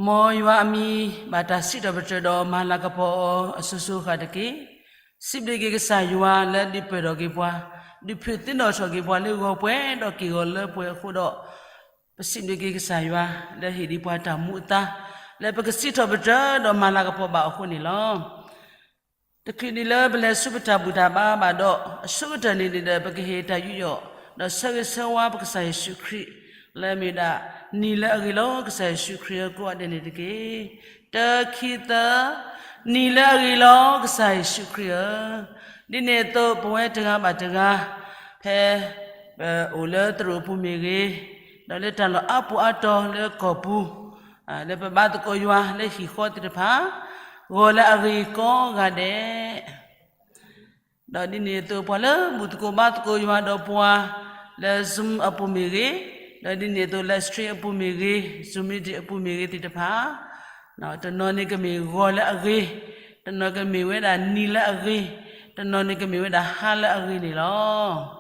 မ်ယွၤအမံၤဘၣ်တၢ်စံးထီၣ်ပတြၢၤဒီးမၤလၤကပီၤအီၤအစိၤစိၤအဃၣ်တက့ၢ်. စံးဘျုးက့ၤကစၢ်ယွၤလၢဒုးပၢၢ်ထီၣ်က့ၤပှၤ, ဒုးဖုးသ့ၣ်နီၣ်ထီၣ်က့ၤပှၤလၢဂီၤပှဲၤဒီးက့ၢ်ဂီၤလၢပှဲၤအဃိဒီး, ပစံးဘျုးက့ၤကစၢ်ယွၤလၢဟ့ၣ်ဒံးပှၤတၢ်မူအသါ, လၢပကစံးထီၣ်ပတြၢၤဒီးမၤလၤကပီၤဘၣ်အဃိန့ၣ်လီၤ. တချုးဒံးလၢပလဲၤဆူပတၢ်ဘူၣ်တၢ်ဘါဘၣ်ဒီး, အဆိကတၢၢ်န့ၣ်ဒီး ပကဟ့ၣ်တၢ်ယူးယီၣ်, ဒီးဆၢဂ့ၤဆၢဝါပကစၢ်ယ့ၣ်ၡူးခရံာ်, လၢအမ့ၢ်ဝဲဒၣ်, နံၤလၢအဂ့ၤလီၤ ကစၢ်ယ့ၣ်ၡူးခရံာ်ဧၢ ကိးဂၤဒဲးန့ၣ်တက့ၢ်. တၢ ခံ သၢ, နံၤလၢအဂ့ၤလီၤ ကစၢ်ယ့ၣ်ၡူးခရံာ်ဧၢ. ဒ်န့ၣ်အသိးပဝဲတဂၤဘၣ်တဂၤ, ဖဲ ပအိၣ်လၢသရိာ်အပူၤမ့ၢ်ဂ့ၤ, ဒီးလၢတၢ်လီၢ်အါပူၤအါတီၤလၢကီၢ်ပူၤ, လၢပဘါသကိးယွၤလၢဟံၣ်ဃီသ့ၣ်တဖၣ်, ဂီၤလၢအဂ့ၤကိးဂၤဒဲး, ဒီးဒ်န့ၣ်အသိးပှၤလၢဘူၣ်သကိးဘါသကိးယွၤဒီးပှၤလၢ Zoom အပူၤမ့ၢ်ဂ့ၤ, ဒီးဒ်န့ၣ်အသိး live stream အပူၤမ့ၢ်ဂ့ၤ, Zoom meeting အပူၤမ့ၢ်ဂ့ၤသ့ၣ်တဖၣ်, တနီၤန့ၣ်ကမ့ၢ်ဂီၤလၢအဂ့ၤ, တနီၤကမ့ၢ်ဝဲဒၣ်နံၤလၢအဂ့ၤ, တနီၤန့ၣ်ကမ့ၢ်ဝဲဒၣ်ဟါလၢအဂ့ၤန့ၣ်လီၤ.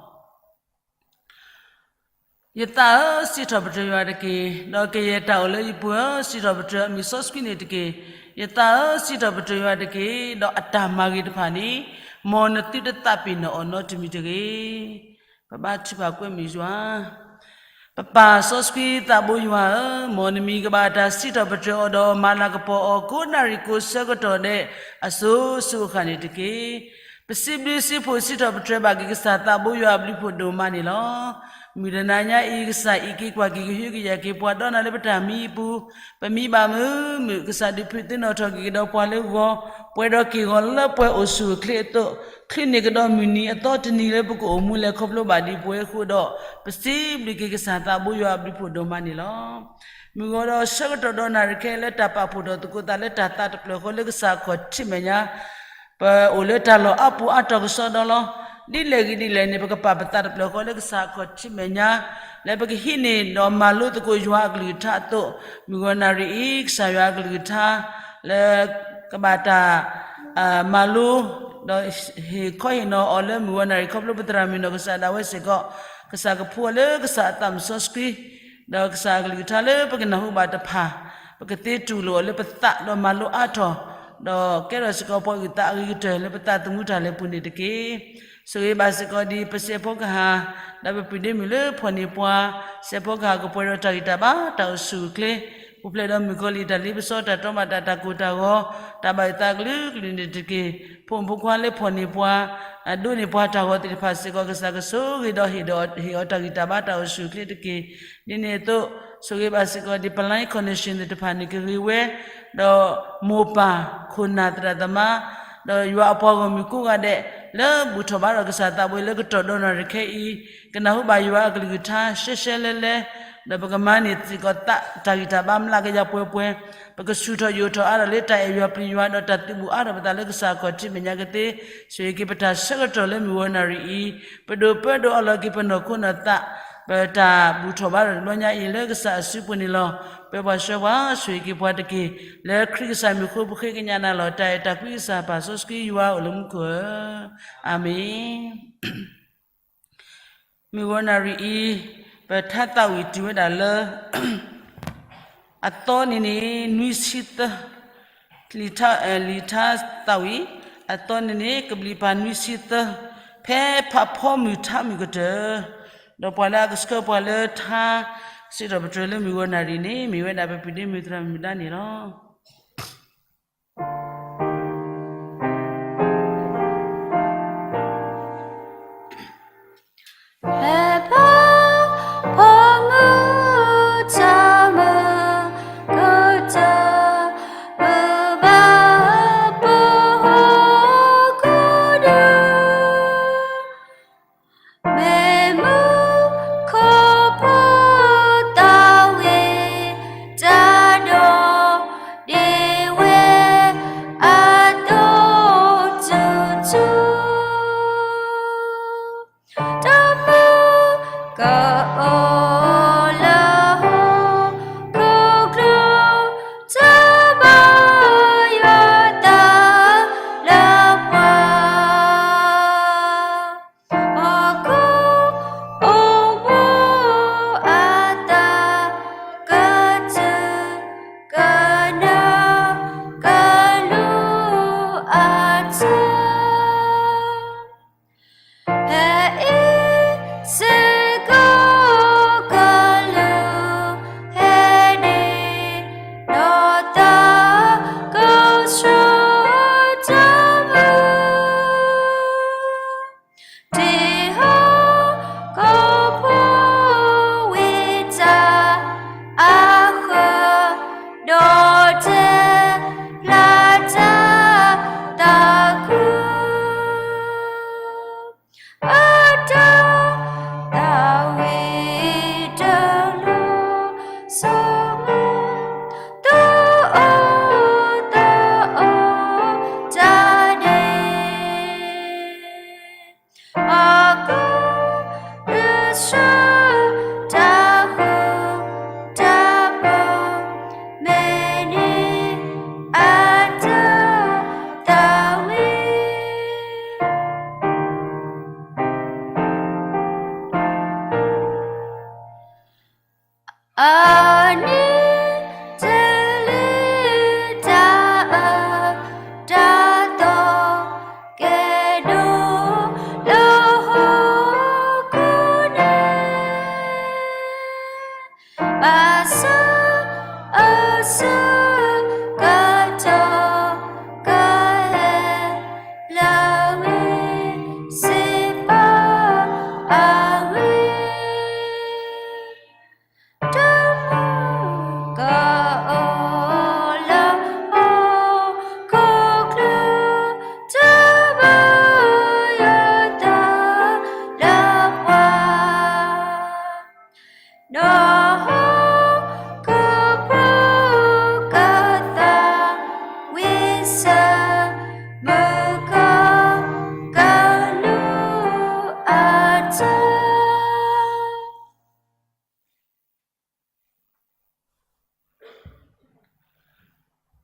ယသးဧၢ, စံးထီၣ်ပတြၢၤယွၤတက့ၢ်. ဒီးကယဲၢ်တၢ်အိၣ်လၢယပူၤဧၢ, စံးထီၣ်ပတြၢၤအမံၤစီဆှံန့ၣ်တက့ၢ်. ယသးဧၢ, စံးထီၣ်ပတြၢၤယွၤတက့ၢ်. ဒီးအတၢ်မၤဂ့ၤတဖၣ်န့ၣ်, မ်နသုတသးပ့ၤနီၣ်အီၤနီတမံၤတဂ့ၤ. ပဘါထုကဖၣ်ကွဲမုာ်ယွၤ ပပၢ်စီဆှံသးဘိယွၤဧၢ, မ်နမံၤကဘၣ်တၢ်စံးထီၣ်ပတြၢၤအီၤဒီးမၤလၤကပီၤအီၤကိးနၣ်ရံၣ်ကိးဆၢကတီၢ်ဒဲးအစိၤစိၤအဃၣ်န့ၣ်တက့ၢ်. ပစံးဘျုးစံးဖှိၣ်စံးထီၣ်ပတြၢၤဘၣ်က့ၤကစၢ်သးဘိယွၤအဘျုးဖှိၣ်ဒိၣ်မးန့ၣ်လီၤ. မုၢ်တနၤညါအံၤ ကစၢ်အံးက့ၤကွၢ်က့ၤကဟုကယာ်က့ၤပှၤဒီးနၤလၢပတၢ်မံအပူၤ, ပမံဘၣ်မုာ်မုာ် ကစၢ်ဒုးဖုးသ့ၣ်နီၣ်ထီၣ်က့ၤကဒီးပှၤလၢဂီၤ, ပှဲၤဒီးက့ၢ်ဂီၤလၢပှဲၤအိၣ်ဆူၣ်အိၣ်ချ့အသိး, ချုးန့ၢ်ကဒီးမုၢ်နံၤအသီတနံၤလၢပကအိၣ်မူလဲၤခီဖျိဘၣ်ဒံးပဝဲအဃိဒီး, ပစံးဘျုးက့ၤကစၢ်သးဘိယွၤအဘျုးဖှိၣ်ဒိၣ်မးန့ၣ်လီၤ. မုၢ်ဂီၤဒီးဆၢကတီၢ်ဒီးနၣ်ရံၣ်ခဲအံၤလၢတၢ်ပာ်ဖှိၣ်ထီၣ်သကိးသးလၢတၢ်သးတဖျၢၣ်ဃီလၢကစၢ်အခီၣ်ထံးမဲာ်ညါ ပအိၣ်လၢတၢ်လီၢ်အါပူၤအါတီၤကစီဒီလီၤ. ဒ်လဲၣ်ဂ့ၤဒ်လဲၣ်န့ၣ် ပကပာ်ပသးတဖျၢၣ်ဃီလၢကစၢ်အခီၣ်ထံးမဲာ်ညါ, လၢပကဟံးန့ၢ်ဒီးမၤလိသကိးယွၤအကလုၢ်ကထါအသိး, မုၢ်ဂီၤနၣ်ရံၣ်အံၤ ကစၢ်ယွၤအကလုၢ်ကထါ လၢ ကဘၣ်တၢ် မၤလိ ဒီးဟ့ၣ်ခီဟ့ၣ်နီၤအီၤလၢမုၢ်ဂီၤနၣ်ရံၣ်ခီဖျိပသရၣ်မုၣ်နီၢ်ကစၢ်ဒၣ်ဝဲစ့ၢ်ကီး, ကစၢ်ကဖှူအီၤလၢကစၢ်အသးစီဆှံ ဒီးကစၢ်အကလုၢ်ကထါလၢပကနၢ်ဟူဘၣ်တဖၣ်, ပကသ့တူၢ်လိာ်အီၤလၢပသးဒီးမၤလိအါထီၣ်, ဒီးကဲထီၣ်စ့ၢ်ကီးပှၤဂုာ်သးအဂ့ၤကတၢၢ်လၢပသးသမူတၢ်လဲၤပူၤန့ၣ်တက့ၢ်. ဆိၣ်ဂ့ၤဘၣ်စ့ၢ်ကီးဒ်ပစဲးဖိကဟၣ်, ဒီးပပုၢ်ဒ့မုၣ်လၢဖီၣ်န့ၢ်ပှၤ, စဲးဖိကဟၣ်ကပှဲၤဒီးတၢ်ဂံၢ်တၢ်ဘါတၢ်အိၣ်ဆူၣ်အိၣ်ချ့, ပူၤဖျဲးဒီးမုၣ်ကီၤလံၢ်တၢ်လ့ပစီတၢ်တီဘၣ်တၢ်တၢ်ကိၢ်တၢ်ဂီၤ, တၢ်ဘၣ်ယိၣ်သးကလုာ်ကလုာ်န့ၣ်တက့ၢ်. ဖိမုၣ်ဖိခွါလၢဖီၣ်န့ၢ်ပှၤ, ဒိးန့ၢ်ပှၤတၢ်ဂီၤသ့ၣ်တဖၣ်စ့ၢ်ကီး ကစၢ်ကဆိၣ်ဂ့ၤဒီးဟ့ၣ်ဒီးဟ့ၣ်အီၤတၢ်ဂံၢ်တၢ်ဘါတၢ်အိၣ်ဆူၣ်အိၣ်ချ့တက့ၢ်. ဒ်န့ၣ်အသိး, ဆိၣ်ဂ့ၤဘၣ်စ့ၢ်ကီးဒ်ပ line connection သ့ၣ်တဖၣ်န့ၣ်ကဂ့ၤဝဲ, ဒီးမိၢ်ပၢ်ခိၣ်နၢ်သရၣ်သမါ, ဒီးယွၤအပှၤဂီၢ်မုၢ်ကိးဂၤဒဲး, လၢဘူၣ်ထီၣ်ဘါထီၣ်ကစၢ်သးဘိလၢကတီၢ်ဒီနၣ်ရံၣ်ခဲအံၤ, ကနၢ်ဟူဘၣ်ယွၤအကလုၢ်ကထါရှဲရှဲလဲလဲ, ဒီးပကမၤန့ၢ်စ့ၢ်ကီးသးတၢ်ဂံၢ်တၢ်ဘါမျးကယၤပှဲၤပှဲၤ, ပကဆူၣ်ထီၣ်ယိာ်ထီၣ်အါထီၣ်လၢတၢ်အဲၣ်ယွၤပျံၤယွၤ ဒီးတၢ်သုးဘူးအါထီၣ်ပသးလၢကစၢ်အခီၣ်ထံးမဲာ်ညါကသ့, ဆိၣ်ဂ့ၤက့ၤပတၢ်ဆၢကတီၢ်လၢမုၢ်ဂီၤနၣ်ရံၣ်အံၤ, ပဒိၣ်ပၢဒိၣ်အလီၢ်က့ၤပနီၢ်ခိနီၢ်သး, ပတၢ်ဘူၣ်ထီၣ်ဘါထီၣ်တဘျီညါအံၤလၢကစၢ်အစုပူၤန့ၣ်လီၤ. ပၢပှၤဆှၢပှၤ ဆိၣ်ဂ့ၤက့ၤပှၤတက့ၢ်. လၢခရံာ်ကစၢ်မံၤအဃိပဃ့ကညးနၤလီၤ. တၢ်အဲၣ်တၢ်ကွံကစၢ်ပၢ်စီဆှံယွၤအိၣ်လၢမူခိၣ်ဧၢ, အၤမ့ၣ်. မုၢ်ဂီၤနၣ်ရံၣ်အံၤ, ပထါသးဝံၣ်တုၤဝဲဒၣ်လၢ အသီန့ၣ်န့ၣ် နွံဆံသၢ, လံာ်ထါ, လံာ်ထါသးဝံၣ်, အသီန့ၣ်န့ၣ် ကဘျံးပၤနွံဆံသၢ, ဖဲဖးဖီမုၢ်ထါမုၢ်ကတၢၢ်, ဒီးပှၤလၢအကဆှၢပှၤလၢထါ စံးထီၣ်ပတြၢၤလၢမုၢ်ဂီၤနၣ်ရံၣ်န့ၣ် မ့ၢ်ဝဲဒၣ်ပပုၢ်ဒ့မုၣ်သရၣ်မုၣ်ဒါန့ၣ်လီၤ.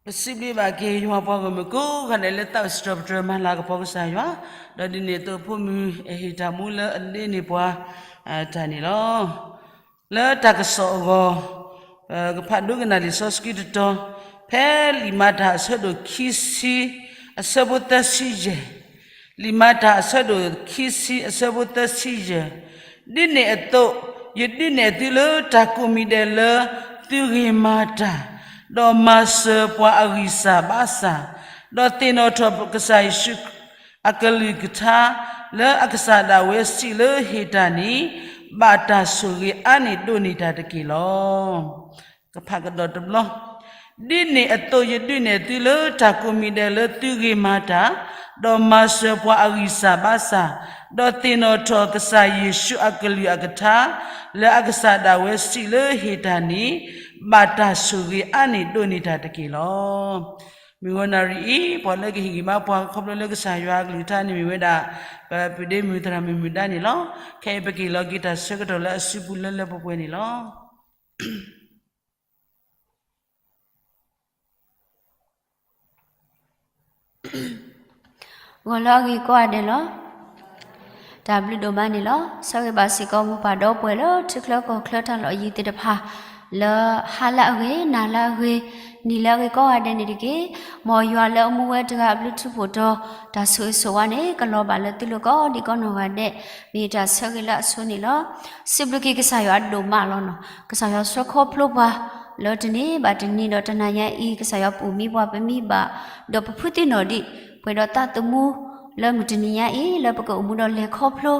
ပစံးဘျုးဘၣ်က့ၤယွၤပှၤဂီၢ်မုၢ်ကိးဂၤဒဲးလၢသးအိၣ်စံးထီၣ်ပတြၢၤမၤလၤကပီၤကစၢ်ယွၤ, ဒီးဒ်န့ၣ်အသိးဖိမုၣ်အဟ့ၣ်တၢ်မူလၢအဒ့န့ၢ်ပှၤတၢ်န့ၣ်လီၤ. လၢတၢ်ကစီၣ်အဂီၢ်, ကဖးဒိကနၣ်လံာ်စီဆှံတတီၤ, ဖဲလံာ်မၤတၢ်အဆၢဒိၣ်ခံဆံ, အဆၢဖိသၢဆံယဲၢ်, လံာ်မၤတၢ်အဆၢဒိၣ်ခံဆံ အဆၢဖိသၢဆံယဲၢ်, ဒ်န့ၣ်အသိး, ယဒုးနဲၣ်သုလၢတၢ်ကိးမံၤဒဲးလၢသုဂ့ၤမၤတၢ်, ဒီးမၤစၢၤပှၤအဂံၢ်စၢ်ဘါစၢ်, ဒီးသ့ၣ်နီၣ်ထီၣ်ကစၢ်ယ့ၣ်ၡူးအကလုၢ်ကထါ, လၢအကစၢ်ဒၣ်ဝဲစံးလၢဟ့ၣ်တၢ်န့ၣ်, ဘၣ်တၢ်ဆိၣ်ဂ့ၤအါန့ၢ်ဒိးန့ၢ်တၢ်တက့ၢ်လီၤ. ကဖးကဒီးတဘျီ, ဒ်န့ၣ်အသိးယဒုးနဲၣ်သုလၢတၢ်ကိးမံၤဒဲးလၢသုဂ့ၤမၤတၢ်, ဒီးမၤစၢၤပှၤအဂံၢ်စၢ်ဘါစၢ်, ဒီးသ့ၣ်နီၣ်ထီၣ်ကစၢ်ယ့ၣ်ၡူးအကလုၢ်အကထါ, လၢအကစၢ်ဒၣ်ဝဲစံးလၢဟ့ၣ်တၢ်န့ၣ်, ဘၣ်တၢ်ဆိၣ်ဂ့ၤအါန့ၢ်ဒိးန့ၢ်တၢ်တက့ၢ်လီၤ. မုၢ်ဂီၤနၣ်ရံၣ်အံၤ ပှၤလၢကဟ့ၣ်ဂံၢ်ဘါပှၤခီဖျိလၢကစၢ်ယွၤအကလုၢ်ကထါန့ၣ်မ့ၢ်ဝဲဒၣ် ပပုၢ်ဒ့မုၣ်သရၣ်မုၣ်မုၢ်ဒါန့ၣ်လီၤ. ခဲအံၤပက့ၤလီၤက့ၤတၢ်ဆၢကတီၢ်လၢအစုပူၤလၢလၢပှဲၤပှဲၤန့ၣ်လီၤ. ဂီၤလၢအဂ့ၤကိးဂၤဒဲးလီၤ. တၢ်ဘျုးဒိၣ်မးန့ၣ်လီၤ. ဆၢဂ့ၤဘၣ်စ့ၢ်ကီးမိၢ်ပၢ်ဒီပုၢ်ဝဲၢ်လၢထံချၢကီၢ်ချၢတၢ်လီၢ်ယံၤသ့ၣ်တဖၣ်, လၢဟါလၢအဂ့ၤ, နၤလၢအဂ့ၤ, နံၤလၢအဂ့ၤကိးဂၤဒဲးန့ၣ်တက့ၢ်. မ်ယွၤလၢအမူဝဲတဂၤအဘျုးထူးဖှိၣ်တီၤ, တၢ်ဆိၣ်ဂ့ၤဆိၣ်ဝါန့ၣ် ကလီၤဘၣ်လၢသုလိၤကိးဒံးကိးနီၢ်ဂၤဒဲး, မ့ၢ်တၢ်ဆၢဂ့ၤလၢအဆိန့ၣ်လီၤ. စံးဘျုးက့ၤကစၢ်ယွၤဒိၣ်မးလီၤနီၤ. ကစၢ်ယွၤဆှၢခီဖျိပှၤ လၢတနံၤဘၣ်တနံၤဒီးတနၤညါအံၤ ကစၢ်ယွၤပအိၣ်မံပှၤပမံဘၣ်, ဒီးပဖုသံနီၣ်ဒံး, ပှဲၤဒီးသးသမူလၢမုၢ်တနံၤညါအံၤ လၢပကအိၣ်မူဒီးလဲၤခီဖျိ,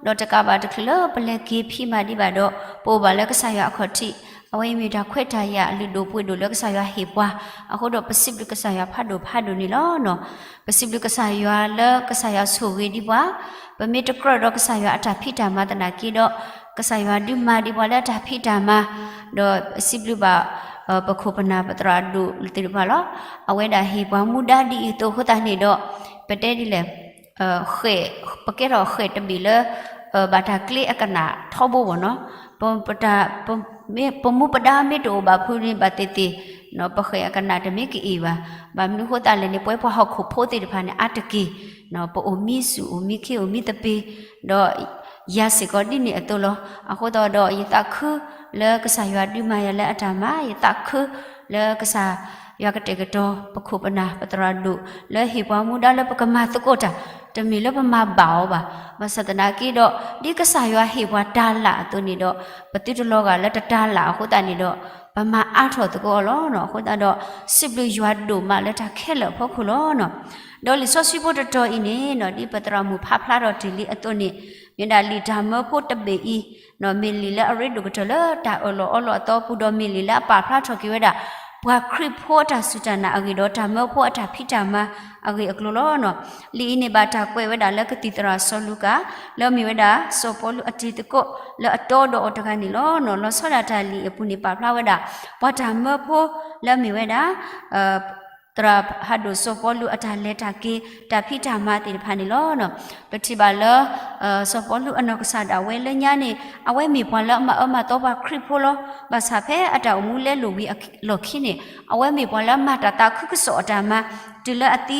ဒီးတကးဘၣ်တချုးလၢပလဲၤက့ၤဖံးမၤဒံးဘၣ်ဒီး ပအိၣ်ဘၣ်လၢကစၢ်ယွၤအခီၣ်ထံး, အဝဲအံၤမ့ၢ်တၢ်ခွဲးတၢ်ယာ်လုၢ်ဒိၣ်ပှ့ၤဒိၣ်လၢကစၢ်ယွၤဟ့ၣ်ပှၤ, အဃိဒီးပစံးဘျုးကစၢ်ယွၤဖးဒိၣ်ဖးဒိၣ်န့ၣ်လီၤနီၤ. ပစံးဘျုးကစၢ်ယွၤလၢကစၢ်ယွၤဆိၣ်ဂ့ၤဒံးပှၤ, ပမ့ၢ်တကြၢးဒီးကစၢ်ယွၤအတၢ်ဖံးတၢ်မၤသနာ်က့ဒီး, ကစၢ်ယွၤဒုးမၤဒံးပှၤလၢအတၢ်ဖံးတၢ်မၤ, ဒီးစံးဘျုးဘၣ် ပခိၣ်ပနၢ်ပသရၣ်ဒိၣ်သ့ၣ်တဖၣ်လီၤ. အဝဲဒၣ်ဟ့ၣ်ပှၤမူဒါဒ်အံၤအသိးအဃိသတးန့ၣ်ဒီး, ပတဲဒ်လဲၣ်, ပကဲထီၣ်ဃဲၣ်တဘ့ၣ်လၢ ဘၣ်တၢ်ကျ့အကနၣ်ထီဘိဘၣ်နီၤ. ပမူပဒါမ့ၢ်တအိၣ်ဘၣ်ဖုန့ၣ်ဘၣ်သ့ၣ်သ့ၣ်, ပဃဲၣ်အကနၣ်တမ့ၢ်ကအ့ၣ်ဘၣ်. ဘၣ်မနုၤအဃိသတးလဲၣ်န့ၣ် ပဝဲပှၤဟီၣ်ခိၣ်ဖိသ့ၣ်တဖၣ်န့ၣ် အါတက့ၢ်, ပအိၣ်မံဆူၣ်အိၣ်မံခ့အိၣ်မံသပ့ၤ, ဒီးယၤစ့ၢ်ကီးဒ်န့ၣ်အသိးလီၤ. အဃိသတးဒီးယသးခုလၢကစၢ်ယွၤဒုးမၤယၤလၢအတၢ်မၤ, ယသးခုလၢကစၢ်ယွၤကတဲာ်ကတီၤ ပခိၣ်ပနၢ်ပသရၣ်ဒိၣ် လၢဟ့ၣ်ပှၤမူဒါလၢပကမၤသကိးတၢ်, တမ့ၢ်လၢပမၤဘၣ်အီၤဘၣ်. ဘၣ်ဆၣ်သနာ်က့ဒီး ဒ်ကစၢ်ယွၤဟ့ၣ်ပှၤတၢ်လၢ်အသိးန့ၣ်ဒီး, ပသုတလီၤဂာ်လၢတတၢ်လၢ်အဃိသတးန့ၣ်ဒီး, ပမၤအါထီၣ်သကိးအီၤလီၤ. အဃိသတးဒီး စံးဘျုးယွၤဒိၣ်မးလၢတၢ်ခဲလၢာ်အဖီခိၣ်လီၤ. ဒီးလံာ်စီဆှံဖိတတီၤအံၤန့ၣ် ဒ်ပသရၣ်မုၣ်ဖးဖျါထီၣ်တ့ၢ်လံအသိးန့ၣ်, မ့ၢ်ဒၣ်လံာ်တၢ်မၢဖိတဘ့ၣ်အံၤ, မ့ၢ်လံာ်လၢအရ့ဒိၣ်ကတၢၢ်လၢတၢ်အၢၣ်လီၤအီလီၤအသီအပူၤ, ဒီးမ့ၢ်လံာ်လၢအပာ်ဖျါထီၣ်က့ၤဝဲဒၣ် ပှၤခရံာ်ဖိအတၢ်စူၢ်တၢ်နာ်အဂ့ၢ်ဒီး တၢ်မၢဖိအတၢ်ဖံးတၢ်မၤအဂ့ၢ်အကျိၤလီၤ. လံာ်အံၤန့ၣ်ဘၣ်တၢ်ကွဲးဝဲဒၣ်လၢကသံၣ်သရၣ်စီၤလူၤကၣ်, လၢအမ့ၢ်ဝဲဒၣ် စီၤပီလူးအတံၤသကိးလၢအတီဒီးအီၤတဂၤန့ၣ်လီၤ. လီၤဆီဒၣ်တၢ်လံာ်အပူၤန့ၣ် ပာ်ဖျါဝဲဒၣ် ပှၤတၢ်မၢဖိလၢအမ့ၢ်ဝဲဒၣ် သရၣ်ဖးဒိၣ်စီၤပီလူးအတၢ်လဲၤတၢ်က့ၤ တၢ်ဖံးတၢ်မၤသ့ၣ်တဖၣ်န့ၣ်လီၤ. ပထံၣ်ဘၣ်လၢ စီၤပီလူးအနီၢ်ကစၢ်ဒၣ်ဝဲလၢညါန့ၣ် အဝဲမ့ၢ်ပှၤလၢအမၤအၢမၤသီပှၤခရံာ်ဖိလီၤ. ဘၣ်ဆၣ်ဖဲအတၢ်အိၣ်မူလဲလိာ်ဝံၤအလီၢ်ခံန့ၣ် အဝဲမ့ၢ်ပှၤလၢအမၤတၢ်သးခုကစီၣ်အတၢ်မၤ တုၤလၢအသံ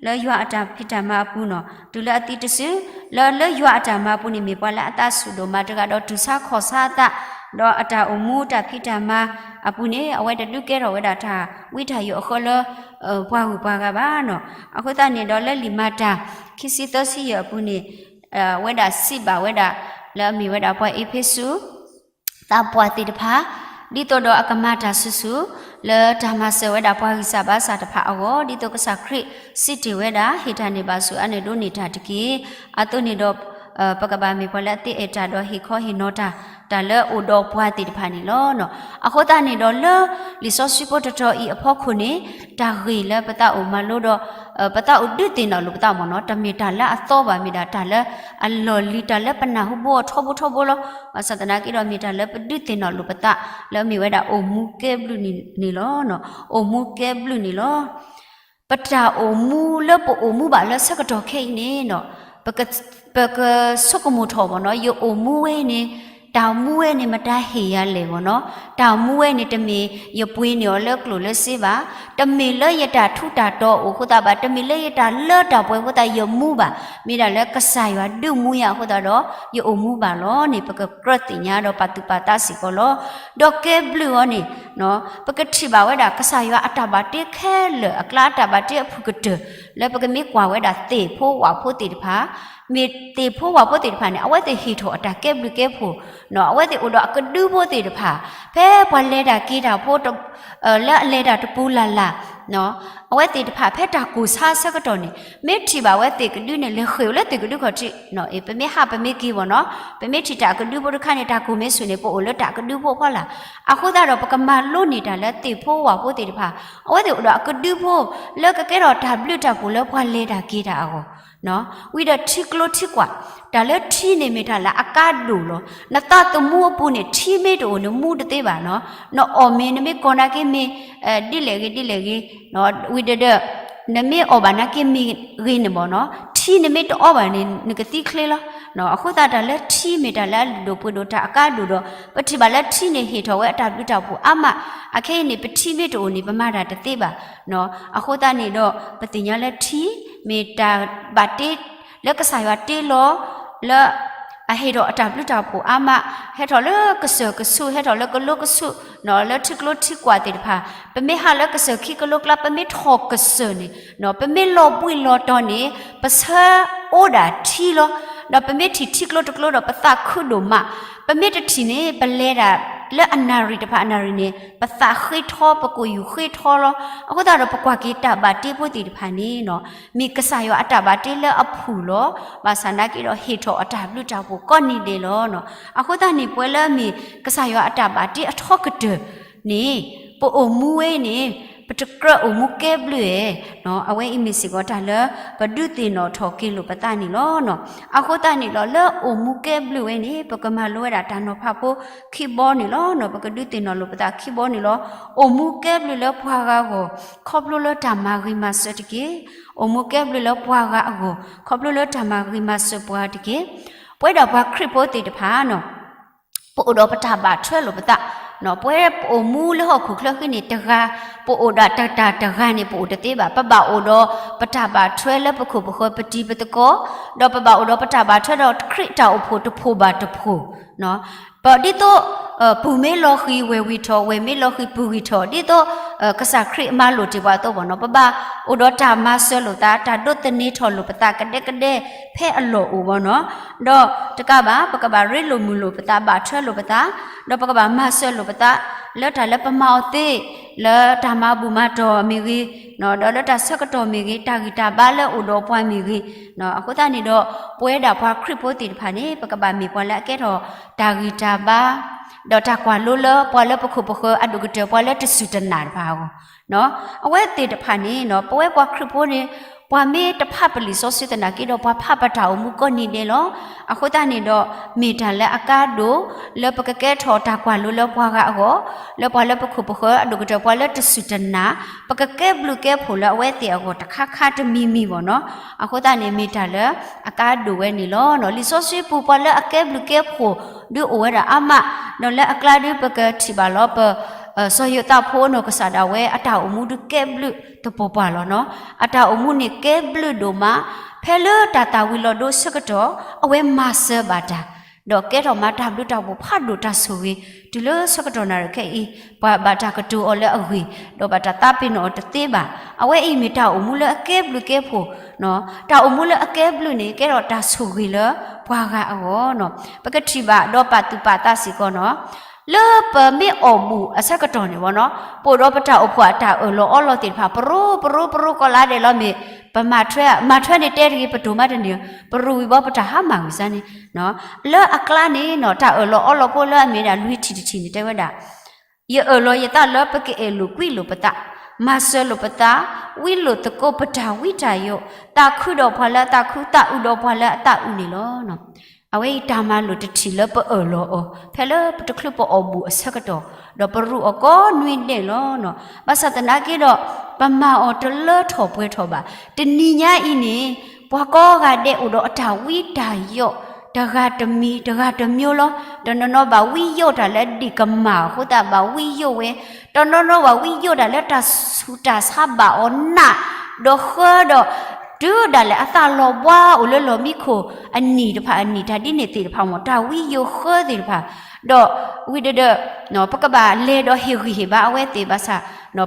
လၢယွၤအတၢ်ဖံးတၢ်မၤအပူၤနီၤ, တုၤလၢအသံတစု, လၢ လၢယွၤအတၢ်မၤအပူၤန့ၣ် မ့ၢ်ပှၤလၢအသးဆူၣ်ဒိၣ်မးတဂၤဒီးတူၢ်ဆါခီၣ်ဆါအသး, ဒီးအတၢ်အိၣ်မူတၢ်ဖံးတၢ်မၤအပူၤန့ၣ် အဝဲတဒုးကဲထီၣ်ဝဲဒၣ်တၢ်ဝံတၢ်ယိးအဃၢလၢ ပှၤဂုၤပှၤဂၤဘၣ်နီၤ. အဃိသတးန့ၣ်ဒီးလၢလံာ်မၤတၢ် ခံဆံသၢဆံယဲၢ်အပူၤန့ၣ် ဝဲဒၣ်စံးဘၣ်ဝဲဒၣ် လၢအမ့ၢ်ဝဲဒၣ်ပှၤအ့းဖ့းစူး သးပှၢ်သ့ၣ်တဖၣ်, ဒ်သိးဒီးအကမၤတၢ်ဆူၣ်ဆူၣ် လၢတၢ်မၤစၢၤဝဲဒၣ်ပှၤဂံၢ်စၢ်ဘါစၢ်တဖၣ်အဂီၢ်, ဒ်သိးကစၢ်ခရံာ်စံးတ့ၢ်ဝဲဒၣ် ဟ့ၣ်တၢ်န့ၢ်ဘၣ်ဆူၣ်အါန့ၢ်ဒိးန့ၢ်တၢ်တက့ၢ်. အသိးန့ၣ်ဒီး ပကဘၣ်မ့ၢ်ပှၤလၢအသ့အဲၣ်တၢ်ဒီးဟ့ၣ်ခီဟ့ၣ်နီၤတၢ် တၢ်လၢအိၣ်ဒီးပှၤသ့ၣ်တဖၣ်န့ၣ်လီၤ. အဃိသတးန့ၣ်ဒီးလၢ လံာ်စီဆှံဖိတတီၤအံၤအဖီခိၣ်န့ၣ် တၢ်ဂ့ၢ်လၢပသးအိၣ်မၤလိဒီး ပသးအိၣ်ဒုးသ့ၣ်နီၣ်လိာ်ပသးမ့ၢ်နီၤ, တမ့ၢ်တၢ်လၢအသီဘၣ်, မ့ၢ်ဒၣ်တၢ်လၢအလီၢ်လံၤ တၢ်လၢပနၢ်ဟူဘၣ်အီၤထီဘိထီဘိလီၤ. ဘၣ်ဆၣ်သနာ်က့ဒီး မ့ၢ်တၢ်လၢပဒုးသ့ၣ်နီၣ်လိာ်ပသး လၢအမ့ၢ်ဝဲဒၣ်အိၣ်မူကဲဘျုးန့ၣ်လီၤ. အိၣ်မူကဲဘျုးန့ၣ်လီၤ. ပတၢ်အိၣ်မူလၢပအိၣ်မူဘၣ်လၢဆၢကတီၢ်ခဲအံၤန့ၣ် ပကဆိကမိၣ်ထီၣ်မ့ၢ်နီၤ, ယအိၣ်မူဝဲအံၤန့ၣ် တၢ်အိၣ်မူဝဲန့ၣ် မတၤဟ့ၣ်ယၤလဲၣ်ဘၣ်နီၤ. တၢ်အိၣ်မူဝဲန့ၣ် တမ့ၢ်ယပှ့ၤန့ၢ်အီၤလၢကျိၣ်လၢစ့ဘၣ်, တမ့ၢ်လၢယတၢ်ထူးတၢ်တီၤအိၣ်အဃိသတးဘၣ်, တမ့ၢ်လၢယတၢ်လၢတၢ်ပှဲၤအဃိသတးယမူဘၣ်, မ့ၢ်ဒၣ်လၢကစၢ်ယွၤဒုးမူယၤအဃိသတးဒီး ယအိၣ်မူဘၣ်လီၤန့ၣ် ပကကြၢးသ့ၣ်ညါဒီးပာ်သူၣ်ပာ်သးစ့ၢ်ကီးလီၤ. ဒီးကဲဘျုးအီၤန့ၣ် ပကထံၣ်ဘၣ်ဝဲဒၣ် ကစၢ်ယွၤအတၢ်ဘၣ်တ့ခဲလၢာ် အကျါအတၢ်ဘၣ်တ့အဖုၣ်ကတၢၢ် လၢပကမ့ၢ်ကွၢ်ဝဲဒၣ်သ့ၣ်ဖိဝၣ်ဖိသ့ၣ်တဖၣ်, မ့ၢ်သ့ၣ်ဖိဝၣ်ဖိသ့ၣ်တဖၣ်န့ၣ် အဝဲသ့ၣ်ဟ့ၣ်ထီၣ်အတၢ်ကဲဘျုးကဲဖှိၣ်, အဝဲသ့ၣ်အိၣ်ဒီးအကဒုဖိသ့ၣ်တဖၣ်, ဖဲပှၤလဲၤတၢ်က့ၤတၢ်ဖိ လၢအလဲၤတၢ်တပူၤလၢ်လၢ် အဝဲသ့ၣ်တဖၣ်ဖဲတၢ်ကိၢ်ဆါအဆၢကတီၢ်န့ၣ် မ့ၢ်ထံၣ်ဘၣ်ဝဲသ့ၣ်ကဒုန့ၣ် လဲၤဃ့ၢ်ဝဲလၢသ့ၣ်ကဒုခီၣ်ထံး, ပမ့ၢ်ဟးပမ့ၢ်က့ၤဘၣ်နီၤ, ပမ့ၢ်ထံၣ်တၢ်ကဒုဖိတခါန့ၣ် တၢ်ကိၢ်မ့ၢ်ဆူၣ်န့ၣ် ပအိၣ်လၢတၢ်ကဒုဖိအဖီလာ်, အဃိသတးဒီး ပကမၤလိန့ၢ်တၢ်လၢသ့ၣ်ဖိဝၣ်ဖိသ့ၣ်တဖၣ်, အဝဲသ့ၣ်အိၣ်ဒီးအကဒုဖိ လၢကကဲထီၣ်တၢ်ဘျုးတၢ်ဖှိၣ်လၢပှၤလဲၤတၢ်က့ၤတၢ်အဂီၢ် ဝံၤဒီးထံကျိထံကွၢ်, တၢ်လၢထံန့ၣ်မ့ၢ်တၢ်လၢအကါဒိၣ်လီၤ. နသးသမူအပူၤန့ၣ် ထံမ့ၢ်တအိၣ်န့ၣ် မူတသ့ဘၣ်နီၤ, နအီၣ်မ့ၤ နမ့ၢ်ကိးနာ်က့မ့ၤ ဒ်လဲၣ်ဂ့ၤဒ်လဲၣ်ဂ့ၤ, ဝံၤဒီး နမ့ၢ်အီၣ်ဘၣ်နာ်က့မ့ၤဂ့ၤန့ၣ်ဘၣ်နီၤ, ထံနမ့ၢ်တအီဘၣ်န့ၣ် နကသံချ့လီၤ. အဃိသတးတၢ်လၢထံမ့ၢ်တၢ်လၢအလုၢ်ဒိၣ်ပှ့ၤဒိၣ်တၢ်အကါဒိၣ်ဒီး ပထံၣ်ဘၣ်လၢထံန့ၣ်ဟ့ၣ်ထီၣ်ဝဲအတၢ်ဘျုးတၢ်ဖှိၣ်အါမး, အခဲအံၤန့ၣ် ပထံမ့ၢ်တအိၣ်န့ၣ် ပမၤတၢ်တသ့ဘၣ်. အဃိသတးန့ၣ်ဒီး ပသ့ၣ်ညါလၢထံ မ့ၢ်တၢ်ဘၣ်တ့ လၢကစၢ်ယွၤတ့လီၤ လၢ အဟ့ၣ်ထီၣ်အတၢ်ဘျုးတၢ်ဖှိၣ်အါမး, ဟဲထီၣ်လၢကစၢၢ်ကဆူး ဟဲထီၣ်လၢကလိကဆူး လၢထံကျိထံကွၢ်သ့ၣ်တဖၣ်, ပမ့ၢ်ဟးလၢကစၢၢ်ခံကလိကျါ ပမ့ၢ်ထီၣ်ကစၢၢ်န့ၣ် ပမ့ၢ်လီၤဘှံးလီၤတီၤန့ၣ် ပဆၢအိၣ်ဒၣ်ထံလီၤ. ဒီးပမ့ၢ်ထံၣ်ထံကျိတကျိဒီး ပသးခုဒိၣ်မး, ပမ့ၢ်တထံၣ်န့ၣ် ပလဲၤဒၣ်လၢအနၣ်ရံၣ်တဖၣ်အနၣ်ရံၣ်န့ၣ် ပသးဃ့ထီ ပကိၣ်ယူၢ်ဃ့ထီလီၤ. အဃိသတးဒီး ပကွၢ်က့ၤတၢ်ဘၣ်တ့ဖိသ့ၣ်တဖၣ်န့ၣ် မ့ၢ်ကစၢ်ယွၤအတၢ်ဘၣ်တ့လၢအဖှူၣ်လီၤ. ဘၣ်ဆၣ်နာ်က့ဒီး ဟ့ၣ်ထီၣ်အတၢ်ဘျုးတၢ်ဖှိၣ်ကိးနံၤဒဲးလီၤ. အဃိသတးန့ၣ် ပဝဲလၢအမ့ၢ်ကစၢ်ယွၤအတၢ်ဘၣ်တ့အထီကတၢၢ်န့ၣ် ပအိၣ်မူဝဲန့ၣ် ပတကြၢးအိၣ်မူကဲဘျုးဧါ. အဝဲအံၤမ့ၢ်စ့ၢ်ကီးတၢ်လၢ ပဒုးသ့ၣ်နီၣ်ထီၣ်က့ၤလိာ်ပသးန့ၣ်လီၤ. အဃိသတးန့ၣ်လီၤ လၢအိၣ်မူကဲဘျုးဝဲန့ၣ် ပကမၤလိဝဲဒၣ်တၢ်နီၤဖးဖိခံဘီန့ၣ်လီၤ. ပကဒုးသ့ၣ်နီၣ်လိာ်ပသးခံဘီန့ၣ်လီၤ. အိၣ်မူကဲဘျုးလၢပှၤဂၤအဂီၢ် ခီဖျိလၢတၢ်မၤဂ့ၤမၤစၢၤတက့ၢ်. အိၣ်မူကဲဘျုးလၢပှၤဂၤအဂီၢ် ခီဖျိလၢတၢ်မၤဂ့ၤမၤစၢၤပှၤတက့ၢ်. ပဝဲဒၣ်ပှၤခရံာ်ဖိသ့ၣ်တဖၣ် ပအိၣ်ဒီးပတၢ်ဘၣ်ထွဲလိာ်ပသး, ပဝဲပအိၣ်မူလၢဟီၣ်ခိၣ်ချၢဃံန့ၣ် တဂၤ ပအိၣ်ဒီးတၢ်တဂၤန့ၣ် ပအိၣ်တသ့ဘၣ်. ပဘၣ်အိၣ်ဒီးပတၢ်ဘၣ်ထွဲလၢပခိၣ်ပဃၢၤပတံၤပသကိး, ဒီးပဘၣ်အိၣ်ဒီးပတၢ်ဘၣ်ထွဲဒီးခရံာ်တၢ်အိၣ်ဖှိၣ်တဖှိၣ်ဘၣ်တဖှိၣ် ပဒ်သိး ပုၢ်မ့ၢ်လီၤဃံၤဝဲၢ်ဝံၤထီၣ်, ဝဲၢ်မ့ၢ်လီၤဃံၤပုၢ်ဝံၤထီၣ်, ဒ်သိး ကစၢ်ခရံာ်အမၤလိာ်တ့ၢ်ပှၤအသိးဘၣ်နီၤ. ပဘၣ်အိၣ်ဒီးတၢ်မၤစၢၤလိာ်သး, တၢ်ဒိးသန့ၤထီၣ်လိာ်ပသးကဒဲကဒဲဖဲအလီၢ်အိၣ်ဘၣ်နီၤ. ဒီးတကးဘၣ် ပကဘၣ်ရ့လိာ်မုာ်လိာ်ပသး, ဘၣ်ထွဲလိာ်ပသး, ဒီးပကဘၣ်မၤစၢၤလိာ်ပသး လၢတၢ်လၢပမၤအီၤသ့, လၢတၢ်မၤဘူၣ်မၤတီၢ်မ့ၢ်ဂ့ၤ, ဒီးလၢတၢ်ဆၢကတီၢ်မ့ၢ်ဂ့ၤ, တၢ်ဂံၢ်တၢ်ဘါလၢအိၣ်ဒီးပှၤမ့ၢ်ဂ့ၤ, အဃိသတးန့ၣ်ဒီး ပဝဲဒၣ်ပှၤခရံာ်ဖိသ့ၣ်တဖၣ်န့ၣ် ပကဘၣ်မ့ၢ်ပှၤလၢအကဲထီၣ်တၢ်ဂံၢ်တၢ်ဘါ ဒီးတၢ်ကွၢ်လိလၢပှၤလၢပခိၣ်ပဃၢၤအဒိၣ်ကတၢၢ် ပှၤလၢတစူၢ်တနာ်တဖၣ်အဂီၢ်, အဝဲသ့ၣ်တဖၣ်န့ၣ် ပဝဲပှၤခရံာ်ဖိန့ၣ် ပှၤမ့ၢ်တဖးပလံာ်စီဆှံသနာ်က့ဒီး ပှၤဖးပတၢ်အိၣ်မူကိးနံၤဒဲးလီၤ. အဃိသတးန့ၣ်ဒီး မ့ၢ်တၢ်လၢအကါဒိၣ် လၢပကကဲထီၣ်တၢ်ကွၢ်လိလၢပှၤဂၤအဂီၢ်, လၢပှၤလၢပခိၣ်ပဃၢၤအဒိၣ်ကတၢၢ် ပှၤလၢတစူၢ်တနာ်, ပကကဲဘျုးကဲဖှိၣ်လၢအဝဲသ့ၣ်အဂီၢ်တခါခါတမံၤမံၤဘၣ်နီၤ. အဃိသတးန့ၣ် မ့ၢ်တၢ်လၢအကါဒိၣ်ဝဲန့ၣ်လီၤ. လံာ်စီဆှံပူၤ ပှၤလၢအကဲဘျုးကဲဖှိၣ်ဒုးအိၣ်ဝဲဒၣ်အါမး, ဒီးလၢအကျါဒုးပကထံၣ်ဘၣ်လီၤ ပ စီၤယိၤသးဖိနီၢ်ကစၢ်ဒၣ်ဝဲအတၢ်အိၣ်မူဒုးကဲဘျုးသပှၢ်ပှၢ်လီၤနီၤ. အတၢ်အိၣ်မူန့ၣ်ကဲဘျုးဒိၣ်မး, ဖဲလၢတၢ်သၣ်ဝံၤလီၤဒိဆၢကတီၢ် အဝဲမၤစၢၤဘၣ်တၢ်, ဒီးကဲထီၣ်မးတၢ်ဘျုးတၢ်ဖှိၣ်ဖးဒိၣ်တၢ်ဆိၣ်ဂ့ၤ တုၤလၢဆၢကတီၢ်နၣ်ရံၣ်ခဲအံၤ, ပှၤဘၣ်တၢ်ကတိၤအီၤလၢအဂ့ၢ်, ဒီးဘၣ်တၢ်သးပ့ၤနီၣ်အီၤတသ့ဘၣ်. အဝဲအံၤမ့ၢ်တၢ်အိၣ်မူလၢအကဲဘျုးကဲဖှိၣ်, တၢ်အိၣ်မူလၢအကဲဘျုးန့ၣ် ကဲထီၣ်တၢ်ဆိၣ်ဂ့ၤလၢပှၤဂၤအဂီၢ်နီၤ. ပကထံၣ်ဘၣ်ဒီးပာ်သူၣ်ပာ်သးစ့ၢ်ကီးနီၤ လၢပမ့ၢ်အီၣ်ဘူၣ်အဆၢကတီၢ်န့ၣ်ဘၣ်နီၤ, ပအိၣ်ဒီးပတၢ်အိၣ်ဖှိၣ်အတၢ်အၢၣ်လီၤအီလီၤသ့ၣ်တဖၣ် ပရူၤပရူၤပရူၤကီးလါဒဲးလီၤမ့ၢ်, ပမၤထွဲ, မၤထွဲန့ၣ်တဲတဂ့ၤ ပတိၢ်မးတန့ၢ်, ပရူၤဝံၤဘီပတၢ်ဟါမၢ်ဝံၤစါန့ၣ်, လၢအကျါန့ၣ်နီၤ တၢ်အၢၣ်လီၤအီလီၤဖိလၢအမ့ၢ်ဒၣ်လွံၢ်ထံၣ်တထံၣ်န့ၣ် တဲဝဲဒၣ် ယအၢၣ်လီၤယသးလၢပကအဲၣ်လိာ်ကွံလိာ်ပသး, မၤစၢၤလိာ်ပသး, ဝံလိာ်သကိးပတၢ်ဝံတၢ်ယိး, သးခုဒီးပှၤလၢအသးခု, သးအုးဒီးပှၤလၢအသးအုးန့ၣ်လီၤ. အဝဲအံၤတၢ်မၤလိာ်တထံၣ်လၢပအၢၣ်လီၤအီၤ ဖဲလၢပတချုးပအီၣ်ဘူၣ်အဆၢကတီၢ်, ဒီးပရူၤအီၤကိးနွံဒဲးလီၤ. ဘၣ်ဆၣ်သနာ်က့ဒီး ပမၤအီၤတလၢထီၣ်ပှဲၤထီၣ်ဘၣ်. တနံၤညါအံၤန့ၣ် ပှၤကိးဂၤဒဲးအိၣ်ဒီးအတၢ်ဝံတၢ်ယိး, တဂၤတမံၤ တဂၤတမျိုးလီၤ. တနီၤနီၤဘၣ်ဝံယိၣ်တၢ်လၢဒ့ၣ်ကမၢ်အဃိသတးဘၣ်ဝံယိၣ်ဝဲ, တနီၤနီၤဘၣ်ဝံယိၣ်တၢ်လၢတၢ်ဆူးတၢ်ဆါဘၣ်အီၤနး, ဒီးဃၢဒီး တုၤဒၣ်လဲာ်အသးလီၤဘှါအိၣ်လၢလီၢ်မံခိၣ်အနံၣ်တဖၣ်အနံၣ် တၢ်ဒ်န့ၣ်သ့ၣ်တဖၣ်မ့ၢ် တၢ်ဝံယိၣ်ဃၢသ့ၣ်တဖၣ်, ဒီးဝံၤဒီး ပကဘၣ်လဲၤဒီးဟ့ၣ်ဂံၢ်ဟ့ၣ်ဘါအဝဲသ့ၣ်ဘၣ်ဆၣ်,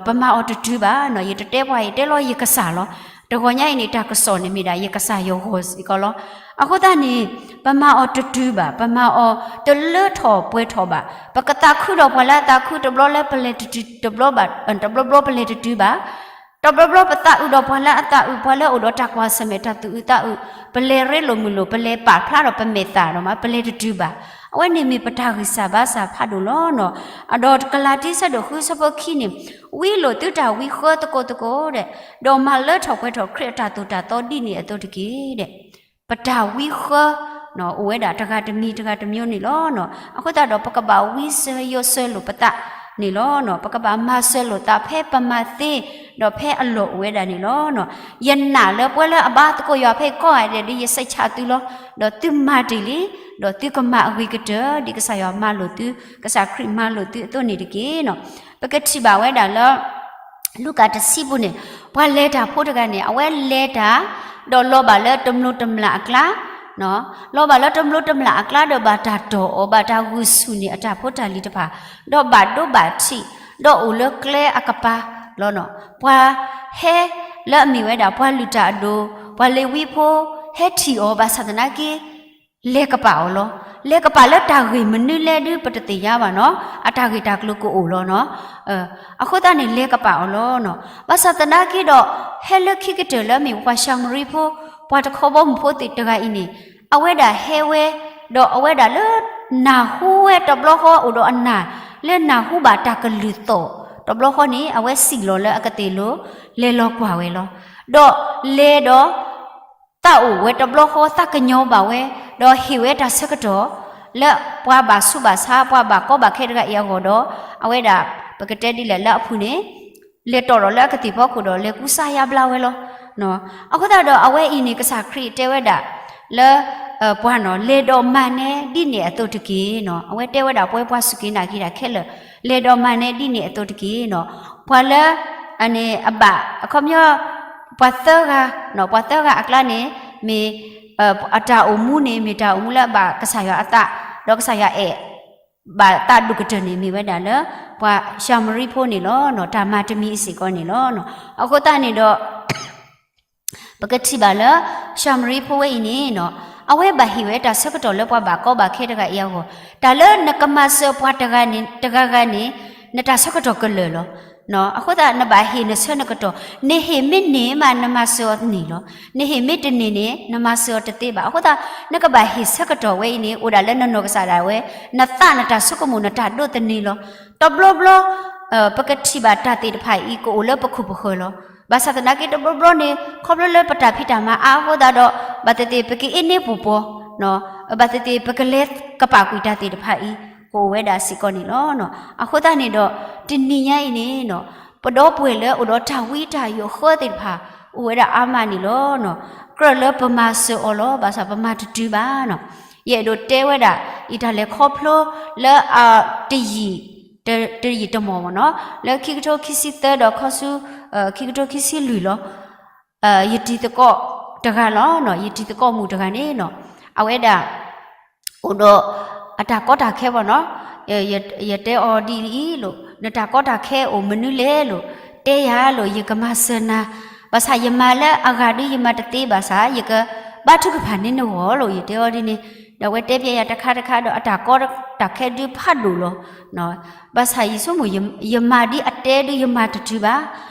ပမၤအီၤတတုၤဘၣ်, ယတတဲပှၤ ယတဲလီၤယကစၢ်လီၤ. တဂီၤညါအံၤန့ၣ် တၢ်ကစီၣ်န့ၣ်မ့ၢ်ဒၣ်ယကစၢ်ယဂီၢ်စ့ၢ်ကီးလီၤ. အဃိသတးန့ၣ် ပမၤအီၤတတုၤဘၣ်, ပမၤအီၤတလၢထီၣ်ပှဲၤထီၣ်ဘၣ်. ပကသးခုဒီးပှၤလၢအသးခုတဘျီလၢပလဲၤတတုၤတဘျီဘၣ်, တဘျီဘျီပလဲၤတတုၤဘၣ်. တဘျီဘျီပသးအုးဒီးပှၤလၢအသးအုး, ပှၤလၢအိၣ်ဒီးတၢ်ကွၢ်ဆၢၣ်မဲာ်တၢ်သူၣ်အုးသးအုး, ပလဲၤရ့လိာ်မုာ်လိာ်, ပလဲၤပာ်ဖျါဒီးပမဲာ်သၣ်ဒီးမး ပလဲၤတတုၤဘၣ်. အဝဲန့ၣ်မ့ၢ်ပတၢ်ဂံၢ်စၢ်ဘါစၢ်ဖးဒိၣ်လီၤနီၤ. အဒီးကလၤတံ ဆၢဒိၣ်ဃု ဆၢဖိခံန့ၣ်, ဝံလိာ်သုတၢ်ဝံဃၢသကိးသကိးဒီး, ဒီးမၤလၢထီၣ်ပှဲၤထီၣ်ခရံာ်အတၢ်သိၣ်တၢ်သီဒ်န့ၣ်အသိးတက့ၢ်ဒီး ပတၢ်ဝံဃၢ အိၣ်ဝဲဒၣ်တဂၤတမံၤတဂၤတမျိုးန့ၣ်လီၤ. အဃိသတးဒီး ပကဘၣ်ဝံစၢၤယိးစၢၤလိာ်ပသးန့ၣ်လီၤ. ပကဘၣ်မၤစၢၤလိာ်သးဖဲပမၤသ့ ဒီးဖဲအလီၢ်အိၣ်ဝဲဒၣ်န့ၣ်လီၤ. ယနာ်လၢပှၤလၢအဘါသကိးယွၤဖဲကိးဂၤဒဲးဒီး ယဆံးဆံးသုလီၤ. ဒီးသုမၤတ့ၢ်လံ, ဒီးသုကမၤအဂ့ၤကတၢၢ် ဒ်ကစၢ်ယွၤမၤလိာ်သု, ကစၢ်ခရံာ်မၤလိာ်သုအသိးန့ၣ်တက့ၢ်နီၤ. ပကထံၣ်ဘၣ်ဝဲဒၣ်လၢ လူၤကၣ်တဆံပူၤန့ၣ်, ပှၤလဲၤတၢ်ဖိတဂၤန့ၣ် အဝဲလဲၤတၢ် ဒီးလီၤဘၣ်လၢတမျိးတမျာ်အကျါ, လီၤဘၣ်လၢတမျိးတမျာ်အကျါဒီးဘၣ်တၢ်တီၢ်အီၤ ဘၣ်တၢ်ဂုာ်ဆူၣ်န့ၢ်အတၢ်ဖိတၢ်လံၤတဖၣ်, ဒီးဘၣ်ဒိဘၣ်ထံး, ဒီးအိၣ်လၢကျဲအကပၤလီၤ. ပှၤဟဲလၢအမ့ၢ်ဝဲဒၣ်ပှၤလုၢ်တၢ်အဒိၣ်, ပှၤလ့ၤဝံဖိ ဟဲထံၣ်အီၤဘၣ်ဆၣ်သနာ်က့ လဲၤကပာ်အီၤလီၤ. လဲၤကပာ်လၢတၢ်ဂ့ၢ်မနုၤလဲၣ်ဒုး ပတသ့ၣ်ညါဘၣ်နီၤ, အတၢ်ဂ့ၢ်တၢ်ကျိၤကအိၣ်လီၤနီၤ. အဃိသတးန့ၣ် လဲၤကပာ်အီၤလီၤနီၤ. ဘၣ်ဆၣ်သနာ်က့ဒီး ဟဲလၢခံကတၢၢ်လၢအမ့ၢ်ပှၤၡၤမရံဖိ, ပှၤတခီဘီမုၢ်ဖိသ့ၣ်တဂၤအံၤန့ၣ်, အဝဲဒၣ်ဟဲဝဲ, ဒီးအဝဲဒၣ်လၢ နၢ်ဟူဝဲတဘျီဃီအိၣ်ဒီးအနၢ်, လၢနၢ်ဟူဘၣ်တၢ်ကလုၢ်သီၣ်တဘျီဃီန့ၣ် အဝဲစံၣ်လီၤလၢအကသ့ၣ်လိၤ, လဲၤလီၤကွၢ်ဝဲလီၤ. ဒီးလဲၤဒီး သးအိၣ်ဝဲတဘျီဃီ သးကညီၤဘၣ်ဝဲ, ဒီးဟ့ၣ်ဝဲတၢ်ဆၢကတီၢ် လၢပှၤဘၣ်ဆူးဘၣ်ဆါ ပှၤဘၣ်ကီဘၣ်ခဲတဂၤအံၤအဂီၢ်ဒီး အဝဲဒၣ် ပကတဲဒ်လဲၣ်လၢအဖုၣ်န့ၣ် လဲၤတီၣ်ဒီးလၢအကသ့ၣ်ဖီခိၣ်ဒီး လဲၤကူစါယါဘျါဝဲလီၤ. အဃိသတးဒီး အဝဲအံၤန့ၣ် ကစၢ်ခရံာ်တဲဝဲဒၣ် လၢ ပှၤနီၤ လဲၤဒီးမၤနဲဒ်န့ၣ်အသိးတက့ၢ်နီၤ. အဝဲတဲဝဲဒၣ် ပဝဲပှၤစူၢ်က့ၤနာ်က့ၤတၢ်ခဲလၢာ် လဲၤဒီးမၤနဲဒ်န့ၣ်အသိးတက့ၢ်နီၤ. ပှၤလၢ အန့ၣ် အဘၣ် အခီပညီ ပှၤသၢဂၤ ပှၤသၢဂၤအကျါန့ၣ် မ့ၢ် အတၢ်အိၣ်မူန့ၣ် မ့ၢ်တၢ်အိၣ်မူလၢအဘၣ်ကစၢ်ယွၤအသး ဒီးကစၢ်ယွၤအဲၣ် ဘၣ်သးဒိၣ်ကတၢၢ်န့ၣ် မ့ၢ်ဝဲဒၣ်လၢ ပှၤၡၤမရံဖိန့ၣ်လီၤ. တၢ်မၤတမံၤအစ့ၢ်ကီးန့ၣ်လီၤ. အဃိသတးန့ၣ်ဒီး ပကထံၣ်ဘၣ်လၢ ၡၤမရံဖိဝဲအံၤန့ၣ်နီၤ အဝဲဘၣ်ဟ့ၣ်ဝဲတၢ်ဆၢကတီၢ်လၢပှၤဘၣ်ကီဘၣ်ခဲတဂၤအံၤအဂီၢ်, တၢ်လၢနကမၤစၢၤပှၤတဂၤဂၤန့ၣ် နတၢ်ဆၢကတီၢ်ကလၢာ်လီၤ. အဃိသတး နဘၣ်ဟ့ၣ်နဆၢနကတီၢ်, နဟ့ၣ်မ့ၢ်န့ၢ်မး နမၤစၢၤအီၤန့ၢ်လီၤ. နဟ့ၣ်မ့ၢ်တန့ၢ်န့ၣ် နမၤစၢၤအီၤတသ့ဘၣ်. အဃိသတး နကဘၣ်ဟ့ၣ်ဆၢကတီၢ်ဝဲအံၤန့ၣ် အိၣ်ဒၣ်လၢနနီၢ်ကစၢ်ဒၣ်ဝဲ, နသးနတၢ်ဆိကမိၣ်နတၢ်ဒိးသန့ၤလီၤ. တဘျီဘျီ ပကထံၣ်ဘၣ်တၢ်သ့ၣ်တဖၣ်အံၤ ကအိၣ်လၢပခိၣ်ပဃၢၤလီၤ. ဘၣ်ဆၣ်သနာ်က့ တဘျီဘျီန့ၣ် ခီဖျိလၢပတၢ်ဖံးတၢ်မၤအါအဃိသတးဒီး ဘၣ်သ့ၣ်သ့ၣ် ပကအ့န့ပူၤပီၤ, ဘၣ်သ့ၣ်သ့ၣ် ပကလဲၤကပာ်ကွံာ်တၢ်သ့ၣ်တဖၣ်အံၤ ကအိၣ်ဝဲဒၣ်စ့ၢ်ကီးန့ၣ်လီၤ. အဃိသတးန့ၣ်ဒီး တနံၤညါအံၤန့ၣ် ပဒီပုၢ်ဝဲၢ်လၢအိၣ်ဒီးတၢ်ဝံတၢ်ယိးဃၢသ့ၣ်တဖၣ် အိၣ်ဝဲဒၣ်အါမးန့ၣ်လီၤ. ကြၢးလၢပမၤစၢၤအီၤလီၤ. ဘၣ်ဆၣ်ပမၤတတုၤဘၣ်နီၤ. ယအဲၣ်ဒိးတဲဝဲဒၣ် ယတၢ်လဲၤခီဖျိလၢ တယံာ် တယံာ်တမီၢ်မ့ၢ်နီၤ လၢခံကထိခံဆံသၢဒီးခီဆူ ခံကထိခံဆံလွံၢ်လီၤ. ယတံၤသကိးတဂၤလီၤ. ယတံၤသကိးမုၣ်တဂၤန့ၣ်နီၤ အဝဲဒၣ် အိၣ်ဒီး အတၢ်ကီတၢ်ခဲဘၣ်နီၤ. ယတဲအီၤဒ်အံၤလိၤ နတၢ်ကီတၢ်ခဲအိၣ်မနုၤလဲၣ်လိၤ တဲယၤလိၤ ယကမၤစၢၤနၤ. ဘၣ်ဆၣ်ယမၤလၢအဂၤဒုးယမၤတသ့ဘၣ်ဆၣ် ယကဘါထုကဖၣ်န့ၢ်နဂီၢ်လိၤ ယတဲအီၤဒ်န့ၣ်. ဒီးအဝဲတဲပျဲယၤတခါတခါဒီးအတၢ်ကီတၢ်ခဲဒုးဖးဒိၣ်လီၤ. ဘၣ်ဆၣ်ယဆိကမိၣ် ယမၤဒ်အတဲဒုးယမၤတတုၤဘၣ်.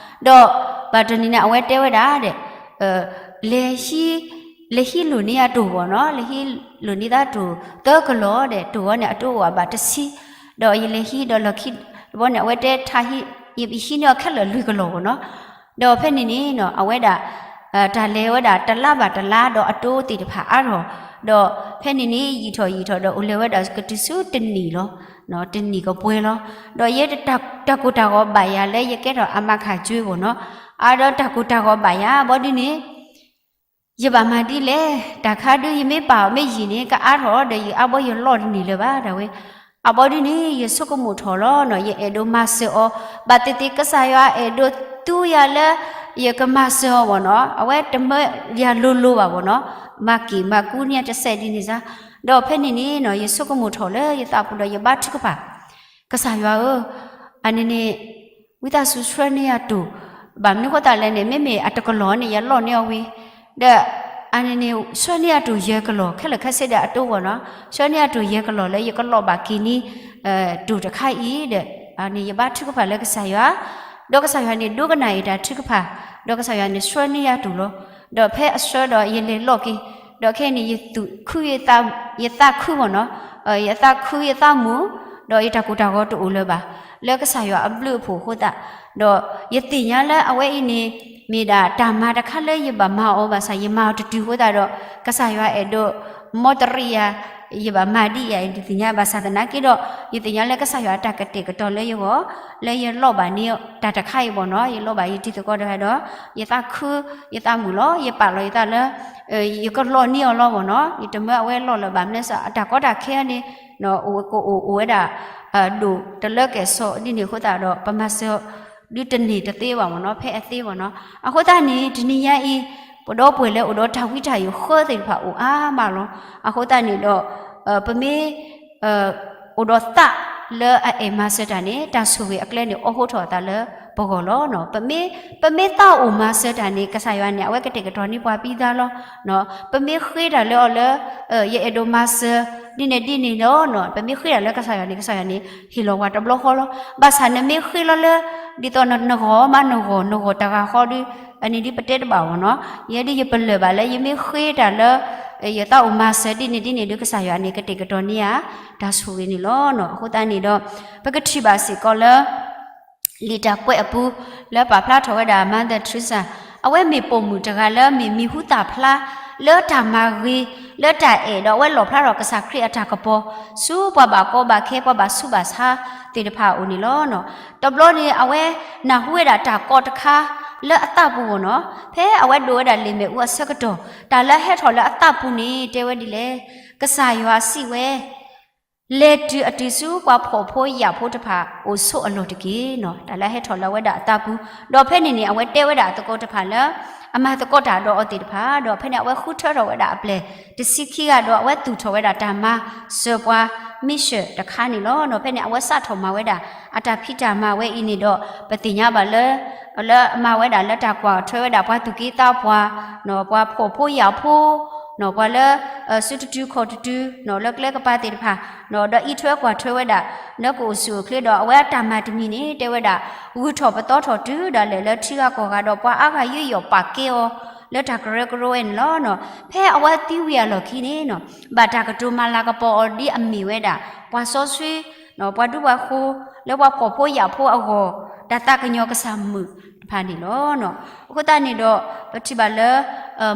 ဒီးဘၣ်တနံၤန့ၣ် အဝဲတဲဝဲဒၣ်ဒီး လဲၤဟံး လဲၤဟံးလိာ်န့ၢ်ယၤတိၢ်ဘၣ်နီၤ လဲၤဟံးလိာ်န့ၢ်သးတိၢ်သၢကလီၢ်ဒီး တိၢ်ဝဲန့ၣ် အတိၢ်အိၣ်အဘၣ်တဆံ ဒီးယလဲၤဟံးဒီးလီၢ်ခံတဘျီန့ၣ် အဝဲတဲထါဟံး ယဟံးန့ၢ်အီၤခဲလၢာ်လွံၢ်ကလီၢ်ဘၣ်နီၤ. ဒီးဖဲန့ၣ်န့ၣ်နီၤ အဝဲဒၣ် တၢ်လဲၤဝဲဒၣ်တလါဘၣ်တလါ ဒီးအတိၢ်သ့ၣ်တဖၣ်အါထီၣ် ဒီးဖဲန့ၣ်န့ၣ် ယံာ်ထီၣ်ယံာ်ထီၣ်ဒီး အိၣ်လဲၤဝဲဒၣ်ကတုၤဆူတနံၣ်လီၤ. တနံၣ်ကပှဲၤလီၤ. ဒီးယဲတၢ်ကိၢ်တၢ်ဂီၤဘၣ်ယၤလၢယကဲထီၣ်အမၤခးကၠွ့ဘၣ်နီၤ အါဒီးတၢ်ကိၢ်တၢ်ဂီၤဘၣ်ယၤ ဘီဒ်န့ၣ် ယဘၣ်မၤဒ်လဲၣ်, တၢ်ခါဒုးယမ့ၢ်ပာ်အီၤမ့ၢ်ယံာ်န့ၣ် ကအါထီၣ်ဒီးယအါဘီယလီၢ်တန့ၢ်လၢၤဘၣ်ဒၣ်ဝဲ. အဘီဒုန့ၣ် ယဆိကမိၣ်ထီၣ်လီၤနီၤ, ယအဲၣ်ဒိးမၤစၢၤအီၤ, ဘၣ်သ့ၣ်သ့ၣ်ကစၢ်ယွၤအဲၣ်ဒိးသူယၤလၢ ယကမၤစၢၤအီၤဘၣ်နီၤ, အဝဲတမၢယၤလိၤလိၤဘၣ်ဘၣ်နီၤ, မၤက့ၢ်မၤကူန့ၢ်တစဲးဒ်န့ၣ်စ့ၢ်, ဒီးဖဲန့ၣ်န့ၣ်နီၤ ယဆိကမိၣ်ထီၣ်လၢယသးပူၤဒီးယဘါထုကဖၣ် ကစၢ်ယွၤဧၢ, အန့ၣ်န့ၣ် ဝံသးစူၤဆှၢန့ၢ်ယၤတိၢ်, ဘၣ်မနုၤဃိသတးလဲၣ်န့ၣ် မ့မ့ၢ်အတကလီၢ်န့ၣ် ယလီၢ်န့ၢ်အီၤဝံၤ, ဒီး အန့ၣ်န့ၣ် ဆှၢန့ၢ်ယၤတိၢ်ယဲၢ်ကလီၢ် ခဲလၢာ်ခဲဆ့ဒီးအတိၢ်ဘၣ်နီၤ, ဆှၢန့ၢ်ယၤတိၢ်ယဲၢ်ကလီၢ်လၢယကလီၢ်ဘၣ်က့ၤန့ၢ် တိၢ်တခါအံၤဒီး န့ၣ်ယဘါထုကဖၣ်လၢကစၢ်ယွၤ, ဒီးကစၢ်ယွၤန့ၣ်ဒိကနၣ်အံၤတၢ်ထုကဖၣ်, ဒီးကစၢ်ယွၤန့ၣ်ဆှၢန့ၢ်ယၤတိၢ်လီၤ, ဒီးဖဲအဆှၢဒီးယလဲၤလီၤက့ၤ, ဒီးခဲအံၤန့ၣ် ယသူၣ်ခုယသး, ယသးခုဘၣ်နီၤ, ယသးခုယသးမုာ်, ဒီးယတၢ်ကိၢ်တၢ်ဂီၤတအိၣ်လၢၤဘၣ်, လၢကစၢ်ယွၤအဘျုးအဖှိၣ်အဃိသတး, ဒီးယသ့ၣ်ညါလၢအဝဲအံၤန့ၣ် မ့ၢ်ဒၣ်တၢ်မၤတခါလၢယဘၣ်မၤအီၤဘၣ်ဆၣ် ယမၤအီၤတတုၤအဃိသတးဒီး ကစၢ်ယွၤအဲၣ်ဒိး မီတရံးယၤ, ယဘၣ်မၤဒ်အံၤ ယတသ့ၣ်ညါဘၣ်ဆၣ်သနာ်က့ဒီး ယသ့ၣ်ညါလၢကစၢ်ယွၤအတၢ်ကတဲာ်ကတီၤလၢယဂီၢ်, လၢယလီၢ်ဘၣ်န့ၢ်တၢ်တခါအံၤဘၣ်နီၤ, ယလီၢ်ဘၣ်ယတံၤသကိးတဂၤဒီး ယသးခု ယသးမုာ်လီၤ, ယပာ်လီၤယသးလၢ ယကလီၢ်န့ၢ်အီၤလီၤဘၣ်နီၤ, ယတမၢအဝဲလီၢ်လၢၤဘၣ် မနုၤစ့ၢ် အတၢ်ကီတၢ်ခဲန့ၣ် အိၣ်ကအိၣ်အိၣ်ဝဲဒၣ် ဒိၣ်တလၢကဲၣ်ဆိးဒ်န့ၣ်အဃိသတးဒီး ပမၤစၢၤ ဒုးတန့ၢ်တသ့ဘၣ်မ့ၢ်နီၤ, ဖဲအသ့ဘၣ်နီၤ. အဃိသတးန့ၣ် တနံၤညါအံၤ ပဒီပုၢ်ဝဲၢ်လၢအိၣ်ဒီးတၢ်ဝံတၢ်ယိးဃၢသ့ၣ်တဖၣ်အိၣ်အါမးလီၤ. အဃိသတးန့ၣ်ဒီး ပမ့ၢ် အိၣ်ဒီးသးလၢအအဲၣ်မၤစၢၤတၢ်န့ၣ် တၢ်ဆိၣ်ဂ့ၤအကျဲန့ၣ် အိၣ်ဟိထီၣ်အသးလၢပဂီၢ်လီၤ. ပမ့ၢ် ပမ့ၢ်သးအိၣ်မၤစၢၤတၢ်န့ၣ် ကစၢ်ယွၤန့ၣ် အဝဲကတဲာ်ကတီၤန့ၢ်ပှၤပံသါလီၤ. ပမ့ၢ်ဃ့တၢ်လၢအီၤလၢ ယအဲၣ်ဒိးမၤစၢၤ ဒ်န့ၣ်ဒ်န့ၣ်လီၤ. ပမ့ၢ်ဃ့တၢ်လၢကစၢ်ယွၤန့ၣ် ကစၢ်ယွၤန့ၣ် ဟ့ၣ်လီၤပှၤတဘျီဃီလီၤ. ဘၣ်ဆၣ်နမ့ၢ်ဃ့လီၤလၢ ဒ်သိးနဂီၢ်မးနဂီၢ် နဂီၢ်တဂၤဃီဒီး အန့ၣ်ဒ်ပတဲတဘၣ်ဘၣ်နီၤ. ယဲဒ်ယပလၢၢ်ဘၣ်လၢ ယမ့ၢ်ဃ့တၢ်လၢ ယသးအိၣ်မၤစၢၤဒ်န့ၣ်ဒ်န့ၣ်ဒီး ကစၢ်ယွၤန့ၣ် ကတဲာ်ကတီၤန့ၢ်ယၤ တၢ်ဆိၣ်ဂ့ၤန့ၣ်လီၤ. အဃိသတးန့ၣ်ဒီး ပကထံၣ်ဘၣ်စ့ၢ်ကီးလၢ လံာ်တၢ်ကွဲးအပူၤ လၢပာ်ဖျါထီၣ်ဝဲဒၣ် Mother Teresa အဝဲမ့ၢ်ပိာ်မုၣ်တဂၤလၢမ့ၢ်မံၤဟူသၣ်ဖျါ လၢတၢ်မၤဂ့ၤ လၢတၢ်အဲၣ် ဒီးအဝဲလီၣ်ဖျါထီၣ်ကစၢ်ခရံာ်အတၢ်ကပီၤ ဆူပှၤဘၣ်ကီဘၣ်ခဲ ပှၤဘၣ်ဆူးဘၣ်ဆါသ့ၣ်တဖၣ်အအိၣ်န့ၣ်လီၤ. တဘျီန့ၣ် အဝဲနၢ်ဟူဝဲဒၣ်တၢ်ကီတခါ လၢအသးပူၤဘၣ်နီၤ, ဖဲအဝဲဒိးဝဲဒၣ်လံာ်မ့ၣ်အူအဆၢကတီၢ် တၢ်လၢအဟဲထီၣ်လၢအသးပူၤန့ၣ် တဲဝဲဒ်လဲၣ်, ကစၢ်ယွၤစံးဝဲ လဲၤတုၤအတုၤဆူပှၤဖှီၣ်ဖိယာ်ဖိတဖၣ်အိၣ်ဆိးအလီၢ်တက့ၢ်နီၤ. တၢ်လၢအဟဲထီၣ်လၢအဝဲဒၣ်အသးပူၤ, ဒီးဖဲန့ၣ်န့ၣ် အဝဲတဲဝဲဒၣ်အသကိးတဖၣ်လၢ အမၤသကိးတၢ်ဒီးအီၤသ့ၣ်တဖၣ်, ဒီးဖဲန့ၣ် အဝဲဃုထၢထီၣ်ဝဲဒၣ်အပျဲၢ်တဆံခံဂၤ ဒီးအဝဲသူၣ်ထီၣ်ဝဲဒၣ်တၢ်မၤစၢၤပှၤမံၤစၢၤတခါန့ၣ်လီၤ. ဖဲန့ၣ် အဝဲစးထီၣ်မၤဝဲဒၣ် အတၢ်ဖံးတၢ်မၤဝဲအံၤန့ၣ်ဒီး ပသ့ၣ်ညါဘၣ်လၢ လၢအမၤဝဲဒၣ်လၢတၢ်ကွၢ်ထွဲဝဲဒၣ်ပှၤသူၣ်က့သးပှၢ်, ပှၤဖှီၣ်ဖိယာ်ဖိ, ပှၤလၢ စုတတုၤခီၣ်တတုၤ လၢကျဲကပၤသ့ၣ်တဖၣ်, ဒီးအံးထွဲကွၢ်ထွဲဝဲဒၣ် လၢကအိၣ်ဆူၣ်အိၣ်ချ့ဒီး အဝဲအတၢ်မၤတမံၤန့ၣ် တဲဝဲဒၣ် ဂုၢ်ထီၣ်ပသီထီၣ်တုၤဒၣ်လဲာ်လၢထံဂၤကီၢ်ဂၤဒီး ပှၤအါဂၤယူးယီၣ်ပာ်ကဲအီၤ လၢတၢ်ကရၢကရိဝဲန့ၣ်လီၤ. ဖဲအဝဲသံဝံၤအလီၢ်ခံန့ၣ် ဘၣ်တၢ်ကတိၤမၤလၤကပီၤအီၤ ဒ်အမ့ၢ်ဝဲဒၣ် ပှၤစီဆှံ ပှၤဒူပှၤဃိၤ လၢပှၤဖှီၣ်ဖိယာ်ဖိအဂီၢ် တၢ်သးကညီၤကစၢ်မုၣ်တဖၣ်န့ၣ်လီၤ. အဃိသတးန့ၣ်ဒီး ပထံၣ်ဘၣ်လၢ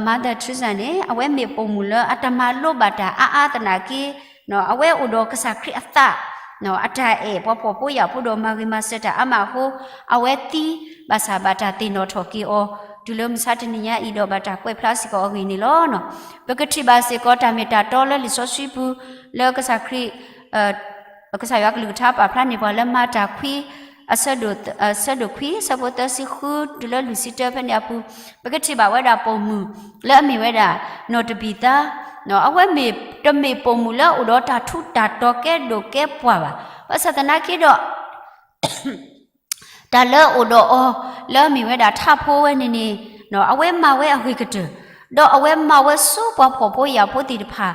Mother Teresa န့ၣ် အဝဲမ့ၢ်ပိာ်မုၣ်လၢအတမၤလိဘၣ်တၢ်အါအါသနာ်က့ အဝဲအိၣ်ဒီးကစၢ်ခရံာ်အသး အတၢ်အဲၣ်ပှၤဖှီၣ်ဖိယာ်ဖိဒီးမၤဂ့ၤမၤစၢၤတၢ်အါမးအဃိ အဝဲသံ ဘၣ်ဆၣ်ဘၣ်တၢ်သ့ၣ်နီၣ်ထီၣ်က့ၤအီၤ တုၤလၢမုၢ်ဆါတနံၤညါအံၤဒီး ဘၣ်တၢ်ကွဲးဖျါစ့ၢ်ကီးအဂ့ၢ်န့ၣ်လီၤ. ပကထံၣ်ဘၣ်စ့ၢ်ကီးတၢ်မ့ၢ်တၢ်တီလၢလံာ်စီဆှံပူၤ လၢကစၢ်ခရံာ် ကစၢ်ယွၤကလုၢ်ကထါပာ်ဖျါန့ၢ်ပှၤလၢမၤတၢ်ခွံ အဆၢဒိၣ်ခွံ အဆၢဖိသၢဆံဃု တုၤလၢလွံၢ်ဆံတၢ ဖဲန့ၣ်အပူၤ ပကထံၣ်ဘၣ်ဝဲဒၣ်ပိာ်မုၣ် လၢအမ့ၢ်ဝဲဒၣ် နီၢ်တဘံၣ်သါ အဝဲမ့ၢ်တမ့ၢ်ပိာ်မုၣ်လၢအအိၣ်ဒီးတၢ်ထူးတၢ်တီၤကဲဒိၣ်ကဲပှၢ်ဘၣ်. ဘၣ်ဆၣ်သနာ်က့ဒီး တၢ်လၢအိၣ်ဒီးအီၤ လၢအမ့ၢ်ဝဲဒၣ်ထးဖိဝဲန့ၣ်န့ၣ် အဝဲမၤဝဲအဂ့ၤကတၢၢ်, ဒီးအဝဲမၤဝဲဆူပှၤဖှီၣ်ဖိယာ်ဖိသ့ၣ်တဖၣ်,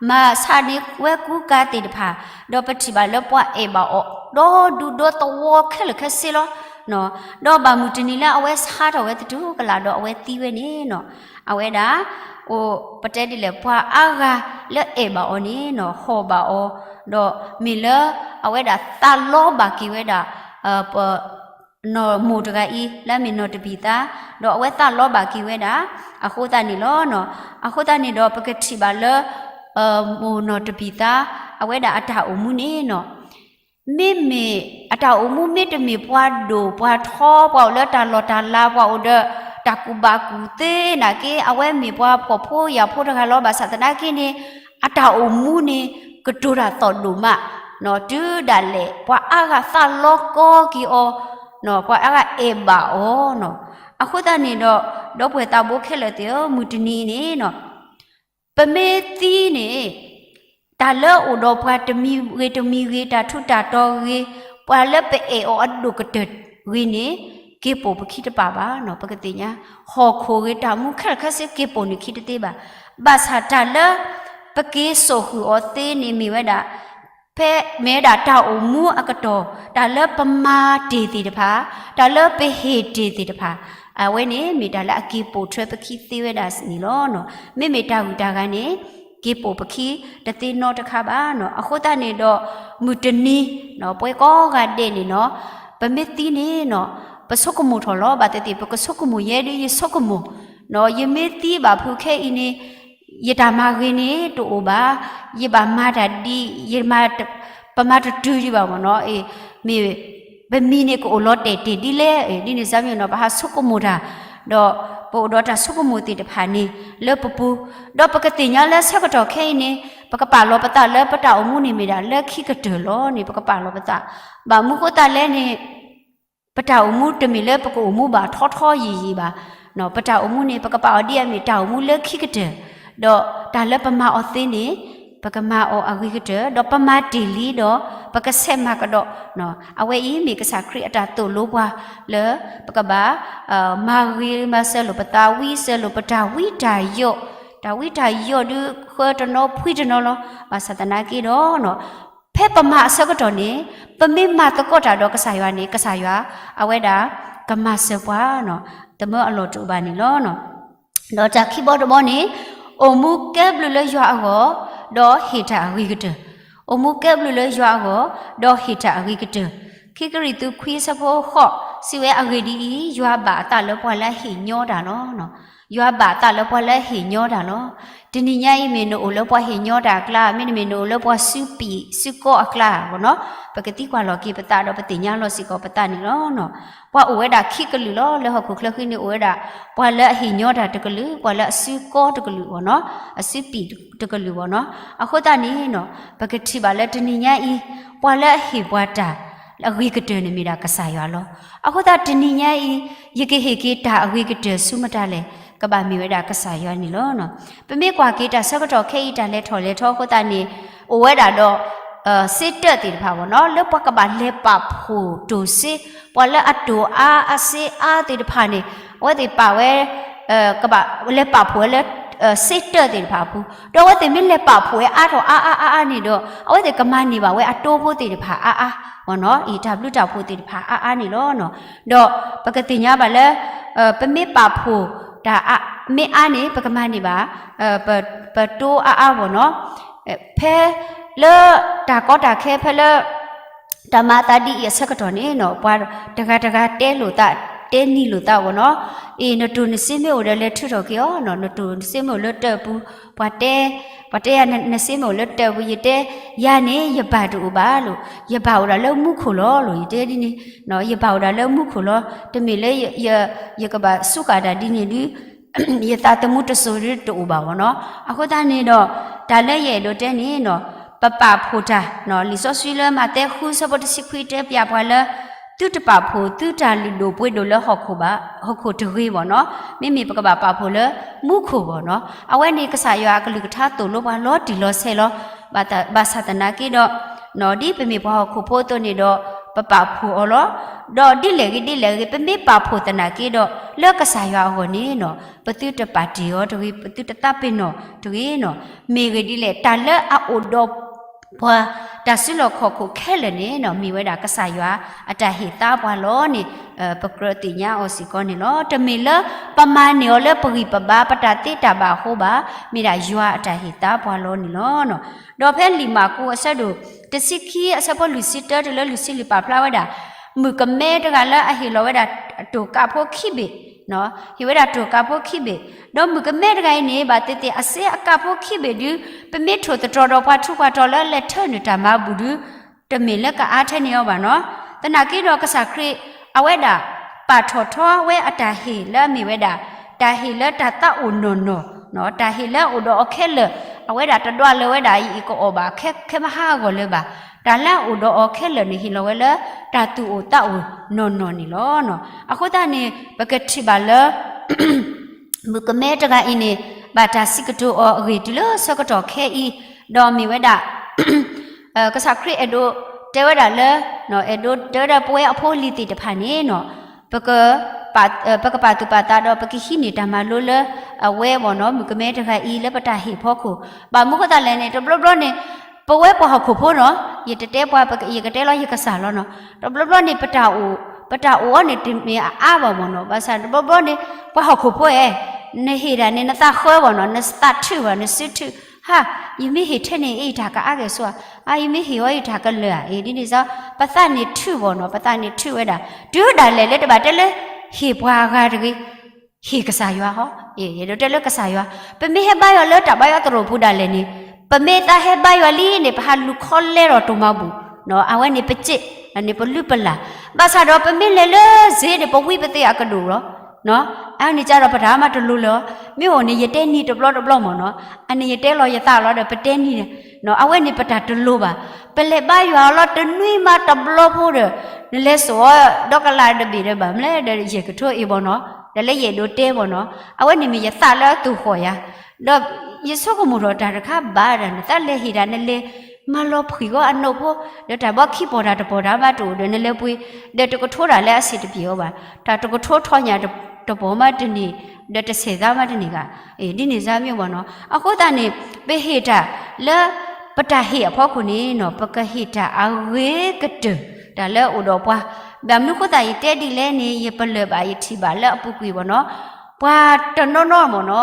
မၤဆါန့ၢ်ဝဲကူကၤသ့ၣ်တဖၣ်, ဒီးပထံၣ်ဘၣ်လၢပှၤအဲၣ်ဘၣ်အီၤ ဒီဒူၣ်ဒီသဝီခဲလၢာ်ခဲဆ့လီၤ. ဒီးဘၣ်မုၢ်တနံၤလၢအဝဲဆါထီၣ်ဝဲသတူၢ်ကလာ်ဒီးအဝဲသံဝဲန့ၣ် အဝဲဒၣ် အိၣ်ပတဲဒ်လဲၣ် ပှၤအါဂၤလၢအဲၣ်ဘၣ်အီၤန့ၣ် ဟီၣ်ဘၣ်အီၤ, ဒီးမ့ၢ်လၢအဝဲဒၣ်သးလီဘၣ်က့ၤဝဲဒၣ် ပ နီၢ်မိၢ်တဂၤအံၤ လၢအမ့ၢ်နီၢ်တဘံၣ်သါ, ဒီးအဝဲသးလီဘၣ်က့ၤဝဲဒၣ် အဃိသတးန့ၣ်လီၤ. အဃိသတးန့ၣ်ဒီး ပကထံၣ်ဘၣ်လၢ မိၢ်နီၢ်တဘံၣ်သါ အဝဲဒၣ်အတၢ်အိၣ်မူန့ၣ်နီၤ, မ့မ့ၢ်အတၢ်အိၣ်မူမ့တမ့ၢ်ပှၤဒိၣ်ပှၤထီ ပှၤအိၣ်လၢတၢ်လီၢ်တၢ်လၤ ပှၤအိၣ်ဒီး တၢ်ကူၣ်ဘၣ်ကူၣ်သ့နာ်က့ အဝဲမ့ၢ်ပှၤဖှီၣ်ဖိယာ်ဖိတဂၤလီၤ. ဘၣ်ဆၣ်သနာ်က့န့ၣ် အတၢ်အိၣ်မူန့ၣ် ကတိၤတၢ်သီၣ်ဒိၣ်မး, တုၤဒၣ်လဲာ် ပှၤအါဂၤသးလီကီက့ၤအီၤ, ပှၤအါဂၤအဲၣ်ဘၣ်အီၤနီၤ. အဃိသတးန့ၣ်ဒီး ဒီပုၢ်ဝဲၢ်သးဘိခဲလၢာ်သ့ၣ်ဧၢ, မုၢ်တနံၤန့ၣ်နီၤ ပမ့ၢ်သံန့ၣ် တၢ်လၢအိၣ်ဒီးပှၤတမံၤဂ့ၤတမံၤဂ့ၤ, တၢ်ထူးတၢ်တီၤဂ့ၤ, ပှၤလၢပအဲၣ်အီၤအဒိၣ်ကတၢၢ်ဂ့ၤန့ၣ် က့ၤပိာ်ပခံတပာ်ဘၣ်နီၤ. ပကသ့ၣ်ညါ ဟီၣ်ခိၣ်ဂ့ၤ တၢ်မူခဲလၢာ်ခဲဆ့ က့ၤပိာ်န့ၢ်ခံတသ့ဘၣ်. ဘၣ်ဆၣ်တၢ်လၢ ပက့ၤစိာ်ဃုာ်အီၤသ့န့ၣ်မ့ၢ်ဝဲဒၣ် ဖဲမ့ၢ်ဝဲဒၣ်တၢ်အိၣ်မူအကတီၢ်, တၢ်လၢပမၤတ့ၢ်သ့ၣ်တဖၣ်, တၢ်လၢပဟ့ၣ်တ့ၢ်သ့ၣ်တဖၣ်, အဝဲန့ၣ်မ့ၢ်တၢ်လၢအက့ၤပိာ်ထွဲပခံသ့ဝဲဒၣ်န့ၣ်လီၤ. မ့မ့ၢ်တၢ်ဂုၤတၢ်ဂၤန့ၣ် က့ၤပိာ်ပခံတသ့နီတခါဘၣ်နီၤ. အဃိသတးန့ၣ်ဒီး မုၢ်တနံၤ ပဝဲကိးဂၤဒဲးန့ၣ်နီၤ ပမ့ၢ်သံန့ၣ်နီၤ ပဆိကမိၣ်ထီၣ်လီၤ. ဘၣ်သ့ၣ်သ့ၣ် ပကဆိကမိၣ် ယဲဒၣ်ယဆိကမိၣ် ယမ့ၢ်သံဘၣ်ဖုးခဲအံၤန့ၣ် ယတၢ်မၤဂ့ၤန့ၣ်တအိၣ်ဘၣ်, ယဘၣ်မၤတၢ်ဒ် ယမၤ ပမၤတတုၤယဘၣ်မ့ၢ်နီၤ. မ့ၢ် ပမံၤန့ၣ်ကအိၣ်လီၤတဲာ်တ့ၢ်ဒ်လဲၣ်, ဒ်န့ၣ်စ့ၢ်မ့ၢ်နီၤ ပဟးဆိကမိၣ်တၢ်, ဒီးပအိၣ်ဒီးတၢ်ဆိကမိၣ်သ့ၣ်တဖၣ်န့ၣ် လၢပပူၤ, ဒီးပကသ့ၣ်ညါလၢဆၢကတီၢ်ခဲအံၤန့ၣ် ပကပာ်လီၤပသးလၢပတၢ်အိၣ်မူန့ၣ်မ့ၢ်ဒၣ်လၢခံကတၢၢ်လီၤန့ၣ် ပကပာ်လီၤပသး, ဘၣ်မနုၤဃိသတးလဲၣ်န့ၣ် ပတၢ်အိၣ်မူတမ့ၢ်လၢပကအိၣ်မူဘၣ်ထီထီယံာ်ယံာ်ဘၣ်. ပတၢ်အိၣ်မူန့ၣ် ပကပာ်အီၤဒ်အမ့ၢ်တၢ်အိၣ်မူလၢခံကတၢၢ်, ဒီးတၢ်လၢပမၤအီၤသ့န့ၣ် ပကမၤအီၤအဂ့ၤကတၢၢ်, ဒီးပမၤတ့ၢ်လံဒီး ပကဆဲးမၤကဒီး, အဝဲအံၤမ့ၢ်ကစၢ်ခရံာ်အတၢ်သိၣ်လိပှၤလၢ ပကဘၣ် မၤဂ့ၤမၤစၢၤလိာ်ပသး ဝံစၢၤလိာ်ပတၢ်ဝံတၢ်ယိး, တၢ်ဝံတၢ်ယိးဒုး ဃၢတနီၤဖှံတနီၤလီၤ. ဘၣ်ဆၣ်သနာ်က့ဒီး ဖဲပမၤအဆၢကတီၢ်န့ၣ် ပမ့ၢ်မၤသကိးတၢ်ဒီးကစၢ်ယွၤန့ၣ် ကစၢ်ယွၤ အဝဲဒၣ် ကမၤစၢၤပှၤနီၤ တမၢအလီၢ်တအိၣ်ဘၣ်န့ၣ်လီၤ. ဒီးတၢ်ခံဘီတဘီန့ၣ် အိၣ်မူကဲဘျုးလၢယွၤအဂီၢ် ဒီးဟ့ၣ်တၢ်အဂ့ၤကတၢၢ်, အိၣ်မူကဲဘျုးလၢယွၤအဂီၢ် ဒီးဟ့ၣ်တၢ်အဂ့ၤကတၢၢ်, ခံကရံၣ်သူးခွံဆၢဖိဃိး စံးဝဲအဂ့ၢ်ဒ်အံၤ, ယွၤဘၣ်အသးလၢပှၤလၢအဟ့ၣ်ညီတၢ်လီၤ. ယွၤဘၣ်အသးလၢပှၤလၢအဟ့ၣ်ညီတၢ်လီၤ. တနံၤညါအံၤမ့ၢ်နအိၣ်လၢပှၤဟ့ၣ်ညီတၢ်အကျါ, မ့တမ့ၢ်နအိၣ်လၢပှၤစုပံာ်စုကီအကျါဘၣ်နီၤ, ပကသံကွၢ်လီၤက့ၤပသးဒီးပသ့ၣ်ညါလီၤစ့ၢ်ကီးပသးန့ၣ်လီၤ. ပှၤအိၣ်ဝဲဒၣ်ခံကလုာ်လီၤ. လၢဟီၣ်ခိၣ်ချၢဃံန့ၣ် အိၣ်ဝဲဒၣ် ပှၤလၢအဟ့ၣ်ညီတၢ်တကလုာ်, ပှၤလၢအစုကီတကလုာ်ဘၣ်နီၤ, အစုပံာ်တကလုာ်ဘၣ်နီၤ. အဃိသတးန့ၣ်နီၤ ပကထံၣ်ဘၣ်လၢတနံၤညါအံၤ ပှၤလၢအဟ့ၣ်ပှၤတၢ်အဂ့ၤကတၢၢ်န့ၣ်မ့ၢ်ဒၣ်ကစၢ်ယွၤလီၤ. အဃိသတးတနံၤညါအံၤ ယကဟ့ၣ်က့ၤတၢ်အဂ့ၤကတၢၢ်ဆူမတၤလဲၣ်, ကဘၣ်မ့ၢ်ဝဲဒၣ်ကစၢ်ယွၤန့ၣ်လီၤ. ပမ့ၢ်ကွၢ်က့ၤတၢ်ဆၢကတီၢ်ခဲအံၤ တၢ်လဲၤထီၣ်လဲၤထီအဃိသတးန့ၣ် အိၣ်ဝဲဒၣ်ဒီး စ့တၢၣ်သ့ၣ်တဖၣ်ဘၣ်နီၤ, လၢပှၤကဘၣ်လဲၤပာ်ဖှိၣ်တိၢ်စ့, ပှၤလၢအတိၢ်အါအစ့အါသ့ၣ်တဖၣ်န့ၣ် အဝဲသ့ၣ်ပာ်ဝဲ ကဘၣ်လဲၤပာ်ဖှိၣ်ဝဲလၢ စ့တၢၣ်သ့ၣ်တဖၣ်အပူၤ, ဒီးအဝဲသ့ၣ်မ့ၢ်လဲၤပာ်ဖှိၣ်ဝဲအါထီၣ်အါအါအါအါန့ၣ်ဒီး အဝဲသ့ၣ်ကမၤန့ၢ်ဘၣ်ဝဲအတိဖိသ့ၣ်တဖၣ်အါအါဘၣ်နီၤ, အံၤတၢ်ဘျုးတၢ်ဖှိၣ်သ့ၣ်တဖၣ်အါအါန့ၣ်လီၤ. ဒီးပကသ့ၣ်ညါဘၣ်လၢ ပမ့ၢ်ပာ်ဖှိၣ်တၢ်မ့ၢ်အါန့ၣ် ပကမၤန့ၢ်ဘၣ် ပတိအါအါဘၣ်နီၤ. ဖဲလၢတၢ်ကီတၢ်ခဲ ဖဲလၢ တၢ်မၤအသးဒ်အံၤအဆၢကတီၢ်န့ၣ်နီၤ ပှၤတဂၤတဂၤတဲလိာ်သး တဲနံၤလိာ်သးဘၣ်နီၤ. အ့ၣ် နတိၢ်နစ့မ့ၢ်အိၣ်ဒီး လဲၤထုးထီၣ်က့ၤအီၤနီၤ, နတိၢ်နစ့မ့ၢ်အိၣ်လၢတၢၣ်ပူၤ, ပှၤတဲ ပှၤတဲယၤ နစ့မ့ၢ်အိၣ်လၢတၢၣ်ပူၤ, ယတဲ ယၤန့ၣ် ယဘၣ်တအိၣ်ဘၣ်လီၤ, ယဘၣ်အိၣ်ဒၣ်လၢမူခိၣ်လီၤလီၤ, ယတဲဒ်န့ၣ် ယဘၣ်အိၣ်ဒၣ်လၢမူခိၣ်လီၤ, တမ့ၢ်လၢ ယကဘၣ်စူးဃာ်တၢ်ဒ်န့ၣ်ဒုး ယသးသမူတစိၤဒုးတအိၣ်ဘၣ်ဘၣ်နီၤ. အဃိသတးန့ၣ်ဒီး တၢ်လၢယအဲၣ်ဒိးတဲန့ၣ်နီၤ ပပာ်ဖှိၣ်တၢ်, လံာ်စီဆှံလၢမးသဲဃုဆၢဖိတဆံခွံတဲပျးပှၤလၢ သုတပာ်ဖှိၣ်သုတၢ်လုၢ်ဒိၣ်ပှ့ၤဒိၣ်လၢဟီၣ်ခိၣ်ဘၣ်, ဟီၣ်ခိၣ်တဂ့ၤဘၣ်နီၤ, မ့မ့ၢ်ပကဘၣ်ပာ်ဖှိၣ်လၢမူခိၣ်ဘၣ်နီၤ. အဝဲန့ၣ်ကစၢ်ယွၤအကလုၢ်ကထါသိၣ်လိပှၤလီၤတံၢ်လီၤဆဲးလီၤ. ဘၣ်ဆၣ်သနာ်က့ဒီး ဒ်ပမ့ၢ်ပှၤဟီၣ်ခိၣ်ဖိအသိးန့ၣ်ဒီး ပပာ်ဖှိၣ်အီၤလီၤ. ဒီးဒ်လဲၣ်ဂ့ၤဒ်လဲၣ်ဂ့ၤ ပမ့ၢ်ပာ်ဖှိၣ်သနာ်က့ဒီး လၢကစၢ်ယွၤအဂီၢ်န့ၣ်နီၤ ပသုတပာ်တ့ၢ်အီၤတဂ့ၤ, ပသုတသးပ့ၤနီၣ်တဂ့ၤနီၤ. မ့ၢ်ဂ့ၤဒ်လဲၣ် တၢ်လၢအအိၣ်ဒီးပှၤ တၢ်စုလီၢ်ခီၣ်ခိၣ်ခဲလၢာ်န့ၣ်နီၤ မ့ၢ်ဝဲဒၣ်ကစၢ်ယွၤအတၢ်ဟ့ၣ်သါပှၤလီၤန့ၣ် ပကြၢးသ့ၣ်ညါအီၤစ့ၢ်ကီးန့ၣ်လီၤ. တမ့ၢ်လၢပမၤန့ၢ်အီၤလၢပဂံၢ်ပဘါ ပတၢ်သ့တၢ်ဘၣ်အဃိဘၣ်, မ့ၢ်ဒၣ်ယွၤအတၢ်ဟ့ၣ်သါပှၤလီၤန့ၣ်လီၤ. ဒီးဖဲလံာ်မၢ်ကူးအဆၢဒိၣ်တဆံခံ အဆၢဖိလွံၢ်ဆံတၢတုၤလၢလွံၢ်ဆံလွံၢ်ပာ်ဖျါဝဲဒၣ် မုၣ်ကမဲတဂၤလၢအဟ့ၣ်လီၤဝဲဒၣ်တိၢ်ကးဖိခံဘ့ၣ်, ဟ့ၣ်ဝဲဒၣ်တိၢ်ကးဖိခံဘ့ၣ်, ဒီးမုၣ်ကမဲတဂၤအံၤန့ၣ် ဘၣ်သ့ၣ်သ့ၣ်အစ့အကးဖိခံဘ့ၣ်ဒုး ပမ့ၢ်ထိၣ်သတြီၤဒီးပှၤထူးပှၤတီၤလၢလဲၤထၢနုာ်တၢ်မၤဘူၣ်ဒုး တမ့ၢ်လၢကအါထဲန့ၣ်အီၤဘၣ်နီၤ. သနာ်က့ဒီးကစၢ်ခရံာ် အဝဲဒၣ် ပာ်ထီၣ်ထီဝဲအတၢ်ဟ့ၣ်လၢအမ့ၢ်ဝဲဒၣ် တၢ်ဟ့ၣ်လၢတၢ်သးအိၣ်နီၢ်နီၢ်, တၢ်ဟ့ၣ်လၢအိၣ်ဒီးအီၤခဲလၢာ်, အဝဲဒၣ်တဒွးလၢၤဝဲဒၣ် ယအံၤကအီၣ်ဘၣ် ခဲမဟါအဂီၢ်လၢၤဘၣ်. တၢ်လၢအအိၣ်ဒီးအီၤခဲလၢာ်န့ၣ် ဟ့ၣ်လီၤဝဲလၢတၢ်သူၣ်အိၣ်သးအိၣ်နီၢ်နီၢ်န့ၣ်လီၤ. အဃိသတးန့ၣ် ပကထံၣ်ဘၣ်လၢ မုၣ်ကမဲတဂၤအံၤန့ၣ် ဘၣ်တၢ်စံးကတိၤအီၤအဂ့ၢ်တုၤလၢဆၢကတီၢ်ခဲအံၤ, ဒီးမ့ၢ်ဝဲဒၣ် ကစၢ်ခရံာ်အဲၣ်ဒိးတဲဝဲဒၣ်လၢ အဲၣ်ဒိးတဲဝဲဒၣ်ပဝဲအဖိအလံၤသ့ၣ်တဖၣ်န့ၣ် ပက ပကပာ်သူၣ်ပာ်သးဒီးပကဟံးန့ၢ်တၢ်မၤလိလၢအဝဲမ့ၢ်နီၤ မုၣ်ကမဲတဂၤအံၤလၢပတၢ်ဟ့ၣ်ဖီခိၣ်, ဘၣ်မနုၤဃိသတးလဲၣ်န့ၣ် တဘျီဘျီန့ၣ် ပဝဲပှၤဟီၣ်ခိၣ်ဖိနီၤ ယတတဲပှၤ ယကတဲလီၤယကစၢ်လီၤနီၤ, တဘျီဘျီန့ၣ် ပတၢ်အိၣ်အီၤန့ၣ် တမ့ၢ်အအါဘၣ်မ့ၢ်နီၤ, ဘၣ်ဆၣ်တဘျီဘျီန့ၣ် ပှၤဟီၣ်ခိၣ်ဖိဧၢ, နဟ့ၣ်ဒၣ်န့ၣ် နသးဃၢဘၣ်နီၤ, နသးထုးဘၣ် နစုထုး, ဟါ, ယမ့ၢ်ဟ့ၣ်ထဲန့ၣ်အံၤတၢ်ကအါကဲၣ်ဆိးဧါ, ယမ့ၢ်ဟ့ၣ်အီၤအံၤတၢ်ကလၢာ်ဧါ, အ့ၣ် ဒ်န့ၣ်စ့ၢ် ပသးန့ၣ်ထုးဘၣ်နီၤ, ပသးန့ၣ်ထုးဝဲဒၣ် တုၤဒၣ်လဲာ်လၢတဘၣ်တဲလၢ ဟ့ၣ်ပှၤအဂၤတဂ့ၤ ဟ့ၣ်ကစၢ်ယွၤဟီ, ယအဲၣ်ဒိးတဲလၢကစၢ်ယွၤ, ပမ့ၢ်ဟဲဘါယွၤလၢတၢ်ဘါယွၤသရိာ်ပူၤဒၣ်လဲာ်န့ၣ်, ပမ့ၢ်သးဟဲဘါယွၤလံန့ၣ် ပဟးလူၤခီလဲဒီးတိၢ်မၤဘူၣ်, အဝဲန့ၣ်ပစ့း, န့ၣ်ပလုၢ်ပလၢ်, ဘၣ်ဆၣ်ဒီးပမ့ၢ်လဲၤလၢစ့န့ၣ် ပဝံပသ့ၣ်အကဒိၣ်လီၤ, အန့ၣ်ကဒီးပတၢ်မၤတလိၤလၢၤ, မ့ၢ်အိၣ်န့ၣ် ယတဲနံၤတဘျီတဘျီမ့ၢ်နီၤ, အန့ၣ်ယတဲလီၤယသးလီၤဒီး ပတဲနံၤန့ၣ်, အဝဲန့ၣ်ပတၢ်တလိၤဘၣ်, ပလဲၤဘါယွၤလီၤတနွံမးတဘျီဖိဒီး, နလဲၤစိာ်အီၤ ဒီကလးတဘ့ၣ်ဒီးဘၣ်မလဲၣ်ဒီး ယဲၢ်ကထိအံၤဘၣ်နီၤ, ဒီးလၢယအဲၣ်ဒိးတဲဘၣ်နီၤ, အဝဲန့ၣ်မ့ၢ်ယသးလၢအသူၣ်ဃီၣ်ယၤ, ဒီးယဆိကမိၣ်ထီၣ်တၢ်တခါဘၣ်ဒီး နသးလဲၤဟ့ၣ်ဒၣ် နလဲၤမၤလီၤဖှံးဃီအနိးဖိ, ဒီးတၢ်ဘီခံပီၢ်တၢ်တပီၢ်တၢ်မးတအိၣ်ဒီး နလဲၤပှ့ၤ, ဒီးတကထိဒၣ်လၢအဆံးတပျ့ၤအီၤဘၣ်, တၢ်တကထိထီညၣ်တပီၢ်မးတန့ၢ်, ဒီးတဆဲးသးမးတန့ၢ်ဂၤ, ဒ်န့ၣ်စ့ၢ်မ့ၢ်ဘၣ်နီၤ, အဃိသတးန့ၣ် ပဟ့ၣ်တၢ်လၢ ပတၢ်ဟ့ၣ်အဖီခိၣ်န့ၣ်နီၤ ပကဟ့ၣ်တၢ်အဂ့ၤကတၢၢ် တၢ်လၢအအိၣ်ဒီးပှၤ, ဘၣ်မနုၤဃိသတးယတဲဒ်လဲၣ်န့ၣ် ယပလၢၢ်ဘၣ်ယထံၣ်ဘၣ်လၢအပူၤကွံာ်မ့ၢ်နီၤ, ပှၤတနီၤနီၤမ့ၢ်နီ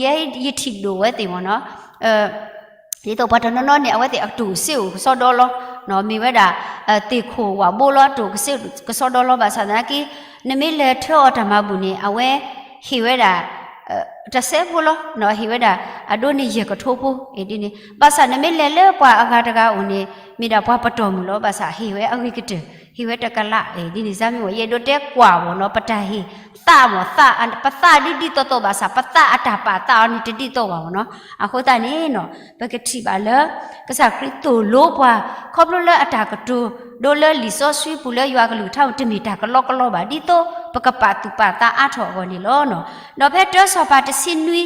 ၤ, ယထံၣ်ဒိၣ်ဝဲသ့ၣ်မ့ၢ်နီၤ, ဒ်သိးပှၤတနီၤနီၤန့ၣ် အဝဲသ့ၣ်အတအိၣ်စ့အိၣ်ကစီဒီလီၤ, မ့ၢ်ဝဲဒၣ် သ့ၣ်ခိၣ်ဝၣ်ဘိလီၤ တအိၣ်စ့ကစီဒီလီၤ, ဘၣ်ဆၣ်သနာ်က့ နမ့ၢ်လဲၤထၢအီၤတၢ်မၤဘူၣ်န့ၣ် အဝဲဟ့ၣ်ဝဲဒၣ် တစဲးဖိလီၤ, ဟ့ၣ်ဝဲဒၣ် အဒိန့ၣ်ယဲၢ်ကထိဖိ, ဒ်န့ၣ် ဘၣ်ဆၣ်နမ့ၢ်လဲၤလၢပှၤအဂၤတဂၤအအိၣ်န့ၣ် မ့ၢ်ဒၣ်ပှၤပတီၢ်မုၢ်လီၤ, ဘၣ်ဆၣ်ဟ့ၣ်ဝဲအဂ့ၤကတၢၢ်, ဟ့ၣ်ဝဲတကလး, ဒ်န့ၣ်စ့ၢ်မ့ၢ်ဝဲ ယအဲၣ်ဒိးတဲကွၢ်မ့ၢ်နီၤ ပတၢ်ဟ့ၣ်သးမ့ၢ်သး, ပသးဒ်ဒ်သိးသိးဘၣ်ဆၣ် ပသးအတၢ်ပာ်သးအီၤန့ၣ်တဒ်သိးဘၣ်မ့ၢ်နီၤ, အဃိသတးန့ၣ်နီၤ ပကထံၣ်ဘၣ်လၢ ကစၢ်ခရံာ်သိၣ်လိပှၤ ခီဖျိလၢအတၢ်ကတိၤဒိလၢလံာ်စီဆှံပူၤလၢယွၤကလုၢ်ကထါပူၤ တမ့ၢ်တၢ်ကလီကလီဘၣ် ဒ်သိးပကပာ်သူၣ်ပာ်သးအါထီၣ်အဂီၢ်န့ၣ်လီၤ. ဒီးဖဲတၢစီၤပၤတဆံနွံ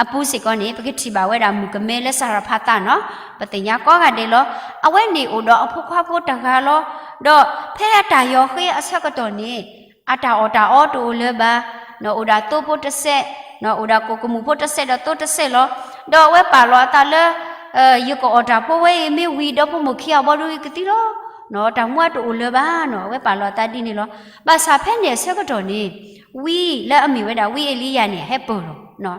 အပူၤစ့ၢ်ကီးန့ၣ် ပကထံၣ်ဘၣ်ဝဲဒၣ်မုၣ်ကမဲလၢစၤရဖးသးနီၤ, ပသ့ၣ်ညါကိးဂၤဒဲးလီၤ. အဝဲန့ၣ်အိၣ်ဒီးအဖိခွါဖိတဂၤလီၤ. ဒီးဖဲအတၢ်ယီၤဃ့အဆၢကတီၢ်န့ၣ် အတၢ်အီၣ်တၢ်အီတအိၣ်လၢၤဘၣ်, အိၣ်ဒၣ်သိဖိတစဲး, အိၣ်ဒၣ်ကိၣ်ကမူၣ်ဖိတစဲးဒီးသိတစဲးလီၤ. ဒီးအဝဲပာ်လီၤအသးလၢ ယကအီၣ်တၢ်ဖိဝဲအံၤ မ့ၢ်ဝံၤဒီဖိမိၢ်ခံဂၤဘီဒုးကသံလီၤ. တၢ်မူအတအိၣ်လၢၤဘၣ်နီၤ, အဝဲပာ်လီၤအသးဒ်န့ၣ်လီၤ. ဘၣ်ဆၣ်ဖဲန့ၣ်အဆၢကတီၢ်န့ၣ် ဝံလၢအမ့ၢ်ဝဲဒၣ်ဝံအ့လံယၤန့ၣ် ဟဲပၢၢ်လီၤ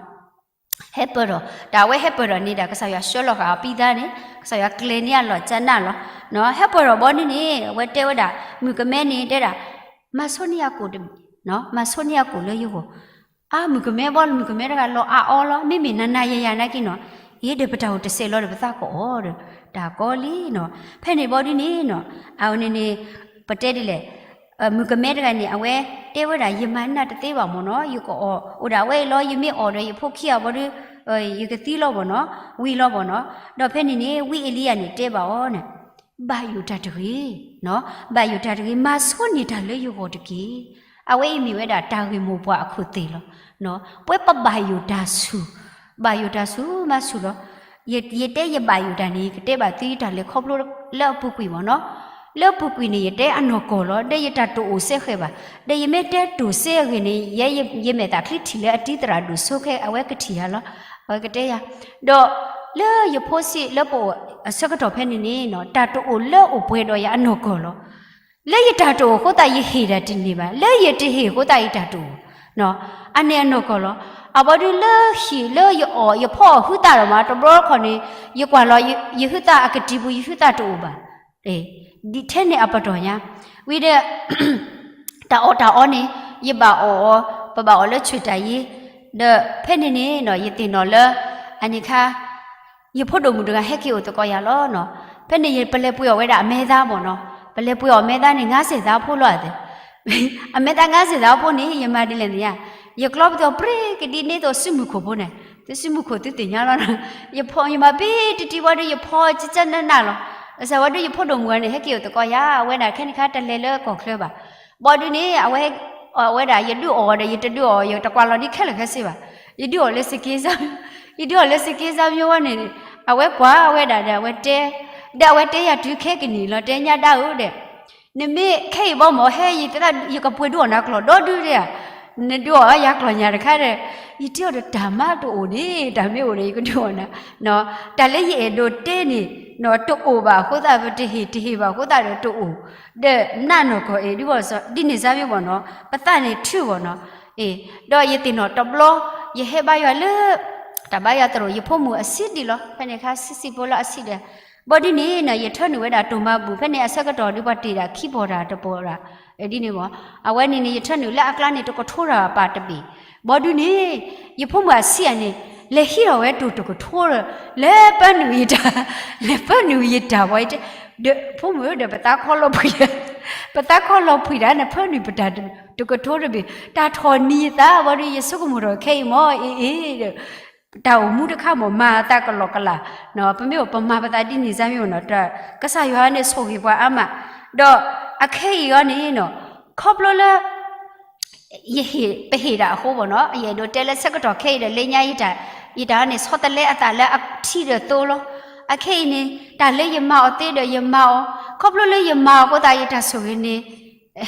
ဟဲပၢၢ်ထီၣ်, တၢ်အဝဲဟဲပၢၢ်ထီၣ်န့ၣ်ဒီး ကစၢ်ယွၤဆှၢလီၤဃာ်အီၤပံသါန့ၣ် ကစၢ်ယွၤကျဲၤန့ၢ်အလီၢ်ကနၣ်လီၤ. ဟဲပၢၢ်ထီၣ်ဘီဒ်န့ၣ် အဝဲတဲဝဲဒၣ် မုၣ်ကမဲန့ၣ်တဲဒၣ် မၤဆိန့ၢ်အကိၣ်တဘ့ၣ်, မၤဆိန့ၢ်အကိၣ်လၢယဂီၢ်. အါ မုၣ်ကမဲဘီ မုၣ်ကမဲတဂၤလီၤအါအီလီၤ, မ့မ့ၢ်နၤနၤယၤယၤနာ်က့နီၤ, အ့ ဒီးပတၢ်အိၣ်တစဲးလီၤဒီးပသးကအီၣ်ဒီး တၢ်ကီလံနီၤ. ဖဲန့ၣ်ဘီဒ်န့ၣ်နီၤ အဝဲန့ၣ်န့ၣ် ပတဲဒ်လဲၣ် မုၣ်ကမဲတဂၤန့ၣ် အဝဲတဲဝဲဒၣ် ယမၤနၢ်တသ့ဘၣ်မ့ၢ်နီၤ, ယကအီၣ်အိၣ်ဒၣ်ဝဲအံၤလီၤ, ယမ့ၢ်အီၣ်ဒီးယဖိခံဂၤဘီဒုး ယကသံလီၤဘၣ်နီၤ, ဝံလီၤဘၣ်နီၤ. ဒီးဖဲန့ၣ်န့ၣ် ဝံအ့လံယၤန့ၣ်တဲဘၣ်အီၤန့ၣ် ဘၣ်ယိၣ်တၢ်တဂ့ၤ, ဘၣ်ယိၣ်တၢ်တဂ့ၤ, မၤဆိန့ၢ်တၢ်လၢယဂီၢ်တက့ၢ်. အဝဲအံၤမ့ၢ်ဝဲဒၣ်တၢ်ဂ့ၢ်မိၢ်ပှၢ်အခိၣ်သ့ၣ်လီၤ. ပဝဲပဘၣ်ယိၣ်တၢ်ဆူၣ်, ဘၣ်ယိၣ်တၢ်ဆူၣ်မးဆူၣ်လီၤ. ယတဲယဘၣ်ယိၣ်တၢ်န့ၣ် ယကတဲဘၣ်သုတၢ်လဲၤခီဖျိလၢအပူၤကွံာ်မ့ၢ်နီၤ. လၢအပူၤကွံာ်န့ၣ် ယတဲအနီၢ်ကီၢ်လီၤ, ဒီးယတၢ်တအိၣ်စဲဃဲၤဘၣ်. ဒီးယမ့ၢ်တဲတိၢ်စ့အဂ့ၢ်န့ၣ် ယဲယမဲာ်သၣ်ချံထံၣ်လၢအတံၤသရၣ်ဒိၣ်စိခဲ အဝဲကထံၣ်ယၤလီၤ, အဝဲကတဲယၤ. ဒီးလၢယဖိဆံးလၢပအိၣ်အဆၢကတီၢ်ဖဲန့ၣ်န့ၣ် တၢ်တအိၣ်လၢအိၣ်ပှဲၤဒီးယၤအနီၢ်ကီၢ်လီၤ. လၢယတၢ်တအိၣ်အဃိသတးယဟ့ၣ်ဒၣ်တန့ၢ်ဘၣ်, လၢယတဟ့ၣ်အဃိသတးယတၢ်တအိၣ်, အန့ၣ်အနီၢ်ကီၢ်လီၤ. အဘီဒုးလၢဟံၣ်လၢယအီၣ်ယဖီအီၣ်ဟုသးဒီးမး တဘျီခီန့ၣ် ယကွၢ်လီၤ ယဟုသးအကတံၤပူၤ ယဟုသးတအိၣ်ဘၣ်. ဒ်ထဲန့ၣ်အပတီၢ်ညါ, ဝံၤဒီး တၢ်အီၣ်တၢ်အီန့ၣ် ယဘၣ်အီၣ်အီၤ, ပဘၣ်အီၣ်လၢဆူၣ်တၢ်ယ့, ဒီးဖဲန့ၣ်န့ၣ် ယသ့ၣ်နီၣ်လၢ အန့ၣ်ခါ ယဖိဒိၣ်မုၣ်တဂၤဟဲက့ၤအိၣ်သကိးယၤလီၤ. ဖဲန့ၣ်ယပလဲၤပှ့ၤအီၣ်ဝဲဒၣ်အမဲသားမ့ၢ်နီၤ, ပလဲၤပှ့ၤအီၣ်မဲသားန့ၣ် ငါးဆယ်သားဖိလီၤအသး, အမဲာ်သၣ်ငါစ့ၢ်သးအဖိန့ၣ် ယမၤဒ်လဲၣ်န့ၣ်ဧါ, ယကျီပသီၣ်ပြ့ကဒံန့ၢ်သိးစုမုၢ်ခိၣ်ဖိန့ၣ်, သုစုမုၢ်ခိၣ်သုသ့ၣ်ညါလီၤ, ယဖီ ယမၤဘ့တံတံဝံၤဒီး ယဖီကၠၢနးနးလီၤ. ဘၣ်ဆၣ်ဝံၤဒီးယဖိဒိၣ်မုၣ်ဝဲန့ၣ် ဟဲက့ၤအိၣ်သကိးယၤ, အဝဲဒၣ်ခဲန့ၣ်ခါတလဲၤလၢကီၢ်ချၢဘၣ်. ဘၣ်ဒုးန့ၣ် အဝဲ အဝဲဒၣ် ယဒုးအီၣ်ဒီး ယတဒုးအီၣ် ယတကွၢ်လီၤဒ်ခဲလၢာ်ခဲဆ့ဘၣ်. ယဒုးအီၣ်လၢစက့စၢ်, ယဒုးအီၣ်လၢစက့စၢ်မ့ၢ်ဝဲန့ၣ်, အဝဲကွၢ်ဝဲဒၣ်ဒီး အဝဲတဲ, ဒီးအဝဲတဲယၤတုၤခဲကနံၣ်လီၤ, တဲညါဒၣ်ဧၢဒီး နမ့ၢ်ခဲအံၤဘီမ့ၢ် ဟဲယသး ယကပှ့ၤဒုးအီၣ်နၤကျီၢ်ဒီဒုဒဲဧါ, နဒုးအီၣ်ယၤကျီၢ်ညါတခါဒီး, ယတဲအီၤဒီး တၢ်မၤတအိၣ်န့ၣ် တၢ်မ့ၢ်အိၣ်ဒီး ယကဒုးအီၣ်နၤ, တၢ်လၢယအဲၣ်ဒိးတဲန့ၣ် တအိၣ်ဘၣ်အဃိသတး ပတဟ့ၣ် တဟ့ၣ်ဘၣ်အဃိသတးဒီးတအိၣ်, ဒီးနးနီၢ်ကီၢ်အံၤဒ်န့ၣ်စၢ်မ့ၢ်ဘၣ်နီၤ, ပသးန့ၣ်ထုးဘၣ်နီၤ, အ့, ဒီးယသ့ၣ်နီၣ်တဘျီ, ယဟဲဘါယွၤလၢ တၢ်ဘါယွၤသရိာ် ယဖိမုၣ်အဆံးဒံးလီၤ, ဖဲန့ၣ်ခါဆံးဆံးဖိလၢအဆံးဒီး ဘီဒ်န့ၣ်နီၤ ယထၢနုာ်ဝဲဒၣ်တိၢ်မၤဘူၣ် ဖဲန့ၣ်အဆၢကတီၢ်ဒုးပှၤတ့ၢ်ဒၣ်ခံပီၢ်တၢ်တပီၢ်ဒၣ်, ဒ်န့ၣ်မ့ၢ်, အဝဲန့ၣ်န့ၣ် ယထၢနုာ်လၢအကျါန့ၣ် တကထိတၢ်ပာ်တဘ့ၣ်, ဘီဒုးန့ၣ်, ယဖိမုၣ်အဆံးဧါန့ၣ်, လဲၤဟံးထီၣ်ဝဲတိၢ်တကထိ, လဲၤပၢနုာ်ယတၢ်, လဲၤပၢနုာ်ယတၢ်ဝဲ, ဒီးဖိမုၣ်ဒီးပသးခီလီၤဖှံၣ်, ပသးခီလီၤဖှံၣ်ဒၣ်န့ၣ် ပၢနုာ်ပတၢ်တကထိတဘ့ၣ်, တၢ်ထီၣ်နံၤယသး ဘီဒုး ယဆိကမိၣ်ထီၣ်ခဲအံၤမ့ၢ် အ့ၣ်အ့ၣ်ဒီး တၢ်အိၣ်မူတခါမ့ၢ် မၤအသးကလီကလး, ပမ့ၢ်အိၣ်ပမၤပသးဒ်န့ၣ်စၢ်မ့ၢ်နီၤ ကစၢ်ယွၤန့ၣ်ဆိၣ်ဂ့ၤပှၤအါမး, ဒီးအခဲအံၤအံၤန့ၣ်နီၤ, ခီဖျိလၢ ယဟ့ၣ် ပဟ့ၣ်တၢ်အဃိဘၣ်နီၤ, ယအဲၣ်ဒိးတဲလၢဆၢကတီၢ်ခဲအံၤဒီး လၢညါယတၢ်, ယတၢ်န့ၣ် ဆီတလဲအသးလၢအထံဒီးသိလီၤ, အခဲအံၤန့ၣ် တၢ်လၢယမၤအီၤသ့ဒီးယမၤအီၤ, ခီဖျိလၢယမၤအီၤအဃိသတး ယတၢ်ဆိၣ်ဂ့ၤန့ၣ်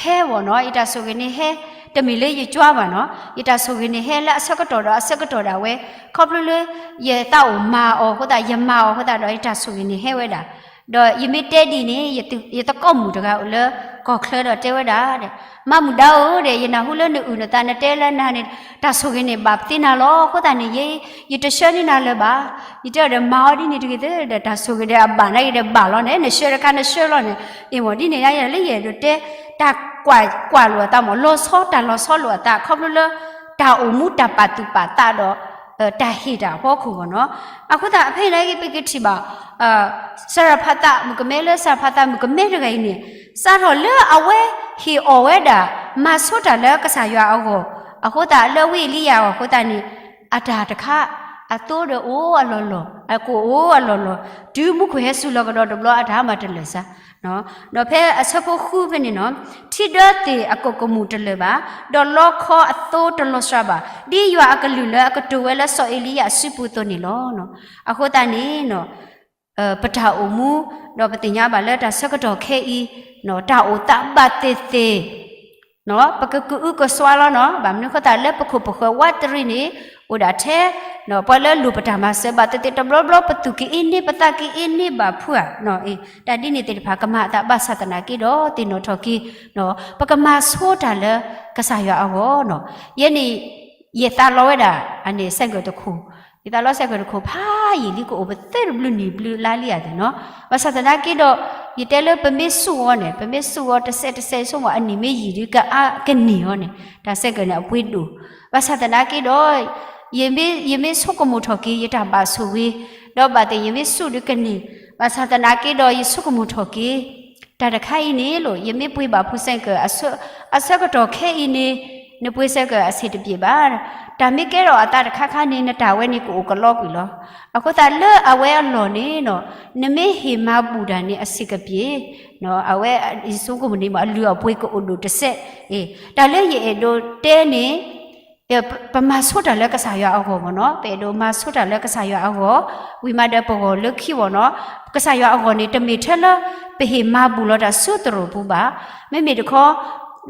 ဟဲဘၣ်နီၤ, ယတၢ်ဆိၣ်ဂ့ၤန့ၣ်ဟဲ, တမ့ၢ်လၢယကွၢ်ဘၣ်နီၤ, ယတၢ်ဆိၣ်ဂ့ၤန့ၣ်ဟဲလၢအဆၢကတီၢ်ဒီး အဆၢကတီၢ်ဒၣ်ဝဲ, ခီဖျိလၢ ယသးအိၣ်မၤအီၤအဃိသတး ယမၤအီၤအဃိသတးဒီး ယတၢ်ဆိၣ်ဂ့ၤန့ၣ်ဟဲဝဲဒၣ်, ဒီးယမ့ၢ်တဲဒ်န့ၣ် ယသကိးမုၣ်တဂၤအိၣ်လၢ ကီၢ်ချၢဒီးတဲဝဲဒၣ်ဒီး, မါမုၣ်ဒါဧၢဒီး ယနၢ်ဟူလၢနအုၣ်နသးနတဲလၢနၤန့ၣ် တၢ်ဆိၣ်ဂ့ၤန့ၣ်ဘၣ်ပသ့နၤလီၤ, အဃိသတးန့ၣ် ယ ယတဆှၢန့ၢ်နၤလၢၤဘၣ်, ယတဲအီၤဒီး မၤအီၤဒ်န့ၣ်တဂ့ၤသ့ဒီး တၢ်ဆိၣ်ဂ့ၤဒီးအဘၣ်နာ်က့ဒီးဘၣ်လီၤန့ၣ် နဆှၢတခါနဆှၢလီၤန့ၣ်, အ့ၣ်မ့ၢ်ဒ်န့ၣ်ညါလၢယအဲၣ်ဒိးတဲ, တၢ်ကွၢ်ကွၢ်လိာ်အသးမ့ၢ် လီၤဆီတၢ်လီၤဆီလိာ်အသး ခီဖျိလၢ တၢ်အိၣ်မူတၢ်ပာ်သူၣ်ပာ်သးဒီး တၢ်ဟ့ၣ်တၢ်အဖီခိၣ်မ့ၢ်နီၤ, အဃိသတးအဖဲအံၤနာ်က့ ပကထံၣ်ဘၣ် စရဖးသး မုၣ်ကမဲလၢစရဖးသး မုၣ်ကမဲတဂၤအံၤန့ၣ် စးထီၣ်လၢအဝဲဟ့ၣ်အီၣ်ဝဲဒၣ် မၤဆိတၢ်လၢကစၢ်ယွၤအဂီၢ်, အဃိသတးလၢဝံအ့လံယၤအဂီၢ်အဃိသတးန့ၣ်, အတၢ်တခါ အသိဒီးအိၣ်အလီၢ်လီၢ်, အကိၣ်အိၣ်အလီၢ်လီၢ်, တုၤမူခိၣ်ဟဲစူၤလီၤကဒီးတဘျီ အတၢ်မၤတလၢာ်စၢ် ဒီးဖဲအဆၢဖိဃုဖဲန့ၣ်နီၤ, ထံဒၢသ့ၣ်အကိာ်ကမူၣ်တလၢာ်ဘၣ်, ဒီးလီခီအသိတလီၤစှၤဘၣ်, ဒ်ယွၤအကလုၢ်လၢအကတိၤဝဲလၢစီၤအ့လံယၤအစုပူၤအသိးန့ၣ်လီၤ. အဃိသတးန့ၣ်, ပတၢ်အိၣ်မူ, ဒီးပသ့ၣ်ညါဘၣ်လၢတၢ်ဆၢကတီၢ်ခဲအံၤ, တၢ်အိၣ်သးဘၣ်သ့ၣ်သ့ၣ် ပကကအုကစွါလီၤနီၤ, ဘၣ်မနုၤအဃိသတးလၢပခိၣ်ပဃၢၤဝးတရံးန့ၣ်, အိၣ်ဒၣ်ထဲ, ပှၤလၢအလိၣ်ပတၢ်မၤစၢၤဘၣ်သ့ၣ်သ့ၣ်တဘျီဘျီ ပသူၣ်က့ၤအ့န့ၢ် ပသးက့ၤအ့န့ၢ်ဘၣ်ဖုးဧါ, တၢ်ဒ်န့ၣ်သ့ၣ်တဖၣ်ကမၤအသးဘၣ်ဆၣ်သနာ်က့ဒီး သ့ၣ်နီၣ်ထီၣ်က့ၤ, ပကမၤဆိတၢ်လၢကစၢ်ယွၤအဂီၢ်နီၤ, ယဲန့ၣ်, ယသးလီဝဲဒၣ်, အန့ၣ်စဲးကၢၣ်တခိၣ်, ယသးလီစဲးကၢၣ်တခိၣ်ဖးယံာ်လံ ကအိၣ်ပသ့တဘျုးနံၣ်ဘျုးလါလံဧါသ့ၣ်နီၤ, ဘၣ်ဆၣ်သနာ်က့ဒီး, ယတဲလၢပမ့ၢ်ဆူၣ်အီၤန့ၣ် ပမ့ၢ်ဆူၣ်အီၤတစဲးတစဲးဆိကမိၣ် အနံၣ်မ့ၢ်ယံာ်ဒုးကအါကန့ၢ်အီၤန့ၣ် တၢ်စဲးကၢၣ်န့ၣ်အပှ့ၤဒိၣ်, ဘၣ်ဆၣ်သနာ်က့ဒီး, ယမ့ၢ်ဆိကမိၣ်ထီၣ်က့ၤ ယတၢ်ဘၣ်ဆိၣ်ဂ့ၤ, ဒီးဘၣ်သ့ၣ်ယမ့ၢ်ဆူၣ်ဒုးကန့ၢ်, ဘၣ်ဆၣ်သနာ်က့ဒီးယဆိကမိၣ်ထီၣ်က့ၤ တၢ်တခါအံၤန့ၣ်လီၤ, ယမ့ၢ်ပှ့ၤဘၣ်ဖုးစဲးကၢၣ်, အဆၢကတီၢ်ခဲအံၤန့ၣ်, နပှ့ၤစဲးကၢၣ်အဆံးတပျ့ၤဘၣ်, တၢ်မ့ၢ်ကဲထီၣ်အသးတခါခါန့ၣ် နတၢ်ဝဲန့ၣ်ကအိၣ်ကလီကွံာ်လီၤ, အဃိသတးလၢအဝဲအလီၢ်န့ၣ်, နမ့ၢ်ဟ့ၣ်မၤဘူၣ်တၢ်န့ၣ်အဆံးကပျ့ၤ, အဝဲ, ယဆိကမိၣ်န့ၣ်မ့ၢ် အလုၢ်အပှ့ၤကအိၣ်ဒိၣ်တစဲး, တၢ်လၢယအဲၣ်ဒိးတဲန့ၣ် ပမၤဆိတၢ်လၢကစၢ်ယွၤအဂီၢ်မ့ၢ်နီၤ, ပအဲၣ်ဒိးမၤဆိတၢ်လၢကစၢ်ယွၤအဂီၢ်, ဝံၤမးဒီးပဂီၢ်လၢခံမ့ၢ်နီၤ, ကစၢ်ယွၤအဂီၢ်န့ၣ် တမ့ၢ်ထဲလၢ ပဟ့ၣ်မၤဘူၣ်လီၤတၢ်ဆူသရိာ်ပူၤဘၣ်, မ့မ့ၢ်တခီ,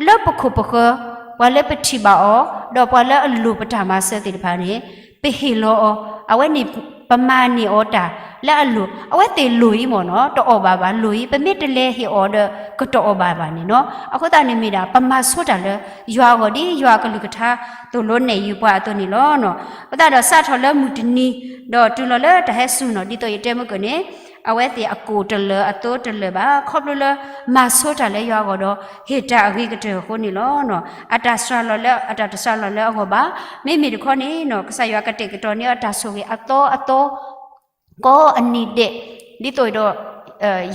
လၢပခိၣ်ပဃၢၤ, ပှၤလၢပထံၣ်ဘၣ်အီၤ, ဒီးပှၤလၢအလိၣ်ပတၢ်မၤစၢၤသ့ၣ်တဖၣ်န့ၣ်, ပဟ့ၣ်လီၤအီၤ, အဝဲန့ၣ်ပမၤန့ၢ်အီၤတၢ်လၢအလိၣ်, အဝဲသ့ၣ်လိၣ်အံၤမ့ၢ်နီၤ, တအီၣ်ဘၣ်ဘၣ်, လိၣ်အံၤ ပမ့ၢ်တလဲၤဟ့ၣ်အီၤဒီး ကတအီၣ်ဘၣ်ဘၣ်န့ၣ်နီၤ, အဃိသတးန့ၣ်မ့ၢ်ဒၣ် ပမၤဆိတၢ်လၢယွၤအဂီၢ် ဒ်ယွၤအကလုၢ်ကထါသိၣ်လိနဲၣ်ယုာ်ပှၤအသိးန့ၣ်လီၤ. အဃိသတးဒီးစးထီၣ်လၢမုၢ်တနံၤ, ဒီးတုၤလီၤလၢတၢ်ဟဲစူၤနီၤ ဒ်သိးယတဲမုၢ်ကၢၢ်န့ၣ်, အဝဲသ့ၣ်အကိၣ်တလၢာ်အသိတလၢာ်ဘၣ်, ခီဖျိလၢမၤဆိတၢ်လၢယွၤအဂီၢ်ဒီး ဟ့ၣ်တၢ်အဂ့ၤကတၢၢ်အဃိန့ၣ်လီၤ. အတၢ်စှၤလီၤလၢ အတၢ်တစှၤလီၤလၢအဂီၢ်ဘၣ်, မ့မ့ၢ်တခီန့ၣ်နီၤ ကစၢ်ယွၤကတဲာ်ကတီၤန့ၢ်အတၢ်ဆိၣ်ဂ့ၤအသီအသီ ကိးအနံၤဒဲး, ဒ်သိးဒီး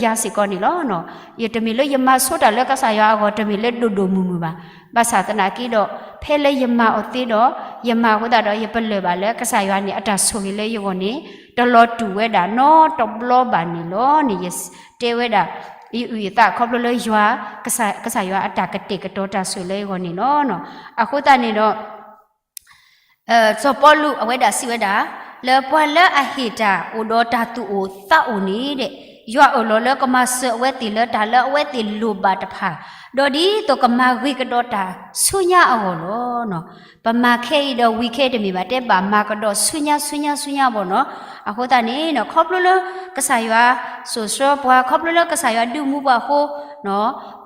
ယၤစ့ၢ်ကီးန့ၣ်လီၤ. ယတမ့ၢ်လၢယမၤဆိတၢ်လၢကစၢ်ယွၤအဂီၢ် တမ့ၢ်လၢဒိၣ်ဒိၣ်မုၢ်မုၢ်ဘၣ်. ဘၣ်ဆၣ်သနာ်က့ဒီး ဖဲလၢယမၤအီၤသ့ဒီး ယမၤအဃိသတးဒီး ယပလၢၢ်ဘၣ်လၢကစၢ်ယွၤန့ၣ် အတၢ်ဆိၣ်ဂ့ၤလၢယဂီၢ်န့ၣ် တလီၤတူာ်ဝဲဒၣ်နီတဘျီဘၣ်န့ၣ်လီၤန့ၣ် ယတဲဝဲဒၣ် ယအုၣ်ယသးခီဖျိလၢယွၤ ကစၢ်ယွၤအတၢ်ကတဲာ်ကတီၤတၢ်ဆိၣ်လၢယဂီၢ်န့ၣ်လီၤ. အဃိသတးန့ၣ်ဒီး စီၤပီလူးအဝဲဒၣ်စံးဝဲဒၣ် လၢပှၤလၢအဟ့ၣ်တၢ်အိၣ်ဒီးတၢ်သူၣ်အိၣ်သးအိၣ်န့ၣ် ယွၤအၢၣ်လီၤလၢကမၤစၢၤအဝဲသ့ၣ်လၢတၢ်လၢအဝဲသ့ၣ်လိၣ်ဘၣ်တဖၣ်, ဒီးဒ်သိးကမၤဂ့ၤကဒီးတၢ်ဆူညါအဂီၢ်လီၤ. ပမၤခဲအံၤဒီးဝံၤခဲအံၤတမ့ၢ်ဘၣ် တဲဘၣ်မၤကဒီးဆူညါဆူညါဆူညါဘၣ်နီၤ. အဃိသတးန့ၣ် ခီဖျိလၢကစၢ်ယွၤစိာ်ဆှၢပှၤ ခီဖျိလၢကစၢ်ယွၤဒုးမူပှၤအဃိ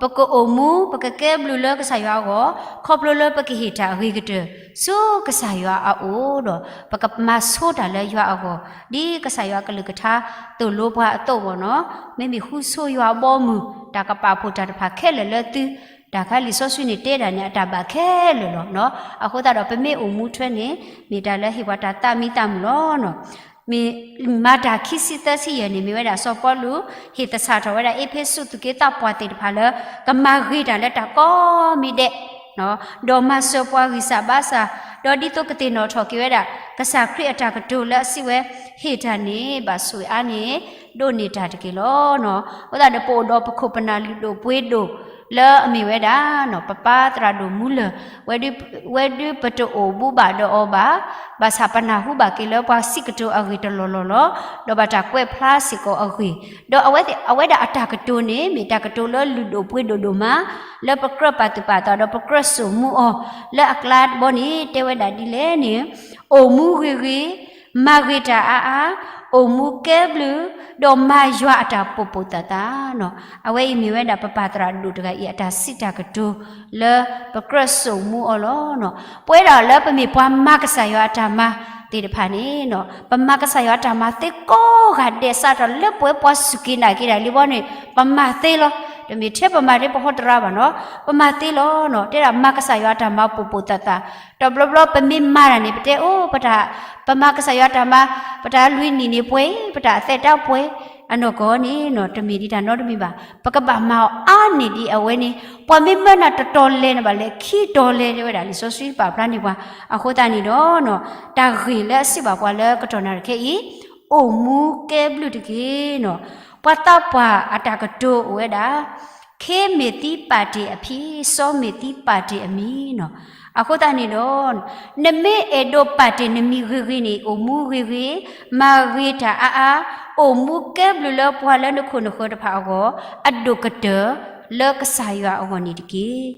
ပကအိၣ်မူ ပကကဲဘျုးလၢကစၢ်ယွၤအဂီၢ် ခီဖျိလၢပကဟ့ၣ်တၢ်အဂ့ၤကတၢၢ် ဆူကစၢ်ယွၤအအိၣ်ဒီး ပကမၤဆိတၢ်လၢယွၤအဂီၢ် ဒ်ကစၢ်ယွၤကလုၢ်ကထါသိၣ်လိပှၤအသိးဘၣ်နီၤ. မ့မ့ၢ်ဃုဆိယွၤအဘီအမုၢ် တၢ်ကပာ်ဖှိၣ်တၢ်တဖၣ်ခဲလၢာ်လၢသု တၢ်ခါလံာ်စီဆှံန့ၣ်တဲဒၣ်န့ၣ် အတၢ်ဘၣ်ခဲလၢာ်လီၤ. အဃိသတးဒီးပမ့ၢ်အိၣ်မူထွဲန့ၣ် မ့ၢ်တၢ်လၢဟ့ၣ်ပှၤတၢ်သးမံသးမုာ်လီၤ. မ့ၢ်မၤတၢ်ခံဆံသၢဆံယဲၢ်န့ၣ် မ့ၢ်ဝဲဒၣ်စီၤပီလူး ဟ့ၣ်သဆၣ်ထီၣ်ဝဲဒၣ် အ့းဖ့းစူးသူၣ်က့သးပှၢ်သ့ၣ်တဖၣ်လၢ ကမၤဂ့ၤတၢ်လၢတၢ်ကိးမံၤဒဲး ဒီးမၤစၢၤပှၤဂံၢ်စၢ်ဘါစၢ်, ဒီးဒ်သိးကသ့ၣ်နီၣ်ထီၣ်က့ၤဝဲဒၣ် ကစၢ်ခရံာ်အတၢ်ကတိၤလၢအစံးဝဲ ဟ့ၣ်တၢ်န့ၣ် ဘၣ်ဆိၣ်ဂ့ၤအါန့ၢ် ဒိးန့ၢ်တၢ်တက့ၢ်လီၤ. အဃိသတးဒီးပအိၣ်ဒီးပခိၣ်ပနၢ်လုၢ်ဒိၣ်ပှ့ၤဒိၣ် လၢအမ့ၢ်ဝဲဒၣ် ပပၢ်သရၣ်ဒိၣ်မူလၢၢ် ဝဲဒုးပတအိၣ်ဘူးဘၣ်ဒီးအီၤဘၣ်, ဘၣ်ဆၣ်ပနၢ်ဟူဘၣ်က့ၤလၢပှၤစံးကတိၤအဂ့ၢ်တလီၢ်လီၢ်လီၤ. ဒီးဘၣ်တၢ်ကွဲးဖျါစ့ၢ်ကီးအဂ့ၢ်, ဒီးအဝဲအတၢ်ကတိၤန့ၣ် မ့ၢ်တၢ်ကတိၤလၢလုၢ်ဒိၣ်ပှ့ၤဒိၣ်ဒိၣ်မး လၢပကြၢးပာ်သူၣ်ပာ်သးဒီးပကြၢးစိာ်မူအီၤ လၢအကျါတဘီန့ၣ် တဲဝဲဒၣ်ဒ်လဲၣ်န့ၣ် အိၣ်မူဂ့ၤဂ့ၤ, မၤဂ့ၤတၢ်အါအါ, အိၣ်မူကဲဘျုး, ဒီးမၤယွၤအတၢ်ပိာ်ပိာ်သးသးနီၤ. အဝဲအံၤမ့ၢ်ဝဲဒၣ်ပပၢ်သရၣ်ဒိၣ်တဂၤအံၤ အတၢ်စံးတၢ်ကတိၤလၢပကြၢးစိာ်မူအီၤလီၤ. ပဝဲဒၣ်လၢပမ့ၢ်ပှၤမၤကစၢ်ယွၤအတၢ်မၤသ့ၣ်တဖၣ်န့ၣ် ပမၤကစၢ်ယွၤအတၢ်မၤသ့ကိးဂၤဒဲး စးထီၣ်လၢပဝဲပှၤစူၢ်က့ၤနာ်က့ၤတၢ်လံဘီန့ၣ် ပမၤသ့လီၤ. တမ့ၢ်ထဲပမၤထဲပဟီတရါဘၣ်နီၤ, ပမၤသ့လီၤနီၤ. တဲဒၣ်မၤကစၢ်ယွၤအတၢ်မၤပိာ်ပိာ်သးသး, တဘျီဘျီပမ့ၢ်မၤတၢ်န့ၣ် ပတဲအိၣ် ပတၢ်, ပမၤကစၢ်ယွၤအတၢ်မၤ, ပတၢ်လွံၢ်နံၣ်န့ၣ်ပှဲၤ, ပတၢ်အသက်တာပှဲၤ, အနီၢ်ကီၢ်န့ၣ်နီၤ တမ့ၢ်ဒ်တၢ်နီတမံၤဘၣ်. ပကဘၣ်မၤအီၤအါန့ၢ်ဒ်အဝဲန့ၣ် ပှၤမ့ၢ်မၢနၤတတီၤလဲၣ်န့ၣ်ဘၣ်လဲၣ် ခံတီၤလဲၣ် တဲဝဲဒၣ်လံာ်စီဆှံပာ်ဖျါန့ၢ်ပှၤ. အဃိသတးန့ၣ်ဒီး တၢ်ဂ့ၢ်လၢအစံးဘၣ်ပှၤလၢကတီၢ်နၣ်ရံၣ်ခဲအံၤ အိၣ်မူကဲဘျုးတက့ၢ်နီၤ. ပှၤသးပှၢ်အတၢ်ကတိၤအိၣ်ဝဲဒၣ် ခ့မ့ၢ်သံပာ်တ့ၢ်အဖံ, စီမ့ၢ်သံပာ်တ့ၢ်အမံၤနီၤ. အဃိသတးန့ၣ်ဒီး နမ့ၢ်အဲၣ်ဒိးပာ်တ့ၢ်နမံၤဂ့ၤဂ့ၤန့ၣ် အိၣ်မူဂ့ၤဂ့ၤ, မၤဂ့ၤတၢ်အါအါ, အိၣ်မူကဲဘျုးလၢပှၤလၢနခိၣ်နဃၢၤတဖၣ်အဂီၢ်, အဒိၣ်ကတၢၢ်လၢကစၢ်ယွၤအဂီၢ်န့ၣ်တက့ၢ်.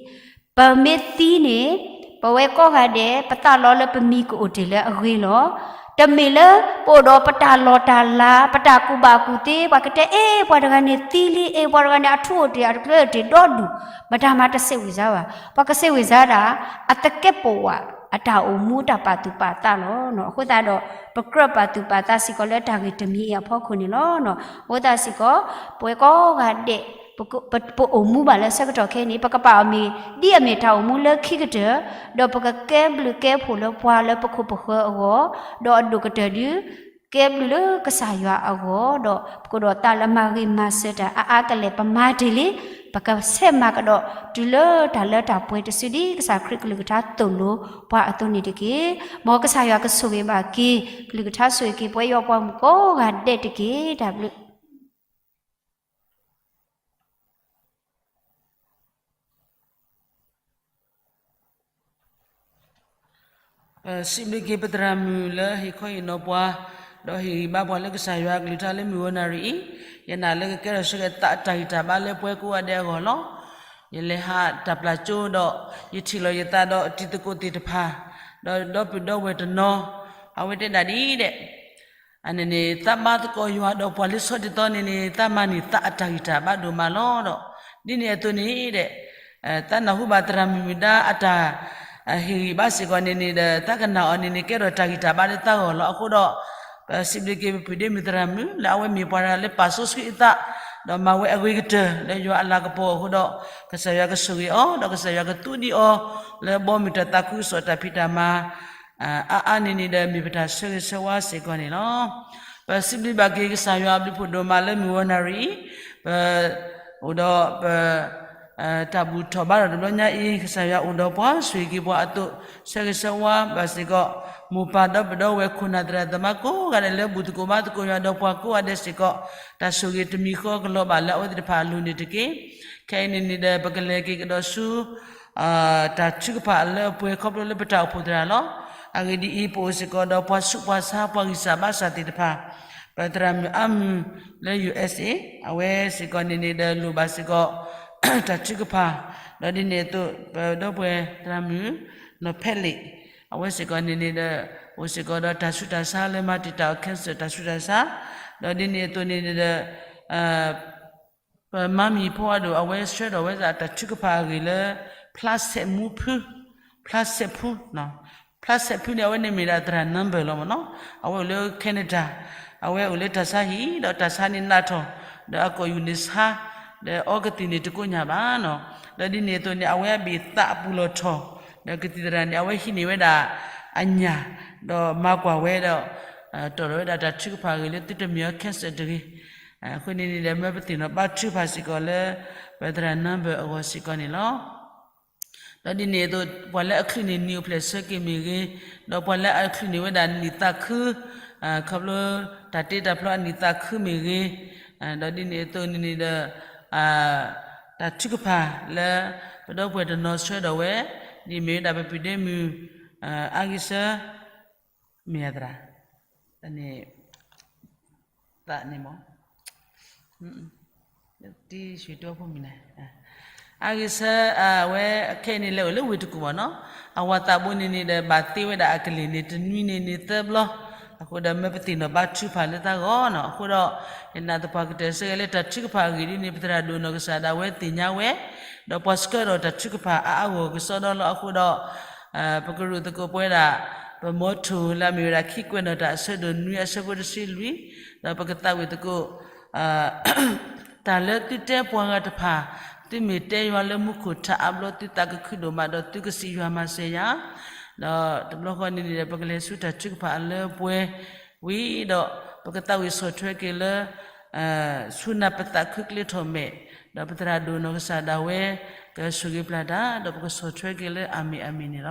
ပမ့ၢ်သံန့ၣ် ပဝဲကိးဂၤဒဲး ပသးလီလၢပမံၤကအိၣ်တ့ၢ်လၢအဂ့ၤလီၤ. တမ့ၢ်လၢပအိၣ်ဒီးပတၢ်လီၢ်တၢ်လၤ ပတၢ်ကူၣ်ဘၣ်ကူၣ်သ့ ပှၤကတဲ အ့ ပှၤတဂၤန့ၣ်သံလံ အ့ ပှၤတဂၤန့ၣ် အထူအိၣ်တ့ၢ် အတကျၢၤတ့ၢ်ဒီဒူၣ်, မတၤမၤတစဲးဝံၤစါဘၣ်, ပှၤကစဲးဝံၤစါဒၣ် အသကဲးပဝး အတၢ်အိၣ်မူတၢ်ပာ်သူၣ်ပာ်သးလီၤ. အဃိသတးဒီး ပကြၢးပာ်သူၣ်ပာ်သးစ့ၢ်ကီးလၢတၢ်ဂ့ၢ်တမံၤအံၤအဖီခိၣ်န့ၣ်လီၤ. အဃိသတးစ့ၢ်ကီး ပဝဲကိးဂၤဒဲး ပက, ပ, ပအိၣ်မူဘၣ်လၢဆၢကတီၢ်ခဲအံၤန့ၣ် ပကပာ်အီၤမ့ၢ် ဒ်အမ့ၢ်တၢ်အိၣ်မူလၢခံကတၢၢ်, ဒီးပကကဲဘျုးကဲဖှိၣ်လၢပှၤလၢပခိၣ်ပဃၢၤအဂီၢ်, ဒီးအဒိၣ်ကတၢၢ်ဒုး ကဲဘျုးလၢကစၢ်ယွၤအဂီၢ်, ဒီးပကဒိးသးလၢမၤဂ့ၤမၤစၢၤတၢ်အါအါကလဲာ် ပမၤတ့ၢ်လံ, ပကဆဲးမၤကဒီးတုၤလၢတၢ်လၢတၢ်ပှဲၤတစုဒ်ကစၢ်ခရံာ်ကလုၢ်ကထါသိၣ်လိပှၤအသိးန့ၣ်တက့ၢ်. မ်ကစၢ်ယွၤကဆိၣ်ဂ့ၤဘၣ်က့ၤ ကလုၢ်ကထါဆိၣ်ဂ့ၤက့ၤ ပဝဲယွၤပှၤမုၣ်ကိးဂၤဒဲးတက့ၢ်. တၢ်ဘျုး ပစံးဘျုးက့ၤပသရၣ်မုၣ်လၢဟ့ၣ်ခီဟ့ၣ်နီၤပှၤ, ဒီးဟ့ၣ်ဂံၢ်ဘါပှၤလၢကစၢ်ယွၤအကလုၢ်ကထါလၢမုၢ်ဝဲနၣ်ရံၣ်အံၤ, ယနာ်လၢကကဲထီၣ်ဆၢက့ၤသးအတၢ်ဂံၢ်တၢ်ဘါလၢပဝဲကိးဂၤဒဲးအဂီၢ်လီၤ. ယလဲၤဟးတၢ်ပျၢ်ကၠိဒီး ယထံၣ်လီၤယသးဒီးတံၤသကိးသ့ၣ်တဖၣ်, ဒီးဒီပုၢ်ဒီဝဲၢ်တနီၤ, အဝဲတဲဒၣ်ဒ်အံၤဒဲး အန့ၣ်န့ၣ် သးဘါသကိးယွၤဒီးပှၤလၢဆီတလဲသီန့ၣ်န့ၣ် သးမၤန့ၢ်သးအတၢ်ဂံၢ်တၢ်ဘါဒိၣ်မးလီၤဒီး ဒ်န့ၣ်အသိးန့ၣ်ဒီး သးနၢ်ဟူဘၣ်သရၣ်မုၣ်မုၢ်ဒါအတၢ်ဟ့ၣ်ဂံၢ်ဘါစ့ၢ်ကီးန့ၣ်န့ၣ်ဒီး သးကနၣ်အီၤန့ၣ်န့ၣ် ကဲထီၣ်တၢ်ဂံၢ်တၢ်ဘါလၢသးဂီၢ်လီၤ. အဃိဒီး ပစံးဘျုးက့ၤပပုၢ်ဒ့မုၣ်သရၣ်မုၣ် လၢအဝဲမ့ၢ်ပှၤတဂၤလၢပာ်စီဆှံအသး ဒီးမၤဝဲအဂ့ၤကတၢၢ်လၢယွၤအလၤကပီၤအဃိဒီး ကစၢ်ယွၤကဆိၣ်ဂ့ၤအီၤ ဒီးကစၢ်ယွၤကသူဒံးအီၤ လၢဘီမုၢ်တၢ်သးခုကစီၣ်တၢ်ဖံးတၢ်မၤ အါအါန့ၣ်န့ၣ်ဒီး မ့ၢ်ပတၢ်ဆၢဂ့ၤဆၢဝါစ့ၢ်ကီးန့ၣ်လီၤ. ပစံးဘျုးဘၣ်က့ၤကစၢ်ယွၤအဘျုးဖးဒိၣ်မးလၢမုၢ်ဝီနၣ်ရံၣ်, ပအိၣ်ဒီးပ တၢ်ဘူၣ်ထီၣ်ဘါထီၣ်တဘျီညါအံၤ ကစၢ်ယွၤအိၣ်ဒီးပှၤဆိၣ်ဂ့ၤက့ၤပှၤအသိး, ဆၢဂ့ၤဆၢဝါဘၣ်စ့ၢ်ကီး မိၢ်ပၢ်ဒီပုၢ်ဒီဝဲၢ်ခိၣ်နၢ်သရၣ်သမါကိးဂၤဒဲးလၢဘူၣ်သကိးဘါသကိးယွၤဒီးပှၤကိးဂၤဒဲးစ့ၢ်ကီး, တၢ်ဆိၣ်ဂ့ၤတမံၤဃီကလီၤဘၣ်လၢအဝဲသ့ၣ်တဖၣ်အလိၤန့ၣ်တက့ၢ်. ခဲအံၤန့ၣ်န့ၣ်ဒီး ပကလဲၤက့ၤကဒီးဆူ တၢ်ထုကဖၣ်လၢအပှဲၤခီဖျိလၢပတၢ်အိၣ်ဖှိၣ်သရၣ်လီၤ. အဂ့ၢ်ဒ်အံၤ, ပအိၣ်စ့ၢ်ကီးဒီးပှၤဆူးပှၤဆါပှၤဂံၢ်စၢ်ဘါစၢ်သ့ၣ်တဖၣ်, ပသရၣ်မုၣ်အါမုၢ်လၢ ယူၢ်အ့းအ့း, အဝဲစ့ၢ်ကီးန့ၣ်န့ၣ်ဒီးလိၣ်ဘၣ်စ့ၢ်ကီး တၢ်ထုကဖၣ်, ဒီးဒ်န့ၣ်အသိး ပဒီပုၢ်ဝဲၢ်သရၣ်မုၣ် နီၢ်ဖဲလ့း, အဝဲစ့ၢ်ကီးန့ၣ်န့ၣ်ဒီး အိၣ်စ့ၢ်ကီးဒီးတၢ်ဆူးတၢ်ဆါလၢ မၤတံာ်တာ် cancer တၢ်ဆူးတၢ်ဆါ, ဒီးဒ်န့ၣ်အသိးန့ၣ်ဒီး ပမါမံၤဖိအဒိၣ် အဝဲဆှၢထီၣ်ဝဲဒၣ်တၢ်ထုကဖၣ်အဂ့ၢ်လၢ ဖျါဆဲးမူဖု, ဖျါဆဲးဖု, ဖျါဆဲးဖုန့ၣ် အဝဲန့ၣ်မ့ၢ်ဒၣ်သရၣ် number လီၤမ့ၢ်နီၤ, အဝဲအိၣ်လၢ Canada, အဝဲအိၣ်လၢတၢ်ဆါဟံၣ် ဒီးတၢ်ဆါန့ၣ်နးထီၣ်, ဒီးအကိာ်ယူၢ်န့ၣ်ဆါ, ဒီးအီကသံၣ်န့ၣ်တကိညၢ်ဘၣ်နီၤ, ဒီးဒ်န့ၣ်အသိးန့ၣ် အဝဲအဘ့ၣ်သးပူၤလီၤထီၣ်, ဒီးကသံၣ်သရၣ်န့ၣ် အဝဲဟံးန့ၢ်ဝဲဒၣ်အညၣ်, ဒီးမၤကွၢ်ဝဲဒီး တီၣ်လီၤဝဲဒၣ်တၢ်ထုကဖၣ်အဂ့ၢ်လၢသုတမ့ၢ်အီၤ cancer တဂ့ၤ, အဃိန့ၣ်န့ၣ်ဒီး မၢပသ့ၣ်နီၣ်ဘါထုကဖၣ်စ့ၢ်ကီးလၢ ပသရၣ် number အဂီၢ်စ့ၢ်ကီးန့ၣ်လီၤ. ဒီးဒ်န့ၣ်အသိး ပှၤလၢအချုးန့ၢ်နံၣ်အိၣ်ဖျဲၣ်ဆၢက့ၤမ့ၢ်ဂ့ၤ, ဒီးပှၤလၢအချုးန့ၢ်ဝဲဒၣ်နံၣ်သးခု, ခီဖျိတၢ်တ့တၢ်ဖျီအနံၣ်သးခုမ့ၢ်ဂ့ၤ, ဒီးဒ်န့ၣ်အသိးန့ၣ်န့ၣ်ဒီး တၢ်ထုကဖၣ်လၢ ပဒီပုၢ်ဝဲၢ်တနီၤဆှၢဒီးဝဲ, ဒ်မ့ၢ်ဝဲဒၣ်ပပံၤဒဲမုၣ် အါဂ့ၤဆၢ မ့ၢ်ယသရၣ်, န့ၣ် သးန့ၣ်မ့ၢ် တံၢ်ဆူၣ်တီဖိမံၤန့ၣ်, အါဂ့ၤဆၢ အဝဲခဲအံၤန့ၣ် လဲၤအိၣ်လၢဝ့ၢ်တကူၣ်ဘၣ်နီၤ, အဝၤသးဘိန့ၣ်န့ၣ်ဒီး ဘၣ်သ့ဝဲဒၣ်အကလ့ၢ်န့ၣ် တနွံန့ၣ်န့ၣ်သၢဘျီ, အဃိဒီးမၢပသ့ၣ်နီၣ်ဘါထုကဖၣ်လၢသးဂီၢ်နီၤ, အဃိဒီး ယနာ်သပှၢ်ကတၢၢ်ဆၢဂ့ၤလၢတၢ်ထုကဖၣ်အဂ့ၢ်ဒ်န့ၣ် ပသရၣ်ဒိၣ်နီၢ်ကစၢ်ဒၣ်ဝဲသ့ၣ်ညါဝဲ, ဒီးပှၤဆှၢဒီးတၢ်ထုကဖၣ်အါအါဂီၢ်ဂီၢ်ကစီဒီလီၤ. အဃိဒီး ပကရူၢ်သကိးပဝဲဒၣ် ပမီထိၣ်လၢအမ့ၢ်ဝဲဒၣ် ခံကွဲးနီၣ်တၢ်အဆၢဒိၣ်နွံအဆၢဖိတဆံလွံၢ်, ဒီးပကသးဝံၣ်သကိး တၢ်လၢသုတဲပှၤဂၤတဖၣ်, သုမ့ၢ်တဲယွၤလၢမူခိၣ်ထးအါဘျီ သုသးကခုဒိၣ်မး ဒီးသုကစံးယွၤမၤစၢၤယၤ, ဒီးတဘျီဃီန့ၣ်န့ၣ်ဒီး ပကလဲၤဆူတၢ်ထုကဖၣ်အလၢပှဲၤဝံၤဒီး ပကသးဝံၣ်ဆီၣ်ထွဲက့ၤလၢ ဆူနၢ်ပသးခုကျ့ထီၣ်မဲာ်, ဒီးပသရၣ်ဒိၣ်နီၢ်ကစၢ်ဒၣ်ဝဲ ကဆိၣ်ဂ့ၤပျၢ်တၢ် ဒီးပကဆီၣ်ထွဲက့ၤလၢအမ့ၢ်အမ့ၢ်န့ၣ်လီၤ.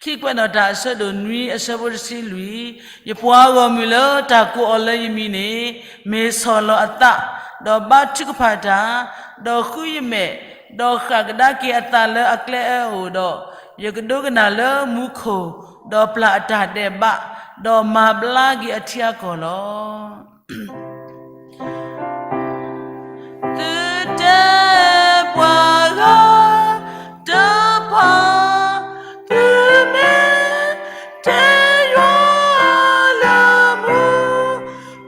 ခံကွဲးနီၣ်တၢ်အဆၢဒိၣ်နွံအဆၢဖိတဆံလွံၢ်, ယပှၤဂီၢ်မုၢ်လၢတၢ်ကိးအီၤလၢယမံၤန့ၣ် မ့ၢ်ဆီၣ်လီၤအသး, ဒီးဘါထုကဖၣ်တၢ်, ဒီးဃုယမဲာ်, ဒီးဃၣ်ကဒါက့ၤအသးလၢအကျဲအၢအအိၣ်ဒီး, ယကဒိကနၣ်လၢမူခိၣ်, ဒီးပျၢ်အတၢ်ဒဲးဘး, ဒီးမၤဘျါက့ၤအထံအကီၢ်လီၤ. သုတဲပှၤဂၤတဖၣ်, သုမ့ၢ်တဲယွၤလၢမူ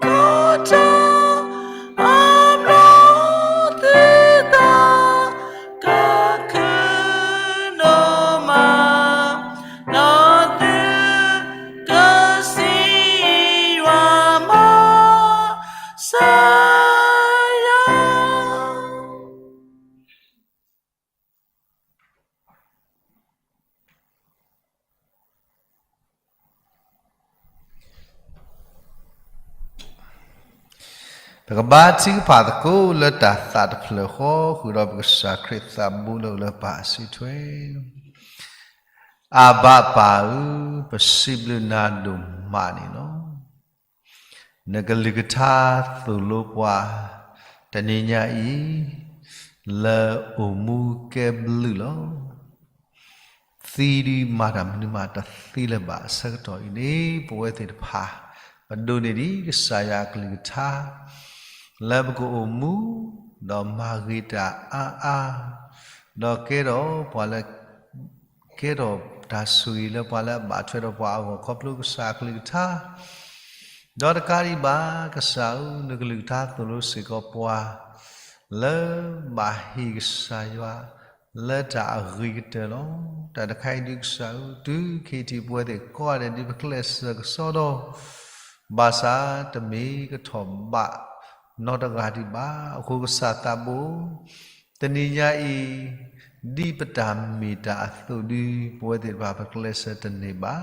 ခိၣ်ထးအါဘျီ သုသးကခုဒိၣ်မး, ဒီးသုကစံးယွၤမၤစၢၤယၤ. ပကဘါထုကဖၣ်သကိးလၢတၢ်သးတဖျၢၣ်ဃီ ဃုာ်ဒီးပကစၢ်ခရံာ်သးဘိလၢအိၣ်လၢပၢ်အစုထွဲ အဘၤပၢ်ဧၢ, ပစံးဘျုးနၤဒိၣ်မးန့ၣ်လီၤ. နကလုၢ်ကထါသိၣ်လိပှၤ တနံၤညါအံၤ လၢအိၣ်မူကဲဘျုးလီၤ. သံဒုးမၤတၢ်မနုၤမးတသ့လၢၤဘၣ်အဆၢကတီၢ်အံၤန့ၣ် ပဝဲသ့ၣ်တဖၣ် ပဒိးန့ၢ်ဒံးကစၢ်ယွၤအကလုၢ်ကထါ လၢပကအိၣ်မူ ဒီးမၤဂ့ၤတၢ်အါအါ ဒီးကဲထီၣ်ပှၤလၢ ကဲထီၣ်တၢ်ဆိၣ်ဂ့ၤလၢပှၤလၢအဘၣ်ထွဲဒီးပှၤအဂီၢ် ခီဖျိကစၢ်အကလုၢ်ကထါ, ဒီးတကးဒံးဘၣ် ကစၢ်ဧၢ, နကလုၢ်ကထါသိၣ်လိစ့ၢ်ကီးပှၤ လၢဘၣ်ဟ့ၣ်ကစၢ်ယွၤ လၢတၢ်အဂ့ၤကတၢၢ်လီၤ. တၢ်တခါအံၤဒုးကစၢ်ဧၢ, တုၤခဲအံၤထံၣ်ပဝဲသ့ၣ်ကိးဂၤဒဲးဒုး ပကျဲးစၢးကစီဒီ ဘၣ်ဆၣ်တမ့ၢ်ကထီၣ်ဘးနီတဂၤဒံးဘၣ်. အဃိကစၢ်သးဘိ, တနံၤညါအံၤ ဒ်ပတၢ်မ့ၢ်တၢ်အသိးဒုး ပဝဲသ့ၣ်တဖၣ်ပကျဲးစၢးတန့ၢ်ဘၣ်.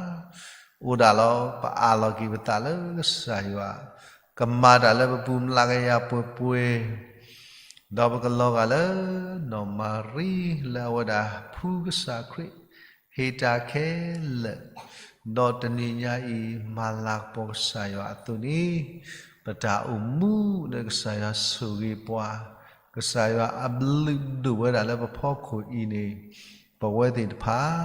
အိၣ်ဒၣ်လီၤ ပအးလီၤက့ၤပသးလၢကစၢ်ယွၤ ကမၤတၢ်လၢပပူၤမျးကယၤပှဲၤပှဲၤ, ဒီးပကလီၤဂာ်လၢ နီၢ်မၤရံလၢအဝဲဒၣ်ဖှူကစၢ်ခရံာ် ဟ့ၣ်တၢ်ခဲလၢာ်, ဒီးတနံၤညါအံၤ မၤလၤကပီၤကစၢ်ယွၤအသိးန့ၣ်, ပတၢ်အိၣ်မူလၢကစၢ်ယွၤဆိၣ်ဂ့ၤပှၤ, ကစၢ်ယွၤအဘျုးဒိၣ်ဝဲဒၣ်လၢပဖီခိၣ်အံၤန့ၣ်, ပဝဲသ့ၣ်တဖၣ်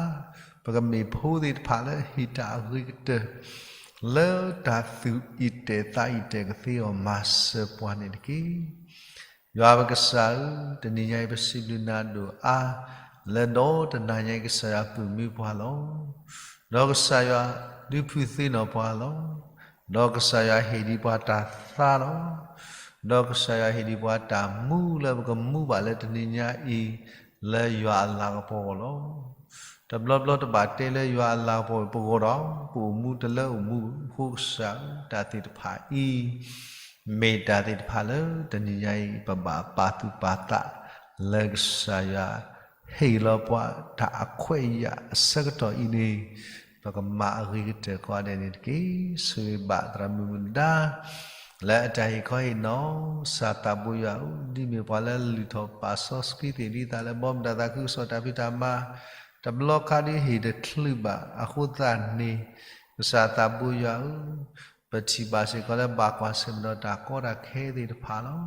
ပကမ့ၢ်ဖိသ့ၣ်တဖၣ်လၢဟ့ၣ်တၢ်အဂ့ၤကတၢၢ် လၢတၢ်သူၣ်အံၣ်တဲာ်သးအံၣ်တဲာ်ကသ့အီၤမၤစၢၤပှၤန့ၣ်တက့ၢ်. ယွၤပကစၢ်ဧၢ, တနံၤညါအံၤပစံးဘျုးနၤဒိၣ်အါ, လၢဒီတနၤညါအံၤကစၢ်ယွၤပၢၢ်မူပှၤလီၤ. ဒီးကစၢ်ယွၤဒုးဖုးသ့ၣ်နီၣ်ပှၤလီၤ. ဒီးကစၢ်ယွၤဟ့ၣ်ဒံးပှၤတၢ်သါလီၤ. ဒီးကစၢ်ယွၤဟ့ၣ်ဒံးပှၤတၢ်မူလၢပကမူဘၣ်လၢတနံၤညါအံၤ လၢယွၤအလၤကပီၤအဂီၢ်လီၤ. တဘျီဘျီတဘၣ်တဲလၢယွၤအလၤကပီၤပဂီၢ်ဒီး ပအိၣ်မူတလၢအိၣ်မူအဃိကစၢ်ဧၢ, တၢ်သ့ၣ်တဖၣ်အံၤ မ့ၢ်တၢ်သ့ၣ်တဖၣ်လၢတနံၤညါအံၤ ပဘၣ်ပာ်သူၣ်ပာ်သးလၢကစၢ်ယွၤ ဟ့ၣ်လီၤပှၤတၢ်အခွဲးအယာ်အဆၢကတီၢ်အံၤန့ၣ်, ပကမၤအဂ့ၤကတၢၢ်ကိးဂၤဒဲးန့ၣ်တက့ၢ်. ဆိၣ်ဂ့ၤဘၣ်သရၣ်မုၣ်မုၢ်ဒါ လၢအတၢ်ဟ့ၣ်ခီဟ့ၣ်နီၤ, ကစၢ်သးဘိယွၤဧၢ, ဒ်မ့ၢ်ပှၤလၢလုၢ်ထီၣ်ပာ်စီဆှံသ့ၣ်ဒ်သးလၢဘီမုၢ်တၢ်သးခုကစီၣ်တၢ်ဖံးတၢ်မၤ တဘျီခါဒ်ဟ့ၣ်တချုးဘၣ်အဃိသတးန့ၣ်, ကစၢ်သးဘိယွၤဧၢ, ပထံၣ်ဘၣ်စ့ၢ်ကီးလၢဘၣ်ကွၢ်ဆၢၣ်မဲာ်ဒီးတၢ်ကီတၢ်ခဲသ့ၣ်တဖၣ်လီၤ.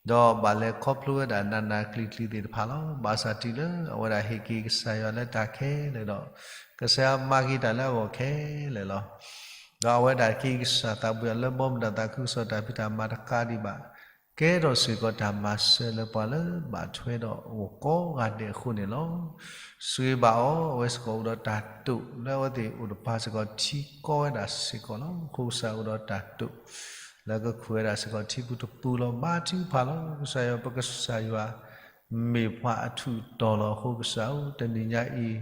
ဒီးဘၣ်လဲၤခီဖျိဝဲဒၣ်နးနးကျံၤကျံၤသ့ၣ်တဖၣ်လီၤ. ဘၣ်ဆၣ်တုၤလၢအဝဲဒၣ်ဟ့ၣ်က့ၤကစၢ်ယွၤလၢတၢ်ခဲလၢာ်ဒီး, ကစၢ်ယွၤမၤက့ၤတၢ်လၢအဂီၢ်ခဲလၢာ်လီၤ. ဒီးအဝဲဒၣ်က့ၤကစၢ်သးဘိယွၤလၢဘီမုၢ်တၢ်သးခုကစီၣ်တၢ်ဖံးတၢ်မၤတကးဒံးဘၣ် ကဲထီၣ်စ့ၢ်ကီးတၢ်မၤစၢၤလၢပှၤလၢဘၣ်ထွဲဒီးအဂီၢ်ကိးဂၤဒဲးအဃိန့ၣ်လီၤ. ဆိၣ်ဂ့ၤဘၣ်အီၤ, အဝဲစ့ၢ်ကီးအိၣ်ဒီးတၢ်တိာ်လၢအဝဲသ့ၣ်အိၣ်တပၤစ့ၢ်ကီးထံကီဝဲဒၣ်စ့ၢ်ကီးလီၤ. အဃိကစၢ်အိၣ်ဒီးတၢ်တိာ် လၢကခူၣ်ဝဲဒၣ်စ့ၢ်ကီးထံပူၤတပူၤလီၤ. ဘါထုကဖၣ်လီၤ. ကစၢ်ယွၤ ပကစၢ်ယွၤ မ့ၢ်ပှၤအထူးအတီၤလီၤ. အဃိကစၢ်ဧၢ, တနံၤညါအံၤ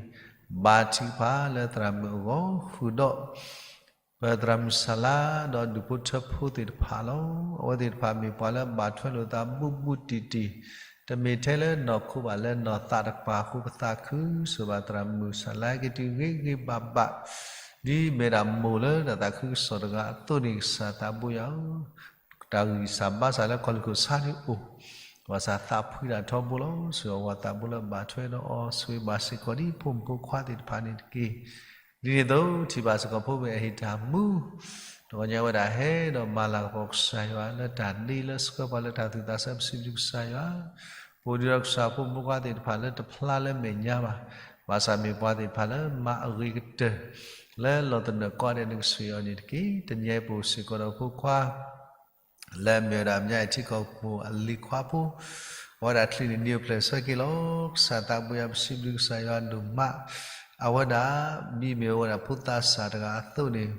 ဘါထုကဖၣ်လၢသရၣ်မုၣ်အဂီၢ် ဃုာ်ဒီး ပသရၣ်မုၣ်စၤလါ ဒီးဒူၣ်ဖိထၢဖိသ့ၣ်တဖၣ်လီၤ. အဝဲသ့ၣ်တဖၣ်မ့ၢ်ပှၤလၢဘၣ်ထွဲလိာ်သးဘူးဘူးတံၢ်တံၢ်, တမ့ၢ်ထဲလၢနီၢ်ခိဘၣ် လၢနီၢ်သးတကပၤအဃိ ပသးခုစၢၤဘၣ်သရၣ်မုၣ်စၤလါက့ၤတုၤဂ့ၤဂ့ၤဘၣ်ဘၣ်, ဒ်မ့ၢ်ဒၣ်မိၢ်လၢတၢ်သးခုကစီၣ်တဂၤအသိးန့ၣ် ကစၢ်သးဘိယွၤဧၢ, တၢ်ဂံၢ်စၢ်ဘါစၢ်လၢခီၣ်လံၢ်ခိၣ်ဆါဒ်အိၣ်, ဘၣ်ဆၣ်သးဖှံဒၣ်ထီဘိလီၤ. ဆိၣ်ဂ့ၤအဝၤသးဘိလၢဘၣ်ထွဲဒီးအီၤ, ဆိၣ်ဂ့ၤဘၣ်စ့ၢ်ကီးဒ်ဖိမုၣ်ဖိခွါသ့ၣ်တဖၣ်န့ၣ်တက့ၢ်. ဒ်န့ၣ်အသိး ထံၣ်ဘၣ်စ့ၢ်ကီးဖိမုၣ်အဟ့ၣ်တၢ်မူ, တဂီၤညါဝဲဒၣ်ဟဲဒီးမၤလၤကပီၤကစၢ်ယွၤလၢတၢ်ဒ့လၢဆှၢပှၤလၢတၢ်သူၣ်သးဆၢ ပစံးဘျုးကစၢ်ယွၤ, ပအိၣ်ဒီးကစၢ်ဖိမုၣ်ဖိခွါသ့ၣ်တဖၣ်လၢတဖျါလၢမဲာ်ညါဘၣ်, ဘၣ်ဆၣ်မ့ၢ်ပှၤသ့ၣ်တဖၣ်လၢမၤအဂ့ၤကတၢၢ် လၢလီၤသနၢၣ်ကိးဂၤဒဲးနကဆိၣ်ဂ့ၤအီၤန့ၣ်တက့ၢ်. တနံၤအံၤပအိၣ်စ့ၢ်ကီးဒီးဖိခွါ လၢအမ့ၢ်ဝဲဒၣ်မညါအံၤထံကီၢ်ပူၤအလံၤခွါဖိ, အဝဲဒၣ်ချုးန့ၢ်နံၤအိၣ်ဖျဲၣ်ဆၢက့ၤလီၤ. ကစၢ်သးဘိယွၤ ပစံးဘျုးကစၢ်ယွၤဒိၣ်မး, အဝဲဒၣ် ဒ်မ့ၢ်ဝဲဒၣ်ဖိသးစၢ်တဂၤအသိးန့ၣ်,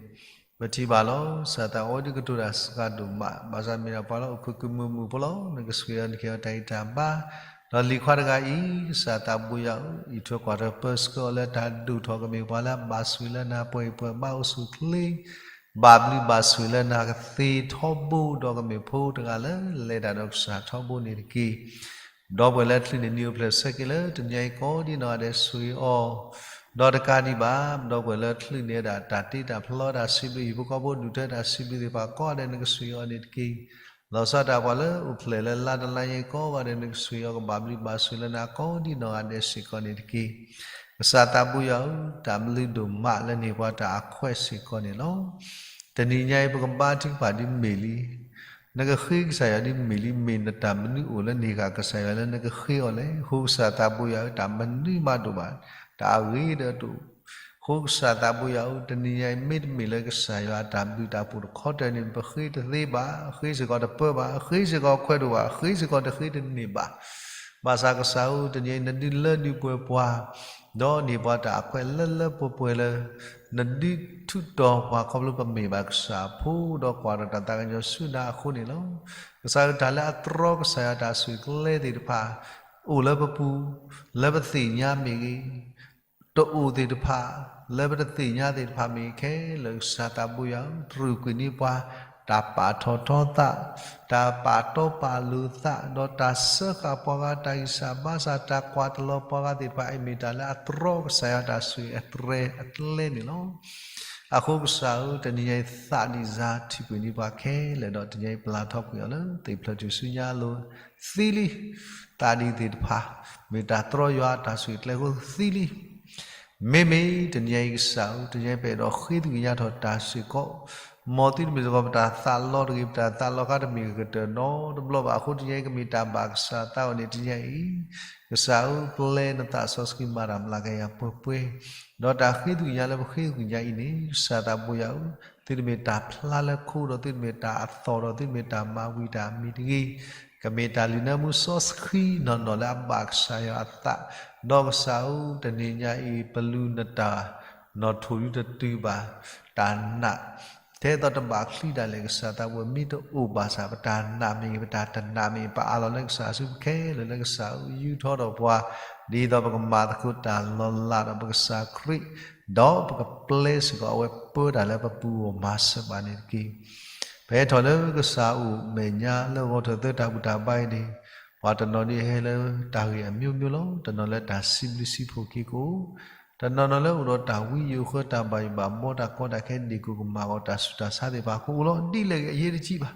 ပထံၣ်ဘၣ်လီၤ. ကစၢ်သးအိၣ်ဒံးကတိၤတၢ်စှၤဒိၣ်မး, ဘၣ်ဆၣ်မ့ၢ်ဒၣ်ပှၤလၢအိၣ်ခိးကမူးမူးဖိလီၤ. နကဆိၣ်ဂ့ၤအီၤ နကဟ့ၣ်အီၤတၢ်ဂံၢ်တၢ်ဘါ, ဒီးလံၤခွါတဂၤအံၤ ကစၢ်သးဘိယွၤဧၢ, အံးထွဲကွၢ်ထွဲပၢဆှၢအီၤလၢတၢ်ဒိၣ်ထီၣ် ကမ့ၢ်ပှၤလၢအဘၣ်ဆိၣ်ဂ့ၤလၢနၤပှဲၤပှဲၤဘၣ်အိၣ်ဆူၣ်အိၣ်ချ့ ဘၣ်ဘျုးဘၣ်ဆိၣ်ဂ့ၤလၢနၤကသ့ထီဘိ, ဒီးကမ့ၢ်ဖိတဂၤလၢလဲၤတၢ်ဒီးကစၢ်ထီဘိန့ၣ်တက့ၢ်. ဒီပုၢ်ဝဲၢ်လၢချုးန့ၢ်နံၤအိၣ်ဖျဲၣ်ဆၢက့ၤလၢတနံၤအံၤကိးဒံနီၢ်ဂၤဒဲးဆိၣ်ဂ့ၤအီၤ, ဒီးတကးဒံးဘၣ် ဒီပုၢ်ဝဲၢ်လၢချုးန့ၢ်ဝဲဒၣ်တၢ်တ့တၢ်ဖျီတၢ်စံးဘျုးဟံၣ်ဖိဃီဖိဒုၣ်ထၢတၢ်စံးဘျုးသ့ၣ်တဖၣ်ကိးဂၤဒဲးနကဆိၣ်ဂ့ၤအီၤန့ၣ်တက့ၢ်. လီၤဆီဒၣ်တၢ်ပှၤလၢအိၣ်ဖျဲၣ်လၢလါတလါညါအံၤကိးဂၤဒဲးနကဆိၣ်ဂ့ၤအီၤ ကဘၣ်ဘျုးဘၣ်ဆိၣ်ဂ့ၤလၢနၤကိးဒံနီၢ်ဂၤဒဲးစ့ၢ်ကီးန့ၣ်တက့ၢ်. ကစၢ်သးဘိယွၤဧၢ, တၢ်ဘျုးဒိၣ်မးလၢနဟ့ၣ်ပှၤတၢ်အခွဲးစ့ၢ်ကီးန့ၣ်လီၤ. တနံၤညါအံၤပကဘါထုကဖၣ်ဒ်မ့ၢ်လံ, နကဃ့ကစၢ်ယွၤဒ်မ့ၢ်လံ, မ့ၢ်နတၢ်မနုၤအိၣ်လၢနဟ့ၣ်ဃာ်ကစၢ်ယွၤလၢနကဃ့အီၤလဲၣ်. အဃိကစၢ်သးဘိယွၤဧၢ, တၢ်မနုၤမးတအိၣ်ဘၣ်, တၢ်အဂ့ၤဒီးတအိၣ် အဃိကစၢ်သးဘိယွၤဧၢ, တနံၤညါအံၤမ့တမ့ၢ်လၢကစၢ်ယွၤအတၢ်ဘျုးတၢ်ဖှိၣ်တခီတၢၢ်န့ၣ် ပဃ့တသ့ဘၣ်, ဃ့စ့ၢ်ကီးတပၢဘၣ်, ဃ့စ့ၢ်ကီးခွဲးတအိၣ်ဘၣ်, ဃ့စ့ၢ်ကီးတဃ့တန့ၢ်ဘၣ်. ဘၣ်ဆၣ်ကစၢ်ဧၢ, တနံၤအံၤနဒုးလၢဒုးပှဲၤပှၤ, ဒီးနဟ့ၣ်ပှၤတၢ်အခွဲးလၢလၢပှဲၤပှဲၤလၢ နဒုးထူးတီၤပှၤခီဖျိပမ့ၢ်ဘၣ်ကစၢ်အဖိ ဒီးကွၢ်ထီၣ်တၢ်သးကညီၤဆူနၤအဃိန့ၣ်လီၤ. ကစၢ်ဧၢ, တၢ်လၢအတြီကစၢ်ယွၤတၢ်ဆိၣ်ဂ့ၤကျဲသ့ၣ်တဖၣ် အိၣ်လၢပပူၤ, လၢပသ့ၣ်ညါမ့ၢ်ဂ့ၤ, တအိၣ်သ့ၣ်တဖၣ်, လၢပတသ့ၣ်ညါသ့ၣ်တဖၣ်မ့ၢ်ဂ့ၤခဲလၢာ် ကစၢ်သးဘိယွၤဧၢ, တြူာ်ကွံာ်န့ၢ်ပှၤ တၢ်ပာ်ထီၣ်ထီသး, တၢ်ပာ်တီပာ်လိၤသး, ဒီးတၢ်စၢဃာ်ပှၤဂၤတၢ်ဂံၢ်စၢ်ဘါစၢ်, တၢ်ကွၢ်တလီၤပှၤဂၤသ့ၣ်တဖၣ် အံၤမ့ၢ်တၢ်လၢအတြီကစၢ်ယွၤတၢ်ဆိၣ်ဂ့ၤအတြဲၤအကျဲန့ၣ်လီၤ. အဃိကစၢ်ဧၢ, တနံၤညါအံၤသးဒံးစၢ်ထံၣ်ပှဲၤန့ၢ်ပှၤခဲလၢာ်ဒီး တနံၤညါအံၤပျၢ်ထီၣ်ကွံာ်အီၤလၢ သ့ၣ်ဖျၢၣ်ထူၣ်စုညါအလိၤသံလံ. သးဒံးသ့ၣ်တဖၣ် မ့ၢ်တၢ်တြီယွၤအတၢ်ဆိၣ်ဂ့ၤကျဲအဃိသံလံ. မ့မ့ၢ်တနံၤညါအံၤကစၢ်ဧၢ, တနံၤညါအံၤပအဲၣ်ဒိးဃ့သကွံာ်ညါထီၣ်တၢ်စ့ၢ်ကီး, မ်သုတမ့ၢ်စ့ၢ်ကီးပတၢ်သးလီတဂ့ၤ, ပတၢ်သးလီခါတမ့ၢ်ကကတၢၢ်နီတဘျီဘၣ်. အဃိတနံၤညါအံၤ ကမ့ၢ်တၢ်ဘၣ်ကစၢ်သးအိၣ်န့ၣ် တနံၤညါအံၤ ကစၢ်ဧၢ, ပျဲနသးစီဆှံမၤတၢ်မျးကယၤပှဲၤပှဲၤ, ဒီးတၢ်ဃ့သကွံာ်ညါလၢပဃ့သကွံာ်ညါအံၤန့ၣ် ကစၢ်သးဘိယွၤဧၢ, သုတမ့ၢ်တၢ်ဖျါလၢခိဒီး သုတမ့ၢ်တၢ်အသီၣ်ဒီး သုတမ့ၢ်တၢ်မၤဝံၤတၢ်အမံၤတဂ့ၤ, ကမ့ၢ်တၢ်လုၢ်နၢမူစီဆှံနီၢ်နီၢ်လၢအဘၣ်ကစၢ်ယွၤအသး, ဒီးကစၢ်ဧၢ, တနံၤညါအံၤ ပလူၤနတၢ်နီၣ်ထိၣ်ဒုတတုၤဘၣ်, တၢ်နာ် ထဲသိးတဘၣ်ချံဒၣ်လဲာ် ကစၢ်သးဘိယွၤ မ့ၢ်တအိၣ်ဘၣ်ဆၣ် ပတၢ်နာ်မ့ၢ်ဂ့ၤ ပတၢ်တနာ်မ့ၢ်ဂ့ၤ ပအးလီၤလၢကစၢ်စုပူၤခဲလၢာ်လၢကစၢ်ဧၢ ယူထီၣ်ဒီးပှၤ, ဒ်သိးပကမၤသကိးတၢ်လီၤလးဒီးပကစၢ်ခရံာ်, ဒီးပကပျဲစ့ၢ်ကီးအဝဲပၢတၢ်လၢပပူၤအဂီၢ်မၤစၢၤဘၣ်န့ၣ်တက့ၢ်. ပဟဲထီၣ်လၢကစၢ်အအိၣ်အမဲာ်ညါလၢဂီၤထၢၣ်သၢတၢ်ဘူၣ်တၢ်ဘါအံၤန့ၣ်, ပှၤတနီၤန့ၣ်ဟဲလၢတၢ်ဂ့ၢ်အမျိုးမျိုးလီၤ. တနီၤလၢတၢ်စံးဘျုးစံးဖှိၣ်က့ၤကအိၣ်, တနီၤနီၤလၢအိၣ်ဒီးတၢ်ဝံယိၤဃၢ တၢ်ဘၣ်ယိၣ်ဘၣ်ဘီ တၢ်ကီတၢ်ခဲ ဒ့ၣ်ကိၢ်ကမၣ်ဂီၤ တၢ်ဆူးတၢ်ဆါသ့ၣ်တဖၣ်ကအိၣ်လီၤ. ဒ်လဲၣ်ဂ့ၤအရေးတကြီးဘၣ်.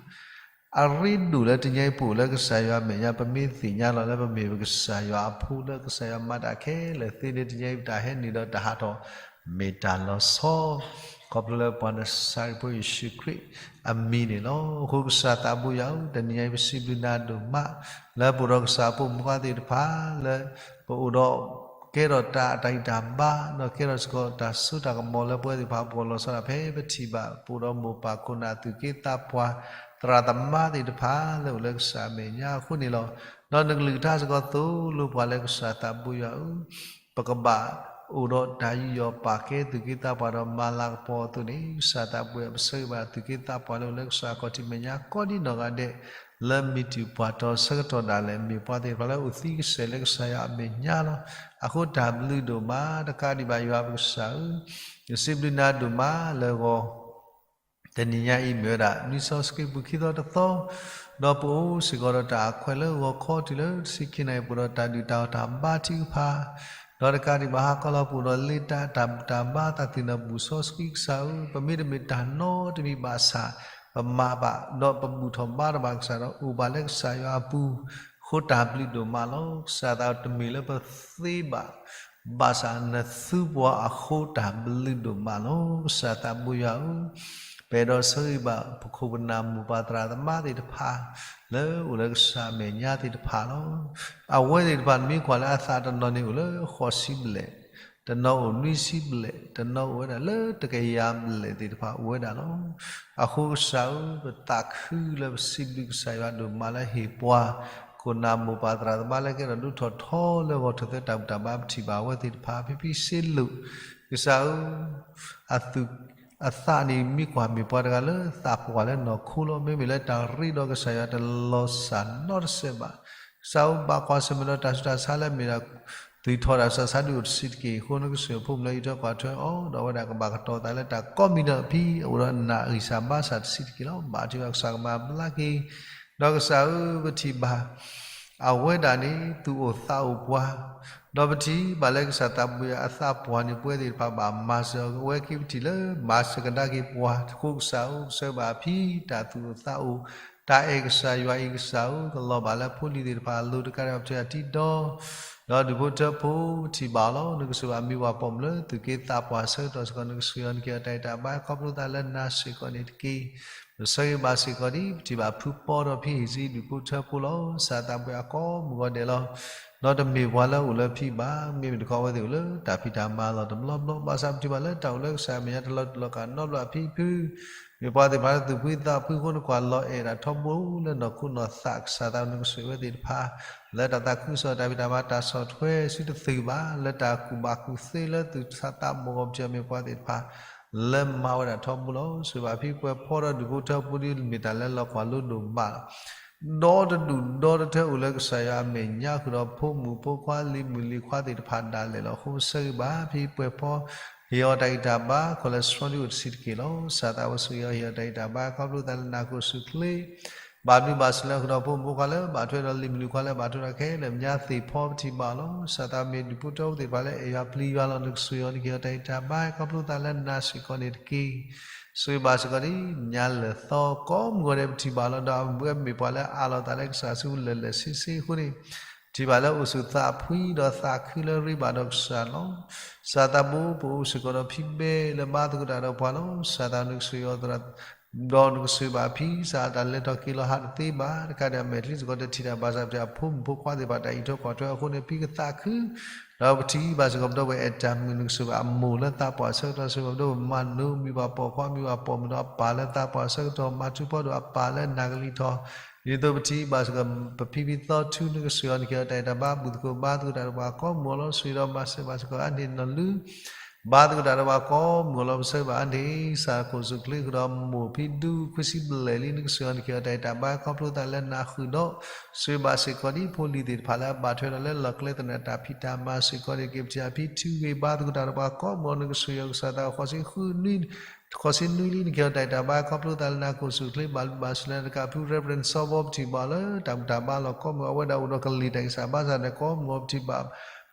အရ့ဒိၣ်လၢတနံၤအံၤပအိၣ်လၢကစၢ်ယွၤအမဲာ်ညါ ပမ့ၢ်သ့ၣ်ညါလီၤလၢပမ့ၢ်ပကစၢ်ယွၤအဖိလၢကစၢ်ယွၤမၤတၢ်ခဲလၢာ်သ့န့ၣ် တနံၤအံၤပတၢ်ဟဲနုာ်ဒီးတၢ်ဟးထီၣ်မ့ၢ်တၢ်လီၤဆီ ခီဖျိလၢပှၤနၤစၤရ့းဖိယ့ၣ်ၡူးခရံာ်အမံၤန့ၣ်လီၤ. အဃိကစၢ်သးဘိယွၤဧၢ, တနံၤအံၤပစံးဘျုးနၤဒိၣ်မး လၢပအိၣ်ဒီးကစၢ်အဖိမုၣ်ခွါသ့ၣ်တဖၣ် လၢပအိၣ်ဒီး ကဲထီၣ်တၢ်အတၢ်ဂံၢ်တၢ်ဘါ ဒီးကဲထီၣ်စ့ၢ်ကီးတၢ်စိတၢ်ကမီၤလၢပဝဲသ့ၣ်တဖၣ်အပူၤလီၤဆီဒၣ် ဖဲပထံၣ်ဘၣ်ပအိၣ်ဒီးမိၢ်ပၢ်ခိၣ်နၢ်သူၣ်က့သးပှၢ် သရၣ်သမါသ့ၣ်တဖၣ်လၢအိၣ်လၢကစၢ်အမဲာ်ညါအဃိန့ၣ်လီၤ. ဒီးနကလုၢ်ကထါစ့ၢ်ကီးသိၣ်လိပှၤလၢကစၢ်သးဘိယွၤဧၢ, ပကဘၣ်အိၣ်ဒီးတၢ်ယူးယီၣ်ပာ်ကဲသူၣ်က့သးပှၢ်ဒီးမၤလၤကပီၤအသိးန့ၣ် ကစၢ်သးဘိယွၤ ပဆၢဂ့ၤဘၣ်သူၣ်က့သးပှၢ်လၢအိၣ်လၢကစၢ်ခီၣ်ထံးမဲာ်ညါကိးဒံနီၢ်ဂၤဒဲး လၢမုၢ်တူၢ်ပှၢ်ထီၣ်ဆၢကတီၢ်ဒၣ်လဲာ် မ့ၢ်ပှၤသ့ၣ်တဖၣ်လၢအိၣ်သံကစဲာ်လၢကစၢ်ယွၤအမဲာ်ညါလီၤ. အဃိတၢ်ဘျုးဒိၣ်မးတကးဒံးဘၣ်ယွၤပကစၢ်ဧၢ, ယစံးဘျုးနၤဒိၣ်မးလၢဂီၤ တနံၤညါအံၤမ့ၢ်ဝဲဒၣ် နွံစီဆှံပူၤခံသီတသီ, ဒီးပအိၣ်စ့ၢ်ကီးဒီးတၢ်အခွဲးလၢဂီၤခီတုၤလၢတဆံခံနၣ်ရံၣ် ပအိၣ်ဒီးတၢ်ဒုၣ်တၢ်အီၣ်တၢ်ဘါထုကဖၣ်, ဒီးတကးဒံးဘၣ်ဟါခီလီၤ ပအိၣ်ဒီးလ့တၢ်တၢ်ဘူၣ်တၢ်ဘါ တၢ်သူၣ်နၢ်ဘူၣ်စီဆှံကစၢ်ဧၢ, ပမ့တမ့ၢ်တၢ်နီတမံၤဘၣ်ဆၣ် ပမၤဘၣ် ဒီးပဘူၣ်ထီၣ်ဘါထီၣ်ဘၣ်ကစၢ်ဒီးအိၣ်ဘၣ်လၢကစၢ်ယွၤအပူၤ, အဃိတၢ်ဘျုးဒိၣ်မးလီၤ. ကစၢ်သးတမ့ၢ်လၢပသ့ဘၣ် ဘၣ်ဆၣ်နသူပှၤအဃိတၢ်ဘျုးဒိၣ်မးလီၤ. ကစၢ်သးဘိယွၤဧၢ, ပအဲၣ်ဒိးဆၢဂ့ၤဘၣ်ပခိၣ်ပနၢ်မိၢ်ပၢ်သရၣ်သမါသ့ၣ်တဖၣ် လၢအိၣ်လၢကစၢ်အမဲာ်ညါသ့ၣ်တဖၣ်လီၤ. အဝဲသ့ၣ်တဖၣ်နမ့ၢ်ကွၢ်လၢအသးတနီၤန့ၣ်အိၣ်လၢဃိးဆံဘျဲၣ်, တနီၤအိၣ်နွံဆံဘျဲၣ်, တနီၤအိၣ်ဝဲဒၣ်လၢတကယၤဘျဲၣ်သ့ၣ်တဖၣ်အိၣ်ဝဲဒၣ်လီၤ. အဃိကစၢ်ဧၢ, ပသးခုလၢပစံးဘျုးကစၢ်ယွၤဒိၣ်မးလၢဟ့ၣ်ပှၤ ခိၣ်နၢ်မိၢ်ပၢ်သရၣ်သမါလၢကဲထီၣ်ဒိၣ်ထီၣ်ထီလၢဂီၤထၢၣ်သၢတၢ်ဘူၣ်တၢ်ဘါ ပထံၣ်ဘၣ်အဝဲသ့ၣ်တဖၣ် ဖံဖံစ့လိာ်, ကစၢ်ဧၢ, အသူၣ် အသးန့ၣ်မ့ၢ်ကွၢ်မ့ၢ်ပှၤတဂၤလၢသးပှၢ်လၢနီၢ်ခိလီၤ. မ့မ့ၢ်လၢတၢ်ရ့ဒီးကစၢ်ယွၤတလီၤစၢ်နီတစဲးဘၣ်. ကစၢ်ဧၢ, ဘၣ်ကွၢ်ဆၢၣ်မဲာ်ဒီးတၢ်ဆူးတၢ်ဆါလၢအမ့ၢ်ဒၣ် သွံၣ်ထီၣ်တၢ်ဆူးတၢ်ဆါဒုးအိၣ်တဆံးတက့ၢ်. အဃိနကစၢၢ်ဖိမုၣ်လၢအံးထွဲကွၢ်ထွဲအီၤ, ဒီးအဝဲဒၣ်ကဘၣ်ကတီၤသးလၢတၢ်ကိးမံၤဒီးအဖံ, အအိၣ်ဒီးနၢ်ဂံၢ်စၢ်ဘါစၢ်တဆံးတက့ၢ်လီၤ. ဘၣ်ထွဲဘၣ်ကစၢ်ကမၤဘျါက့ၤ ဒီးကစၢ်ဧၢ, ပထံၣ်ဘၣ် အဝဲဒၣ်န့ၣ် သူၣ်အိၣ်သးအိၣ်ပှၤ, ဒီးပထံၣ်ဘၣ်လၢကစၢ်သးဘိယွၤအသးပှၢ်န့ၣ် ပဝဲသ့ၣ်တဖၣ်ဘၣ်မၤစၢၤအီၤ အဝဲက့ၤပထံၣ်လၢမၤစၢၤကဒါက့ၤပှၤ. အဃိကစၢ်ဧၢ, ပဆၢဂ့ၤဘၣ်အဖံ တၢ်သူၣ်အိၣ်သးအိၣ်, တၢ်အဲၣ်ကစၢ်ယွၤအံၤကစၢ်ဧၢ, ကလီၤဘၣ်လၢဖိလံၤသ့ၣ်တဖၣ်အလိၤ တကးဒံးဘၣ်ပထံၣ်အတံၤဒီး ဒီးဒူၣ်ဖိထၢဖိ ပထံၣ်ဘၣ်အီၤလီၤ. နကစၢၢ်ဘၣ်မ့ၢ်ပှၤပိာ်မုၣ်လၢသူၣ်က့သးပှၢ်ဆၢကတီၢ်စ့ၢ်ကီး နကစၢၢ်ယွၤနက့ၤအတၢ်အဲၣ်တၢ်ဘါ ခီဖျိသးလၢနၤစ့ၢ်ကီးန့ၣ်တက့ၢ်. ပဆၢဂ့ၤဘၣ်စ့ၢ်ကီးဒ်ပထံၣ်ဘၣ်ဖုပီဒီးဖံဟံၣ်ဆံဒူၣ်ဖိထၢဖိလီၤ. ကစၢ်သးဘိယွၤကိးမုၢ်ဂီၤဒဲးလီၤ. ဒီးတမ့ၢ်ပှၤလၢအိၣ်လၢဖံဘၣ်, မ့မ့ၢ်တခီအဝဲသ့ၣ်အိၣ်လၢတၢ်ဖံးတၢ်မၤလီၢ်တဘျီဘျီ, ဘၣ်ဆၣ်ပထံၣ်ဘၣ်လၢတၢ်အိၣ်လၢကစၢ်အမဲာ်ညါတလီၤတလီၤကးနီတဘျီအဖံဖု မ့ၢ်ပှၤသ့ၣ်တဖၣ်လၢသူၣ်ဖှံသးဖှံအဃိ နကွၢ်လီၤအဲၣ်ဒၣ်ထီဘိလၢနီၢ်ခိနီၢ်သး ကစၢ်သးနကစၢၢ်ဝဲသ့ၣ်တဖၣ် လၢတၢ်သးခုကစီၣ်တၢ်ဖံးတၢ်မၤတၢ်ဆီၣ်ထွဲစုတသုးဘၣ် လၢတၢ်ကူၣ်ဘၣ်ကူၣ်သ့လၢသူၣ်သးဘီၣ်ဂီၤပထံၣ်အီၤ မ့ၢ်ပှၤသ့ၣ်တဖၣ် လၢမၤဝဲဒၣ်ထီဘိလီၤ. စၢၤဘၣ်ဖံပှဲၤဖီဒီးဒူၣ်ဖိထၢဖိဒ်မ့ၢ်တၢ်လၢလီၤကွၢ်လိဒိၣ်မး ဒီတဒူၣ်ဒီတထၢအိၣ်လၢကစၢ်ယွၤအမဲာ်ညါဃုာ်ဒီး ဖိမုၣ်ဖိခွါလံၤမုၣ်လံၤခွါသ့ၣ်တဖၣ်ဒၣ်လဲာ်လီၤ. အဃိပဆၢဂ့ၤဘၣ်ဖံပှဲၤဖီ ဟ့ၣ်အီၤတၢ်ဂံၢ်တၢ်ဘါ cholesterolဒ်အိၣ်တဆံးတက့ၢ်လီၤ. ကစၢ်သးဝဲဆိၣ်ဂ့ၤအီၤ ဟ့ၣ်အီၤတၢ်ဂံၢ်တၢ်ဘါ ခီဖျိသးလၢနၢ်ခိၣ်ဆူၣ်ချ့ ဘၣ်ဘျုးဘၣ်ဆိၣ်လၢအဃုာ်ဒီးဖိမုၣ်ဖိခွါလၢဘၣ်ထွဲဒီးလံၤမုၢ်နုာ်ခွါလၢဘၣ်ထွဲဒီးခဲလၢာ် ညါသ့ၣ်ဖီပထံၣ်ဘၣ်အီၤလီၤ. စၢ်သးမ့ၢ်ဒူၣ်ဖိထၢဖိသ့ၣ်တဖၣ်လၢအဲၣ်ယွၤပျံၤယွၤလီၤ နကဆိၣ်ဂ့ၤအီၤ နကဟ့ၣ်အီၤတၢ်အဲၣ်တၢ်ဘါ ခီဖျိသးလၢနၤစ့ၢ်ကီးန့ၣ်တက့ၢ်. ဆိၣ်ဂ့ၤဘၣ်စ့ၢ်ကီးဒ်ညါလၢာ်သီကိးမုၢ်ဂီၤန့ၣ် ပထံၣ်ဘၣ်လီၤ ဒီးအဝဲမ့ၢ်ပှၤလၢအအးလီၤသးလၢကစၢ်စုပူၤလၢာ်လၢာ်ဆ့ဆ့အဃိန့ၣ် ထံၣ်ဘၣ်လၢအိၣ်ဆူၣ်သးဖှံဒီးသးခုလၢရ့ဘၣ်ဒီးကစၢ်လီၤ. စၢ်သးဘိ ပအိၣ်စ့ၢ်ကီးဒီးဖံဘဲလၢဘါသကိးတၢ်ဒီးပှၤလီၤ. စၢ်သးနကဆိၣ်ဂ့ၤအီၤသရၣ် ဒီးနကဆိၣ်ဂ့ၤဘၣ်ဖံကစၢ်အတၢ်လဲၤထီၣ်က့ၤလီၤဟးတသ့ဘၣ်. တကးဒံးအမဲာ်ချံစ့ၢ်ကီးတထံၣ်တၢ်ဘၣ်ဆၣ် ပထံၣ်အဖိမုၣ်ဖိခွါသ့ၣ်တဖၣ်တၢ်အံးထွဲကွၢ်ထွဲအဃိန့ၣ် ဖံကသးခု ဒီးပထံၣ်ဘၣ်စ့ၢ်ကီးပဒီပုၢ်ဝဲၢ်အဲၣ်တၢ်မုာ် နကဆိၣ်ဂ့ၤဘၣ်အမိၢ်လၢသးပှၢ်ဆၢကတီၢ် ဆိၣ်ဂ့ၤဘၣ်ပဒီပုၢ်ဝဲၢ်မၤနိ မ့ၢ်ဘၣ်ပိာ်ခွါမ့ၢ်ဘၣ်ပိာ်မုၣ်ဒီးအပၢ်လၢသးပှၢ်ဆၢကတီၢ် မၤထူဖီဒိၣ်အပၢ်လၢနၢ်ကလံၤထီၣ် ဒ်သိးပထံၣ်ဘၣ်စ့ၢ်ကီး ပဖံဖံသီထူ နကဆိၣ်ဂ့ၤအီၤ နကဟ့ၣ်အီၤတၢ်အဲၣ်တၢ်ဘါ ဘူၣ်သကိးဘါသကိးတၢ်ဒီးပှၤကိးမုၢ်ဂီၤလီၤ. ဆိၣ်ဂ့ၤဒီးမၤစၢၤဘၣ်စ့ၢ်ကီးအန့ၣ်နီၢ်လုၢ် ဘါသကိးတၢ်ဒီးပှၤကိးမုၢ်ဂီၤလီၤ. ပဆၢဂ့ၤဘၣ်အန့ၣ် စၢ်ခိၣ်စူၣ်ချ့ဃုာ်ဒီးမိၢ်ဖံဒူခွံဆံဘျဲၣ်လံ နကဆိၣ်ဂ့ၤအီၤ နကဟ့ၣ်အီၤတၢ်အဲၣ်တၢ်ဘါ ခီဖျိသးလၢနၤဃုာ်ဒီး ဆိၣ်ဂ့ၤဘၣ်စ့ၢ်ကီးဒ်ဖိလံၤသ့ၣ်တဖၣ်လၢအဘၣ်ထွဲဒီးလၢလီၢ်ကျဲသနၢၣ်တၢ်ဖံးတၢ်မၤစ့ၢ်ကီးန့ၣ်တက့ၢ်. ပထံၣ်အဖံထုးဂ့ၤဘါသကိးတၢ်ဒီးပှၤကိးမုၢ်ဂီၤ နကဆိၣ်ဂ့ၤအီၤ ကစၢ်သးဃိးဆံဃုနွံ ဃိးဆံနွံလံ နကဟ့ၣ်အီၤတၢ်အဲၣ်တၢ်ဘါ ခီဖျိသးလၢနၤခိၣ်စူၣ်ချ့ ဘၣ်ဘျုးဘၣ်ဆိၣ်လၢနကဖု Reverend စီၤဘီ ပထံၣ်ဘၣ်လၢတၢ်ဘူၣ်တၢ်ဘါလီၤကိးမုၢ်ဂီၤ အဝဲဒၣ်အိၣ်ဒီးကလံၤတၢ်ဂံၢ်စၢ်ဘါစၢ်န့ၣ် ကိးမုၢ်ဂီၤ ပထံၣ်ဘၣ်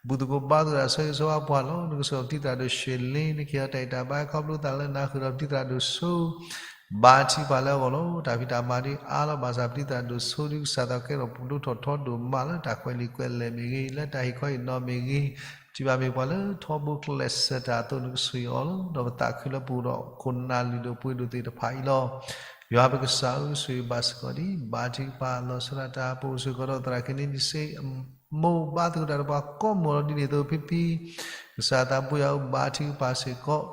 ဘူၣ်သကိးဘါသကိးတၢ်ဆၢဂ့ၤဆၢဝါပှၤလီၤ. နကဆိၣ်ဂ့ၤပတံၤသရၣ်ဒိၣ်ရွှ့ၣ်လ့ နကဟ့ၣ်အီၤတၢ်အဲၣ်တၢ်ဘါ ခီဖျိသးလၢနၤဃုာ်ဒီးပတံၤသရၣ်ဒိၣ်ဆိ ဘါထုကဖၣ်လၢအဂီၢ်လီၤ. တၢ်ဖံးတၢ်မၤဒ်အါလီၤ ဘၣ်ဆၣ်ပတံၤသရၣ်ဒိၣ်ဆိဒ်ကစၢ်သးကဲထီၣ်ပဒိၣ်ထီၣ်ထီဒိၣ်မးလၢတၢ်ကွဲးလံာ်ကွဲးလဲၢ်မ့ၢ်ဂ့ၤ လၢတၢ်ဟ့ၣ်ခီဟ့ၣ်နီၤမ့ၢ်ဂ့ၤ ပထံၣ်ဘၣ်မ့ၢ်ပှၤလၢထီဘိကျဲးစၢးတၢ်အသိး နကဆိၣ်ဂ့ၤအီၤလီၤ. ဒီးပသးခုလၢပအိၣ်ဒီးခိၣ်နၢ်လုၢ်ဒိၣ်ပှ့ၤဒိၣ်သ့ၣ်တဖၣ်အံၤလီၤ. ယွၤပကစၢ်ဧၢ ဆိၣ်ဂ့ၤဘၣ်စ့ၢ်ကီးဒ် ဘါထုကဖၣ်လီၤဆီဒၣ်တၢ် ပအိၣ်စ့ၢ်ကီးဒီးသရၣ်ခံနံဒံးစ့ၢ် မိၢ်ဘါသကိးတၢ်ဒီးပှၤကိးမုၢ်ဂီၤလီၤ ဒ်န့ၣ်အသိး ဖံဖံ ကစၢ်သးဘိယွၤဧၢ ဘါထုကဖၣ်စ့ၢ်ကီး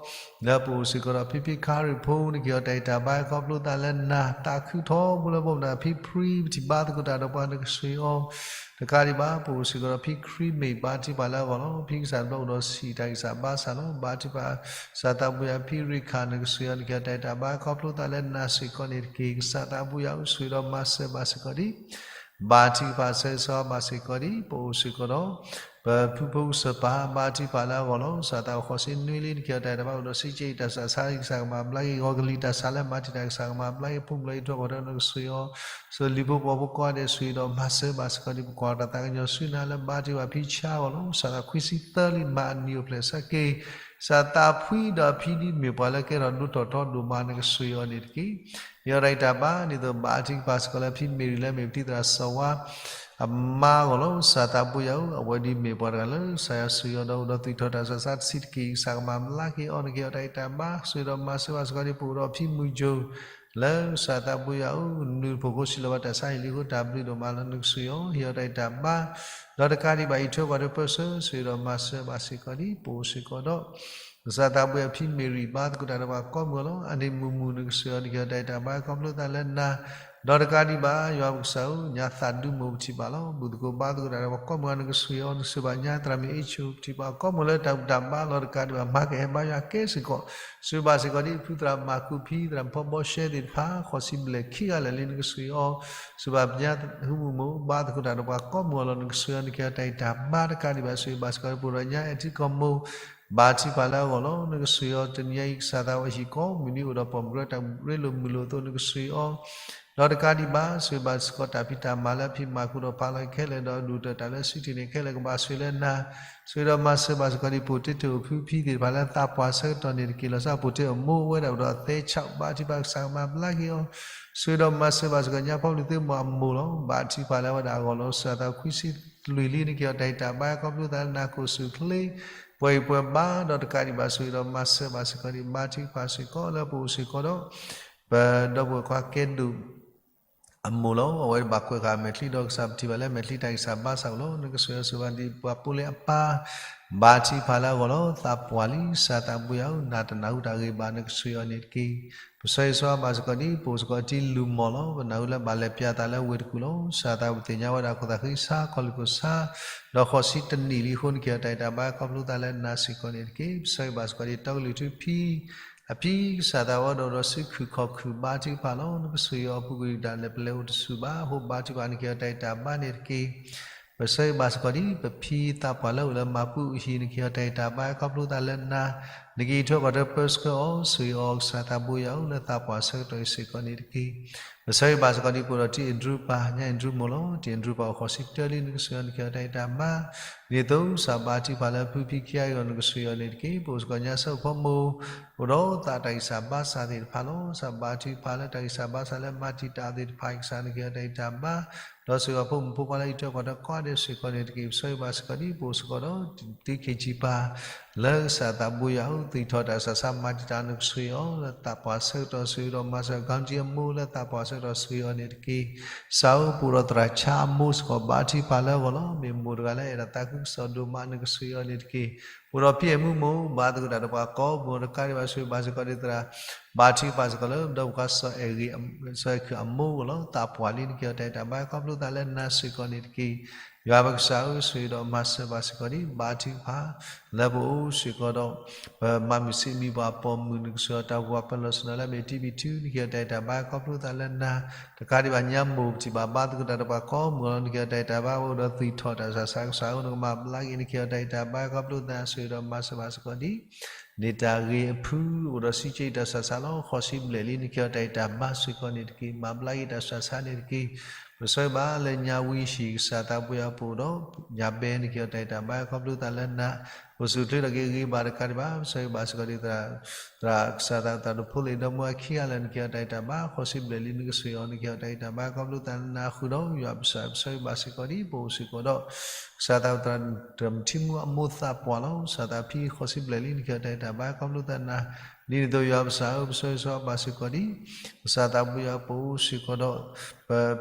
လၢပအိၣ်စ့ၢ်ကီးဒီးဖံဖံခါရံၣ်ဖိ နကဟ့ၣ်အီၤတၢ်အဲၣ်တၢ်ဘါ ခီဖျိသးလၢနၤ သးခုထီဘိလၢပအိၣ်မနုၤ ဖံဖြံ ပထံၣ်ဘါသကိးတၢ်ဒီးပှၤ နကဆိၣ်ဂ့ၤအီၤ တကးဒံးဘၣ် ပအိၣ်စ့ၢ်ကီးဒီးဖံခရံမ့ၢ် ဘါထုကဖၣ်လၢအဂီၢ်လီၤ. ဖံကစၢ်တဘျီအိၣ်ဒီးဆံးတၢ်ဂံၢ်စၢ်ဘါစၢ်လီၤ. ဘါထုကဖၣ် ကစၢ်သးဘိယွၤ ဖံရ့ခၣ် နကဆိၣ်ဂ့ၤအီၤ နကဟ့ၣ်အီၤတၢ်အဲၣ်တၢ်ဘါ ခီဖျိသးလၢနၤစ့ၢ်ကီးန့ၣ်တက့ၢ်. ကစၢ်သးဘိယွၤဧၢ ဆိၣ်ဂ့ၤဒီးမၤစၢၤဘၣ်စ့ၢ်ကီးဒ် ဘါထုကဖၣ်ဆၢဂ့ၤဆၢဝါဘၣ်စ့ၢ်ကီးဒ် ပအိၣ်စ့ၢ်ကီးဒီး ပဖုဖိကစၢ်ပၢ် ဘါထုကဖၣ်လၢအဂီၢ်လီၤ. ကစၢ်သးဃိးဆံနွံလံ နကဟ့ၣ်အီၤတၢ်အဲၣ်တၢ်ဘါ အိၣ်ဒီးဆံးကဲအံၤ တၢ်ဆါဆါကစၢ်ကမၤဘျါက့ၤ ဂီၤကလံၤတၢ်ဆါလၢမၤတံာ်တာ်ကစၢ်ကမၤဘျါက့ၤ ဖိမုၣ်လၢအံးထွဲကွၢ်ထွဲ နကဆိၣ်ဂ့ၤအီၤ ဆိၣ်ဂ့ၤလံၤဖိပှီၤဖိကိးဂၤဒဲး ဆိၣ်ဂ့ၤဒီးမၤစၢၤဘၣ်စ့ၢ်ကီးဒ် ပကွၢ်တၢ်သးကညီၤဆူနၤလၢဘါထုကဖၣ်ဖံဆါအဂီၢ်လီၤ. ကစၢ်သးခွံဆံသၢလံ မၤအနံၤအိၣ်ဖျဲၣ်ဆၢက့ၤ ကစၢ်သးဖှံဒီးဖံဒ်မ့ၢ်ပှၤလၢကဲထီၣ်ဒိၣ်ထီၣ်ထီဒိၣ်မး နကဆိၣ်ဂ့ၤအီၤန့ၣ်တက့ၢ်. ဟ့ၣ်အီၤတၢ်အဲၣ်တၢ်ဘါ ဒ်သိးဘါထုကဖၣ်စ့ၢ်ကီးလၢဖံမ့ၢ်ရံၤလၢမ့ၢ်ပတံၤသရၣ်စီၤဝါ အမါအဂီၢ်လီၤ. ကစၢ်သးဘိယွၤဧၢ အဝဲဒ်မ့ၢ်ပှၤတဂၤလၢကစၢ်ယွၤဆိၣ်ဂ့ၤအီၤဒီးအိၣ်ဒီးသွံၣ်ထီၣ်တၢ်ဆါဆါတဆံးတက့ၢ် ကစၢ်ကမၤဘျါက့ၤအီၤ နကဟ့ၣ်အီၤတၢ်အဲၣ်တၢ်ဘါ ဆိၣ်ဂ့ၤဒီးမၤစၢၤဘၣ်စ့ၢ်ကီးဒ် ပအိၣ်ဒီးဖံမုၢ်ကၠိၤ လၢကစၢ်သးဘိယွၤဧၢ နုာ်တဖိးဖိ ဆံးလီၤဝဲတၢ်ဆါဟံၣ်လံအဃိ တၢ်ဘျုးဒိၣ်မးလီၤ နကဆိၣ်ဂ့ၤအီၤ ဟ့ၣ်အီၤတၢ်အဲၣ်တၢ်ဘါ ဒီးတကးဒံးဘၣ် အံးထွဲကွၢ်ထွဲပၢဆှၢ ဆိၣ်ဂ့ၤဒီးမၤစၢၤဘၣ်စ့ၢ်ကီးဒ် ပအိၣ်စ့ၢ်ကီးဒီး ကစၢ်သးဘိယွၤဖံမ့ၢ်ရံၤ ဘါသကိးတၢ်ဒီးပှၤကိးမုၢ်ဂီၤလီၤ. အန့ၣ်မုာ်မုာ် နကဆိၣ်ဂ့ၤအီၤ နကဟ့ၣ်အီၤတၢ်အဲၣ်တၢ်ဘါ ခီဖျိသးလၢနၤ ဒီးတကးဒံးဘၣ် ယွၤပကစၢ်ဧၢ ညါသးဒူမိၢ်ပထံၣ်ဘၣ်လီၤ. ဘူၣ်သကိးဘါသကိးတၢ်ဒီးပှၤကိးမုၢ်ဂီၤ နကဆိၣ်ဂ့ၤအီၤ နကဆိၣ်ဂ့ၤဘၣ်ညါသရၣ်မုၣ်အ့ၣ်ဆိၣ် ပထံၣ်ဘၣ်ကိးမုၢ်ဂီၤလၢတၢ်ဘူၣ်တၢ်ဘါလီၤ. တကးဒံးဘၣ် မၤကဟဲဘါယွၤကဲစ့ၢ်ကီး ဆိၣ်ဂ့ၤဘၣ်စ့ၢ်ကီးဒ် ဖုသရၣ်မၤကူဖံ သရၣ်မုၣ်ဖီဘီရှဲသ့ၣ်တဖၣ် ဃိးဆံဘျဲၣ်ခံဂၤလၢာ်လံ နကဆိၣ်ဂ့ၤအီၤ ဆိၣ်ဂ့ၤဘၣ်ပညါဟူမုၢ်မိၢ် ဘါသကိးတၢ်ဒီးပှၤကိးမုၢ်ဂီၤလီၤ. နကဆိၣ်ဂ့ၤအီၤ နကဟ့ၣ်အီၤတၢ်အဲၣ်တၢ်ဘါ တကးဒံးဘၣ် ဆိၣ်ဂ့ၤဘၣ်စ့ၢ်ကီး ပအိၣ်ဒီးညါအဲၣ်ထံကီၢ်မိၢ် ဘါထုကဖၣ်လၢအဂီၢ်လီၤ. နကဆိၣ်ဂ့ၤအီၤ တနံၤညါအံၤ ကစၢ်သးဝဲဟံၣ်ကိးမုၢ်နံၤ အိၣ်ဒီးပိာ်မုၣ်ကရၢ တၢ်ရ့လိာ်မုာ်လိာ်အသိး နကဆိၣ်ဂ့ၤအီၤ ဒီးတကးဒံးဘၣ် ဆိၣ်ဂ့ၤဘၣ်စ့ၢ်ကီးတၢ်ဖံးတၢ်မၤလၢအဖံးမၤဃုာ်ဒီးဖးလီၤခဲလၢာ် ဒီးဒိၣ်တၢ်တၢ်လၢစုတ့ၢ်န့ၣ်ခဲလၢာ် ကဘၣ်ဆိၣ်ဂ့ၤလၢနၤ ဆိၣ်ဂ့ၤဒီးမၤစၢၤဘၣ်စ့ၢ်ကီးဒ် ပိာ်တ့တိာ်ဖုဖံသ့ၣ်တဖၣ်လၢသးပှၢ်ဆၢကတီၢ်န့ၣ်တက့ၢ်. လီၤဆီပိာ်တ့အမိၢ် အဝဲဒၣ်အိၣ်ဒီးသဲဆး ဘါထုကဖၣ် ကစၢ်ကမၤဘျါက့ၤအီၤ ဆိၣ်ဂ့ၤဒီးမၤစၢၤဘၣ်စ့ၢ်ကီးညါ ဖီလူၤသ့ၣ်မီၢ်အမိၢ်လီၤ. ဘါထုကဖၣ်လၢအဝဲဒၣ်အဂီၢ်လီၤ. ကစၢ်သးခွံဆံလွံၢ်လံ နကဟ့ၣ်အီၤတၢ်အဲၣ်တၢ်ဘါ ခီဖျိသးလၢနၤခိၣ်စူၣ်ချ့ ပှဲၤဂံၢ်ပှဲၤဘါ ဒီးတကးဒံးဘၣ် ဆိၣ်ဂ့ၤဒီးမၤစၢၤဘၣ်စ့ၢ်ကီးဒ် ဘါထုကဖၣ်စ့ၢ်ကီးလၢပအိၣ်စ့ၢ်ကီးဒီး ပဒီပုၢ်ဝဲၢ်ခွါကဲဒိၣ် အမိၢ်လီၤ. အဝဲဘၣ်ကွဲးဃာ်အမဲာ်ချံဒီးကစၢ် ပထံၣ်ဘၣ်လၢအမဲာ်ချံတၢ်ဂံၢ်စၢ်ဘါစၢ်အဂီၢ်လီၤ. နကဆိၣ်ဂ့ၤအီၤဆိၣ်ဂ့ၤဘၣ်ဒ်ပှၤဖိလ့အပၢ် ဘါထုကဖၣ်လၢအဂီၢ်လီၤ. သးပှၢ်လံ ကစၢ်သးဘိယွၤဧၢ နၤတနၢ်ဟူတၢ်ဂ့ၤဘၣ် နကဆိၣ်ဂ့ၤအီၤန့ၣ်တက့ၢ်. ပဆၢဂ့ၤဆၢဝါဘၣ်စ့ၢ်ကီးဒ် ပအိၣ်စ့ၢ်ကီးတံၤလူၤမီၢ်လီၤ. ပနၢ်ဟူလၢဘၣ်လဲၤပျၢ်သးလၢဝ့ၢ်တကူၣ်လီၤ. ကစၢ်သးပသ့ၣ်ညါဝဲဒၣ်ခိၣ်သးဃံဆါ ခီၣ်လ့ၣ်ခိၣ်ဆါ ဒီးဃိးဆံတနံၣ်လံအဃိ နကဟ့ၣ်အီၤတၢ်အဲၣ်တၢ်ဘါ ခီဖျိသးလၢနၤစ့ၢ်ကီးန့ၣ်တက့ၢ်. ပဆၢဂ့ၤဘၣ်စ့ၢ်ကီးဒ် တီကလုာ်ထူဖံ အဖံကစၢ်သးဝဲဒီးဒီးစုခုၣ်ခီၣ်ခုၣ်ဘါထုကဖၣ်လီၤ. နကဆိၣ်ဂ့ၤအီၤအပူၤကွံာ်ဒၣ်လဲာ် ပလဲၤအိၣ်တဆူၣ်ဘၣ် အဃိဘါထုကဖၣ် နကဟ့ၣ်အီၤတၢ်အဲၣ်တၢ်ဘါန့ၣ်တက့ၢ်. ပဆၢဂ့ၤဘၣ်စ့ၢ်ကီးဒ် ပဖံသးပှၢ်လၢအိၣ်လၢမၤပူၤအဟံၣ် နကဟ့ၣ်အီၤတၢ်ဂံၢ်တၢ်ဘါ ခီဖျိသးလၢနၤ, နကအံးထွဲကွၢ်ထွဲပၢဆှၢအီၤ ဆိၣ်ဂ့ၤအီၤ ကစၢ်သးဘိယွၤဧၢလၢသးပှၢ်ဆၢကတီၢ်အံၤစ့ၢ်ကီးန့ၣ်တက့ၢ်. ပဆၢဂ့ၤဘၣ်စ့ၢ်ကီးဒ် ပအိၣ်ဒီးတံၢ်အ့ဒြူပၢ် ညၣ်အ့ဒြူမိၢ်လီၤ. တံၢ်အ့ဒြူပၢ်အိၣ်ဃိးဆံကတၢၢ်လံ နကဆိၣ်ဂ့ၤအီၤ နကဟ့ၣ်အီၤတၢ်ဂံၢ်တၢ်ဘါ, ဒ်သိးကစၢ်ဘါထုကဖၣ်လၢဖုဖံခံဂၤအံၤအဂီၢ် နကဆိၣ်ဂ့ၤအီၤန့ၣ်တက့ၢ်. ပအိၣ်စ့ၢ်ကီးညါဆၢဖိမုၢ် အိၣ်ဒီးသးတၢ်ဂံၢ်စၢ်ဘါစၢ်သ့ၣ်တဖၣ်လီၤ. ကစၢ်ဘါထုကဖၣ်လၢတၢ်ဂံၢ်စၢ်ဘါစၢ်လၢမၤတံာ်တာ်သ့ၣ်တဖၣ် ကစၢ်နကဟ့ၣ်အီၤတၢ်ဂံၢ်တၢ်ဘါ, ဒီးဆိၣ်ဂ့ၤအဖိမုၣ်ဖိခွါလၢအံးထွဲကွၢ်ထွဲကိးဂၤဒဲးစ့ၢ်ကီးန့ၣ်တက့ၢ်. ပဆၢဂ့ၤဘၣ်စ့ၢ်ကီးဒ် ပအိၣ်စ့ၢ်ကီးဒီး သုးခ့ၣ်ကၠံၣ်ပၤ လၢကစၢ်သးဘိယွၤဧၢ သူၣ်ထီၣ်တၢ်ဂံၢ်စၢ်ဘါစၢ် မၤတံာ်တာ် နကဆိၣ်ဂ့ၤအီၤလၢသးပှၢ်ဆၢကတီၢ် ဆိၣ်ဂ့ၤဒီးမၤစၢၤ ကီၤကၠံအမိၢ်လၢသးပှၢ်ဆၢကတီၢ် ဆိၣ်ဂ့ၤအီၤန့ၣ်တက့ၢ်. ကစၢ်ဧၢ ပအိၣ်ဒီးသရၣ်ဆါအမိၢ်စ့ၢ်ကီး ဘါထုကဖၣ်လၢအဂီၢ်လီၤ. မ့ၢ်မိၢ်တဂၤလၢအဲၣ်ဒိးသးခုကစီၣ်ဒိၣ်မး နကဆိၣ်ဂ့ၤအီၤန့ၣ်တက့ၢ်. ပအိၣ်ဒီးဖံအဲၣ်မုၣ်မိၢ် ဘါသကိးတၢ်ဒီးပှၤကိးမုၢ်ဂီၤ တကးဒံးဘၣ် ဆိၣ်ဂ့ၤဘၣ်စ့ၢ်ကီးဒ်သရၣ် ဘါထုကဖၣ်စ့ၢ်ကီးလၢ ဒီပုၢ်ဝဲၢ်စီၤအဲၣ်ဂ့ၤ စီၤအဲၣ်ခုၣ်အမိၢ်အဂီၢ်လီၤ. သးပှၢ်လံ နကဟ့ၣ်အီၤတၢ်ဂံၢ်တၢ်ဘါ ခီဖျိသးလၢနၤစ့ၢ်ကီးန့ၣ်တက့ၢ်. ယွၤပကစၢ်ဧၢ ဆိၣ်ဂ့ၤဒီးမၤစၢၤဘၣ်စ့ၢ်ကီးဒ် ဘါထုကဖၣ် လၢပအိၣ်စ့ၢ်ကီးဒီး ပမၤမုၢ်ဆ့ၣ်မံၤပှၤပိာ်မုၣ် နကဆိၣ်ဂ့ၤအီၤတၢ်ဂီၤပၢၤလီၢ်ဆ့ၣ်နီၤလၢ မ့ၢ်တံၢ်မ့ၢ်ထု နကဟ့ၣ်အီၤတၢ်ဂံၢ်တၢ်ဘါ ခီဖျိသးလၢနၤ တကးဒံးဘၣ်ညါမိၢ်ပထံၣ်ဘၣ် ဘါသကိးတၢ်ဒီးပှၤကိးမုၢ်ဂီၤလီၤ နကဟ့ၣ်အီၤတၢ်ဂံၢ်တၢ်ဘါ အိၣ်ဒီးသူၣ်ထီၣ်တၢ်ဂံၢ်စၢ်ဘါစၢ် ကစၢ်ဧၢ နကမၤဘျါက့ၤ နကဟ့ၣ်အီၤတၢ်ဂံၢ်တၢ်ဘါ ခီဖျိသးဆိၣ်ဂ့ၤဒီးမၤစၢၤဘၣ်စ့ၢ်ကီးဒ် န့ၢ်တၢ်ဂ့ၤအဖု အိၣ်ဒီးစံးက့ၤတၢ်ဂံၢ်စၢ်ဘါစၢ်လီၤ. ဃိးဆံဘျဲၣ်လံ နကဟ့ၣ်အီၤတၢ်ဂံၢ်တၢ်ဘါစ့ၢ်ကီးန့ၣ်တက့ၢ်. မၤဘျါက့ၤတၢ်ဂံၢ်စၢ်ဘါစၢ်န့ၣ်တက့ၢ်. ပဆၢဂ့ၤဘၣ်လၢညါဝံၤဟံၣ် ကစၢ်သးဘိယွၤ ပအိၣ်ဒီးညၣ်ဘဲ နကဟ့ၣ်အီၤတၢ်ဂံၢ်တၢ်ဘါ ခီဖျိသးလၢနၤ အိၣ်ဆူၣ်အိၣ်ချ့ဒီးက့ၤဂ့ၤဘၣ် တကးဒံးဘၣ် ပဆၢဂ့ၤဘၣ်စ့ၢ်ကီးဒ် သရၣ်ကစၢ်သး သရၣ်ဒိၣ်ဖိလ့ၣ်ဒီမါဝၤခံဂၤလၢာ် နကဟ့ၣ်အီၤတၢ်ဂံၢ်တၢ်ဘါ ဃိးဆံဘျဲၣ်လံ နကဆိၣ်ဂ့ၤအီၤ နကဟ့ၣ်အီၤတၢ်ဂံၢ်တၢ်ဘါ ခီဖျိသးလၢနၤဃုာ်ဒီး ယွၤပကစၢ် ပဆၢဂ့ၤဘၣ်စ့ၢ်ကီးဒ် ပအိၣ်စ့ၢ်ကီးဒီး ကစၢ်သး သရၣ်မထံမူအမိၢ်သးပှၢ်လီၤ. ကစၢ်သး ဖံဃိးဆံဘျဲၣ်လံ နကဟ့ၣ်အီၤတၢ်ဂံၢ်တၢ်ဘါ ခီဖျိသးလၢနၤ ဒ်န့ၣ်အသိး ယွၤပကစၢ်ဧၢ ပဆၢဂ့ၤဆၢဝါဘၣ်စ့ၢ်ကီးဒ် ကစၢ်သးဘိယွၤ ပအိၣ်စ့ၢ်ကီး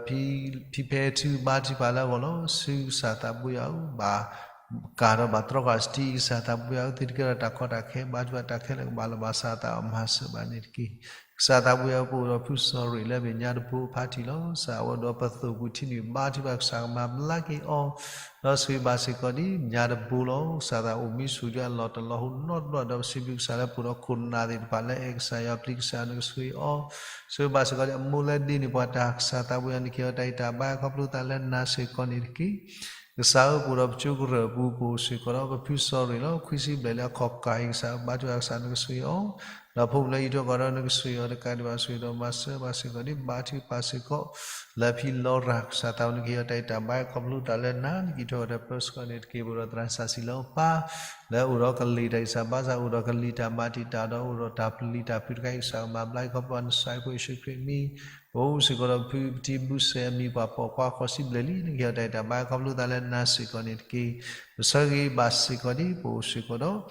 ဒီး ပဖံ ဖံဖဲထူ ဘါထုကဖၣ်လၢအဂီၢ်လီၤ. ဆူကစၢ်သးဘိယွၤဧၢ ဘၣ်ကၢ်ဒီးဘၣ်တြီဃာ်စတံ ကစၢ်သးဘိယွၤဧၢ သုတကဲထီၣ်တၢ်ကီတၢ်ခဲ ဘါထုကဖၣ်တၢ်ခဲလၢာ်ကဘၣ်လီၤ ဘၣ်ဆၣ်သးအီၤ မၤစၢၤဘၣ်န့ၣ်တက့ၢ်. ကစၢ်သးဘိယွၤ ပအိၣ်ဒီးဖုစီၤရ့ၣ်လၢအမ့ၢ်ညါတဘိအဖါတံၢ်လီၤ. ကစၢ်အိၣ်ဒီးပသိၣ်ပူၤထံနုာ် ဘါထုကဖၣ် ကစၢ်ကမၤဘျါက့ၤအီၤ ဒီးဆိၣ်ဂ့ၤဘၣ်စ့ၢ်ကီးဒ်ညါတဘိလီၤ. ကစၢ်သးအိၣ်မံဆိၣ်ဒၣ်အလီၢ်တလီၢ် ဟူးနီၣ်တဘျီၣ် ဒီးပစံးဘျုးကစၢ်လၢပအိၣ်ဒီးခိၣ်နၢ်သ့ၣ်တဖၣ်လၢအဲၣ်ကစၢ်ယွၤပျံၤကစၢ် နကဆိၣ်ဂ့ၤအီၤ ဆိၣ်ဂ့ၤဘၣ်စ့ၢ်ကီးဒ်အမိၢ်လၢဒ့န့ၢ်ပှၤတၢ် ကစၢ်သးဘိယွၤ နကဟ့ၣ်အီၤတၢ်ဂံၢ်တၢ်ဘါ ခီဖျိသးလၢနၤစ့ၢ်ကီးန့ၣ်တက့ၢ်. ကစၢ်ဧၢ ပအိၣ်ဒီးပကၠိကရၢၢ်ပူၤ ပအိၣ်စ့ၢ်ကီးဒီးပဖုစီၤရ့ၣ်လီၤ. ခွံဆံဘျဲၣ်လၢအခီၣ်ကၢ်အံၤ ကစၢ်ဘါထုကဖၣ် ကစၢ်နကဆိၣ်ဂ့ၤအီၤ ဒီးဖိမုၣ်လၢအံးထွဲကွၢ်ထွဲ နကဆိၣ်ဂ့ၤအီၤ တကးဒံးဘၣ် ဆိၣ်ဂ့ၤဒီးမၤစၢၤဘၣ်စ့ၢ်ကီးဒ် ဘါထုကဖၣ်စ့ၢ်ကီး လၢဖံလီၤရၤ ကစၢ်သး နကဟ့ၣ်အီၤတၢ်ဂံၢ်တၢ်ဘါ ခီဖျိသးလၢနၤ နကအံးထွဲကွၢ်ထွဲပၢဆှၢန့ၣ်တက့ၢ်. ပအိၣ်ဒီးသရၣ်စၢ်စံလၢအပၢ် လၢအိၣ်ဒီးကလံၤတၢ်ဂံၢ်စၢ်ဘါစၢ် အိၣ်ဒီးကလံၤတၢ်မၤတံာ်တာ်ဒီး အိၣ်ဒီးတၢ်ပျံၤတၢ်ဖုးတခါအံၤ ကစၢ်ကမၤဘျါက့ၤ ခီဖျိနစၢ်ဖိယ့ၣ်ၡူးခရံာ်အမံၤ ပအိၣ်စ့ၢ်ကီးဒီးဖုပတံၢ်ဘုစဲအမံၤ ပှၤပိာ်ခွါဃိးဆံဘျဲၣ်လံ နကဟ့ၣ်အီၤတၢ်ဂံၢ်တၢ်ဘါ ခီဖျိသးလၢနၤစ့ၢ်ကီးန့ၣ်တက့ၢ်. ပဆၢဂ့ၤဘၣ်စ့ၢ်ကီးဒ် ပအိၣ်စ့ၢ်ကီးဒီး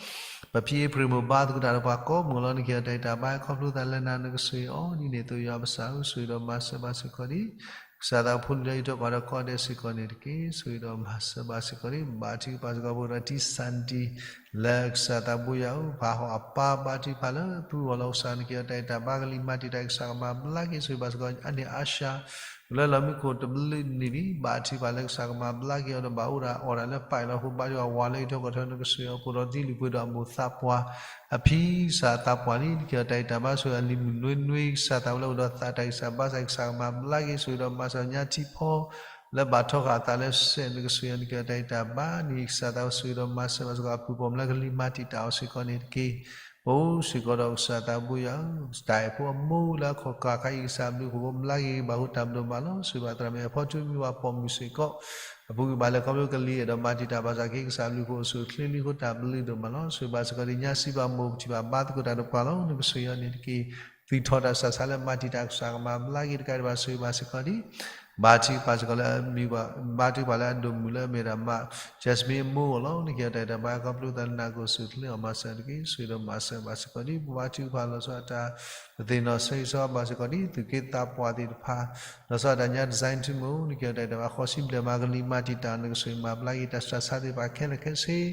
ပဖံအ့ဖြ့ၣ်မိၢ် ဘါသကိးတၢ်ဒီးပှၤကိးမုၢ်ဂီၤလီၤ နကဟ့ၣ်အီၤတၢ်ဂံၢ်တၢ်ဘါ ခီဖျိသးလၢနၤ နကဆိၣ်ဂ့ၤအီၤ ဒ်န့ၣ်အသိး ယွၤပကစၢ်ဧၢ ဆိၣ်ဂ့ၤဒီးမၤစၢၤဘၣ်စ့ၢ်ကီးဒ် ကစၢ်သးဖိလံၤလၢအံးထွဲကွၢ်ထွဲကိးဂၤဒဲးစ့ၢ်ကီးန့ၣ်တက့ၢ်. ဆိၣ်ဂ့ၤဒီးမၤစၢၤဘၣ်စ့ၢ်ကီးဒ် ဘါထုကဖၣ်စ့ၢ်ကီး ပအိၣ်ဒီးတံၢ်စၣ်နတံၢ် လၢကစၢ်သးဘိယွၤဧၢ ပၢ်ဟီၣ်အပၢ် ဘါထုကဖၣ်လၢဖုဂီၢ်လီၤ ကစၢ်နကဟ့ၣ်အီၤတၢ်ဂံၢ်တၢ်ဘါ ကလံၤမၤတံာ်တာ် ကစၢ်ကမၤဘျါက့ၤ ဆိၣ်ဂ့ၤဘၣ်စ့ၢ်ကီး အန့ၣ်အါၡါ လၢလီၢ်မံခိၣ်တဘျုးနံၣ်လံ ဘါထုကဖၣ်လၢကစၢ်ကမၤဘျါက့ၤအီၤဒီး ဘၣ်အိၣ်ဒီးအီၣ်တၢ်လၢပာ်အံၤလီၤ အဃိဘါထုကဖၣ်ဝၤလၢအံးထွဲကွၢ်ထွဲ နကဆိၣ်ဂ့ၤအီၤ ပအိၣ်ဒီးတံၢ်လုၢ်ပှ့ၤဒီးအမိၢ်သးပှၢ် အဖံကစၢ်သးပှၢ်လံ နကဟ့ၣ်အီၤတၢ်ဂံၢ်တၢ်ဘါ ဆိၣ်ဂ့ၤအလံၤမုၣ်နွ့နွ့ ကစၢ်သးဝဲလၢအိၣ်ဒီးသးတၢ်ဂံၢ်စၢ်ဘါစၢ် ကစၢ်ကမၤဘျါက့ၤ ဆိၣ်ဂ့ၤဒီးမၤစၢၤညါထံဖီ လၢဘၣ်ထီဃာ်အသးလၢစဲး နကဆိၣ်ဂ့ၤအီၤ နကဟ့ၣ်အီၤတၢ်ဂံၢ်တၢ်ဘါန့ၣ် ကစၢ်သးဝဲဆိၣ်ဂ့ၤဒီးမၤစၢၤဘၣ်စ့ၢ်ကီး အပုၢ်ပိာ်မုၣ်လၢကလံၤမၤတံာ်တာ်အီၤစ့ၢ်ကီးန့ၣ်တက့ၢ်. ပအိၣ်စ့ၢ်ကီးဒီးကစၢ်သးဘိယွၤဧၢ တၢ်အဲၣ်ဖိအမိၢ်လၢအခီၣ်ကၢ်ခါအံၤ ကစၢ်ဘျုးဖှိၣ်ဘိဘျါက့ၤဘၣ်ဃိတၢ်ဘျုးဒိၣ်မးလီၤ. ဆိၣ်ဂ့ၤဘၣ်သရၣ်မုၣ်အဖီထူမံၤဝၤပိာ်မုၣ်စ့ၢ်ကီး အပူၤကွံာ်ဘၣ်လၢ ခီဖျိကလံၤအဲၣ်ဒိးမၤတံာ်တာ်ဘၣ်ဆၣ်က့ ကစၢ်ဘျုးဖှိၣ်အိၣ်ဆူၣ်အိၣ်ချ့လံအဃိ တၢ်ဘျုးဒိၣ်မးလီၤ. ဆိၣ်ဂ့ၤဘၣ်စ့ၢ်ကီးဒ်ညါစံးဘၣ်မိၢ်ပထံၣ်ဘၣ်ဘါသကိးတၢ်ဒီးပှၤလီၤ နကဆိၣ်ဂ့ၤအီၤန့ၣ်တက့ၢ်. သူၣ်ထီၣ်တၢ်ဂံၢ်စၢ်ဘါစၢ်လၢမၤတံာ်တာ် ကစၢ်ကမၤဘျါက့ၤတကးဒံးဘၣ် ဆိၣ်ဂ့ၤဘၣ်စ့ၢ်ကီးဒ် ဘါထုကဖၣ်စ့ၢ်ကီးလၢအမံၤ ဘါထုကဖၣ်လၢအဒိၣ်မုၢ်လၢအမ့ၢ်ဒၣ်မါ Jasmine အမိၢ်အဂီၢ်လီၤ. နကဟ့ၣ်အီၤတၢ်ဂံၢ်တၢ်ဘါ ခီဖျိသးလၢနၤ ကအိၣ်ဆူၣ်အိၣ်ချ့အီၤမၤစၢၤတက့ၢ်. ဆိၣ်ဂ့ၤဒီးမၤစၢၤဘၣ်စ့ၢ်ကီးဒ် ပဘါထုကဖၣ်လီၤဆီဒၣ်တၢ် ပသ့ၣ်နီၣ်ဆိၣ်ဂ့ၤဆိၣ်ဂ့ၤဘၣ်စ့ၢ်ကီးဒ် သူၣ်က့သးပှၢ်သ့ၣ်တဖၣ် လီၤဆီဒၣ်တၢ်ညါ design ထူမိၢ် နကဟ့ၣ်အီၤတၢ်ဂံၢ်တၢ်ဘါ ဃိးဆံဘျဲၣ်မး ကလံၤမၤတံာ်တာ် နကဆိၣ်ဂ့ၤမၤဘျါက့ၤ တၢ်ဆူးတၢ်ဆါသ့ၣ်တဖၣ်ခဲလၢာ်ခဲဆ့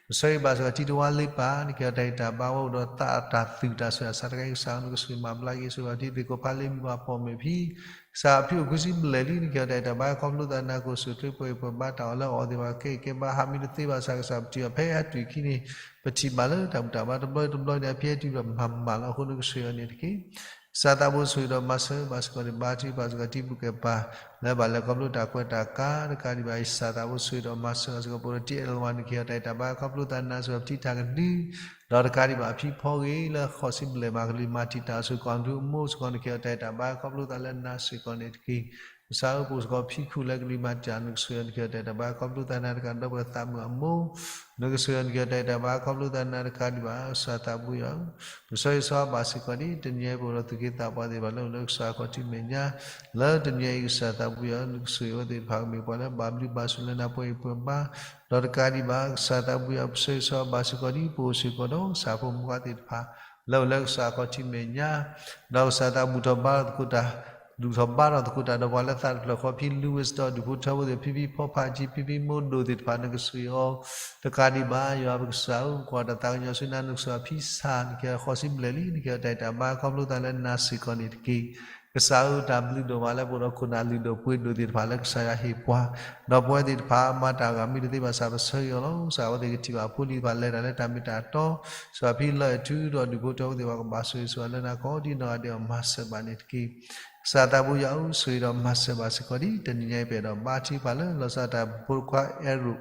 ပဆၢဂ့ၤဘၣ်စ့ၢ်ကီး ထံတဝါလ့ပၢ် နကဟ့ၣ်အီၤတၢ်ဂံၢ်တၢ်ဘါ ဝဲအိၣ်ဒီးသးတၢ်သူၣ်တၢ်ဆူးတၢ်ဆါတခါအံၤ ကစၢ်နကဆိၣ်ဂ့ၤမၤဘျါက့ၤ ဆိၣ်ဂ့ၤဘၣ်ထံသ့ၣ်ကိးဖးလ့ မံၤပှၤပိာ်မုၣ်ဖံ ကစၢ်ဖံအိၣ်ခွံဆံဘျဲၣ်လံ နကဟ့ၣ်အီၤတၢ်ဂံၢ်တၢ်ဘါ ခီဖျိသးနၤ ကအိၣ်ဆူၣ်အိၣ်ချ့ ပှဲၤပှဲၤဘါတၢ်အီၣ်လၢအီၣ်သ့ၣ်တဖၣ် ကဲအံၤကဲဘါ ဟးမံတသ့ဘၣ်ဆၣ် ကစၢ်ပတုာ်အီၤဖဲအတုၤခံန့ၣ် ပထံၣ်ဘၣ်လၢတၢ်ဘူၣ်တၢ်ဘါတဘျီတဘျီန့ၣ် အဖျဲတုၤဒီးမၤမၤလီၤ. အဃိနကစၢ်ယွၤန့ၣ်တက့ၢ်. ကစၢ်သးဘိဆိၣ်ဂ့ၤဒီးမၤစၢၤဘၣ်စ့ၢ်ကီးန့ၣ် ဘါထုကဖၣ်စ့ၢ်ကီး တံၤသကိးကဲပၤ လၢဘၣ်လဲၤခီဖျိတၢ်ကွဲးတၢ်ကါတကးဒံးဘၣ် ကစၢ်သးဘိဆိၣ်ဂ့ၤဒီးမၤစၢၤဘၣ်စ့ၢ်ကီး ပအိၣ်ဒီး ထံအဲလဝါ နကဟ့ၣ်အီၤတၢ်အဲၣ်တၢ်ဘါ ခီဖျိသးနါစ့ၢ်ကီး ပထံၣ်တၢ်ကဒု ဒီးတကးဒံးဘၣ် အဖံဖီဂ့ၤလၢဃိးဆံဘျဲၣ်မး ကလုၢ်မၤတံာ်တာ်အီၤဆူ ကီၢ်ဒူအမိၢ်စ့ၢ်ကီး နကဟ့ၣ်အီၤတၢ်အဲၣ်တၢ်ဘါ ခီဖျိသးလၢနါစ့ၢ်ကီးန့ၣ်တက့ၢ်. ကစၢ်ဧၢ ပအိၣ်စ့ၢ်ကီးဖံခူၣ်လၢကလုၢ်မၤတံာ်တာ် နကစၢ်ယွၤ နကဟ့ၣ်အီၤတၢ်အဲၣ်တၢ်ဘါ ခီဖျိသးနၤတကး ဒီပုၢ်ဝဲၢ်သးမုၣ်အမိၢ် နကစၢ်ယွၤ နကဟ့ၣ်အီၤတၢ်အဲၣ်တၢ်ဘါ ခီဖျိသးနၤတကးဒံးဘၣ် ကစၢ်သးဘိယွၤဧၢ ပဆၢဂ့ၤဆၢဝါဘၣ်စ့ၢ်ကီးဒ် တနံၤအံၤ ပအိၣ်ဒီးသူၣ်က့သးပှၢ်သ့ၣ်တဖၣ်လၢအိၣ်လၢကစၢ်ခီၣ်ထံးမဲာ်ညါ လၢတနံၤအံၤ ကစၢ်သးဘိယွၤဧၢ နကစၢ်ယွၤဝဲသ့ၣ်တဖၣ်ကမ့ၢ်ပှၤလၢဘၣ်ဘျုးဘၣ်ဆိၣ်လၢနၤ ပှဲၤဂံၢ်ပှဲၤဘါ ဒီးတကးဒံးဘၣ် ကစၢ်သးဘိယွၤ ပဆၢဂ့ၤဆၢဝါဘၣ်စ့ၢ်ကီးဒ် ပအိၣ်စ့ၢ်ကီးဒီးကစၢ်ဖိမုၣ်ခွါသ့ၣ်တဖၣ် လၢအိၣ်လၢကစၢ်ခီၣ်ထံးမဲာ်ညါ ဒီးကစၢ်သးဘူၣ်ထီၣ်ဘါထီၣ်သကိးတၢ် ဘူၣ်ထီၣ်ဘါထီၣ်သကိးတၢ်ဒီးပှၤလၢသးတဖျၢၣ်ဃီ ဖံလူဝဲစတီ ဒူၣ်ဖိထၢဖိသ့ၣ် ဖံဖံဖီဖးကံ ဖံဖံမိၢ်ဒိၣ်သ့ၣ်တဖၣ် နကစၢ်ယွၤ တကးဒံးဘၣ် ယွၤပကစၢ်ဧၢ ကွၢ်တၢ်သးကညီၤဆူနၤ နကစၢ်ယွၤဖံစၢ် နကဟ့ၣ်အီၤဃိးဆံဘျဲၣ်လံ နကဟ့ၣ်အီၤတၢ်အဲၣ်တၢ်ဘါ ခီဖျိသးလၢနါစ့ၢ်ကီးန့ၣ်တက့ၢ်. ကစၢ်ဧၢ တၢ်ဘျုးဒိၣ်မးလၢပအိၣ်ဒီးခိၣ်နၢ်လုၢ်ဒိၣ်ပှ့ၤဒိၣ်သ့ၣ်တဖၣ် လၢကစၢ်ယွၤဟ့ၣ်ပှၤ ဒီးပဝဲသ့ၣ်တဖၣ် မၤတၢ်ဂၤမ့ၢ်တသ့ဘၣ်ဆၣ် ပဆၢဂ့ၤအီၤလီၤ. ကစၢ် အဝဲသ့ၣ်ကထံၣ်ဘၣ်ဖိလံၤတဖၣ် လဲၤတၢ်လၢတၢ်မ့ၢ်တၢ်တီ ကစၢ်ယွၤဖံလီၤအဲၣ်ထုဒီးဒူၣ်ဖိထၢဖိသ့ၣ်တဖၣ် ကဘၣ်ဆိၣ်ဂ့ၤဆိၣ်ဝါလၢနၤကိးဒ်နီၢ်ဂၤဒဲးအဂီၢ် မၤစၢၤဘၣ်န့ၣ်တက့ၢ်. ကစၢ်သးဘိယွၤဧၢ ဆိၣ်ဂ့ၤဒီးမၤစၢၤဘၣ်စ့ၢ်ကီးဒ် တနံၤညါအံၤ ပအဲၣ်ဒိးဘါထုကဖၣ်လၢ လီၤဆီဒၣ်တၢ် ဖိခွါ အဲရိၣ်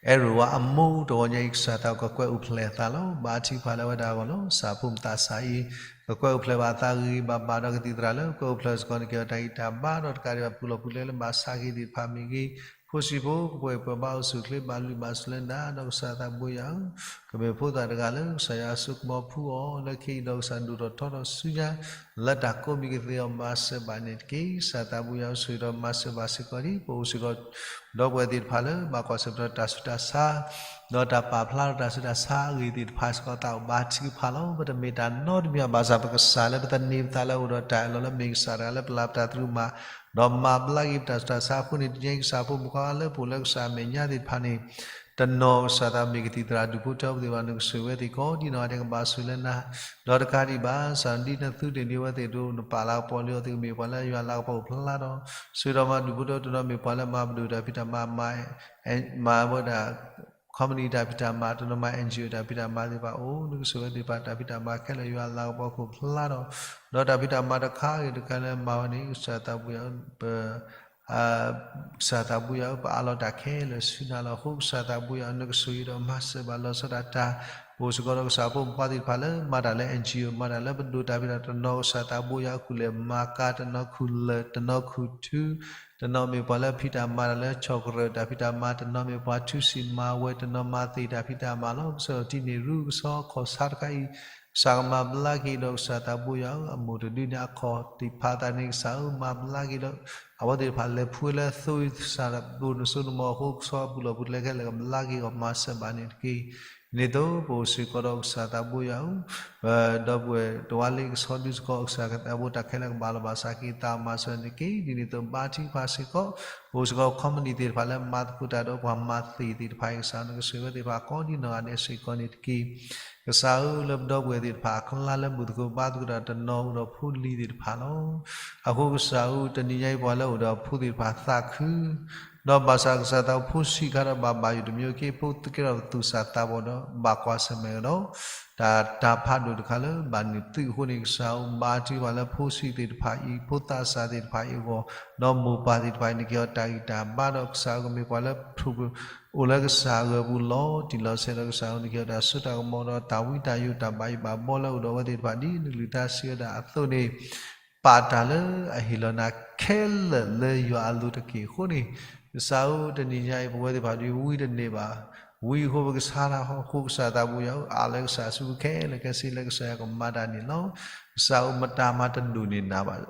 အဲရိၣ်ဝဲအမိၢ် တဂီၤညါအံၤ ကစၢ်သးကကွဲးအိၣ်ဖျဲၣ်အသးလီၤ. ဘါထုကဖၣ်လၢအဝဲဒၣ်အဂီၢ်လီၤ. ကစၢ်ဖိမုၣ်သးစၢ်အံၤ ကကွဲးအိၣ်ဖျဲၣ်ဘၣ်အသးဂ့ၤဂ့ၤဘၣ်ဘၣ်ဒီး ကသံၣ်သရၣ်လၢကွဲးအိၣ်ဖျဲၣ်စ့ၢ်ကီးန့ၣ် ကဟ့ၣ်အီၤတၢ်ဂံၢ်တၢ်ဘါဒီး တကးဒံးဘၣ် ပူၤလီၢ်ပူၤလဲလၢဘၣ်ဆါက့ၤသ့ၣ်တဖၣ်မ့ၢ်ဂ့ၤ, ဖိဆံးဖိကပှဲၤပှဲၤဘၣ်အိၣ်ဆူၣ်အိၣ်ချ့ ဘၣ်လုၢ်ဘၣ်ဆိၣ်လၢနၤ ဒီးကစၢ်သးဘိယွၤဧၢ, ကမ့ၢ်ဖိသၣ်တဂၤလၢကစၢ်ယွၤအစိကမီၤဖှူအီၤ လၢခံကဒီးကစၢ်ဒိၣ်ထီၣ်ထီထီၣ်ဆူညါ လၢတၢ်ကိးမံၤကသ့အီၤ မၤစၢၤဘၣ်န့ၣ်တက့ၢ်. ကစၢ်သးဘိယွၤဧၢ ဆိၣ်ဂ့ၤဒီးမၤစၢၤဘၣ်စ့ၢ်ကီးဒ် ပအိၣ်စ့ၢ်ကီး ဒီပုၢ်ဝဲၢ်သ့ၣ်တဖၣ်လၢ ဘၣ်ကွၢ်ဆၢၣ်မဲာ်ဒီးတၢ်ဆူးတၢ်ဆါ ဒီးတၢ်ပာ်ဖျါထီၣ်တၢ်ဆူးတၢ်ဆါအဂ့ၢ်သ့ၣ်တဖၣ်စ့ၢ်ကီး သးအိၣ်ဘါထုကဖၣ်လီၤ. ပတမ့ၢ်တၢ်နီတမံၤဘၣ်ဆၣ် ပကစၢ်လၢပသန့ၤပသးလၢအအိၣ်ဒီးတၢ်အၢၣ်လီၤလၢမ့ၢ်ကစၢ်တဂၤလၢပလၤပတၢ်သရူးမး ဒီးမၤဘျါက့ၤပတၢ်ဆူးတၢ်ဆါအဃိန့ၣ် တနံၤအံၤကစၢ်ဖိမုၣ်ခွါလၢပအိၣ်လၢကစၢ်အမဲာ်ညါသ့ၣ်တဖၣ်န့ၣ် တနီၤကစၢ်သးမ့ၢ်ကသံၣ်သရၣ်ဒူၣ်ဖိထၢဖိသ့ၣ်တဖၣ် နကဆိၣ်ဂ့ၤဝဲသ့ၣ်ကိးဒ်နီၢ်ဂၤဒဲး ကဘၣ်ဆိၣ်လၢနၤ ဒီးတကးဒံးဘၣ် ကစၢ်ဒ်နသုတ့ၢ်န့ၢ်ဝဲသ့ၣ်ဒိၣ် နပာ်လၤကပီၤလံအီၤသ့ၣ် ကမ့ၢ်ပှၤလၢယွၤလၤကပီၤအိၣ်ဖျါထီၣ် ဆိၣ်ဂ့ၤဒီးမၤဒူၣ်ဖိထၢဖိ တနီၤမ့ၢ်ပှၤလၢမၤပဒိၣ်တၢ်ဖံးတၢ်မၤ မၤ မၤဝဲဒၣ် company တၢ်ဖံးတၢ်မၤ တနီၤမၤ NGO တၢ်ဖံးတၢ်မၤသ့ၣ်တဖၣ်အိၣ် နကဆိၣ်ဂ့ၤဝဲသ့ၣ်တဖၣ် တၢ်ဖံးတၢ်မၤခဲလၢာ်ယွၤလၤကပီၤကအိၣ်ဖျါထီၣ် ဒီးတၢ်ဖံးတၢ်မၤတခါဂ့ၤတခါလၢမၤဝဲန့ၣ် ကစၢ်သးဘိယွၤ ပ ကစၢ်သးဘိယွၤဧၢ ပအးလီၤတၢ်ခဲလၢာ်ဆူနၤလီၤ. အဃိကစၢ်သးဘိယွၤ နကဆိၣ်ဂ့ၤဒီးမၤစၢၤဘၣ်လီၤဆီဒၣ်တၢ် ပအိၣ်စ့ၢ်ကီးဒီးကစၢ်ဖိမုၣ်ဖိသ့ၣ်တဖၣ်လၢ မၤတၢ်လၢ NGO မၤတၢ်လၢပဒိၣ်တၢ်ဖံးတၢ် တနီၤကစၢ်သးဘိယွၤ အကူၣ်လဲၤမၤကၤ တနီၤခူၣ်လၢၢ် တနီၤခူၣ်ထူ တနီၤမ့ၢ်ပှၤလၢဖံးတၢ်မၤတၢ်လၢ ဆီၣ်ကရၢၢ်တၢ်ဖံးတၢ်မၤ တနီၤမ့ၢ်ပှၤထုးစံာ်မၤဝဲ တနီၤမၤသ့ၣ်တၢ်ဖံးတၢ်မၤလီၤ. ကစၢ်ယွၤတ့န့ၢ်ရူကဆီအခီၣ်ဆါတခါအံၤ ကစၢ်ကမၤဘျါက့ၤဒီးကစၢ်သးဘိယွၤဧၢ အမိၢ်တဒုန့ၣ် အခီၣ်သ့ၣ်ဖးသးန့ၣ် ကစၢ်ဧၢ မၤဘျါက့ၤဒီး အဝဲသ့ၣ်တဖၣ်လဲၤဖှူဝဲလၢသိအံၤ ကစၢ်ဘိၣ်နစိနမီၤအဃိ ကဆီပူၤလီၢ်ပူၤလဲခဲလၢာ်ကဘျါက့ၤအီၤ မၤစၢၤဘၣ်န့ၣ်တက့ၢ်. ဒ်န့ၣ်အသိး ပအိၣ်စ့ၢ်ကီးဒီးကစၢ်သးဘိယွၤဧၢ ဒီပုၢ်ဝဲၢ်တဝါလၢကဆီဒုစ့ၢ်ကီး ကစၢ်သးဘိတၢ်ခဲလၢာ်ကဘၣ်လီၤဘၣ်စးက့ၤသး မၤစၢၤန့ၣ်တက့ၢ်. ဒ်န့ၣ်အသိး ဘါထုကဖၣ်စ့ၢ်ကီး ပအိၣ်စ့ၢ်ကီး company သ့ၣ်တဖၣ်လၢမၤသကိးတၢ်ဒီးပှၤမၤသ့ၣ်သ့ၣ်တဖၣ်အံၤ ကစၢ်နကဆိၣ်ဂ့ၤဝဲသ့ၣ်တဖၣ် ကိးဒ်နီၢ်ဂၤဒဲးစ့ၢ်ကီးန့ၣ်တက့ၢ်. ကစၢ်ဧၢ လၢပဒီပုၢ်ဝဲၢ်သ့ၣ်တဖၣ်အကျါလၢဘူၣ်သကိးဘါသကိးတၢ် တနီၤအိၣ်ဒီးဖိလံၤသ့ၣ်တဖၣ်လီၤ. အဃိကစၢ်ဧၢ တနံၤညါအံၤ ပှၤလၢအိၣ်ဒီးဖိသ့ၣ်တဖၣ်သးခု ဒီးဘၣ်ဆၣ်ကစၢ်သးဖိဆံးခါဒီးဘၣ်ဘၣ်ယိၣ်တမံၤက့ ဖိသကဲထီၣ်သူၣ်စၢ်သးဘီၣ်ဒီး ဘၣ်ကွၢ်ဆၢၣ်မဲာ်ကဒီး တၢ်တၢ်ဖးဒိၣ်တခါလၢဘၣ်နုာ်သုးအဃိန့ၣ် ကစၢ်ဧၢ ဘါထုကဖၣ်လၢဖိဆံးသ့ၣ်တဖၣ်အံၤ ဖိသးစၢ်သ့ၣ်တဖၣ်အံၤအဂီၢ် ဒီးမိၢ်ပၢ်သ့ၣ်တဖၣ်အံၤ နကဟ့ၣ်အီၤတၢ်ဂံၢ်တၢ်ဘါဒီး ကစၢ်ဧၢ ကမ့ၢ်ပှၤလၢ အိၣ်လၢကစၢ်အဂၢၤပူၤလီၤတံၢ်လီၤဆဲးဒီး ကစၢ်ဧၢ နကဟ့ၣ်အီၤတၢ်စိတၢ်ကမီၤဒီးတၢ်ဝံတၢ်ယိးတၢ်ဘၣ်ယိၣ်ဘၣ်ဘီလၢအိၣ်ဒီးအဝဲသ့ၣ်တဖၣ် ဒ်နကလုၢ်တၢ်စံးဝဲဒၣ်အသိးန့ၣ် ပာ်တၢ်လၢအဟ့ၣ်လီၤနၤခဲလၢာ်လၢယွၤအလိၤတက့ၢ်အဃိန့ၣ် ကစၢ်ဧၢ တနံၤညါအံၤ ပဝဲသ့ၣ်တဖၣ်ဒ်ဝံတန့ၢ်ဘၣ် ဝံအဃိပကဆါတၢ်ဟီၣ်ခိၣ် ကစၢ်သးဘိယွၤဧၢ အးလၢကစၢ်ဆူခဲလၢာ်ခဲဆ့လၢကစၢ်ယွၤကမၤတၢ်န့ၣ်လီၤ. ကစၢ်ဧၢ မတၤမၤတဒိၣ်န့ၢ်နၤဘၣ်.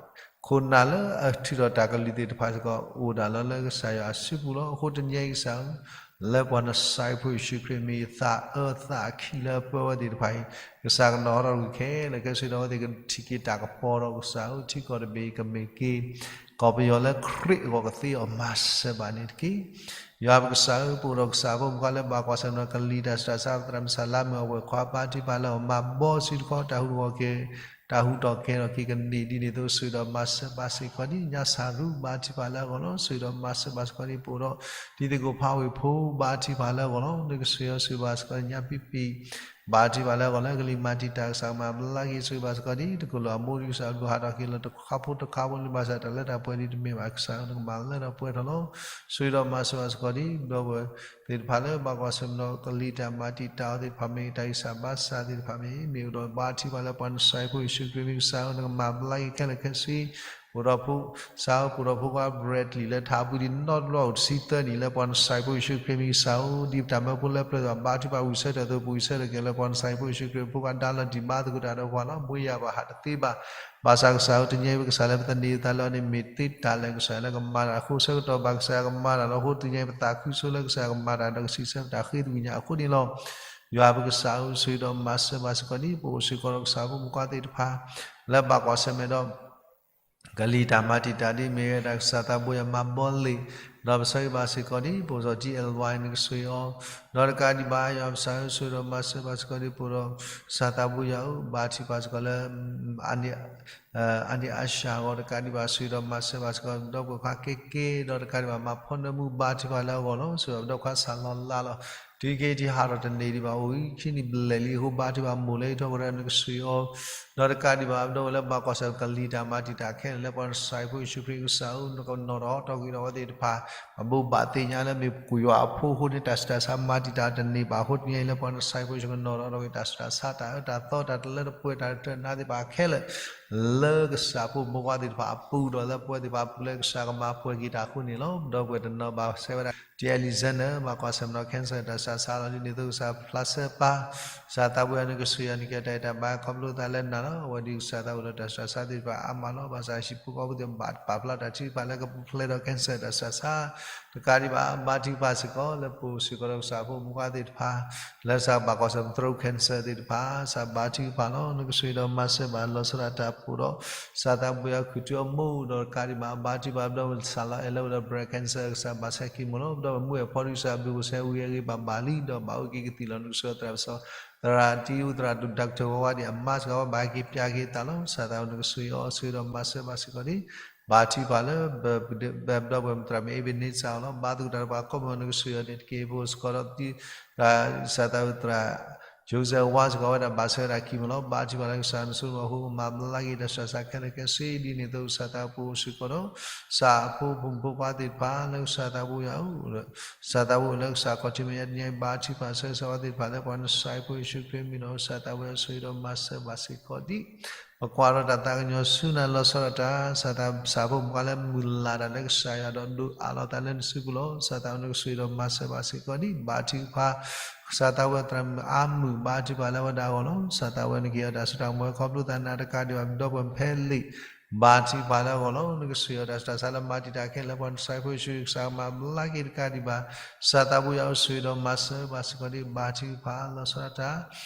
ခိၣ်နၢ်လၢအထုးထီၣ်တၢ်ကလုၢ်သ့ၣ်တဖၣ်စ့ၢ်ကီး အိၣ်ဒၣ်လီၤလၢကစၢ်ယွၤအစုပူၤလီၤ. အဃိတနံၤအံၤကစၢ်ဧၢ လၢပှၤနစၤရ့းဖိယ့ၣ်ၡူးခရံာ်မံၤ သးအၢသးခံလၢအပၢဝဲသ့ၣ်တဖၣ်အံၤ ကစၢ်ကနီၤထီၣ်ကွံာ်ခဲလၢာ်ခဲဆ့ဒီး အဝဲသ့ၣ်ကထံၣ်က့ၤတၢ်ကပီၤဒီးကစၢ်ဧၢ ထံကီၢ်တဘ့ၣ်အံၤကမ့ၢ်က့ၤ ကီၢ်ပယီၤလၢခရံာ်အဂီၢ်ကသ့အီၤ မၤစၢၤဘၣ်န့ၣ်တက့ၢ်. ယွၤပကစၢ်ဧၢ ပအိၣ်ဒီးကစၢ်ဖိမုၣ်ဖိခွါလၢဘၣ်ကွၢ်ဆၢၣ်မဲာ်ဒီးကလံၤတၢ်ဆူးတၢ်ဆါ သရၣ်မုၣ်စၤလါမုၣ်အဝဲၢ်ခွါ ဘါထုကဖၣ်လၢအီၤ မၤဘီစုတခီ တၢ်ဟူးတဂီၤက့ၤ တၢ်ဟူးတီၢ်ကဲထီၣ်က့ၤကန့ၢ်ဒ်န့ၣ်အသိး ဆိၣ်ဂ့ၤဒီးမၤစၢၤဘၣ်စ့ၢ်ကီးဒံး ညၣ်ဆၣ်ရူ ဘါထုကဖၣ်လၢအဂီၢ်လီၤ. ဆိၣ်ဂ့ၤဒီးမၤစၢၤဘၣ်စ့ၢ်ကီးဒံး ပအိၣ်ဒီး တံၤသကိးဖးဝ့ၢ်ဖိ ဘါထုကဖၣ်လၢအဂီၢ်လီၤ. နကဆိၣ်ဂ့ၤအီၤဆိၣ်ဂ့ၤဘၣ်စ့ၢ်ကီး ညၣ်ပံပံၤ ဘါထုကဖၣ်လၢအဂီၢ်လၢကလံၤမၤတံာ်တာ် ကစၢ်ကမၤဘျါက့ၤ ဆိၣ်ဂ့ၤဘၣ်စ့ၢ်ကီးဒံး တကလိာ်အမိၢ်ဒံး ကစၢ်ဘျုးဟးထီၣ်က့ၤလီၤ တခါဖိတခါဖိန့ၣ် ဘၣ်ဆၣ်တၢ်လၢတၢ်ပှဲၤဒံးတမ့ၢ်ဘၣ် ကစၢ်နကမၤလၢထီၣ်ပှဲၤထီၣ်လီၤ. ဆိၣ်ဂ့ၤဒီးမၤစၢၤဘၣ်စ့ၢ်ကီးဒံး ဒီပုၢ်ဝဲၢ်သ့ၣ်တဖၣ်လၢဘၣ်ကွၢ်ဆၢၣ်မဲာ်ဒီးကလံၤတၢ်မၤတံာ်တာ်အီၤသ့ၣ်တဖၣ်မ့ၢ်ဂ့ၤ တၢ်ဂံၢ်စၢ်ဘါစၢ်သ့ၣ်တဖၣ်မ့ၢ်ဂ့ၤ မ့ၢ်အိၣ်ဒီးဘါထုကဖၣ်လၢ ပှၤနစၤရ့းဖိယ့ၣ်ၡူးခရံာ်မ့ၢ်ဂ့ၤ ကစၢ်ဧၢ နကမၤဘျါက့ၤခဲလၢာ်ခဲဆ့ အိၣ်ဒီးဖိ ကစၢ်ဧၢ ပအိၣ်ဒီးဖိခွါ Bradley လၢထးအပူၤဒံးနီတဘျီအိၣ်တဆံသၢနံၣ် လၢပှၤနစၤရ့းဖိယ့ၣ်ၡူးခရံာ်မ့ၢ်ဂ့ၤ ကစၢ်ဧၢ ဒ်ပတၢ်မၢဖိလၢပျၢၤသ့ၣ်တဖၣ် ဘါထုကဖၣ်ဝံၣ်ဆၢထၢၣ်အသိး ပဝံၣ်ဆၢထၢၣ်က့ၤလၢပှၤနစၤရ့းဖိယ့ၣ်ၡူးခရံာ် ဖိခွါဒါလီၤတံၢ်ဘါသကိးတၢ်ဒီးပှၤလီၤ. မွေးရာပါ ဟးတသ့ဘၣ်. ဘၣ်ဆၣ်ကစၢ်ဧၢ တနံၤအံၤပကစၢ်လၢပသန့ၤအသးလၢအီၤန့ၣ် မ့ၢ်သ့တၢ်လၢကစၢ်ယွၤကမၤတၢ်အဃိ ဆၢကတီၢ်ဘၣ်ကစၢ်ယွၤကမၤတၢ်လီၤ. အဃိတနံၤအံၤ ပသးခုဆိလၢကစၢ်ယွၤကမၤတၢ်ဒီးကစံးဆၢပတၢ်ဃ့သကွံာ်ညါအဃိန့ၣ်လီၤ. ယွၤပကစၢ်ဧၢ ဆိၣ်ဂ့ၤဒီးမၤစၢၤဘၣ်စ့ၢ်ကီးဒံး ပအိၣ်စ့ၢ်ကီးဒီးကစၢ်ဖိမုၣ်ခွါသ့ၣ်တဖၣ် လၢဘၣ်ကွၢ်ဆၢၣ်မဲာ်ဒီး ကလံၤတၢ်မၤတံာ်တာ်ဒ်မ့ၢ်ဂ့ၤ တၢ်ကစၢ်သးဘိယွၤမၤဘီလ့ၣ် ဒီးပဆၢဂ့ၤဘၣ်စ့ၢ်ကီးဒံး ပအိၣ်စီၤ G L Y နကဆိၣ်ဂ့ၤအီၤ ဒီးတကးဒံးဘၣ် ယွၤပကစၢ်ဧၢ ဆိၣ်ဂ့ၤဒီးမၤစၢၤဘၣ်စ့ၢ်ကီးဒံး ပအိၣ်ဒီး ကစၢ်သးဘိယွၤဧၢ ဘါထုကဖၣ်စ့ၢ်ကီးလၢ အန့ၣ် အၤဒံအၤရှၢအဂီၢ် တကးဒံးဘၣ် ဆိၣ်ဂ့ၤဒီးမၤစၢၤဘၣ်စ့ၢ်ကီး ဒီပုၢ်ဝဲၢ်ခွါကဲက့ ဒီးတကးဒံးဘၣ် မၤဖီနၢမူဘါထုကဖၣ်လၢအဂီၢ်လီၤ. ဆိၣ်ဂ့ၤဒီးပဒီပုၢ်ဝဲၢ်ခွါစၢ်လီၤလါလီၤ. တုၤက့ၤထံဟးထီၣ်တန့ၢ်ဒံးဘၣ် အိၣ်ဝံၤခံနံၣ်ဘျဲၣ်လံအဃိ ဘါထုကဖၣ်မိၢ်လၢဟံၣ်ထီၣ်ကရၢနကဆိၣ်ဂ့ၤအီၤ ဒီးတကးဒံးဘၣ် ပဒီပုၢ်ဝဲၢ်လၢဘၣ်ကွၢ်ဆၢၣ်ကလံၤတၢ်မၤတံာ်တာ်ခဲလၢာ်လၢပှၤနစၤရ့းဖိယ့ၣ်ၡူးခရံာ်ကစၢ်ဧၢ နကနီၣ်ထီၣ်ဟီထီၣ်ကွံာ်ဒီးအဝဲသ့ၣ်တဖၣ် ဘၣ်ဘိးဘၣ်သ့ၣ်ညါလၢမ့ၢ်ကွံာ်ယွၤအဖိအဃိန့ၣ် တၢ်ဆူးတၢ်ဆါမၤတံာ်တာ်တန့ၢ်ဘၣ်အဃိ တနံၤအံၤလၢပှၤနစၤရ့းဖိယ့ၣ်ၡူးကနီၣ်ထီၣ်ဟီထီၣ်ကွံာ် တၢ်ဆူးတၢ်ဆါ တၢ်အၢတၢ်သီ တၢ်တလၢတပှဲၤ တၢ်တတၢာ်နါသ့ၣ်တဖၣ်ခဲလၢာ် လၢကစၢ်ဖိမုၣ်ဖိခွါသ့ၣ်တဖၣ်အပူၤ ဒီးလၢပဝဲသ့ၣ်တဖၣ်အပူၤလၢကစၢ်ကမၤပှဲၤက့ၤတၢ်အဃိန့ၣ်လီၤ. ဒီပုၢ်ဝဲၢ်တနီၤဘၣ်စဲဝဲဒၣ် T Alexander ဘၣ်ကွၢ်ဆၢၣ်မဲာ်ဒီး cancer တၢ်ဆူးတၢ်ဆါလီၤ. ဒ်န့ၣ်အသိးကစၢ်ဖျါဆၢပၢ် ကစၢ်သးဘိယွၤနကဆိၣ်ဂ့ၤအီၤ နကဲတၢ်အဲၣ်တၢ်ဘါခီဖျိသးလၢနၤလီၤ. အဝဲဒ်ကစၢ်သးအိၣ်ဒီးတၢ်ဆူးတၢ်ဆါသ့ၣ်တဖၣ်အါမးလီၤ. ဘၣ်ဆၣ်ဟံၣ်ဖိဃီဖိသ့ၣ်တဖၣ်ဘၣ်ပာ်ဖျါတၢ်ထုကဖၣ်လၢကပူၤဖျဲးဒီး cancer တၢ်ဆူးတၢ်ဆါ တကးဒံးဘၣ် ဘါထုကဖၣ်စ့ၢ်ကီးလၢပအိၣ်စ့ၢ်ကီးဒီးကစၢ်ဖိမုၣ်ဖိခွါသ့ၣ်တဖၣ် လၢကစၢ်ဘၣ်ကွၢ်ဆၢၣ်မဲာ် throat cancer သ့ၣ်တဖၣ် ကစၢ်ဘါထုကဖၣ်လီၤ. နကဆိၣ်ဂ့ၤဒီးမၤစၢၤဘၣ်လီၤဆီဒၣ်တၢ်ပူၤဒီး ကစၢ်သးဘိယွၤဃုာ်တုၤအီၤမိၢ်ဒီးတကးဒံးဘၣ် ဘါထုကဖၣ်ပဒီပုၢ်ဝဲၢ်လၢစးလီၤအဲၣ်လၢဝဲဒီး breast cancer ကစၢ်ဘၣ်ဆဲး chemo လီၤ. ပဒီပုၢ်ဝဲၢ်မုၣ်အဲၣ်ဖီဒုးကစၢ်ဘျုးအိၣ်စဲဝံၤအဂ့ၤဘၣ်ဘၣ်လံဒီးဘၣ်အိၣ်က့ၤကသံၣ်လီၤ. နကဆိၣ်ဂ့ၤသရၣ်ပစီ သရၣ်တံၤအူသရၣ်ဒိၣ် doctor ဝဲဝါဒံးအမါစ့ၢ်ကီး ဘၣ်ဟဲက့ၤပျၢ်က့ၤသးလီၤ. ကစၢ်သးဘိယွၤနကဆိၣ်ဂ့ၤအီၤ ဆိၣ်ဂ့ၤဒီးမၤစၢၤဘၣ်စ့ၢ်ကီးဒံး ဘါထုကဖၣ်လၢ ပဒီပုၢ်ဝဲၢ်မုၣ်သရၣ်မုၣ် Ebenezer အီၤလီၤ. ဘါသကိးတၢ်ဒီးပှၤကိးမုၢ်နကဆိၣ်ဂ့ၤအီၤန့ၣ်တက့ၢ်. ပအိၣ်စ့ၢ်ကီးဒီး ကစၢ်သးဘိယွၤသရၣ် Joseph ဝါစ့ၢ်ကီး အဝဲဒၣ်ဘၣ်ဆၢဝဲဒၣ် chemo လီၤ. ဘါထုကဖၣ်လၢကစၢ်နဆိကမိၣ်အဃိ ကမၤဘျါက့ၤတၢ်ဆူးတၢ်ဆါခဲလၢာ်ခဲဆ့ ဒ်န့ၣ်အသိးကစၢ်သးဘိယွၤပအိၣ်စ့ၢ်ကီးဒီး ကစၢ်အဖိမုၣ်ဖိခွါသ့ၣ်တဖၣ်လၢကစၢ်သးဘိယွၤ ကစၢ်သးဘိယွၤလၢကစၢ်ခီၣ်ထံးမဲာ်ညါတနံၤအံၤ ဘါထုကဖၣ်ဆၢဂ့ၤဆၢဝါသ့ၣ်တဖၣ်လၢပှၤနစၤရ့းဖိယ့ၣ်ၡူးခရံာ်အမံၤလီၤ. ကစၢ်သးဘိယွၤဆိၣ်ဂ့ၤဒီးမၤစၢၤဘၣ်စ့ၢ်ကီးဒံး ပကွၢ်ထီၣ်တၢ်သးကညီၤဆူနၤလီၤဆီဒၣ်တၢ် ကစၢ်သးဘိမုၣ်ခွါလၢမုၢ်လၢ်တၢ်လၢကစၢ်ယွၤဒီးဒိးအးလီၤသးလၢနစုပူၤလီၤ. ကစၢ်သးဘိယွၤနကဆိၣ်ဂ့ၤဒီးမၤစၢၤဘၣ်စ့ၢ်ကီးဒံး ဘါထုကဖၣ် ကစၢ်သးဘိယွၤသရၣ်မုၣ်အါမုၣ် ဘါထုကဖၣ်လၢဝဲဒၣ်အဂီၢ်လီၤ. ကစၢ်သးဘိယွၤနကဟ့ၣ်အီၤတၢ်စိတၢ်ကမီၤခီဖျိသးနၤတကးဒံးဘၣ် ပဒီပုၢ်ဝဲၢ်ဖဲလံာ် ဘါထုကဖၣ်လၢအဂီၢ်လီၤ. နကဆိၣ်ဂ့ၤအီၤတၢ်ဆူးတၢ်ဆါလၢမၤတံာ်တာ်ခဲလၢာ်လၢပှၤနစၤရ့းဖိယ့ၣ်ၡူးခရံာ်ကစၢ်ကမၤဘျါက့ၤတကးဒံးဘၣ် ကစၢ်သးဘိယွၤဆိၣ်ဂ့ၤဒီးမၤစၢၤဘၣ်စ့ၢ်ကီးဒံး ဘါထုကဖၣ်လီၤဆီဒၣ်တၢ်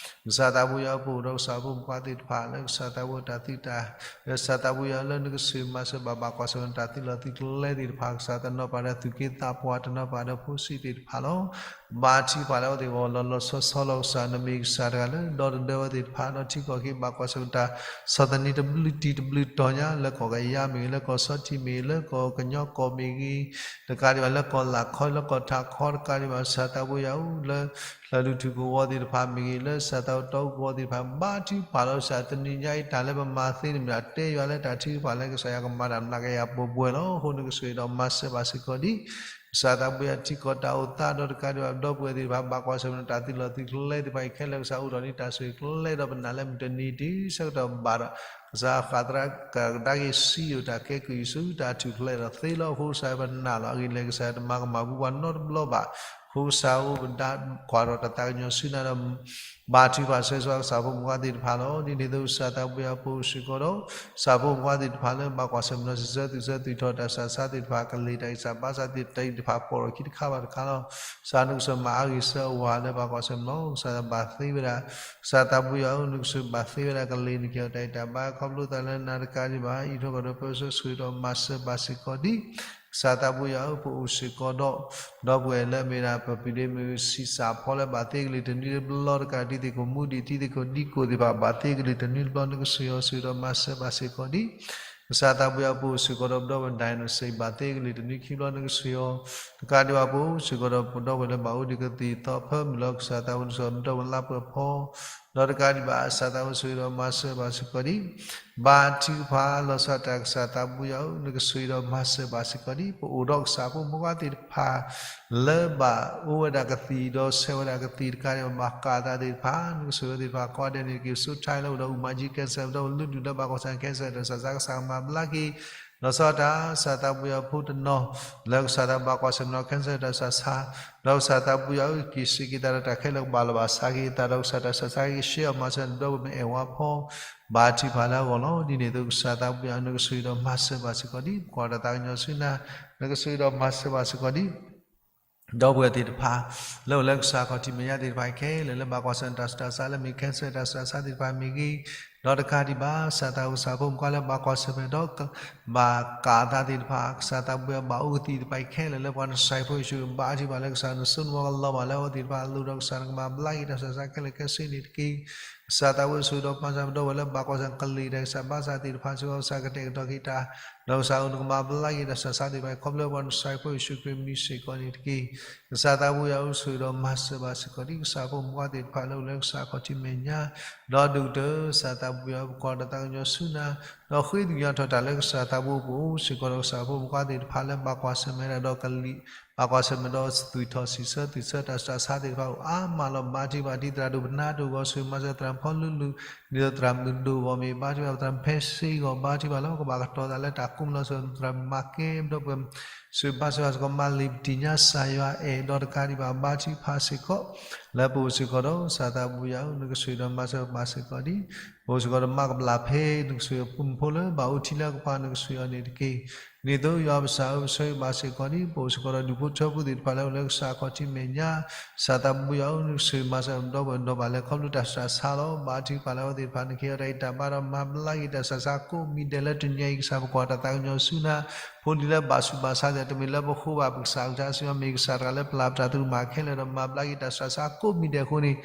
ကစၢ်သးဘိယွၤပအိၣ်ဒီးကစၢ်ဖိမုၣ်ဖိခွါသ့ၣ်တဖၣ် လၢကစၢ်သးဘိတၢ်သုးတၢ် ကစၢ်သးဘိယွၤလၢနကဆိၣ်ဂ့ၤမၤစၢၤဘၣ် ဘၣ်ကွၢ်ဆၢၣ်မဲာ်တၢ်သုးလီၢ်သုးကျဲသ့ၣ်တဖၣ် ကစၢ်တနီၤပာ်ဒီးသူၣ်က့သးပှၢ် တနီၤပာ်ဒီးဖိဆံးသ့ၣ်တဖၣ်လီၤ. ဘါထုကဖၣ်လၢအဝဲသ့ၣ်အဂီၢ်လီၤလီၤဆီဆီလီၤ. ကစၢ်နမ့ၢ်ကစၢ်တဂၤလၢဒီသဒၢဝဲသ့ၣ်တဖၣ် ဒီးထံကီၢ်က့ၤဘၣ်ကွၢ်ဆၢၣ်မဲာ်တၢ်ဆီၣ်သနံးတဘျုးတံၢ်တဘျုးတီၤညါ လၢကီၢ်ကယါမ့ၢ်ဂ့ၤ လၢကီၢ်စီထံးမ့ၢ်ဂ့ၤ လၢကီၢ်ကညီကီၢ်မ့ၢ်ဂ့ၤ တကးဒံးဘၣ် လၢကီၢ်လၢ်ခီ လၢကီၢ်ထးခီ တကးဒံးဘၣ် ကစၢ်သးဘိယွၤဧၢ လၢ လၢၢ်လုၢ်ထူၣ်ကဝီၤသ့ၣ်တဖၣ်မ့ၢ်ဂ့ၤ လၢကစၢ်သးဘိတီအူကဝီၤသ့ၣ်တဖၣ် ဘါထုကဖၣ်လီၤ. ကစၢ်တနံၤညါအံၤ တၢ်လၢပမၤသ့န့ၣ်မ့ၢ်ဒၣ်တဲယွၤလၢတၢ်ထုကဖၣ်လၢကစၢ်ယွၤကမၤတၢ်မျးကယၤပှဲၤပှဲၤလီၤ. အဃိနကဆိၣ်ဂ့ၤဒီးမၤစၢၤဘၣ်စ့ၢ်ကီးဒံး ကစၢ်သးဘိယွၤထံကီၢ်တၢ်အိၣ်သး ဒီးတကးဒံးဘၣ် ပဒီပုၢ်ဝဲၢ်သ့ၣ်တဖၣ် ဘၣ်ကွၢ်ဆၢၣ်မဲာ်တၢ်သုးလီၢ်သုးကျဲသ့ၣ်တဖၣ်အံၤခဲလၢာ် ကစၢ်အိၣ်ဒီးန့ၢ်တၢ်ဆိၣ်ဂ့ၤကျဲဒီးပနာ်လၢမုၢ်တနံၤတုၤဆၢကတီၢ်ဘၣ်ဒီး ကစၢ်ဃၣ်သရၣ်ကဒါက့ၤစံယိၣ်တၢ်ကဲကုၢ်ဆူတၢ်ထူၣ်ဖျဲးဒီးသ့လီၤ. အဃိကစၢ်ပနာ်လီၤအဂ့ၢ်လဲၣ် ကစၢ်တမၤကမၣ်ပူၤပှၤနီတဘျီဘၣ်. အဃိကစၢ်အိၣ်ပဒၣ်ကွၢ်ထီၣ်တၢ်သးကညီၤဆူနၤဒီး ဘါထုကဖၣ်ဆၢဂ့ၤဆၢဝါကစၢ်ဖိမုၣ်ဖိခွါသ့ၣ်တဖၣ်လီၤ. ဒ်န့ၣ်အသိးကစၢ်သးဘိယွၤပအိၣ်စ့ၢ်ကီးဒီး ကစၢ်ဖိမုၣ်ဖိခွါသ့ၣ်တဖၣ်လၢဘၣ်ကွၢ်ဆၢၣ်မဲာ်ဒီးစံးဆၢသူၣ်ဆၢသူၣ်ထီၣ်တၢ်ဆူးတၢ်ဆါသ့ၣ်တဖၣ် ကလံၤတၢ်ဂံၢ်စၢ်ဘါစၢ်သ့ၣ်တဖၣ် ပိာ်ထီၣ်ခံတခါဘၣ်တခါလီၤ. ကစၢ်နကစၢ်မၤအါဂ့ၤဆၢအဝၤလၢဘၣ်ကွၢ်ဆၢၣ်မဲာ်လီၤ. ကစၢ်ဘၣ်သ့ဝဲဒၣ် ကစၢ်သးဘိယွၤဧၢ နကစၢ်ဘၣ်သ့ဝဲဒၣ်ကလံၤ နကဟ့ၣ်အီၤတၢ်ဂံၢ်တၢ်ဘါခီဖျိသးလၢနၤတကးဒံးဘၣ် အံးထွဲကွၢ်ထွဲပၢဆှၢဆိၣ်ဂ့ၤဒီးမၤစၢၤဘၣ်စ့ၢ်ကီးဒံး ကစၢ်သးဘိယွၤဧၢ ပအိၣ်စ့ၢ်ကီးဒီး ဒီပုၢ်ဝဲၢ်လၢအမ့ၢ်ဒၣ်ပပံၤဒ့မုၢ်ဆံးစၢ်ဖီလၢဘၣ်သ့ကလံၤတနံၤတဘျီတကး တံၤသကိးမူဒံး တံၤသကိးဒံကိးသ့ၣ်တဖၣ် ဘၣ်သ့ကလုာ်တနွံတဘျီ နကဆိၣ်ဂ့ၤအီၤ ဆိၣ်ဂ့ၤဒီးမၤစၢၤဘၣ်စ့ၢ်ကီးဒံး. ကစၢ်သးပူၤယွၤ ပအိၣ်စ့ၢ်ကီးဒီးပဒီပုၢ်ဝဲၢ် dinosaur ဘၣ်သ့ကလုာ်တနွံခံဘျီ နကဆိၣ်ဂ့ၤအီၤ တကးဒံးဘၣ် ပအိၣ်စ့ၢ်ကီးဒီးပဒီပုၢ်ဝဲၢ်လၢဘၣ်အိၣ်ဒံးကသံၣ်သီဖၢမုၢ်လီၤ ကစၢ်သးပူၤ နကဆိၣ်ဂ့ၤပဒီပုၢ်ဝဲၢ်လါပှဲၤဖီ ဒီးတကးဒံးဘၣ် ကစၢ်သးပူၤ ဆိၣ်ဂ့ၤဒီးမၤစၢၤဘၣ်စ့ၢ်ကီးဒံး ဘါထုကဖၣ် လီၤဆီဒၣ်တၢ် ကစၢ်သးပူၤယွၤဧၢ နကဆိၣ်ဂ့ၤဒီးမၤစၢၤဘၣ်စ့ၢ်ကီးဒံး ပအိၣ်ဒီးကစၢ်ဖိမုၣ်ဖိခွါသ့ၣ်တဖၣ် လၢဘၣ်အိၣ်ဝဲဒၣ်ကသံၣ်ဒီးဆဲးဝဲဒၣ်ကသံၣ်တကးဒံးဘၣ် ဘၣ်ကးသးသ့ၣ်တဖၣ် နကဆိၣ်ဂ့ၤသ့ၣ်တဖၣ် ကိးဂၤဒဲးန့ၣ်တက့ၢ် စိထါလၢအိၣ်ဒီးအူမၤကၠံ cancer ဒီးလူဒူၣ်လၢဘၣ်ကွၢ်ဆၢၣ် cancer တၢ်ဆူးတၢ်ဆါ ကစၢ်ကမၤဘျါက့ၤ လီၤဆီဒၣ်တၢ် ကစၢ်သးပူၤယွၤဖိတနီၤ လၢကစၢ်သးဘၣ်ကွၢ်ဆၢၣ်မဲာ်ဒီး cancer တၢ်ဆူးတၢ်ဆါ ဒီးကစၢ်သးပူၤယွၤဧၢ က့ၤစ့ၢ်က့ၤသးဒီးတၢ်ခဲလၢာ်ကဘၣ်လီၤဘၣ်စးက့ၤသးဒီး ကစၢ်တၢ်ဆူးတၢ်ဆါက့ၤ ကဆှၢအီၤမၤစၢၤ နဒီပုၢ်ဝဲၢ်မ့ၢ်အဲၣ်ဝါဖီ ဘါထုကဖၣ်လၢအဂီၢ်လီၤ. ဒ်န့ၣ်အသိး ကစၢ်သးပူၤယွၤ နကဆိၣ်ဂ့ၤဒီးမၤစၢၤဘၣ်စ့ၢ်ကီးဒံး ပကွၢ်တၢ်သးကညီၤဆူနၤ နကဆိၣ်ဂ့ၤဒီးမၤစၢၤဘၣ်စ့ၢ်ကီးဒံး ဒီပုၢ်ဝဲၢ်သ့ၣ်တဖၣ် လၢအိၣ်လၢကစၢ်ခီၣ်ထံးမဲာ်ညါသ့ၣ်တဖၣ်ခဲလၢာ် လၢဘၣ်ကွၢ်ဆၢၣ်မဲာ်တၢ်ဆူးတၢ်ဆါ လၢမ့ၢ် cancer တၢ်ဆူးတၢ်ဆါသ့ၣ်တဖၣ်မ့ၢ်ဂ့ၤ, ဒီးတကးဒံးဘၣ် ကစၢ်သးပူၤ ကစၢ်ဖိမုၣ်ဖိခွါလၢဘၣ်ကွၢ်ဆၢၣ်မဲာ်ဒီး ဘၣ်ကးသးသ့ၣ်တဖၣ် ကစၢ်သးပူၤယွၤ ဘၣ်အိၣ်ကသံၣ်သ့ၣ်တဖၣ်ခဲလၢာ် လၢပှၤနစၤရ့းဖိယ့ၣ်ၡူး ဘါထုကဖၣ်လၢကစၢ်နဆိနဝီကလီၤဘၣ်လၢအဝဲသ့ၣ်တဖၣ်အလိၤဒီး ကစၢ်နကမၤဘျါက့ၤတၢ်ဆူးတၢ်ဆါခဲလၢာ်ခဲဆ့န့ၣ်တက့ၢ်. ကစၢ်သးပူၤ ဆိၣ်ဂ့ၤဒီးမၤစၢၤ ပဒီပုၢ်ဝဲၢ်လၢဘၣ်ကွၢ်ဆၢၣ်မဲာ်ကလံၤတၢ်ကစၢ်ဘါစၢ်သ့ၣ်တဖၣ်စ့ၢ်ကီး ကစၢ်ကတဲာ်ကတီၤက့ၤတၢ် ဒီးကစၢ်နကမၤဘျါက့ၤတၢ်ဆူးတၢ်ဆါသ့ၣ်တဖၣ် ခီဖျိပှၤနစၤရ့းဖိယ့ၣ်ၡူးခရံာ်မံၤစ့ၢ်ကီးန့ၣ်တက့ၢ်. ကစၢ်သးပူၤယွၤ ဆိၣ်ဂ့ၤဒီးမၤစၢၤဘၣ်စ့ၢ်ကီးဒံး ကစၢ်ဖိမုၣ်ဖိခွါသ့ၣ်တဖၣ်လၢအိၣ်လၢကစၢ်ခီၣ်ထံးမဲာ်ညါ, ဒီးဒိၣ်ကတၢၢ် ကစၢ်သးပူၤယွၤ ပကွၢ်တၢ်သးကညီၤဆူနၤ, ဒီးဃ့ကညးထီၣ်တၢ်လၢကစၢ်သးပူၤ ပအိၣ်စ့ၢ်ကီးဒီးကစၢ်ဖိမုၣ်ဖိခွါသ့ၣ်တဖၣ်လၢဘၣ်ကွၢ်ဆၢၣ်မဲာ်ဒၣ်ဒီး ဘၣ်ကွၢ်ဆၢၣ်မဲာ်ဒီးသွံၣ်ထီၣ်စံးဆၢ သွံၣ်ဆၢတၢ်ဆူးတၢ်ဆါသ့ၣ်တဖၣ်အိၣ်အါမးလီၤ. ဘါထုကဖၣ်ဒ်သရၣ်ဒိၣ်ပနါဒိၣ်အဂီၢ် ဆိၣ်ဂ့ၤမၤစၢၤသရၣ်ဖီလူလူ ဒ်သိးသရၣ်မုၢ်ဒိၣ်အဂီၢ်မ့ၢ် ဘါထုကဖၣ်သရၣ်ဖဲစ့အဂီၢ် ဘါထုကဖၣ်လၢကဘၣ်ကတီၤသးလၢတၢ်ကိးမုၢ်လီၤ ဆိၣ်ဂ့ၤသရၣ်မၤကဲ ဒီပုၢ်ဝဲၢ် ဆိၣ်ဂ့ၤဘါစၢၤဘၣ်စ့ၢ်ကီး မၤလံာ်ပတံၢ်ညါ ကစၢ်ယွၤအဲၣ် ဒီးတကးဒံးဘၣ် ဘါထုကဖၣ်စ့ၢ်ကီး လၢပအိၣ်စ့ၢ်ကီးဒီးကစၢ်သးပူၤယွၤဧၢ နကဆိၣ်ဂ့ၤဒီးမၤစၢၤဘၣ်စ့ၢ်ကီးဒံး ပအိၣ်စ့ၢ်ကီးဒီးမၤကဘျၣ်ဖဲ နကဆိၣ်ဂ့ၤဖိမုၣ်ဖိလၢဘၣ်အိၣ်ထံလၢကပၤ နကဆိၣ်ဂ့ၤအီၤန့ၣ်တက့ၢ်. ဒ်န့ၣ်အသိး ယွၤပကစၢ်ဧၢ ပဆိၣ်ဂ့ၤဘၣ်စ့ၢ်ကီးဒံး ပအိၣ်စ့ၢ်ကီးဒီးဒူၣ်ဖိထၢဖိသ့ၣ်တဖၣ်လၢအိၣ်လၢကစၢ်ခီၣ်ထံးမဲာ်ညါ ကစၢ်သးပူၤယွၤဧၢ နကဆိၣ်ဂ့ၤမၤစၢၤ ဒီပုၢ်ဝဲၢ်ဒီးဘၣ်လဲၤခီဖျိတၢ်ဆူးတၢ်ဆါလီၤ. ဘါထုကဖၣ်လၢအဝဲသ့ၣ်တဖၣ် နကဟ့ၣ်အီၤတၢ်ဂံၢ်တၢ်ဘါဒီး မၤဘျါက့ၤတၢ်ဆူးတၢ်ဆါကိးမံၤဒဲးလၢတနံၤအံၤ ကစၢ်ပကွၢ်တၢ်သးကညီၤဆူနၤ ဖိလံၤလၢဘၣ်ဆူးဘၣ်ဆါသ့ၣ် တမ့ၢ်လၢပဃိဘၣ် ပကစၢ်အကစၢ်စ့ၢ်ကီး မ့ၢ်ကစၢ်တဂၤလၢပျၢ်ပတၢ်သရူးမၤခဲလၢာ်ဒီး မၤဘျါက့ၤတၢ်ဆူးတၢ်ဆါကိးမံၤဒဲးအဃိန့ၣ်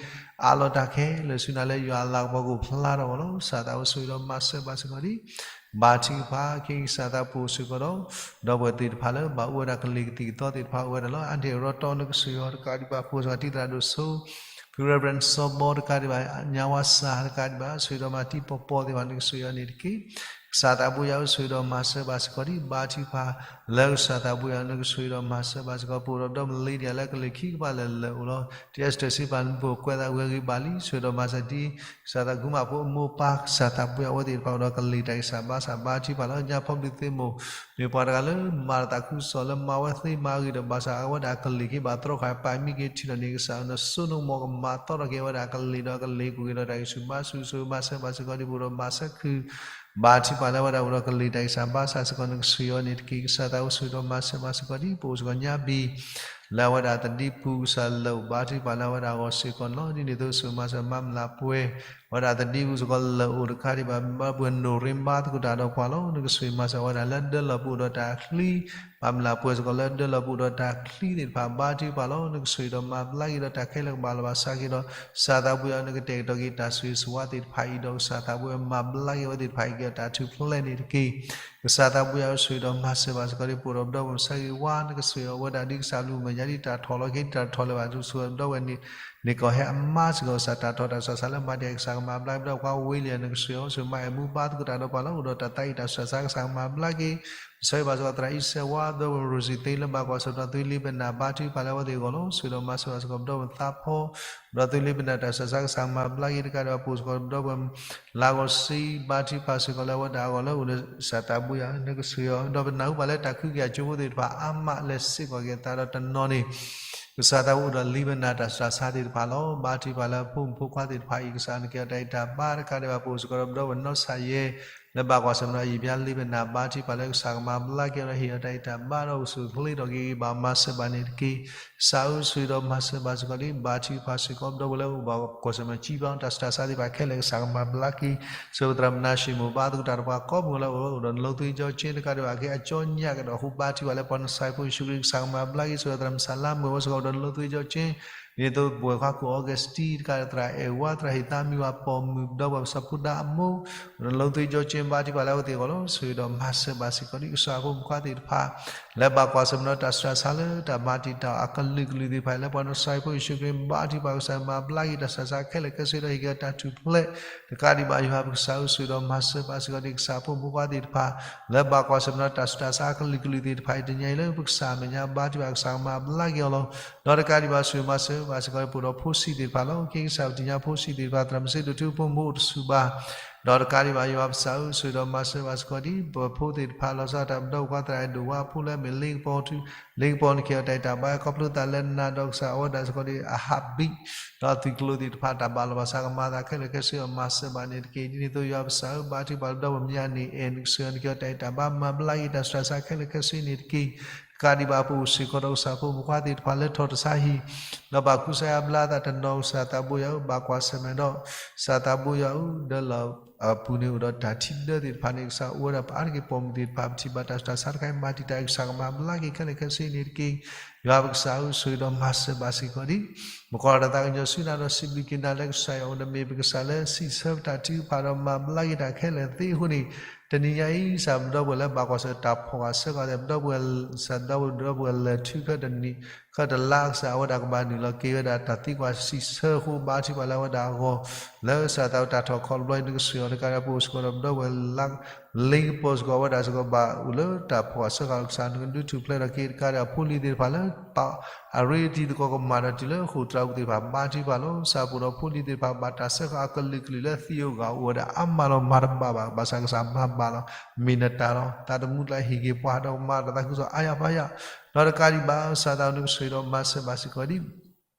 အးလီၤတၢ်ခဲလၢာ်ဆူနၤလၢယွၤအလၤကပီၤကအိၣ်ဖျါထီၣ်အဂီၢ်လီၤ. ကစၢ်သးပူၤဆိၣ်ဂ့ၤဒီးမၤစၢၤဘၣ်စ့ၢ်ကီးဒံး ဘါထုကဖၣ် ခဲအံၤကစၢ်သးပူၤစ့ၢ်ကီးဒီး ဒီပုၢ်ဝဲၢ်သ့ၣ်တဖၣ်လၢဘၣ်အိၣ်ဝဲဒၣ်ကလံၤကသံၣ်ကသီသ့ၣ်တဖၣ် အိၣ်ဝဲဒၣ်လီၤ. အါတက့ၢ်ရီတီ နကဆိၣ်ဂ့ၤအီၤတကးဒံးဘၣ် ပအိၣ်စ့ၢ်ကီးတံၤသရၣ်ဒိၣ်စိ ဖု Reverend စီၤဘီတကးဒံးဘၣ် ညါဝါစၢ်တကးဒံးဘၣ် ဆိၣ်ဂ့ၤဒီးမၤတံၤပီၤပီၤသ့ၣ်တဖၣ် နကဆိၣ်ဂ့ၤအီၤန့ၣ်တက့ၢ်. ကစၢ်သးပူၤယွၤဧၢ ဆိၣ်ဂ့ၤဒီးမၤစၢၤဘၣ်စ့ၢ်ကီးဒံး ဘါထုကဖၣ် လၢကစၢ်သးပူၤယွၤ နကဆိၣ်ဂ့ၤဒီးမၤစၢၤဘၣ်စ့ၢ်ကီး ပအိၣ်ဒီးပဒီပုၢ်ဝဲၢ်လၢကလံၤခံကပၤလၢာ်လၢာ်အိၣ်လီၤ. တၢ်စံးထီၣ်ပတြၢၤ ပူၤကွဲးသးဝဲအဂ့ၢ်ဘၣ်လံ ဆိၣ်ဂ့ၤဒီးမၤစၢၤဒ် ကစၢ်သးခုမးဖိအမိၢ်ပၢ် ကစၢ်သးပူၤယွၤ အဝဲသ့ၣ်တဖၣ်အိၣ်ဒီးကလံၤတၢ်ဂံၢ်စၢ်ဘါစၢ် ဘါထုကဖၣ်လီၤ. ညါဖီဘျုးသ့ၣ်မိၢ် မ့ၢ်ပှၤတဂၤလၢမၤတၢ်သးခုကစီၣ်လၢ မၤဝဲသ့မၤဂ့ၤဒီး ဘၣ်ဆၣ်အဝဲဒၣ်ကလံၤက့ၤဘၣ်တြီဃာ် ပာ်မံက့ၤထံၣ်ဒီးန့ၣ် ကစၢ်နစိနကမီၤကမၤသီထီၣ်က့ၤဝဲဒၣ်ကလံၤဒီးကလံၤ ကူၣ်က့ၤဒီးတၢ်ဂံၢ်ဆူၣ်ဘါဆူၣ် ဆိၣ်ဂ့ၤမၤစၢၤဘၣ်စ့ၢ်ကီးဒံး ပအိၣ်ဒီးမၤစၢၤခု ဘါထုကဖၣ်လၢအဝဲဒၣ်အိၣ်ဒီးကလံၤတၢ်ဂံၢ်စၢ်ဘါစၢ်စ့ၢ်ကီး နကဆိၣ်ဂ့ၤအီၤန့ၣ်တက့ၢ်. ကစၢ်သးပူၤဆိၣ်ဂ့ၤဒီးမၤစၢၤဘၣ်စ့ၢ်ကီးဒံး ပအိၣ်စ့ၢ်ကီးညါဘံၣ် လၢအဝဲဒၣ်သဒံပူၤ ကစၢ်လၢာ်အိၣ် ဘါထုကဖၣ်လၢအဝဲဒၣ်အဂီၢ်စ့ၢ်ကီးန့ၣ်လီၤ. ဒ်န့ၣ်အသိး ဆိၣ်ဂ့ၤမၤစၢၤမၤမုၢ်လၢ်ပှဲၤ အဝဲဒၣ်သဒံပူၤစ့ၢ်ကီးလၢာ်အိၣ်တကးဒံးဘၣ် ဘၣ်ပှဲၤနိၣ်ရ့ဘါသကိးတၢ်ဒီးပှၤလီၤ. နကဆိၣ်ဂ့ၤမၤစၢၤအဝဲဒၣ်လၢဒၢလီၢ်ပူၤအိၣ်ဒီးတၢ်ချံ မၤမုၢ်လၢ်ပှဲၤစ့ၢ်ကီးလၢဒၢလီၢ်ပူၤအိၣ်ဒီးတၢ်ချံသ့ၣ်တဖၣ် ဘါထုကဖၣ်လီၤ. နကဆိၣ်ဂ့ၤဒီးမၤဘျါက့ၤဒီးတၢ်ခဲလၢာ်ကဘၣ်လီၤဘၣ်စးက့ၤဒီး ကစၢ်သးပူၤယွၤ နကတဲာ်ကတီၤက့ၤတၢ်ဆိၣ်ဂ့ၤဆိၣ်ဝါသ့ၣ်တဖၣ်အံၤဒီး ကစၢ်သးပူၤယွၤမၤဘျါက့ၤအဝဲသ့ၣ်တဖၣ်အံၤ က့ၤအတၢ်ထူၣ်ဖျဲးန့ၣ်တက့ၢ်. ကစၢ်သးပူၤယွၤ ဆိၣ်ဂ့ၤဒီးမၤစၢၤဘၣ်စ့ၢ်ကီးဒံး ပအိၣ်ဒီးပဒီပုၢ်ဝဲၢ်မုၢ်ဆါဂ့ၤဝါ နကဆိၣ်ဂ့ၤအဝဲဒၣ်ဒ်ကစၢ်လူၤမဲာ်ညါဒ်တၢ်ထီၣ်လီၤက့ၤ တၢ်ထီၣ်လၢၤဘၣ် ဆိၣ်ဂ့ၤပဒီပုၢ်ဝဲၢ်န့ၣ် န့ၢ်ကီၢ်ဟဲအမါစ့ၢ်ကီး ကစၢ်တၢ်ထီၣ်တၢ်ဆူးတၢ်ဆါလၢမၤဒံး ကစၢ်ကမၤဘျါက့ၤ ပဒီပုၢ်ဝဲၢ်လံ နကဆိၣ်ဂ့ၤအီၤ ဆိၣ်ဂ့ၤမၤအဲၣ်မူဘါသကိးတၢ်ဒီးပှၤလီၤ. အိၣ်ဒီးတၢ်သးအံၤတၢ်ဆူးတၢ်ဆါ ကစၢ်ကမၤဘျါက့ၤ ဆိၣ်ဂ့ၤဘၣ်စ့ၢ်ကီးသရၣ်အံၤစဲးဝါ ဒီပုၢ်ဝဲၢ်ရိၤစံၤသ့လၢဘၣ်ကွၢ်ဆၢၣ် ဒီးသုလံၤဘ့ၣ်နၢ် ဘါထုကဖၣ်လၢအဝဲသ့ၣ်အဂီၢ်လီၤ. ဆိၣ်ဂ့ၤဒီးမၤစၢၤဘၣ်စ့ၢ်ကီး ပဒီပုၢ်ဝဲၢ်သးဖီ ဒီးသုလံၤဘ့ၣ်နၢ်တၢ်ဆူးတၢ်ဆါ ကစၢ်ကမၤဘျါက့ၤတကးဒံးဘၣ် ပအိၣ်စ့ၢ်ကီး ပဒီပုၢ်ဝဲၢ် လါဂီၤစံ ဘါထုကဖၣ်စ့ၢ်ကီးလၢအဝဲဒၣ်အဂီၢ်လၢအိၣ်ဒီးကစၢ်သးပူၤယွၤ နကဆိၣ်ဂ့ၤအီၤ ဒီးပနၢ်ဟူဘၣ်လၢတၢ်ခုက့ၤအကၠိဖိသ့ၣ်တဖၣ်အါမးလၢစ့ၢ်ကီးက့ၤအသးဒီးတနီၤန့ၣ် ကစၢ်သးပူၤအိၣ်ဒီးလံၤဘ့ၣ်နၢ်တၢ်ဆူးတၢ်ဆါသ့ၣ်တဖၣ်လီၤ. ဘါထုကဖၣ်လၢဖိမုၣ်ဖိခွါသ့ၣ်တဖၣ်အံၤ ကစၢ်နကဟ့ၣ်အီၤတၢ်ဂံၢ်တၢ်ဘါတကးဒံးဘၣ် ပအိၣ်စ့ၢ်ကီး ပဒီပုၢ်ဝဲၢ်နီၢ်ဆၣ်ယဲ လၢဘၣ်ကွၢ်ဆၢၣ်မဲာ်ဒီးယံာ်ပျါလံၤဘ့ၣ်နၢ် ဘါထုကဖၣ်လၢကစၢ်ကမၤဘျါက့ၤအီၤဒီးဟ့ၣ်အီၤတၢ်ဂံၢ်တၢ်ဘါဒီးအိၣ်ဆူၣ်အိၣ်ချ့ထီၣ်က့ၤဂ့ၤ ဘၣ်မၤစၢၤဘၣ်န့ၣ်တက့ၢ်. ကစၢ်ဧၢ ဆိၣ်ဂ့ၤဒီးမၤစၢၤဘၣ်စ့ၢ်ကီးဒံး ဘါထုကဖၣ်စ့ၢ်ကီး ပဒီပုၢ်ဝဲၢ်လၢအိၣ်ဘၣ်ကွၢ်ဆၢၣ်မဲာ် ကံဘျီတၢ်ဆူးတၢ်ဆါသ့ၣ်တဖၣ်ခဲလၢာ် ကစၢ်ကမၤဘျါက့ၤ ဆိၣ်ဂ့ၤပသရၣ်မနၤၡ့မိၢ် ဘါသကိးတၢ်ဒီးပှၤကိးမုၢ်လၢအိၣ်ဒီးနလိသုကၠီကၠ့တကးဒံးဘၣ် က့ၤအကၠီညၣ်ကဒီးအဃိ ဘါထုကဖၣ်လၢပှၤနစၢ်ဖိယ့ၣ်ၡူးခရံာ် ကစၢ်ကမၤဘျါက့ၤ ဆိၣ်ဂ့ၤပသရၣ်မုၣ်စၢ်လါမုၢ် အဝဲစ့ၢ်ကီးအိၣ်ဒီးနလိသုကၠီကၠ့ ဒ်သိးပဝဲၢ်ခွါခိၣ် Augustine တကးဒီး သရၣ်အဲၣ်ဝါ သရၣ်ဟ့ၣ်သးမံဝၤ ပိာ်မုၣ် ပဒီပုၢ်ဝဲၢ်ပှၤစီၤဖိဒါအမိၢ် လီသုယီၤကၠ့ဘါထုကဖၣ်လၢအဝဲသ့ၣ်အဂီၢ်လီၤ. ဆိၣ်ဂ့ၤဒီးမၤစၢၤဘၣ်စ့ၢ်ကီးဒ် ကစၢ်ဖိမုၣ်ခွါသ့ၣ်တဖၣ် လၢဘၣ်ကွၢ်ဆၢၣ်မဲာ်ဒီးတၢ်ဆူးတၢ်ဆါလၢတၢ်မၤတံာ်တာ်အကလုာ်ကလုာ်သ့ၣ်တဖၣ် လၢပှၤနီၢ်ကစၢ်ဖိယ့ၣ်ၡူးခရံာ်ဘါထုကဖၣ် ကစၢ်မၤဘျါက့ၤတၢ်ဆူးတၢ်ဆါခဲလၢာ်ခဲဆ့ဒီးဟ့ၣ်က့ၤတၢ်ထူၣ်ဖျဲး တကးဒံးဘၣ်ယွၤပကစၢ်ဧၢ ဆိၣ်ဂ့ၤဒီးမၤစၢၤဘၣ်စ့ၢ်ကီးဒ်ကစၢ်ဖိမုၣ်ခွါသ့ၣ်တဖၣ် လၢဘၣ်ကွၢ်ဆၢၣ်မဲာ်ဒီးတၢ်ဆူးတၢ်ဆါအကလုာ်ကလုာ်သ့ၣ်တဖၣ်အံၤ တနံၤအံၤလၢပကစၢ်အမဲာ်ညါဘါထုကဖၣ် ကစၢ်ကမၤဘျါက့ၤအီၤလီၤ. ဒီးတကးဒံးဘၣ်ဆိၣ်ဂ့ၤမၤစၢၤဘၣ်စ့ၢ်ကီးပအိၣ်ဒီးဖိဆံးသ့ၣ်တဖၣ်လီၤ. က့ၤကစၢ်ပတံၤညါဖိဆံးသ့ၣ်တဖၣ် သရၣ်မုၣ်စ့ဒိၣ်ထူဖိမုၣ်အိၣ်တဆူၣ်ဘၣ် ဒီးတကးဒံးဘၣ်ယွၤပကစၢ်ဧၢ ဆိၣ်ဂ့ၤဒီးမၤစၢၤဘၣ်စ့ၢ်ကီးဒ် ပဖိသ့ၣ်တဖၣ် လီၤဆီဒၣ်တၢ်ပဒီပုၢ်ဝဲၢ်ခွါသရၣ်အဲၣ်ဒိၣ်ဝါဖိလၢအမ့ၢ်လ့ကပီၤထူ လ့ကပီၤနခ့အီၤတၢ်အံၤတၢ်ဘါ ခီဖျိသးလၢနၤဒီးကစၢ်အဝဲဒၣ်စ့ၢ်ကီးဒ်အဟးဘံၣ် ဒီးသုးကျိၤသ့ၣ်တဖၣ် တၢ်ဘၣ်လီၤဘၣ်စးကမၤသးခဲလၢာ်ခဲဆ့ မၤစၢၤဘၣ်န့ၣ်တက့ၢ်. ဒ်န့ၣ်အသိးယွၤပကစၢ်ဧၢ ဘါထုကဖၣ်ပဒီပုၢ်ဝဲၢ်မၠါန့ၣ် အဲၣ်နကစၢ်နခ့အီၤတၢ်အံၤတၢ်ဘါ မၤဘျါက့ၤတၢ်ဆူးတၢ်ဆါခဲလၢာ်ခဲဆ့န့ၣ်တက့ၢ်. တကးဒံးဘၣ်ပအိၣ်စ့ၢ်ကီးဒီးကစၢ်ဖိမုၣ်ခွါသ့ၣ်တဖၣ်လၢထီၣ်တဆါဟံၣ် ဒီးဘၣ်ကူစါယါဘျါသးတနီၤ ကစၢ်သးဘိယွၤဧၢ ဘၣ်ကွၢ်ဆၢၣ်မဲာ်ဒီး ကစၢ်သးဘိယွၤဧၢ ဒီးလီၢ်အပူၤန့ၣ်အိၣ်ဒီးတၢ်ထံဒၢသ့ၣ်တဖၣ်န့ၣ် ကစၢ်အိၣ်ဝဲဒၣ်ပအါတက့ၢ် ပိာ်မုၣ်သ့ၣ်တဖၣ် ပထံၣ်ဘၣ်တၢ်ဆူးတၢ်ဆါတခါအံၤ မၤတံာ်တာ်အံၤ ကစၢ်ကမၤဘျါက့ၤခဲလၢာ်ခဲဆ့န့ၣ်တက့ၢ်. ယွၤပကစၢ်ဧၢ ဆိၣ်ဂ့ၤဒီးမၤစၢၤဘၣ်စ့ၢ်ကီးဒ် မ့ၢ်ကီးဒီးတၢ်သးကညီၤဆူနၤဒီးစံးဘျုးက့ၤနၤလၢကစၢ်ယွၤအိၣ်ဒီး မ့ၢ်ပကစၢ်လၢစံးဆၢပတၢ်ထုကဖၣ်ဒီးမၤဘျါက့ၤတၢ်ခဲလၢာ်သ့အဃိန့ၣ် တနံၤညါအံၤ ကစၢ်ပဒီပုၢ်ဝဲၢ်လၢဘၣ်ကွၢ်ဆၢၣ်တၢ်ဖီၣ်ဃာ်ဆၢဃာ်သး ပဒီပုၢ်ဝဲၢ် ကစၢ်ပဒီပုၢ်ဝဲၢ် ပဒီပုၢ်ဝဲၢ်လဲၤထုခဲတနံၣ် ခဲတလါ ကစၢ်အဝဲဒၣ်ကဘၣ်နုာ်လီၤက့ၤဝဲဒၣ်တၢ်သံကွၢ်စံးဆၢအဃိ ဘါထုကဖၣ်လၢအဝဲဒၣ်အဂီၢ် လၢကစၢ်သးဝဲတၢ်ထီၣ်ခီတဘျီအံၤ နကဆိၣ်ဂ့ၤအီၤတကးဒီး ပအိၣ်စ့ၢ်ကီးဒီးပဒီပုၢ်ဝဲၢ်လၢ လ့ကပီၤစ့ၢ်ကီး အဝဲဒၣ်စ့ၢ်ကီးဘၣ်အိၣ်လၢတၢ်ဖီၣ်ဃာ်ဆၢဃာ် ကစၢ်နကဒုးထူၣ်ဖျဲးထီၣ်က့ၤတကးဒီး အဖိအလံၤသ့ၣ်တဖၣ်လၢ အရ့တံၤသကိးကမၣ်ဒီးတုၤလၢဃိာ်သရၣ်ပူၤသ့ၣ်တဖၣ် ဘါထုကဖၣ်လီၤ. ကစၢ်ပအိၣ်ဒီးဖိအလံၤသ့ၣ်တဖၣ် ဘၣ်တၢ်စၢဃာ်အကလုာ်ကလုာ်လၢသံအိၣ်ဂာ်အိၣ်ဝဲဒၣ်အါမးလီၤ. မၤတဘၣ်ဘၣ် ဘၣ်ဆၣ်ကစၢ်မၤဘၣ်လီၤ. မ့ၢ်နတၢ်လီၤ. သးသမူကျါဟ့ၣ်က့ၤပှၤဒီးကမၤတၢ်သးခုကစီၣ်အါယၤပှၤယၤ ဒီးတကးဒံးဘၣ် ကစၢ်သးနကဆိၣ်ဂ့ၤဒီးမၤစၢၤဘၣ်စ့ၢ်ကီးဒ်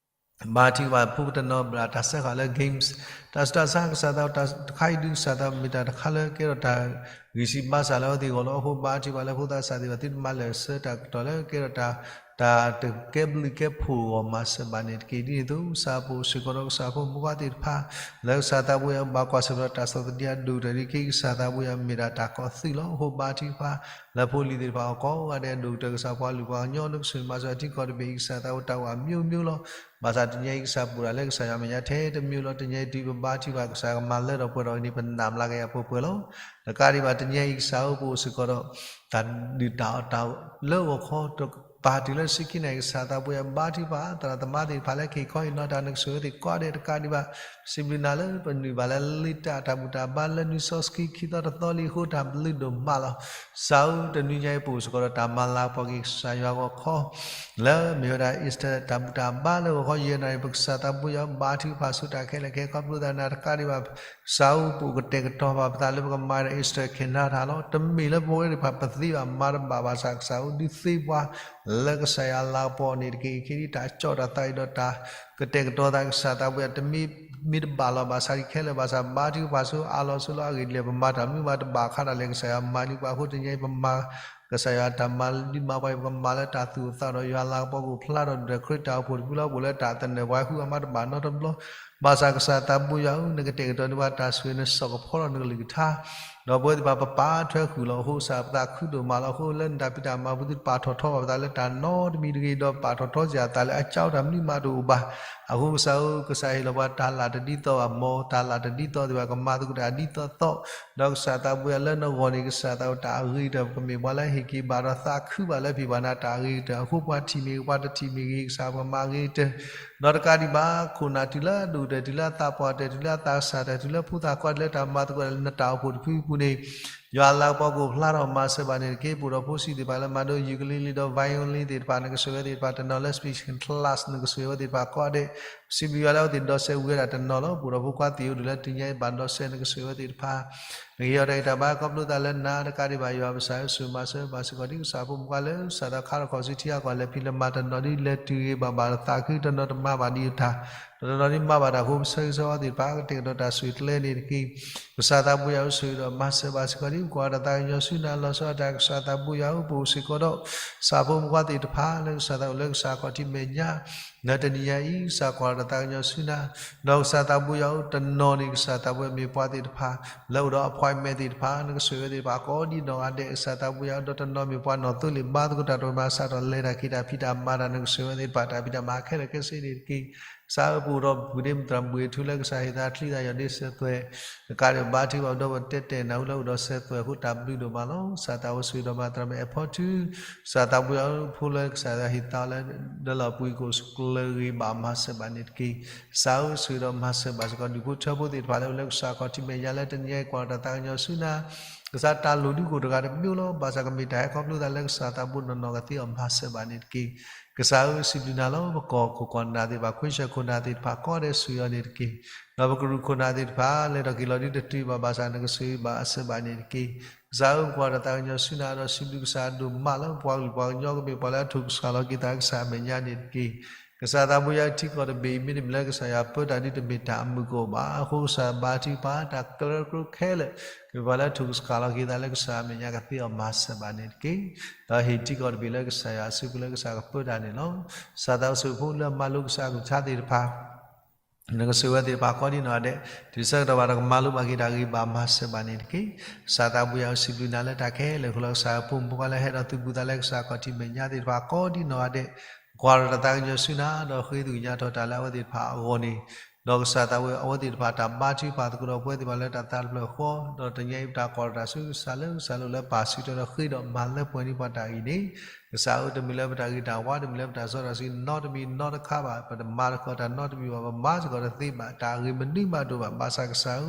ဘါထုကဖၣ်ဖိကတနီၤဘၣ်တၢ်စၢဃာ်လၢ games တၢ်ဆူးတၢ်ဆါ ကစၢ်သးတၢ်တခါအံၤဒုး ကစၢ်သးမ့ၢ်တၢ်တခါလၢကဲထီၣ်တၢ်ဂံၢ်စၢ်ဘါစၢ်လၢအဝဲသ့ၣ်အဂီၢ်လီၤ. အဃိဘါထုကဖၣ်လၢဖိသၣ်ကစၢ်သ့ၣ်တဖၣ် သုတမၤလၢာ်ဆၢတၢ်ကတီၢ်လၢကဲထီၣ်တၢ် တၢ်တကဲဘျုးကဲဖှိၣ်အဂီၢ် မၤစၢၤဘၣ်န့ၣ်တက့ၢ်. ဒ်န့ၣ်အသိး ကစၢ်ပအိၣ်စ့ၢ်ကီးဒီးကစၢ်ဖိမုၣ်ခွါသ့ၣ်တဖၣ် လၢကစၢ်သးဘိယွၤဘၣ်ကွၢ်ဆၢၣ်မဲာ်ဒီးတၢ်ဆီၣ်သနံးအဒိၣ်ကတၢၢ်ဒ်က့ ကစၢ်သးဘိယွၤမ့ၢ်ဒၣ်တၢ်ကီၢ်သုးလီၤ. အဃိဘါထုကဖၣ် လၢဖိလံၤသ့ၣ်တဖၣ်အဂီၢ်ကိးဂၤဒဲး ဒိၣ်ကတၢၢ်ကစၢ်ပှၤလုၢ်ပှၤကညီ နကဆိၣ်ဂ့ၤမၤစၢၤထံကီၢ်တဘ့ၣ်အံၤ ကစၢ်သးဝဲတၢ်အိၣ်အမျိုးမျိုးလီၤ. ဘၣ်ဆၣ်တနံၤအံၤ ကစၢ်ပအိၣ်ဒၣ်လၢကစၢ်ယွၤမဲာ်ညါထဲတမျိုးလီၤ. တနံၤအံၤတုၤပဘါထုကဖၣ် ကစၢ်ကမၤလၢထီၣ်ပှဲၤထီၣ်န့ၣ် ပနာ်မျးကယၤပှဲၤပှဲၤလီၤ. တကးဒံးဘၣ် တနံၤအံၤကစၢ်ဧၢ ပအိၣ်စ့ၢ်ကီးဒီး တၢ်ဒုၣ်တၢ်အီၣ်တၢ်လၢဂီၤခီ တပၢၢ်တုၤလၢတဆံခံနၣ်ရံၣ် ကစၢ်သးဘိယွၤဘါထုကဖၣ် သရၣ်သမါသ့ၣ်တဖၣ်လၢကဟ့ၣ်ခီဟ့ၣ်နီၤတၢ် နကဆိၣ်ဂ့ၤအဝဲသ့ၣ်ကိးဂၤဒဲး တကးဒံးဘၣ် စံးဘျုးနၤလၢပနုာ်ဘၣ်လၢလံာ်တၢ် တၢ်ဘူၣ်တၢ်ဘါလၢနွံစီဆှံခံသီတသီလံအဃိ တၢ်ဘျုးဒိၣ်မးလီၤ. ကစၢ်ဧၢ တနံၤညါအံၤပအိၣ်စ့ၢ်ကီးဒီးတၢ်မၤလၤကပီၤက့ၤကစၢ်ယွၤဂီၤခီ လၢမ့ၢ်ဝဲဒၣ် Easter တၢ်ဘူၣ်တၢ်ဘါလၢဂီၤခီ ယဲၢ်နၣ်ရံၣ် ပကစၢ်သးဘိယွၤဘါထုကဖၣ်ဆူတၢ်ခဲလၢာ်ခဲဆ့ ခီဖျိသးနၤတကးဒံးဘၣ် ကစၢ်ဧၢ ပအိၣ်ကတဲာ်ကတီၤဘၣ်ပသးလၢပကမၤဒီး Easter ခ့နၤတၢ်လီၤ. တမ့ၢ်လၢပဝဲသ့ၣ်တဖၣ်ပသ့ဘၣ် မၤတဘၣ်ဘၣ်ဆၣ် ကစၢ်ဧၢ ဒုးသ့ပှၤ လၢကစၢ်ယွၤလၤကပီၤန့ၣ်တက့ၢ်. ခဲအံၤတၢ်ကၠီတၢ်သးအံၤဒီးတၢ်ကတဲာ်ကတီၤသး ကစၢ်သးဘိယွၤ တမ့ၢ် မ့ၢ်တဘၣ်လီၤဘၣ်ဆၣ်ဒ်ခဲလၢာ်ဘၣ်ဆၣ် ဘါထုကဖၣ်ဆူအါလီၤဆူလၢအဂ့ၢ်ဒ်လဲၣ် ပမၤတၢ်မနုၤမးတဘၣ်အခါဒၣ်လဲာ် ကစၢ်ယွၤမၤန့ၢ်ပှၤအဃိ တနံၤအံၤပမၤ ကစၢ်ယွၤတၢ်မၤလၢဒ်မၤပှၤအံၤ ပကမၤလၢတၢ်သူၣ်အိၣ်သးအိၣ်ဒီး ယွၤလၤကပီၤကအိၣ်ဖျါထီၣ်ဒၣ် ခရံာ်တၢ်အိၣ်ဖှိၣ်တဖုလီၤ. ပအိၣ်လၢတၢ်သနၢၣ်ပှၤဃုအါမးတဘၣ်နီတဘျီ ဘၣ်ဆၣ်ကစၢ်သးဘိယွၤဧၢ နကတဲာ်ကတီၤန့ၢ်ပှၤတၢ်ဆိၣ်ဂ့ၤ နစိာ်ကဖီထီၣ်နကလုၢ်ကထါ ဒီးပဝဲသ့ၣ်တဖၣ်ပပာ်ထွဲဃုာ်လီၤ. အဃိကစၢ်ပသးခုဒိၣ်မးလီၤ. အဃိလၢနတၢ်ဖံးတၢ်မၤပူၤ သုတပာ်ထီၣ်ထီဘၣ်ပသးလၢတၢ်နီတမံၤတဂ့ၤ ဒီးပာ်ထီၣ်ထီစ့ၢ်ကီးသးလၢအကၠီတၢ်မနုၤမးတအိၣ်ဘၣ်. အဃိကစၢ်ဧၢ ကစၢ်ဟ့ၣ်လီၤပှၤတၢ်လၢ်တဒ်သိးဘၣ် မ်တၢ်လၢ်တဒ်သိးသ့ၣ်တဖၣ် ကမၤသကိးတၢ်ဒ်သိးသိး ဒီးကစၢ်သးဘိယွၤလၢနဂီၢ်န့ၣ် ကစၢ်သးဝဲတၢ်အဂ့ၤကတၢၢ် ပကမ့ၢ်ပှၤလၢဟ့ၣ်က့ၤဘၣ်ဒီးသးခုဘၣ်လၢဖံးဘၣ်နၤတၢ်အဂ့ၤကတၢၢ် အဃိပှၤထံၣ်မ့ၢ်ဂ့ၤ ပှၤတထံၣ်မ့ၢ်ဂ့ၤ ကစၢ်ပကမၤအဂ့ၤကတၢၢ် ဒီးတကးဒံးဘၣ် ခိၣ်နၢ်တုၤလၢအဒိၣ်ကတၢၢ် တုၤလၢအသးပှၢ်ကတၢၢ် တုၤလၢအသးစၢ်ကတၢၢ် တုၤလၢဖိသၣ်ခွါတုၤလၢတၢ်မၤသကိးတၢ်လၢနတၢ်အိၣ်ဖှိၣ်တဖုအပူၤန့ၣ် ယွၤလၤကပီၤကအိၣ်ဖျါထီၣ်မၤစၢၤဘၣ်န့ၣ်တက့ၢ်. ပအိၣ်ဒီးဖိဆံးသ့ၣ်တဖၣ်လၢမၤဒိး ukulele ဒီး violin သ့ၣ်တဖၣ် နကဆိၣ်ဂ့ၤအဝဲသ့ၣ်တဖၣ်တနီၤ လၢ speech class နကဆိၣ်ဂ့ၤအဝဲသ့ၣ်တဖၣ်ကိးဂၤဒဲး စံးဘျုးယွၤလၢအဝဲသ့ၣ်ဒီးစဲးဝံၤဝဲဒၣ်တနီၤလီၤ. ပအိၣ်ဒီးဖိခွါသ့ၣ်ဧိၤဒုးလၢတနံၤညါအံၤဘၣ်ဒီးစဲး နကဆိၣ်ဂ့ၤအဝဲသ့ၣ်တဖၣ် နကဟ့ၣ်အီၤတၢ်ဂံၢ်တၢ်ဘါခီဖျိသးလၢနၤ တကးဒံးဘၣ် ယွၤပကစၢ်ဧၢ ဆိၣ်ဂ့ၤမၤစၢၤဘၣ်စ့ၢ်ကီးဒ်ကစၢ်ဖိမုၣ်ခွါလၢ ကစၢ်သးခါထီၣ်ခီၣ်ဆူထံဂၤကီၢ်လဲၤဖံးလဲၤမၤတနီၤဒ်လဲၤတုၤဂ့ၤဘၣ်ဘၣ်ဒီးသးခု တနီၤတမၤဘၣ်ဒ်အတၢ် တနီၤနီၤဒ်မၤဘၣ်တၢ်အဃိ ပဆၢဂ့ၤဆၢဝါသ့ၣ်တဖၣ် ကတဲာ်ကတီၤတၢ်ဆိၣ်ဂ့ၤကျဲန့ၣ်တက့ၢ်. ကစၢ်သးဘိယွၤဧၢ ဆိၣ်ဂ့ၤဒီးမၤစၢၤဘၣ်စ့ၢ်ကီး ဒ်ပကွၢ်တၢ်သးကညီၤဆူနၤ လီၤဆီဒၣ်တၢ် ကစၢ်သးဘိယွၤဧၢ ပအိၣ်စ့ၢ်ကီးဒီး ကစၢ်ဖိမုၣ်ဖိခွါသ့ၣ်တဖၣ် လၢကစၢ်သးအိၣ်လၢကစၢ်ခီၣ်ထံးမဲာ်ညါ လၢတနံၤညါအံၤ ကစၢ်ကွၢ်တၢ်သးကညီၤဆူနၤ, ဒီးကစၢ်သးဘိယွၤဧၢ တနီၤန့ၣ် ကစၢ်သးဘိယွၤမ့ၢ်ပှၤသ့ၣ်တဖၣ် လၢအိၣ်ဒီး appointment သ့ၣ်တဖၣ် နကဆိၣ်ဂ့ၤဝဲသ့ၣ်တဖၣ် ကိးဒ်နီၢ်ဂၤဒဲး ကစၢ်သးဘိယွၤ ဒီးတနီၤမ့ၢ်ပှၤနီၢ်သိလ့ၣ်ဘါသကိးတၢ်တမၤစးထီၣ်လဲၤတၢ်က့ၤတၢ်ဖံးတၢ်မၤတၢ် နကဆိၣ်ဂ့ၤဝဲသ့ၣ်တဖၣ် တၢ်ဖံးတၢ်မၤခဲလၢာ်ခဲဆ့န့ၣ်တက့ၢ်. ကစၢ်ဧၢ ပအိၣ်ဒီးပူၤဒ့မုၣ်သရၣ်မုၣ်အထူလၢကစၢ်ဟ့ၣ်သးချံသးယီၢ်ဒ့စဲးသွဲၣ် နကးဒံးဘါထုကဖၣ်ဒီးပတဲတဲနၢ်ဟူလၢအိၣ်ဒီးစဲးသွဲၣ်အဃိ တၢ်ဘျုးဒိၣ်မးလီၤ. ကစၢ်သးဘိဆိၣ်ဂ့ၤဒီးမၤသရၣ်မုၣ်အဲၣ်ဖီထူ ကစၢ်သးဘိယွၤဧၢ ဖိလၢကစၢ်ယွၤဟ့ၣ်သါလၢ ဒၢလီၢ်ပူၤအံၤကအိၣ်ကျၢၤဂ့ၤဘၣ်မၤစၢၤဘၣ်န့ၣ်တက့ၢ်. ကစၢ်ဧၢ ဆိၣ်ဂ့ၤဒီးမၤစၢၤဘၣ်စ့ၢ်ကီး ဒူၣ်ဖိထၢဖိသ့ၣ်တဖၣ်လၢအိၣ်လၢကစၢ်ခီၣ်ထံးမဲာ်ညါလၢတနံၤညါအံၤ ကွၢ်တၢ်သးကညီၤဆူနၤ ကစၢ်တၢ်လိၣ်ဒုးကအိၣ်တဂၤတမံၤလီၤ. ဘၣ်ဆၣ်ကမ့ၢ်တၢ်ဟဲခီဖျိသးလၢကစၢ်သးဘိနီၢ်နီၢ်ကသ့အီၤမၤစၢၤဘၣ်န့ၣ်တက့ၢ်. ကစၢ်ဧၢ စံးဘျုးနၤလီၤ. ပကီၢ်ခိၣ်ကီၢ်နၢ်သ့ၣ်တဖၣ် ခွံဆၢၣ်ခိၣ်နၢ်သ့ၣ်တဖၣ် ကိးဂၤဒဲးဆိၣ်ဂ့ၤအီၤန့ၣ်တက့ၢ်. ဒီးပကရူၢ်ခိၣ်နၢ်သ့ၣ်တဖၣ် လဲၤထီၣ်က့ၤလီၤဒ်တတုၤဘၣ်ဘၣ်ဆၣ် နကဆိၣ်ဂ့ၤဘၣ်မၤစၢၤဘၣ်န့ၣ်တက့ၢ်. ကစၢ်ဧၢ ပကွၢ်တၢ်သးကညီၤဆူနၤဒီး စံးဘျုးကစၢ်ဒိၣ်မးလၢပပှၤကလုာ်ပှၤကညီကမ့ၢ်ပှၤလၢအထိၣ်ကစှၤလီၤက့ၤသးလၢကစၢ်အမဲာ်ညါန့ၣ်တက့ၢ်. ကစၢ်သးဘိယွၤ ထံကီၢ်တဘ့ၣ်အံၤ မ့တမ့ၢ်လၢကစၢ်ယွၤပၢတၢ်ဒ်တမ့ၢ်တၢ်အမုာ်ကအိၣ်ဘၣ်. အဃိကစၢ်ဘါထုကဖၣ် တၢ်ကရၢကရိခဲလၢာ် ကမ့ၢ်ပှၤလၢအထိၣ်ကစှၤလီၤက့ၤသးလၢကစၢ်အမဲာ်ညါ ကသ့အီၤမၤစၢၤဘၣ်န့ၣ်တက့ၢ်. ဒီးဟ့ၣ်ထံကီၢ်တဘ့ၣ်လၢကစၢ်ယွၤအစုပူၤလၢကစၢ်ကပၢတၢ်န့ၣ်လီၤ. ကစၢ်သးဘိဆိၣ်ဂ့ၤဖိလၢအမၤလိကစၢ်အကလုၢ်ကထါသ့ၣ်တဖၣ် နကဆိၣ်ဂ့ၤဝဲသ့ၣ်တဖၣ်ကိးဒ်နီၢ်ဂၤဒဲး တုၤဆၢကတီၢ်ဘၣ်ဒီးကမၤလိဘၣ်က့ၤတၢ်ဂ့ၤဘၣ်မၤစၢၤဘၣ်န့ၣ်တက့ၢ်. ကစၢ်သးဘိယွၤဧၢ စံးဘျုးနၤလၢတၢ်ခဲလၢာ်အဃိလီၤ. ကစၢ်ဖိမုၣ်ဖိခွါလၢဟဲဒီးသုးဘူးသးလၢကစၢ်ခီၣ်ထံးမဲာ်ညါသ့ၣ်တဖၣ်ကိးဒ်နီၢ်ဂၤဒဲး ကွၢ်ဒီးတၢ်သးကညီၤဆူနၤ ဒီးဃ့သကွံာ်ညါထီၣ်တၢ်လၢအဝဲသ့ၣ်တဖၣ်အဂီၢ်န့ၣ် ဒီးကစၢ်သးဘိယွၤ အဝဲသ့ၣ်တဖၣ်တၢ်ဘါထုကဖၣ်သကိးဒီးပဝဲသ့ၣ်တဖၣ်လၢတၢ်သးတဖျၢၣ်ဃီ ဒီးတနံၤညါအံၤပတၢ်ကွၢ်တၢ်ဆူကစၢ်လၢကစၢ်လိၣ်လၢပာ်ဆူၣ်ထီၣ်ဒီးဃ့ဒီးမၤလၢပှဲၤန့ၢ်ပှၤတၢ်ဂ့ၢ်န့ၣ် ကစၢ်ဧၢ တမ့ၢ်လၢပတၢ်ဂ့ၤတၢ်ဝါ တမ့ၢ်လၢပတၢ်စီတၢ်ဆှံနီတမံၤနီတခါဘၣ်. ပတမၤတခီတၢ်နီတမံၤဘၣ်, ပမၤစ့ၢ်ကီးတသ့ဘၣ်. တၢ်ဂ့ၤမနုၤမးတအိၣ်ဘၣ်. ဘၣ်ဆၣ်ကစၢ်ဧၢ,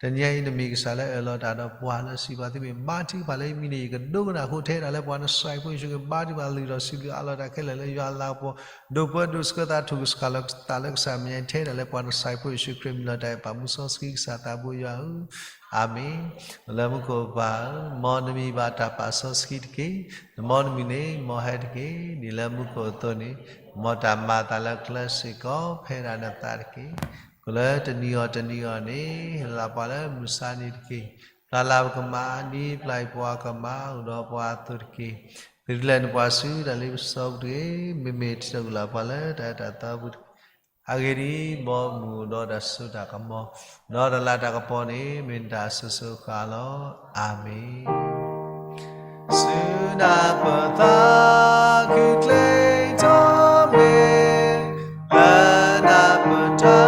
တနံၤညါအံၤနမ့ၢ်ကစၢ်လၢအၢၣ်လီၤတၢ်ဒီးပှၤလၢစံးပှၤသုမ့ၢ်ဘါထုကဖၣ်လၢယမံၤန့ၣ် ယကဒိကနၣ်ဃိထဲဒၣ်လၢပှၤနစၢ်အံၤဖိယ့ၣ်ၡူးခရံာ် ဘါထုကဖၣ်လုၢ်ထီၣ်စံးဘျုးအးလီၤတၢ်ခဲလၢာ်လၢယွၤအလၤကပီၤ ဒိးပၢဒိးဆှၢသး ထိၣ်ကစှၤလီၤသးလၢကစၢ်မဲာ်ညါထဲဒၣ်လၢပှၤနစၢ်အံၤဖိယ့ၣ်ၡူးခရံာ်မံၤလီၤ. တၢ်အဲၣ်ပာ်မူစီဆှံကစၢ်သးဘိယွၤဧၢ, အၤမ့ၣ်. လၢမူခိၣ်ပၢ်ဧၢ, မ်နမံၤဘၣ်တၢ်ပာ်စီဆှံတက့ၢ်. မ်နမုၢ်နံၤန့ၣ်မ်ဟဲတက့ၢ်. ဒ်လၢမူခိၣ်အသိးန့ၣ်, မ်တၢ်မၤအသးလၢကျဲစ့ၢ်ကီး ဖဲဒၣ်နသးတက့ၢ်. ကိၣ်လၢတနံၤအီၤတနံၤအီၤန့ၣ်, ဟ့ၣ်လီၤပှၤလၢမုၢ်ဆါနံၤတက့ၢ်. ပျၢ်လၢပကမၤ, ဒ်ပျၢ်အံၤပှၤကမၤအိၣ်ဒီးပှၤအသိးတက့ၢ်. သုတလဲၤနုာ်ပှၤဆူတၢ်လ့ပစီပူၤတဂ့ၤ. မ့မ့ၢ်တၢ်အုၣ်လီၤပှၤလၢတၢ်အဲၣ်တၢ်သီပူၤတက့ၢ်. အဂ့ၢ်ဒ်အံၤ, မ်အမူးအိၣ်ဒီးတၢ်စိတၢ်ကမီၤ, ဒီးတၢ်လၤတၢ်ကပီၤန့ၣ် မ့ၢ်နတၢ်အစိၤစိၤအဃၣ်လီၤ. အၤမ့ၣ်. ဆူနၢ်ပၢၢ်သးခုချ့ထီၣ်မ့ၢ်, လၢနၢ်ပၢၢ်တၢ်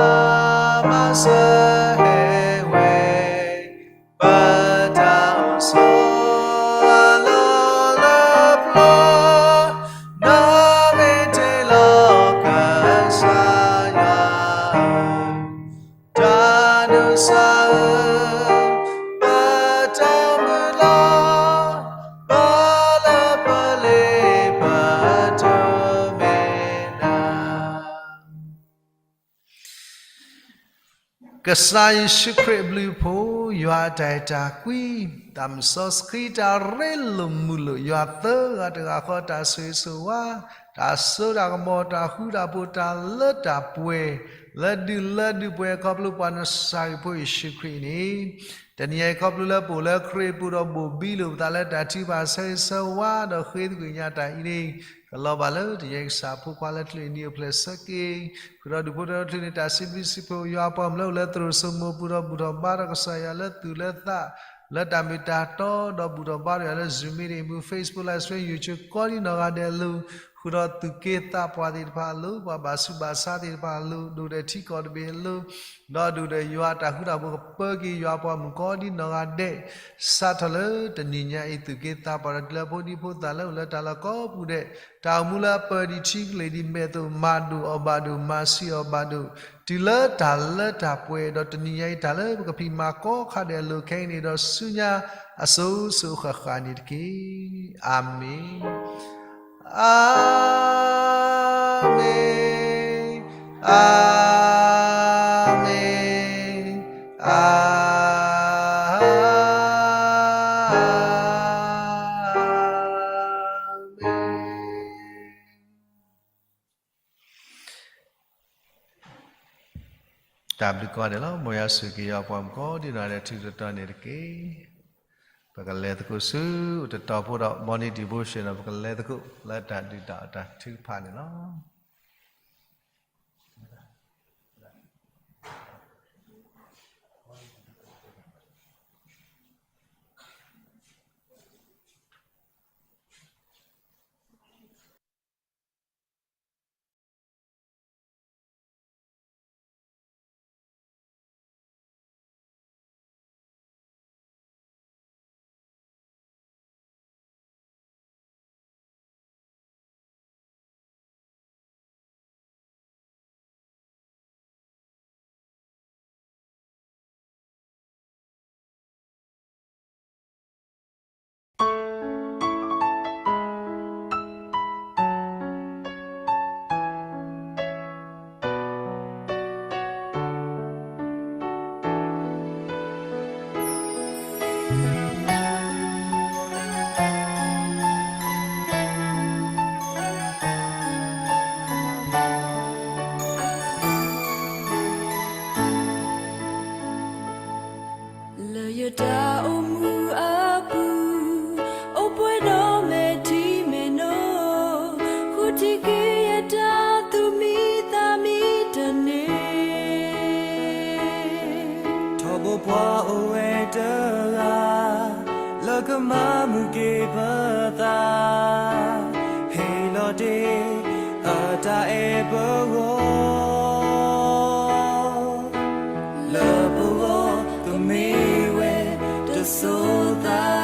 မၤစၢၤဟဲဝဲ, ပတၢ်အိၣ်ဆိးအလီၢ်လၢပျၢၤ, နီၢ်မ့ၢ်တ့ၢ်လီၤကစၢ်ယွၤဧၢ, တၢ်ဒိးစၢ်ဧၢ, ပတၢ်မုၢ်လၢ်, ပလၢပလ့ပတမ့ၢ်နၤ ကစၢ်ယ့ၣ်ၡူးခရံာ်အဘျုးအဖှိၣ်, ယွၤအတၢ်အဲၣ်တၢ်ကွံ, တၢ်မုၢ်စီဆှံတၢ်ရ့လိာ်မုာ်လိာ်, ယွၤသၢဂၤတဂၤဃီတၢ်ဆိၣ်ဂ့ၤဆိၣ်ဝါ, တၢ်စိတၢ်ကမီၤ, တၢ်ဃူတၢ်ဖိး, တၢ်လၢတၢ်ပှဲၤ, လၢဒုးလၢဒုးပှဲၤခီဖျိပှၤနစၢ်ဂ့ၢ်ဖိယ့ၣ်ၡူးခရံာ်န့ၣ်, တနံၤအံၤခီဖျိလၢပအိၣ်လၢခရံာ်အပူၤဒီးဘိၣ်ဘံလိာ်ပသးလၢတၢ်ထုကဖၣ်ဆၢဂ့ၤဆၢဝါဒီးဃ့သကွံာ်ညါတၢ်အံၤန့ၣ်, ကလီၤဘၣ်လၢတနံၤအံၤကစၢ်ဖိခွါလၢချုးအနံၤအိၣ်ဖျဲၣ်ဆၢက့ၤ, ဃုာ်ဒီးဒူၣ်ဖိထၢဖိချုးန့ၣ် တၢ်စံးဘျုးစံးဖှိၣ်ယွၤအပှၤမုၣ်လၢအိၣ်လၢသရိာ်စိမိၤပူၤဒီးဘူၣ်ထီၣ်ဘါထီၣ်ကစၢ်ယွၤလၢသူၣ်လၢသး, လၢတၢ်မ့ၢ်တၢ်တီဒီးဘူၣ်ထီၣ်ဘါထီၣ်ယွၤလၢ Zoom meeting အပူၤ Facebook Live Stream YouTube ကိးဒံနီၢ်ဂၤဒဲးအလိၤ, ဃုာ်ဒီးသူၣ်က့သးပှၢ်သ့ၣ်တဖၣ်အလိၤ, ပှၤဘၣ်ဆူးဘၣ်ဆါသ့ၣ်တဖၣ်အလိၤ, ဒိၣ်ဒီးထံကီၢ်တဘ့ၣ်အလိၤ, ဒီးဒိၣ်ဒီးယွၤအတၢ်ဃူတၢ်ဖိးကပၢက့ၤယွၤအပှၤမုၣ်ကိးဒံနီၢ်ဂၤဒဲး, စးထီၣ်လၢတနံၤညါအံၤ သူၣ်က့သးပှၢ်ဒီးတုၤလၢဖိဒံဖိသၣ်လၢအိၣ်လၢတၢ်လီၢ်ကိးပူၤဒဲး, တၢ်အိၣ်မူလၢအပၢဒံးထံကလ့ၢ်ဒံးမဲာ်အသိး မၤဒိၣ်အီၤဘၣ်ဒိၣ်, မၤဆံးအီၤဘၣ်ဒိၣ်, တုၤလၢတၢ်လၢတၢ်ပှဲၤ, ဒီးတနံၤညါအံၤ တၢ်လၢပကဖံးမၤကိးခါဒဲးအလိၤခဲအံၤန့ၣ်ဒီးဆူညါအစိၤစိၤအဃၣ်ဃၣ်န့ၣ်တက့ၢ်. အၤမ့ၣ်. အၤမ့ၣ်, အၤမ့ၣ်, အၤမ့ၣ်. တၢ်ဘျုး တၢ်ဘျုးကိးဂၤဒဲးလီၤ. မ်ယွၤဆိၣ်ဂ့ၤက့ၤအီၤပှၤမုၣ်ကိးဒံနီၢ်ဂၤဒဲး ထူးထူးတီၤတီၤန့ၣ်တက့ၢ်. ပကလဲၤသကိးဆူတတီၤဖိဒီး Morning Devotion ဒီး ပကလဲၤသကိး လၢတၢ်ဒုၣ်တၢ်အီၣ်တၢ်ထုကဖၣ်န့ၣ်လီၤ. လၢယတၢ်အိၣ်မူအပူၤ, အိၣ်ပှဲၤဒီးမဲာ်ထံမဲာ်နိ, ဃုထံၣ်က့ၤယတၢ်သူၣ်မံသးမံတန့ၢ်, ထီဘိပှၤအိၣ်ဝဲတဂၤ, လၢကမၤမုာ်က့ၤပသး, ဟ့ၣ်လီၤတ့ၢ်အတၢ်အဲၣ်ပဂီၢ် လၢပဂီၢ်ကမ့ၢ်ဝဲတစိၤသး,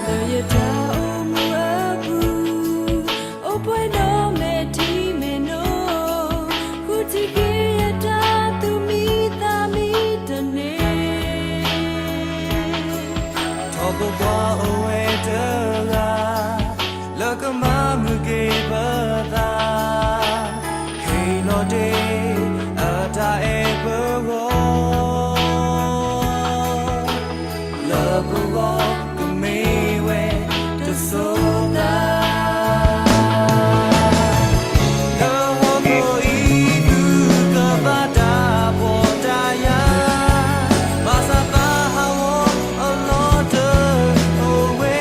လၢယတၢ်အိၣ်မူအပူၤ, အိၣ်ပှဲၤဒီးမဲာ်ထံမဲာ်နိ, ဃုထံၣ်က့ၤယတၢ်သူၣ်မံသးမံတန့ၢ်, ထီဘိပှၤအိၣ်ဝဲတဂၤ, လၢကမၤမုာ်က့ၤပသး, ဟ့ၣ်လီၤတ့ၢ်အတၢ်အဲၣ်ပဂီၢ် လၢပဂီၢ်ကမ့ၢ်ဝဲတစိၤသး, လၢဟီၣ်ခိၣ်အံၤသုကဘၣ်တၢ်ဖှီၣ်တၢ်ယာ်, ဘၣ်ဆၣ်သးဟးဂီၤအလီၢ်တအိၣ်ဝဲ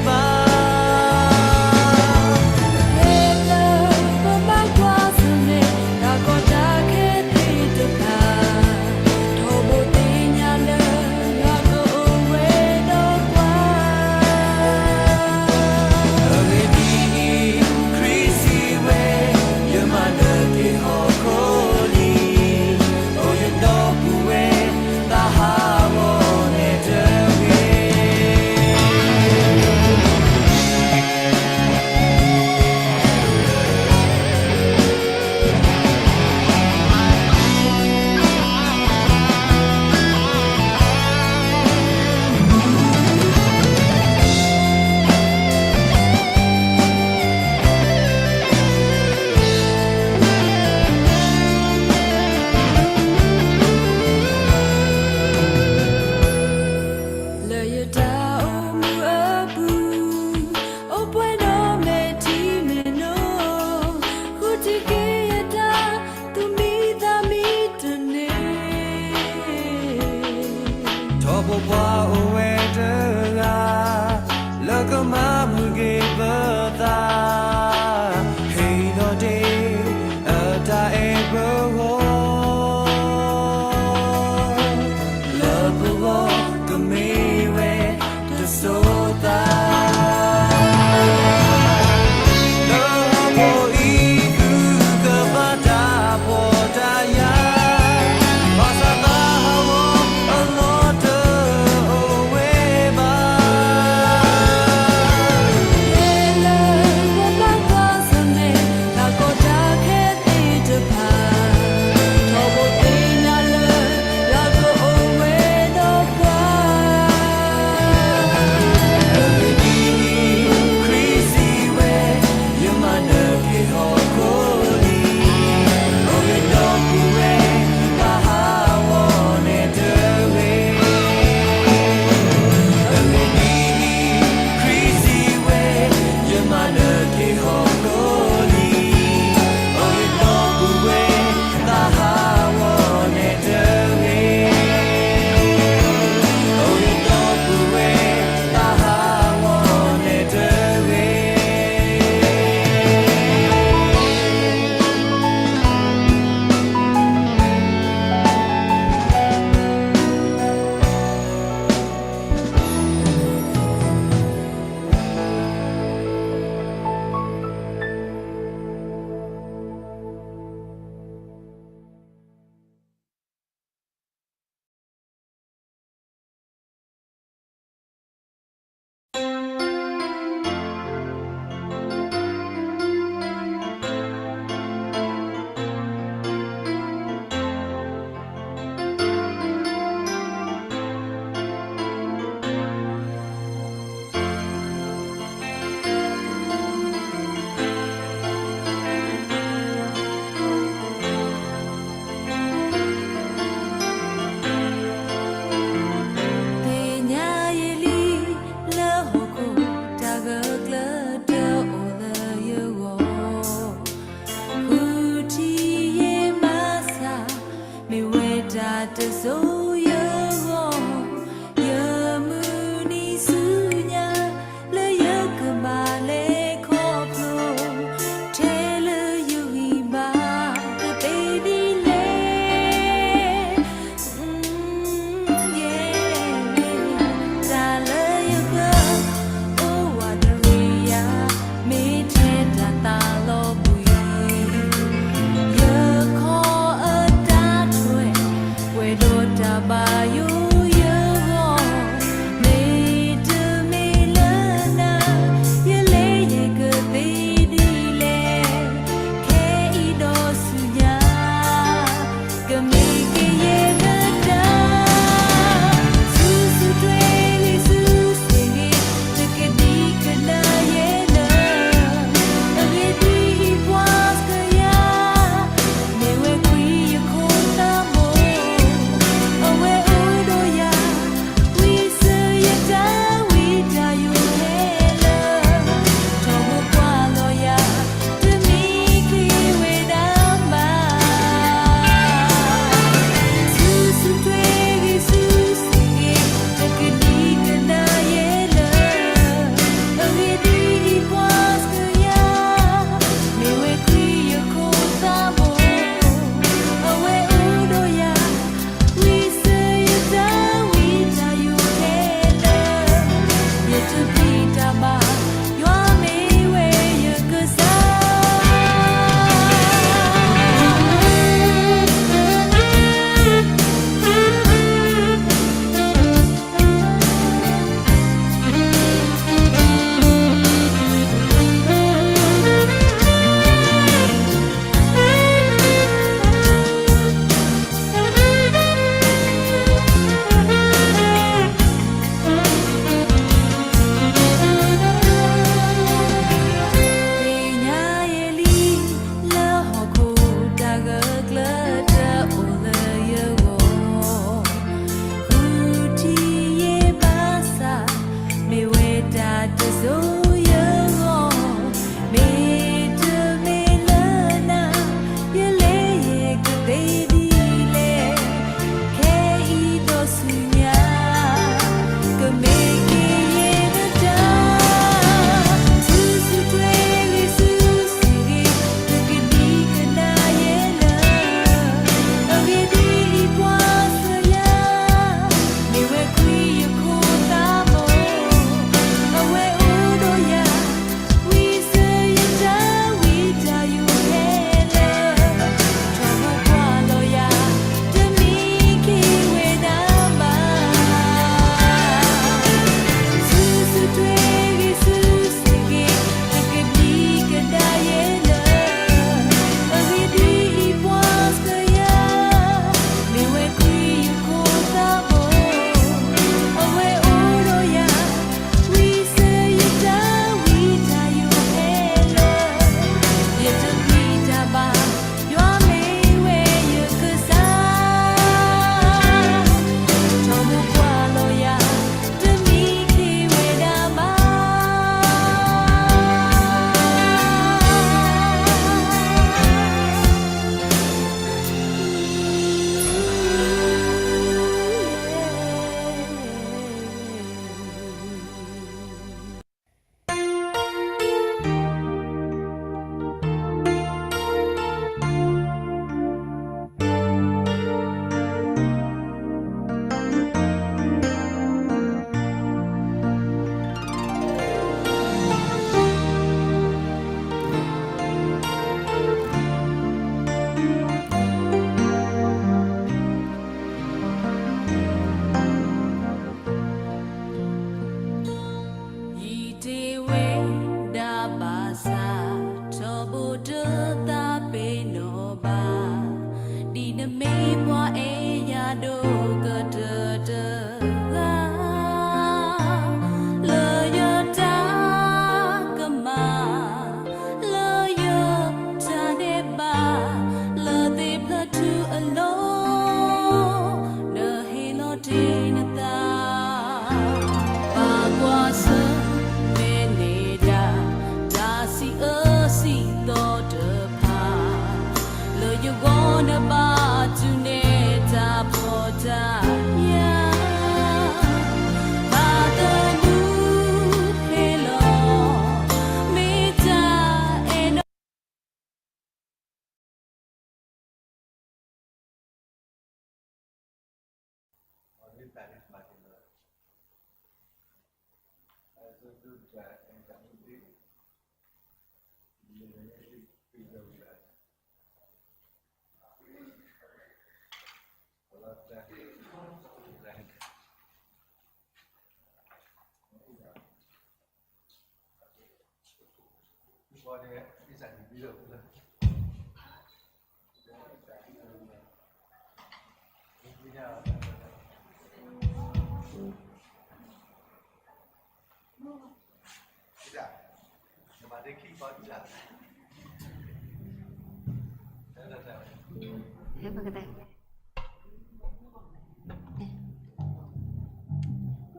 ဘၣ်. ဖဲလၢပဘၣ်ကွၢ်ဆၢၣ်မဲာ်တၢ်ကီတၢ်ခဲသ့ၣ်တဖၣ်, ထီဘိသ့ၣ်ညါလၢယွၤကအိၣ်ဝဲဒီးပှၤ, အဂ့ၢ်ဒ်အံၤ, ခရံာ်စံးဝဲ, ယမၤနၢၤက့ၤဟီၣ်ခိၣ်လံ, အိၣ်ယဒီပုၢ်ဝဲၢ်သးဟးဂီၤနဲတဂ့ၤ. လၢယတၢ်အိၣ်မူအပူၤ, အိၣ်ပှဲၤဒီးမဲာ်ထံမဲာ်နိ, ဃုထံၣ်က့ၤယတၢ်သူၣ်မံသးမံတန့ၢ်, ထီဘိပှၤအိၣ်ဝဲတဂၤ, လၢကမၤမုာ်က့ၤပသး, ဟ့ၣ်လီၤတ့ၢ်အတၢ်အဲၣ်ပဂီၢ် လၢပဂီၢ်ကမ့ၢ်ဝဲတစိၤသး, လၢဟီၣ်ခိၣ်အံၤသုကဘၣ်တၢ်ဖှီၣ်တၢ်ယာ်, ဘၣ်ဆၣ်သးဟးဂီၤအလီၢ်တအိၣ်ဝဲ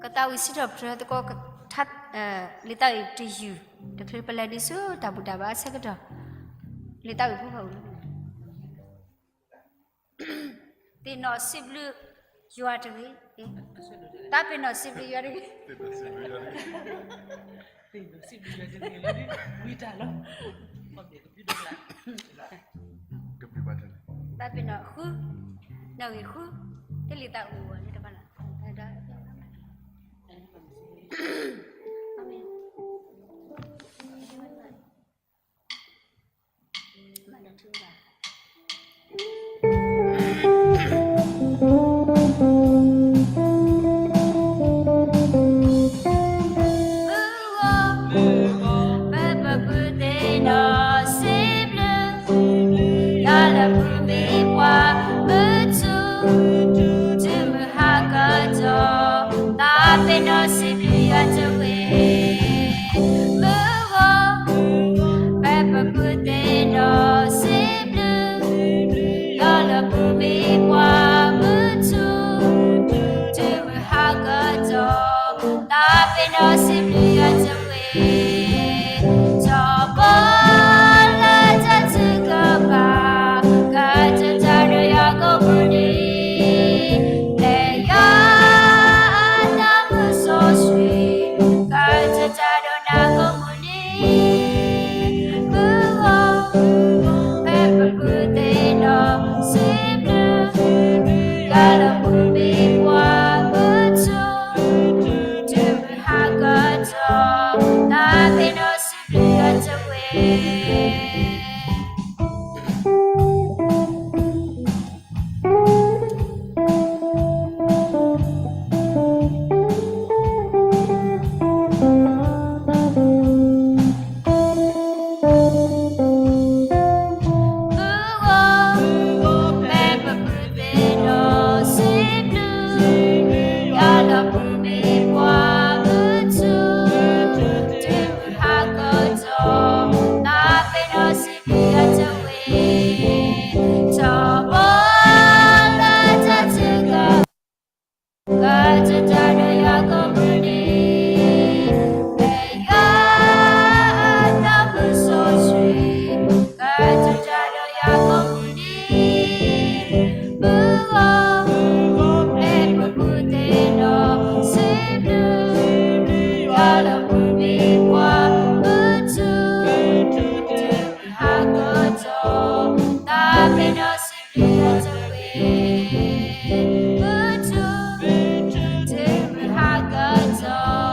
ကသးဝံၣ်စံးထီၣ်ပတြၢၤသကိး လံာ်သးဝံၣ်တယုၢ် တချုးပလဲၤဒံးဆူတၢ်ဘူၣ်တၢ်ဘါအဆၢကတီၢ်, လံာ်သးဝံၣ်ဖိဖီၣ် သ့ၣ်နီၣ်စံးဘျုးယွၤတဂ့ၤ, သးပ့ၤနီၣ်စံးဘျုးယွၤတဂ့ၤ, သးပ့ၤနီၣ်ဃု, တလံာ်သးဝံၣ်ဝဲန့ၣ်တဖၣ်လီၤ. မုၢ်ဂီၤ, ပပပုၢ်သ့ၣ်နီၣ်စံးဘျုး, ယွၤလၢပမ့ၢ်ပှၤမုၢ်ထူ, တုၤမုၢ်ဟါကတီၢ်, သးပ့ၤနီၣ်စံးဘျုးယွၤတဝဲ, မုၢ်ဂီၤ, ပပပုၢ်သ့ၣ်နီၣ်စံးဘျုး, ယွၤလၢပမ့ၢ်ပှၤမုၢ်ထူ, တုၤမုၢ်ဟါကတီၢ်, သးပ့ၤနီၣ်စံးဘျုးယွၤတဝဲ, ထီဘိလၢတၢ်ထုကဖၣ်, ကတၢၢ်တၢ်ဒီးယွၤကိးမုၢ်နံၤ, လၢယွၤအတၢ်မုာ်စီဆှံ, ကတၢၢ်တၢ်ဒီးနၤကိးမုၢ်နံၤ, မုၢ်ဂီၤ, ပပပုၢ်သ့ၣ်နီၣ်စံးဘျုး, ယွၤလၢပမ့ၢ်ပှၤမုၢ်ထူ, တုၤမုၢ်ဟါကတီၢ်, သးပ့ၤနီၣ်စံးဘျုးယွၤတဝဲ. မုၢ်ဂီၤ, ပပပုၢ်သ့ၣ်နီၣ်စံးဘျုး, ယွၤလၢပမ့ၢ်ပှၤမုၢ်ထူ, တုၤမုၢ်ဟါကတီၢ်, သးပ့ၤနီၣ်စံးဘျုးယွၤတဝဲ, ထီဘိလၢတၢ်ထုကဖၣ်, ကတၢၢ်တၢ်ဒီးယွၤကိးမုၢ်နံၤ, လၢယွၤအတၢ်မုာ်စီဆှံ, ကတၢၢ်တၢ်ဒီးယွၤကိးမုၢ်နံၤ, မုၢ်ဂီၤ, ပပပုၢ်သ့ၣ်နီၣ်စံးဘျုး, ယွၤလၢပမ့ၢ်ပှၤမုၢ်ထူ, တုၤမုၢ်ဟါကတီၢ်, သးပ့ၤနီၣ်စံးဘျုးယွၤတဝဲ, မုၢ်ထူ, တုၤမုၢ်ဟါကတီၢ်,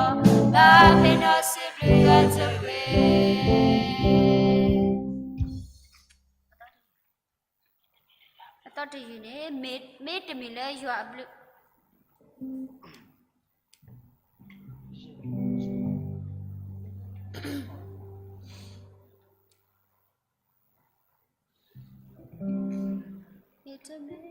သးပ့ၤနီၣ်စံးဘျုးယွၤတဝဲ. အသီတယုၢ်န့ၣ် မ့ၢ်တမံၤလၢယွၤအဘျုး မ့ၢ်တမံၤ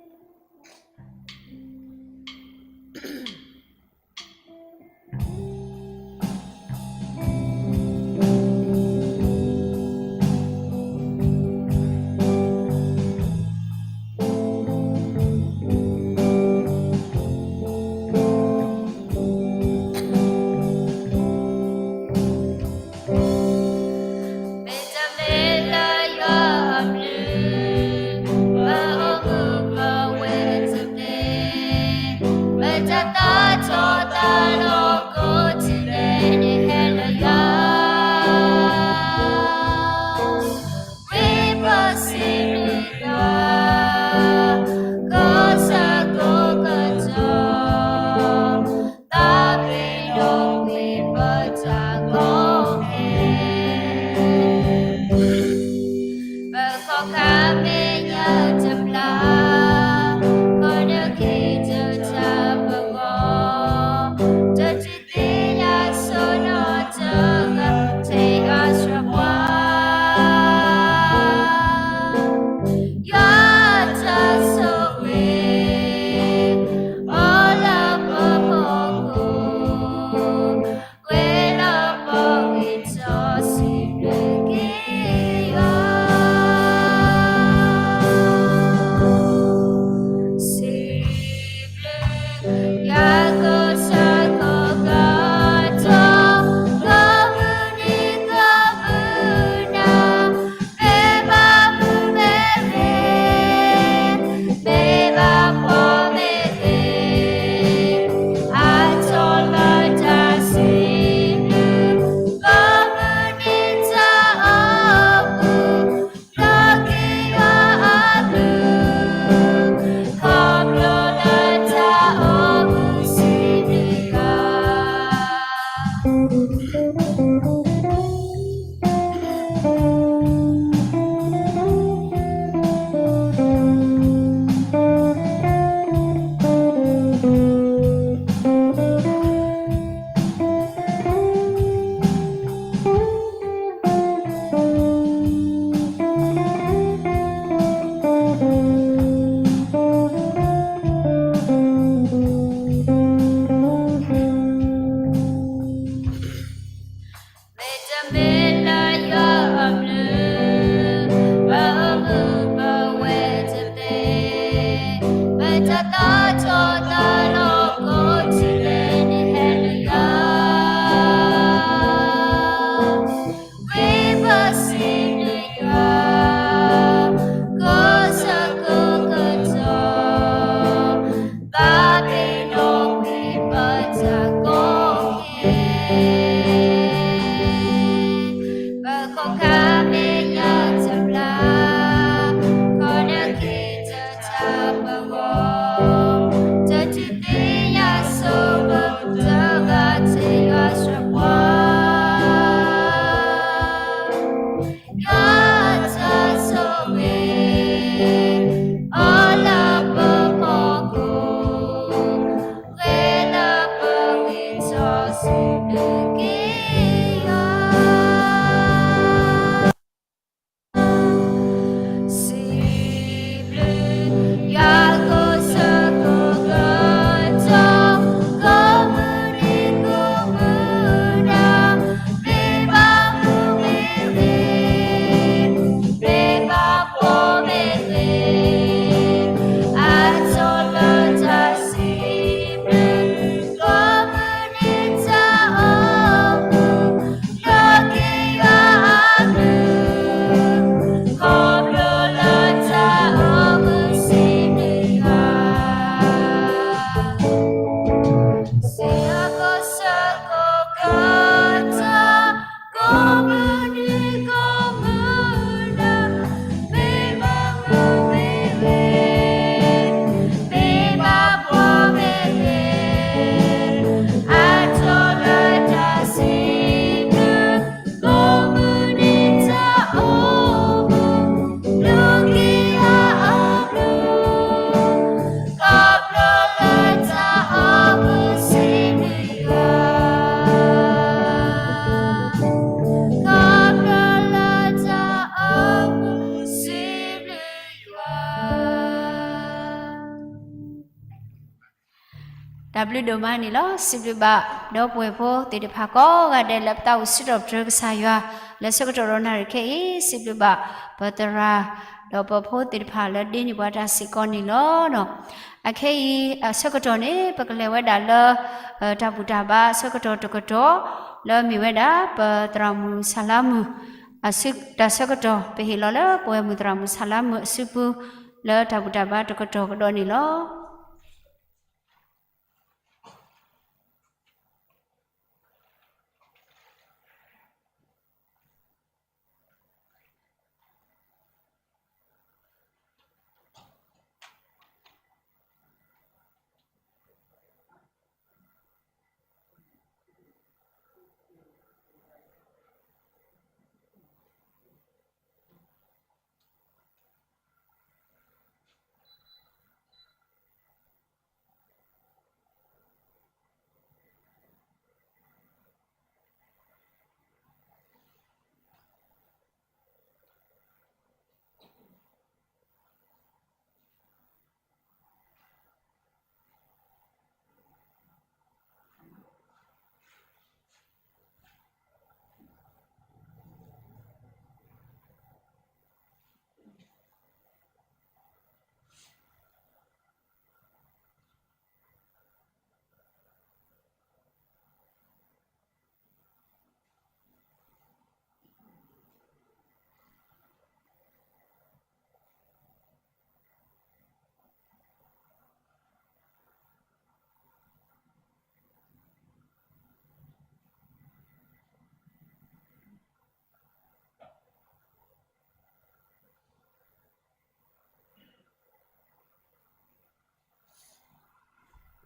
စံးဘျုးက့ၤယွၤ, စံးဘျုးယွၤကိးဆၢကိးကတီၢ်, ကိးမုၢ်နံၤကိးမုၢ်နၤ, မ့ၢ်ဘၣ်မုာ်မ့ၢ်ဂ့ၤ, မ့ၢ်ဘၣ်ဖှီၣ်မ့ၢ်ဂ့ၤ, အါထီၣ်လၢတၢ်စံးဘျုး, ကိးမုၢ်နံၤတၢ်အိၣ်မူ, လိးက့ၤယွၤအဘျုး, ခီဖျိလၢတၢ်အိၣ်မူစံးဘျုးယွၤ, စံးဘျုးယွၤကိးဆၢကိးကတီၢ်, ကိးမုၢ်နံၤကိးမုၢ်နၤ, မ့ၢ်ဘၣ်မုာ်မ့ၢ်ဂ့ၤ, မ့ၢ်ဘၣ်ဖှီၣ်မ့ၢ်ဂ့ၤ, အါထီၣ်လၢတၢ်စံးဘျုး, ကိးမုၢ်နံၤတၢ်အိၣ်မူ, လိးက့ၤယွၤအဘျုး, ခီဖျိလၢတၢ်အိၣ်မူစံးဘျုးယွၤ, ခီဖျိလၢတၢ်အိၣ်မူစံးဘျုးယွၤ. တၢ်ဘျုးဒိၣ်မးန့ၣ်လီၤ. စံးဘျုးဘၣ်ဒီပုၢ်ဝဲၢ်ဖိသ့ၣ်တဖၣ်ကိးဂၤဒဲးလၢပသးအိၣ်စံးထီၣ်ပတြၢၤကစၢ်ယွၤ လၢဆၢကတီၢ်ဒီးနၣ်ရံၣ်ခဲအံၤ, စံးဘျုးဘၣ်ပသရၣ် ဒီးပဖိသ့ၣ်တဖၣ်လၢဒ့န့ၢ်ပှၤတၢ်စ့ၢ်ကီးန့ၣ်လီၤ. အခဲအံၤအဆၢကတီၢ်န့ၣ် ပကလဲၤဝဲဒၣ်လၢ တၢ်ဘူၣ်တၢ်ဘါအဆၢကတီၢ်တကတီၢ် လၢမ့ၢ်ဝဲဒၣ်ပသရၣ်မုၣ်ဆၣ်လါမုၣ် တၢ်ဆၢကတီၢ် ပဟ့ၣ်လီၤလၢပဝဲမုၣ်သရၣ်မုၣ်ဆၣ်လါမုၣ်အစုပူၤ လၢတၢ်ဘူၣ်တၢ်ဘါတကတီၢ်ကဒီးန့ၣ်လီၤ.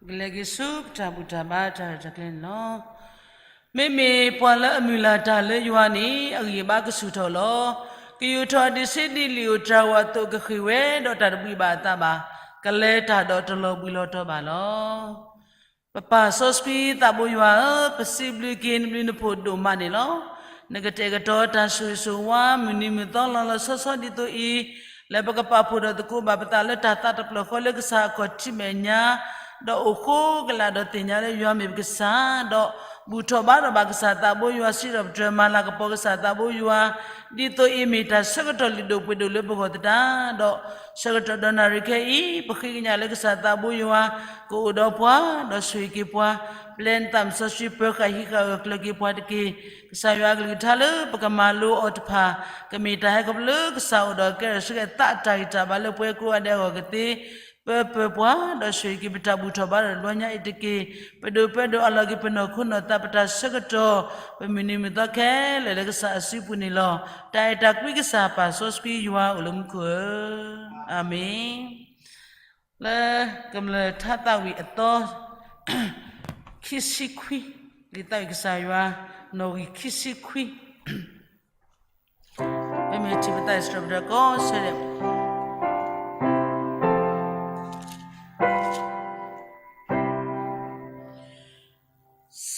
ကလဲၤက့ၤဆူပတၢ်ဘူၣ်တၢ်ဘါ တၢ်ရဲၣ်တၢ်ကျဲၤန့ၣ်လီၤ. မ့မ့ၢ်ပှၤလၢအမုၢ်လၢ်တၢ်လၢယွၤန့ၣ် အဂံၢ်အဘါကဆူၣ်ထီၣ်လီၤ. ကယူာ်ထီၣ်ဒံးဆ့ဒံးလံာ်ဧိၤ တၢ်ဂီၤအသိးကဃ့ၢ်ဝဲ ဒီးတၢ်တဘှံးဘၣ်အသးဘၣ်. ကလဲၤတၢ်ဒီးတလီၤဘှံးလီၤတီၤဘၣ်လီၤ. ပပၢ်စီဆှံသးဘိယွၤဧၢ, ပစံးဘျုးက့ၤနဘျုးနဖှိၣ်ဒိၣ်မးန့ၣ်လီၤ. နကတဲာ်ကတီၤတၢ်ဆိၣ်ဂ့ၤဆိၣ်ဝါ မုၢ်နံၤမုၢ်သီလီၤလီၤဆီဆီဒ်သိးအံၤ, လၢပကပာ်ဖှိၣ်ဒီးသကိးဘၣ်ပသးလၢတၢ်သးတဖျၢၣ်ဃီလၢကစၢ်အခီၣ်ထံးမဲာ်ညါ, ဒီးအိၣ်ဃိကလာ်ဒီးသ့ၣ်ညါလၢယွၤမ့ၢ်ပကစၢ်, ဒီးဘူၣ်ထီၣ်ဘါထီၣ်ဘၣ်ကစၢ်သးဘိယွၤ စံးထီၣ်ပတြၢၤမၤလၤကပီၤကစၢ်သးဘိယွၤ, ဒ်သိးအံၤမ့ၢ်တၢ်ဆၢကတီၢ်လုၢ်ဒိၣ်ပှ့ၤဒိၣ်လၢပဂီၢ်သတးဒီး ဆၢကတီၢ်ဒီးနၣ်ရံၣ်ခဲအံၤ ပဃ့ကညးလၢကစၢ်သးဘိယွၤ ကအိၣ်ဒီးပှၤ ဒီးဆိၣ်ဂ့ၤက့ၤပှၤ, ပျဲနသးစီဆှံပၢၤဃာ်ဟံးဃာ်ဂၢၢ်ကျၢၤက့ၤပှၤတက့ၢ်. ကစၢ်ယွၤအကလုၢ်ကထါလၢပကမၤလိအီၤတဖၣ် ကမ့ၢ်တၢ်ဟဲခီဖျိလၢကစၢ်အိၣ်ဒီးကဲထီၣ်ဆူကဲသးအတၢ်ဂံၢ်တၢ်ဘါလၢပဝဲကိးဂၤဒဲးအဂီၢ်ကသ့, ပၢပၢၤပှၤ ဒီးဆိၣ်ဂ့ၤက့ၤပတၢ်ဘူၣ်ထီၣ်ဘါထီၣ်တဘျီညါအံၤတက့ၢ်. ပဒိၣ်ပဒိၣ်အလီၢ်က့ၤပနီၢ်ခိနီၢ်သး ပတၢ်ဆၢကတီၢ် ပမုၢ်နံၤမုၢ်သီခဲလၢာ်လၢကစၢ်အစုပူၤန့ၣ်လီၤ. တၢ်အဲၣ်တၢ်ကွံကစၢ်ပၢ်စီဆှံယွၤအိၣ်လၢမူခိၣ်ဧၢ, အၤမ့ၣ်. လၢကမျၢၢ်ထါသးဝံၣ်အသီ ခံဆံခွံ, လံာ်သးဝံၣ်ကစၢ်ယွၤ နီၣ်ဂံၢ်ခံဆံခွံ, ပမ့ၢ်ထံၣ်ပသးအံၤ စံးထီၣ်ပတြၢၤကိးဆၢဒဲး စ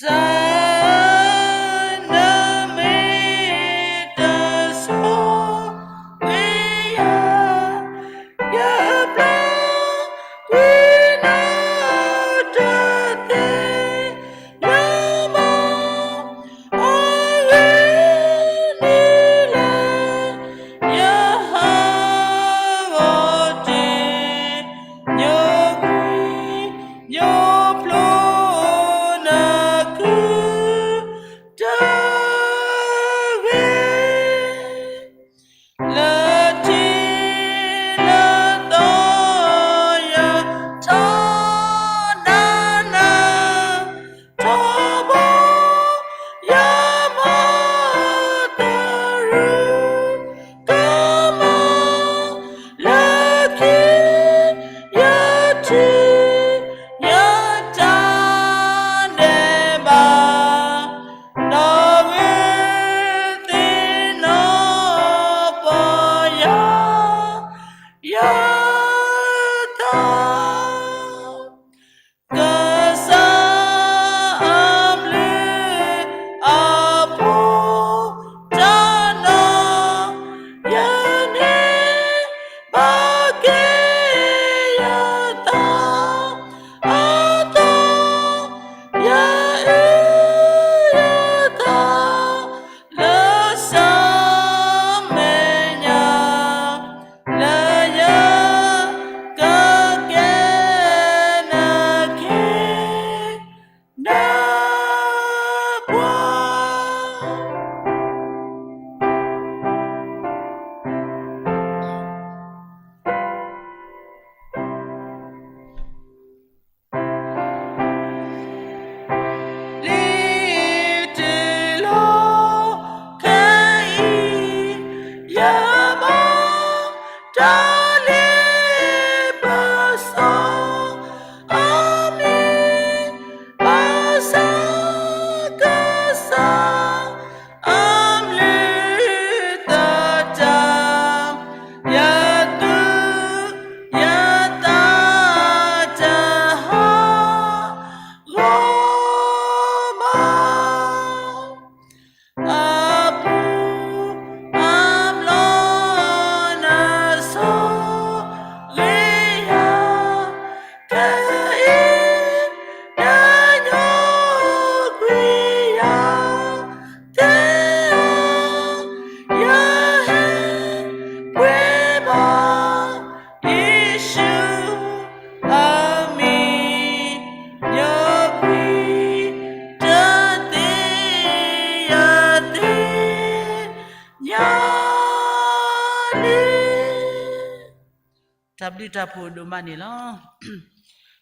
ဒုးတၢ်ဖှိၣ်ဒိၣ်မးန့ၣ်လီၤ.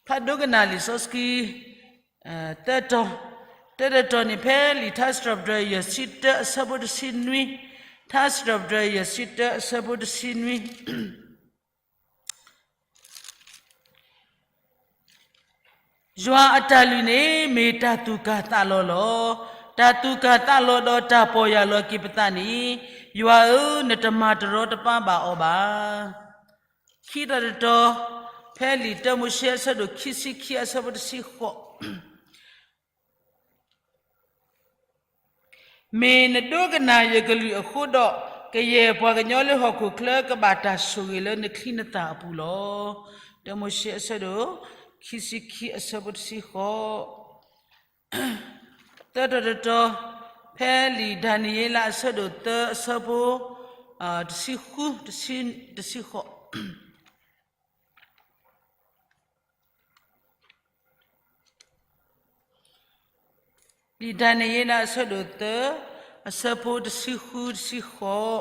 ဖးဒိကနၣ်လံာ်စီဆှံ သၢတီၤ, တၢတတီၤန့ၣ် ဖဲလံာ်ထါစံးထီၣ်ပတြၢၤယဲၢ်ဆံတၢအဆၢဖိတဆံနွံ, ထါစံးထီၣ်ပတြၢၤယဲၢ်ဆံတၢအဆၢဖိတဆံနွံ ယွၤအတၢ်လုၢ်န့ၣ် မ့ၢ်တၢ်သူၣ်ကၢ်သးလီၤလီၤ. တၢ်သူၣ်ကၢ်သးလီၤဒီးတၢ်ပီၢ်ယၢ်လီၤက့ၤပသးန့ၣ်, ယွၤဧၢ, နတမၤတရီတပါဘၣ်အီၤဘၣ်. ခံတီၤတတီၤ, ဖဲလံာ်တၢမိၤၡ့အဆၢဒိၣ်ခံဆံခံအဆၢဖိတဆံဃိး မ့ၢ်နဒိကနၣ်ယကလုၢ်အဃိဒီး, ကယဲၢ်ပှၤကညီလၢဟီၣ်ခိၣ်ချၢကဘၣ်တၢ်ဆိၣ်ဂ့ၤလၢနချံနသၣ်အပူၤလီၤ. တၢမိၤၡ့အဆၢဒိၣ် ခံဆံခံအဆၢဖိတဆံဃိး, သၢတီၤတတီၤ, ဖဲလံာ်ဒၤနံးယ့လးအဆၢဒိၣ်သၢအဆၢဖိ တဆံဃု, တဆံဃိး လံာ်ဒၤနံးယ့လးအဆၢဒိၣ်သၢ, အဆၢဖိတဆံဃု တဆံဃိး,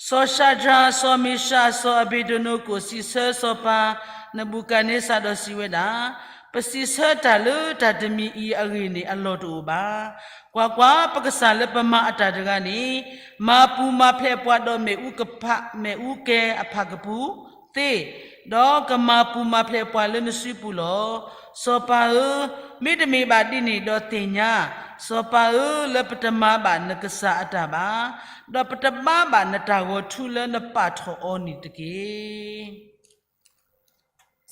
စီၤၡၤဒြး, စီၤမ့ၡး, စီၤအဘ့းဒိနိကိၣ် စံးဆၢစီၤပၤနဘူၤခၣ်န့စၢ်ဒီးစံးဝဲဒၣ်, ပစံးဆၢတၢ်လၢတၢ်တမံၤအံၤအဂ့ၢ်န့ၣ်အလီၢ်တအိၣ်ဘၣ်. ကွၢ်ကွၢ်, ပကစၢ်လၢပမၤအတၢ်တဂၤန့ၣ်, မၤပူၤမၤဖျဲးပှၤဒီးမ့ၣ်အူကဖး, မ့ၣ်အူကဲအဖးကပူၤသ့, ဒီးကမၤပူၤမၤဖျဲးပှၤလၢနစုပူၤလီၤ. စီၤပၤဧၢ, မ့တမ့ၢ်ဘၣ်ဒ်န့ၣ်ဒီးသ့ၣ်ညါ, စီၤပၤဧၢ, လၢပတမၤဘၣ်နကစၢ်အတၢ်ဘၣ်, ဒီးပတဘါဘၣ်နတၢ်ဂီၤထူလၢနပာ်ထီၣ်အီၤန့ၣ်တက့ၢ်.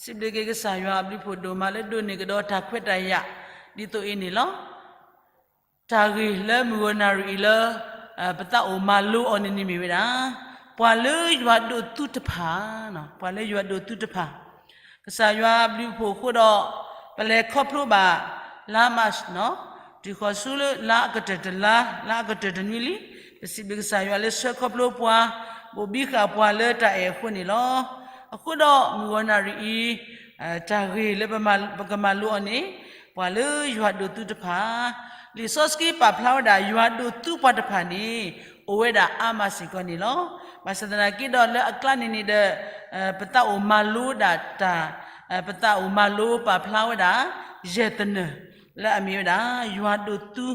စံးဘျုးက့ၤကစၢ်ယွၤအဘျုးဖှိၣ်ဒိၣ်မးလၢဒိးန့ၢ်ကဒီးတၢ်ခွဲးတၢ်ယာ်ဒ်သိးအံၤန့ၣ်လီၤ. တၢ်ဂ့ၢ်လၢမုၢ်ဂီၤနၣ်ရံၣ်အံၤလၢ ပသးအိၣ်မၤလိအီၤန့ၣ်န့ၣ်မ့ၢ်ဝဲဒၣ်, ပှၤလၢယွၤဒိးသူတဖၣ်, ပှၤလၢယွၤဒိးသူတဖၣ်, ကစၢ်ယွၤအဘျုးဖှိၣ်အဃိဒီး ပလဲၤခီဖျိဘၣ် လါမး, တုၤဃီၤဆူလၢလါအကတၢၢ်တလါ, လါအကတၢၢ်တနွံလံ, ပစံးဘျုးကစၢ်ယွၤလၢဆှၢခီဖျိပှၤ, ဘိၣ်ဘံဃာ်ပှၤလၢတၢ်အဲၣ်အဃိန့ၣ်လီၤ. အဃိဒီးမုၢ်ဂီၤနၣ်ရံၣ်အံၤ တၢ်ဂ့ၢ်လၢပကမၤလိအီၤန့ၣ်, ပှၤလၢယွၤဒိးသူတဖၣ်, လံာ်စီဆှံပာ်ဖျါဝဲဒၣ် ယွၤဒိးသူပှၤတဖၣ်န့ၣ် အိၣ်ဝဲဒၣ်အါမးစ့ၢ်ကီးန့ၣ်လီၤ. ဘၣ်ဆၣ်သနာ်က့ဒီးလၢအကျါန့ၣ်န့ၣ်ဒီး ပသးအိၣ်မၤလိဒၣ်တၢ်, ပသးအိၣ်မၤလိပာ်ဖျါဝဲဒၣ် ယဲၢ်သနၢၣ် လၢအမ့ၢ်ဝဲဒၣ် ယွၤဒိးသူ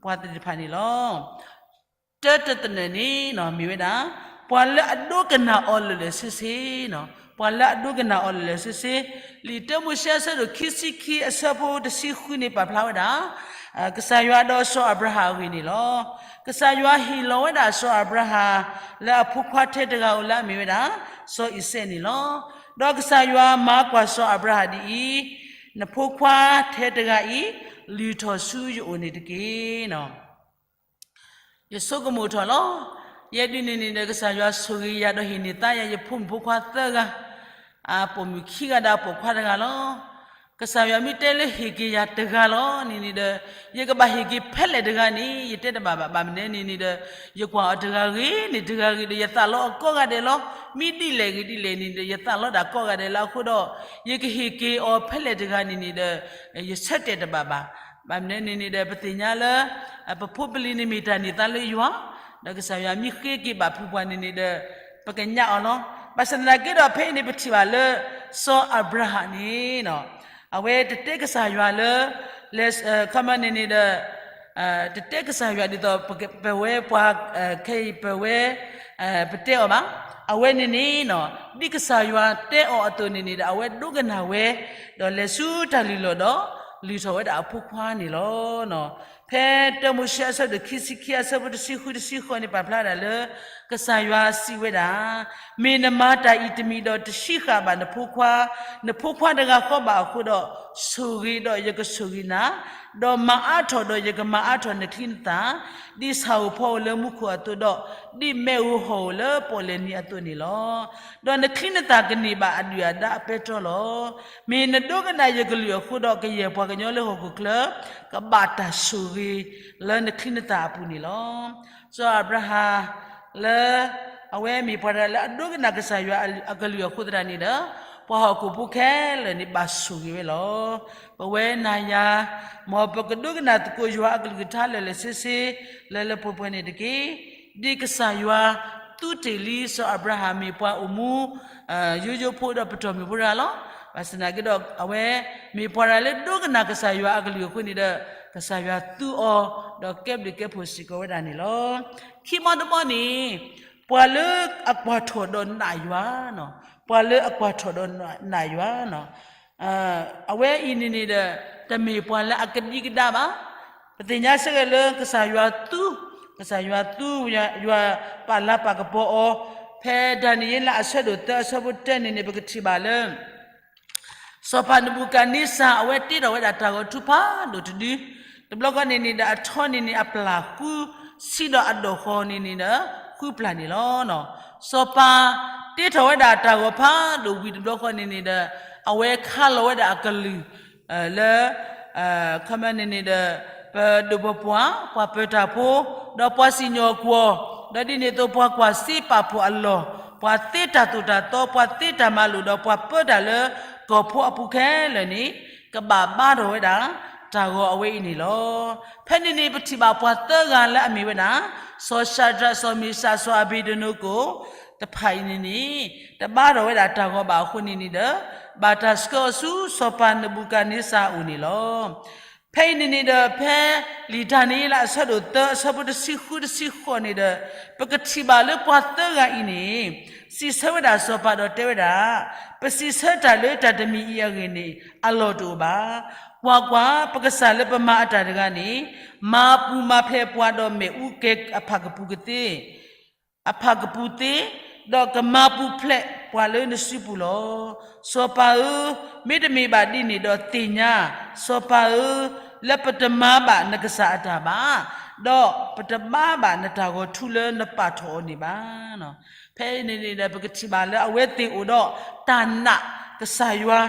ပှၤသ့ၣ်တဖၣ်န့ၣ်လီၤ. တၢတသနၢၣ်န့ၣ် မ့ၢ်ဝဲဒၣ် ပှၤလၢအဒိကနၣ်အီၤလၢာ်လၢာ်ဆ့ဆ့, ပှၤလၢအဒိကနၣ်အီၤလၢာ်လၢာ်ဆ့ဆ့, လံာ်တၢမိၤၡ့အဆၢဒိၣ်ခံဆံခံအဆၢဖိတဆံဃုန့ၣ်ပာ်ဖျါဝဲဒၣ် ကစၢ်ယွၤဒီးစီၤအၤဘြၤဟၣ်အဂ့ၢ်န့ၣ်လီၤ. ကစၢ်ယွၤဟ့ၣ်လီၤဝဲဒၣ်စီၤအၤဘြၤဟၣ် လၢအဖိခွါထဲတဂၤဧိၤလၢအမ့ၢ်ဝဲဒၣ် စီၤအံၤစဲးန့ၣ်လီၤ. ဒီးကစၢ်ယွၤမၤကွၢ်စီၤအၤဘြၤဟၣ်ဒ်အံၤ, နဖိခွါထဲတဂၤအံၤ လုၢ်ထီၣ်ဆူယအိၣ်န့ၣ်တက့ၢ်. ယဆိကမိၣ်ထီၣ်လီၤ. ယဲဒ်န့ၣ်န့ၣ်ဒီး ကစၢ်ယွၤဆိၣ်ဂ့ၤယၤဒီးဟ့ၣ်န့ၢ်သါယၤ ယဖိမုၣ်ဖိခွါသၢဂၤ, အပိာ်မုၣ်ခံဂၤဒီးအပိာ်ခွါတဂၤလီၤ. ကစၢ်ယွၤမ့ၢ်တဲလၢဟ့ၣ်က့ၤယၤတဂၤလီၤန့ၣ်န့ၣ်ဒီး ယကဘၣ်ဟ့ၣ်က့ၤဖဲလဲၣ်တဂၤန့ၣ် ယတဲတဘၣ်ဘၣ်. ဘၣ်မနုၤန့ၣ်န့ၣ်ဒီး ယကွၢ်အီၤတဂၤဂ့ၤန့ၣ်တဂၤဂ့ၤဒီး ယသးလီအီၤကိးဂၤဒဲးလီၤ. မ့ၢ်ဒ်လဲၣ်ဂ့ၤဒ်လဲၣ်န့ၣ်ဒီး ယသးလီဒၣ်ကိးဂၤဒဲးလီၤအဃိဒီး ယကဟ့ၣ်က့ၤအီၤဖဲလဲၣ်တဂၤန့ၣ်န့ၣ်ဒီး ယဆၢတဲာ်တဘၣ်ဘၣ်. ဘၣ်မနုၤန့ၣ်န့ၣ်ဒီး ပသ့ၣ်ညါလၢ ပဖိပလံၤန့ၣ်မ့ၢ်တၢ်န့ၢ်သါလၢယွၤ, ဒီးကစၢ်ယွၤမ့ၢ်ဃ့က့ၤဘၣ်ဖုးပှၤန့ၣ်န့ၣ်ဒီး ပကညးအီၤလီၤ. ဘၣ်ဆၣ်သနာ်က့ဒီး ဖဲအံၤန့ၣ်ပထံၣ်ဘၣ်လၢ စီၤအၤဘြၤဟၣ်န့ၣ် အဝဲတတဲကစၢ်ယွၤလၢ ခီမီန့ၣ်န့ၣ်ဒီး တတဲကစၢ်ယွၤဒ်သိး ပဝဲပှၤ ခဲအံၤပဝဲ ပတဲအီၤဘၣ်. အဝဲန့ၣ်န့ၣ် ဒ်ကစၢ်ယွၤတဲအီၤအသိးန့ၣ်န့ၣ်ဒီး အဝဲဒိကနၣ်ဝဲ ဒီးလဲၤဆူတၢ်လုၢ်လီၢ်ဒီး လုၢ်ထီၣ်ဝဲဒၣ်အဖိခွါန့ၣ်လီၤ. ဖဲတၢမိၤၡ့အဆၢဒိၣ်ခံဆံခံအဆၢဖိတဆံဃုတဆံဃိးန့ၣ် ပာ်ဖျါဒၣ်လၢ ကစၢ်ယွၤစံးဝဲဒၣ်, မ့ၢ်နမၤတၢ်အံၤတမံၤဒီးတဆံးဃာ်ဘၣ်နဖိခွါ, နဖိခွါတဂၤဃီဘၣ်အဃိဒီး ဆိၣ်ဂ့ၤဒီးယကဆိၣ်ဂ့ၤနၤ, ဒီးမၤအါထီၣ်ဒီးယကမၤအါထီၣ်နချံနသၣ်, ဒ်ဆၣ်ဧိၤဖီဧိၤလၢမူခိၣ်အသိးဒီး ဒ်မ့ၣ်ဧိၤဟီၣ်ဧိၤလၢပီၣ်လဲၣ်နံၤအသိးန့ၣ်လီၤ. ဒီးနချံနသၣ်ကန့ၢ်ဘၣ်အဒုၣ်အဒါအပဲတြီလီၤ. မ့ၢ်နဒိကနၣ်ယကလုၢ်အဃိဒီး ကယဲၢ်ပှၤကညီလၢဟီၣ်ခိၣ်ချၢ ကဘၣ်တၢ်ဆိၣ်ဂ့ၤလၢနချံနသၣ်အပူၤန့ၣ်လီၤ. စီၤအၤဘြၤဟၣ်လၢ အဝဲမ့ၢ်ပှၤတဂၤလၢအဒိကနၣ်ကစၢ်ယွၤအကလုၢ်အဃိသတးန့ၣ်ဒီး ပှၤဟီၣ်ခိၣ်ဖိခဲလၢာ်န့ၣ် ဘၣ်ဆိၣ်ဂ့ၤဝဲလီၤ. ပဝဲနၤယၤ မ်ပကဒိကနၣ်သကိးယွၤအကလုၢ်ကထါလၢာ်လၢာ်ဆ့ဆ့ လၢလၢပှဲၤပှဲၤန့ၣ်တက့ၢ်. ဒ်ကစၢ်ယွၤ သူတ့ၢ်လံစီၤအၤဘြၤဟၣ်မ့ၢ်ပှၤအိၣ်မူ ယိယိဖိဒီးပတီၢ်မုၢ်ဖိတဂၤလီၤ. ဘၣ်ဆၣ်သနာ်က့ဒီး အဝဲမ့ၢ်ပှၤတဂၤလၢဒိကနၣ်ကစၢ်ယွၤအကလုၢ်အဃိန့ၣ်ဒီး ကစၢ်ယွၤသူအီၤ ဒီးကဲဘျုးကဲဖှိၣ်စ့ၢ်ကီးဝဲဒၣ်န့ၣ်လီၤ. ခံမီတဘီန့ၣ် ပှၤလၢအကွၢ်ထီၣ်ဒီးနာ်ယွၤ, ပှၤလၢအကွၢ်ထီၣ်ဒီးနာ်ယွၤ အဝဲအံၤန့ၣ်န့ၣ်ဒီး တမ့ၢ်ပှၤလၢအကဒံကဒါဘၣ်. ပသ့ၣ်ညါစ့ၢ်ကီးလၢကစၢ်ယွၤသူ, ကစၢ်ယွၤသူ, ယွၤပာ်လၤပာ်ကပီၤအီၤ, ဖဲဒၤနံးယ့လးအဆၢဒိၣ်သၢအဆၢဖိတၢန့ၣ်န့ၣ် ပကထံၣ်ဘၣ်လၢ စီၤပၤနဘူၤခၣ်နံစၢ် အဝဲတ့ထီၣ်ဝဲဒၣ်တၢ်ဂီၤထူဖးဒိၣ်တဒု, တဘျီဃီန့ၣ်န့ၣ်ဒီးအထီန့ၣ်န့ၣ်အပျၢ်ဃုဆံဒီးအဒိၣ်ဃီန့ၣ်န့ၣ်ဒီး ဃုပျၢ်န့ၣ်လီၤ. စီၤပၤတ့ထီၣ်ဝဲဒၣ်တၢ်ဂီၤဖးဒိၣ်ဝံၤတဘျီဃီန့ၣ်န့ၣ်ဒီး အဝဲခးလီၤဝဲဒၣ်အကလုၢ် လၢ ခီမီန့ၣ်န့ၣ်ဒီး ပဒိၣ်ပပှၢ်, ပှၤပၢၤတၢ်ဖိ, ဒီးပှၤစံၣ်ညီၣ်ကွီၢ်, ဒီးဒ်န့ၣ်အသိးပှၤကွၢ်စ့ပာ်ဖှိၣ်အလီၢ်, ပှၤသ့တၢ်သိၣ်တၢ်သီ, ပှၤသ့တၢ်မၤလိာ်, ဒီးပှၤပၢတၢ်လၢကီၢ်ဖိအပူၤခဲလၢာ်န့ၣ် ကဘၣ်ဘါထီၣ်ဝဲဒၣ် တၢ်ဂီၤအဝဲအံၤန့ၣ်လီၤ. ဖဲန့ၣ်န့ၣ် ပထံၣ်ဘၣ်ပှၤသၢဂၤလၢအမ့ၢ်ဝဲဒၣ် စီၤၡၤဒြး, စီၤမ့ၡး, စီၤအဘ့းနကိၣ် တဖၣ်အံၤန့ၣ်န့ၣ် တဘါထီၣ်ဝဲဒၣ်တၢ်ဂီၤဘၣ်အဃိန့ၣ်န့ၣ်ဒီး ဘၣ်တၢ်ဆှၢအီၤဆူစီၤပၤနဘူၤခၣ်နံစၢ်အအိၣ်န့ၣ်လီၤ. ဖဲအံၤန့ၣ်န့ၣ်ဒီး ဖဲလံာ်ဒၤနံးယ့လးအဆၢဒိၣ်သၢအဆၢဖိတဆံဃုတဆံဃိးန့ၣ်ဒီး ပကထံၣ်ဘၣ်လၢပှၤသၢဂၤအံၤန့ၣ် စံးဆၢဝဲဒၣ်စီၤပၤဒီးတဲဝဲဒၣ်, ပစံးဆၢတၢ်လၢတၢ်တမံၤအံၤအဂ့ၢ်န့ၣ် အလီၢ်တအိၣ်ဘၣ်. ကွၢ်ကွၢ်, ပကစၢ်လၢပမၤအတၢ်တဂၤန့ၣ် မၤပူၤမၤဖျဲးပှၤဒီးမ့ၣ်အူကဲၤအဖၣ်ကပူၤကသ့ အဖၣ်ကပူၤသ့, ဒီးကမၤပူၤဖျဲးပှၤလၢနစုပူၤလီၤ. စီၤပၤဧၢ, မ့တမ့ၢ်ဘၣ်ဒ်န့ၣ်ဒီးသ့ၣ်ညါ, စီၤပၤဧၢ, လၢပတမၤဘၣ်နကစၢ်အတၢ်ဘၣ်, ဒီးပတဘါဘၣ်နတၢ်ဂီၤထူလၢနပာ်ထီၣ်အီၤန့ၣ်ဘၣ်. ဖဲအံၤန့ၣ်န့ၣ်ဒီး ပကထံၣ်ဘၣ်လၢအဝဲသ့ၣ်အိၣ်ဒီးတၢ်နာ်ကစၢ်ယွၤ,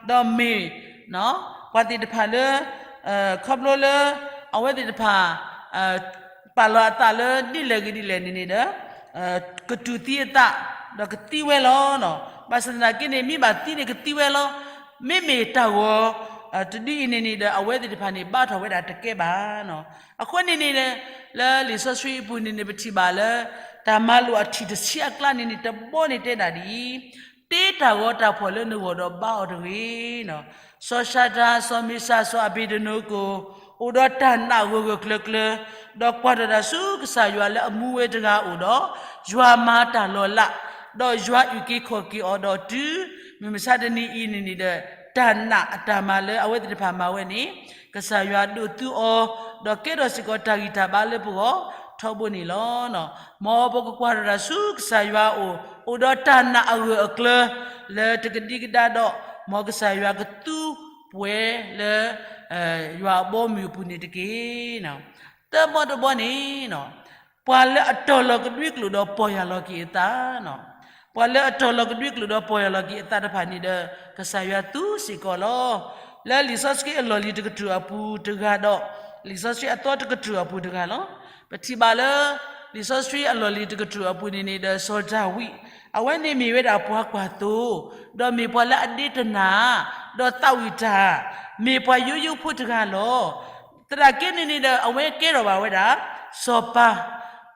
ဒီးမ့ၢ် ပှၤသ့ၣ်တဖၣ်လၢ ခီဖျိလၢ အဝဲသ့ၣ်တဖၣ် ပာ်လီၤအသးလၢဒ်လဲၣ်ဂ့ၤဒ်လဲၣ်န့ၣ်န့ၣ်ဒီး ကတူၢ်သံအသး ဒီးကသံဝဲလီၤ. ဘၣ်ဆၣ်သနာ်က့န့ၣ် မ့ၢ်ဘၣ်သံန့ၣ်ကသံဝဲလီၤ. မ့မ့ၢ်တၢ်ဂီၤ တဒုအံၤန့ၣ်န့ၣ်ဒီး အဝဲသ့ၣ်တဖၣ်န့ၣ် ဘါထီၣ်ဝဲဒၣ်တကဲဘၣ်. အဃိန့ၣ်န့ၣ် လၢလံာ်စီဆှံအပူၤန့ၣ်န့ၣ် ပထံၣ်ဘၣ်လၢ တၢ်မၤလိာ်အထံၣ်တဆံအကျါန့ၣ်န့ၣ် တဘီန့ၣ်တဲဒၣ်ဒ်အံၤ, တ့တၢ်ဂီၤတၢ်ဖှီၣ်လၢနဂီၢ်ဒီးဘါအီၤတဂ့ၤ. စီၤၡၤဒြး, စီၤမ့ၡး, စီၤအဘ့းနကိၣ် အိၣ်ဒီးတၢ်နာ်ဂၢၢ်ဂၢၢ်ကျၢၤကျၢၤ, ဒီးကွၢ်ထီၣ်တၢ်ဆူကစၢ်ယွၤလၢအမူဝဲတဂၤအိၣ်ဒီး ယွၤမၤတၢ်လီၤလး, ဒီးယွၤအုၣ်က့ၤခီၣ်က့ၤအီၤဒီးတုၤ မုၢ်မဆါတနံၤအံၤန့ၣ်န့ၣ်ဒီး တၢ်နာ်အတၢ်မၤလၢအဝဲသ့ၣ်တဖၣ်မၤဝဲန့ၣ် ကစၢ်ယွၤဒိးသူအီၤ, ဒီးကဲထီၣ်စ့ၢ်ကီးတၢ်ဂံၢ်တၢ်ဘါလၢပဂီၢ်ထီဘိန့ၣ်လီၤ. မ်ပကကွၢ်ထီၣ်တၢ်ဆူကစၢ်ယွၤအအိၣ်, အိၣ်ဒီးတၢ်နာ်အဂၢၢ်အကျၢၤ လၢတကဒံကဒါဒီး မ်ကစၢ်ယွၤကသူပှဲၤလၢ ယွၤအဘီအမုၢ်အပူၤန့ၣ်တက့ၢ်. သၢဘီတဘီန့ၣ် ပှၤလၢအတီၤလီၤကဒွံကျိာ်ဒီးပီၢ်ယၢ်လီၤက့ၤအသး ပှၤလၢအတီၤလီၤကဒွံကျိာ်ဒီးပီၢ်ယၢ်လီၤက့ၤအသးတဖၣ်န့ၣ်ဒီး ကစၢ်ယွၤသူစ့ၢ်ကီးလီၤ. လၢလံာ်စီဆှံအလီၢ်လံၤတကတြူၢ်အပူၤတဂၤဒီး လံာ်စီဆှံအသီတကတြူၢ်အပူၤတဂၤလီၤ. ပထံၣ်ဘၣ်လၢ လံာ်စီဆှံအလီၢ်လံၤတကတြူၢ်အပူၤန့ၣ်န့ၣ်ဒီး စီၤဒၤဝံး အဝဲန့ၣ်မ့ၢ်ဝဲဒၣ်ပှၤကွၢ်သိ, ဒီးမ့ၢ်ပှၤလၢအဒ့တနၢ်, ဒီးသးဝံၣ်တၢ်, မ့ၢ်ပှၤယိယိဖိတဂၤလီၤ. သနာ်က့န့ၣ်န့ၣ်ဒီး အဝဲကဲထီၣ်ဘၣ်ဝဲဒၣ် စီၤပၤ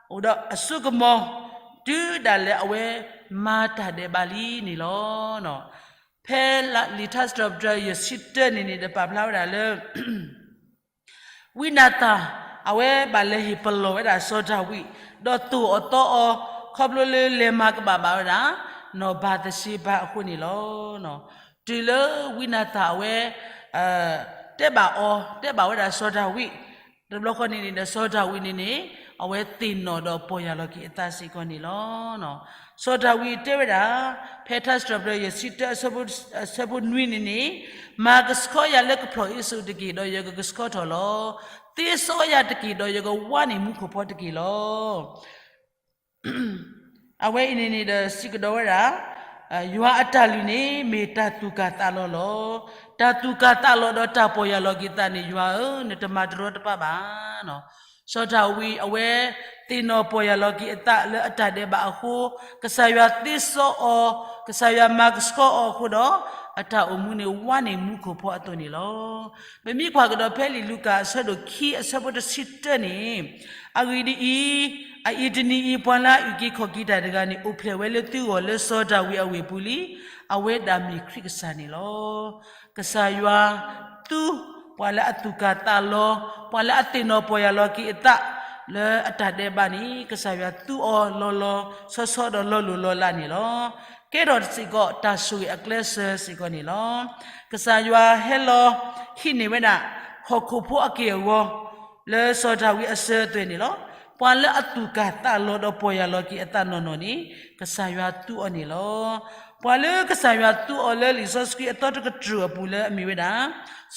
အိၣ်ဒီးအစိကမီၤ တုၤဒၣ်လဲာ်အဝဲမၤတၢ်ဒဲးဘးလံန့ၣ်လီၤ. ဖဲလံာ်ထါစံးထီၣ်ပတြၢၤယဲၢ်ဆံတၢန့ၣ်န့ၣ်ဒီး ပာ်ဖျါဝဲဒၣ်လၢ ဝံနၤသၣ် အဝဲဘၣ်လဲၤဟ့ၣ်ပလီၢ်ဝဲဒၣ်စီၤဒၤဝံး ဒီးသိၣ်အီၣ်သီအီၤ ခီဖျိလၢလဲၤမၤကဘၣ်ဘၣ်ဝဲဒၣ် နီၢ်ဘၤသရှ့ဘၤအဃိန့ၣ်လီၤ. တုၤလၢဝံနၤသၣ်အဝဲ တဲဘၣ်အီၤ တဲဘၣ်ဝဲဒၣ်စီၤဒၤဝံး တဘျီဃီန့ၣ်န့ၣ်ဒီး စီၤဒၤဝံးန့ၣ်န့ၣ် အဝဲသ့ၣ်နီၣ်ဒီးပီၢ်ယၢ်လီၤက့ၤအသးစ့ၢ်ကီးန့ၣ်လီၤ. စီၤဒၤဝံးတဲဝဲဒၣ် ဖဲထါစံးထီၣ်ပတြၢၤယဲၢ်ဆံတၢ အဆၢဖိနွံန့ၣ်န့ၣ်, မၤကဆှီယၤလၢကဖျီၣ်အ့စီတက့ၢ်, ဒီးယကကဆှီထီၣ်လီၤ. သ့စီယၤတက့ၢ်, ဒီးယကဝါန့ၢ်မူခိၣ်ဖီတက့ၢ်လီၤ. အဝဲအံၤန့ၣ်န့ၣ်ဒီးစံးကဒီးဝဲဒၣ်, ယွၤအတၢ်လုၢ်န့ၣ် မ့ၢ်တၢ်သူၣ်ကၢ်သးလီၤလီၤ. တၢ်သူၣ်ကၢ်သးလီၤဒီးတၢ်ပီၢ်ယၢ်လီၤက့ၤသးန့ၣ် ယွၤဧၢ, နတမၤတရီတပါဘၣ်. စီၤဒၤဝံးအဝဲသ့ၣ်နီၣ်ပီၢ်ယၢ်လီၤက့ၤအသးလၢအတၢ်ဒဲးဘးအဃိ, ကစၢ်ယွၤသ့စီအီၤ, ကစၢ်ယွၤမၤကဆှီအီၤအဃိဒီး အတၢ်အိၣ်မူန့ၣ် ဝါန့ၢ်မူခိၣ်ဖီအသိးန့ၣ်လီၤ. ပမ့ၢ်ကွၢ်ကဒီးဖဲလံာ်လူၤကၣ်အဆၢဒိၣ်ခံအဆၢဖိတဆံတၢန့ၣ်, အဂ့ၢ်ဒ်အံၤ, အအံၤတနံၤအံၤ ပှၤလၢအအုၣ်က့ၤခီၣ်က့ၤတၢ်တဂၤန့ၣ် အိၣ်ဖျဲၣ်ဝဲလၢသုဂီၢ်လၢစီၤဒၤဝံးအဝ့ၢ်အပူၤလံ. အဝဲဒၣ်မ့ၢ်ခရံာ်ကစၢ်န့ၣ်လီၤ. ကစၢ်ယွၤသူ ပှၤလၢအသူၣ်ကၢ်သးလီၤ, ပှၤလၢအသ့ၣ်နီၣ်ပီၢ်ယၢ်လီၤက့ၤအသး လၢအတၢ်ဒဲးဘးန့ၣ် ကစၢ်ယွၤသူအီၤလီၤလီၤဆီဆီဒီးလီၤလိၢ်လီၤလးန့ၣ်လီၤ. ကဲထီၣ်စ့ၢ်ကီးတၢ်ဆိၣ်ဂ့ၤအကျဲစၢၤစ့ၢ်ကီးန့ၣ်လီၤ. ကစၢ်ယွၤဟဲလီၤဟံးန့ၢ်ဝဲဒၣ် ဟီၣ်ခိၣ်ဖိအက့ၢ်အဂီၤ လၢစီၤဒၤဝံးအစၢၤအသွဲၣ်န့ၣ်လီၤ. ပှၤလၢအသူၣ်ကၢ်သးလီၤဒီးပီၢ်ယၢ်လီၤက့ၤအသးနီၢ်နီၢ်န့ၣ် ကစၢ်ယွၤသူအီၤန့ၣ်လီၤ. ပှၤလၢကစၢ်ယွၤသူအီၤလၢလံာ်စီဆှံအသီတကတြူၢ်အပူၤလၢအမ့ၢ်ဝဲဒၣ်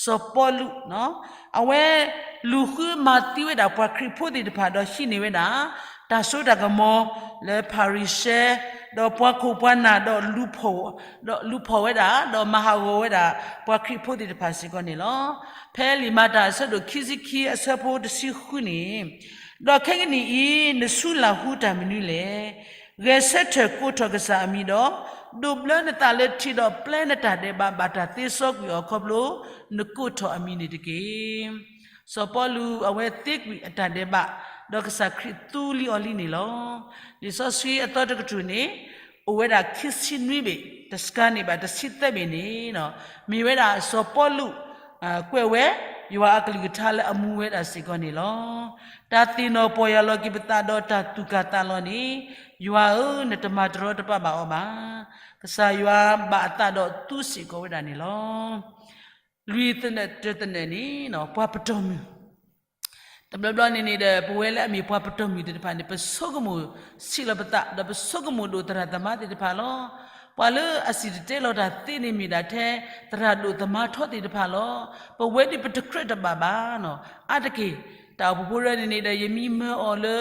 စီၤပီလူး, အဝဲလူၤဃုမၤသံဝဲဒၣ်ပှၤခရံာ်ဖိသ့ၣ်တဖၣ်ဒီးဟံးန့ၢ်ဝဲဒၣ် တၢ်စိတၢ်ကမီၤလၢဖၤရံၤၡဲ ဒီးပှၤခိၣ်ပှၤနၢ်ဒီး ဒီးလူၤဖီၣ်ဝဲဒၣ် ဒီးမၤဟးဂီၤဝဲဒၣ် ပှၤခရံာ်ဖိသ့ၣ်တဖၣ်စ့ၢ်ကီးန့ၣ်လီၤ. ဖဲလံာ်မၤတၢ်အဆၢဒိၣ်ခံဆံခံအဆၢဖိတဆံဃုန့ၣ်, ဒီးခဲကနံၣ်အံၤ နဆူလၢ်ဟူတၢ်မနုၤလဲၣ်. ဂဲၤဆၢထၢၣ်ကိးထီၣ်ကစၢ်အမံၤဒီး ဒိးဘျၢနသးလၢထံဒီးပျဲနတၢ်ဒဲးဘးဘၣ်တၢ်သ့စီကွံာ်အီၤခီဖျိ နကိးထီၣ်အမံၤန့ၣ်တက့ၢ်. စီၤပီလူးအဝဲသ့ကွံာ်အတၢ်ဒဲးဘး ဒီးကစၢ်ခရံာ်သူလံအီၤလံန့ၣ်လီၤ. လံာ်စီဆှံအသီတကတြူၢ်န့ၣ် အိၣ်ဝဲဒၣ်ခံဆံနွံဘ့ၣ်, တစှၤန့ၢ်ဘၣ်တဆံသၢဘ့ၣ်န့ၣ် မ့ၢ်ဝဲဒၣ်စီၤပီလူး ကွဲးဝဲ ယွၤအကလုၢ်ကထါလၢအမူဝဲဒၣ်စ့ၢ်ကီးန့ၣ်လီၤ. တၢ်သ့ၣ်နီၣ်ပီၢ်ယၢ်လီၤက့ၤပသးဒီးတၢ်သူၣ်ကၢ်သးလီၤန့ၣ်, ယွၤဧၢ, နတမၤတရီတပါဘၣ်အီၤဘၣ်. ကစၢ်ယွၤဘၣ်အသးဒီးသူစ့ၢ်ကီးဝဲဒၣ်န့ၣ်လီၤ. လွံၢ်သနၢၣ်တသနၢၣ်န့ၣ် ပှၤပတီၢ်မုၢ် တဘျီဘျီန့ၣ်န့ၣ်ဒီး ပဝဲလၢအမ့ၢ်ပှၤပတီၢ်မုၢ်သ့ၣ်တဖၣ်န့ၣ် ပဆိကမိၣ်ဆံးလီၤပသး ဒီးပဆိကမိၣ်ဒိၣ်သရၣ်သမါသ့ၣ်တဖၣ်လီၤ. ပှၤလၢအစံၣ်တဲၤတဲလီၤတၢ်သ့န့ၣ်မ့ၢ်ဒၣ်ထဲ သရၣ်ဒိၣ်သမါထီသ့ၣ်တဖၣ်လီၤ. ပဝဲဒၣ်ပတကြၢးတဘၣ်ဘၣ်နီၤ. အါတက့ၢ် တၢ်အိၣ်ဖှိၣ်ဖိရၢန့ၣ်န့ၣ်ဒီး ယမံမၢအီၤလၢ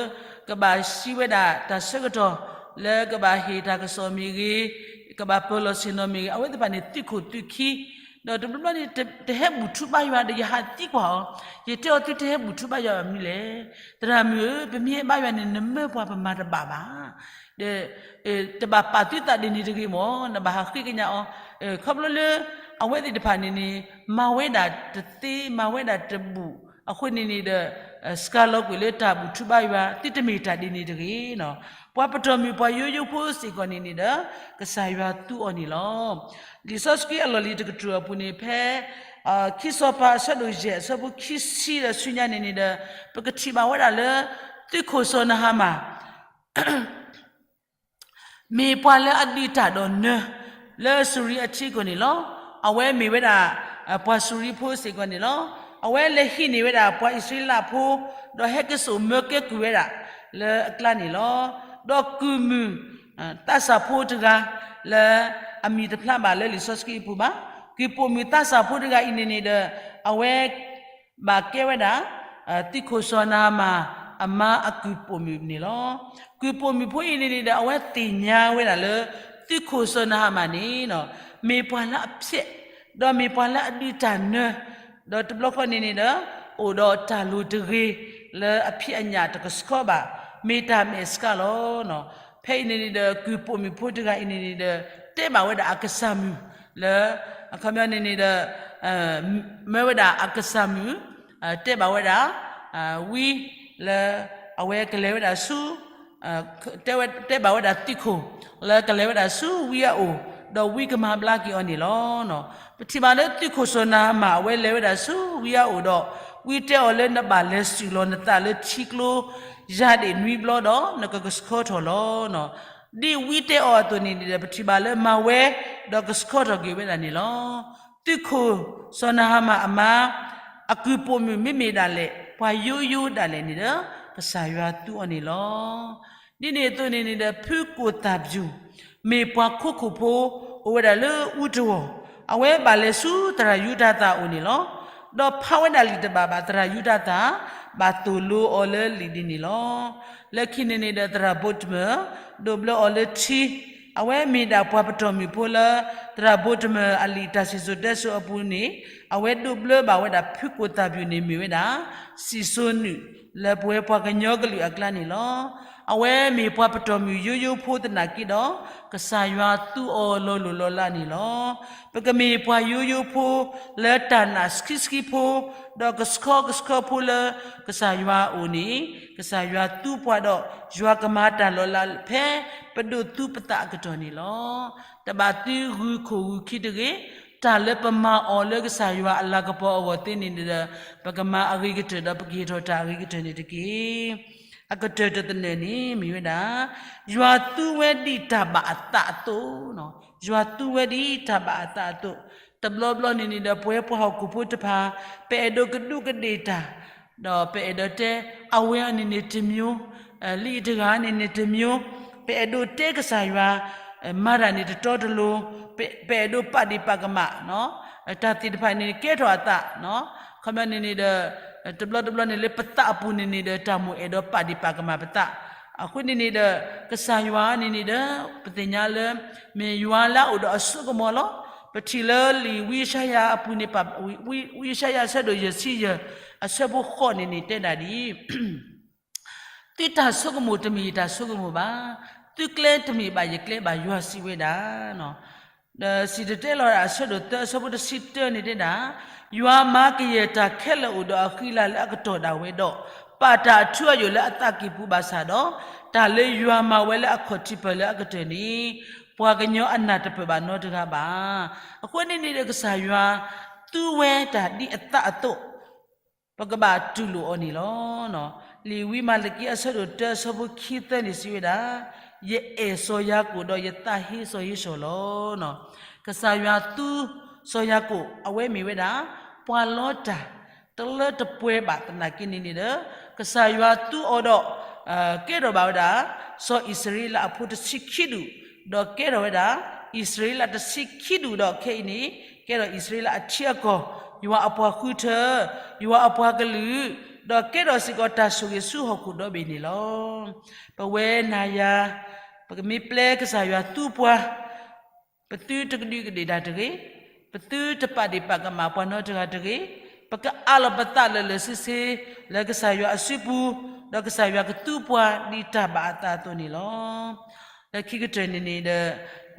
ကဘၣ်စံးဝဲဒၣ်တၢ်ဆၢကတီၢ် လၢကဘၣ်ဟ့ၣ်တၢ်ကစီၣ်မ့ၢ်ဂ့ၤ, ကဘၣ်ပၢၤလီၢ်ဆ့ၣ်နီၤမ့ၢ်ဂ့ၤ, အဝဲသ့ၣ်တဖၣ်န့ၣ် သုးခိၣ်သုးခံ ဒီးတဘျီဘျီန့ၣ် တဟဲဘူၣ်ထူဘါယွၤဒီး ယဟးသံကွၢ်အီၤ, ယတဲအီၤ သုတဟဲဘူၣ်ထူဘါယွၤဘၣ်မနုၤလဲၣ်. သရၣ်မုၣ်ဧၢ, ပမ့ၢ်ဟဲဘါယွၤန့ၣ် နမၢပှၤပမၤတဘၣ်ဘၣ်. ဒီး တဘၣ်ပာ်သုသးဒ်န့ၣ်တဂ့ၤမၢ်, နဘၣ်ဟးဃ့ကညးအီၤ. ခီဖျိလၢ အဝဲသ့ၣ်တဖၣ်န့ၣ်န့ၣ် မၤဝဲဒၣ်တသ့ မၤဝဲဒၣ်တဘူၣ် အဃိန့ၣ်န့ၣ်ဒီး စှၤလီၤကွံာ်လၢတၢ်ဘူၣ်ထူဘါယွၤ သုတမ့ၢ်တၢ်ဒ်န့ၣ်တဂ့ၤနီၤ. ပှၤပတီၢ်မုၢ်ပှၤယိယိဖိစ့ၢ်ကီးန့ၣ်န့ၣ်ဒီး ကစၢ်ယွၤသူအီၤန့ၣ်လီၤ. လံာ်စီဆှံအလီၢ်လံၤတကတြူၢ်အပူၤန့ၣ် ဖဲ ခံစီၤပၤအဆၢဒိၣ်ယဲၢ် အဆၢဖိခံဆံဒီးဆူညါန့ၣ်န့ၣ်ဒီး ပကထံၣ်ဘၣ်ဝဲဒၣ်လၢ သုးခိၣ်စီၤနဟၤမၣ် မ့ၢ်ပှၤလၢအဒုးတၢ်ဒီးနၢၤ လၢစူၤရံအထံအခိၣ်န့ၣ်လီၤ. အဝဲမ့ၢ်ဝဲဒၣ် ပှၤစူၤရံဖိစ့ၢ်ကီးန့ၣ်လီၤ. အဝဲလဲၤဟံးန့ၢ်ဝဲဒၣ်ပှၤအံၣ်စရ့လးဖိ ဒီးဟဲက့ၤစိာ်မၢကဲကုၢ်ဝဲဒၣ် လၢအကျါန့ၣ်လီၤ. ဒီးကုၢ်မုၢ် သးစၢ်ဖိတဂၤ လၢအမံၤတဖျါဘၣ်လၢလံာ်စီဆှံအပူၤဘၣ်. ကုၢ်ပိာ်မုၣ်သးစၢ်ဖိတဂၤအံၤန့ၣ်န့ၣ်ဒီး အဝဲ ဘၣ်ကဲဝဲဒၣ် သုးခိၣ်စီၤနဟၤမၣ်အမါအကုၢ်ပိာ်မုၣ်န့ၣ်လီၤ. ကုၢ်ပိာ်မုၣ်ဖိအံၤန့ၣ်န့ၣ်ဒီး အဝဲသ့ၣ်ညါဝဲဒၣ်လၢ သုးခိၣ်စီၤနဟၤမၣ်န့ၣ် မ့ၢ်ပှၤလၢအဖျဲး ဒီးမ့ၢ်ပှၤလၢအဒုးတၢ်နၢၤ ဒီးတဘျီဃီန့ၣ်န့ၣ်ဒီး အိၣ်ဒီးတၢ်လိၤတဂ့ၤ လၢအဖံးအညၣ်တကဆှီဘၣ် မ့ၢ်တၢ်မဲာ်ဆှးလီၤ. ဖဲအံၤန့ၣ်န့ၣ်ဒီး ကုၢ်ပိာ်မုၣ်ဖိတဂၤအံၤန့ၣ်န့ၣ်ဒီး တဲဘၣ်ဝဲဒၣ်အကစၢ်မုၣ် လၢ အခီပညီန့ၣ်န့ၣ်ဒီး မၢဝဲဒၣ်အကစၢ်မုၣ် တဲဘၣ်ဝဲဒၣ် ဝံလၢ အဝဲကလဲၤဝဲဒၣ်ဆူ တဲဘၣ်ဝဲဒၣ်သုးခိၣ် လၢကလဲၤဝဲဒၣ်ဆူဝံအအိၣ် ဒီးဝံကမၤဘျါက့ၤအီၤန့ၣ်လီၤ. ပထံၣ်ဘၣ်လၢသုးခိၣ်စီၤနဟၤမၣ် အဝဲလဲၤဝဲဒၣ်ဆူဝံအအိၣ်ဒီး ဝံတဲအီၤလၢနဘၣ်လဲၤစူၢ်လီၤနသးလၢထံကျိ ယၤဒ့ၣ်နွံဘျီဒီး နကကဆှီထီၣ်လီၤ. ဒ်ဝံတဲအီၤအသိးန့ၣ်ဒီး ပထံၣ်ဘၣ်လၢမၤဝဲ ဒီးကဆှီထီၣ်က့ၤဝဲဒၣ်န့ၣ်လီၤ. သုးခိၣ်စီၤနဟၤမၣ်အမါ အကုၢ်ပိာ်မုၣ်မ့မ့ၢ်ဒၣ်လဲာ် ပှၤယိယိဒၣ်လဲာ်န့ၣ်ဒီး ကစၢ်ယွၤသူအီၤန့ၣ်လီၤ. ဒ်န့ၣ်အသိးန့ၣ်န့ၣ်ဒီး ဖုကိၣ်သၣ်ပျူၣ် မ့ၢ်ပှၤခိခိၣ်ဖိ အိၣ်ဝဲဒၣ်လၢအူတဝီၢ်, အဝဲဘၣ်လဲၤဆူသရၣ်ယူဒၤသၣ်အအိၣ်န့ၣ်လီၤ. ဒီးဖးဝဲဒၣ်လံာ်တဘၣ်ဘၣ် သရၣ်ယူဒၤသၣ် ဘၣ်သိၣ်လိအီၤလၢလံာ်ဒ်န့ၣ်လီၤ. လၢခံန့ၣ်န့ၣ်ဒီး သရၣ်ဘိတမၢၢ် ဒိးဘျၢအီၤလၢထံ, အဝဲမ့ၢ်ဒၣ်ပှၤပတီၢ်မုၢ်ဖိလၢ သရၣ်ဘိတမၢၢ်အလံာ်တၢ်စံၣ်စိၤတဲစိၤအပူၤန့ၣ် အဝဲဒိးဘျၢဘၣ်ဝဲဒၣ်ဖုကိၣ်သၣ်ပျူၣ်န့ၣ်မ့ၢ်ဝဲဒၣ် စံၣ်စိၤနုာ် လၢပဝဲပှၤကညီကလုာ်အကျါန့ၣ်လီၤ. အဝဲမ့ၢ်ပှၤပတီၢ်မုၢ်ယိယိဖိသနာ်က့ဒီး, ကစၢ်ယွၤသူအီၤလီၤလိၢ်လီၤလးန့ၣ်လီၤ. ပကမ့ၢ်ပှၤယိယိဖိ လၢတၢ်နာ်ဆှံဆှံဖိ, ဒီးကဆှီကဆှီဖိလၢကစၢ်ယွၤအအိၣ်န့ၣ်, ကစၢ်ယွၤသူပှၤဒီး ယွၤကမၤတၢ်လီၤလးဖဲပဒိးသူပသးအကတီၢ်န့ၣ်လီၤ. တဘၣ်သုဂုာ်ခိၣ်ဂုာ်ခံတဂ့ၤ, တၢ်လၢပမၤအီၤလၢကစၢ်ယွၤအလၤကပီၤအဂီၢ်သ့န့ၣ်ဒီး, ပကမၤအဂ့ၤကတၢၢ်ဒီးပကဟ့ၣ်ထီၣ်တၢ်အဂ့ၤကတၢၢ်န့ၣ်တက့ၢ်. အကတၢၢ်တသနၢၣ်န့ၣ်မ့ၢ်ဝဲဒၣ်, ယွၤသူဝဲဒ်တၢ်ဘၣ်အသးအသိး, ယွၤသူဝဲဒ်တၢ်ဘၣ်အသးအသိး, တဘျီဘျီန့ၣ်န့ၣ်ဒီး ပဝဲပှၤဟီၣ်ခိၣ်ဖိတဖၣ်, ပအဲၣ်ဒိးကဒူးကဒ့ၣ်တၢ်, ဒီးပအဲၣ်ဒိးတဲ, အဝဲအံၤန့ၣ်န့ၣ်တမံၤ, လံာ်တဂၤန့ၣ်န့ၣ်တမံၤ, ပအဲၣ်ဒိးတဲကစၢ်ယွၤ မၤတၢ်န့ၣ်တတီတလိၤ, ပအဲၣ်ဒိးပာ်ဒံးပာ်ကမၣ်, တၢ်သ့ၣ်တဖၣ်န့ၣ်ကဲထီၣ်အသး, ခီပညီန့ၣ်န့ၣ်ဒီး, တဘျီတဘျီန့ၣ်လၢပသးအပူၤန့ၣ်န့ၣ်ဒီး တၢ်မိၣ်အဲၣ်ဒိးပာ်ဒံးပာ်ကမၣ်ပသး, အဃိန့ၣ်န့ၣ်ဒီး, ကစၢ်ယွၤန့ၣ်န့ၣ်ဒီး, ပသ့ၣ်ညါလၢ, မ့ၢ်ယွၤလၢအအိၣ်ဒီးအစိကမီၤလီၤ. ပထံၣ်လၢလံာ်ဝံယၡါယၤအပူၤန့ၣ်, ဝံယၡါယၤအဆၢဒိၣ်ယဲၢ်ဆံယဲၢ်, အဆၢဖိဃိးန့ၣ်န့ၣ်တဲဒၣ်ဒ် သုတၢ်ဆိကမိၣ်တမ့ၢ်ယတၢ်ဆိကမိၣ်ဘၣ်, သုကျဲတမ့ၢ်ဘၣ်ယကျဲဘၣ် ယွၤစံးဝဲဒၣ်. ဒီးစံၣ်တဲၤတဲလီၤဒၣ်အဆၢဒိၣ်သၢအဆၢဖိတဆံတၢန့ၣ်တဲဒၣ်, ယွၤမၤကယဲၢ်တၢ်ခဲလၢာ်အိၣ်ဒီးအဃံအလၤလၢအကတီၢ်ဒၣ်ဝဲဒီး, ပာ်တၢ်အထူအယိာ်လၢအသးကံၢ်ပူၤဘၣ်ဆၣ်ဒီး, တၢ်လၢယွၤမၤဝဲလၢအခီၣ်ထံးပၢၢ်လၢအကတၢၢ်န့ၣ်, ပှၤကညီအနၢ်တပၢၢ်ဘၣ်နီတဂၤဘၣ်. အဃိန့ၣ်န့ၣ်ဒီးကစၢ်ယွၤ, သူဝဲတၢ်ဒ်အသးအသိး ပကဘၣ်တူၢ်လိာ်အီၤန့ၣ်လီၤ. လံာ်ဝံမၤလကံအဆၢဒိၣ်တၢအဆၢဖိခံသၢန့ၣ်စံးဝဲဒၣ်, ယအဲၣ်စီၤယၤကိာ်ဒီးယသးဟ့စီၤဧ့ၡီၤလီၤ. ကစၢ်ယွၤသူစီၤယၤကိာ် အဝဲမ့ၢ်ဝဲဒၣ်, ပှၤလီတၢ်, တလၢတပှဲၤဘၣ်သနာ်က့န့ၣ်န့ၣ်ဒီး, ကစၢ်ယွၤသူအီၤဒီး, ကဲထီၣ်ဘၣ်ဝဲဒၣ်, စီၤအံၣ်စရ့လးအဖိတဆံခံဒူၣ်, ဒီးကဲထီၣ်ဝဲဒၣ်, အံၣ်စရ့လးတဆံခံဒူၣ်ဒီးခဲအံၤန့ၣ်, ကဲထီၣ်အံၣ်စရ့လးအထံအကီၢ်, ယွၤအပှၤဃုထၢ, ယွၤအပှၤကလုာ်, ဒီးကဲထီၣ်စ့ၢ်ကီးတၢ်ဆိၣ်ဂ့ၤဆူဟီၣ်ခိၣ်ဒီဘ့ၣ်န့ၣ်လီၤ. ပဝဲနၤယၤ, ပကမ့ၢ်ပျဲကစၢ်ယွၤသူပှၤ, ပသုတကဒုးကဒ့ၣ်တၢ်တဂ့ၤ, ပသုတပာ်ဒ့ၣ်ပာ်ကမၣ်ပှၤနီတဂၤတဂ့ၤ, ပကအးလီၤပသးလၢာ်လၢာ်ဆ့ဆ့, လၢကစၢ်ယွၤအစုပူၤ, ဒီးကစၢ်ယွၤကသူပှၤဒ်တၢ်ဘၣ်အသးအသိးန့ၣ်လီၤ. လၢခံကတၢၢ်န့ၣ်န့ၣ်ဒီး,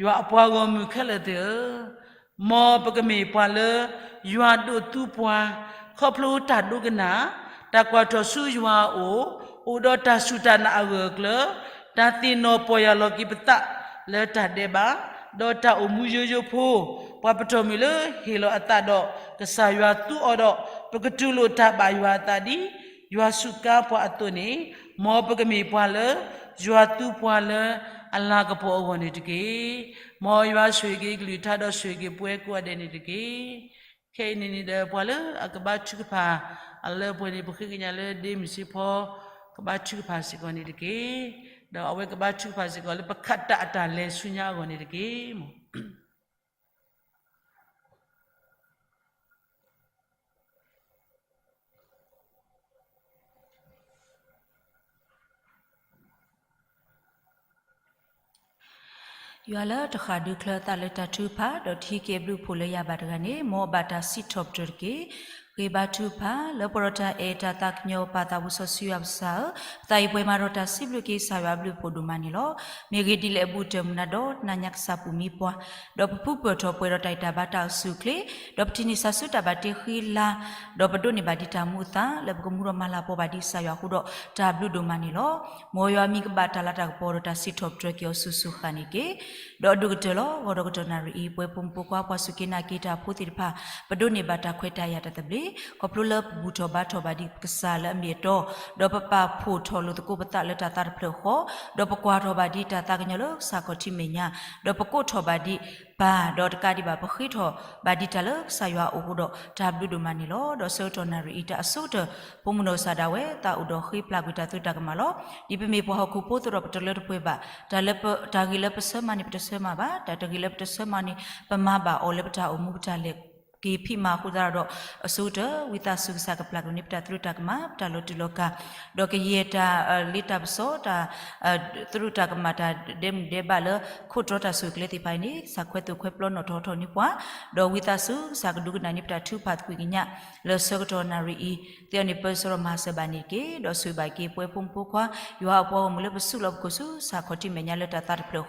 ယွၤအပှၤဂီၢ်မုၢ်ခဲလၢာ်သ့ၣ်ဧၢ, မ်ပကမ့ၢ်ပှၤလၢ, ယွၤဒိးသူပှၤ, ခီဖျိတၢ်ဒိကနၣ်, တၢ်ကွၢ်ထီၣ်ဆူယွၤအအိၣ်, အိၣ်ဒီးတၢ်စူၢ်တၢ်နာ်အဂၢၢ်အကျၢၤ, တၢ်သ့ၣ်နီၣ်ပီၢ်ယၢ်လီၤက့ၤပသးလၢတၢ်ဒဲးဘး, ဒီးတၢ်အိၣ်မူယိယိဖိ, ပှၤပတီၢ်မုၢ်လၢဟ့ၣ်လီၤအသးဒီးကစၢ်ယွၤသူအီၤဒီး, ပကတူၢ်လိာ်တၢ်ဘၣ်ယွၤအသးဒ်, ယွၤစူးကါပှၤအသိးန့ၣ်, မ်ပကမ့ၢ်ပှၤလၢ, ယွၤသူပှၤလၢအလၤကပီၤအဂီၢ်န့ၣ်တက့ၢ်. မ်ယွၤဆိၣ်ဂ့ၤက့ၤကလုၢ်ကထါဒီးဆိၣ်ဂ့ၤက့ၤပဝဲကိးဂၤဒဲးန့ၣ်တက့ၢ်. ခဲအံၤန့ၣ်န့ၣ်ဒီး ပှၤလၢအကဘါထုကဖၣ်, အလၢပှဲၤန့ၣ် ပဃ့ကညးလၢဒ့မုၢ်စ့ဖီ, ကဘါထုကဖၣ်စ့ၢ်ကီးန့ၣ်တက့ၢ်. ဒီးအဝဲကဘါထုကဖၣ်စ့ၢ်ကီးလၢပခးတၢ်အတၢ်လဲၤဆူညါအဂီၢ်န့ၣ်တက့ၢ်. ယွၤလၢတဃၣ်ဒုးချၢအသးလၢတၢ်ထုကဖၣ်, ဒီးတဟံးက့ၤအဘျုးအဖှိၣ်လၢယၤဘၣ်တဂၤန့ၣ်, မ်အဘၣ်တၢ်စံးထီၣ်ပတြၢၤတက့ၢ်. ဂ့ၤဘါထုကဖၣ်, လၢပှဲၤဒီးတၢ်အဲၣ်တၢ်သးကညီၤပၢ်သးပှၢ်စီဆှံယွၤပစၢ်ဧၢ, ပသးအံၤပှဲၤမးဒီးတၢ်စံးဘျုးက့ၤကစၢ်ယွၤအဘျုးအဖှိၣ်ဒိၣ်မးန့ၣ်လီၤ. မ့ၢ်ဂ့ၢ်ဒ်လဲၣ်အဘူးတၢၢ်မုၢ်နၤဒီးနၤညါကစၢ်ပူၤမံပှၤ, ဒီးပဖုပၢၢ်ထီၣ်ပှဲၤဒီးတၢ်အံၣ်တၢ်ဘါတၢ်အိၣ်ဆူၣ်အိၣ်ချ့, ဒီးပထံၣ်န့ၢ်စၢ်ဆူတၢ်ဘၣ်တ့ဃံလၤ, ဒီးပဒိးန့ၢ်ဘၣ်ဒံးတၢ်မူအသါ, လၢပကမူဒီးမၤလၤကပီၤဘၣ်ဒံးကစၢ်ယွၤအဃိဒီးတၢ်ဘျုးဒိၣ်မးန့ၣ်လီၤ. မ်ယွၤမံၤကဘၣ်တၢ်လၤတၢ်ကပီၤဒီးတၢ်စံးထီၣ်ပတြၢၤက့ၤအီၤဆူၣ်ဆူၣ်ဃၣ်ဃၣ်န့ၣ်တက့ၢ်. ဒီးအဒိၣ်ကတၢၢ်လီၤ. ဂီၤဒီးကတီၢ်နၣ်ရံၣ်အံၤ ပဝဲဖိမုၣ်ဖိခွါပှၤစူၢ်က့ၤနာ်က့ၤတၢ်ဖိသ့ၣ်တဖၣ်, ပဒိးန့ၢ်ဘၣ်တၢ်ခွဲးတၢ်ယာ်တၢ်သဘျ့, ခီဖျိလၢပဘူၣ်ထီၣ်ဘါထီၣ်ဘၣ်ဒံးပကစၢ်လၢအမ့ၢ်အတီ, ဒီးပပာ်ဖှိၣ်ထီၣ်လိာ်သကိးပသးလၢတၢ်သးတဖျၢၣ်ဃီ, ဒီးပကွၢ်ထီၣ်ဘၣ်ဒံးတၢ်သးကညီၤလၢကစၢ်ခီၣ်ထံးမဲာ်ညါ, ဒီးပကိးထီၣ်ဘၣ်ဒံးပၢ်, ဒီးတကးဒံးဘၣ် ပဃ့ထီၣ်ဘၣ်ဒံးတၢ်လၢကစၢ်ယွၤအအိၣ်အဃိဒီးတၢ်ဘျုးဒိၣ်မးန့ၣ်လီၤ. ဒီးဆၢကတီၢ်နၣ်ရံၣ်အံၤတၢ်အဆိကတၢၢ်, ဖိမုၣ်နီၢ်ကစၢ်ဒၣ်ဝဲသးအိၣ်ဒီးဃ့ပျၢ်ကွံာ်တၢ်သုတၢ်ကမၣ်လီၤ. ဒ်ပမ့ၢ်ပှၤဟီၣ်ခိၣ်ဖိအသိးဒီးပတလၢတပှဲၤဘၣ်, တၢ်လၢပ, တၢ်ဂ့ၤလၢပဆၢမၤန့ၣ် ပတဆၢမၤဘၣ်, တၢ်တဂ့ၤလၢပတဆၢမၤန့ၣ် ပမၤဘၣ်အီၤလၢပတၢ်အိၣ်မူပတၢ်လဲၤ က့ၤဖံးမၤအဃိသတးဒီး အဆိကတၢၢ် ဝံသးစူၤကစၢ်ကပျၢ်က့ၤန့ၢ်ပတၢ်သရူးတၢ်ကမၣ် ပတၢ်လီၤတူာ်လီၤကာ် ဒီးကယဲၢ်တၢ်လ့တၢ်ပစီတၢ် သရူးတၢ်ကမၣ်တၢ်ဒဲးမုၢ်ဒဲးဘးလၢ ခိးတြီတၢ်ဆိၣ်ဂ့ၤကျဲသ့ၣ်တဖၣ်အံၤန့ၣ် ကစၢ်ခွဲးသိၣ်ခွဲးပျီနီၣ်ထီၣ်ဟီထီၣ်န့ၢ်ပှၤ ဒီးဝံသးစူၤကစၢ်ကဒိကနၣ်န့ၢ်ပတၢ်ထုကဖၣ်သကွံာ်ကညး လၢဆၢကတီၢ်နၣ်ရံၣ်အံၤ သ့ၣ်အီၤန့ၣ်ပၢဆှၢထီၣ်မၤစၢၤဘၣ်န့ၣ်တက့ၢ်. ဒီးဆိၣ်ဂ့ၤဘၣ်က့ၤပဝဲဖိမုၣ်ဖိခွါ ယွၤအပှၤဂီၢ်မုၢ်လၢပစုၣ်လီၤပခိၣ်ဆူကစၢ်ခီၣ်ထံးမဲာ်ညါလၢတၢ်သးတဖျၢၣ်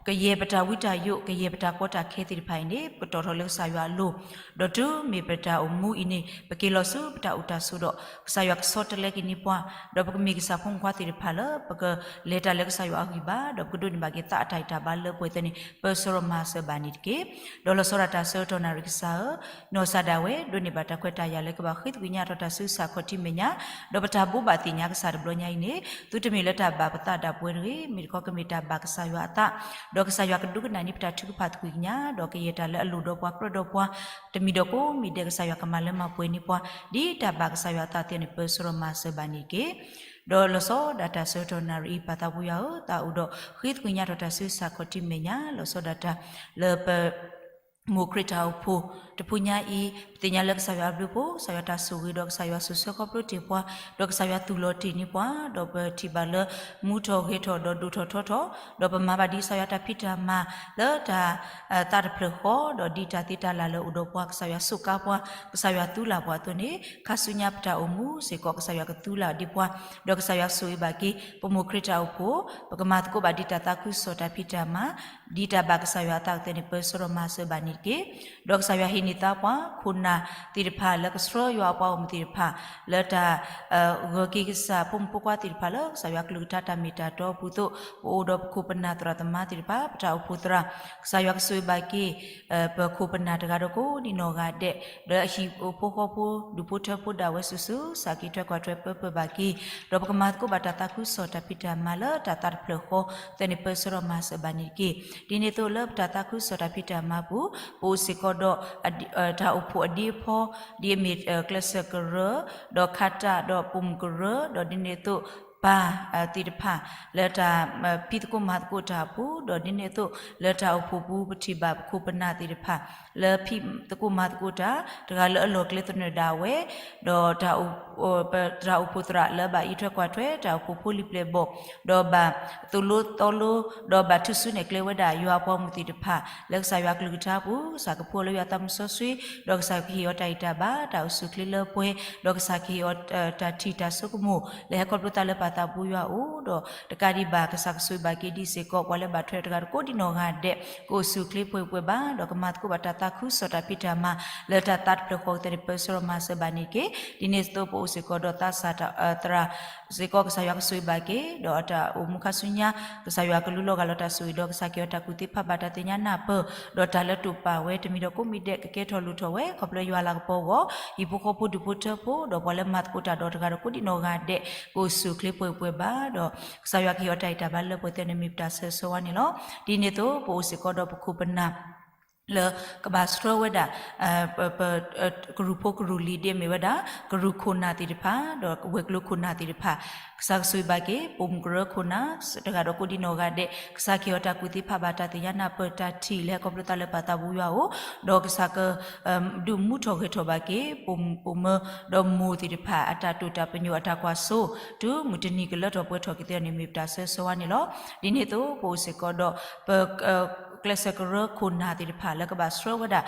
ဃီ ကယဲၢ်ပတၢ်ဝံတၢ်ယိး ကယဲၢ်ပတၢ်ကီတၢ်ခဲသ့ၣ်တဖၣ်အံၤန့ၣ် ပကတီၣ်ထီၣ်လၢကစၢ်ယွၤအလိၤ, ဒီးတုၤမ့ၢ်ပတၢ်အိၣ်မူအံၤန့ၣ် ပက့ၤလီၤဆူပတၢ်အိၣ်တၢ်ဆိးဒီး ကစၢ်ယွၤကဆီတလဲက့ၤန့ၢ်ပှၤ, ဒီးပကမ့ၢ်ကစၢ်ဖိမုၣ်ဖိခွါသ့ၣ်တဖၣ်လၢ ပကလဲၤတၢ်လၢကစၢ်ယွၤအဂံၢ်ဘါ ဒီးပကဒိးန့ၢ်ဘၣ်က့ၤသးအတၢ်ဂံၢ်တၢ်ဘါလၢပှဲၤသ့ၣ်န့ၣ် ပၢဆှၢထီၣ်မၤစၢၤဘၣ်န့ၣ်တက့ၢ်. ဒီးလီၤဆီဒၣ်တၢ်ဆၢကတီၢ်နၣ်ရံၣ်ကစၢ်ဧၢ, နီၢ်ကစၢ်ဒၣ်ဝဲ ဒိးန့ၢ်ဘၣ်တၢ်ခွဲးတၢ်ယာ်လၢကဘၣ်ဃ့သကွံာ်ကညးထီၣ်တၢ်ဆူကစၢ်ခီၣ်ထံးမဲာ်ညါ, ဒီးပတၢ်ဘိးဘၣ်သ့ၣ်ညါကစၢ်တဘျီညါအံၤန့ၣ် သုတမ့ၢ်လၢတၢ်ဘၣ်ပသးဒၣ်ပှဲၤတဂ့ၤ, မ့ၢ်တခီကမ့ၢ်တၢ်ဘၣ်ကစၢ်ယွၤအသး, ဒီးကစၢ်ယွၤကဒိကနၣ်န့ၢ်ပတၢ်ထုကဖၣ်သကွံာ်ကညး, ဒီးကယဲၢ်တၢ်လၢအလိၣ်ဒီးပှၤကြၢးဒီးပှၤ, တမံၤဒီးကိးမံၤဒဲး ကစၢ်ယွၤကမၤလၢမၤပှဲၤန့ၢ်ပှၤ ဒ်တၢ်ဘၣ်ကစၢ်ယွၤအသးသ့န့ၣ် ပၢဆှၢထီၣ်မၤစၢၤဘၣ်န့ၣ်တက့ၢ်. ဒီးလီၤဆီဒၣ်တၢ်ဆၢကတီၢ်နၣ်ရံၣ်အံၤ ပၢ်သးဖိယွၤဧၢ, သးအိၣ်ဒီးဃ့သကွံာ်ညါထီၣ်တၢ်ဆူကစၢ်ခီၣ်ထံးမဲာ်ညါ, လီၤဆီဒၣ်တၢ်လၢပ မိၢ်ခရံာ်တၢ်အိၣ်ဖှိၣ်တဖုညါအံၤ ပသ့ၣ်ညါလၢကစၢ်ယွၤအဘျုးအဖှိၣ် ကစၢ်ယွၤတၢ်ဆိၣ်ဂ့ၤဒီးကစၢ်ယွၤဆိၣ်ဆၢခီဖျိတ့ၢ်ပှၤ, ဒီးကစၢ်ယွၤသူၣ်လီၤတ့ၢ်န့ၢ်ပှၤ, ဒီးပထံၣ်ဘၣ်လၢမူထီၣ်ဂဲၤထီၣ်ဒီးဒိၣ်ထီၣ်ထီထီၣ်, ဒီးပမၤဘၣ်ဒ်ကစၢ်ယွၤတၢ်ဖံးတၢ်မၤလၢတၢ် သးတဖျၢၣ်ဃီ, ဒီးဒ်တၢ်သ့တၢ်လၢ်လၢအိၣ်ဒီးပှၤ ကစၢ်ယွၤစူးကါပှၤ, ကစၢ်ယွၤသူလၢ်ပှၤအသိးန့ၣ် ခါဆူညါပတၢ်အိၣ်မူစ့ၢ်ကီး ကစၢ်ယွၤကသူလၢ်ဒံးပှၤ, ဒီးကစၢ်ယွၤဆိၣ်ဂ့ၤဘၣ်က့ၤ ပမိၢ်ခရံာ်တၢ်အိၣ်ဖှိၣ် ပကမၤသကိးဘၣ်ဒ်တၢ်သးခုကစီၣ်တၢ်ဖံးတၢ်မၤ ဒ်တၢ်ဘၣ်ကစၢ်ယွၤအသးကသ့န့ၣ် ပၢဆှၢထီၣ်မၤစၢၤဘၣ်န့ၣ်တက့ၢ်. ဒီးကစၢ်ယွၤဟ့ၣ်န့ၢ်သါပှၤ ခိၣ်နၢ်သ့ၣ်တဖၣ်လၢကဆှၢယွၤအပှၤဂီၢ်မုၢ်သ့ၣ်တဖၣ် လၢတၢ် ဂၢၢ်က့ၤကစၢ်ဖိမုၣ်ဖိခွါသ့ၣ်တဖၣ်လၢ ကစၢ်ယွၤကလုၢ်ကထါတၢ်မ့ၢ်တၢ်တီအပူၤသိး ပအိၣ်ဒီးပခိၣ်ပနၢ်သရၣ်သမါသ့ၣ်တဖၣ် ပတၢ်အိၣ်ဖှိၣ်သရၣ် ကစၢ်ယွၤကဆိၣ်ဂ့ၤဘၣ်က့ၤ ပခိၣ်ပနၢ်တဂၤဒီးကိးဒံနီၢ်ဂၤဒဲး ဒီးအဟံၣ်ဖိဃီဖိ ဒူၣ်ဖိထၢဖိဒၣ်ဝဲစုာ်စုာ် ကစၢ်က့ၤထွဲကွၢ်ထွဲပၢပၢဘၣ်က့ၤ ဒီးပကမၤသကိးဘၣ်တၢ်သးခုကစီၣ်တၢ်ဖံးတၢ်မၤလၢတၢ်သးတဖျၢၣ်ဃီ သ့န့ၣ်ပၢဆှၢထီၣ်မၤစၢၤဘၣ်န့ၣ်တက့ၢ်. ဒ်န့ၣ်အသိးလၢပတၢ်သးခုကစီၣ်တၢ်ဖံးတၢ်မၤပူၤ ပအိၣ်စ့ၢ်ကီးဒီး တၢ်အိၣ်ဖှိၣ်အဒ့အဖီ ဒ်အမ့ၢ် ကျဲးစၢးကရၢ ဒီးခးတၢ်ဒီးပိာ်မုၣ်ကရၢ ဒီးဒ်န့ၣ်အသိး ပၢ်သ့ၣ်တဖၣ် လၢတၢ်ဖံးသကိးမၤသကိးတၢ်အပူၤ ဒီးဒ်န့ၣ်အသိး လၢတၢ်အိၣ်ဖှိၣ်ပူၤ ပထံၣ်ဘၣ်ပခိၣ်ပနၢ်သ့ၣ်တဖၣ် လၢဖံးသကိးမၤသကိးတၢ် တဂၤလၢအလီၢ်ကျဲသနၢၣ်ဒၣ်ဝဲ ဒီး တၢ်အိၣ်ဖှိၣ်သရၣ်လၢဘၣ်အံးထွဲကွၢ်ထွဲ တၢ်အိၣ်ဖှိၣ်ဖိလံၤပျဲၢ်ဘီၣ် ဒီးဘၣ်သိၣ်လိသီလိ ဒီးဘၣ်ထုးစုနဲၣ်ကျဲဝဲဒၣ် ယွၤအပှၤဂီၢ်မုၢ်သ့ၣ်တဖၣ် လၢကစၢ်ယွၤကလုၢ်ကထါပူၤ ကစၢ်ကဖှူအီၤလၢယွၤသးမုၢ်စီဆှံ ဒီးကစၢ်ကဟ့ၣ်အီၤတၢ်ဂံၢ်တၢ်ဘါ တၢ်အိၣ်ဆူၣ်အိၣ်ချ့လၢပှဲၤ ဒီးကစၢ်ကဟ့ၣ်အီၤတၢ်ထံၣ်တၢ်ဆိကမိၣ် လၢဟဲခီဖျိသးလၢပၢ်သးပူၤယွၤအအိၣ် ဒီးတကးဒံးဘၣ် ကစၢ်ကဆိၣ်ဂ့ၤဘၣ်က့ၤဒံးစ့ၢ်ကီး ပှၤလၢဘၣ်ထွဲတဂၤဒီးကိးဒံနီၢ်ဂၤဒဲး ကအိၣ်ဆူၣ်အိၣ်ချ့ပှဲၤပှဲၤဘၣ် ဒီးကမၤသကိးဘၣ်တၢ်သးခုကစီၣ်တၢ်ဖံးတၢ်မၤ လၢတၢ်သးတဖျၢၣ်ဃီကသ့န့ၣ် ပၢဆှၢထီၣ်မၤစၢၤဘၣ်န့ၣ်တက့ၢ်. ဒ်န့ၣ်အသိးပအိၣ်စ့ၢ်ကီးဒီးသးစၢ်သရၣ် စ့ၢ်ကီး ကစၢ်ယွၤကဆိၣ်ဂ့ၤဘၣ်က့ၤ ဒီးအတၢ်အိၣ်မူခါဆူညါ ကစၢ်ယွၤကလူလီၤဂာ်လီၤတၢ်ဆိၣ်ဂ့ၤ ဒီးကစၢ်ကဟ့ၣ်အီၤတၢ်ကူၣ်သ့ဖးဘၣ်တၢ်သ့ၣ်ညါနၢ်ပၢၢ် ဒီးတၢ်လၢတိာ်ပာ်ဝဲ တမံၤဒီးကိးမံၤဒဲး ကကဲထီၣ်လိၣ်ထီၣ်ဝဲ ခီဖျိယွၤလၤကပီၤအဂီၢ် ဟံၣ်ဖိဃီဖိဒူၣ်ဖိထၢဖိ ဒီးပှၤလၢမၤသကိးတၢ်ဒီးတဂၤဒီးကိးဒံနီၢ်ဂၤဒဲး ကအိၣ်ဆူၣ်အိၣ်ချ့ပှဲၤပှဲၤဘၣ် ဒီးကစၢ်ယွၤကဟ့ၣ်အီၤတၢ်ဂံၢ်တၢ်ဘါလၢပှဲၤသ့န့ၣ် မ့ၢ်ပတၢ်ဆၢဂ့ၤဆၢဝါန့ၣ်လီၤ. ဒ်န့ၣ်အသိး ပအိၣ်စ့ၢ်ကီးဒီးပခိၣ်ပနၢ် လၢကဘၣ်ဆှၢဝဲဒၣ် ကရူၢ်ဖိကရူၢ်လံၤ ဒ်အမ့ၢ်ဝဲဒၣ် ကရူၢ်ခိၣ်နၢ်သ့ၣ်တဖၣ် ဒီးဝဲၤကျိၤခိၣ်နၢ်သ့ၣ်တဖၣ် ကစၢ်ကဆိၣ်ဂ့ၤဘၣ်က့ၤ ပိာ်မုၣ်ကရၢခိၣ်နၢ် တဂၤဒီးကိးဒံနီၢ်ဂၤဒဲး ကစၢ်ကဟ့ၣ်အီၤတၢ်ကူၣ်သ့ဖးဘၣ်တၢ်သ့ၣ်ညါနၢ်ပၢၢ်တၢ်ထံၣ်လၢဟဲခီဖျိသးလၢပၢ်သးပူၤယွၤအအိၣ် ဒီးကစၢ်က ဒုးမူထီၣ်ဂဲၤထီၣ်ဘၣ်က့ၤ ပိာ်မုၣ်ပိာ်မၢၤ ဒီးမိၢ်သ့ၣ်တဖၣ် အတၢ်တိာ်တၢ်ပညိၣ်အတၢ်ကွၢ်စိ တုၤမုၢ်တနံၤကလၢထီၣ်ပှဲၤထီၣ်ကသ့န့ၣ် မ့ၢ်ပတၢ်ဆၢဂ့ၤဆၢဝါန့ၣ်လီၤ. ဒ်န့ၣ်အသိး ပအိၣ်စ့ၢ်ကီးဒီး ပ ကျဲးစၢးကရၢခိၣ်နၢ်သ့ၣ်တဖၣ် လၢကဘၣ်ဆှၢဝဲဒၣ်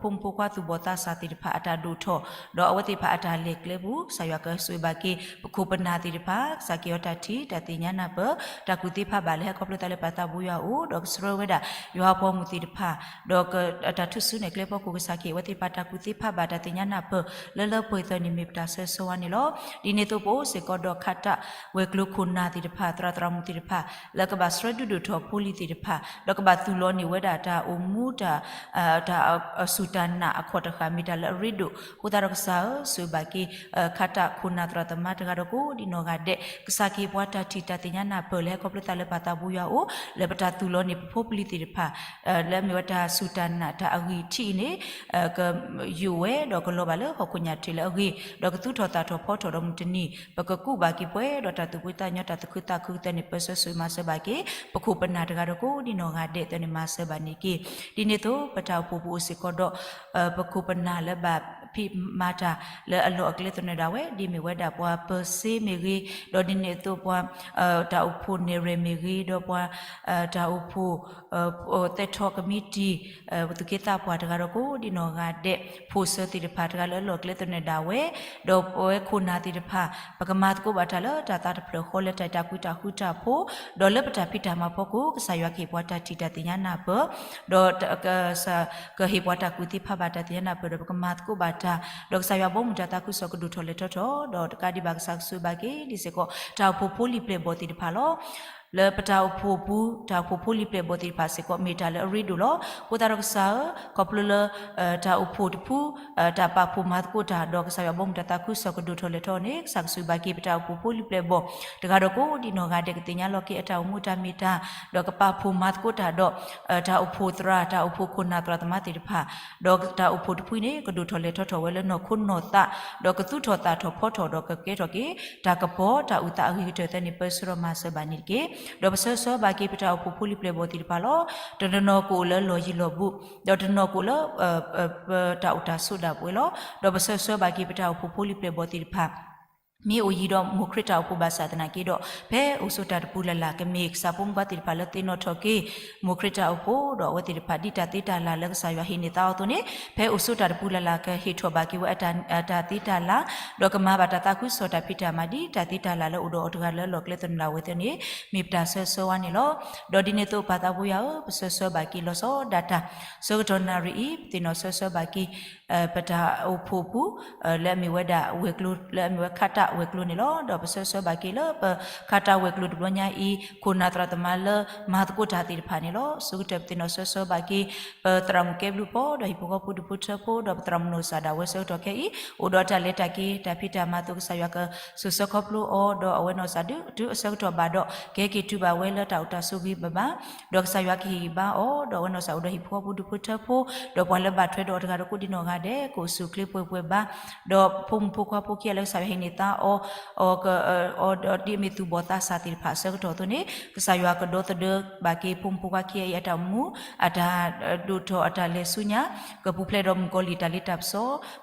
ဖိမုၣ်ဖိခွါသူၣ်ဘီၣ်သးစၢ်သ့ၣ်တဖၣ် အတၢ်ဒိၣ်ထီၣ် ဒီးအဝဲသ့ၣ်တဖၣ်အတၢ်လဲၤကျဲပူၤ ကစၢ်ယွၤကဆိၣ်ဂ့ၤဘၣ်က့ၤ ပခိၣ်ပနၢ်သ့ၣ်တဖၣ် ကစၢ်ကဟ့ၣ်အီၤတၢ်ထံၣ် တၢ်သ့ၣ်ညါနၢ်ပၢၢ် တၢ်ကူၣ်သ့ဖးဘၣ်လၢဟဲခီဖျိသးလၢပၢ်သးပူၤယွၤအအိၣ် ဒီးကဆှၢဝဲဒၣ် ယွၤအပှၤဂီၢ်မုၢ်သ့ၣ်တဖၣ် ဒီးတၢ်ထုးစုနဲၣ်ကျဲဖီခိၣ် ကစၢ်ကဟ့ၣ်အဝဲသ့ၣ်တဖၣ်တၢ်ကူၣ်သ့ဖးဘၣ်တၢ်သ့ၣ်ညါနၢ်ပၢၢ် လၢလၢပှဲၤပှဲၤသ့န့ၣ် မ့ၢ်ပတၢ်ဆၢဂ့ၤဆၢဝါန့ၣ်လီၤ. ဒ်န့ၣ်အသိး ပအိၣ်စ့ၢ်ကီးဒီးခးတၢ် ဝဲၤကျိၤခိၣ်နၢ်သ့ၣ်တဖၣ် သရၣ်သရၣ်မုၣ်သ့ၣ်တဖၣ် လၢကဘၣ်ဆှၢဒုးဒိၣ်ထီၣ်ဖိလံၤသ့ၣ်တဖၣ် ဒီးကဘၣ်သူၣ်လီၤန့ၢ်ဝဲဒၣ်တၢ်အိၣ်မူတၢ် တၢ်စူၢ်တၢ်နာ်အခီၣ်တဃၣ် မ့ၢ်တၢ်လၢအရ့ဒိၣ် အဃိသတးဒီးကစၢ်ဧၢ ဆိၣ်ဂ့ၤဘၣ်က့ၤ ခးတၢ်ခိၣ်နၢ်သရၣ်သမါတဂၤဒီးကိးဒံနီၢ်ဂၤဒဲး ကစၢ်ကဟ့ၣ်ပှၤတၢ်ထံၣ်တၢ်သ့ၣ်ညါနၢ်ပၢၢ် လၢဟဲခီဖျိသးလၢပၢ်သးပူၤယွၤအအိၣ် လၢပတၢ်သူၣ်လီၤန့ၢ်ပဖိပလံၤသ့ၣ်တဖၣ် လၢအမ့ၢ်ဝဲတၢ်စူၢ်တၢ်နာ်တၢ်အဂံၢ်ထံးအံၤန့ၣ် ကယိာ်ဝဲဒီးကလီၤဘၣ်လၢဟီၣ်ခိၣ်ညၣ်ထံးလၢအဂ့ၤ ဒီးကသူၣ်ထီၣ်သးထီၣ်ဖီထီၣ်ဒီးမုၢ်တနံၤ ပကကူးဘၣ်က့ၤပှဲၤဒီးတၢ်သူၣ်ဖှံသးညီတၢ်သူၣ်ခုသးခုကသ့န့ၣ် ပၢဆှၢဆိၣ်ဂ့ၤမၤစၢၤဘၣ်က့ၤ ပခိၣ်ပနၢ်တဂၤဒီးကိးဒံနီၢ်ဂၤ ဒ်သိးပကမၤဒဲးသၢန့ၣ်မၤစၢၤဘၣ်န့ၣ်တက့ၢ်. ဒ်န့ၣ်အသိး ပတၢ်အိၣ်ဖှိၣ်ပူၤအိၣ်စ့ၢ်ကီးဒီး ပခိၣ်ပနၢ်လၢဘၣ်ဖံးမၤတၢ်လၢအလီၢ်အကျဲသနၢၣ်ဒၣ်ဝဲ ဒ်မ့ၢ်ဝဲဒၣ်ပှၤပၢၤစ့မ့ၢ်ဂ့ၤ, ဒီးဒ်န့ၣ်အသိးပှၤ တၢ်အိၣ်ဖှိၣ်နဲၣ်ရွဲၣ်မ့ၢ်ဂ့ၤ, ဒီးပှၤ တၢ်အိၣ်ဖှိၣ် သဲထီၣ်ကမံးတံာ် သူၣ်က့သးပှၢ်တဂၤဒီးကိးဒ်နီၢ်ဂၤဒဲး ဖိၣ်စၢၤသ့ၣ်တဖၣ်တဂၤလၢအလီၢ်အကျဲသနၢၣ်ဒၣ်ဝဲ, ဒီးပဝဲခိၣ်နၢ်သ့ၣ်တဖၣ် ပကမၤသကိးဘၣ်တၢ်လၢတၢ်သးတဖျၢၣ်ဃီလၢတၢ်အဲၣ်တၢ်ကွံတၢ်ဃူတၢ်ဖိး, ဒီးလၢပတၢ်ဖံးတၢ်မၤဖီခိၣ် ကစၢ်ယွၤကဟ့ၣ်ပှၤတၢ်ထံၣ်တၢ်သ့ၣ်ညါနၢ်ပၢၢ်, ဒီး ကဟ့ၣ်ပှၤတၢ်ကူၣ်သ့ဖးဘၣ်တၢ်သ့ၣ်ညါနၢ်ပၢၢ်ဒီး ပကမၤသကိးဘၣ်တၢ်, ဒီးကစၢ်ယွၤဘီမုၢ်တၢ်သးခုကစီၣ်ကဒိၣ်ထီၣ်လဲၤထီၣ်ထီၣ်, ဒီးတကးဒံးဘၣ်ကစၢ်ကစၢ်ဘၣ်က့ၤဒ်စ့ၢ်ကီး တၢ်အိၣ်ဖှိၣ်ဖိလံၤပျဲၢ်ဘီၣ်သ့ၣ်တဖၣ်လီၤ. လၢပတၢ်အိၣ်ဖှိၣ်ပူၤ တၢ်အိၣ်ဖှိၣ်ဖိလံၤပျဲၢ်ဘီၣ်သ့ၣ်တဖၣ်စ့ၢ်ကီး မ့ၢ်တၢ်လၢအရ့ဒိၣ်လီၤ. အဃိသတးဒီးကစၢ်ဧၢ, ခီဖျိလၢ တၢ်အိၣ်ဖှိၣ်တဖု တၢ်ပာ်ဖှိၣ်မၤသကိးတၢ် ဒီးကစၢ်ယွၤဘီမုၢ်တၢ်သးခုကစီၣ်ကဒိၣ်ထီၣ်လဲၤထီၣ်န့ၣ် ကစၢ်ကစၢ်ဘၣ်က့ၤပတၢ်အိၣ်ဖှိၣ်ဖိလံၤပျဲၢ်ဘီၣ် တဂၤဒီးကိးဒ်နီၢ်ဂၤဒဲး ကသ့ၣ်ညါလီၤက့ၤအတၢ်အိၣ်မူအတၢ်မ့ၢ်တၢ်, ဒီးကပာ်ဖှိၣ်မၤသကိးတၢ်ဒီး တၢ်အိၣ်ဖှိၣ်သရၣ် တၢ်အိၣ်ဖှိၣ်ခိၣ်နၢ်သရၣ်သမါသ့ၣ်တဖၣ်, ဒီးတၢ်အိၣ်ဖှိၣ်တဖုန့ၣ် ကဒိၣ်ထီၣ်လဲၤထီၣ်ထီၣ်ဝဲလၢနီၢ်ခိနီၢ်သး, ဒီးကသူၣ်ထီၣ်သးထီၣ်ဖီထီၣ်ဒီးကကဲထီၣ်က့ၤ တၢ်ကပီၤတၢ်အုၣ်သးအဂ့ၤကတၢၢ်သၢန့ၣ် ပၢဆှၢဒီးမၤစၢၤဘၣ်န့ၣ်တက့ၢ်. ဒီးပဆၢဆၢဘၣ်က့ၤပတၢ်အိၣ်ဖှိၣ်ဖိလံၤပျဲၢ်ဘီၣ်သ့ၣ်တဖၣ်လီၤ. တနီၤနီၤကအိၣ်လၢလီၢ်ယံၤလီၢ်ဘူး, ဒီးတနီၤကအိၣ်လၢ ပတၢ်အိၣ်တၢ်ဆိးဒၣ်ပှဲၤလီၤ. ဒီးပဆၢဆၢဘၣ်က့ၤပတၢ်အိၣ်ဖှိၣ်ဖိလံၤပျဲၢ်ဘီၣ်သ့ၣ်တဖၣ် မ့ၢ်အိၣ်ယံၤဒီးမိၢ်ခရံာ်တၢ်အိၣ်ဖှိၣ်ဘၣ်ဆၣ်သနာ်က့ဒီး ဖဲအိၣ်ဆိးတၢ်တပူၤလၢ်လၢ် ကမ့ၢ်ကစၢ်ဖိမုၣ်ဖိခွါသ့ၣ်တဖၣ်လၢသ့ၣ်နီၣ်ထီၣ်က့ၤ မိၢ်ခရံာ်တၢ်အိၣ်ဖှိၣ် ဒီးအဝဲသ့ၣ်တဖၣ်ဒ်တၢ်သ့တၢ်လၢ်လၢကစၢ်ယွၤဟ့ၣ်န့ၢ်သးအီၤအသိးန့ၣ် ဖဲအိၣ်ဆိးတၢ်တပူၤလၢ်လၢ် ကဟ့ၣ်ထီၣ်ဘၣ်က့ၤဝဲအတၢ်သ့တၢ်လၢ်, ဒီးကမၤဘၣ်တၢ်သးခုကစီၣ်တၢ်ဖံးတၢ်မၤဒ်တၢ်သ့တၢ်လၢ်လၢအိၣ်ဒီးအီၤတဂၤလၢအလီၢ်ကျဲသနၢၣ်ဒၣ်ဝဲသ့ၣ်န့ၣ် မ့ၢ်ပတၢ်ဆၢဆၢဝဲန့ၣ်လီၤ. ဒီးဒ်န့ၣ်အသိးပၢ်သးဘိယွၤဧၢ, ပဆၢဆၢဘၣ်က့ၤလီၤဆီဒၣ်တၢ် ဆၢကတီၢ်နၣ်ရံၣ်အံၤ ပသ့ၣ်နီၣ်ဆၢဆၢဘၣ်က့ၤ ပတၢ်အိၣ်ဖှိၣ်ပူၤ လၢအမ့ၢ်ဝဲဒၣ်ဝဲၤကျိၤ လၢအမ့ၢ်ဝဲခးတၢ်ဝဲၤကျိၤန့ၣ်လီၤ. ဒီးပဆၢဆၢဘၣ်က့ၤလၢပခးတၢ်ဝဲၤကျိၤတဘျီညါအံၤ ခိၣ်နၢ်သရၣ်သမါလၢမၤသကိးတၢ်သ့ၣ်တဖၣ်န့ၣ်လီၤ. ဆၢကတီၢ်ပသ့ၣ်နီၣ်ဆၢဆၢဘၣ်က့ၤ ပသရၣ်မုၣ်ကဲဘျုးဖီ ဒီးဟံၣ်ဖိဃီဖိဒူၣ်ဖိထၢဖိ ဒီးပသရၣ်မုၣ်နီၢ်စၢ်ဒၣ်ဝဲဆၢကတီၢ်ခဲအံၤ အိၣ်ဒီးတၢ်လဲၤတၢ်က့ၤတၢ်ဖံးတၢ်မၤအသိး ကစၢ်ယွၤကစိာ်ဆၢခီဖျိအီၤ ဒီးအဝဲနီၢ်စၢ်ဒုးတုၤအဆၢကတီၢ်ဘၣ်ဒီး ကဟဲက့ၤတုၤဘၣ်ဝဲလၢတၢ်အိၣ်တၢ်ဆိးဂ့ၤဘၣ်ဘၣ် ဒီးကစၢ်ယွၤကဟ့ၣ်ဂံၢ်ဘါအီၤ ဒီးအဝဲနီၢ်စၢ်အိၣ်ဒီးဟံၣ်ဖိဃီဖိဒူၣ်ဖိထၢဖိ ဒီးပှၤလၢဘၣ်ထွဲဒီးအီၤတဂၤဒီးကိးဒံနီၢ်ဂၤဒဲး ကအိၣ်ဆူၣ်အိၣ်ချ့ပှဲၤပှဲၤဘၣ်, ဒီးဖိမုၣ်ဖိခွါဖိခံဂၤလၢကစၢ်ယွၤဟ့ၣ်န့ၢ်သါအီၤ အီၤ ဒီးဒ်အမ့ၢ်သူၣ်ဘီၣ်သးစၢ်သ့ၣ်တဖၣ်အဆၢကတီၢ်အသိးန့ၣ် ကစၢ်ယွၤကဒီသဒၢဘၣ်က့ၤဖိမုၣ်ဖိခွါခံဂၤအံၤအတၢ်အိၣ်မူ အတၢ်ဒိၣ်ထီၣ်အတၢ်လဲၤဆူညါ ကပူၤဖျဲးဒီးမုၣ်ကီၤလံၢ်အတၢ်လ့တၢ်ပစီ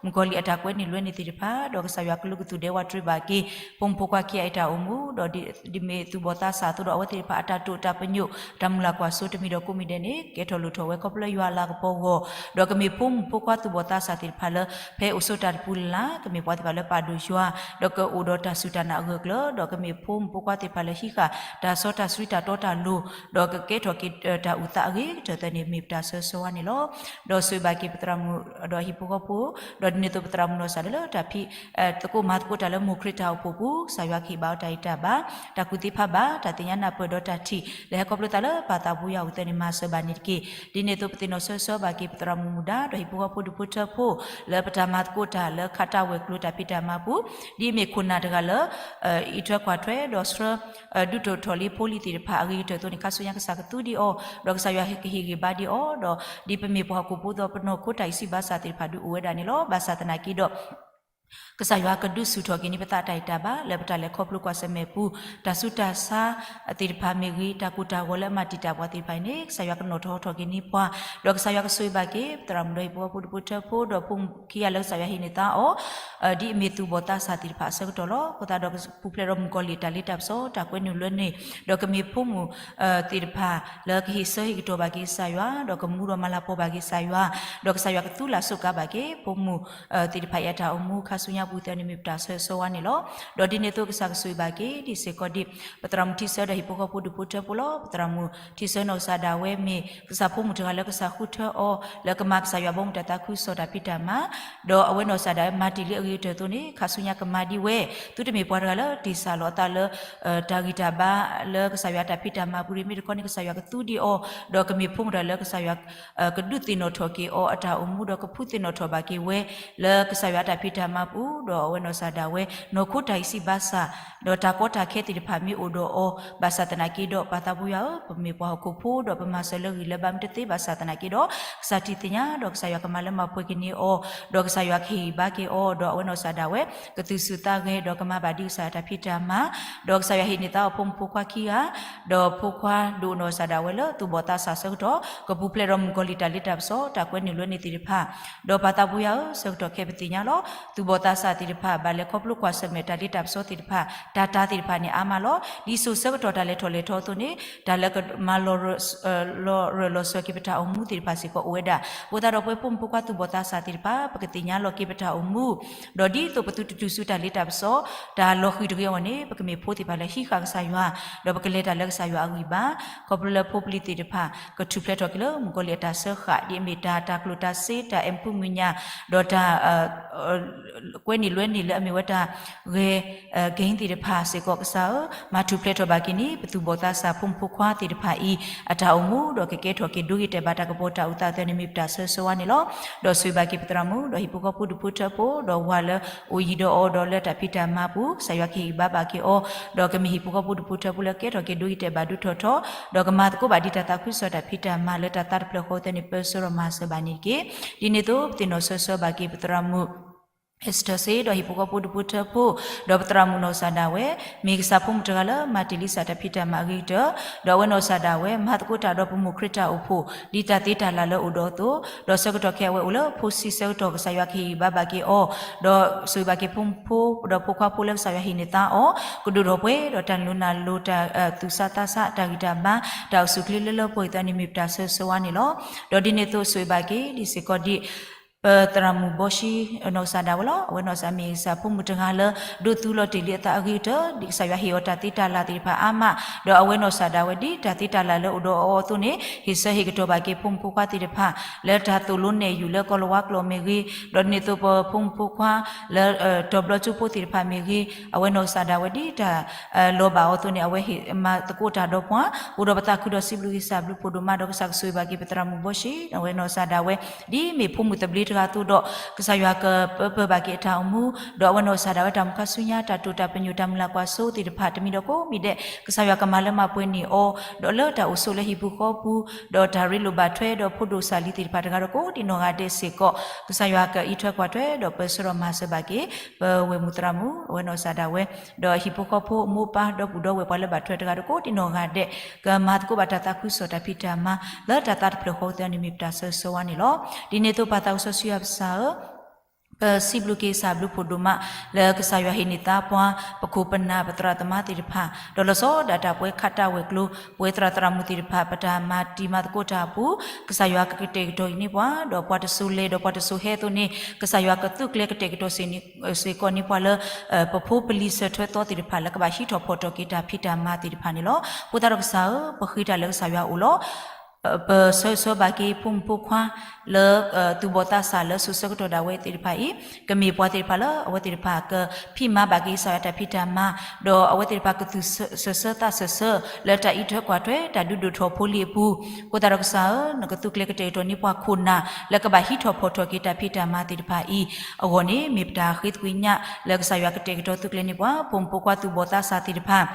မုၣ်ကီၤလံၢ်အတၢ်ကွဲနုာ်လွဲနုာ်သ့ၣ်တဖၣ် ဒီးကစၢ်ယွၤကလုၢ်ကသူၣ်ဒဲးဝးတရံးဘၣ်က့ၤ ဖိမုၣ်ဖိခွါခံဂၤအံၤအတၢ်အိၣ်မူ ဒီးဒ်မ့ၢ်သူၣ်ဘီၣ်သးစၢ်အသိးဒီးအဝဲသ့ၣ်တဖၣ်အတၢ်တိာ်တၢ်ပညိၣ် တၢ်မုၢ်လၢ်ကွၢ်စိတမံၤဒီးကိးမံၤဒဲးန့ၣ် ကဲထီၣ်လိၣ်ထီၣ်ဝဲခီဖျိလၢယွၤအလၤကပီၤအဂီၢ် ဒီးကမ့ၢ်ဖိမုၣ်ဖိခွါသူၣ်ဘီၣ်သးစၢ်သ့ၣ်တဖၣ်လၢ ဖဲအိၣ်ဆိးတၢ်တပူၤလၢ်လၢ် ကမ့ၢ်ပှၤသ့ၣ်တဖၣ်လၢပာ်ဒိၣ်ယွၤ ဒီးကအိၣ်ဒီးတၢ်စူၢ်တၢ်နာ်အဂၢၢ်အကျၢၤ ဒီးကမ့ၢ်ဖိမုၣ်ဖိခွါသ့ၣ်တဖၣ်လၢဟံးဃာ်တၢ်စီတၢ်ဆှံတၢ်တီတၢ်လိၤ ဒီးကကဲထီၣ်က့ၤတၢ်အုၣ်သးအဂ့ၤကတၢၢ်သၢန့ၣ် မ့ၢ်ပတၢ်ဆၢဆၢဝါန့ၣ်လီၤ. ဒီးဆိၣ်ဂ့ၤဘၣ်က့ၤပသရၣ်မုၣ်ဒီးဟံၣ်ဖိဃီဖိ ဒီးဒ်န့ၣ်အသိးပသရၣ်မုၣ်နီၢ်စၢ်ဒီးလၢတၢ်ဖံး သကိးမၤသကိးတၢ်လၢမိၢ်ခရံာ်တၢ်အိၣ်ဖှိၣ်ပူၤ ကစၢ်ယွၤကဟ့ၣ်ဘၣ်အီၤတၢ်ဂံၢ်တၢ်ဘါ တၢ်ကူၣ်သ့ဖးဘၣ် တၢ်သ့ၣ်ညါနၢ်ပၢၢ်ဒီးတၢ်ထံၣ် လၢဟဲခီဖျိသးလၢပၢ်သးဘိယွၤအအိၣ်သၢန့ၣ် မၤစၢၤဘၣ်န့ၣ်တက့ၢ်. ဒ်န့ၣ်အသိးပသ့ၣ်နီၣ်ဆၢဆၢဘၣ်က့ၤပသရၣ်မုၣ်မုၣ်ဒါ ဒီးဟံၣ်ဖိဃီဖိဒူၣ်ဖိထၢဖိ လၢပတၢ်မၤသကိးတၢ်လၢခးတၢ်ဝဲၤကျိၤတၢ်ဖံးတၢ်မၤပူၤ ဒ်အမ့ၢ်ခိၣ်နၢ်တဂၤလၢ အံးထွဲကွၢ်ထွဲ ဒီးဆှၢ ဒုးတိာ်ထီၣ်လံဖိလံၤသ့ၣ်တဖၣ်အဂ့ၤကတၢၢ်အသိးန့ၣ် ခါဆူညါကစၢ်ကသူဒံးအီၤ ဒီးကစၢ်ယွၤကဟ့ၣ်ဂံၢ်ဘါဒံးအီၤ ဒီးဒ်ပမ့ၢ်ပှၤဟီၣ်ခိၣ်ဖိဒီးပနီၢ်ခိတၢ်အံးစံးဘၣ်ဆၣ်သ့ၣ်တဖၣ်ဒုးအိၣ်ဝဲဒၣ်န့ၣ်လီၤ. ဘၣ်ဆၣ်သနာ်က့ဒီး ကစၢ်ယွၤကဒုးဆူၣ်ထီၣ်က့ၤန့ၢ်ပသးတၢ်ဂံၢ်တၢ်ဘါ လၢပတၢ်လဲၤခီဖျိကွၢ်ဆၢၣ်မဲာ်ပူၤ တၢ်ဆူးတၢ်ဆါသ့ၣ်တဖၣ်မ့ၢ်ဂ့ၤ တၢ်ကိၢ်တၢ်ဂီၤလၢအမၤတံာ်တာ်ပှၤသ့ၣ်တဖၣ်အံၤန့ၣ် ကစၢ်ယွၤကနီၣ်ထီၣ်ဟီထီၣ်က့ၤန့ၢ်ပှၤ ဒီးကစၢ်ယွၤကဆိၣ်ဂ့ၤဘၣ်က့ၤ ပသရၣ်မုၣ်ဒီးဟံၣ်ဖိဃီဖိဒူၣ်ဖိထၢဖိ ဒီးဖိမုၣ်ခံဂၤလၢကစၢ်ယွၤဟ့ၣ်န့ၢ်သါအီၤ ဒ်အမ့ၢ်သူၣ်ဘီၣ်သးစၢ်သ့ၣ်တဖၣ်အဆၢကတီၢ်လီၤ. အဃိသတးဒီးကပူၤဖျဲးဒီးမုၣ်ကီၤလံၢ်တၢ်လ့တၢ်ပစီ တၢ်ကွဲနုာ်လွဲနုာ် ဒီးကမ့ၢ်ဖိမုၣ် သ့ၣ်တဖၣ်လၢကဟ့ၣ်ဆၢဟ့ၣ်ကတီၤဘၣ်က့ၤကစၢ်ယွၤ ဒီးကမူဒီးမၤလၤကပီၤဘၣ်က့ၤကစၢ်ယွၤ ဒီးကစၢ်ယွၤကသူလၢ်စူးကါဘၣ်က့ၤ ဖိမုၣ်သ့ၣ်တဖၣ်အံၤအတၢ်အိၣ်မူခါဆူညါပူၤသၢန့ၣ်မ့ၢ်ပတၢ်ဆၢဆၢဝါန့ၣ်လီၤ. ဒီးဒ်န့ၣ်အသိးကစၢ်ကဆိၣ်ဂ့ၤဘၣ်က့ၤ ဒ်စ့ၢ်ကီးဒ် ပသရၣ်မုၣ်ထံဆၢဒီးဟံၣ်ဖိဃီဖိဒူၣ်ဖိထၢဖိလီၤ. ပသရၣ်မုၣ်ထံဆၢနီၢ်ကစၢ်ဒၣ်ဝဲမ့ၢ် ကစၢ်ဖိမုၣ်တဂၤလၢကစၢ်ဃုထၢအီၤ လၢကမၤကစၢ်ယွၤဘီမုၢ်တၢ်သးခုကစီၣ်တၢ်ဖံးတၢ်မၤ ဒီးအဝဲနီၢ်ကစၢ်ဒၣ်ဝဲမၤတ့ၢ်လံအဂ့ၤကတၢၢ်အသိးန့ၣ် ခါဆူညါကမၤဒ်ဝဲ သုတမ့ၢ်ပှၤတဂၤလၢတ့ၢ်စၢ်လီၤအသးလၢ တၢ်ဂံၢ်တၢ်ဘါလၢကစၢ်ယွၤတၢ်ဖံးတၢ်မၤပူၤရ့ၣ် မ့ၢ်တခီန့ၣ် ကစၢ်ယွၤကသူဒံးအီၤ ဒီးကမ့ၢ်ဖိမုၣ်တဂၤလၢကစၢ်ယွၤ ကဒုးသ့ၣ်နီၣ်ထီၣ်က့ၤအီၤအတၢ်အိၣ်မူ ဒီးကဖုသ့ၣ်နီၣ်ထီၣ်ဘၣ်က့ၤဝဲ လၢကစၢ်ယွၤတၢ်ဖံးတၢ်မၤ အိၣ်ဒီးအဝဲနီၢ်စၢ်ဒၣ်ဝဲ နီၢ်ခိတၢ်အံၤစံးဘၣ်ဆၣ် ဒီးတၢ်ကီတၢ်ခဲသ့ၣ်တဖၣ်မ့ၢ်အိၣ်ဒီးအီၤ ဘၣ်ဆၣ်သနာ်က့ဒီး ပၢ်သးပူၤယွၤဧၢ, ပမ့ၢ်ပှၤဟီၣ်ခိၣ်ဖိ ဒီးပမၤစၢၤလၢဂံၢ်လၢဘါမ့ၢ်တသ့ဘၣ်ဆၣ်သနာ်က့ဒီး ကစၢ်ထံၣ်သ့ၣ်ညါ ဒီးကစၢ်ယွၤကမၤလၢမၤပှဲၤက့ၤန့ၢ်အီၤ, ဒီးကစၢ်ယွၤကဟ့ၣ်ဂံၢ်ဘါက့ၤအီၤ, ဒီးအဝဲနီၢ်စၢ်ဒၣ်ဝဲ ကသူၣ်ဆူၣ်သးဂဲၤ ဒီးကမၤဘၣ်ဒံးကစၢ်ယွၤတၢ်ဖံးတၢ်မၤ, ဒီးကစၢ်ယွၤဟ့ၣ်န့ၢ်သါအီၤဖိမုၣ်ဖိခွါခံဂၤ, ဒီးဖိခွါဒိၣ်နီၢ်စၢ်ဒၣ်ဝဲလၢသူၣ်ဘီၣ်သးစၢ်ဆၢကတီၢ် ကပူၤဖျဲးဒီးမုၣ်ကီၤလံၢ်တၢ်လ့တၢ်ပစီ တၢ်ကွဲနုာ်လွဲနုာ်သ့ၣ်တဖၣ်, ဒီးပၢ်သးပူၤယွၤဧၢ, ဆၢကတီၢ်ခဲအံၤပသ့ၣ်ညါလီၤ. သူၣ်ဘီၣ်သးစၢ်သ့ၣ်တဖၣ် ဘၣ်လဲၤခီဖျိကွၢ်ဆၢၣ်မဲာ်တၢ်လ့တၢ်ပစီသ့ၣ်တဖၣ် တၢ်တၤသ့ၣ်တဖၣ်န့ၣ်အါမးလီၤ. ဒ်သိးဆၢကတီၢ်တၢ်လဲၤထီၣ်လဲၤထီအသိးန့ၣ် တၢ်လၢကမၤလီၤ လီၤရၢၢ်လီၤစၢၤက့ၤပတၢ်အိၣ်မူသ့ၣ်တဖၣ်စ့ၢ်ကီးအိၣ်ဝဲဒၣ်. အဃိသတးဒီးပဝဲဖိမုၣ်ဖိခွါသူၣ်ဘီၣ်သးစၢ်သ့ၣ်တဖၣ် ပကသ့ၣ်ညါလီၤက့ၤပတၢ်အိၣ်မူ, ဒီးဒ်သိးပသုတတုၤဆူတၢ်လ့တၢ်ပစီ တၢ်လီၤဃံၤတဂ့ၤအဂီၢ်န့ၣ် ပကမ့ၢ်ဖိသ့ၣ်တဖၣ်လၢဟံးဃာ်ကစၢ်ယွၤ, ဒီးပကလဲၤတၢ်လၢကစၢ်ယွၤအဂံၢ်ဘါ, ခီဖျိလၢဖိပလံၤသ့ၣ်တဖၣ် ကထူၣ်ဖျဲးထီၣ်က့ၤလၢမုၣ်ကီၤလံၢ်အတၢ်စၢဃာ် ဒ်အမ့ၢ်တၢ် တၢ်ကျိၣ်တၢ်စ့ တၢ်အဲၣ်မူမူညါ ဒီးတၢ် ကွဲနုာ်လွဲနုာ်လၢအမ့ၢ်ဝဲတၢ်ဂဲၤ က့ၤသ့ၣ်တဖၣ်စ့ၢ်ကီးကစၢ်ဧၢ, မၤထူၣ်ဖျဲးထီၣ်ဘၣ်က့ၤန့ၣ် ပသူၣ်ဘီၣ်သးစၢ်ဖိမုၣ်ဖိခွါသ့ၣ်တဖၣ်အံၤ အတၢ်အိၣ်မူ ဒီးကကဲထီၣ်က့ၤဒိဂ့ၤတဲာ်ဘၣ်တၢ်ကပီၤတၢ်အိၣ်သးအသးန့ၣ် မ့ၢ်ပတၢ်ဆၢဂ့ၤဆၢဝါန့ၣ်လီၤ. ဒီးဆိၣ်ဂ့ၤဘၣ်က့ၤပသရၣ်မုၣ် ဒီးဟံၣ်ဖိဃီဖိဒူၣ်ဖိထၢဖိ ဒီးဝၤလၢအိၣ်ယံၤဒီးအီၤဒီးလၢတၢ်ဖံးတၢ်မၤပူၤ ကစၢ်ယွၤကဟ့ၣ်ဂံၢ်ဘါဘၣ်က့ၤအီၤ, ဒီးကမ့ၢ်ဟံၣ်ဖိဃီဖိဒူၣ်ဖိထၢဖိလၢကဲထီၣ်က့ၤဒိဂ့ၤတဲာ်ဘၣ်ဒိထီၣ်ထီ, ဒီးကမၤသကိးဘၣ်ဒံးတၢ်သးခုကစီၣ်တၢ်ဖံးတၢ်မၤလၢတၢ်သးတဖျၢၣ်ဃီအသးန့ၣ် ပၢဆှၢဒီးမၤစၢၤဘၣ်န့ၣ်တက့ၢ်. ဒ်န့ၣ်အသိး ပသ့ၣ်နီၣ်ဆၢဆၢဘၣ်က့ၤပသရၣ်မုၣ် Esther စ့ၢ် ဒီးဟံၣ်ဖိဃီဖိဒူၣ်ဖိထၢဖိ, ဒီးပသရၣ်မုၣ်နီၢ်စၢ်ဒၣ်ဝဲ မ့ၢ်ကစၢ်ဖိမုၣ်တဂၤလၢမၤတ့ၢ်လံကစၢ်တၢ်ဖံးတၢ်မၤအဂ့ၤကတၢၢ်, ဒီးအဝဲနီၢ်စၢ်ဒၣ်ဝဲ မၤသကိးတၢ်ဒီးပမိၢ်ခရံာ်တၢ်အိၣ်ဖှိၣ် ဒ်တၢ်သ့တၢ်လၢ်လၢအိၣ်ဒီးအသိး, ဒီးဆၢကတီၢ်ခဲအံၤအဝဲအိၣ်လၢဖိဆံးဆၢကတီၢ် ကစၢ်ယွၤကဟ့ၣ်ဂံၢ်ဘါဘၣ်က့ၤအီၤ, ဒီးဆိၣ်ဂ့ၤဘၣ်က့ၤဖိမုၣ်ဖိ ဒီးဖိခွါဖိလၢကစၢ်ယွၤဟ့ၣ်န့ၢ်သါအီၤ ကဒိၣ်ထီၣ်ပှဲၤဒီးတၢ်လူၤနၢ်လိၤ တၢ်သူၣ်ဆးသးဆး တၢ်ဂံၢ်တၢ်ဘါ တၢ်အိၣ်ဆူၣ်အိၣ်ချ့လၢလၢပှဲၤပှဲၤအသးန့ၣ် မ့ၢ်ပတၢ်ဆၢဂ့ၤဆၢဝါန့ၣ်လီၤ. ဒီးဒ်န့ၣ်အသိးဆိၣ်ဂ့ၤဘၣ်က့ၤဒ်စ့ၢ်ကီးဒ် ပသရၣ်မုၣ်ဘီၡံ နီၢ်စၢ်ဒၣ်ဝဲလီၤ. အဝဲနီၢ်စၢ်မ့ၢ်ကစၢ်ဖိမုၣ်တဂၤလၢ ဒိးသူလီၤတ့ၢ်လံအသးအဂ့ၤကတၢၢ် ဒ်ကစၢ်ယွၤဟ့ၣ်အီၤတၢ်သ့တၢ်လၢ်သ့ၣ်တဖၣ်အါမး, ဒီးအဝဲနီၢ်စၢ်ဒၣ်ဝဲဒ်တၢ်သ့တၢ်လၢ်လၢအိၣ်ဒီးအီၤအသိးန့ၣ် ဟ့ၣ်ဆၢဟ့ၣ်ကတီၢ်ဘၣ်က့ၤဖိမုၣ်ဖိခွါသ့ၣ်တဖၣ် လၢတၢ်သိၣ်လိနဲၣ်ယုၢ်လၢကီၢ်လၤဝါကျိာ်မ့ၢ်ဂ့ၤ, ဒီးဒ်န့ၣ်အသိးပဖိမုၣ်ဖိခွါလၢ တီၤဘျီကၠိဖိသ့ၣ်တဖၣ်မ့ၢ်ဂ့ၤ, အဝဲနီၢ်စၢ်ဒၣ်ဝဲဒ်တၢ် လီၤဘၣ်အီၤအသိးန့ၣ် အဝဲဟ့ၣ်မၤသကိးတၢ်ဒီးပှၤ, အိၣ်ဒီးပသးခုဒီးစံးဘျုးက့ၤကစၢ်ဘျုးဖှိၣ်ဒိၣ်မး ဒီးကစၢ်ကဆိၣ်ဂ့ၤဘၣ်က့ၤပသရၣ်မုၣ်ဘီၡံ အဝဲနီၢ်စၢ်ဒၣ်ဝဲ ဒ်မ့ၢ်ဖိမုၣ်သဘျ့တဂၤအသိးဒီး ကစၢ်ယွၤကပၢပၢဘၣ်က့ၤအတၢ်အိၣ်မူ, ဒီးအဝဲနီၢ်စၢ်ဒၣ်ဝဲတၢ်အိၣ်မူခါဆူညါ တၢ်တိာ်တၢ်ပညိၣ် တၢ်မုၢ်လၢ်ကွၢ်စိသ့ၣ်တဖၣ် တမံၤဒီးကိးမံၤဒဲး ကစၢ်ယွၤကမၤလၢမၤပှဲၤန့ၢ်အီၤ, ဒီးလၢတၢ်အိၣ်ဆိးလၢဟံၣ်ပူၤဃီပူၤ, ဒီးတၢ်ရ့လိာ်ဘၣ်ထွဲဒီးဖိဒိၣ်ကစၢ်လံၤသ့ၣ်တဖၣ်တဂၤဒီးကိးဒံးနီၢ်ဂၤဒဲးစ့ၢ်ကီး ကစၢ်ယွၤကအံးထွဲကွၢ်ထွဲ ဒီးပၢဆှၢဒီးမၤစၢၤဘၣ်က့ၤ ပဝဲၢ်မုၣ်သရၣ်မုၣ် အဝဲနီၢ်စၢ်ဒၣ်ဝဲ ဒီးဟံၣ်ဖိဃီဖိ မိၢ်ပၢ်ဒီပုၢ်ဒီဝဲၢ်ပှၤလၢဘၣ်ထွဲတဂၤဒီးကိးဒံးနီၢ်ဂၤဒဲး ကမၤသကိးဘၣ်တၢ်သးခုကစီၣ်တၢ်ဖံးတၢ်မၤ လၢတၢ်သးတဖျၢၣ်ဃီအသးန့ၣ် မ့ၢ်ပတၢ်ဆၢဂ့ၤဆၢဝါန့ၣ်လီၤ. ဒ်န့ၣ်အသိးပၢ်သးစီဆှံယွၤပကစၢ်ဧၢ ပစံးဘျုးက့ၤကစၢ်ဘျုးဖှိၣ်ဒိၣ်မး လၢကစၢ်ယွၤဟ့ၣ်န့ၢ်သါပှၤ ပခိၣ်ပနၢ်ပသရၣ်သမါသ့ၣ်တဖၣ် ဒီးလီၤဆီဒၣ်တၢ်ပဝဲခးတၢ်ဝဲၤကျိၤ ပဝဲသရၣ်သရၣ်မုၣ်သ့ၣ်တဖၣ် ပတၢ်မၤတံၤမၤသကိးတၢ်အပူၤ ကစၢ်ယွၤကကတဲာ်ကတီၤအံၤန့ၢ်ပှၤ ဒီးပှၤတစိၤလဲၤဒီးပှၤတစိၤဟဲအသိးန့ၣ် ကစၢ်ယွၤကသုးကျဲၤကတဲာ်ကတီၤစ့ၢ်ကီးန့ၢ်ပှၤလၢ ပဖိပလံၤစၢၤထွဲသီသ့ၣ်တဖၣ် လၢကဘၣ်ဟံးထီၣ်ဖီၣ်ထီၣ်က့ၤတၢ်ဖံးတၢ်မၤသ့ၣ်တဖၣ်န့ၣ်လီၤ. အဃိသတးဒီးကစၢ်ဧၢ ပဃ့တၢ်လၢကစၢ်ယွၤအအိၣ်လီၤ. ပဆၢဂ့ၤဆၢဝါဘၣ်က့ၤဖိမုၣ်ဖိခွါ လၢ သူၣ်ဘီၣ်သးစၢ်လၢစိၤဆၢကတီၢ်ဒၣ်ဝဲသ့ၣ်တဖၣ်အံၤ ကမ့ၢ်ပှၤသ့ၣ်တဖၣ်လၢအဝဲသ့ၣ်တဖၣ်ကဖံးမၤဘၣ်က့ၤကစၢ်ယွၤတၢ်ဖံးတၢ်မၤ ဒီးအဝဲသ့ၣ်တဖၣ်ကသူၣ်စၢၤဆၢသးစၢၤဆၢ လၢတၢ်အံးထွဲကွၢ်ထွဲတၢ်ဒုးဒိၣ်ထီၣ်ဖိလံၤအပူၤ အဃိသတးဒီးကစၢ်ဧၢ နကသုးကျဲၤကတဲာ်ကတီၤန့ၢ်ပှၤခိၣ်နၢ် လၢကဘၣ်ဟံးထီၣ်ဖီၣ်ထီၣ်က့ၤတၢ်ဖံးတၢ်မၤသ့ၣ်တဖၣ်အံၤ အဂီၢ်န့ၣ် မ့ၢ်ပတၢ်ဃ့သကွံာ်ညါ လၢကစၢ်ယွၤကတဲာ်ကတီၤသုးကျဲၤန့ၢ်ပှၤ ဖိမုၣ်ဖိခွါသူၣ်ဘီၣ်သးစၢ်သ့ၣ်တဖၣ်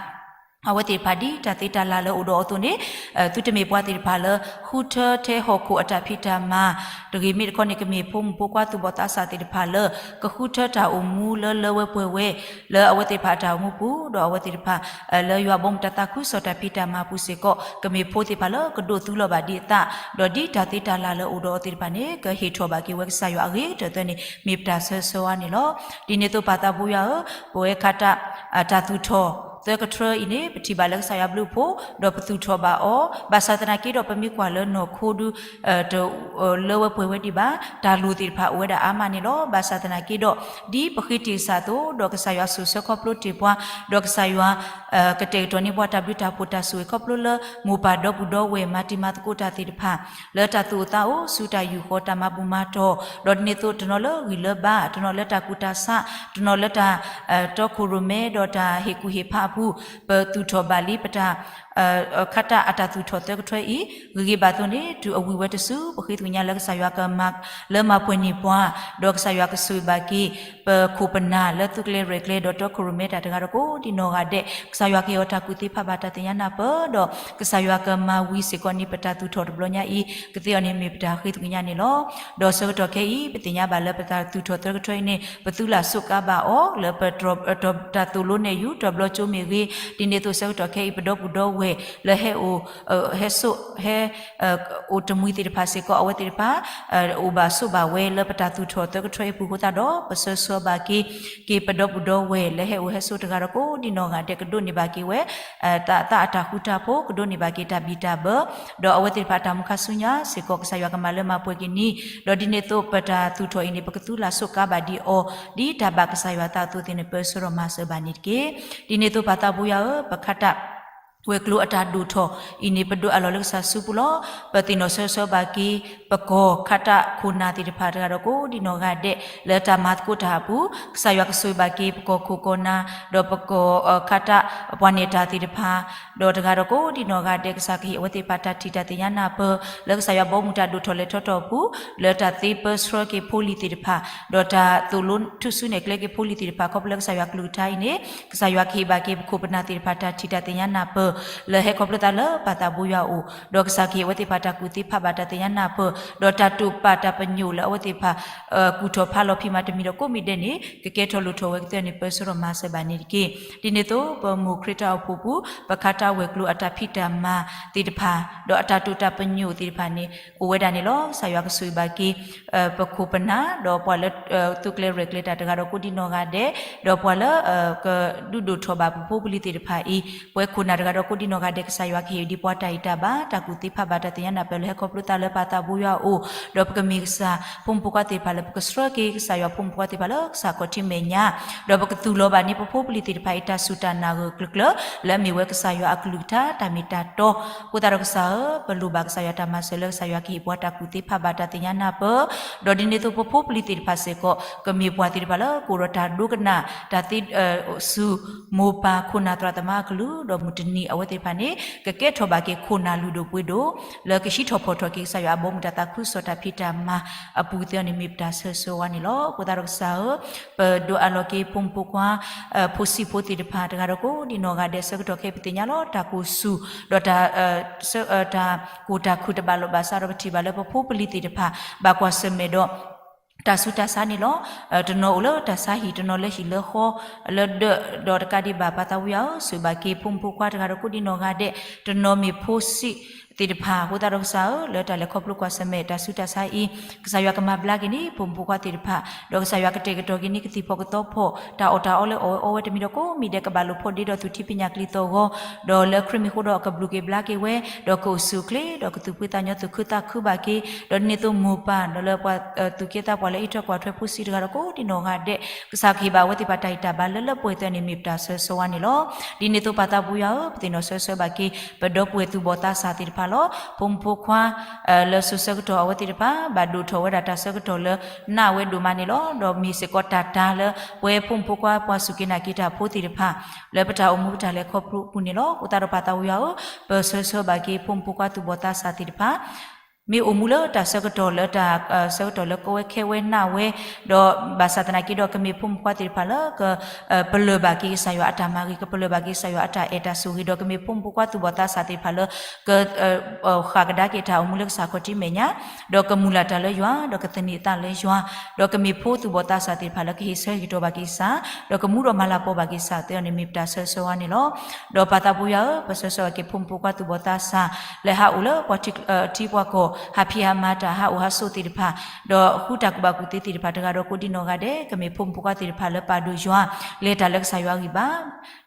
အဝဲသ့ၣ်တဖၣ်ဒ်တၢ်သ့တၢ်လၢ်လၢအိၣ်ဒီးအီၤအသိးန့ၣ် သုတမ့ၢ်ပှၤသ့ၣ်တဖၣ်လၢ ဃုထၢထဲဟီၣ်ခိၣ်အတၢ်ဖံးတၢ်မၤ တဂ့ၤ မ့ၢ်တခီန့ၣ် ကမ့ၢ်ဖိမုၣ်ဖိခွါသူၣ်ဘီၣ်သးစၢ်သ့ၣ်တဖၣ်လၢ ကဃုထၢတၢ်အိၣ်မူလၢလၢဝဲပှဲၤဝဲ လၢအဝဲသ့ၣ်တဖၣ်အတၢ်အိၣ်မူပူၤ ဒီးအဝဲသ့ၣ်တဖၣ် လၢယွၤဘီမုၢ်တၢ်သးခုကစီၣ်တၢ်ဖံးတၢ်မၤပူၤစ့ၢ်ကီး ကမ့ၢ်ဖိသ့ၣ်တဖၣ်လၢကဒိးသူလီၤဘၣ်ဒံးအသး ဒီးဒ်တၢ်သ့တၢ်လၢ်လၢအိၣ်ဒီးအီၤသ့ၣ်တဖၣ်န့ၣ် ကဟ့ၣ်ထီၣ်ဘၣ်က့ၤဝဲကစၢ်ယွၤအဂ့ၤကတၢၢ်အသိးန့ၣ် မ့ၢ်ပတၢ်ဆၢဂ့ၤဆၢဝါန့ၣ်လီၤ. ဒ်န့ၣ်အသိးပၢ်သးဘိယွၤဧၢ, ပဝဲခးတၢ် တၢ်သူၣ်ထီၣ် သၢကထြၢအံၤန့ၣ် ပထံၣ်ဘၣ်လၢကစၢ်ယွၤဘျုးဖှိၣ် ဒီးပသူၣ်ထီၣ်ဘၣ်အီၤ, ဘၣ်ဆၣ်သနာ်က့ဒီး ပမ့ၢ်ကွၢ်လၢနီၢ်ခိဒု တလၢဝဲပှဲၤဝဲဒံးဘၣ်, တၢ်လိၣ်သ့ၣ်တဖၣ်အိၣ်ဝဲဒၣ်အါမးန့ၣ်လီၤ. ဘၣ်ဆၣ်သနာ်က့ဒီး ဒ်ပဃ့တ့ၢ်ကစၢ်အသိး ဒီးကစၢ်ယွၤစိာ်ဆၢခီဖျိတ့ၢ်ပှၤ, ဒီးကစၢ်ယွၤ ကတဲာ်ကတီၤန့ၢ်ပှၤတၢ်ဘျုးတၢ်ဖှိၣ်တၢ်ဆိၣ်ဂ့ၤခီဖျိလၢ မိၢ်ပၢ်ဒီပုၢ်ဒီဝဲၢ်မၤတံၤမၤသကိးတၢ်သ့ၣ်တဖၣ် လၢတၢ်သူၣ်အိၣ်သးအိၣ်ဆူတၢ်ယူာ်ဃီၤ တၢ်မၤဘူၣ်မၤတီၢ်, ဒီးဒ်န့ၣ်အသိးတနီၤလၢဂံၢ်လၢဘါ, တနီၤလၢတၢ်ကူၣ်တၢ်ဆး, တနီၤလၢတၢ် တီခိၣ်ရိၣ်မဲ ဒီးတၢ်ဟ့ၣ်ကူၣ်ဟ့ၣ်ဖးအပူၤ, ပသူၣ်ထီၣ်ဘၣ်လံပတၢ် ခါတၢ်အတၢ်သူၣ်ထီၣ်သၢကထွဲအံၤ ဂ့ၤဂ့ၤဘၣ်သိးန့ၣ် တုၤအဝံၤဝဲတစု ပဃ့သကွံာ်ညါလၢကစၢ်ယွၤကမၤလၢမၤပှဲၤန့ၢ်ပှၤ, ဒီးကစၢ်ယွၤကဆိၣ်ဂ့ၤဘၣ်က့ၤ ပခိၣ်ပနၢ်လၢသုးကျဲရဲၣ်ကျဲၤ ဒီးတီခိၣ်ရိၣ်မဲတၢ်တဂၤဒီးကိးဒံနီၢ်ဂၤဒဲး, ကစၢ်ယွၤကဟ့ၣ်အီၤတၢ်ကူၣ်သ့ဖးဘၣ်တၢ်သ့ၣ်ညါနၢ်ပၢၢ်, ဒီးကစၢ်ယွၤကမၤဝံၤစ့ၢ်ကီးန့ၣ် ပတၢ်သူၣ်ထီၣ်တဘျီညါအံၤ ကသ့အီၤန့ၣ်မ့ၢ်ပတၢ်ဃ့သကွံာ်ညါန့ၣ်လီၤ. ဒီးဆၢကတီၢ်ခဲအံၤ ပသ့ၣ်ညါဘၣ်လၢပတၢ်သူၣ်ထီၣ်သၢကထွဲအံၤန့ၣ် ပသူလၢ်စိးကါဘၣ်အီၤ လၢပတၢ်သိၣ်လိနဲၣ်ယူၤတဘျီကၠိမ့ၢ်ဂ့ၤ, ဒ်န့ၣ်အသိးဆၢကတီၢ်ခဲအံၤ ပဒီပုၢ်ဒီဝဲၢ်လၢဟဲအိၣ် ဟဲစိာ် ဟဲ အိၣ်တမှံၤသ့ၣ်တဖၣ်စ့ၢ်ကီး အဝဲသ့ၣ်တဖၣ် အိၣ်ဘၣ်ဆိးဘၣ်ဝဲလၢပတၢ်သူၣ်ထီၣ်သၢကထွဲအံၤအပူၤအဃိသတးဒီး ပဆၢဆၢဘၣ်က့ၤ က့ၤပဒီပုၢ်ဒီဝဲၢ်လၢဟဲအိၣ်ဟဲစိာ်တဂၤဒီးကိးဒံနီၢ်ဂၤဒဲး ကဒိးန့ၢ်ဘၣ်က့ၤဝဲ တၢ်သးအတၢ်ဃူတၢ်ဖိး, ကဒိးန့ၢ်ဘၣ်က့ၤတၢ်ဘံၣ်တၢ်ဘၢ, ဒီးအဝဲသ့ၣ်တဖၣ်တၢ်မုၢ်ခါဆူညါစ့ၢ်ကီး ကစၢ်ယွၤကမၤလၢမၤပှဲၤက့ၤန့ၣ်, ဒီးဒ်န့ၣ်အသိးပတၢ်သူၣ်ထီၣ်အံၤန့ၣ် ပကသူလၢ်စိးကါဘၣ်ဒံးအီၤ ဒ်တၢ်ဘၣ်ကစၢ်ယွၤအသးအသိးသ့ၣ်န့ၣ် ပၢဆှၢဒီးမၤစၢၤဘၣ်န့ၣ်တက့ၢ်. ဒ်န့ၣ်အသိးပၢ်သးဘိယွၤဧၢ, ပခါတၢ် ဝဲၤကျိၤအတၢ်ဒိၣ်ထီၣ်အံၤန့ၣ် ပဒိးအးလီၤလၢကစၢ်စုပူၤလီၤ. ပသ့ၣ်နီၣ်ဆၢဆၢဘၣ်က့ၤ ပကီၢ်ခါတၢ်ခိၣ်နၢ်သ့ၣ်တဖၣ်တဂၤဒီးကိးဒံနီၢ်ဂၤဒဲး လၢတၢ်မၤသကိးတၢ်အပူၤ, ကစၢ်ယွၤကဆိၣ်ဂ့ၤဘၣ်က့ၤ ပကီၢ်ခိၣ်ကီၢ်နၢ် ဒီးပကီၢ်ခါတၢ်ပှၤနဲၣ်တၢ်သ့ၣ်တဖၣ်, ဒီးတဂၤဒီးကိးဒံနီၢ်ဂၤဒဲး ကစၢ်ကဟ့ၣ်အဝဲသ့ၣ်တဖၣ်တၢ်ထံၣ်တၢ်သ့ၣ်ညါနၢ်ပၢၢ် လၢကစၢ်ယွၤဘီမုၢ်တၢ်ဒိၣ်ထီၣ်လဲၤထီၣ်ထီၣ်အပူၤ, လၢတၢ်သ့ပၢဆှၢက့ၤဖိလံၤသ့ၣ်တဖၣ်, ဒီးတၢ်သိၣ်လိထူၣ်စုနဲၣ်ကျဲက့ၤဖိလံၤသ့ၣ်တဖၣ် ခီဖျိလၢကစၢ်ယွၤကလုၢ်ကထါအံၤန့ၣ် ကစၢ်ယွၤကဟ့ၣ်ဘၣ်က့ၤပခိၣ်ပနၢ်သ့ၣ်တဖၣ်တၢ်ထံၣ်တၢ်သ့ၣ်ညါနၢ်ပၢၢ် လၢဟဲခီဖျိသးလၢပၢ်သးဘိယွၤအအိၣ်, ဒီးကစၢ်ကဟ့ၣ်အဝဲသ့ၣ်တဖၣ်တၢ်ကူၣ်သ့ဖးဘၣ်တၢ်သ့ၣ်ညါနၢ်ပၢၢ်, ဒီးတၢ်တိာ်ပာ်တၢ်ပညိၣ်လၢအဝဲသ့ၣ်တဖၣ် ကူၣ်ထီၣ်ဖးလီၤဖံးမၤတမံၤဒီးကိးမံၤဒဲးန့ၣ် ကကဲထီၣ်လိၣ်ထီၣ်ဝဲကသ့အီၤန့ၣ် ပၢဆှၢဒီးမၤစၢၤဘၣ်န့ၣ်တက့ၢ်. ဒ်န့ၣ်အသိး ပမိၢ်ခရံာ်တၢ်အိၣ်ဖှိၣ်ပူၤ ပခါတၢ်ဝဲၤကျိၤအတၢ်ဖံးတၢ်မၤသ့ၣ်တဖၣ် ဒီးအတၢ်တိာ်တၢ်ပညိၣ်သ့ၣ်တဖၣ်န့ၣ် အိၣ်ဝဲဒၣ်န့ၣ်လီၤ. ကစၢ်ယွၤကဆိၣ်ဂ့ၤဘၣ်က့ၤ ပခိၣ်ပနၢ် ဒီးပှၤလၢ သုးကျဲရဲၣ်ကျဲၤတၢ်တဂၤဒီးကိးဒံနီၢ်ဂၤဒဲး, ဒီးပှၤလၢ ကဒုးဒိၣ်ထီၣ်ဘၣ်ပဖိပလံၤသ့ၣ်တဖၣ်အံၤ, ပဝဲခိၣ်နၢ်တဂၤဒီးကိးဒံနီၢ်ဂၤဒဲး ကစၢ်ယွၤကဟ့ၣ်ဒံးပှၤတၢ်အံၣ်တၢ်ဘါ တၢ်ကူၣ်သ့ဖးဘၣ်တၢ်သ့ၣ်ညါနၢ်ပၢၢ်လၢဟဲခီဖျိသးလၢပၢ်သးဘိယွၤအအိၣ်, ဒီးပကမ့ၢ်ကစၢ်ဖိမုၣ်ဖိခွါသ့ၣ်တဖၣ်လၢပကဆှၢက့ၤကစၢ်ယွၤဖိမုၣ်ဖိခွါသ့ၣ်တဖၣ်လၢကစၢ်ခီၣ်ထံးမဲာ်ညါ, ဒီးပကသူၣ်လီၤဘၣ်န့ၢ်ပဖိပလံၤသ့ၣ်တဖၣ်အံၤ တၢ်စူၢ်တၢ်နာ်ဂၢၢ်ကျၢၤကျၢၤ လၢအမ့ၢ်ဝဲကစၢ်ယွၤအကလုၢ်ကထါတၢ်မ့ၢ်တၢ်တီ, အဃိသတးဒီးကစၢ်ဧၢ, ပလိၣ်ဘၣ်ကစၢ်ယွၤတၢ်မၤစၢၤလၢကစၢ်ယွၤကဟ့ၣ်ပှၤတၢ်ကူၣ်သ့ဖးဘၣ်တၢ်သ့ၣ်ညါနၢ်ပၢၢ်, ဒီးဒ်န့ၣ်အသိးပဖိပလံၤသ့ၣ်တဖၣ်စ့ၢ်ကီး ကမ့ၢ်ပှၤသ့ၣ်တဖၣ်လၢကအိၣ်ဒီးတၢ်ဒိကနၣ် တၢ်သ့ ဆူမိၢ်ပၢ်ခိၣ်နၢ်သရၣ်သမါအကလုၢ်, ဒီးမုၢ်တနံၤအဝဲသ့ၣ်တဖၣ်န့ၣ် ကကဲထီၣ်ဘၣ်က့ၤခိၣ်နၢ်လုၢ်ဒိၣ်ပှ့ၤဒိၣ် လၢကဟံးထီၣ်ဖီၣ်ထီၣ်က့ၤကစၢ်ယွၤအဘီအမုၢ်တၢ်သးခုကစီၣ်တၢ်ဖံးတၢ်မၤအပူၤသ့အီၤန့ၣ် မ့ၢ်ပတၢ်ဆၢဂ့ၤဆၢဝါန့ၣ်လီၤ. အဃိသတးဒီးကစၢ်ဧၢ, ပဒိးအးလီၤက့ၤဖိမုၣ်ဖိခွါ ဖိဆံးဖိသ့ၣ်တဖၣ်တဂၤဒီးကိးဒံနီၢ်ဂၤဒဲး ဆၢကတီၢ်ခဲအံၤ ပသ့ၣ်ညါလီၤ တၢ်ကိၢ်ဆူၣ် ဒီးတၢ် တၢ်ကိၢ်တၢ်ခုၣ်တဘၣ်လိာ်ဘၣ်စးဒီး ပထံၣ်ဘၣ်လၢပဖိပလံၤသ့ၣ်တဖၣ် ဘၣ်ကွၢ်ဆၢၣ်မဲာ်ဒီး တၢ်ဆူးတၢ်ဆါန့ၣ်လီၤ. တနီၤအိၣ်လၢတၢ်ဆါဟံၣ်, တနီၤလၢဟံၣ်လၢဃီ, လၢဒၢး, ဒီးတကးဒံးဘၣ် ပၢ်သးဝံယွၤဧၢ, ဆိၣ်ဂ့ၤဘၣ်က့ၤဖိမုၣ်ဖိခွါတဂၤဒီးကိးဒံနီၢ်ဂၤဒဲး, တနီၤမ့ၢ်ဖိဆံးသ့ၣ်တဖၣ်, အဃိသတးဒီးကစၢ်ဧၢ, လၢတၢ်လဲၤခီဖျိကွၢ်ဆၢၣ်မဲာ်တၢ်ဆူးတၢ်ဆါအံၤ, ကစၢ်ယွၤကမၤဘျါက့ၤန့ၢ် ဖိမုၣ်ဖိခွါသ့ၣ်တဖၣ်, ဒီးကစၢ်ယွၤကတဲာ်ကတီၤက့ၤန့ၢ်ကသံၣ်ဖီၣ်ကသီဖီၣ်, တၢ်အီၣ်တၢ်အီလၢအီၣ်ဝဲအီဝဲတမံၤဒီးကိးမံၤဒဲး ကဘၣ်လိာ်ဖိးဒ့ဒီးသူၣ်ထံပညၣ်ကလံၤသီၣ်ဂီၤ, ဒီးလၢခရံာ်မံၤအဃိဒီးကဘျုးက့ၤဘျါက့ၤဝဲ, ဒီးကအိၣ်ဆူၣ်အိၣ်ချ့, ဒီးကသူၣ်ဖှံသးညီသူၣ်ခုသးခုဘၣ်က့ၤ, ဒီးဒ်န့ၣ်အသိးမိၢ်ပၢ်, ဒီးလၢပှၤသူၣ်က့သးပှၢ်လၢအံးထွဲကွၢ်ထွဲဖိဆံးတဂၤဒီးကိးဒံနီၢ်ဂၤဒဲး, ကစၢ်ကဟ့ၣ်ဘၣ်အဝဲသ့ၣ်တဖၣ်တၢ်ဂံၢ်တၢ်ဘါလၢလၢပှဲၤပှဲၤသ့န့ၣ် မ့ၢ်ပတၢ်ဆၢဂ့ၤဆၢဝါန့ၣ်လီၤ. ဒ်န့ၣ်အသိးပၢ်သးပူၤယွၤဧၢ, ပသ့ၣ်နီၣ်ဆၢဂ့ၤဆၢဝါဘၣ်က့ၤ ပဒီပုၢ်ဝဲၢ်သူၣ်ဘီၣ်သးစၢ်သ့ၣ်တဖၣ်လီၤ. ဖိမုၣ်ဖိခွါ လၢစိၤဆၢကတီၢ်အဝဲသ့ၣ်တဖၣ် ဘၣ်ဒိၣ်ထီၣ်ဝဲဒၣ်တၢ်ဆၢကတီၢ်လၢ နးဝဲဒိၣ်မးန့ၣ်လီၤ. ဒီးမ့ၢ်စ့ၢ်ကီးတၢ်တၤလၢပဝဲဖိမုၣ်ဖိခွါပှၤစူၢ်က့ၤနာ်က့ၤတၢ်ဖိသ့ၣ်တဖၣ် လၢပတၢ်အိၣ်မူပတၢ်လဲၤခီဖျိအပူၤန့ၣ်လီၤ. အဃိသတးဒီးပၢ်သးပူၤယွၤဧၢ, ပဆၢဂ့ၤဆၢဝါဘၣ်က့ၤ ဖိမုၣ်ဖိခွါသူၣ်ဘီၣ်သးစၢ်သ့ၣ်တဖၣ် မ့ၢ်အိၣ်မူလၢတၢ်ဆၢကတီၢ်လၢတၢ်ဆၢကတီၢ်လၢကီဝဲခဲဝဲနးဝဲ, ဒီးဘၣ်ဆၣ်သနာ်က့ဒီး ကမ့ၢ်ဖိမုၣ်ဖိခွါသ့ၣ်တဖၣ်လၢက ပလၢၢ်ဘၣ်က့ၤကစၢ်ယွၤအတၢ်မၤဂ့ၤ, ကပလၢၢ်ဘၣ်က့ၤကစၢ်ယွၤအတၢ်အဲၣ်တၢ်ဆိၣ်ဂ့ၤ, ဒီးကမ့ၢ်ဖိမုၣ်ဖိခွါသူၣ်ဘီၣ်သးစၢ်သ့ၣ်တဖၣ်လၢ က ဃၣ်ကဒါက့ၤတၢ်အိၣ်မူလၢကစၢ်ခီၣ်ထံးမဲာ်ညါ, ဒီးကမုၢ်လၢ်တၢ်လၢယွၤ, ဒီးကသန့ၤသးလၢယွၤ, ဒီးကမ့ၢ်ဖိသူၣ်ဘီၣ်သးစၢ်သ့ၣ်တဖၣ်လၢကဟ့ၣ်ဆၢဟ့ၣ်ကတီၤဘၣ်က့ၤကစၢ်, ဒီးကမူဒီးမၤလၤကပီၤဘၣ်က့ၤကစၢ်သ့အီၤန့ၣ် မ့ၢ်ပတၢ်ဆၢဂ့ၤဆၢဝါန့ၣ်လီၤ. ဒီးပၢ်သးပူၤယွၤဧၢ, ပဆၢဂ့ၤဆၢဝါဘၣ်က့ၤ ဖိမုၣ်ဖိခွါသူၣ်ဘီၣ်သးစၢ် လၢဟးအိၣ်လၢပှၤထံပှၤကီၢ် ဟးဖံးဟးမၤတၢ် ဟးအိၣ်ဟးဆိးသ့ၣ်တဖၣ်, ဒီးဃုတၢ်ကူၣ်ဘၣ်ကူၣ်သ့သ့ၣ်တဖၣ်တဂၤဒီးကိးဒံနီၢ်ဂၤဒဲး, ကမ့ၢ်ဖိမုၣ်ဖိခွါသ့ၣ်တဖၣ်လၢပာ်ဒိၣ်ယွၤ လဲၤတၢ်လၢကစၢ်ယွၤဂံၢ်ဘါ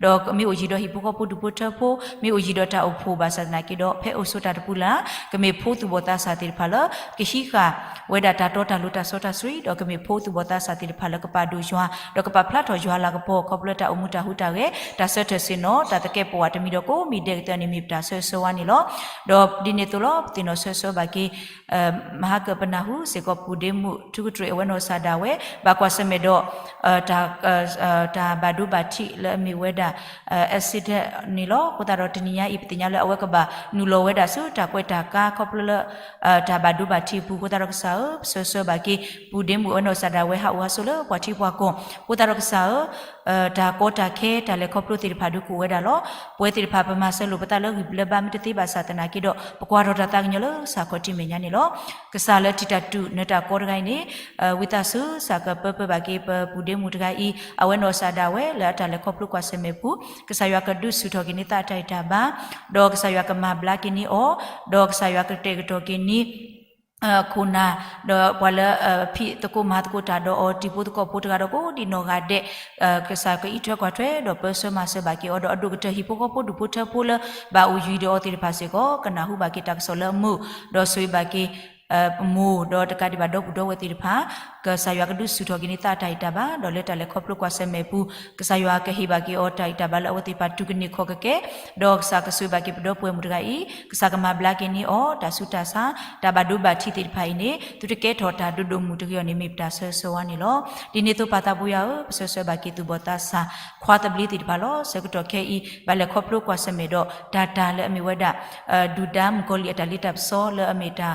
ဒီးမ့ၢ်အိၣ်ယံၤဒီးဟံၣ်ဖိဃီဖိဒူၣ်ဖိထၢဖိ, မ့ၢ်အိၣ်ယံၤဒီးတၢ်အိၣ်ဖှိၣ်ဘၣ်ဆၣ်သနာ်က့ဒီး ဖဲအိၣ်ဆိးတၢ်တပူၤလၢ်, ကမ့ၢ်ဖိသူၣ်ဘီၣ်သးစၢ်သ့ၣ်တဖၣ်လၢ ကဟံးဃာ်ဝဲဒၣ်တၢ်တီတၢ်လိၤတၢ်စီတၢ်ဆှံ, ဒီးကမ့ၢ်ဖိသူၣ်ဘီၣ်သးစၢ်သ့ၣ်တဖၣ်လၢကပာ်ဒိၣ်ယွၤ, ဒီးကပာ်ဖျါထီၣ်ယွၤလၤကပီၤ ခီဖျိတၢ်အိၣ်မူတၢ်ဟူးတၢ်ဂဲၤ, တၢ်ဆၢထၢၣ်ဆ့ၣ်နီၤ, တၢ်သကဲးပဝးတမံၤဒီးကိးမံၤဒဲးကသ့န့ၣ် မ့ၢ်ပတၢ်ဆၢဂ့ၤဆၢဝါန့ၣ်လီၤ. ဒီးဒ်န့ၣ်အသိးလီၤ, ပသ့ၣ်နီၣ်ဆၢဂ့ၤဆၢဝါဘၣ်က့ၤ မဟါကၢၣ်ပနၢ်ဟူစ့ၢ်ကီး ပူၤဒ့မူး ထူကတြ့ၣ် အဝဲနီၢ်ကစၢ်ဒၣ်ဝဲ ဘၣ်ကွၢ်ဆၢၣ်မဲာ်ဒီး တၢ်ဘၣ်ဒိဘၣ်ထံးလၢအမ့ၢ်ဝဲဒၣ် accident န့ၣ်လီၤ. အဃိသတးဒီးတနံၤညါအံၤ ပသ့ၣ်ညါလၢအဝဲကဘၣ်နုာ်လီၤဝဲဒၣ်ဆူတၢ်ကွဲးတၢ်ကါ ခီဖျိလၢ တၢ်ဘၣ်ဒိဘၣ်ထံးအပူၤ. အဃိသတးဒီးကစၢ်ဧၢ, ပဆၢဆၢဘၣ်က့ၤ ပူၤဒ့မူး အဝဲနီၢ်ကစၢ်ဒၣ်ဝဲ ဟးအိၣ်ဟးဆိးလၢပှၤထံပှၤကီၢ်. အဃိသတးဒီးကစၢ်ဧၢ, တၢ်ကီတၢ်ခဲ တၢ်လဲၤခီဖျိသ့ၣ်တဖၣ်ဒုးကအိၣ်ဝဲဒၣ်လီၤ. ပဝဲသ့ၣ်တဖၣ် ပမၤစၢၤလိာ်ပသးလၢဂံၢ်လၢဘါမ့ၢ်တသ့ဘၣ်ဆၣ်သနာ်က့ဒီး ပကွၢ်ထီၣ်တၢ်သးကညီၤလၢကစၢ်ခီၣ်ထံးမဲာ်ညါန့ၣ်လီၤ. ကစၢ်လၢထံၣ်တၢ်တူၢ်နၢၤတၢ်ကီတဂၤအံၤန့ၣ် ဝံသးစူၤ ကစၢ်ကပၢပၢဘၣ်က့ၤ ပပူၤဒ့မူးတဂၤအံၤ အဝဲနီၢ်ကစၢ်ဒၣ်ဝဲ လၢအတၢ်လဲၤခီဖျိကွၢ်ဆၢၣ်မဲာ်ပူၤ, ကစၢ်ယွၤကဒုးဆူၣ်ထီၣ်က့ၤန့ၢ်သးအတၢ်ဂံၢ်တၢ်ဘါ, ဒီးကစၢ်ယွၤကမၤဘျါက့ၤန့ၢ်အီၤ, ဒီးကစၢ်ယွၤကတဲာ်ကတီၤက့ၤန့ၢ် ခိၣ်နၢ်, ဒီးပှၤလၢအဖံးသကိးမၤသကိးတၢ်ဒီးအီၤ, တံၤဖိသကိးဖိတဂၤဒီးကိးဒံးနီၢ်ဂၤဒဲး, ကစၢ်ကအံးထွဲကွၢ်ထွဲ ဒီးပၢဆှၢမၤစၢၤဘၣ်က့ၤအီၤ, ဒီးအဒိၣ်ကတၢၢ်ဟံၣ်ဖိဃီဖိဒူၣ်ဖိထၢဖိလၢ ဘၣ်အိၣ်ယံၤဒီးအီၤသ့ၣ်တဖၣ်စ့ၢ်ကီး ကနၢ်ဟူဘၣ်က့ၤတၢ်ကစီၣ်လၢအမုာ်, ဒီးဆိၣ်ဂ့ၤဘၣ်က့ၤ ပမိၢ်, ဒီးတကးဒံးဘၣ်ဒီပုၢ်ဒီဝဲၢ်သ့ၣ်တဖၣ်, ကစၢ်ယွၤကဒုးဆူၣ်ထီၣ်က့ၤန့ၢ်သးအတၢ်ဂံၢ်တၢ်ဘါ, ဒီးလၢတၢ်လဲၤခီဖျိကွၢ်ဆၢၣ်မဲာ်ပူၤ, ကစၢ်ယွၤကဟ့ၣ်ဘၣ်က့ၤအီၤတၢ်ဂံၢ်တၢ်ဘါလၢအဝဲသ့ၣ်တဖၣ်တူၢ်ကန့ၢ်ခီၣ်ကကဲ, ဒီးကစၢ်ကဆိၣ်ဂ့ၤဘၣ်က့ၤပဒီပုၢ်ဝဲၢ်မုၣ်တဂၤအံၤ, ကစၢ်ကမၤဘျါက့ၤန့ၢ်အီၤ, တၢ်ဆူးတၢ်ဆါ, တၢ်ဘၣ်ဒိဘၣ်ထံးသ့ၣ်တဖၣ်အံၤန့ၣ် သုတကဲထီၣ်တၢ်ဒိၣ်ဒိၣ်မုၢ်တဂ့ၤအီၤန့ၣ် မ့ၢ်ပတၢ်ဆၢဂ့ၤဆၢဝါန့ၣ်လီၤ. ဒ်န့ၣ်အသိးပၢ်သးပှၢ်ယွၤဧၢ, ပဆၢဆၢဘၣ်က့ၤသူၣ်ဘီၣ်သးစၢ် ခွါသဘျ့သ့ၣ်တဖၣ်လီၤ. ဆၢကတီၢ်ခဲအံၤ ဘၣ်လဲၤခီဖျိကွၢ်ဆၢၣ်မဲာ်ဒီး တၢ်တၢ်လၢအမ့ၢ်ဝဲဒၣ် ဒုၣ်ဒါမုၣ်ကီၤလံၢ်အတၢ်လ့တၢ်ပစီလၢအမ့ၢ်တၢ်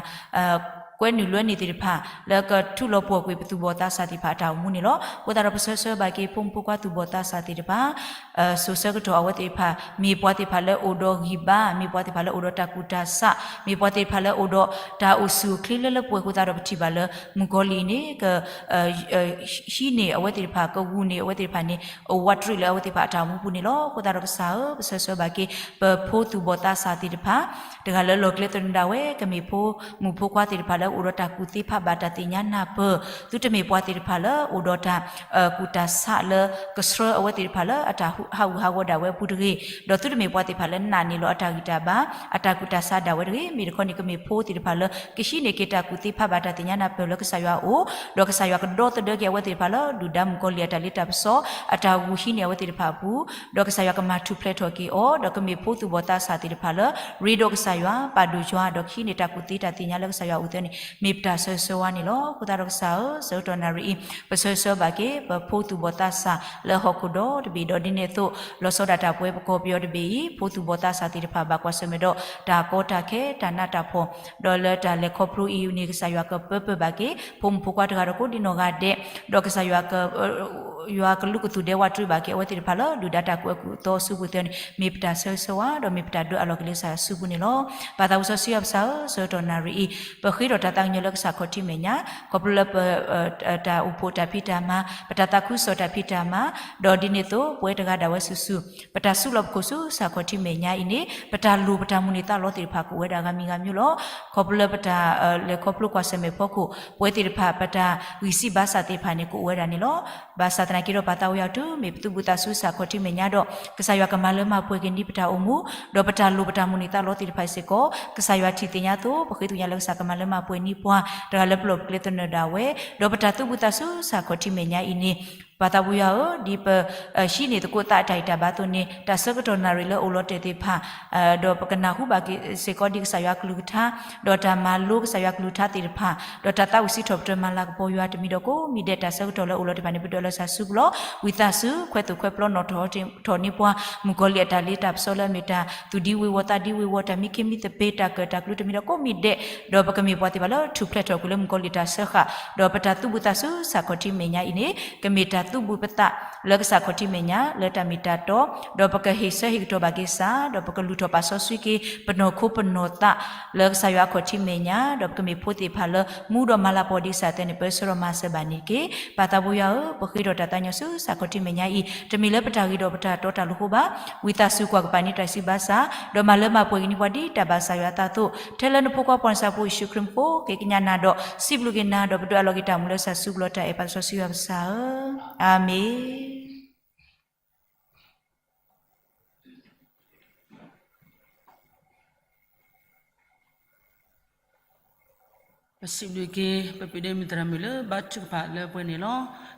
ကွဲနုာ်လွဲနုာ်သ့ၣ်တဖၣ် လၢကထူလီၤပှီၢ်ကွံာ်ပသူၣ်ဘီၣ်သးစၢ်သ့ၣ်တဖၣ်အတၢ်အိၣ်မူန့ၣ်လီၤ. အဃိသတးဒီးပဆၢဆၢဘၣ်က့ၤဖိမုၣ်ဖိခွါသူၣ်ဘီၣ်သးစၢ်သ့ၣ်တဖၣ် စိၤဆၢကတီၢ်အဝဲသ့ၣ်တဖၣ် မ့ၢ်ပှၤသ့ၣ်တဖၣ်လၢအိၣ်ဒီးဂံၢ်ဘါ, မ့ၢ်ပှၤသ့ၣ်တဖၣ်လၢအိၣ်ဒီးတၢ်ကူၣ်တၢ်ဆး, မ့ၢ်ပှၤသ့ၣ်တဖၣ်လၢအိၣ်ဒီးတၢ်အိၣ်ဆူၣ်အိၣ်ချ့လၢလၢပှဲၤပှဲၤ. အဃိသတးဒီးပထံၣ်ဘၣ်လၢ မုၣ်ကီၤလံၢ်အံၤန့ၣ် က ဟံးန့ၢ်အဝဲသ့ၣ်တဖၣ်, ကဂုာ်န့ၢ်အဝဲသ့ၣ်တဖၣ်န့ၣ် အဝးတရံးလၢအဝဲသ့ၣ်တဖၣ်အတၢ်အိၣ်မူပူၤန့ၣ်လီၤ. အဃိသတးဒီးကစၢ်ဧၢ, ပဆၢဆၢဘၣ်က့ၤ ပဖိသူၣ်ဘီၣ်သးစၢ်သ့ၣ်တဖၣ် တဂၤလၢလီၢ်ကျဲသနၢၤဒၣ်ဝဲ ကမ့ၢ်ဖိမုၣ်ဖိခွါသ့ၣ်တဖၣ်လၢအိၣ်ဒီးတၢ်ကူၣ်သ့ဖးဘၣ်တၢ်သ့ၣ်ညါနၢ်ပၢၢ်, သုတမ့ၢ်ပှၤသ့ၣ်တဖၣ်လၢအိၣ်ဒီးတၢ် ကူၣ်တၢ်ဆးလၢ ကဆှၢအဝဲသ့ၣ်တဖၣ်လၢအတၢ်ဟးဂူာ်ဟးဂီၤဒၣ်ဝဲအပူၤတဂ့ၤ, ဒီးသုတမ့ၢ်ပှၤသ့ၣ်တဖၣ်လၢနာ်န့ၢ်လီၤအတၢ်ဂံၢ်တၢ်ဘါ, အတၢ်ကူၣ်တၢ်ဆးဒၣ်ဝဲတဂ့ၤ. မ့ၢ်တခီန့ၣ် ကမ့ၢ်ဖိသ့ၣ်တဖၣ်လၢ ကဟံးန့ၢ်က့ၤတၢ်ကူၣ်သ့ဖးဘၣ်တၢ်သ့ၣ်ညါနၢ်ပၢၢ်လၢကစၢ်ယွၤအအိၣ်, ဒီးကစၢ်ယွၤကဒီသဒၢက့ၤအဝဲသ့ၣ်တဖၣ်လၢ ဒုၣ်ဒါမုၣ်ကီၤလံၢ်အတၢ်လ့တၢ်ပစီ အတၢ်ဂူာ်ဟံးန့ၢ်အဝဲသ့ၣ်တဖၣ်အပူၤ, ဒီးကစၢ်ယွၤကမၤထူၣ်ဖျဲးထီၣ်က့ၤအီၤ, ဒီးကမ့ၢ်ဖိသူၣ်ဘီၣ်သးစၢ်သ့ၣ်တဖၣ်လၢ ရ့ဒီးကစၢ်ယွၤ, ပာ်ဒိၣ်ယွၤ, ဒီးကဟံးန့ၢ်တၢ်ကူၣ်သ့တၢ်သ့ၣ်ညါလၢကစၢ်ယွၤအအိၣ်သ့န့ၣ် မ့ၢ်ပတၢ်ဆၢဂ့ၤဆၢဝါန့ၣ်လီၤ. အဃိသတးဒီးကစၢ်ဧၢ, ဆၢကတီၢ်နၣ်ရံၣ်အံၤ ပဆၢဆၢဘၣ်က့ၤ ပဖိသူၣ်ဘီၣ်သးစၢ်လၢဟီၣ်ခိၣ်ဒီတဘ့ၣ်, ဒီးဒ်န့ၣ်အသိး လီၤဆီဒၣ်တၢ်ပဝဲပကီၢ်ပယီၤတဘ့ၣ်အံၤ ဖိသူၣ်ဘီၣ်သးစၢ်သ့ၣ်တဖၣ် ဘၣ်ကွၢ်ဆၢၣ်မဲာ်ဒီး တၢ်ကီတၢ်ခဲ တၢ်နးတၢ်ဖှီၣ်, ဒီးလၢတၢ်လဲၤခီဖျိအံၤန့ၣ် ကစၢ်ယွၤကပၢပၢဘၣ်က့ၤ ဖိမုၣ်ဖိခွါတဂၤဒီးကိးဒံးနီၢ်ဂၤဒဲး, ဒီးကစၢ်ယွၤ ယွၤကလူးကသူၣ်ဒဲဝးတရံးဘၣ်က့ၤအဝဲသ့ၣ်တဖၣ်လၢ ဒုၣ်ဒါတၢ်ကူၣ်အၢကူၣ်သီအစုပူၤသ့န့ၣ် မ့ၢ်ပတၢ်ဆၢဂ့ၤဆၢဝါ ဒီးမ့ၢ်ပတၢ်ဒုးအးလီၤက့ၤလၢကစၢ်ယွၤစုပူၤန့ၣ်လီၤ. ပၢ်သးစီဆှံယွၤပစၢ်ဧၢ, ဆၢကတီၢ်နၣ်ရံၣ်အံၤ ပဃ့ထီၣ်တၢ်သးကညီၤလၢကစၢ်ခီၣ်ထံးမဲာ်ညါ, ခီဖျိလၢပ တၢ်အိၣ်ဖှိၣ်တၢ်ဖံးတၢ်မၤ, ပတၢ်သးခုကစီၣ်တၢ်ဖံးတၢ်မၤ, ဒီးဒ်န့ၣ်အသိး ပဝဲတဂၤဒၣ်ဝဲစုာ်စုာ် ပတၢ်စုလီၢ်ပခိၣ်ဆူကစၢ်ခီၣ်ထံးမဲာ်ညါအံၤန့ၣ် ပတၢ်လိၣ်ပတၢ်မုၢ်န့ၢ်သးလီသ့ၣ်တဖၣ်ကအိၣ်ဝဲဒၣ်ဂၤမံၤဂၤမံၤလီၤ. ခီဖျိလၢပတၢ်လဲၤခီဖျိကွၢ်ဆၢၣ်မဲာ်ဖီခိၣ် ပဝဲသ့ၣ်တဖၣ် ပတၢ်ဂံၢ်စၢ်ဘါစၢ်သ့ၣ်တဖၣ်န့ၣ် ကအိၣ်ဝဲဒၣ်န့ၣ်လီၤ. ဘၣ်ဆၣ်သနာ်က့ဒီး ပၢ်သးဝံယွၤတုၤမ့ၢ်ပသူၣ်ဘုၣ်သးစူၤကစၢ်ခီၣ်ထံးမဲာ်ညါဒီး ကစၢ်ယွၤကမၤလၢမၤပှဲၤက့ၤန့ၢ်ပတၢ်အိၣ်မူ, ဒီးပတၢ်လိၣ်ပတၢ်မုၢ်န့ၢ်သးလီသ့ၣ်တဖၣ်စ့ၢ်ကီး ကစၢ်ယွၤထံၣ်သ့ၣ်ညါအသိး ပဃ့ကညးလၢကစၢ်ကမၤလၢမၤပှဲၤန့ၢ်ပှၤ တဂၤလၢပလီၢ်ပကျဲသနၢၣ်ဒၣ်ဝဲ, ဒီးပတၢ်သူၣ်ဘုၣ်သးစူၤကစၢ်ခီၣ်ထံးမဲာ်ညါအံၤန့ၣ် ပၢ်သးဝံယွၤဧၢ, ဒ်ပ ဟံးန့ၢ်သကိးသးအတၢ်ဂံၢ်တၢ်ဘါအသိးန့ၣ် တၢ်ဆၢကတီၢ်နၣ်ရံၣ်လၢအိၣ်လီၤတဲာ်သ့ၣ်တဖၣ် ဒီးပကနၢ်ဟူဘၣ်က့ၤစ့ၢ်ကီးဒ်ကစၢ်ယွၤကလုၢ်ကထါ, ဒီးတၢ်မၤလိကစၢ်ယွၤကလုၢ်ကထါသ့ၣ်တဖၣ်, ဒီးတၢ်သးဝံၣ်စံးထီၣ်ပတြၢၤမၤလၤကပီၤယွၤတမံၤဒီး ကိးမံၤဒဲးတၢ်ဆၢကတီၢ်လၢအိၣ်လီၤတဖၣ်န့ၣ် ပဒုးအးလီၤကစၢ်စုပူၤလီၤ. ဝံသးစူၤ ခွဲးသိၣ်ခွဲးပျီနီၣ်ထီၣ်ထီၣ်န့ၢ်ပှၤ မုၣ်ကီၤလံၢ်အတၢ်လ့တၢ်ပစီလၢအမ့ၢ်တၢ်သူၣ်ဒံဝ့ၤဝီၤသးဒံဝ့ၤဝီၤ တၢ်မံခ့မံသပ့ၤ တၢ်ကၢၣ်တၢ်ကျူတမံၤဒီးကိးမံၤဒဲး, ဒီးပကမ့ၢ်ပှၤသ့ၣ်တဖၣ်လၢထူၣ်ဖျဲးထီၣ်ကွံာ်လၢမုၣ်ကီၤလံၢ်တၢ်စၢဃာ်, ဒီးပတၢ်သူၣ်ဘုၣ်သးစူၤကစၢ်ခီၣ်ထံးမဲာ်ညါအံၤန့ၣ် ကမ့ၢ်တၢ်သူၣ်ဘုၣ်ပသးလၢကစၢ်ခီၣ်ထံးမဲာ်ညါ လၢတၢ်မ့ၢ်တၢ်တီ, ဒီးပကဟ့ၣ်ဆၢဟ့ၣ်ကတီၤဘၣ်က့ၤကစၢ်, ဒီးပကလူၤထီၣ်ပာ်စီဆှံက့ၤ ပနီၢ်ခိပနီၢ်သး လၢကစၢ်ယွၤအခီၣ်ထံးမဲာ်ညါ, ဒီးပကမ့ၢ်ဖိသ့ၣ်တဖၣ်လၢ မူဒီးမၤလၤကပီၤဒ်ကစၢ်အသိးန့ၣ် ပၢဆှၢဒီးမၤစၢၤဘၣ်န့ၣ်တက့ၢ်. ပၢ်သးဝံယွၤဧၢ, ပဃ့ဒီးတၢ်သးကညီၤဆူကစၢ်ခီၣ်ထံးမဲာ်ညါအံၤ တမ့ၢ်လၢပတၢ်ဂ့ၤဒီးပတၢ်တီတၢ်လိၤအဃိဘၣ်. ဝံသးစူၤကွၢ်ကပၤန့ၢ်တၢ်ဂံၢ်စၢ်ဘါစၢ်, ဒီးမၤလၢမၤပှဲၤက့ၤန့ၢ်ပှၤဒ်တၢ်ဘၣ်ကစၢ်ယွၤအသးအသိး, ထဲလၢနဖိခွါပှၤနၢ်စၢ်ဖိယ့ၣ်ၡူးခရံာ်အမံၤဃိ ဃ့ကညးနၤဒီး စံးဘျုးက့ၤနၤဒီး ပဒုးအးလီၤက့ၤတၢ်မူလၢကစၢ်စုပူၤလီၤ. တၢ်အဲၣ်ပၢ်သးစီဆှံယွၤပစၢ်ဧၢ, အၤမ့ၣ်. ပစံးဘျုးက့ၤ ပပုၢ်ဒ့မုၣ်သရၣ်မုၣ်လၢဘါထုကဖၣ်လၢပှဲၤန့ၣ်လီၤ.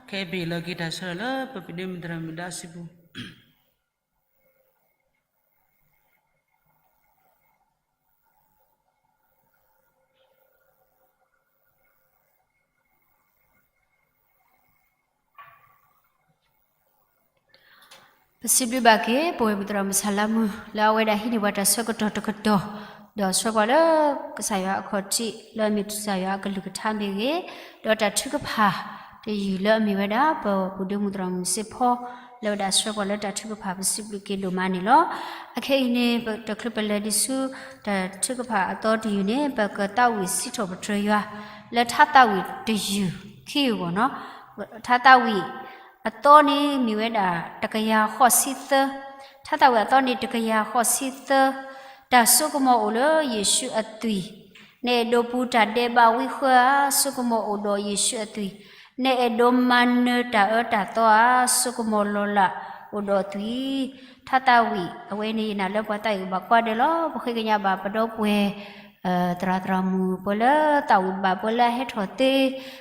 ခဲအံၤပဟ့ၣ်လီၤက့ၤတၢ်ဆၢထၢၣ်လၢပပုၢ်ဒ့မုၣ်သရၣ်မုၣ်ဒၣ်စုပူၤ. ပစံးဘျုးဘၣ်က့ၤ ပဝဲၢ်ပူၤသရၣ်မုၣ်ဆၣ်လါမုၣ် လၢအဝဲဒၣ်ဟံးန့ၢ်ပှၤတၢ်ဆၢကတီၢ်တကတီၢ်, ဒီးဆှၢပှၤလၢကစၢ်ယွၤအခီၣ်ထံး လၢအမ့ၢ်ကစၢ်ယွၤအကလုၢ်ကထါမ့ၢ်ဂ့ၤ, ဒီးတၢ်ထုကဖၣ်တယုၢ်လၢအမ့ၢ်ဝဲဒၣ် ပဝဲၢ်ပူၤဒ့မုၣ်သရၣ်မုၣ်စ့ဖီ လၢဝဲဒၣ်ဆှၢပှၤလၢတၢ်ထုကဖၣ် ပစံးဘျုးက့ၤဒိၣ်မးန့ၣ်လီၤ. အခဲအံၤန့ၣ် ပတချုးပလဲၤဒံးဆူ တၢ်ထုကဖၣ်အသီတယုၢ်န့ၣ် ပကသးဝံၣ်စံးထီၣ်ပတြၢၤယွၤ လၢထါသးဝံၣ်တယုၢ်ခံအဂီၢ်နီၤ. ထါသးဝံၣ်အသီန့ၣ်မ့ၢ်ဝဲဒၣ် တကယၤဃိးဆံသၢ, ထါသးဝံၣ်အသီန့ၣ် တကယၤဃိးဆံသၢ, တၢ်စိကမီၤအိၣ်လၢယ့ၣ်ၡူးအသွံၣ်, နအဲၣ်ဒိးပူၤတၢ်ဒဲးဘးဝံဃၢဧါ, စိကမီၤအိၣ်ဒီးယ့ၣ်ၡူးအသွံၣ်, နအဲၣ်ဒိးမၤနၢၤတၢ်အၢတၢ်သီဧါ, စိကမီၤလီၤလးအိၣ်ဒီးသွံၣ်. ထါသးဝံၣ်အဝဲန့ၣ် ယနာ်လၢပှၤသးဝံၣ်ကဘၣ်ကွၢ်ဒဲးလီၤ. ပဃ့ကညးဘၣ်ပဒီပုၢ်ဝဲၢ် သရၣ်သရၣ်မုၣ် ပှၤလၢသးဝံၣ်ဘၣ် ပှၤလၢအဟဲထီၣ်သ့,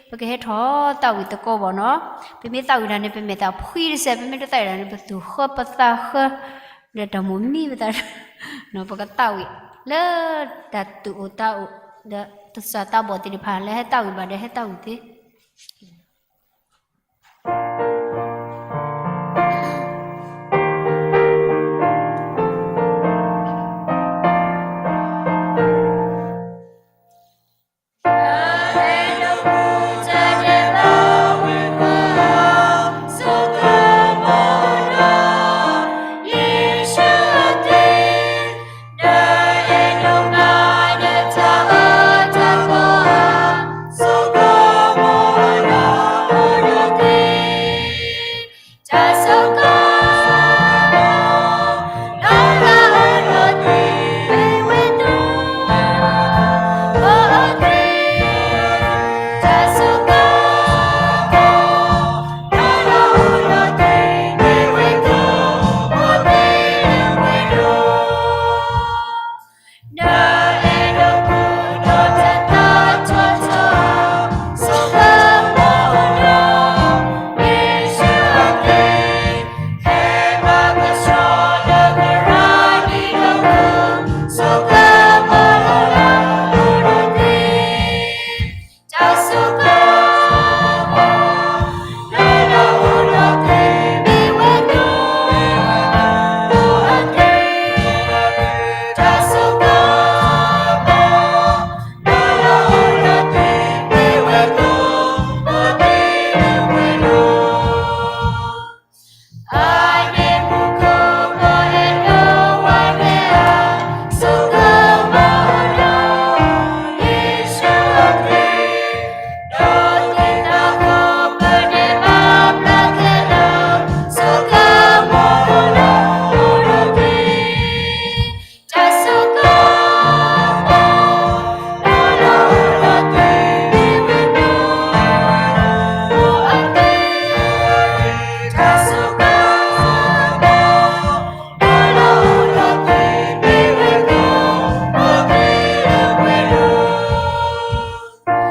ပကဟဲထီၣ်သးဝံၣ်သကိးဘၣ်နီၤ. ပမ့ၢ်သးဝံၣ်တၢ်န့ၣ် ပမဲာ်သၣ်ဖှံတစဲး, ပမ့ၢ်တသးဝံၣ်တၢ်န့ၣ် ပသူၣ်ဃၢပသးဃၢ, လၢတၢ်မိၣ်မံပသး, ပကသးဝံၣ်လၢတၢ်သူၣ်အိၣ်သးအိၣ်, ဒီး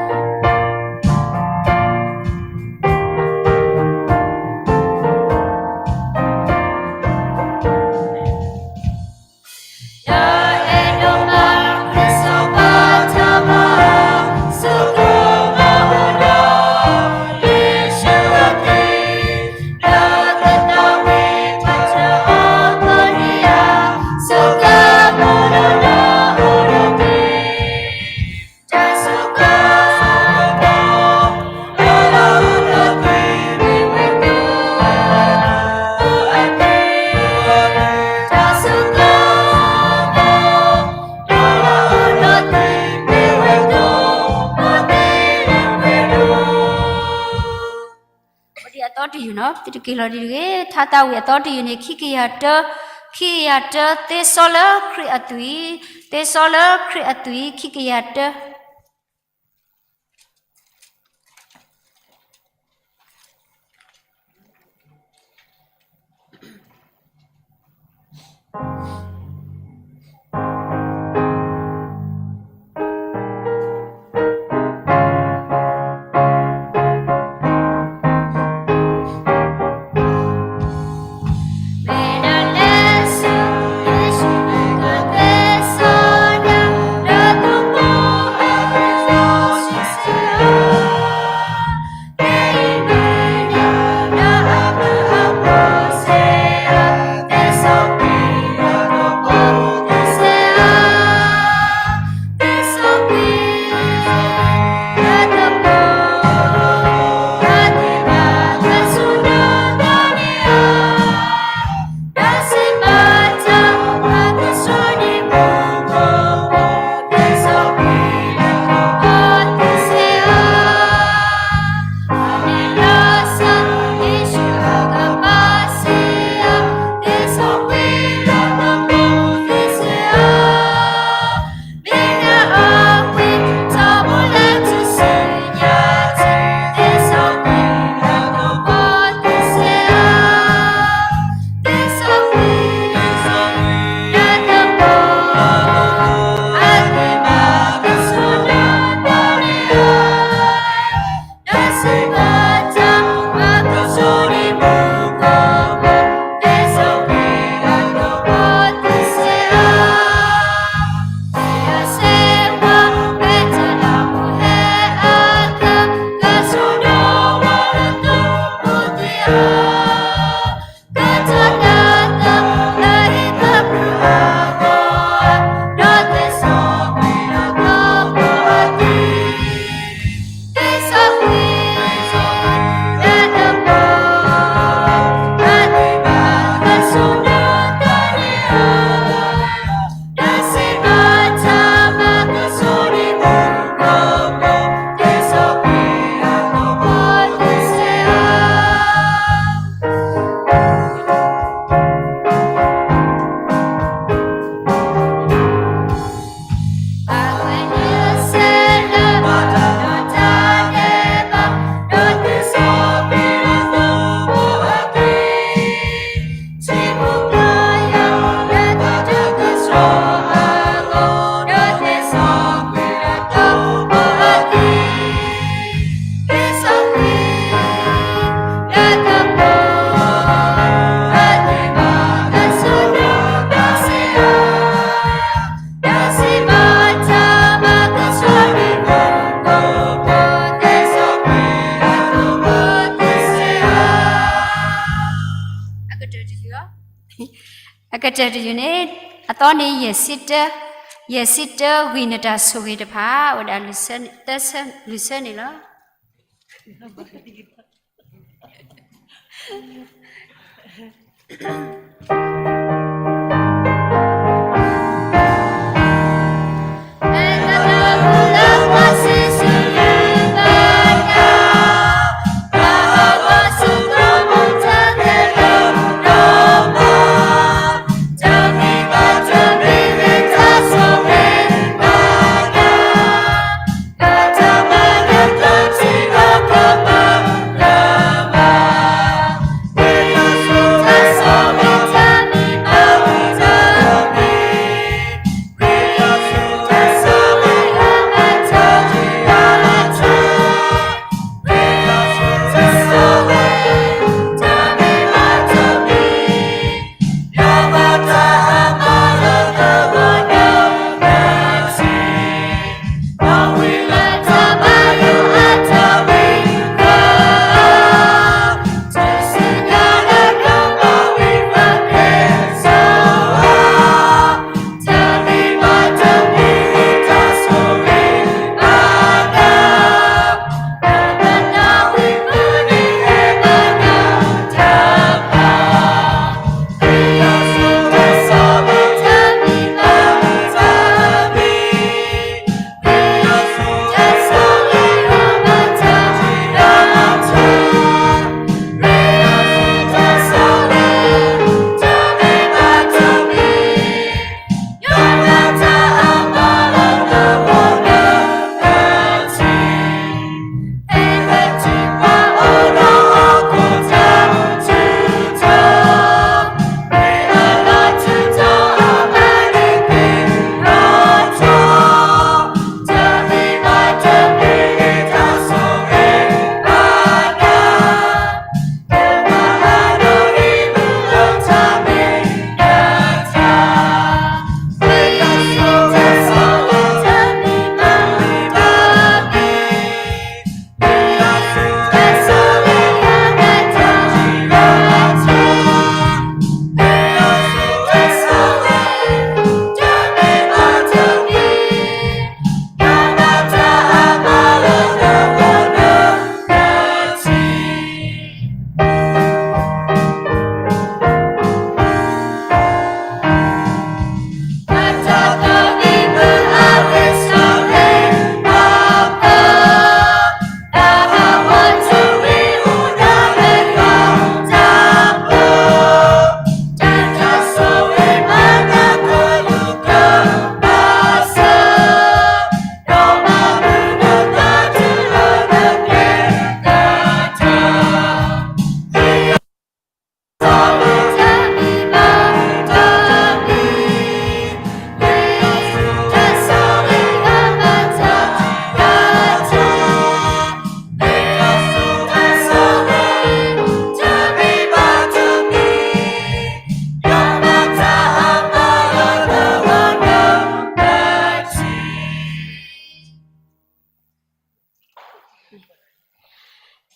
တၢ်သးဘီၣ်သ့ၣ်တဖၣ် လၢဟဲသးဝံၣ်ဘၣ်ဒီးဟဲသးဝံၣ်သ့. အသီတယုၢ်နီၤ သုတက့ၤလီၤဒ်တဂ့ၤ, ထါသးဝံၣ်အသီတယုၢ်န့ၣ် ခံကယၤတၢ, ခံကယၤတၢ သ့စီလၢခရံာ်အသွံၣ်, သ့စီလၢခရံာ်အသွံၣ် ခံကယၤတၢ. အကတၢၢ်တယုၢ်န့ၣ်, အသီန့ၣ် ယဲၢ်ဆံတၢ, ယဲၢ်ဆံတၢ ဂံၢ်နတၢ်ဆိၣ်ဂ့ၤတဖၣ် အိၣ်ဒၣ်သၢဆၢ, လွံၢ်ဆၢန့ၣ်လီၤ.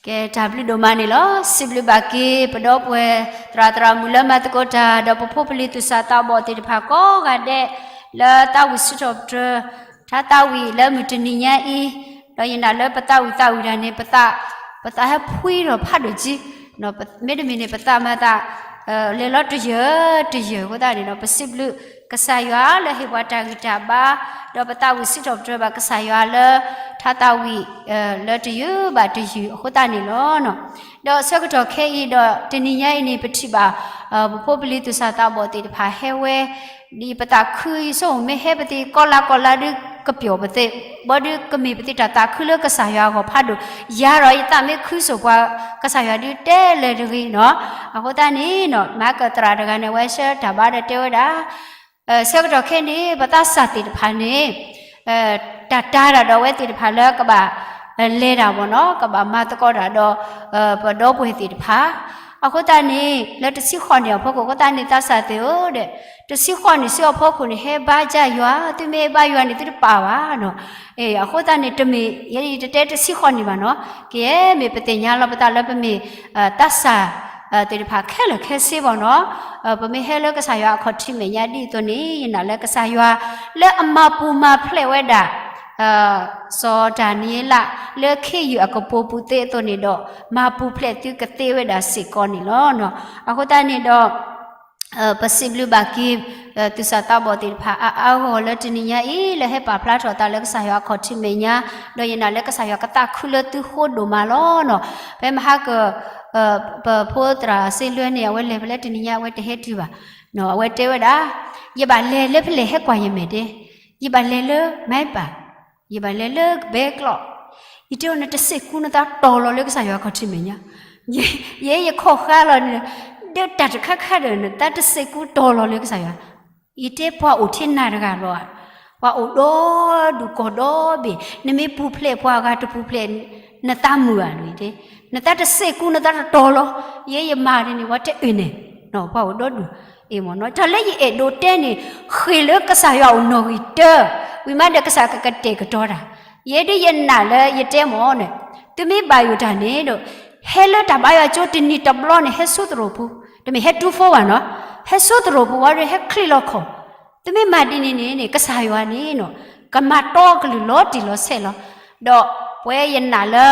ကဲ တၢ်ဘျုးဒိၣ်မးန့ၣ်လီၤ. စံးဘျုးဘၣ်က့ၤ ပဒီပုၢ်ဝဲၢ် သရၣ်သရၣ်မုၣ်လၢမၤသကိးတၢ် ဒီးပဖိပလံၤသူၣ်စၢ်သးဘီၣ်သ့ၣ်တဖၣ်ကိးဂၤဒဲး လၢသးဝံၣ်စံးထီၣ်ပတြၢၤ ထါသးဝံၣ်လၢမုၢ်တနံၤညါအံၤ, ဒီးယနာ်လၢပသးဝံၣ်သးဝံၣ်တၢ်န့ၣ် ပသး, ပသးဟဲဖှံထီၣ်ဖးဒိၣ်က့ၤ, မ့တမ့ၢ်န့ၣ် ပသးမၤသး လဲၤလီၤတယၢၢ်တယၢၢ်အဃိသတးန့ၣ်ဒီး ပစံးဘျုးကစၢ်ယွၤလၢဟ့ၣ်ပှၤတၢ်ဂံၢ်တၢ်ဘါ, ဒီးပသးဝံၣ်စံးထီၣ်ပတြၢၤဘၣ်ကစၢ်ယွၤလၢ ထါသးဝံၣ် လၢတယၢၢ်ဘၣ်တယၢၢ်အဃိသတးန့ၣ်လီၤ. ဒီးဆၢကတီၢ်ခဲအံၤဒီးတနံၤညါအံၤန့ၣ် ပထံၣ်ဘၣ် ပဖိပလံၤသူၣ်စၢ်သးဘီၣ်သ့ၣ်တဖၣ်ဟဲဝဲ ဒ်ပသးခုအံၤ ဆိမိၣ်မ့ၢ်ဟဲပသ့ကိးလါကိးလါဒုးကပျီၣ်ပသ့, ဘၣ်ဒုးကမ့ၢ်ပသ့တၢ်သးခုလၢကစၢ်ယွၤအဂီၢ်ဖးဒိၣ်, ယၤဒီးယသးမ့ၢ်ခုစိာ်ပှၤကစၢ်ယွၤဒုးတဲလၢၤတဂ့ၤနီၤ, အဃိသတးန့ၣ်နီၤ မၤကတြၢ်တဂၤန့ၣ် အဝဲဆှၢတၢ်ဘါဒီးတဲဝဲဒၣ် ဆၢကတီၢ်ခဲအံၤန့ၣ် ပသးစၢ်သ့ၣ်တဖၣ်န့ၣ် တၢ်တၤတၢ်ဒီးအဝဲသ့ၣ်တဖၣ်လၢကဘၣ် လဲၤတၢ်ဘၣ်နီၤ, ကဘၣ်မၤသကိးတၢ်ဒီး ပဒီပုၢ်ဝဲၢ်သ့ၣ်တဖၣ်, အဃိသတးန့ၣ် လၢတဆံဃိးနံၣ်အဖီခိၣ်အဃိသတးန့ၣ် သးစၢ်သ့ၣ်ဧၢဒီး တဆံဃိးနံၣ်ဆူအဖီခိၣ်န့ၣ် ဟဲဘါယွၤ, သုမ့ၢ်ဟဲဘါယွၤန့ၣ် သုတပာ်ဘၣ်နီၤ, အဃိသတးန့ၣ် တမ့ၢ် ယတတဲတဆံဃိးနံၣ်ဘၣ်နီၤ, ကယဲၢ်မ့ၢ်ပသ့ၣ်ညါလီၤပသးလၢပမ့ၢ် သးစၢ် သ့ၣ်တဖၣ်ခဲလၢာ်ခဲဆ့ဘၣ်နီၤ. ပမ့ၢ်ဟဲလၢကစၢ်ယွၤအခီၣ်ထံးမဲာ်ညါဒ်သိးန့ၣ် ယနာ်လၢကစၢ်ယွၤလၢအမၤပူၤမၤဖျဲးဝဲဒၣ် စီၤဒၤနံးယ့လး လၢခ့ယုၢ်အကပိာ်ပူၤသ့အသိးန့ၣ်ဒီး မၤပူၤဖျဲးသုကသ့ဝဲဒၣ်စ့ၢ်ကီးန့ၣ်လီၤ. အဃိသတးန့ၣ်ဒီး ပစံးဘျုးဘၣ်က့ၤ သူၣ်စၢ်သးဘီၣ်သ့ၣ်တဖၣ်အါအါဂီၢ်ဂီၢ်လၢတနံၤညါအံၤ လၢဟဲပာ်ဖျါထီၣ်သးလၢကစၢ်ယွၤအခီၣ်ထံးမဲာ်ညါ, ဒီးယနာ်လၢကစၢ်ယွၤကသးခုလၢသုဃိဒိၣ်မးလီၤနီၤ. ဖဲမဟါက ပဖိသရၣ်စ့လွဲန့ၣ် အဝဲလဲၤဖဲလဲၣ်တနံၤညါ အဝဲတဟဲတုၤဘၣ်. အဝဲတဲဝဲဒၣ်, ယဘၣ်လဲၤလၢဖဲလဲၣ်ဟဲကွၢ်ယမဲာ်တဲ, ယဘၣ်လဲၤလၢမဲပာ်, ယဘၣ်လဲၤလၢဘဲကျီၢ်, ယတဲအီၤနတစဲးကူနသးတီၤလီၤလၢကစၢ်ယွၤအခီၣ်ထံးမဲာ်ညါ, ယဲယခီၣ်ဃါလီၤန့ၣ်, ဒီးတၢ်တခါခါဒီး နသးတစဲးကူတီၤလီၤလၢကစၢ်ယွၤ, ယတဲပှၤအိၣ်ထဲနၤတဂၤလီၤဧါ, ပှၤအိၣ်ဒီဒူၣ်ကီၢ်ဒီဘ့ၣ်, နမ့ၢ်ပူၤဖျဲးပှၤဂၤတပူၤဖျဲး, နသးမုာ်ဧါန့ၣ်တဲ, နသးတစဲးကူနသးတတီၤလီၤ, ယဲယမၤဒ်န့ၣ် ပှၤတအၢၣ်န့ၣ်, ပှၤအိၣ်ဒီဒူၣ်, အ့ၣ်မ့ၢ်နီၤ, တၢ်လၢယအဲၣ်ဒိးတဲန့ၣ်, ဃ့ၢ်လၢကစၢ်ယွၤအိၣ်နီၣ်ဂံၢ်တၢ, ဝံၤမးဒီးကစၢ်ကကတဲာ်ကတီၤတၢ်, ယဲဒ်ယနာ်လၢယတဲမ့ၢ်န့ၣ်, သုမ့ၢ်ဘၣ်ယိၣ်တၢ်န့ၣ်ဒီး, ဟဲလၢတၢ်ဘါယွၤကၠိတနံၤတဘျီန့ၣ် ဟဲဆူသရိာ်ပူၤ, တမ့ၢ်ဟဲတူဖိဘၣ်နီၤ, ဟဲဆူသရိာ်ပူၤဝံၤဒီးဟဲချံးလီၤခီၣ်, သုမ့ၢ်မၤဒ်န့ၣ်န့ၣ်န့ၣ် ကစၢ်ယွၤန့ၣ်နီၤ, ကမၤတီကလုၢ်လီၤတံၢ်လီၤဆဲးလီၤ. ဒီးပဝဲယနာ်လၢ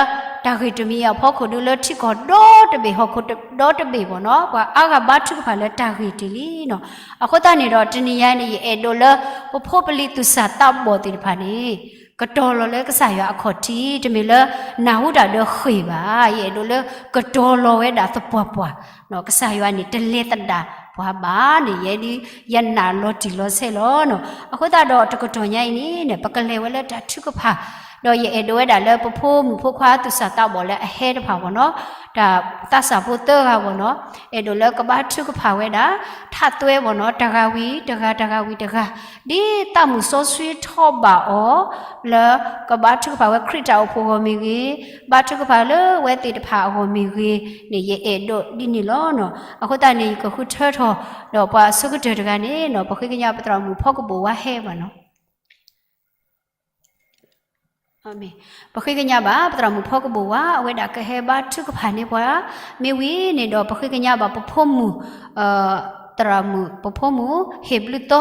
တၢ်ဂ့ၢ်တမံၤအဖီခိၣ်ဒုလၢထံကီၢ်ဒီတဘ့ၣ် ဟီၣ်ခိၣ်ဒီတဘ့ၣ်ဘၣ်နီၤ, ပှၤအါဂၤဘါထုကဖၣ်လၢတၢ်ဂ့ၢ်တ့ၢ်လံနီၤ. အဃိသတးန့ၣ်ဒီး တနံၤညါန့ၣ် ယအဲၣ်ဒိးလၢ ပဖိပလံၤသူၣ်စၢ်သးဘီၣ်သ့ၣ်တဖၣ်န့ၣ် ကတီၤလီၤလၢကစၢ်ယွၤအခီၣ်ထံး, တမ့ၢ်လၢနၢ်ဟူတၢ်ဒီးဃ့ၢ်ဘၣ်, ယအဲၣ်ဒိးလၢကတီၤလီၤဝဲဒၣ်သပှၢ်ပှၢ်, ကစၢ်ယွၤန့ၣ် တလဲၤသဒၣ်ပှၤဘၣ်န့ၣ် ယဲဒ် ယနာ်လီၤတံၢ်လီၤဆဲးလီၤနီၤ. အဃိသတးဒီးတကတီၢ်ညါအံၤန့ၣ်န့ၣ် ပကလဲၤဝဲလၢတၢ်ထုကဖၣ်, ဒီးယအဲၣ်ဒိးဝဲဒၣ်လၢပဖိမုၣ်ဖိခွါသူၣ်စၢ်သးဘီၣ်လၢအဟဲတဖၣ်ဘၣ်နီၤ, တၢ်သးစၢ်ဖိသၢဂၤဘၣ်နီၤ, အဲၣ်ဒိးလၢကဘါထုကဖၣ်ဝဲဒၣ် ထးသွဲဘၣ်နီၤ, တဂၤဝံၤတဂၤ တဂၤဝံၤတဂၤ, ဒ်သးမုၢ်စီဆှံထီၣ်ဘၣ်အီၤ လၢကဘါထုကဖၣ်ဝဲခရံာ်တၢ်အိၣ်ဖှိၣ်အဂီၢ်မ့ၢ်ဂ့ၤ, ဘါထုကဖၣ်လၢဝဲသ့ၣ်တဖၣ်အဂီၢ်မ့ၢ်ဂ့ၤန့ၣ် ယအဲၣ်ဒိးဒ်န့ၣ်လီၤနီၤ. အဃိသတးန့ၣ် ယကဃုထၢထီၣ် ဒီးပှၤအဆိကတၢၢ်တဂၤန့ၣ်နီၤ, ပဃ့ကညးပသရၣ်မုၣ်ဖီကဘိၣ်ဝါဟဲဘၣ်နီၤ. ပဃ့ကညးဘၣ် ပသရၣ်မုၣ်ဖီကဘိၣ်ဝါ အဝဲဒၣ်ကဟဲဘါထုကဖၣ်န့ၢ်ပှၤ, မ့ၢ်ဝံၤန့ၣ်ဒီး ပဃ့ကညးဘၣ်ပဖိမုၣ် သရၣ်မုၣ် ပဖိမုၣ်ဟ့ၣ်ဘျုးသီ,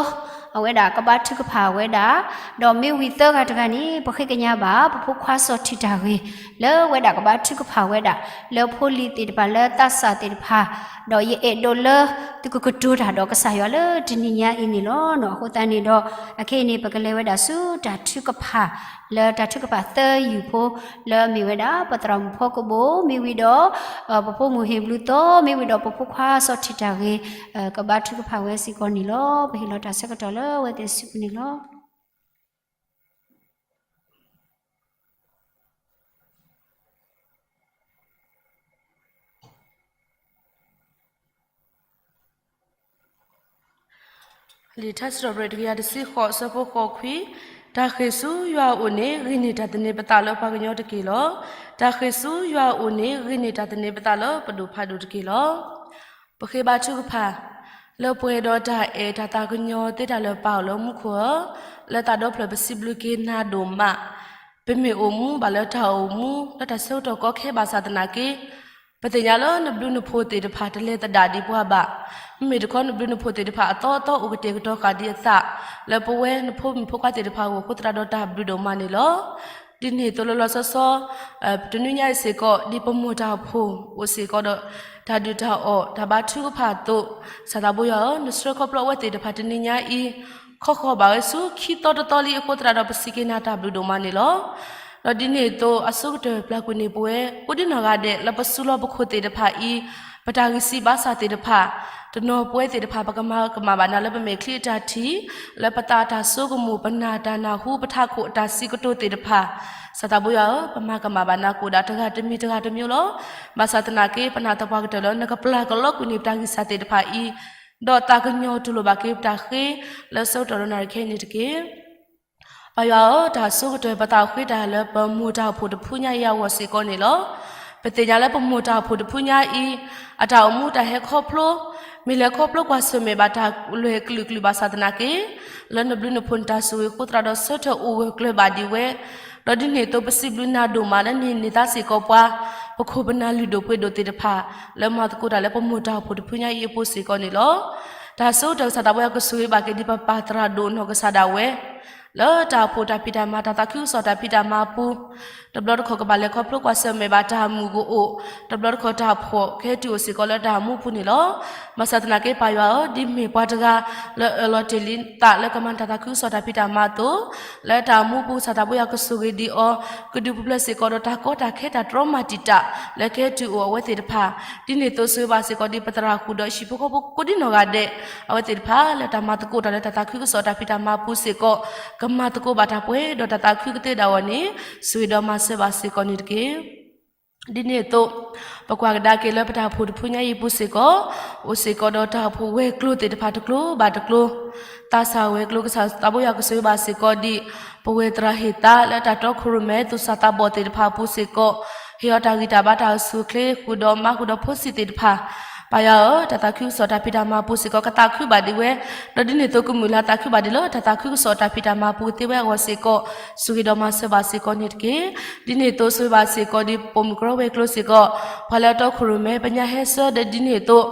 အဝဲဒၣ်ကဘါထုကဖၣ်ဝဲဒၣ်, ဒီးမ့ၢ်ဝံၤသၢဂၤတဂၤန့ၣ် ပဃ့ကညးဘၣ် ပဖိခွါစီၤထံၣ်တၢ်ဂ့ၤ လၢဝဲဒၣ်ကဘါထုကဖၣ်ဝဲဒၣ် လၢဖိလံၤသ့ၣ်တဖၣ် လၢသးစၢ်သ့ၣ်တဖၣ်, ဒီးယအဲၣ်ဒိးလၢ သုကကတိၤတၢ်ဒီးကစၢ်ယွၤလၢတနံၤညါအံၤန့ၣ်လီၤ. အဃိသတးန့ၣ်ဒီး အခဲအံၤန့ၣ် ပကလဲၤဝဲဒၣ်ဆူတၢ်ထုကဖၣ် လၢတၢ်ထုကဖၣ်သၢယုၢ်ဖိ လၢအမ့ၢ်ဝဲဒၣ် ပသရၣ်မုၣ်ဖီကဘိၣ် မ့ၢ်ဝံၤဒီး ပဖိမုၣ်ဟ့ၣ်ဘျုးသီ မ့ၢ်ဝံၤဒီးပဖိခွါစီၤထံၣ်တၢ်ဂ့ၤ ကဘါထုကဖၣ်ဝဲစ့ၢ်ကီးန့ၣ်လီၤ. ပဟ့ၣ်လီၤတၢ်ဆၢကတီၢ်လၢအဝဲသ့ၣ်စုပူၤန့ၣ်လီၤ. လံာ်ထါစံးထီၣ်ပတြၢၤတကယၤတဆံဃိး အဆၢဖိဃိးခွံ, တၢ်ဃ့ၢ်ဆူယွၤအအိၣ်န့ၣ် ဂ့ၤန့ၢ်တၢ်သန့ၤပသးလၢပှၤကညီတက့ၢ်လီၤ. တၢ်ဃ့ၢ်ဆူယွၤအအိၣ်န့ၣ် ဂ့ၤန့ၢ်တၢ်သန့ၤပသးလၢပဒိၣ်ဖးဒိၣ်တက့ၢ်လီၤ. ပဃ့ဘါထုကဖၣ် လၢပှဲၤဒီးတၢ်အဲၣ်တၢ်သးကညီၤသ့တၢ်လၢပာ်အီၤလၢမူခိၣ်ဧၢ, လၢသးဒီဖျၢၣ်ပစံးဘျုးက့ၤနၤဒိၣ်မး, ပမ့ၢ်အိၣ်မူဘၣ်လၢတၢ်အိၣ်မူ လၢတၢ်ဆၢကတီၢ်ကီခဲဘၣ်ဆၣ်သနာ်က့ ပသ့ၣ်ညါလၢနဘျုးနဖှိၣ်သ့ၣ်တဖၣ်တလဲၤသဒၣ်ဒံးပှၤဘၣ်. မ့မ့ၢ်တခီ နဘျုးနဖှိၣ်သ့ၣ်တဖၣ်အသီအသီအိၣ်ကတဲာ်ကတီၤဃာ်ဒံးအသး လၢပဝဲနဖိမုၣ်ဖိခွါသ့ၣ်တဖၣ်အဂီၢ်အဃိသတးဒီးတၢ်ဘျုးဒိၣ်မးန့ၣ်လီၤ. ဒ်န့ၣ်အသိးလီၤလီၤဆီဆီ တနွံညါအံၤစ့ၢ်ကီး ဒ်ပမိၢ်တၢ်အိၣ်ဖှိၣ်အိၣ်စ့ၢ်ကီးဒီး တၢ်ဒုၣ်တၢ်အီၣ်တၢ်ဘါထုကဖၣ်အသိး, စၢ်သးဘိယွၤဧၢ, နဆှၢခီဖျိအဝဲသ့ၣ်တဖၣ်တနံၤညါအံၤ ခီဃီၤဘၣ်ဝဲဆူခံသီတသီလံအဃိသတးဒီး ပစံးက့ၤနၤတၢ်ဘျုးဒိၣ်မးန့ၣ်လီၤ. ဒီးဒ်န့ၣ်အသိး အဆိကတၢၢ်ပျၢ်ကွံာ်န့ၢ်ပဝဲ ကိးဒံနီၢ်ဂၤဒဲး လၢပစုလီၢ်ပခိၣ်သ့ၣ်တဖၣ်အံၤ ပတၢ်ဂံၢ်စၢ်ဘါစၢ်သ့ၣ်တဖၣ်, တနီၤပဝဲသ့ၣ်တဖၣ် ပကမၤကမၣ်ဘၣ်နၤလၢပမဲာ်ချံအတၢ်ထံၣ်, လၢပသးအတၢ်ဆိကမိၣ် ပနာ်တၢ်နၢ်ဟူ ပထးခိၣ်အတၢ်စံးကတိၤသ့ၣ်တဖၣ်, စၢ်သးဘိယွၤဧၢ, ပမၤကမၣ်ဘၣ်နၤကိးဒၣ်တဂၤတမံၤတဂၤတမံၤလီၤ. ဘၣ်ဆၣ်သနာ်က့ ပနာ်သပှၢ်ကတၢၢ်လၢနကပျၢ်ကလီကွံာ်န့ၢ်ပတၢ်ဂံၢ်စၢ်သ့ၣ်တဖၣ်အံၤ, ဒီးသးကညီၤတူၢ်လိာ်ဘၣ်က့ၤပတၢ်ဃ့ လၢဆၢကတီၢ်ဒီးနၣ်ရံၣ်ခဲအံၤန့ၣ်တက့ၢ်. ပၢ်ယွၤဧၢ, တၢ်ဆိကတၢၢ်ပသးအိၣ်ဃ့တၢ်လၢပမိၢ်တၢ်အိၣ်ဖှိၣ်တဖုညါအံၤအဂီၢ်စ့ၢ်ကီးန့ၣ်လီၤ. ပသ့ၣ်ညါလၢပမိၢ်တၢ်အိၣ်ဖှိၣ်တဖုညါအံၤ, အတၢ်အိၣ်မူတၢ်ဟဲခီဖျိ, မ့ၢ်လဲၤခီဖျိကွၢ်ဆၢၣ်မဲာ်ဘၣ်တၢ်လွဲၢ်ကလုာ်ကလုာ်ဘၣ်ဆၣ်သနာ်က့, လၢနဘျုးနဖှိၣ်နတၢ်ဆိၣ်ဂ့ၤအဃိသတးဒီးဆၢထၢၣ်အိၣ်ဂၢၢ်ကျၢၤဘၣ်ဒံးဝဲ, ဒီးဒ်န့ၣ်အသိးပစံးဘျုးနၤဒိၣ်မးလၢနဟ့ၣ်န့ၢ်သးစ့ၢ်ကီးပှၤ, ပခိၣ်ပနၢ်လုၢ်ဒိၣ်ပှ့ၤဒိၣ်သ့ၣ်တဖၣ် လၢမၤသကိးတၢ်လၢပမိၢ်တၢ်အိၣ်ဖှိၣ်တဖုညါအံၤအပူၤစ့ၢ်ကီးန့ၣ်လီၤ. တၢ်ဆၢကတီၢ်ကစၢ်သးဘိယွၤကဆိၣ်ဂ့ၤဘၣ်က့ၤဒ်ပပၢ်သရၣ်ဒိၣ်နီၢ်ကစၢ်ဒၣ်ဝဲ လၢတၢ်အိၣ်ဖှိၣ်တၢ်ဖံးတၢ်မၤ တၢ်သးခုကစီၣ်တၢ်ဖံးတၢ်မၤအပူၤ တဘျီတခီၣ်ကဘၣ်လဲၤခီဖျိကွၢ်ဆၢၣ်မဲာ်ဘၣ်တၢ်မူကအိၣ်, တဘျီတခီၣ်တၢ်ဖှီၣ်ကဟဲတုၤအိၣ်စ့ၢ်ကီးလၢတၢ်မူပူၤန့ၣ်လီၤ. ဘၣ်ဆၣ်သနာ်က့ပၢ်ယွၤဧၢ, ဒ်မ့ၢ်ပှၤတဂၤလၢအၢၣ်လီၤတ့ၢ်လံသးလၢကမၤတၢ်သးခုကစီၣ်တၢ်ဖံးတၢ်မၤအသိး, လၢတၢ်မူပူၤကစၢ်သးဘိယွၤကဆိၣ်ဂ့ၤဒံးအီၤ, ကဒုးပူၤဖျဲးစ့ၢ်ကီးဒီးတၢ်ကီတၢ်ခဲတၢ်တြီမၤတံာ်တာ် လၢကဟဲတုၤအိၣ်အဝဲသ့ၣ်တဖၣ်, ဒ်န့ၣ်အသိးဆိၣ်ဂ့ၤဘၣ်စ့ၢ်ကီးဒ်ပသရၣ်ဃုာ်ဒီးဟံၣ်ဖိဃီဖိကိးဒံနီၢ်ဂၤဒဲး အဝဲသ့ၣ်တဖၣ်လၢတၢ်မၤသကိးတၢ်လၢတၢ်သးခုကစီၣ်တၢ်ဖံးတၢ်မၤပူၤစ့ၢ်ကီး, ကမၤသကိးဘၣ်တၢ်ပှဲၤဒီးတၢ်သးခုကသ့ဒၣ်ဝဲန့ၣ် ဆိၣ်ဂ့ၤဒီးမၤစၢၤဘၣ်စ့ၢ်ကီးန့ၣ်တက့ၢ်. ဒ်န့ၣ်အသိး, ပကွၢ်ကဒါက့ၤလၢပတၢ်အိၣ်ဖှိၣ်တဖုညါအံၤအပူၤစ့ၢ်ကီး, အိၣ်စ့ၢ်ကီးဒီးတၢ်အိၣ်ဖှိၣ်ဝဲၤကျိၤသ့ၣ်တဖၣ်တကျိၤဘၣ်တကျိၤ, သးစၢ်ဝဲၤကျိၤကစၢ်သးဘိယွၤကဆိၣ်ဂ့ၤဘၣ်စ့ၢ်ကီးဒ် ပဝဲသရၣ်ဟ့ၣ်သးလၢတၢ်တီခိၣ်ရိၣ်မဲသူၣ်စၢ်သးဘီၣ်သ့ၣ်တဖၣ်အပူၤစ့ၢ်ကီး, ဟ့ၣ်အီၤတၢ်ဂံၢ်တၢ်ဘါတၢ်အိၣ်ဆူၣ်အိၣ်ချ့ဃုာ်ဒီးမါဃုာ်ဒီးဖိဆံးသ့ၣ်တဖၣ်, ပၢ်ယွၤဧၢ, တၢ်သးခုကစီၣ်တၢ်ဖံးတၢ်မၤပူၤစ့ၢ်ကီး ကသးခုဘၣ်ဒံးဝဲ, ဒီးဒ်န့ၣ်အသိးကမုာ်လၢ်သးခုဘၣ်ဒံးလၢတၢ်သးခုကစီၣ်တၢ်ဖံးတၢ်မၤပူၤကသ့ဝဲအဂီၢ်စ့ၢ်ကီး, ဆိၣ်ဂ့ၤဒီးမၤစၢၤဘၣ်စ့ၢ်ကီးန့ၣ်တက့ၢ်. ဒ်န့ၣ်အသိးဆိၣ်ဂ့ၤဘၣ်စ့ၢ်ကီးဒ်ပိာ်မုၣ်ကရၢဝဲၤကျိၤစ့ၢ်ကီး, ပှၤလၢအတီခိၣ်ရိၣ်မဲပညါဟဲဆၢဒီးဒ်န့ၣ်အသိး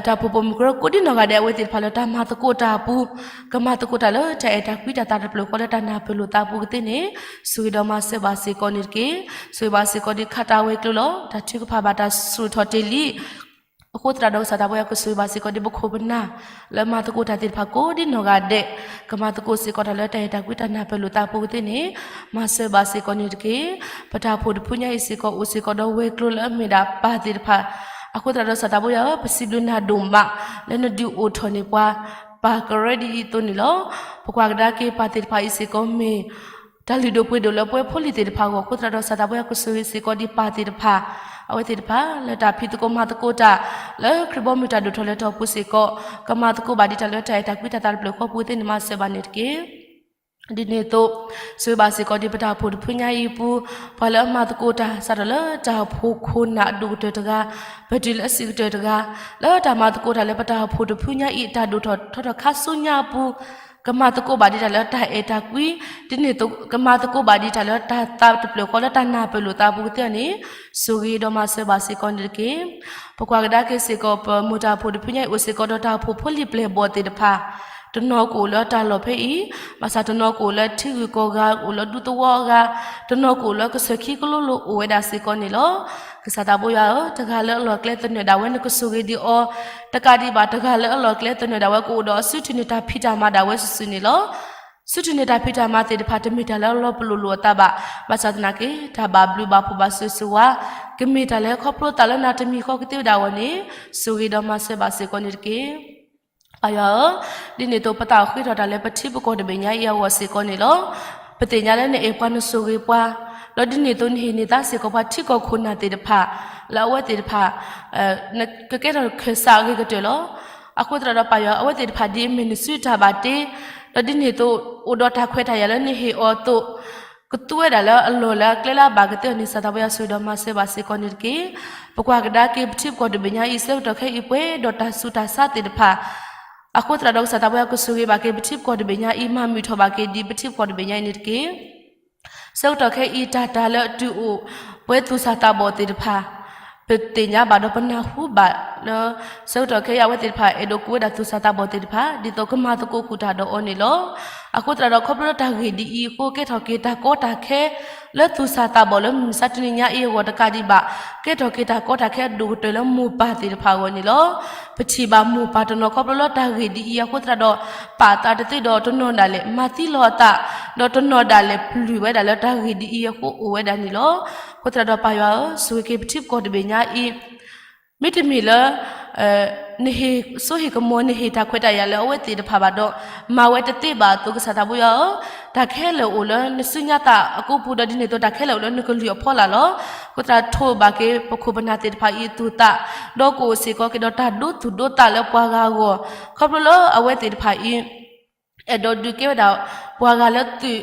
တၢ်အိၣ်ဖှိၣ်ပိာ်မုၣ်ကရၢကိးဒံနီၢ်ဂၤဒဲးအဝဲသ့ၣ်တဖၣ်လၢတၢ်မၤသကိးတၢ်အပူၤ, ကမၤသကိးတၢ်လၢတၢ်အဲၣ်တၢ်ကွံတၢ်သးတဖျၢၣ်ဃီလၢတၢ်နၢ်ပၢၢ်လိာ်သးအပူၤကသ့န့ၣ်, ဆိၣ်ဂ့ၤဒီးမၤစၢၤဘၣ်စ့ၢ်ကီးန့ၣ်တက့ၢ်. ဆိၣ်ဂ့ၤဘၣ်စ့ၢ်ကီးဒ်ခးတၢ်ဝဲၤကျိၤလီၤ. တၢ်ထုကဖၣ်ဘၣ်တၢ်ဆူၣ်ထီၣ်တ့ၢ်လံ အဃိသတးဒီးကစၢ်သးဘိယွၤကဆိၣ်ဂ့ၤဘၣ်စ့ၢ်ကီးဒ်ပခိၣ်ပနၢ် လၢမၤသကိးတၢ်သ့ၣ်တဖၣ်ကိးဒံနီၢ်ဂၤဒဲး, ကမၤသကိးစ့ၢ်ကီးတၢ်လၢတၢ်အဲၣ်တၢ်ကွံတၢ်နၢ်ပၢၢ်လိာ်သးအပူၤကသ့န့ၣ်, မၤစၢၤဘၣ်စ့ၢ်ကီးန့ၣ်တက့ၢ်. ပတၢ်အိၣ်ဖှိၣ်တဖုညါအံၤစ့ၢ်ကီးအိၣ်စ့ၢ်ကီးဒီးဝဲၤကျိၤလၢအမ့ၢ်ဒၣ်ပၢ်သ့ၣ်တဖၣ်, အဃိသတးဒီးကစၢ်သးဘိယွၤဧၢ, ပစံးဘျုးနၤဒိၣ်မး လၢနဒုးအိၣ်ထီၣ်န့ၢ်ပှၤ ပၢ်ကရၢဒ်အံၤအသိးန့ၣ်လီၤ. ပကွၢ်ကဒါက့ၤပၢ်သ့ၣ်တဖၣ်အံၤစ့ၢ်ကီးမ့ၢ် တၢ်လုၢ်ဒိၣ်ပှ့ၤဒိၣ်လၢပဝဲဖိလံၤသ့ၣ်တဖၣ်အဂီၢ်, အဃိသတးဒီးကစၢ်သးဘိယွၤကဆိၣ်ဂ့ၤစ့ၢ်ကီးဒ်ပၢ်သ့ၣ်တဖၣ်, အဝဲသ့ၣ်တဖၣ်လၢတၢ်ဖံးသကိးမၤသကိးတၢ် လၢခရံာ်ဘီမုၢ်တၢ်ဒိၣ်ထီၣ်လဲၤထီၣ်အပူၤစ့ၢ်ကီး, ကမၤသကိးဘၣ်ဒ်တၢ်လၢတၢ်အဲၣ်တၢ်ကွံတၢ်သးတဖျၢၣ်ဃီပူၤကသ့န့ၣ် မၤစၢၤဘၣ်န့ၣ်တက့ၢ်. ဒ်န့ၣ်အသိး, ဆိၣ်ဂ့ၤဘၣ်စ့ၢ်ကီးဒ်ပတၢ်အိၣ်ဖှိၣ်တဖုညါအံၤအပူၤ, ပှၤလၢအမၤသကိးတၢ်စးထီၣ်လၢတၢ်အိၣ်ဖှိၣ်ခိၣ်နၢ်အဒိၣ်ကတၢၢ်တဂၤ, ပတုၤလၢအဆံးကတၢၢ်တဂၤ, လၢတၢ်မၤသကိးတၢ်လၢပတၢ်အိၣ်ဖှိၣ်တဖုညါအံၤ တၢ်ဒိၣ်ထီၣ်ထီထီၣ်ခါဆူညါအပူၤ, ကမၤသကိးဘၣ်ဒ်တၢ်လၢတၢ်အဲၣ်တၢ်ကွံ, ဒ်န့ၣ်အသိး ကမၤသကိးဘၣ်ဒ်တၢ်လၢတၢ်သးတဖျၢၣ်ဃီလၢတၢ်နၢ်ပၢၢ်လိာ်သးအပူၤကသ့အီၤန့ၣ်, ဆိၣ်ဂ့ၤဒီးမၤစၢၤဘၣ်စ့ၢ်ကီးန့ၣ်တက့ၢ်. ပကွၢ်ကဒါက့ၤစ့ၢ်ကီး ပမိၢ်တၢ်အိၣ်ဖှိၣ်တဖုညါအံၤအိၣ်စ့ၢ်ကီးဒီးတၢ်အိၣ်ဖှိၣ်ဖိလံၤပျဲၢ်ဘီၣ်သ့ၣ်တဖၣ်, တနီၤကအိၣ်လၢတၢ်လီၢ်ဖဲအံၤ, ဘၣ်ဆၣ်တနီၤကအိၣ်လၢထံဂုၤကီၢ်ဂၤ အိၣ်လၢဒူသဝီအဂၤ, တနီၤကအိၣ်လၢကစၢၢ်ခံကလိလိၤအိၣ်ဝဲဒၣ်စ့ၢ်ကီးန့ၣ်လီၤ. ကစၢ်သးဘိယွၤဧၢ, တဂၤလၢအလီၢ်ကျဲသနၢၣ်ဒၣ်ဝဲနကဆိၣ်ဂ့ၤဒံးအီၤ, တကးဒံးဘၣ်တဂၤလၢအလီၢ်ကျဲသနၢၣ်ဒၣ်ဝဲကအိၣ်ဒီးအစုထူၣ်န့ၢ်တၢ်ဖံးတၢ်မၤဒၣ်ဝဲစုာ်စုာ်န့ၣ်လီၤ. စုထူၣ်န့ၢ်တၢ်ဖံးတၢ်မၤသ့ၣ်တဖၣ် တမ့ၢ်တၢ်လၢအလီၤပလိာ်လိာ်အသးဘၣ်. ဘၣ်ဆၣ်သနာ်က့ တၢ်ဘၣ်ဘျုးဘၣ်ဖှိၣ်ဘၣ်ဆိၣ်ဂ့ၤဆိၣ်ဝါ ကမ့ၢ်တၢ်လၢခီဖျိသးလၢနၤတမံၤဃီကသ့ဝဲဒၣ်အဂီၢ်န့ၣ် ဆိၣ်ဂ့ၤဒီးမၤစၢၤဘၣ်စ့ၢ်ကီးန့ၣ်တက့ၢ်. ပၢ်ယွၤဧၢ, ဒ်န့ၣ်အသိး ပသးအိၣ်ဃ့ထီၣ်တၢ်လၢပထံပကီၢ်တဘ့ၣ်ညါအံၤအဂီၢ်စ့ၢ်ကီးန့ၣ်လီၤ. ပသ့ၣ်ညါလၢနအဲၣ်ပှၤနဆိၣ်ဂ့ၤပှၤ, ဒီးဒ်န့ၣ်အသိးနဟ့ၣ်န့ၢ်သးစ့ၢ်ကီးပှၤထံကီၢ်ခိၣ်နၢ်သ့ၣ်တဖၣ်, လၢအဝဲသ့ၣ်တဖၣ် ကကဲထီၣ်ခၢၣ်စးအဂ့ၤကတၢၢ်လီၤ. အဃိသတးဒီးပၢ်ယွၤ အဝဲသ့ၣ်တဖၣ်ဒ်အမ့ၢ်နစုတၢ်ဘၣ်တ့, ဒီးဒ်န့ၣ်အသိး အိၣ်ဒီးတၢ်ခွဲးတၢ်ယာ်လၢနဟ့ၣ်အီၤအသိး, ကသူဝဲဒၣ်လၢအလီၢ်လၢအကျဲလၢအဘၣ်ကသ့အီၤန့ၣ် ကစၢ်သးဘိယွၤဆိၣ်ဂ့ၤဒီးမၤစၢၤဘၣ်စ့ၢ်ကီးန့ၣ်တက့ၢ်. ပကွၢ်ကဒါက့ၤပထံပကီၢ်တဘ့ၣ်ညါအံၤ ဆၢကတီၢ်ခဲအံၤပှဲၤဒီးတၢ်ဆူးတၢ်ဆါသ့ၣ်တဖၣ်, အဃိသတးဒီးကစၢ်သးဘိယွၤကဆိၣ်ဂ့ၤဘၣ်က့ၤပထံပကီၢ်တဘ့ၣ်ညါအံၤ မၤမုာ်ထီၣ်ဘၣ်က့ၤဒ်ပထံပကီၢ်တဘ့ၣ်ညါအံၤန့ၣ်တက့ၢ်. ဆၢကတီၢ်ခဲအံၤ တၢ်တၢ်လၢအတုၤအိၣ် ပဝဲသူၣ်စၢ်သးဘီၣ်သ့ၣ်တဖၣ်, ပသ့ၣ်ညါဘၣ်ဒီးပနၢ်ဟူဘၣ်လၢ ဆၢကတီၢ်ခဲအံၤ အဝဲသ့ၣ်တဖၣ် အဲၣ်ဒိးကူးဝဲဒၣ်သူၣ်စၢ်သးဘီၣ်သ့ၣ်တဖၣ် ဒ်သိးကမၤသကိးဃုာ်တၢ်ဒီးအီၤန့ၣ်လီၤ. အဃိသတးဒီး ခီဖျိလၢတၢ်ဂ့ၢ်ဒ်အံၤအဃိ ကဲထီၣ်က့ၤတၢ်ကီတၢ်ခဲ လၢသူၣ်စၢ်သးဘီၣ်လၢမုၢ်မဆါတနံၤညါအံၤအဂီၢ်တကးဒံးဘၣ်, ကဲထီၣ်က့ၤတၢ်ကီတၢ်ခဲအဒိၣ်ကတၢၢ်လၢမိၢ်ပၢ်သ့ၣ်တဖၣ်အဂီၢ်န့ၣ်လီၤ. ပထံၣ်ဘၣ်မိၢ်ပၢ်တနီၤခီဖျိလၢတၢ်ဂ့ၢ်ဒ်အံၤအဃိသတးဒီး ပာ်အသးတသ့ဒီးတနီၤဒၣ်လဲာ် မၤသံလီၤအသး, ဒီးတနီၤဒၣ်လဲာ်ပျုၢ်ဝဲဒၣ်လၢတၢ်ဂ့ၢ်ဒ်အံၤအဃိအိၣ်ဝဲဒၣ်န့ၣ်လီၤ. အဃိသတးဒီးပၢ်ယွၤဧၢ, ဆိၣ်ဂ့ၤက့ၤပထံပကီၢ်တဘ့ၣ်ညါအံၤ မ့တမ့ၢ်လၢ နဟ့ၣ်စိဟ့ၣ်ကမီၤ နဟ့ၣ်တၢ်ခွဲးတၢ်ယာ်လၢအဝဲသ့ၣ်တဖၣ်ဘၣ်ဒီး မၤဝဲတသ့ဘၣ်အသိး ကစၢ်သးဘိယွၤဧၢ, တၢ်ခဲလၢာ်အိၣ်လၢနစုညါသးအကိးပူၤဒီး ဒ်န့ၣ်အသိး တၢ်ခဲလၢာ်အိၣ်လၢနကလုၢ်အဖီလာ်လီၤ. အဃိသတးထိးဘၣ်က့ၤ ပခိၣ်ပနၢ်သ့ၣ်တဖၣ်အံၤအသူၣ်သး, ဒီးကအိၣ်စ့ၢ်ကီးက့ၤဒီးတၢ်ဒိသူၣ်ဒိသးလၢပှၤဂၤအဂီၢ်, ခီဖျိလၢအဝဲသ့ၣ်တဖၣ်အံၤ အဲၣ်ဒိးဒုးကဲဝဲဒၣ်ပှၤဂၤလၢသုး,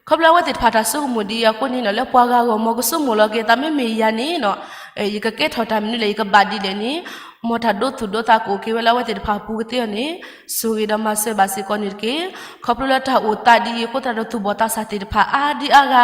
ခီဖျိအဝဲသ့ၣ်တဖၣ်တၢ်ဆိကမိၣ်ဒ်အံၤအဃိန့ၣ် လၢပှၤဂၤအဂီၢ် မ်ကဆိကမိၣ်လီၤက့ၤသး မ့မ့ၢ်ယၤန့ၣ် ယကကဲထီၣ်တၢ်မနုၤလဲၣ် ယကဘၣ်ဒ်လဲၣ်န့ၣ်, မ်တၢ်ဒိသူၣ်ဒိသးကအိၣ်က့ၤဝဲလၢအဝဲသ့ၣ်တဖၣ်အပူၤကသ့အီၤန့ၣ် ဆိၣ်ဂ့ၤဒီးမၤစၢၤဘၣ်စ့ၢ်ကီးန့ၣ်တက့ၢ်. ခီဖျိလၢတၢ်အိၣ်သးဒ်အံၤအဃိသတးဒီး သူၣ်ဘီၣ်သးစၢ်သ့ၣ်တဖၣ်အါဒံအါဂၤ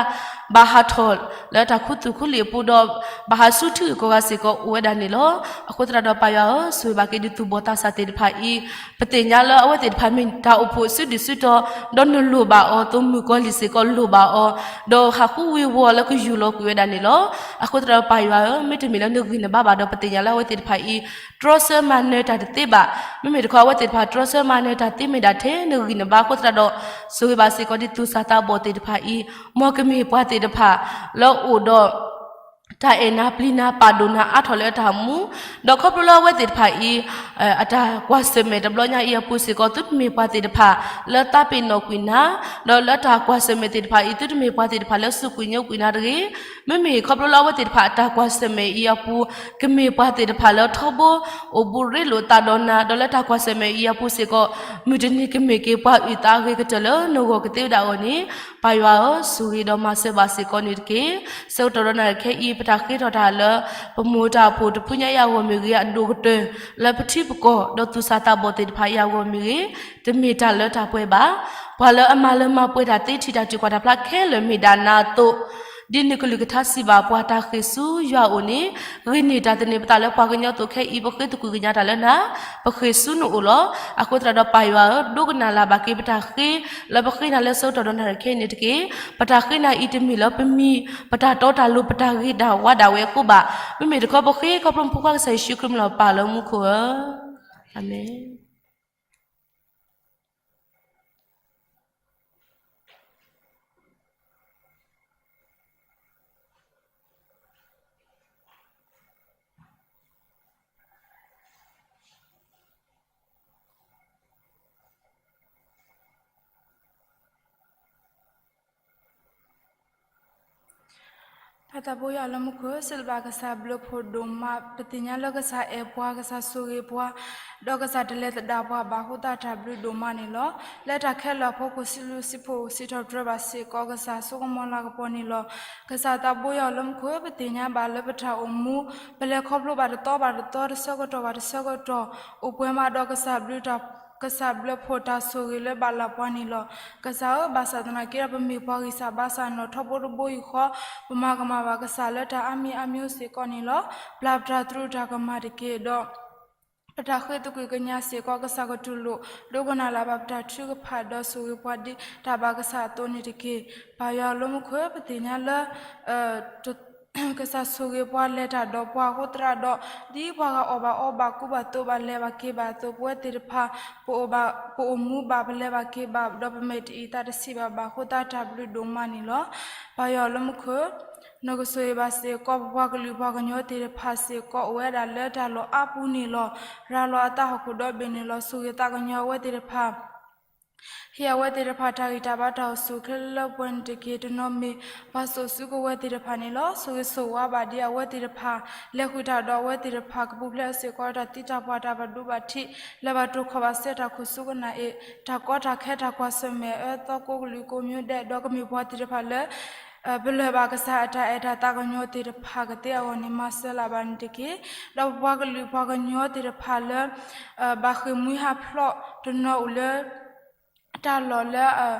ဘၣ်ဟးထီၣ်လၢတၢ်ခူသူၣ်ခူလံာ်အပူၤဒီး ဘၣ်ဟးဆူထံဂုၤကီၢ်ဂၤစ့ၢ်ကီးအိၣ်ဝဲဒၣ်န့ၣ်လီၤ. အဃိသတးဒီးပၢ်ယွၤဧၢ, ဆိၣ်ဂ့ၤဘၣ်က့ၤဒ်သူၣ်ဘီၣ်သးစၢ်သ့ၣ်တဖၣ်အံၤ, ပသ့ၣ်ညါလၢအဝဲသ့ၣ်တဖၣ်မ့ၢ်တၢ်အိၣ်ဖှိၣ်စုဒုၣ်စုတီၤ, ဒီးနလိၣ်ဘၣ်အီၤ, သိးမုၣ်ကီၤလံၢ်စ့ၢ်ကီးလိၣ်ဘၣ်အီၤ, ဒီးဟးဃုဝ့ၤဝီၤလၢကယူၢ်လီၤကွံာ်ဝဲဒၣ်န့ၣ်လီၤ. အဃိသတးဒီးပၢ်ယွၤဧၢ, မ့တမ့ၢ်လၢနဂံၢ်နဘါဘၣ်ဒီးပသ့ၣ်ညါလၢအဝဲသ့ၣ်တဖၣ်အံၤ တြီဆၢမၤနၢၤတၢ်တသ့ဘၣ်. မ့မ့ၢ်တခီအဝဲသ့ၣ်တဖၣ်တြီဆၢမၤနၢၤတၢ်သ့မ့ၢ်ဒၣ်ထဲနဂံၢ်နဘါအဃိသတးဒီး ဆိၣ်ဂ့ၤဘၣ်စ့ၢ်ကီးဒ်သူၣ်စၢ်သးဘီၣ်သ့ၣ်တဖၣ်အံၤ, မ်ကမ့ၢ်ပှၤသ့ၣ်တဖၣ်လၢအအိၣ်ဒီး တၢ်အဲၣ်နၤပျံၤနၤပာ်ဒိၣ်နၤအါထီၣ်လၢအတၢ်အိၣ်မူ, ဒီးခီဖျိလၢအဝဲသ့ၣ်တဖၣ်အံၤ အတၢ်ကွၢ်ဆၢၣ်မဲာ်တဘျီညါအံၤအပူၤစ့ၢ်ကီး သုတမ့ၢ်ပှၤသ့ၣ်တဖၣ် လၢသးပ့ၤနီၣ်ကွံာ်နၤ, ဒီးလၢတၢ်ကွၢ်ဆၢၣ်မဲာ်သ့ၣ်တဖၣ်အံၤ သုတမ့ၢ်ပှၤသ့ၣ်တဖၣ်လၢစူးကွံာ်ညိကွံာ်နၤတဂ့ၤ. မ့မ့ၢ်ခီဖျိလၢအဝဲသ့ၣ်တဖၣ်အတၢ်ကွၢ်ဆၢၣ်မဲာ်အံၤအပူၤ ကမ့ၢ်ပှၤသ့ၣ်တဖၣ်လၢထီဘိ အိၣ်ဘူးရ့လိာ်သးဒီးနၤ, ဒီးလၢတၢ်ကွၢ်ဆၢၣ်မဲာ်အံၤအပူၤစ့ၢ်ကီး မုၢ်တနံၤကမ့ၢ်က့ၤပှၤအုၣ်သးအဂ့ၤကတၢၢ်လၢနဂီၢ်ကသ့ဝဲဒၣ်အဂီၢ်န့ၣ် ပၢ်ယွၤဧၢ, ဆိၣ်ဂ့ၤဒီးမၤစၢၤဘၣ်စ့ၢ်ကီးန့ၣ်တက့ၢ်. ဆၢကတီၢ်ဒီးနၤခဲအံၤ ပတၢ်ဃ့ထီၣ်တၢ်လၢ ပမိၢ်တၢ်အိၣ်ဖှိၣ်တဖုညါအံၤအဂီၢ်မ့ၢ်ဂ့ၤ, အဒိၣ်ကတၢၢ်လၢပထံပကီၢ် ဒီးသူၣ်စၢ်သးဘီၣ်သ့ၣ်တဖၣ်အံၤအဂီၢ်မ့ၢ်ဂ့ၤ, တမ့ၢ်တၢ်လၢတၢ်ပှဲၤဘၣ်. ပှၤလၢအမၤလၢမၤပှဲၤတၢ်သ့ထံၣ်တၢ်ထုကဖၣ်တၢ်ဖျါခဲလၢာ်မ့ၢ်ဒၣ်နၤအသိး, ဒ်နကလုၢ်ကထါစံးဘၣ်ပှၤတၢ်ဃ့ၢ်ဆူယွၤအအိၣ်န့ၣ်, ဂ့ၤန့ၢ်တၢ်သန့ၤပသးလၢပှၤကညီအသိးခဲအံၤ ပဃ့သကွံာ်ကညးတၢ်လၢနၤ, ပဃ့ၢ်ဆူနအိၣ်လီၤ. အဃိသတးဒီးပၢ်ယွၤဧၢ, ဒိကနၣ်လၢ်ဘၣ်က့ၤပတၢ်ဃ့ လၢပဃ့နၤလၢဆၢကတီၢ်ဒီးနၤခဲအံၤန့ၣ်တက့ၢ်. ပတၢ်ဃ့နၤအံၤတမ့ၢ်လၢပမံၤ, ပတၢ်တီတၢ်လိၤ ပတၢ်ဂ့ၤတၢ်ဝါဒၣ်ဝဲအဃိဘၣ်. မ့မ့ၢ်တခီပဃ့ခီဖျိမူခိၣ်ကစၢ်ယ့ၣ်ၡူးခရံာ်မံၤလီၤပၢ်လၢမူခိၣ်ဧၢ, အၤမ့ၣ်. ပၢ်သးဘိယွၤလၢမူခိၣ်ဧၢ, စံးဘျုးဘၣ်ကစၢ်ဘျုးဖှိၣ်ဒိၣ်မး, ပသ့ၣ်ညါလၢကစၢ်အဲၣ်ပှၤ, ကစၢ်ဆိၣ်ဂ့ၤပှၤ, ဒီးကစၢ်တလဲၤသဒၣ်ပှၤဘၣ်အဃိသတးတၢ်ဘျုးဒိၣ်မးန့ၣ်လီၤ. လၢတၢ်ခဲလၢာ်အဖီခိၣ် စံးဘျုးစံးဖှိၣ်စံးထီၣ်ပတြၢၤဘၣ်စ့ၢ်ကီး ကစၢ်ဆိကမိၣ်လၤကပီၤန့ၣ်လီၤ. ကစၢ်သးဘိယွၤလၢမူခိၣ်ဧၢ, ပသ့ၣ်ညါဘၣ်လၢပတၢ်အိၣ်မူ ပလဲၤခီဖျိဘၣ်တသီဘၣ်တသီ တဆၢကတီၢ်ဘၣ်တဆၢကတီၢ် အိၣ်ပှဲၤမးဒီးကစၢ်ဘျုးတၢ် ကစၢ်ဘျုးဖှိၣ်တၢ်ဆိၣ်ဂ့ၤလၢဘၣ်လၢ်ပှၤန့ၣ်လီၤ. ကစၢ်ဧၢ, ဘၣ်ဆၣ်သနာ်က့ဒီး ပမ့ၢ်ပှၤဂံၢ်စၢ်ဘါစၢ်နီၢ်ထီဘိတဘိယူၢ်ဃီ, ပမၤကမၣ်ဘၣ်ကစၢ်လၢတၢ်အါမံၤအါမံၤစ့ၢ်ကီးန့ၣ်လီၤ. ပျၢ်ပတၢ်သရူးတၢ်ကမၣ်တက့ၢ်ဒီး ပတၢ်ဃ့သကွံာ်ကညးစ့ၢ်ကီး ကစၢ်ကတူၢ်လိာ် ဒိကနၣ်လၢ်ဘၣ်ပတၢ်ထုကဖၣ်ဒီးဆိၣ်ဂ့ၤပှၤဒ်တၢ်ဘၣ်ကစၢ်အသိးန့ၣ်တက့ၢ်. ပၢ်ယွၤလၢမူခိၣ်ဧၢ, ပသ့ၣ်ညါလၢ ကစၢ်ဆိၣ်ဂ့ၤပှၤလဲၤတၢ်ဒီးပှၤအဃိသတးဒီး ဒ်ပှၤဂၤအီၣ်ဘၣ်အီဘၣ်ကူဘၣ်သိးဘၣ်လဲၤဘၣ်က့ၤဘၣ်အသိး ပဝဲသ့ၣ်တဖၣ် ပအိၣ်ဘၣ် ပအိၣ်မူဘၣ်ပလဲၤဘၣ်က့ၤဘၣ် ဒီးပမဲာ်တအံၤသးတဆံးဘၣ်ဘၣ်အဃိသတးတၢ်ဘျုးဒိၣ်မးန့ၣ်လီၤ. ပၢ်ယွၤလၢမူခိၣ်ဧၢ, နကဆိၣ်ဂ့ၤဘၣ်စ့ၢ်ကီး ပပှၤကလုာ်ပှၤကညီသ့ၣ်တဖၣ်စ့ၢ်ကီး အိၣ်ဝဲဒၣ်လၢတၢ်လီၢ်အါပူၤန့ၣ်လီၤ. ရၤလီၤအသးဟီၣ်ခိၣ်ဒီဘ့ၣ်န့ၣ်လီၤ. ဆိၣ်ဂ့ၤသးကညီၤအဝဲသ့ၣ်တဖၣ် ဟ့ၣ်အဝဲသ့ၣ်တဖၣ်တၢ်ဂံၢ်တၢ်ဘါတၢ်အိၣ်ဆူၣ်အိၣ်ချ့လၢပှဲၤန့ၣ်တက့ၢ်. တနီၤမ့ၢ်ပှၤစိာ်စုကဝဲၤသ့ၣ်တဖၣ်န့ၣ်လီၤ. ဆိၣ်ဂ့ၤဆိၣ်ဝါဘၣ်ဒ်အဝဲသ့ၣ်တဖၣ် လဲၤဃုာ်တၢ်ဒီးအဝဲသ့ၣ်တဖၣ်ကပူၤဖျဲးအီၤစ့ၢ်ကီး တၢ်သံတၢ်ပှၢ်တၢ်ဘၣ်ဒိဘၣ်ထံး လၢဘၣ်တိၢ်ခီၣ်ဘၣ်စဲတၢ်ခိၣ်ဆူကနၣ်အ့ၣ် တၢ်ကီတၢ်ခဲတၢ်ကွၢ်ဆၢၣ်မဲာ်အၢသီကိးကလုာ်ကိးမံၤဒဲး ဒီးကမ့ၢ်ပှၤသ့ၣ်တဖၣ်လၢ ပလၢၢ်ဘၣ်ကစၢ်အတၢ်အဲၣ်တၢ်သးကညီၤသ့ၣ်တဖၣ်ကသ့အဂီၢ်န့ၣ် မၤစၢၤလၢ်ဘၣ်န့ၣ်တက့ၢ်. ဒီးပပှၤကလုာ်ပှၤကညီသ့ၣ်တဖၣ်လၢ ဘၣ်ဃ့ၢ်မှံဟးဖျိးတနီၤအိၣ်လၢ တၢ်လီၢ်လၢ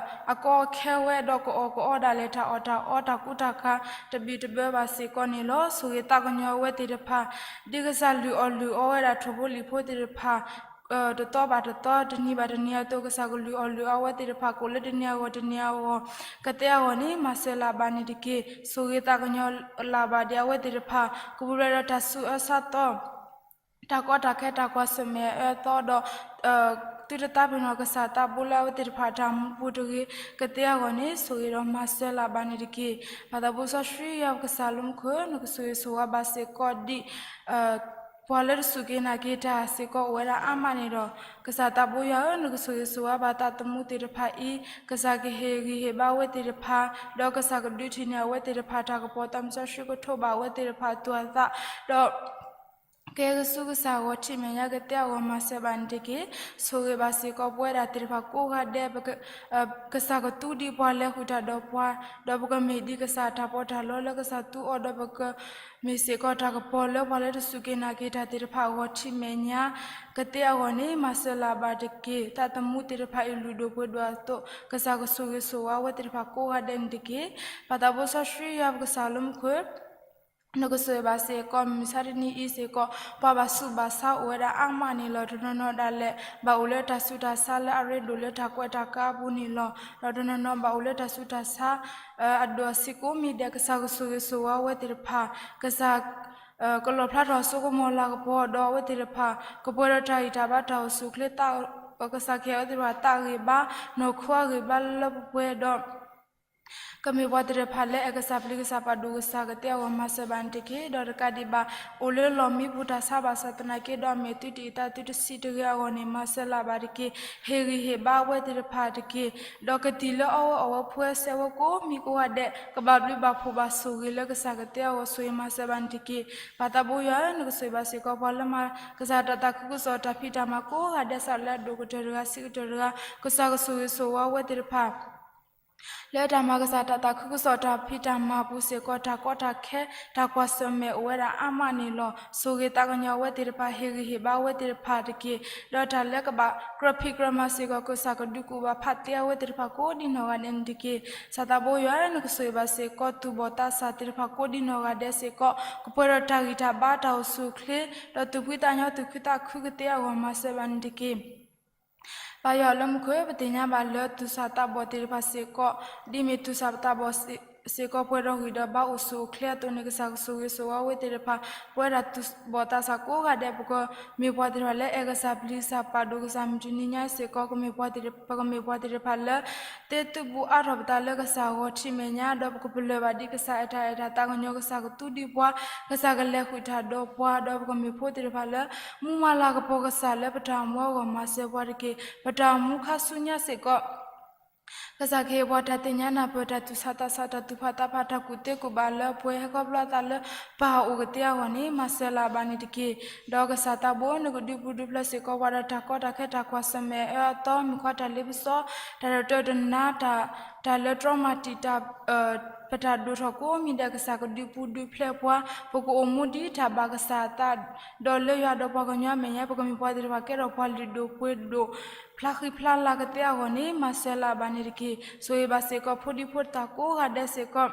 အကီအခဲဝဲဒီးကအီၣ်ကအီဒၣ်လဲာ် တၢ်အီၣ်တၢ်အီတၢ်ကူတၢ်ကၤ တဘံၣ်တဘၢဘၣ်စ့ၢ်ကီးန့ၣ်လီၤ. ဆိၣ်ဂ့ၤသးကညီၤအဝဲသ့ၣ်တဖၣ် ဒ်ကစၢ်လုၢ်အီၣ်လုၢ်အီဝဲဒၣ်ထိၣ်ဖိလံၣ်ဖိသ့ၣ်တဖၣ် တသီဘၣ်တသီ တနံၤဘၣ်တနံၤအသိး ကစၢ်ကလုၢ်အီၣ်လုၢ်အီဝဲသ့ၣ်တဖၣ် ကအိၣ်လၢတနံၤအဂီၢ်တနံၤအဂီၢ် ကသ့အဂီၢ်န့ၣ် မၤစၢၤလၢ်ဘၣ်န့ၣ်တက့ၢ်. ဆိၣ်ဂ့ၤသးကညီၤလၢ်ဘၣ်ဒ်အဝဲသ့ၣ်တဖၣ် ကပူၤဖျဲးဒီးတၢ်ဆူးအၢဆါသီ တၢ်ကီတၢ်ခဲတၢ်ကွၢ်ဆၢၣ်မဲာ်အၢသီဒီး သုတသးပ့ၤနီၣ်ကစၢ်သးဘိလၢအဝဲသ့ၣ်တဖၣ်တၢ်မူပူၤတဂ့ၤ ကသ့အဂီၢ်န့ၣ် ဆိၣ်ဂ့ၤဒီးမၤစၢၤလၢ်ဘၣ်န့ၣ်တက့ၢ်. ပၢ်သးဘိစီဆှံယွၤပကစၢ်လၢမူခိၣ် နကဆိၣ်ဂ့ၤဆိၣ်ဝါဘၣ်စ့ၢ်ကီးဒ် ပှၤလၢတစူၢ်က့ၤနာ်က့ၤတၢ်စ့ၢ်ကီးအိၣ်ဝဲဒၣ်အါမးန့ၣ်ဒီး ကစၢ်သးဘိယွၤဧၢ နကဆိၣ်ဂ့ၤဆိၣ်ဝါဘၣ်သးသမူသ့ၣ်တဖၣ်အံၤ ကစၢ်ကဟ့ၣ်ဂံၢ်ဟ့ၣ်ဘါအဝဲသ့ၣ်တဖၣ် ဒီးကစၢ်ကဒုးထံၣ်န့ၢ်အဝဲသ့ၣ်တဖၣ်တၢ်ကပီၤ သးစီဆှံကထိးဘၣ်အဝဲသ့ၣ်တဖၣ်အသူၣ်အသး ဒီး ကဟဲက့ၤဆူကစၢ်ဂီၤထံးမဲာ်ညါကသ့အဂီၢ်မၤစၢၤဘၣ်န့ၣ်တက့ၢ်. ဆိၣ်ဂ့ၤဘၣ်စ့ၢ်ကီးပဝဲဒၣ်သ့ၣ်တဖၣ်ကိးဂၤဒဲး, ကစၢ်ကသူဒံးပှၤလဲၤဃုာ်တၢ်ဒီးပှၤ, ဒီးပကမ့ၢ်ဒ်ကစၢ်အတၢ်ပီးတၢ်လီလၢကစၢ်သူအီၤဒီးပကမ့ၢ်စ့ၢ်ကီးတၢ်ကပီၤလၢပှၤလၢတစူၢ်က့ၤနာ်က့ၤတၢ်သ့ၣ်တဖၣ်အဂီၢ်ထံးမဲာ်ညါကသ့အဂီၢ်န့ၣ် မၤစၢၤလၢ်ဘၣ်တက့ၢ်. သးသမူသ့ၣ်တဖၣ်အံၤလုၢ်ဒိၣ်ပှ့ၤဒိၣ်အသိး ကစၢ်ကဆိၣ်ဂ့ၤဆိၣ်ဝါဝဲသ့ၣ်တဖၣ်ကိးဂၤဒဲးန့ၣ်တက့ၢ်. ပၢ်သးဘိစီဆှံယွၤပကစၢ်လၢမူခိၣ် နကဆိၣ်ဂ့ၤဘၣ်စ့ၢ်ကီး မုၢ်မဆါတနံၤအံၤစ့ၢ်ကီး ပှၤဘၣ်ဆူးဘၣ်ဆါအိၣ်ဝဲဒၣ်အါမးန့ၣ်လီၤ. တနီၤနီၤဒၣ်လဲာ် ဘၣ်အိၣ်လၢတၢ်ဆူးတၢ်ဆါလၢအရ့ဒိၣ်လၢတၢ်ကွဲးတၢ်ကါအပူၤန့ၣ်လီၤ. ဒီးတနီၤနီၤဘၣ်အိၣ်လၢတၢ်ဆူးတၢ်ဆါ အဒိၣ်အဆံးကိးမံၤဒဲး ကစၢ်ကဆိၣ်ဂ့ၤဆိၣ်ဝါဝဲသ့ၣ်တဖၣ်, ကစၢ် ကလီၣ်ဖျါထီၣ်စိကမီၤလၤကပီၤဒီးအဝဲသ့ၣ်တဖၣ် ကပှဲၤဒီးတၢ်ဂံၢ်တၢ်ဘါတၢ်အိၣ်ဆူၣ်အိၣ်ချ့ ကစၢ်ကဟ့ၣ်အဝဲသ့ၣ်တဖၣ်သးဂံၢ်ဘါ နီၢ်ခိအဂံၢ်ဘါလၢပှဲၤဒီး ကမ့ၢ်ပှၤသ့ၣ်တဖၣ်လၢအဲၣ်ကစၢ်ပျံၤကစၢ်ပာ်ဒိၣ်ကစၢ်ကသ့အဂီၢ်မၤစၢၤဘၣ်န့ၣ်တက့ၢ်. ဒီးတကးဒံးဘၣ် အိၣ်လၢလီၢ်မံပူၤတၢ်ဆါဘၣ်ဆၣ်သနာ်က့ဒီး မ့ၢ်သုတအံၤသးသုတဆံးတဂ့ၤအဂီၢ်န့ၣ် မၤစၢၤလၢ်ဘၣ်တက့ၢ်. ဟ့ၣ်ဂံၢ်ဟ့ၣ်ဘါဝဲသ့ၣ်တဖၣ်တက့ၢ်. ဒီးကသံၣ်လၢအီဝဲအီၣ်ဝဲဖိဝဲစဲးဝဲကိးမံၤကိးဂၤဒဲး ကဘၣ်ဘျုးဘၣ်ဖှိၣ်ဘၣ်ဆိၣ်ဂ့ၤလၢကစၢ်ကသ့အဂီၢ်ဆိၣ်ဂ့ၤမၤစၢၤဘၣ်န့ၣ်တက့ၢ်. ပၢ်သးဘိယွၤဧၢ နကဆိၣ်ဂ့ၤဘၣ်စ့ၢ်ကီးပှၤလၢမၤကစၢ်တၢ်သးခုကစီၣ်တၢ်ဖံးတၢ်မၤကိးဂၤဒဲး စးလၢအဒိၣ်ကတၢၢ်တဂၤ ဆံးကတၢၢ်တဂၤ ကစၢ်ကဆိၣ်ဂ့ၤဆိၣ်ဝါဝဲသ့ၣ်တဖၣ် လၢတၢ်မၤကစၢ်တၢ်သးခုကစီၣ်တၢ်ဖံးတၢ်မၤအပူၤစ့ၢ်ကီး တၢ်ကီတၢ်ခဲ တၢ်ကွၢ်ဆၢၣ်မဲာ်အိၣ်ဝဲဒၣ်အါမးန့ၣ်လီၤ. ဆိၣ်ဂ့ၤသးကညီၤအဝဲသ့ၣ်တဖၣ် ဟ့ၣ်ဂံၢ်ဟ့ၣ်ဘါအဝဲသ့ၣ်တဖၣ်တက့ၢ်. ဒီးတၢ်လၢကဘၣ်ကြၢးဖံးကြၢးမၤစ့ၢ်ကီး ကစၢ်ကဒုးကူၣ်ဘၣ်ဖးသ့အဝဲသ့ၣ်တဖၣ်ကိးဒံးနီၢ်ဂၤဒဲးန့ၣ်တက့ၢ်. ပၢ်သးဘိယွၤဧၢ နကဆိၣ်ဂ့ၤဘၣ်စ့ၢ်ကီးသူၣ်ဘီၣ်သးစၢ်သ့ၣ်တဖၣ်ကိးဒံးနီၢ်ဂၤဒဲးစ့ၢ်ကီး ကပှဲၤဒီးတၢ်ဂံၢ်တၢ်ဘါတၢ်အိၣ်ဆူၣ်အိၣ်ချ့ ဒီးသူၣ်ဖှံသးညီသူၣ်ခုသးခုကသ့အဂီၢ်မၤစၢၤဘၣ်န့ၣ်တက့ၢ်. ပၢ်ယွၤလၢမူခိၣ်ဧၢ ပသ့ၣ်ညါဘၣ်လၢသူၣ်စၢ်သးဘီၣ်သ့ၣ်တဖၣ်စ့ၢ်ကီး ဒ်မ့ၢ်သူၣ်စၢ်သးဘီၣ်စ့ၢ်ကီးပှဲၤဒီးဂံၢ်ဒီးဘါအိၣ်ဆူၣ်အိၣ်ချ့အသိးန့ၣ် ကစၢ်ကဆိၣ်ဂ့ၤဆိၣ်ဝါဝဲသ့ၣ်တဖၣ် ပဝဲဒၣ်သူၣ်ဘီၣ်သးစၢ်ကိးဂၤဒဲး ပကမ့ၢ်ပှၤသ့ၣ်တဖၣ်လၢအဲၣ်ကစၢ်ပျံၤကစၢ်ပာ်ဒိၣ်ကစၢ်မုၢ်တနံၤညါစ့ၢ်ကီး ကမ့ၢ်ပှၤသ့ၣ်တဖၣ် ပကမ့ၢ်ပှၤသ့ၣ်တဖၣ်လၢ သ့သုးဘူးအါထီၣ်ပသးလၢကစၢ်ဂီၤထံးမဲာ်ညါ ဒီးပကပလၢၢ်ဘၣ်ဒ်ကစၢ်အဲၣ်တၢ်အဲၣ်တၢ်သးကညီၤ ကစၢ်ကသူဒံးပှၤ ကစၢ်ကလဲၤဃုာ်တၢ်ဒီးပှၤ ဒီးပကမ့ၢ်ဖိသ့ၣ်တဖၣ်လၢ မူမၤလၤကပီၤကစၢ်လၢပတၢ်အိၣ်မူအဂီၢ်မၤစၢၤပှၤတက့ၢ်. ပတၢ်အိၣ်မူခါဆူညါစ့ၢ်ကီး ကစၢ်ကဟ့ၣ်ပှၤတၢ်သ့ၣ်ညါနၢ်ပၢၢ် တၢ်သူၣ်ဆးသးဆး တၢ်သူၣ်ဖးသးဖး တၢ်ကူၣ်သ့ကူၣ်ဘၣ်လၢပှဲၤဟဲခီဖျိအသးလၢပၢ်အအိၣ်ကသ့အဂီၢ်န့ၣ် မၤစၢၤလၢ်ဘၣ်န့ၣ်တက့ၢ်. ဒီးကစၢ်သးဘိ နကဒုးပူၤဒုးဖျဲးစ့ၢ်ကီးပှၤဒီးတၢ်ကီတၢ်ခဲ တၢ်ကွၢ်ဆၢၣ်မဲာ်အၢအသီ မုၣ်ခွါတၢ်လ့ပစီ တၢ်တတၢတနါ တၢ်လၢတြီမၤတံာ် တၢ် ပတၢ်ဒိၣ်ထီၣ်ကိးမံၤဒဲး ကစၢ်ကဒုးပူၤဒုးဖျဲးပှၤ ပကအိၣ်မူဒ်တၢ်ဘၣ်ကစၢ်အသး ဒီးလၢယွၤဒီးပှၤကညီအမဲာ်ညါ ပကမ့ၢ်ပှၤသ့ၣ်တဖၣ်ကဲထီၣ်ပှၤလုၢ်ဒိၣ်ပှ့ၤဒိၣ် ဖျါဃံဖျါလၤကသ့အဂီၢ်န့ၣ် မၤစၢၤလၢ်ဘၣ်န့ၣ်တက့ၢ်. ဆိၣ်ဂ့ၤဘၣ်စ့ၢ်ကီးဖိဒံဖိသၣ်ကိးဂၤဒဲးစ့ၢ်ကီး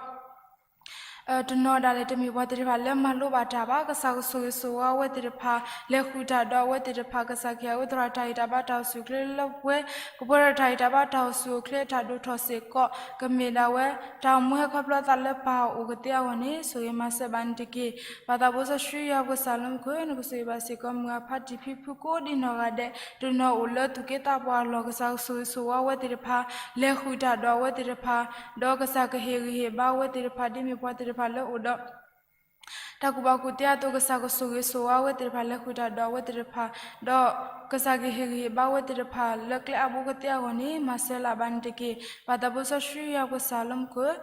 တနီၤဒၣ်လဲာ်တမ့ၢ်ပှၤသ့ၣ်တဖၣ်လၢမၤလိဘၣ်တၢ်ဘၣ် ကစၢ်ကဆိၣ်ဂ့ၤဆိၣ်ဝါအဝဲသ့ၣ်တဖၣ် လဲၤဃုာ်တၢ်ဒီးအဝဲသ့ၣ်တဖၣ် ကစၢ်ကဟ့ၣ်အဝဲသ့ၣ်တၢ်ဂံၢ်တၢ်ဘါတၢ်အိၣ်ဆူၣ်အိၣ်ချ့လၢပှဲၤ ကပှဲၤဒီးတၢ်ဂံၢ်တၢ်ဘါတၢ်အိၣ်ဆူၣ်အိၣ်ချ့တၢ်ဒိၣ်ထီၣ်စ့ၢ်ကီး ကမ့ၢ်ဒၣ်ဝဲ တၢ်အိၣ်မူဟဲခီဖျိအသးလၢပၢ်အအိၣ်ကသ့အဂီၢ်န့ၣ် ဆိၣ်ဂ့ၤမၤစၢၤဘၣ်န့ၣ်တက့ၢ်. ပၢ်သးဘိစီဆှံယွၤပကစၢ်လၢမူခိၣ် နကဆိၣ်ဂ့ၤဘၣ်စ့ၢ်ကီး မုၢ်အဖါတံၢ်ဖံဖုကိးဒံးနီၢ်ဂၤဒဲး တနီၤအိၣ်လၢသူၣ်က့သးပှၢ်အလီၢ် ကစၢ်ကဆိၣ်ဂ့ၤဆိၣ်ဝါအဝဲသ့ၣ်တဖၣ် လဲၤဃုာ်တၢ်ဒီးအဝဲသ့ၣ်တဖၣ် ဒီးကစၢ်ကဟ့ၣ်ဂံၢ်ဟ့ၣ်ဘါအဝဲသ့ၣ်တဖၣ် ဒ်မ့ၢ်ပှၤသ့ၣ်တဖၣ်လၢအိၣ်ဒီး တၢ်ကူၣ်ဘၣ်ကူၣ်သ့အသိး ကစၢ်ကဆိၣ်ဂ့ၤဆိၣ်ဝါအဝဲသ့ၣ်တဖၣ် လဲၤဃုာ်တၢ်ဒီးအဝဲသ့ၣ်တဖၣ် ဒီးကစၢ်ကဟ့ၣ်ဂံၢ်ဟ့ၣ်ဘါအဝဲသ့ၣ်တဖၣ် လၢကျဲအါဘိကသ့အဂီၢ်န့ၣ် မၤစၢၤလၢ်ဘၣ်န့ၣ်တက့ၢ်. ပၢ်သးဘိစီဆှံယွၤပကစၢ်လၢမူခိၣ်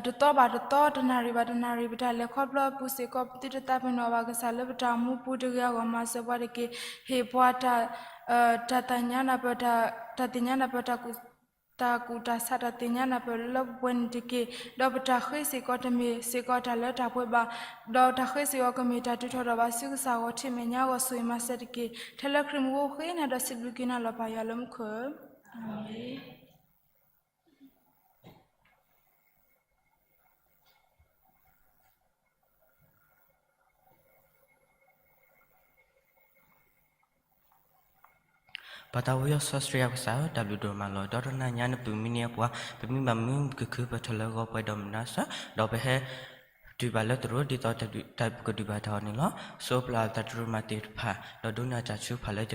တသီဘၣ်တသီ တနၣ်ရံၣ်ဘၣ်တနၣ်ရံၣ် ပတၢ်လဲၤခီဖျိအပူၤစ့ၢ်ကီး ပသုတသးပ့ၤနီၣ်ဘၣ်ကစၢ်လၢပတၢ်အိၣ်မူပူၤတဂ့ၤအဂီၢ် မၤစၢၤပှၤတက့ၢ်. ဟ့ၣ်ပှၤ တၢ်သ့ၣ်ညါနၢ်ပၢၢ် တၢ်သ့ၣ်ညါနၢ်ပၢၢ် တၢ်ကူၣ်တၢ်ဆး တၢ်သ့ၣ်ညါနၢ်ပၢၢ်လၢပှဲၤန့ၣ်တက့ၢ်. ဒီးပတၢ်ဃ့စ့ၢ်ကီးတမ့ၢ်စ့ၢ်ကီးတၢ်လၢတၢ်ပှဲၤဘၣ်, ဒီးတၢ်ဃ့စ့ၢ်ကီးကမ့ၢ်တၢ်တုၤထီၣ်ဒီးဘၣ်ဆူကစၢ်ဂီၤထံးမဲာ်ညါအဂီၢ် ဆိၣ်ဂ့ၤမၤစၢၤတက့ၢ်. ထဲလၢခရံာ်မူအဃ့နၤဒီးစံးဘျုးက့ၤနၤလီၤ ပၢ်ယွၤလၢမူခိၣ်. အၤမ့ၣ်. ပၢ်သးဝံယွၤစီဆှံယွၤပကစၢ် တၢ်ဘျုးဒိၣ်မးလီၤ. ဒီးတနၤညါနပုၢ်မံန့ၢ်ပှၤ ပမံဘၣ်မုာ်ကခု ပထီၣ်လၢဂီၤပှဲၤဒီးမုၢ်နၤစၢ်, ဒီးပဟဲ တုၤဘၣ်လၢသရိာ် ဒ်သိးတၢ်ပကဒုးဘၣ်တၢ်အီၤန့ၣ်လီၤ. ဆိပျၢ်တၢ်တရူးမၤသ့ၣ်တဖၣ်, ဒီးဒိးန့ၢ်တၢ်ထုကဖၣ်လၢ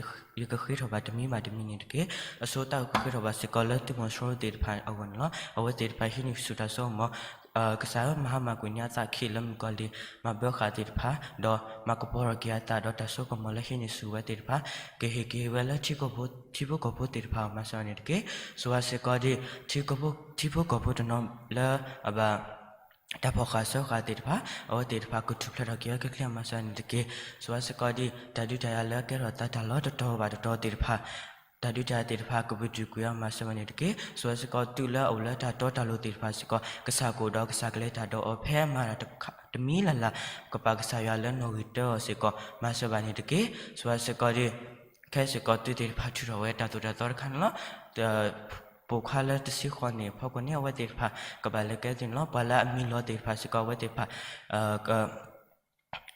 ယကဃ့ထီၣ်ဘၣ်တမံၤဘၣ်တမံၤန့ၣ်တက့ၢ်. အဆိသးကဃ့ထီၣ်ဘၣ်စ့ၢ်ကီးလၢသုးမီၤစိရိၤသ့ၣ်တဖၣ်အဂီၢ်န့ၣ်လီၤ. အဝဲသ့ၣ်တဖၣ်ဟံးန့ၢ်ဆူၣ်တၢ်စိကမီၤ ကစၢ်ဧၢ မၤဟါမၢ်ကွံာ်န့ၢ်အသးခံးလၢမုၣ်ကီၤလံၢ် မၤဘၢဃာ်သ့ၣ်တဖၣ်, ဒီးမၤကပီၤထီၣ်က့ၤအသး ဒီးတၢ်စိကမီၤလၢဟံးန့ၢ်ဆူၣ်ဝဲသ့ၣ်တဖၣ် ကဟ့ၣ်က့ၤဝဲလၢ ထံဖိကီၢ်ဖိသ့ၣ်တဖၣ် မၤစၢၤန့ၣ်တက့ၢ်. ဆိၣ်ဂ့ၤစ့ၢ်ကီးဒ် ထံဖိကီၢ်ဖိတနီၤလၢအဘၣ် တၢ်ဖီၣ်ဃာ်စၢဃာ်သ့ၣ်တဖၣ် အဝဲသ့ၣ်တဖၣ်ကထူၣ်ဖျဲးထီၣ်က့ၤဝဲခဲလၢာ်ခဲဆ့မၤစၢၤန့ၣ်တက့ၢ်. ဆိဝဲစ့ၢ်ကီးဒ် တၢ်ဒုးတၢ်ယၤလၢကဲထီၣ်သးတၢ်လီၢ်တတီၤဘၣ်တတီၤသ့ၣ်တဖၣ် တၢ်ဒုးတၢ်ယၤသ့ၣ်တဖၣ်ကပတုာ်ကွံာ်အီၤမၤစၢၤဘၣ်န့ၣ်တက့ၢ်. ဆိဝဲစ့ၢ်ကီးသုးလၢအအိၣ်လၢတၢ်တီတၢ်လိၤသ့ၣ်တဖၣ်စ့ၢ်ကီး ကစၢ်ကအိၣ်ဒီးကစၢ်ကလဲၤတၢ်ဒီးအီၤဖဲမၤတၢ်တမံၤလၢ်လၢ် ကပာ်ကစၢ်ယွၤလၢနီၣ်ဂံၢ်တၢအီၤစ့ၢ်ကီးမၤစၢၤဘၣ်န့ၣ်တက့ၢ်. ဆိဝဲစ့ၢ်ကီးဒ် ခဲစ့ၢ်ကီးသုးသ့ၣ်တဖၣ်ထုးထီၣ်ဝဲတၢ်သိၣ်တၢ်သီတခါန့ၣ်လီၤ. ပိာ်ခွါလၢတဆံဃိးန့ၣ် ဖီခိၣ်န့ၣ် အဝဲသ့ၣ်တဖၣ်ကဘၣ်လဲၤကဲသုးန့ၣ်လီၤ. ပှၤလၢအမံလီၤသ့ၣ်တဖၣ်စ့ၢ်ကီး အဝဲသ့ၣ်တဖၣ်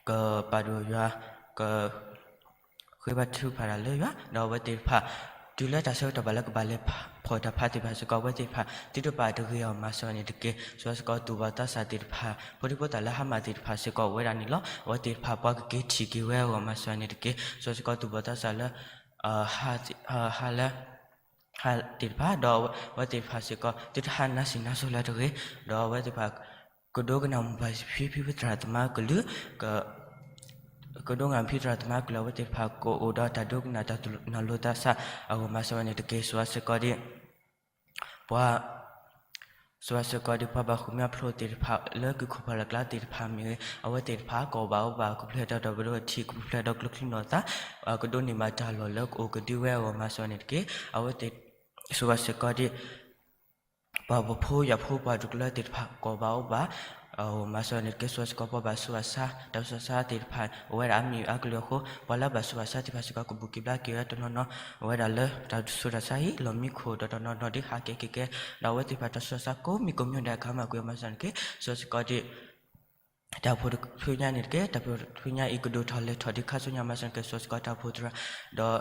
ကပာ်ဒိၣ်ယွၤ က ဃ့ဘါထုကဖၣ်တၢ်လၢယွၤ ဒီးအဝဲသ့ၣ်တဖၣ် တုၤလၢတၢ်ဆၢကတီၢ်ဘၣ်လၢကဘၣ်လဲၤဖီၣ်တၢ်ဖးသ့ၣ်တဖၣ်စ့ၢ်ကီး အဝဲသ့ၣ်တဖၣ် သုတပာ်တဂ့ၤအီၤမၤစၢၤန့ၣ်တက့ၢ်. ဆိဝဲစ့ၢ်ကီးသူၣ်ဘီၣ်သးစၢ်သ့ၣ်တဖၣ် ဖိဒံဖိသၣ်လၢဟါမၢ်သ့ၣ်တဖၣ်စ့ၢ်ကီး အိၣ်ဝဲဒၣ်န့ၣ်လီၤ. အဝဲသ့ၣ်တဖၣ်ပှၤကက့ၤထံၣ်က့ၤဝဲအဂီၢ်မၤစၢၤန့ၣ်တက့ၢ်. ဆိဝဲစ့ၢ်ကီးသူၣ်ဘီၣ်သးစၢ်လၢ ဟါလၢ ဟါသ့ၣ်တဖၣ် ဒီးအဝဲသ့ၣ်တဖၣ်စ့ၢ်ကီး သုတဟးနါစံးနါစိၤလၢၤတဂ့ၤ, ဒီးအဝဲသ့ၣ်တဖၣ် ကဒိကနၣ်မိၢ်ပၢ်ဖံဖုသရၣ်သမါကလုာ်, ကဒိကနၣ်ဖံသရၣ်သမါကလုာ် အဝဲသ့ၣ်တဖၣ်ကအိၣ်ဒီးတၢ်ဒိကနၣ်တၢ်သူၣ်နၢ်လိာ်သးစၢ်အဂီၢ်မၤစၢၤဝဲန့ၣ်တက့ၢ်. ဆိဝဲစ့ၢ်ကီးဒ် ပှၤ ဆိဝဲစ့ၢ်ကီးဒ်ပှၤဘၣ်ဃုာ်မ့ၢ်အဖျိသ့ၣ်တဖၣ် လၢကုၢ်ခီၣ်ဖီလာ်ကျါသ့ၣ်တဖၣ်မ့ၢ်ဂ့ၤ အဝဲသ့ၣ်တဖၣ် ကအိၣ်ဘၣ်အိၣ်ဘၣ် ကဖျဲၣ်ဒီးတၢ်ဘျုးထံး ကဖျဲၣ်ဒီးကျိချံနီၢ်သး ကဒိးန့ၢ်ဘၣ်တၢ်လီၢ်လၢကအိၣ်ကဒုဝဲအဂီၢ်မၤစၢၤန့ၣ်တက့ၢ်. အဝဲသ့ၣ် ဆိဝဲစ့ၢ်ကီးဒ် ပှၤဖိယာ်ဖိပှၤတကလုာ်သ့ၣ်တဖၣ် ကအိၣ်ဘၣ်အိၣ်ဘၣ် မၤစၢၤန့ၣ်တက့ၢ်. ဆိဝဲစ့ၢ်ကီးပှၤဘၣ်ဆူးဘၣ်ဆါ တၢ်ဆူးတၢ်ဆါသ့ၣ်တဖၣ် အိၣ်ဝဲဒၣ်အါမံၤအါကလုာ်အဃိ ပှၤလၢဘၣ်ဆူးဘၣ်ဆါသ့ၣ်တဖၣ်စ့ၢ်ကီး ကဘူးက့ၤဘျါက့ၤဝဲတနီၤနီၤ အိၣ်ဝဲဒၣ်လၢတၢ်ဆူးတၢ်ဆါအံၤ လီၢ်မံခိၣ်ဒီးတနီၤနီၤဒ်ဟးကဲက့ၤကဲ ဒီးအဝဲသ့ၣ်တဖၣ်တၢ်ဆူးတၢ်ဆါကိးမံၤကိးမျိုးဒၣ်ကမၤကွံာ်အီၤမၤစၢၤန့ၣ်တက့ၢ်. ဆိဝဲစ့ၢ်ကီးဒ် တၢ်အိၣ်ဖှိၣ်တဖုညါန့ၣ်တက့ၢ်. တၢ်အိၣ်ဖှိၣ်တဖုညါအံၤ ကဒိၣ်ထီၣ်လဲၢ်ထီၣ်ဒ်ခါဆူညါမၤစၢၤန့ၣ်တက့ၢ်. ဆိဝဲစ့ၢ်ကီးတၢ်အိၣ်ဖှိၣ်သရၣ် ဒီး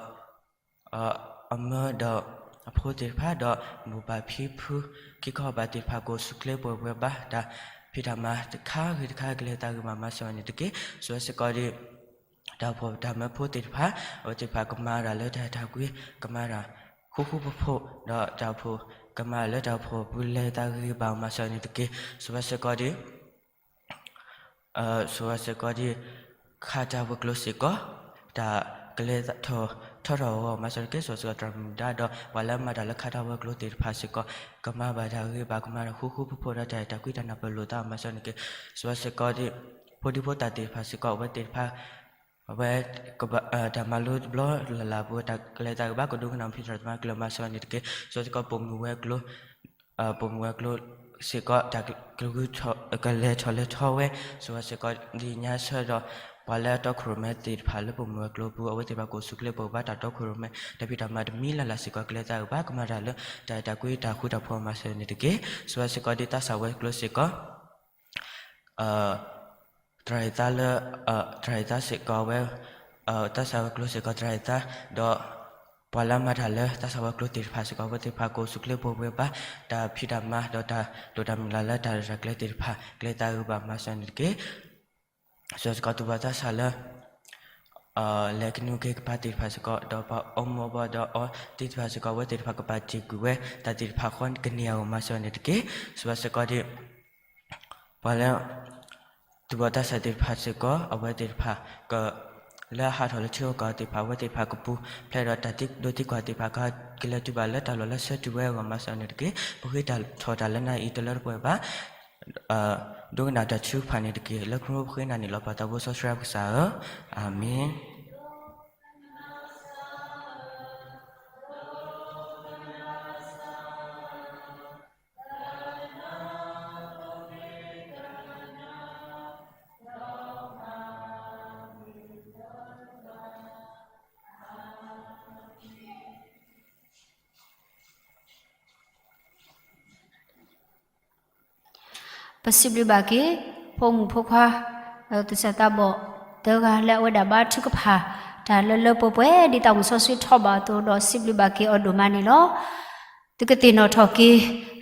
အမၢဒီးအဖိသ့ၣ်တဖၣ် ဒီးမိၢ်ပၢ်ဖံဖု ခံခီဘၣ်သ့ၣ်တဖၣ် ကအိၣ်ဆူၣ်ချ့ပှဲၤဝဲဘၣ် တၢ်ဖံးတၢ်မၤတခါဂ့ၤတခါ ကလဲၤသးဂ့ၤဘၣ်မၤစၢၤန့ၣ်တက့ၢ်. ဆိဝဲစ့ၢ်ကီးဒ် တၢ်အိၣ်ဖှိၣ်တၢ်မၢဖိသ့ၣ်တဖၣ် အဝဲသ့ၣ်တဖၣ်ကမၤတၢ်လၢတၢ်အဲၣ်တၢ်ကွံ ကမၤတၢ်ဃူဃူဖိးဖိး ဒီးတၢ်အိၣ်ဖှိၣ်ကမၤလၢတၢ်အိၣ်ဖှိၣ်ပူၤ လဲၤသးဂ့ၤဘၣ်မၤစၢၤန့ၣ်တက့ၢ်. ဆိဝဲစ့ၢ်ကီးဒ် ဆိဝဲစ့ၢ်ကီးဒ် ခါတၢ်ဝဲၤကျိၤစ့ၢ်ကီး တၢ်ကလဲၤထီၣ်ထီထီၣ်အဂီၢ်မၤစၢၤတက့ၢ်. ဆိဝဲစ့ၢ်ကီးသရၣ်မုၣ်ဒါဒီး ပှၤလၢမၤတၢ်လၢခါတၢ်ဝဲၤကျိၤသ့ၣ်တဖၣ်စ့ၢ်ကီး ကမၤဘၣ်တၢ်ဂ့ၤဘၣ် ကမၤတၢ်ဃူဃူဖိးဖိးဒီး တၢ်အဲၣ်တၢ်ကွံတၢ်နၢ်ပၢၢ်လိာ်သးမၤစၢၤန့ၣ်တက့ၢ်. ဆိဝဲစ့ၢ်ကီးဒ် ဖိဒံဖိသၣ်သ့ၣ်တဖၣ်စ့ၢ်ကီး အဝဲသ့ၣ်တဖၣ် အဝဲ တၢ်မၤလိတဘျီလၢ်လၢ်ပူၤ တၢ်ကလဲၤသးဂ့ၤဘၣ် ကဒိကနၣ်ဖံသရၣ်သမါကလုာ်မၤစၢၤန့ၣ်တက့ၢ်. ဆိဝဲစ့ၢ်ကီးပိာ်မုၣ်ဝဲၤကျိၤ ပိာ်မုၣ်ဝဲၤကျိၤစ့ၢ်ကီး တၢ်ကလဲၤထီၣ်လဲၤထီဝဲ ဆိဝဲစ့ၢ်ကီးဒ်ညါဆၢဒီး ပှၤလၢအတီခိၣ်ရိၣ်မဲသ့ၣ်တဖၣ်လၢပိာ်မုၣ်ဝဲၤကျိၤပူၤ အဝဲသ့ၣ်တဖၣ်ကအိၣ်ဆူၣ်ချ့ပှဲၤဘၣ် တၢ်တီခိၣ်ရိၣ်မဲ တၢ်ဖံးတၢ်မၤတမံၤလၢ်လၢ်စ့ၢ်ကီး ကလဲၤသးဂ့ၤဘၣ် ကမၤတၢ်လၢ တၢ်အဲၣ်တၢ်ကွံတၢ်ဃူတၢ်ဖိးမၤစၢၤန့ၣ်တက့ၢ်. ဆိဝဲစ့ၢ်ကီးဒ်သးစၢ်ဝဲၤကျိၤစ့ၢ်ကီး သရၣ်အံၤသးလၢ သရၣ်အံၤသးစ့ၢ်ကီးဝဲ သးစၢ်ဝဲၤကျိၤစ့ၢ်ကီးသရၣ်အံၤသး ဒီး ပှၤလၢမၤတၢ်လၢသးစၢ်ဝဲၤကျိၤသ့ၣ်တဖၣ်စ့ၢ်ကီး အဝဲသ့ၣ်တဖၣ်ကအိၣ်ဆူၣ်ချ့ပှဲၤဝဲဘၣ် တၢ်ဖံးတၢ်မၤဒီးတၢ်ဒိၣ်တၢ်မုၢ်လၢ်လၢတၢ်ရဲၣ်တၢ်ကျဲၤသ့ၣ်တဖၣ် ကလဲၤသးဂ့ၤဘၣ်မၤစၢၤန့ၣ်တက့ၢ်. ဆိဝဲစ့ၢ်ကီးသူၣ်ဘီၣ်သးစၢ်လၢ လဲၤကနူၤက့ၤကပၤသ့ၣ်တဖၣ်စ့ၢ်ကီး ဒီးပှၤအိၣ်မူအဘီဒီးအီသ့ၣ်တဖၣ်စ့ၢ်ကီး အဝဲသ့ၣ်တဖၣ်ကပာ်တ့ၢ်ကွံာ်ဝဲ တၢ်သ့ၣ်တဖၣ်ဃီကန့ၢ်အဂီၢ်မၤစၢၤန့ၣ်တက့ၢ်. ဆိဝဲစ့ၢ်ကီးဒ် ပှၤလၢ သူၣ်ဘီၣ်သးစၢ်သ့ၣ်တဖၣ်စ့ၢ်ကီး အဝဲသ့ၣ်တဖၣ်က လၢအဟးထီၣ်လၢထံဂီၢ်ကီၢ်သ့ၣ်တဖၣ် အဝဲသ့ၣ်တဖၣ်ကပူၤဖျဲးဒီးတၢ်သံဒိၣ်သံကွၢ်သ့ၣ်တဖၣ် ကလဲၤတုၤဘၣ်လၢတၢ်လီၢ်လၢဆၢတုၤဝဲအဂီၢ်မၤစၢၤန့ၣ်တက့ၢ်. ပဃ့တၢ်ထီၣ်တၢ်လၢနၤအံၤတလၢတပှဲၤဘၣ် ဒိကနၣ်တၢ်ထုကဖၣ်န့ၣ်တက့ၢ်. လၢခရံာ်ပဃ့နၤန့ၣ်လီၤ. ပၢ်သးဘိစီဆှံကစၢ်ဧၢ, အၤမ့ၣ်. ပစံးဘျုးဘၣ်က့ၤ ဖိမုၣ်ဖိခွါ သူၣ်စၢ်သးဘီၣ် သၢဂၤလၢအဝဲဒၣ်ဘါထုကဖၣ် တၢ်လၢလၢပှဲၤပှဲၤ ဒ်သးမုၣ်စီဆှံထီၣ်ဘၣ်အသိးဒီး စံးဘျုးဘၣ်က့ၤအီၤဒိၣ်မးန့ၣ်လီၤ. သုကသ့ၣ်နီၣ်ထီၣ်က့ၤ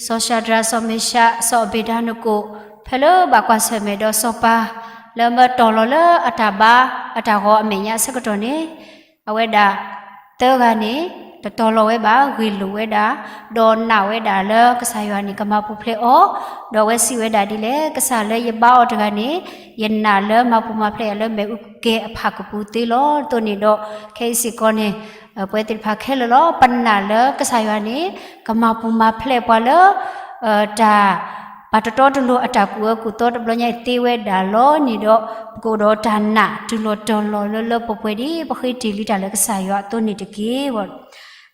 စီၤၡၤဒြး စီၤမ့ၡး စီၤအဘ့းနကိၣ် ဖဲလၢဘၣ်ကွၢ်ဆၢၣ်မဲာ်ဒီးစီၤပၤ လၢမၢတီၤလီၤလၢအတၢ်ဘါအတၢ်ဂီၤအမဲာ်ညါအဆၢကတီၢ်န့ၣ် အဝဲဒၣ်သၢဂၤန့ၣ် တတီၤလီၤဝဲဘၣ် ဂ့ၢ်လိာ်ဝဲဒၣ် ဒီးနာ်ဝဲဒၣ်လၢကစၢ်ယွၤန့ၣ် ကမၤပူၤဖျဲးအီၤ, ဒီးအဝဲစံးဝဲဒၣ်ဒ်လဲၣ်, ကစၢ်လၢယဘါအီၤတဂၤန့ၣ် ယနာ်လၢမၤပူၤမၤဖျဲးယၤလၢမ့ၣ်အူကဲၤအဖၣ်ကပူၤသ့လီၤ. အဃိန့ၣ်ဒီး ခဲအံၤစ့ၢ်ကီးန့ၣ် ပဝဲသ့ၣ်တဖၣ်ခဲလၢာ်လီၤ ပနာ်လၢကစၢ်ယွၤန့ၣ် ကမၤပူၤမၤဖျဲးပှၤလၢ တၢ် ပှၤတတီတလိၤအတၢ်ကူၣ်အၢကူၣ်သီတဘျီညါအံၤသ့ဝဲဒၣ်လီၤန့ၣ်ဒီး ပကအိၣ်ဒီးတၢ်နာ်တုၤလီၤတီၤလီၤလၢလၢပှဲၤပှဲၤဒ် ပဃ့တ့ၢ်လံတၢ်လၢကစၢ်ယွၤအသိးန့ၣ်တက့ၢ်.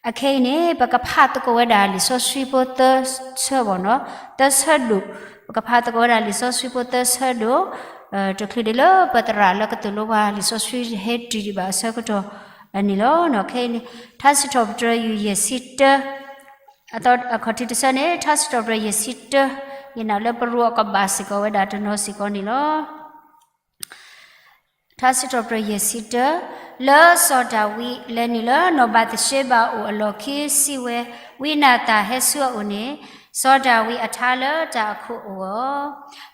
အခဲအံၤန့ၣ် ပကဖးသကိးဝဲဒၣ်လံာ်စီဆှံဖိသၢဆၢဘၣ်နီၤ, သၢဆၢဒိၣ်, ပကဖးသကိးဝဲဒၣ်လံာ်စီဆှံဖိသၢဆၢဒိၣ်, တချုးဒံးလၢပသရၣ်လၢကသိၣ်လိပှၤလံာ်စီဆှံဟဲတုၤဒံးဘၣ်အဆၢကတီၢ်န့ၣ်လီၤ. ခဲအံၤန့ၣ် ထါစံးထီၣ်ပတြၢၤယုၢ်ယဲၢ်ဆံတၢ အခီၣ်ထံးတဆၢန့ၣ် ထါစံးထီၣ်ပတြၢၤယဲၢ်ဆံတၢ, ယနာ်လၢပရိအကဘၣ်စ့ၢ်ကီးဝဲဒၣ်တနီၤစ့ၢ်ကီးန့ၣ်လီၤ. ထါစံးထီၣ်ပတြၢၤယဲၢ်ဆံတၢ, လၢစီၤဒၤဝံးလဲၤနုာ်လၢနီၢ်ဘၤသရှ့ဘၤအိၣ်အလီၢ်ခံစံးဝဲ, ဝံနၤသၣ်ဟဲဆူအအိၣ်န့ၣ်, စီၤဒၤဝံးအထါလၢတၢ်အခိၣ်အဂီၢ်,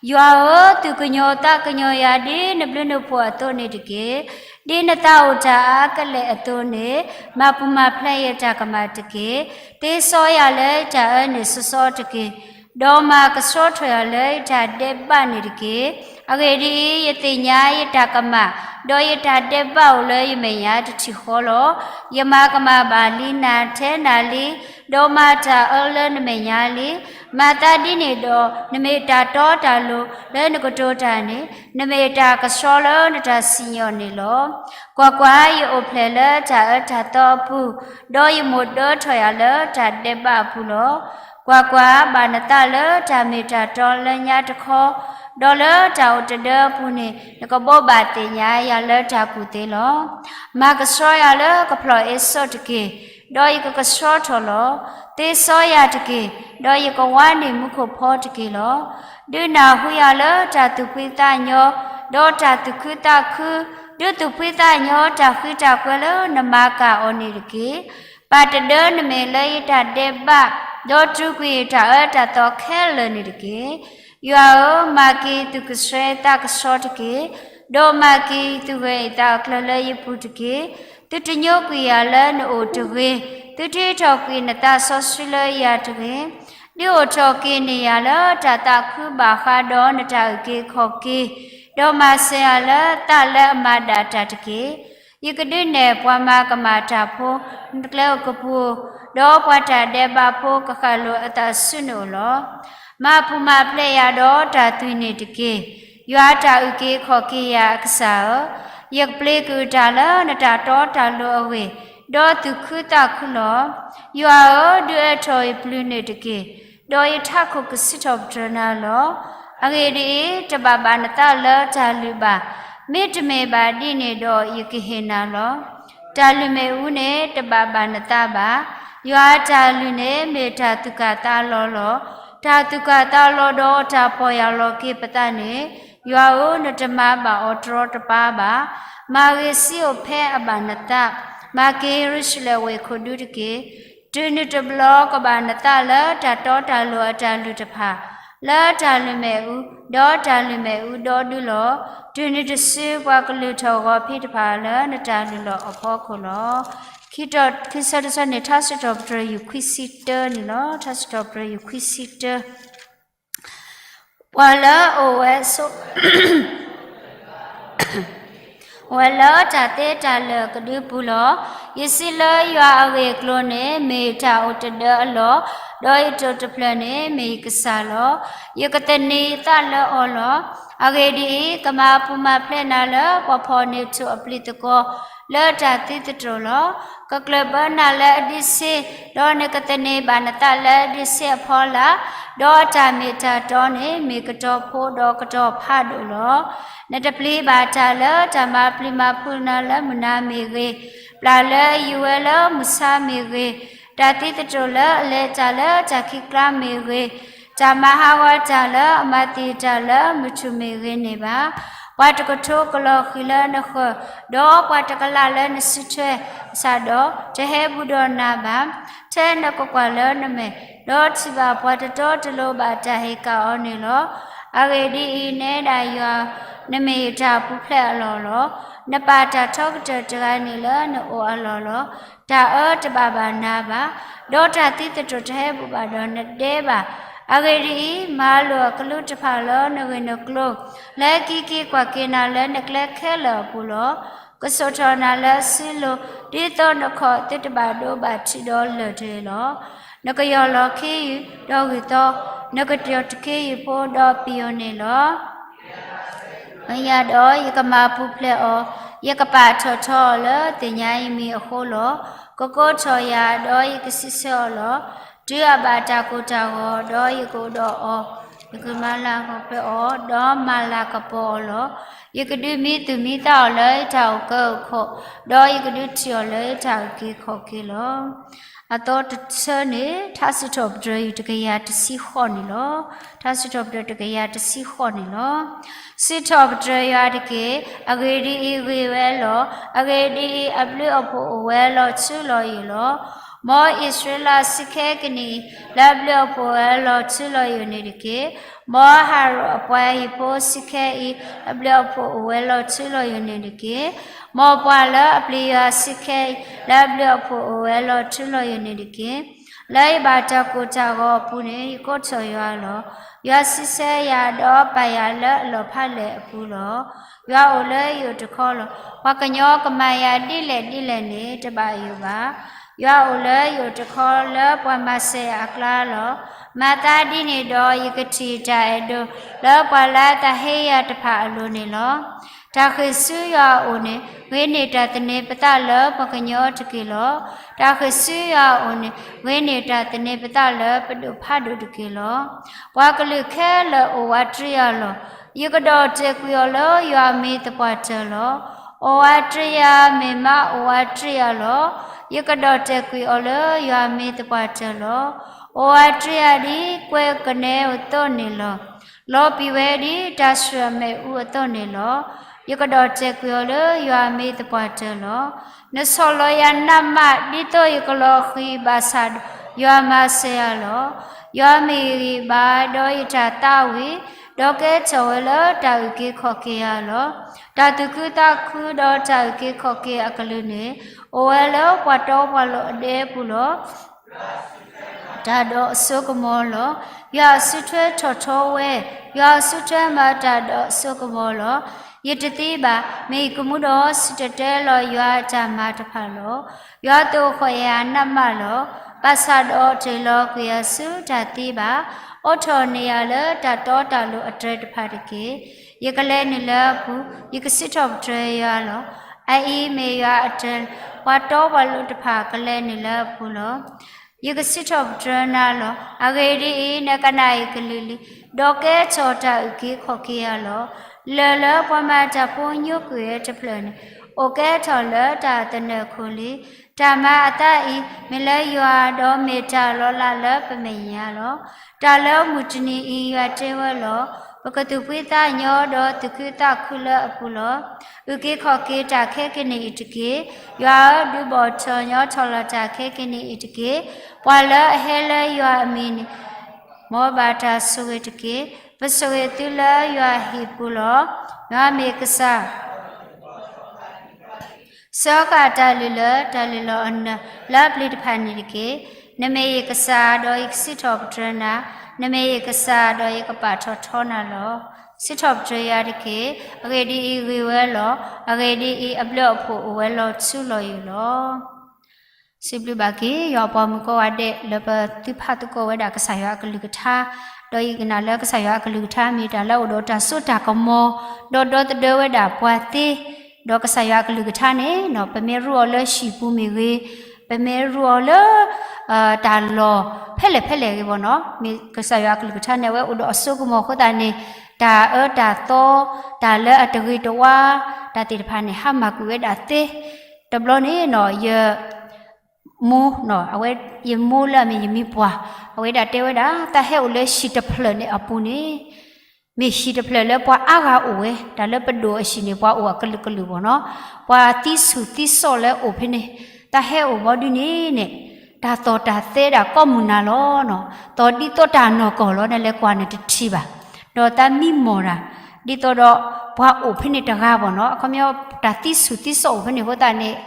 ယွၤဧၢ, သူၣ်ကညီၤသးကညီၤယၤဒ်နဘျုးနဖှိၣ်အသိးန့ၣ်တက့ၢ်. ဒ်နသးအိၣ်တၢ်အါကလဲာ်အသိးန့ၣ်, မၤပူၤမၤဖျဲးယတၢ်ကမၣ်တက့ၢ်. သ့စီယၤလၢယတၢ်အၢန့ၣ်စီစီတက့ၢ်. ဒီးမၤကဆှီထီၣ်ယၤလၢယတၢ်ဒဲးဘးန့ၣ်တက့ၢ်. အဂ့ၢ်ဒ်အံၤ, ယသ့ၣ်ညါယတၢ်ကမၣ်, ဒီးယတၢ်ဒဲးဘးအိၣ်လၢယမဲာ်ညါတထံၣ်ဃီလီၤ. ယမၤကမၣ်ဘၣ်လံနၤထဲနၤလံ, ဒီးမၤတၢ်အၢလၢနမဲာ်ညါလံ. မၤသးဒ်န့ၣ်ဒီး, နမ့ၢ်တၢ်တီတၢ်လိၤလၢနကတိၤတၢ်န့ၣ်, နမ့ၢ်တၢ်ကဆှီလၢနတၢ်စံၣ်ညီၣ်န့ၣ်လီၤ. ကွၢ်ကွၢ်, ယအိၣ်ဖျဲၣ်လၢတၢ်အၢတၢ်သီအပူၤ, ဒီးယမိၣ်ဒၢထီၣ်ယၤလၢတၢ်ဒဲးဘးအပူၤလီၤ. ကွၢ်ကွၢ်, ဘၣ်နသးလၢတၢ်မ့ၢ်တၢ်တီလၢညါတခီ, ဒီးလၢတၢ်အိၣ်တဒၢအပူၤန့ၣ် နကဘိးဘၣ်သ့ၣ်ညါယၤလၢတၢ်ကူၣ်သ့လီၤ. မၤကဆှီယၤလၢကဖျီၣ်အ့စီၣ်တက့ၢ်. ဒီးယကကဆှီထီၣ်လီၤ. သ့စီယၤတက့ၢ်. ဒီးယကဝါန့ၢ်မူခိၣ်ဖီတက့ၢ်လီၤ. ဒုးနၢ်ဟူယၤလၢတၢ်သူၣ်ဖှံသးညီ, ဒီးတၢ်သူၣ်ခုသးခု, ဒုးသူၣ်ဖှံသးညီတၢ်ဃံတၢ်ကွဲလၢနမၤကၤအီၤန့ၣ်တက့ၢ်. ပာ်တဒၢနမဲာ်လၢယတၢ်ဒဲးဘး, ဒီးတြူာ်ကွံာ်ယတၢ်အၢတၢ်သီခဲလၢာ်န့ၣ်တက့ၢ်. ယွၤဧၢ, မၤက့ၤသူၣ်ကဆှီသးကဆှီတက့ၢ်. ဒီးမၤက့ၤယသူၣ်ဂဲၤအသးအကျၢၤလၢယပူၤတက့ၢ်. သုတညိကွံာ်ယၤလၢနအိၣ်တဂ့ၤ, သုတဟံးထီၣ်ကွံာ်နသးစီဆှံလၢယၤတဂ့ၤ. ဒုးအိၣ်ထီၣ်က့ၤန့ၢ်ယၤလၢတၢ်သးခုဘၣ်ဃးဒီးနတၢ်အုၣ်က့ၤခီၣ်က့ၤ, ဒီးမၤစၢၤယၤလၢသးလၢအမၤဒၣ်တၢ်တက့ၢ်. ယကဒုးနဲၣ်ပှၤမၤကမၣ်တၢ်ဖိနကျဲအိၣ်ကပူၤ, ဒီးပှၤတၢ်ဒဲးဘးဖိကဃၣ်လိာ်အသးဆူနအိၣ်လီၤ. မၤပူၤမၤဖျဲးယၤဒီးတၢ်သွံၣ်န့ၣ်တက့ၢ်. ယွၤတၢ်အုၣ်က့ၤခီၣ်က့ၤယၤအကစၢ်ဧၢ, ယကပျ့ၤကွံာ်တၢ်လၢနတၢ်တီတၢ်လိၤအဂ့ၢ်, ဒီးသူၣ်ခုသးခုလီၤ. ယွၤဧၢ, ဒုးအၢထီၣ်ယပျုၤန့ၣ်တက့ၢ်. ဒီးယထးခိၣ်ကဆံးထီၣ်ပတြၢၤနၤလီၤ. အဂ့ၢ်ဒ်အံၤ, တဘၣ်ဘၣ်နသးလၢတၢ်လုၢ်ဘၣ်. မ့တမ့ၢ်ဘၣ်ဒ်န့ၣ်ဒီးယကဟ့ၣ်နၤလီၤ. တၢ်လုၢ်မ့ၣ်အူန့ၣ်တဘၣ်ဘၣ်နသးဘၣ်. ယွၤအတၢ်လုၢ်န့ၣ်မ့ၢ်တၢ်သူၣ်ကၢ်သးလီၤလီၤ. တၢ်သူၣ်ကၢ်သးလီၤဒီးတၢ်ပီၢ်ယၢ်လီၤက့ၤပသးန့ၣ်, ယွၤဧၢ, နတမၤဘၣ်အီၤတရီတပါဘၣ်. မၤဂ့ၤဆံးအိၣ်ဖဲအဘၣ်နသး, မၤက့ၤယရူၤၡလ့ၣ်ဝ့ၢ်ခိၣ်ဒူတက့ၢ်. တုၤနုၤတဘျီကဘၣ်နသးလၢတၢ်တီတၢ်လိၤအတၢ်လုၢ်တဖၣ်, လၢတၢ်လုၢ်မ့ၣ်အူ, ဒီးတၢ်လုၢ်မ့ၣ်အူဒီဒူလီၤ. တုၤနုၤတစုပှၤကလုၢ်ထီၣ်ဂီၤဖံးတဖၣ်လၢနတၢ်လုၢ်လီၢ်အဖီခိၣ်လီၤ. ခံဆၢတဆၢန့ၣ် ထါစံးထီၣ်ပတြၢၤယုၢ်ခွံဆံတၢန့ၣ်လီၤ. ထါစံးထီၣ်ပတြၢၤယုၢ်ခွံဆံတၢ ပှၤလၢအအိၣ်ဝဲဆိး ဝဲလၢတၢ်သ့တၢ်လၢာ်ကဒုပူၤလီၤ. ယစံးလၢယွၤအဂ့ၢ်အကျိၤန့ၣ် မ့ၢ်ယတၢ်အိၣ်တဒၢအလီၢ်, ဒီးယတိာ်တဖျၢၣ်န့ၣ် မ့ၢ်ယကစၢ်လီၤ. ယကသန့ၤယသးလၢအီၤလီၤ. အဂ့ၢ်ဒ်အံၤ, ကမၤပူၤမၤဖျဲးနၤလၢပှၤဖီၣ်န့ၢ်ထိၣ်အပျံၤသကွီၤ လၢတၢ်သံသတြိာ်လီၤ. ကကျၢၢ်ဘၢနၤလၢအဒုးဆ့, ဒီးနကသန့ၤဘၣ်နသးလၢအဒုးဆ့အဖီလာ်, ဒီးအတၢ်မ့ၢ်တၢ်တီန့ၣ် မ့ၢ်ကတီၤဖိဒီးကတီၤဖးဒိၣ်လီၤ. နတပျံၤဘၣ်တၢ်လၢတၢ်မၤပျံၤမၤဖုးနၤလၢမုၢ်နၤမ့ၢ်ဂ့ၤ, ပျၢ်လၢအယူၤဝဲလၢမုၢ်ဆါမ့ၢ်ဂ့ၤ, တၢ်သံသတြိာ်လၢအလဲၤတၢ်လၢတၢ်ခံးကျါမ့ၢ်ဂ့ၤ, တၢ်မၤဟးဂီၤတၢ်လၢအမၤသံၣ်တၢ်လၢမုၢ်ထူၣ်မ့ၢ်ဂ့ၤန့ၣ်ဘၣ်. ပှၤတကထိကလီၤဃံၤလၢနဃၢၤ, ဒီးပှၤတကလးလၢနစုထွဲအဆၣ်ဒီး တဟဲဘူးဒီးနၤဘၣ်. ထဲနကကွၢ်လၢနမဲာ်, ဒီးထံၣ်ဘၣ်ပှၤတတီတလိၤဘၣ်တၢ်ဟ့ၣ်ကၣ်အီၤန့ၣ်လီၤ. အဂ့ၢ်ဒ်အံၤ, နဲဒၣ်ယွၤ, နမ့ၢ်ယတၢ်ပူၤဖျဲးအလီၢ်လီၤ. နပၢ်တၢ်ထီကတၢၢ်တဂၤန့ၣ်လၢနအိၣ်အလီၢ်လီၤ. တၢ်အၢတဘၣ်ဘၣ်နၤဘၣ်, ဒီးတၢ်သံသတြိာ်တဟဲဘူးဘၣ်ဒီးနဒဲဘၣ်. အဂ့ၢ်ဒ်အံၤ, မၤလိာ်အကလူးတဖၣ်လၢနဂ့ၢ်နကျိၤ, လၢကံက့ၤကွၢ်က့ၤနၤလၢနကျဲခဲလၢာ်အပူၤလီၤ. ကစိာ်ထီၣ်နၤလၢအစုလိၤ, ဒ်သိးနခီၣ်သုတဘၣ်ဒိဘၣ်ထံးဒီးလၢၢ်တဂ့ၤလီၤ. နကယီၢ်လီၤခ့ယုၢ်, ဒီးဂုၢ်သီ, နကယီၢ်တခ့ယုၢ်ဖိ, ဒီးပယီၤန့ၣ်လီၤ. မယၤဒီးယကမၤပူၤဖျဲးအီၤ, ယကပာ်ထီၣ်ထီအီၤလၢသ့ၣ်ညါအံၤမံၤအဃိလီၤ. ကကိးထီၣ်ယၤ, ဒီးယကစံးဆၢအီၤလီၤ. တုၤအဘၣ်တၢ်ကိၢ်တၢ်ဂီၤ, ဒီးယကအိၣ်ဒီးအီၤ, ယကမၤလၤကပီၤအီၤ, ဒီးမၤလၤကပီၤအီၤလီၤ. ယကဒုးမံသူၣ်မံသးအီၤလၢယတၢ်အိၣ်ကၢအိၣ်ခီၣ်, ဒီးယကဒုးထံၣ်အီၤလၢယတၢ်အုၣ်က့ၤခီၣ်က့ၤလီၤ. အသီတဆၢန့ၣ် ထါစံးထီၣ်ပတြၢၤယွၤတကယၤတဆံဃိးန့ၣ်လီၤ. ထါစံးထီၣ်ပတြၢၤတကယၤတဆံဃိးန့ၣ်လီၤ. စံးထီၣ်ပတြၢၤယွၤတက့ၢ်. အဂ့ၢ်ဒ်အံၤ, ဂ့ၤဝဲလီၤ. အဂ့ၢ်ဒ်အံၤ, အဘျုးအဖှိၣ်အိၣ်ဝဲလီၤထူလီၤယိာ်လီၤ. မ်အံၣ်စရ့လးစံးခဲကနံၣ်အံၤ လၢအဘျုးအဖှိၣ်အိၣ်ဝဲလီၤထူလီၤယိာ်န့ၣ်တက့ၢ်. မ်အဟရိၣ်အပှၤဟံၣ်ဖိစံးခဲအံၤ လၢအဘျုးအဖှိၣ်အိၣ်ဝဲလီၤထူလီၤယိာ်န့ၣ်တက့ၢ်. မ်ပှၤလၢအပျံၤယွၤစံးခဲအံၤ လၢအဘျုးအဖှိၣ်အိၣ်ဝဲလီၤထူလီၤယိာ်န့ၣ်တက့ၢ်. လၢယဘၣ်တၢ်ကိၢ်တၢ်ဂီၤအပူၤန့ၣ် ယကိးထီၣ်ယွၤလီၤ. ယွၤစံးဆၢယၤဒီးပာ်ယၤလၢအလီၢ်ဖးလဲၢ်အပူၤလီၤ. ယွၤအိၣ်လၢယအိၣ်တခီလီၤ. ပှၤကညီကမၤယၤဒ်လဲၣ်ဒ်လဲၣ်န့ၣ် တဘၣ်ယိၣ်ဘၣ်. ယွၤအိၣ်လၢယအိၣ်တခီလၢပှၤမၤစၢၤယၤအကျါလီၤ. မၤသးဒ်န့ၣ်ဒီး ယကထံၣ်တၢ်အဲၣ်ဒိး လၢပှၤလၢအသးဟ့ယၤတဖၣ်အလိၤန့ၣ်လီၤ. တၢ်ဃ့ၢ်ဆူယွၤအအိၣ်န့ၣ် ဂ့ၤန့ၢ်တၢ်သန့ၤပသးလၢပှၤကညီတက့ၢ်လီၤ. တၢ်ဃ့ၢ်ဆူယွၤအအိၣ်န့ၣ် ဂ့ၤန့ၢ်တၢ်သန့ၤပသးလၢပဒိၣ်ဖးဒိၣ်တက့ၢ်လီၤ. ပှၤကလုာ်ခဲလၢာ်အိၣ်ဝးတရံးယၤလီၤ. ယကဒီၣ်တဲာ်ကွံာ်အီၤလၢယွၤမ့ၢ်သပှၢ်တၢၢ်လီၤ. အိၣ်ဝးတရံးယၤမ့ၢ်မးအိၣ်ဝးတရံးယၤလီၤ. ယကဒီၣ်တဲာ်ကွံာ်အီၤလၢယွၤမ့ၢ်သပှၢ်တၢၢ်လီၤ. အိၣ်ဝးတရံးယၤဒ်ကွဲကနဲအသိးန့ၣ်လီၤ. လီၤပံာ်ဝဲဒ်တၢ်ဆှၢအမဲာ်အူအသိးန့ၣ်လီၤ. ယကဒီၣ်တဲာ်ကွံာ်အီၤလၢယွၤမ့ၢ်သပှၢ်တၢၢ်လီၤ. နဆီၣ်လီၤယၤနးမး ဒ်သိးယကလီၤဃံၤ ဘၣ်ဆၣ်ဒီးယွၤမၤစၢၤယၤလီၤ. ယွၤမ့ၢ်ယဂံၢ်ဘါ ဒီးယတၢ်သးဝံၣ်, ဒီးကဲထီၣ်ဝဲလၢတၢ်အုၣ်က့ၤခီၣ်က့ၤယၤလီၤ. တၢ်သူၣ်ခုသးခုဒီးတၢ်အုၣ်က့ၤခီၣ်က့ၤအကလုၢ်န့ၣ် အိၣ်ဝဲလၢပှၤတီပှၤလိၤအဒဲပူၤလီၤ. တၢ်ဒီးအစိကမီၤလီၤ. ယွၤအစုထွဲထီၣ်ထီဝဲ, ယွၤအစုထွဲမၤတၢ်ဒီးအစိကမီၤလီၤ. ယတသံဘၣ်, မ့ၢ်ယကမူဒီးစံၣ်တဲၤတဲလီၤယွၤအတၢ်မၤတဖၣ်လီၤ. ယွၤသိၣ်ဃီၣ်ယၤနးမးလီၤ. ဘၣ်ဆၣ်ဒီးတ့ၢ်လီၤကွံာ်ယၤဆူတၢ်သံဘၣ်, အိးထီၣ်န့ၢ်ယၤလၢတၢ်တီတၢ်လိၤအတြဲၤတဖၣ်တက့ၢ်. ယကလဲၤနုာ်လၢအပူၤ, ယကစံးထီၣ်ပတြၢၤယွၤလီၤ. အအံၤမ့ၢ်ယွၤအတြဲၤ, ပှၤတီပှၤလိၤတဖၣ်ကလဲၤနုာ်လၢအပူၤလီၤ. ယကစံးထီၣ်ပတြၢၤနၤလီၤ. အဂ့ၢ်ဒ်အံၤ, နကနၣ်ယကလုၢ်လံ, ဒီးကဲထီၣ်တၢ်အုၣ်က့ၤခီၣ်က့ၤယၤလီၤ. လၢၢ်လၢပှၤမၤတၢ်ဖိညိကွံာ်ဝဲတဖျၢၣ်န့ၣ် အိၣ်ကဲထီၣ်လၢတၢ်သနၢၣ်ခိၣ်လံ. တၢ်မၤအသးအံၤ မ့ၢ်လၢယွၤ, ဒီးမ့ၢ်တၢ်လီၤလးလၢပမဲာ်ညါလီၤ. တၢ်လၢမုၢ်တနံၤအံၤယွၤတဲဝဲလီၤ. ပကသူၣ်ဖှံသးညီဒီးသူၣ်ခုသးခုလၢအပူၤလီၤ. အုၣ်က့ၤခီၣ်က့ၤတၢ်ခဲကနံၣ်အံၤတက့ၢ်. ယွၤဧၢ, ဒုးဘီၣ်ထီၣ်ညီထီၣ်လီၤတၢ်ခဲကနံၣ်အံၤတက့ၢ်. ပှၤလၢအဟဲလၢယွၤအမံၤန့ၣ် မ်ဘၣ်တၢ်ဆိၣ်ဂ့ၤတက့ၢ်. ပဆိၣ်ဂ့ၤသုလၢယွၤဟံၣ်ပူၤလီၤ. ယွၤမ့ၢ်ကစၢ် စၢဃာ်တၢ်လုၢ်လၢတၢ်လုၢ်လီၤအနၢၤလၢအပျ့ၤတဖၣ်န့ၣ်တက့ၢ်. နမ့ၢ်ယကစၢ်ဒီးယကစံးထီၣ်ပတြၢၤနၤ, နမ့ၢ်ယကစၢ်ဒီးယကပာ်ထီၣ်ထီနၤလီၤ. စံးထီၣ်ပတြၢၤယၤတက့ၢ်. အဂ့ၢ်ဒ်အံၤ, ဂ့ၤဝဲလီၤ. အဂ့ၢ်ဒ်အံၤ, အဘျုးအဖှိၣ်အိၣ်ဝဲလီၤထူလီၤယိာ်လီၤ. စံးဘျုးဘၣ်က့ၤ ယွၤအပှၤမုၣ်ကိးဂၤဒဲး လၢပသုးဖးသကိးဝဲဒၣ်ကစၢ်ယွၤအကလုၢ်ကထါ, ဒီးယကနၣ်လၢကစၢ်ယွၤအကလုၢ်ကထါ မ့ၢ်တၢ်လၢအအိၣ်ဒီးတၢ်စိတၢ်ကမီၤ, ဒီးဒီသဒၢဝဲဒၣ်ပှၤသ့, ဒီးကစၢ်ယွၤအကလုၢ်ကထါန့ၣ် ပမ့ၢ်ရူးအီၤလၢဟံၣ်ပူၤမ့ၢ်ဂ့ၤ, ပမ့ၢ်ရူးအီၤလၢ တၢ်လီၢ်ဖဲလဲၣ်ဖဲလဲၣ်ဂ့ၤဘၣ်နီၤ, မ့ၢ်ကစၢ်ယွၤအကလုၢ်ကထါန့ၣ် အဝဲအိၣ်ဒီးအစိကမီၤအဃိသတးန့ၣ် တၢ်အၢတၢ်သီ, တၢ်လၢအတဂ့ၤတဝါ, တၢ်သ့ၣ်တဖၣ်န့ၣ် ဟါမၢ်ကွံာ်ဝဲဒၣ်သ့. တဘျီန့ၣ်နီၤ ယ မိၢ်, အဝဲယမိၢ်လၢအမ့ၢ်ယမံၤပှၢ်, အဝဲဒၣ်တဲဝဲဒၣ် တၢ်ဟဲအိၣ်လၢဟံၣ်တဖျၢၣ်န့ၣ်အပူၤန့ၣ်, မ့ၢ်ဟံၣ်တဖျၢၣ်လၢပှၤအါဂၤအိၣ်ဝဲ, တၢ်လၢပဒိၣ်အဟံၣ်န့ၣ် ပှၤအိၣ်အကလုာ်ကလုာ်ဘၣ်နီၤ, ပှၤသံဆူၣ်သံစီၣ်လၢအိၣ်ဖဲန့ၣ်, တၢ်ဟဲအိၣ်ဘီဒုန့ၣ်န့ၣ်, တၢ်သီၣ်တၢ်သဲဒၣ်ကိးမုၢ်နၤလီၤနီၤ, သီၣ်ဒ်သိးတၢ်နီၢ်ကီၢ်လီၤ, နလဲၤကွၢ်န့ၣ်တထံၣ်ဘၣ်, ဒီးတၢ်မံမီၢ်တၢ်, ဒ်သိးဒီးပှၤအိၣ်ဖဲန့ၣ်တဂၤဘၣ်နီၤ, အခီပညီ တၢ်သံဆူၣ်သံစီၣ်အိၣ်ဖဲန့ၣ်အဃိသတးန့ၣ်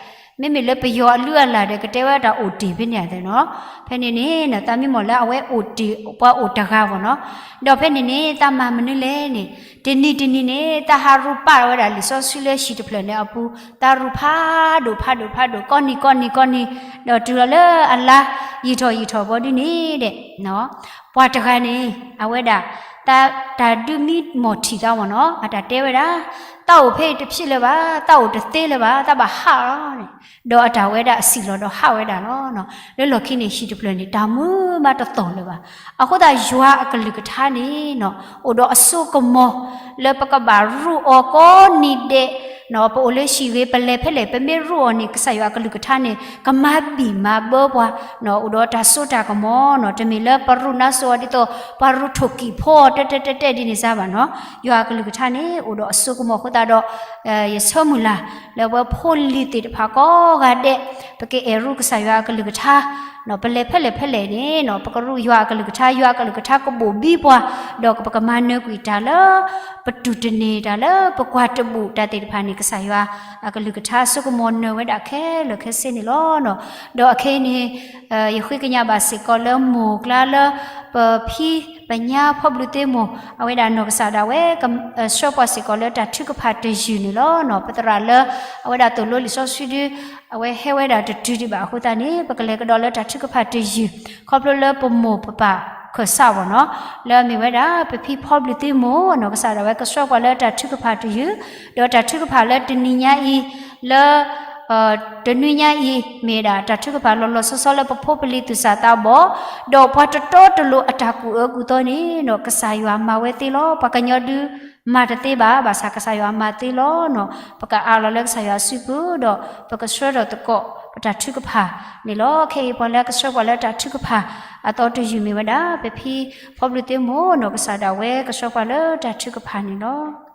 မ့မ့ၢ်လၢပယီၤအလုၢ်အလၢ်ဒီး ကတဲဝဲတၢ်အိၣ်တ့ၢ်ဖဲန့ၣ်သ့ၣ်နီၤ. ဖဲန့ၣ်န့ၣ် တၢ်မံမီၢ်လၢအဝဲအိၣ်တ့ၢ် ပှၤအိၣ်တဂၤဘၣ်နီၤ. ဒီးဖဲန့ၣ်န့ၣ် တၢ်မၤမနုၤလဲၣ်န့ၣ် တနံၤတနံၤန့ၣ် တၢ်ဟးရူၢ်ပာ်ဝဲဒၣ်လံာ်စီဆှံလၢဟံၣ်တဖျၢၣ်န့ၣ်အပူၤ တၢ်ရူၢ်ဖးဒိၣ်ဖးဒိၣ်ဖးဒိၣ် ကိးနံၤကိးနံၤကိးနံၤ ဒီးတုၤလီၤလၢအလါ ယံာ်ထီၣ်ယံာ်ထီၣ်ဘီဒုန့ၣ်ဒီး ပှၤတဂၤန့ၣ် အဝဲဒၣ် တၢ်ဒုးမံမီၢ်ထံၣ်သးမ့ၢ်နီၤ အတၢ်တဲဝဲဒၣ် တၢ်အိၣ်ဖဲအံၤတဖျၢၣ်လၢၤဘၣ်, တၢ်အိၣ်တသ့လၢၤဘၣ်, တၢ်ဘၣ်ဟးလီၤန့ၣ်, ဒီးအတၢ်ဝဲဒၣ်အစံၣ်လီၤဒီးဟးဝဲဒၣ်လီၤ. လၢလီၢ်ခံန့ၣ် ဟံၣ်တဖျၢၣ်န့ၣ် တၢ်မုာ်မးတသီၣ်လၢၤဘၣ်. အဃိသတးယွၤအကလုၢ်ကထါန့ၣ်နီၤ အိၣ်ဒီးအစိကမီၤ လၢပကဘၣ်ရူၢ်အီၤကိးနံၤဒဲး ပအိၣ်လၢဟံၣ်ဂ့ၤ ပလဲၤဖဲလဲၣ် ပမ့ၢ်ရူၢ်အီၤန့ၣ် ကစၢ်ယွၤအကလုၢ်ကထါန့ၣ် ကမၤဘံၣ်မၤဘၢပှၤ အိၣ်ဒီးတၢ်စိတၢ်ကမီၤနီၤ. တမ့ၢ်လၢပရူၢ်နါစိၤအီၤဒ်သိး ပှၤရူၢ်ထိၣ်ကံၣ်ဖိအီၤ တဲတဲတဲတဲဒ်န့ၣ်စ့ၢ်ဘၣ်နီၤ. ယွၤအကလုၢ်ကထါန့ၣ် အိၣ်ဒီးအစိကမီၤအဃိသတးဒီး ယဆၢမုၢ်လၢ် လၢပဝဲဖိလံၤသ့ၣ်တဖၣ်ကိးဂၤဒဲး ပကအဲၣ်ရူၢ်ကစၢ်ယွၤအကလုၢ်ကထါ ပလဲၤဖဲလဲၣ်ဖဲလဲၣ်န့ၣ်နီၤ ပကရူၢ်ယွၤအကလုၢ်ကထါ ယွၤအကလုၢ်ကထါကဘိၣ်ဘံပှၤ ဒီးပကမၤနၢၤကွံာ်တၢ်လၢ ပတူၢ်တန့ၢ်တၢ်လၢပကွၢ်တဘူၣ်တၢ်သ့ၣ်တဖၣ်န့ၣ် ကစၢ်ယွၤအကလုၢ်ကထါစိကမီၤနၢၤဝဲဒၣ်ခဲလၢာ်ခဲဆ့န့ၣ်လီၤ. ဒီးအခဲအံၤန့ၣ် ယဃ့ကညးဘၣ်စ့ၢ်ကီးလၢမိၢ်ကျါလၢ ပဖံပညါဖီဘျုးသ့မိၢ် အဝဲဒၣ်နီၢ်ကစၢ်ဒၣ်ဝဲ ဆှၢပှၤစ့ၢ်ကီးလၢတၢ်ထုကဖၣ်တယုၢ်န့ၣ်လီၤ. ပသရၣ်လၢ အဝဲဒၣ်သိၣ်လိလံာ်စီဆှံဒု အဝဲဟဲဝဲဒၣ်တတုၤဒံးဘၣ်အဃိသတးန့ၣ် ပကလဲၤကဒီးလၢတၢ်ထုကဖၣ်တယုၢ် ခီဖျိလၢပမိၢ်ပပၢ်ခၢၣ်စးဘၣ်နီၤ လၢအမ့ၢ်ဝဲဒၣ် ပဖံဖီဘျုးသ့မိၢ် နီၢ်ကစၢ်ဒၣ်ဝဲကဆှၢပှၤလၢတၢ်ထုကဖၣ်တယုၢ် ဒီးတၢ်ထုကဖၣ်လၢတနံၤညါအံၤ လၢ တနွံညါအံၤ မ့ၢ်ဒၣ်တၢ်ထုကဖၣ်လီၤလီၤဆီဆီလၢပဖိပလံၤသူၣ်စၢ်သးဘီၣ် ဒီးပှၤတတီတလိၤအတၢ်ကူၣ်အၢကူၣ်သီန့ၣ်ဒီး ကစၢ်ယွၤမၤဝဲသ့လီၤ. ပှၤကညီဒုးမၤတသ့ဘၣ်, ဘၣ်ဆၣ်ကစၢ်ယွၤမၤသ့လီၤနီၤ. ပကအးလီၤလၢကစၢ်ယွၤအစုပူၤဒီး ပကဆှၢထီၣ်သကိးပတၢ်ထုကဖၣ်န့ၣ်လီၤ. ခဲအံၤပှၤလၢကဆှၢပှၤလၢတၢ်ထုကဖၣ်အသီတယုၢ်မ့ၢ်ဝဲဒၣ် ပဖံဖီဘျုးသ့မိၢ် နီၢ်ကစၢ်ဒၣ်ဝဲကဆှၢပှၤလၢတၢ်ထုကဖၣ်န့ၣ်လီၤ.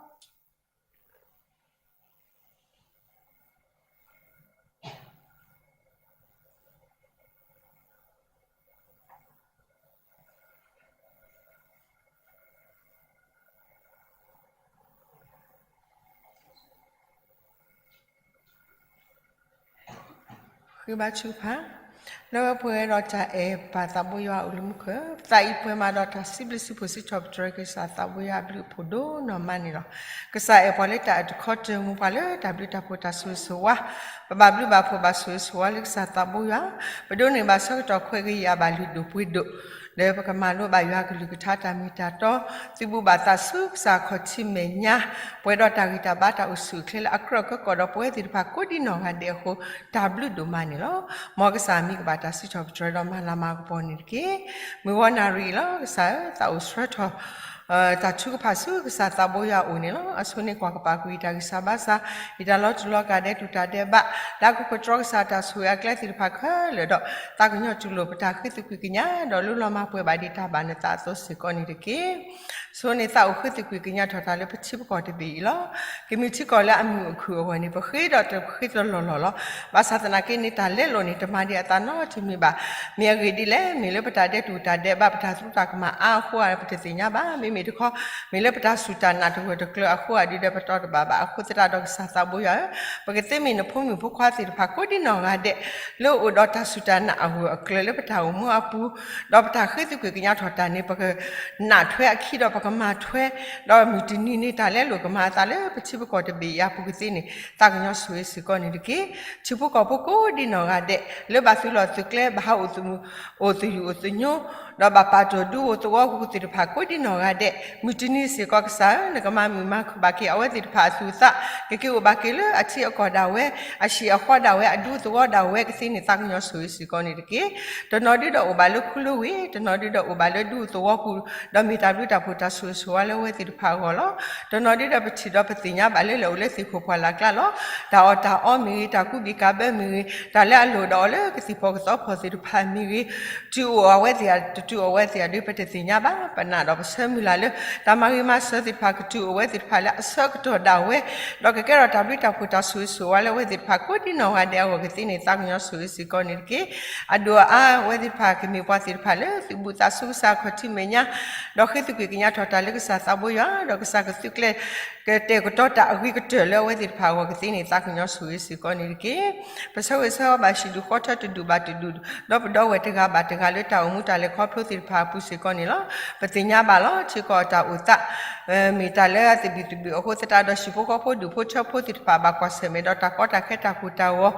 ဃ့ဘါထုကဖၣ်, လၢပှဲၤဒီးတၢ်အဲၣ်ပၢ်သးဘိယွၤအိၣ်လၢမူခိၣ်, သးအံၤပှဲၤမးဒီးတၢ်စံးဘျုးစံးဖှိၣ်စံးထီၣ်ပတြၢၤကစၢ်သးဘိယွၤ အဘျုးအဖှိၣ်ဒိၣ်နီၢ်မးန့ၣ်လီၤ. ကစၢ်အဲၣ်ပှၤလၢတၢ်အတခီတၢၢ် မူပှၤလၢတၢ်ဘျုးတၢ်ဖှိၣ်တၢ်ဆိၣ်ဂ့ၤဆိၣ်ဝါ, ပဘၣ်ဘျုးဘၣ်ဖှိၣ်ဘၣ်ဆိၣ်ဂ့ၤဆိၣ်ဝါလၢကစၢ်သးဘိယွၤ, ပဒိးန့ၢ်ဘၣ်ဆၢကတီၢ်ခွဲးဂ့ၤယာ်ဘၣ်လုၢ်ဒိၣ်ပှ့ၤဒိၣ် လၢပကမၤလိဘၣ်ယွၤကလုၢ်ကထါတၢ်မ့ၢ်တၢ်တီ, သုးဘူးဘၣ်သးဆူကစၢ်ခီၣ်ထံးမဲာ်ညါ, ပှဲၤဒီးတၢ်ဂံၢ်တၢ်ဘါတၢ်အိၣ်ဆူၣ်အိၣ်ချ့လၢအကြၢးကဲကီၢ်ဒီး ပဝဲသ့ၣ်တဖၣ်ကိးဒံနီၢ်ဂၤဒဲးအဃိ တၢ်ဘျုးဒိၣ်မးန့ၣ်လီၤ. မ်ကစၢ်မံၤကဘၣ်တၢ်စံးထီၣ်ပတြၢၤဒီးမၤလၤမၤကပီၤန့ၣ်တက့ၢ်. မုၢ်ဂီၤနၣ်ရံၣ်အံၤလီၤ. ကစၢ်ဧၢ, သးအိၣ်ဆှၢထီၣ် တၢ်ထုကဖၣ်ဆူကစၢ်သးဘိယွၤအအိၣ်န့ၣ်လီၤ. အဆိန့ၣ်ကွၢ်ကပာ်ကွံာ်တၢ်ဂံၢ်စၢ်ဘါစၢ်, ယတၢ်လီၤတူာ်လီၤကာ်ဒဲးတူၢ်တၢ်ဒဲးဘး, လၢအကကွဲၢ်တြီကစၢ်တၢ်ဆိၣ်ဂ့ၤအကျဲသ့ၣ်တဖၣ်ခဲလၢာ်ဒီး သးကညီၤတူၢ်လိာ်ပတၢ်ဃ့သကွံၢ်ကညး ဒီးလိလီၤမၢ်ပှဲၤဘၣ်ဒံးတၢ်ဘၣ်နသးအသိးစ့ၢ်ကီးန့ၣ်တက့ၢ်. ဆိန့ၣ်သးအိၣ်ဃ့သကွံၢ်ကညးထီၣ်တၢ်လၢပထံပကီၢ်တဘ့ၣ်အံၤလီၤ. ကမ့ၢ်ထံကီၢ်လၢအမုာ်အခုၣ်အဂီၢ်န့ၣ် ပဃ့ဒီးတဃ့တလီၢ်လီၢ်လီၤ. ဘၣ်ဆၣ်သနာ်က့န့ၣ် တၢ်လဲလိာ်န့ၣ် တမၤဒံးအသးနီတမံၤဘၣ်. မ့ၢ်အဂ့ၢ်ဒ်လဲၣ်, မ့ၢ်လၢပတၢ်ဒဲးတူၢ်တၢ်ဒဲးဘး ပတၢ်သရူးတၢ်ကမၣ်အါအဃိဧါ ပတသ့ၣ်ညါဘၣ်. မ့မ့ၢ်တခီ မ့ၢ်လၢပတၢ်စူၢ်တၢ်နာ်တဂၢၢ်တကျၢၤအဃိဧါ ဒ်ဒီးပတီၢ်တဘၣ်ဘၣ်. အဃိသတးဒီးကစၢ်သးဘိယွၤဧၢ, ပကသ့မ့ၢ်နဖိမုၣ်ဖိခွါသ့ၣ်တဖၣ်ကိးဒံနီၢ်ဂၤဒဲး လၢအိၣ်ဒီးတၢ်စူၢ်တၢ်နာ်အဂၢၢ်အကျၢၤလၢပတၢ်အိၣ်မူအပူၤ, ဒီးပတၢ်ဃ့သကွံၢ်ကညးထီၣ်တၢ်န့ၣ် ပကနၢ်ထွဲအခံဒီးပကမၤထွဲ, ဒီးမုၢ်တနံၤန့ၣ် တၢ်လဲလိာ်ကမၤအသးလၢပထံပကီၢ်တဘ့ၣ်အံၤအပူၤကသ့န့ၣ် သးကညီၤဆိၣ်ဂ့ၤစ့ၢ်ကီးန့ၣ်တက့ၢ်. ထံဖိကီၢ်ဖိကိးဒံနီၢ်ဂၤဒဲး လၢဘၣ်သုးလီၢ်သုးကျဲ ဘၣ်ဟးအိၣ်သယုၢ်အိၣ်သညိ ဒီးဘၣ်ပာ်တ့ၢ်ဒူဖိသဝီဖိသ့ၣ်တဖၣ်ကိးဒံနီၢ်ဂၤဒဲး မုၢ်တနံၤစ့ၢ်ကီးကစၢ်ဧၢ, နကမၤမုာ်မၤခုၣ်ဘၣ်က့ၤအဝဲသ့ၣ်တဖၣ်အသူၣ်အသး, ကက့ၤအိၣ်ဘၣ်က့ၤလၢအထံအကီၢ်ဒၣ်ဝဲ, အဟံၣ်အဃီဒၣ်ဝဲ, အဒူသဝီဒၣ်ဝဲကသ့န့ၣ် သးကညီၤဆိၣ်ဂ့ၤစ့ၢ်ကီးန့ၣ်တက့ၢ်. တနီၤဒုဒီးအိၣ်ဘၣ်လၢခူလၢဝ့ၢ်, တနီၤဒုဒီးအိၣ်ဘၣ်လၢဒူသဝီပူၤ, ဒီးမ့ၢ်တၢ်ဘျုးတၢ်ဖှိၣ်တၢ်ဆိၣ်ဂ့ၤဆိၣ်ဝါလၢအဝဲသ့ၣ်တဖၣ်အဂီၢ်လီၤ. တနီၤဒုဒီးပထံၣ်ဒီးပသ့ၣ်ညါဘၣ်လၢလဲၤအိၣ်လၢသ့ၣ်ခိၣ်ဖီလာ်ကျါလီၤ. တၢ်အီၣ်တၢ်အီမ့ၢ်ဂ့ၤ, တၢ်ကူဘံၣ်ကးဘၢမ့ၢ်ဂ့ၤ, တၢ်လၢအလိၣ်ဒီးအီၤလၢကသ့ၣ်ဖီၣ်ကသီဖီၣ်သ့ၣ်တဖၣ်မ့ၢ်ဂ့ၤ, တုၤအိၣ်အဝဲသ့ၣ် ကတူၢ်အဝဲသ့ၣ်အဒုး ပတသ့ၣ်ညါဘၣ်. ပနာ်ဒီးပဆၢမုၢ်လၢ်လၢ တၢ်မၤဂ့ၤမၤစၢၤသ့ၣ်တဖၣ် ကတူၢ်အဝဲသ့ၣ်တဖၣ်လၢအဆၢကတီၢ်ဒၣ်ဝဲ, ဒီးကကဲထီၣ်တၢ်ဘျုးတၢ်ဖှိၣ်တၢ်ဆိၣ်ဂ့ၤဆိၣ်ဝါလၢအဝဲသ့ၣ်တဖၣ်ကိးဒံနီၢ်ဂၤဒဲးအဂီၢ်ကသ့န့ၣ် သးကညီၤဆိၣ်ဂ့ၤစ့ၢ်ကီးန့ၣ်တက့ၢ်. အဒိၣ်အအါ အဝဲသ့ၣ်တဖၣ်ကမ့ၢ်ပှၤသ့ၣ်တဖၣ်လၢသုးဘူးသးစူၤကစၢ်အခီၣ်ထံးမဲာ်ညါ, ဒီးဃ့သကွံၢ်ကညးထီၣ်တၢ်လၢကစၢ်သးဘိယွၤ, ဒီးကစၢ်ကသုးကျဲၤ ကတဲာ်ကတီၤတၢ်အဂ့ၤကတၢၢ်လၢအဝဲသ့ၣ်တဖၣ်အဂီၢ်ကသ့န့ၣ် သးကညီၤဆိၣ်ဂ့ၤစ့ၢ်ကီးန့ၣ်တက့ၢ်. ပဆၢဂ့ၤဆၢဝါဘၣ်စံးဒုးဃီထၢတဒူၣ်ဘၣ်တဒူၣ်, ဒီးပဒီဝဲၢ်တဂၤဘၣ်တဂၤလၢတၢ်အိၣ်မူတၢ်လဲၤခီဖျိသ့ၣ်တဖၣ်အပူၤစ့ၢ်ကီးန့ၣ်လီၤ. ပသ့ၣ်ညါဘၣ်လီၤ. ထံကီၢ်အတၢ်အိၣ်သး မ့ၢ်တၢ်လၢအသဘံၣ်သဘုၣ်အဃိသတးဒီး ဟံၣ်ဖိဃီဖိဒူၣ်ဖိထၢဖိသ့ၣ်တဖၣ် ဘၣ်ကွၢ်ဆၢၣ်မဲာ်ဒီးတၢ်ကီတၢ်ခဲတၢ်ကိၢ်တၢ်ဂီၤ,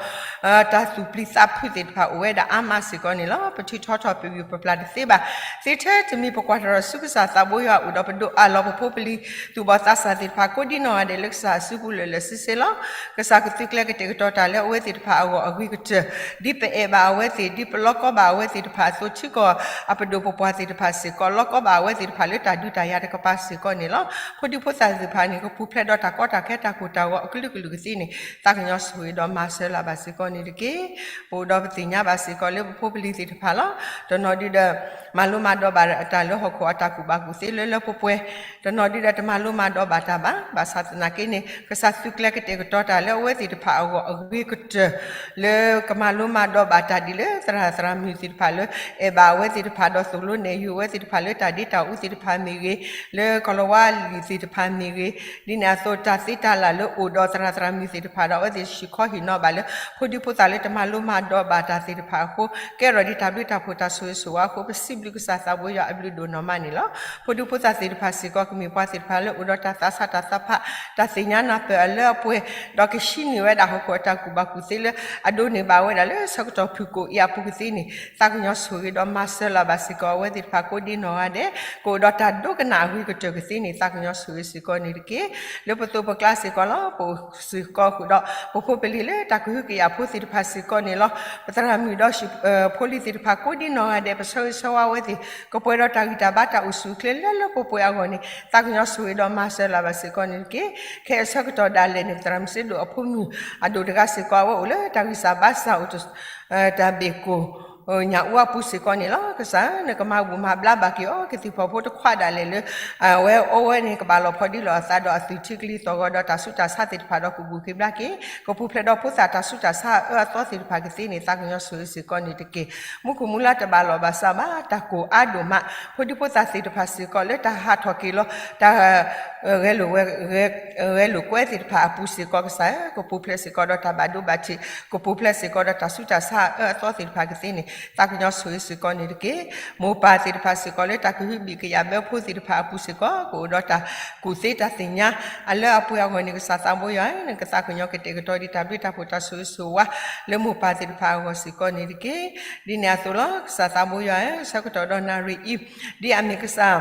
တၢ်သူၣ်ပျံၤသးဖုးသ့ၣ်တဖၣ်အိၣ်ဝဲဒၣ်အါမးစ့ၢ်ကီးန့ၣ်လီၤ. ပထုးထီထီၣ်ပဂံၢ်ပပျၢ်တသ့ဘၣ်. သ့ထဲတမံၤပကွၢ်ထီၣ်ဒီးဆူကစၢ်သးဘိယွၤအအိၣ်ဒီး ပဒိးအးလီၤပဖိပလံၤ သူၣ်ဘီၣ်သးစၢ်သ့ၣ်တဖၣ်ကိးဒံနီၢ်ဂၤဒဲးလၢကစၢ်အစုပူၤလၢာ်လၢာ်ဆ့ဆ့လီၤ. ကစၢ်ကသုးကျဲၤကတဲာ်ကတီၤတၢ်လၢအဝဲသ့ၣ်တဖၣ်အဂီၢ်အဂ့ၤကတၢၢ်, ဒ်ပအဲၣ်ဘၣ်အဝဲသ့ၣ် ဒ်ပလီကီဘၣ်အဝဲသ့ၣ်တဖၣ်အသိး ထံကီၢ်အပဒိၣ်ပပှၢ်သ့ၣ်တဖၣ်စ့ၢ်ကီး လီကီဘၣ်အဝဲသ့ၣ်တဖၣ်လၢတၢ်ဒုးတၢ်ယၤတကပၤစ့ၢ်ကီးန့ၣ်လီၤ. ဖိဒံဖိသၣ်သ့ၣ်တဖၣ်န့ၣ် ကပူၤဖျဲးဒီးတၢ်ကီတၢ်ခဲတၢ်ကိၢ်တၢ်ဂီၤအကလုာ်ကလုာ်ကသ့န့ၣ် သးကညီၤဆိၣ်ဂ့ၤဒီးမၤစၢၤလၢ်ဘၣ်စ့ၢ်ကီးန့ၣ်တက့ၢ်. ပအိၣ်ဒီးပသ့ၣ်ညါဘၣ်စ့ၢ်ကီးလၢပဖိပလံၤသ့ၣ်တဖၣ်လီၤ. တနီၤဒုဒီး မၤလိမၤဒိးဘၣ်တၢ်လၢဟီၣ်ခိၣ်အတၢ်ကူၣ်ဘၣ်ကူၣ်သ့လၢလၢပှဲၤပှဲၤ, တနီၤဒုဒီးတမၤလိမၤဒိးဘၣ်တၢ်ဘၣ်. ဘၣ်ဆၣ်သနာ်က့န့ၣ် ကစၢ်သုးကျဲၤကတဲာ်ကတီၤတၢ်လၢအဝဲသ့ၣ်တဖၣ်အဂီၢ်အဂ့ၤကတၢၢ် လၢကမၤလိမၤဒိးဘၣ်တၢ်ဒ်လၢသရၣ်သရၣ်မုၣ်သ့ၣ်တဖၣ်လၢ အဲၣ်ဘၣ်အဝဲသ့ၣ်တဖၣ်ဒီးသိၣ်လိနဲၣ်ယုာ်အဝဲသ့ၣ်တဖၣ်လၢတၢ်ဒ့တၢ်အူသ့ၣ်တဖၣ်မ့ၢ်ဂ့ၤ, လၢကီၤလၤဝါလံာ်သ့ၣ်တဖၣ်မ့ၢ်ဂ့ၤ, ဒ်န့ၣ်အသိးတၢ်သ့တၢ်လၢ်လၢအိၣ်ဒီးသရၣ်သရၣ်မုၣ်သ့ၣ်တဖၣ်ဒီး အဝဲသ့ၣ်ဟံၣ်ခီဟံၣ်နီၤဘၣ်လၢ ဖိဒံဖိသၣ်လၢတမၤလိမၤဒိးဘၣ်တၢ်သ့ၣ်တဖၣ်အဃိ ကဲထီၣ်ဒ်တၢ်ဘျုးတၢ်ဖှိၣ်တၢ်ဆိၣ်ဂ့ၤဆိၣ်ဝါအဃိ ပစံးဘျုးကစၢ်သးဘိယွၤအဘျုးဒိၣ်နီၢ်မးန့ၣ်လီၤ. ဖိဒံဖိသၣ်သ့ၣ်တဖၣ်စ့ၢ်ကီး ကမ့ၢ်ပှၤသ့ၣ်တဖၣ်လၢအိၣ်ဒီးတၢ်သးဆးတၢ်သးဖး တၢ်သ့ၣ်ညါနၢ်ပၢၢ်အလၢအပှဲၤ, ဒီးကဟံးန့ၢ်ဝဲဒၣ်ဟီၣ်ခိၣ်အတၢ်ကူၣ်ဘၣ်ကူၣ်သ့လၢ အဒိးန့ၢ်ဘၣ်ဝဲဒၣ်လၢဆၢကတီၢ်ဖုၣ်ကိာ်အံၤအပူၤကသ့န့ၣ် သးကညီၤဆိၣ်ဂ့ၤဒီးမၤစၢၤလၢ်ဘၣ်စ့ၢ်ကီး အဝဲသ့ၣ်တဖၣ်ကိးဒံနီၢ်ဂၤဒဲး ကအိၣ်ဒီးတၢ်ဒိကနၣ်အဂ့ၤကတၢၢ်ကသ့န့ၣ် သးကညီၤဆိၣ်ဂ့ၤစ့ၢ်ကီးန့ၣ်တက့ၢ်. လၢပသိးပကျါစ့ၢ်ကီးလီၤ. ပအိၣ်စ့ၢ်ကီးဃုာ်ဒီး ပဖိပလံၤလၢတၢ်ကဟုကယာ်ဖိသ့ၣ်တဖၣ်စ့ၢ်ကီးန့ၣ်လီၤ. ပသရၣ်မုၣ်ဒီး ဖိလံၤသ့ၣ်တဖၣ်ကိးဒံနီၢ်ဂၤဒဲး ပဆၢဂ့ၤဆၢဝါဝဲသ့ၣ် ကပှဲၤဒီးတၢ်ဂံၢ်တၢ်ဘါတၢ်အိၣ်ဆူၣ်အိၣ်ချ့လၢလၢပှဲၤပှဲၤအဂီၢ်န့ၣ် သးကညီၤဆိၣ်ဂ့ၤဒီးမၤစၢၤလၢ်ဘၣ်စ့ၢ်ကီးန့ၣ်တက့ၢ်. ခဲအံၤဆၢကတီၢ်ဒၣ်လဲာ်န့ၣ် ပသရၣ်မုၣ်စ့ဒိၣ်အဖိမုၣ်အဒိၣ်တဂၤစ့ၢ်ကီး အဝဲအိၣ်လၢတၢ်ဂံၢ်စၢ်ဘါစၢ်အိၣ် တၢ်ဘ့ၣ်ကိၣ် ညၣ်အူအပူၤစ့ၢ်ကီးန့ၣ်လီၤ. ကစၢ်ဧၢ, နကမၤဘူၣ်မၤဘျါဘၣ်က့ၤအီၤ ကသံၣ်ဖီၣ်ဖိတခွါဒၣ်လဲာ်လၢ အဝဲအိၣ်ဝဲန့ၣ် ကဘၣ်လီၤဖီဒံလီၤအသးဒီးအသွံၣ်ထံကလံၤသီၣ်ဂီၤဒီးတၢ်ဆူးတၢ်ဆါသ့ၣ်တဖၣ်ဒီးကဘူၣ်ကဘျါက့ၤ ကပူၤဖျဲးဒီးဖိသၣ်တၢ်ဆူးတၢ်ဆါအအၢအသီသ့ၣ်တဖၣ်ကသ့န့ၣ် သးကညီၤဆိၣ်ဂ့ၤစ့ၢ်ကီးန့ၣ်တက့ၢ်. မူခိၣ်မူလါတဘၣ်လီၢ်ဘၣ်စးဘၣ် တၢ်ကိၢ်အါဒိၣ်မး ဖိဒံဖိသၣ်သ့ၣ်တဖၣ်စ့ၢ်ကီးလၢတၢ်ဟးထီၣ်က့ၤလီၤ တၢ် ဂဲၤလိာ်ဝဲ ဂဲၤလိာ်ကွဲသ့ၣ်တဖၣ်အပူၤစ့ၢ်ကီး ကစၢ်ဧၢ, ကပူၤဖျဲးစ့ၢ်ကီးဒီးတၢ်ဘၣ်ဒိဘၣ်ထံး, ကပူၤဖျဲးစ့ၢ်ကီးဒီးတၢ်ဆူးတၢ်ဆါအအၢအသီသ့ၣ်တဖၣ်ကသ့န့ၣ် သးကညီၤဆိၣ်ဂ့ၤစ့ၢ်ကီးန့ၣ်တက့ၢ်. မိၢ်ပၢ်သ့ၣ်တဖၣ်စ့ၢ်ကီးလၢတၢ်ကဟုဘံၣ်ကယာ်ဘၢဖိသ့ၣ်တဖၣ်အပူၤစ့ၢ်ကီး ကအိၣ်ဒီးတၢ်ကူၣ်သ့တၢ်သ့ၣ်ညါအလၢအပှဲၤအဂီၢ်န့ၣ် ကစၢ်သးဘိယွၤဧၢ, နကသးကညီၤကတဲာ်ကတီၤဒံးတၢ်ဘျုးတၢ်ဖှိၣ်တၢ်ဆိၣ်ဂ့ၤဆိၣ်ဝါလၢမိၢ်ပၢ်သ့ၣ်တဖၣ်အဂီၢ်စ့ၢ်ကီးန့ၣ်တက့ၢ်. ဒ်န့ၣ်အသိးလီၤ. ကစၢ်သးဘိယွၤဧၢ, ဆၢကတီၢ်ဒီးနၣ်ရံၣ်အံၤ ဒ်အမ့ၢ်ကစၢ်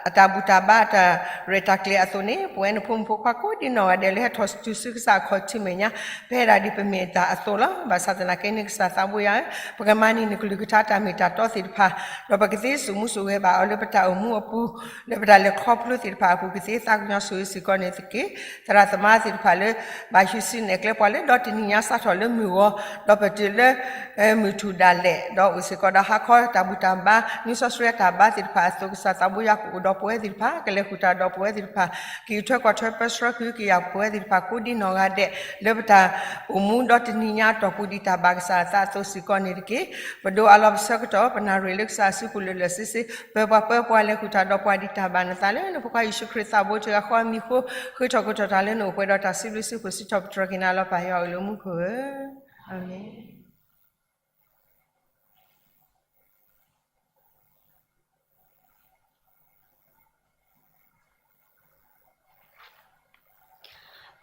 အတၢ်ဘူၣ်တၢ်ဘါတၢ်ရဲၣ်တၢ်ကျဲၤအသိးန့ၣ် ပဝဲနဖိမုၣ်ဖိခွါကိးဒံနီၢ်ဂၤဒဲးလၢဟဲထီၣ်တုၤဆူကစၢ်အခီၣ်ထံးမဲာ်ညါ ပဟဲဒၣ်ဒ်ပမ့ၢ်တၢ်အသိးလီၤ. ဘၣ်ဆၣ်သနာ်က့န့ၣ် ကစၢ်သးဘိယွၤဧၢ, ပကမၤန့ၢ်နကလုၢ်ကထါတၢ်မ့ၢ်တၢ်တီသ့ၣ်တဖၣ်, ဒီးပကသ့စူၣ်မူစူၣ်ဂဲၤဘၣ်အီၤလၢပတၢ်အိၣ်မူအပူၤ, လၢပတၢ်လဲၤခီဖျိသ့ၣ်တဖၣ်အပူၤ ကသ့သးကညီၤဆိၣ်ဂ့ၤစ့ၢ်ကီးန့ၣ်တက့ၢ်. သရၣ်သမါသ့ၣ်တဖၣ်လၢ ဘၣ်ဟံးစုနဲၣ်ကျဲပှၤလၢဒီတနံၤညါစးထီၣ်လၢမုၢ်ဂီၤ, ဒီးပတုၤလၢ မုၢ်ထူၣ်ဒၣ်လဲာ်, ဒီးအိၣ်စ့ၢ်ကီးဒီးဟါခီတၢ်ဘူၣ်တၢ်ဘါ နံၣ်စီဆှံတၢ်ဘါသ့ၣ်တဖၣ်အသိး ကစၢ်သးဘိယွၤကအိၣ်ဒီးပဝဲသ့ၣ်တဖၣ်, ကလဲၤဃုာ်တၢ်ဒီးပဝဲသ့ၣ်တဖၣ်, ကအံးထွဲကွၢ်ထွဲပၢဆှၢကဟုကယာ်ပဝဲသ့ၣ်တဖၣ် ကိးဒံနီၢ်ဂၤဒဲး လၢပတၢ်အိၣ်မူဒီတနံၤညါအတီၢ်ပူၤဒ်တၢ်ဘၣ်ကစၢ်အသးအသိးစ့ၢ်ကီးန့ၣ်တက့ၢ်. ပဒိးအးလီၤပဆၢကတီၢ် ပနၣ်ရံၣ်လၢကစၢ်အစုပူၤလၢာ်လၢာ်ဆ့ဆ့, ပၢၤပှၤပၢၤပှၤလဲၤဃုာ်တၢ်ဒီးပှၤဒ်တၢ်ဘၣ်နသးလၢနဖိခွါယ့ၣ်ၡူးခရံာ်သးဘိတဂၤဃီအမံၤအဃိ, ဃ့ထီၣ်ကထီၣ်တၢ်လၢနအိၣ်ပှဲၤဒီးတၢ်စံးဘျုးစံးဖှိၣ် စံးထီၣ်ပတြၢၤက့ၤနၤလီၤပၢ်ယွၤဧၢ လၢမူခိၣ်ဧၢ, အၤမ့ၣ်.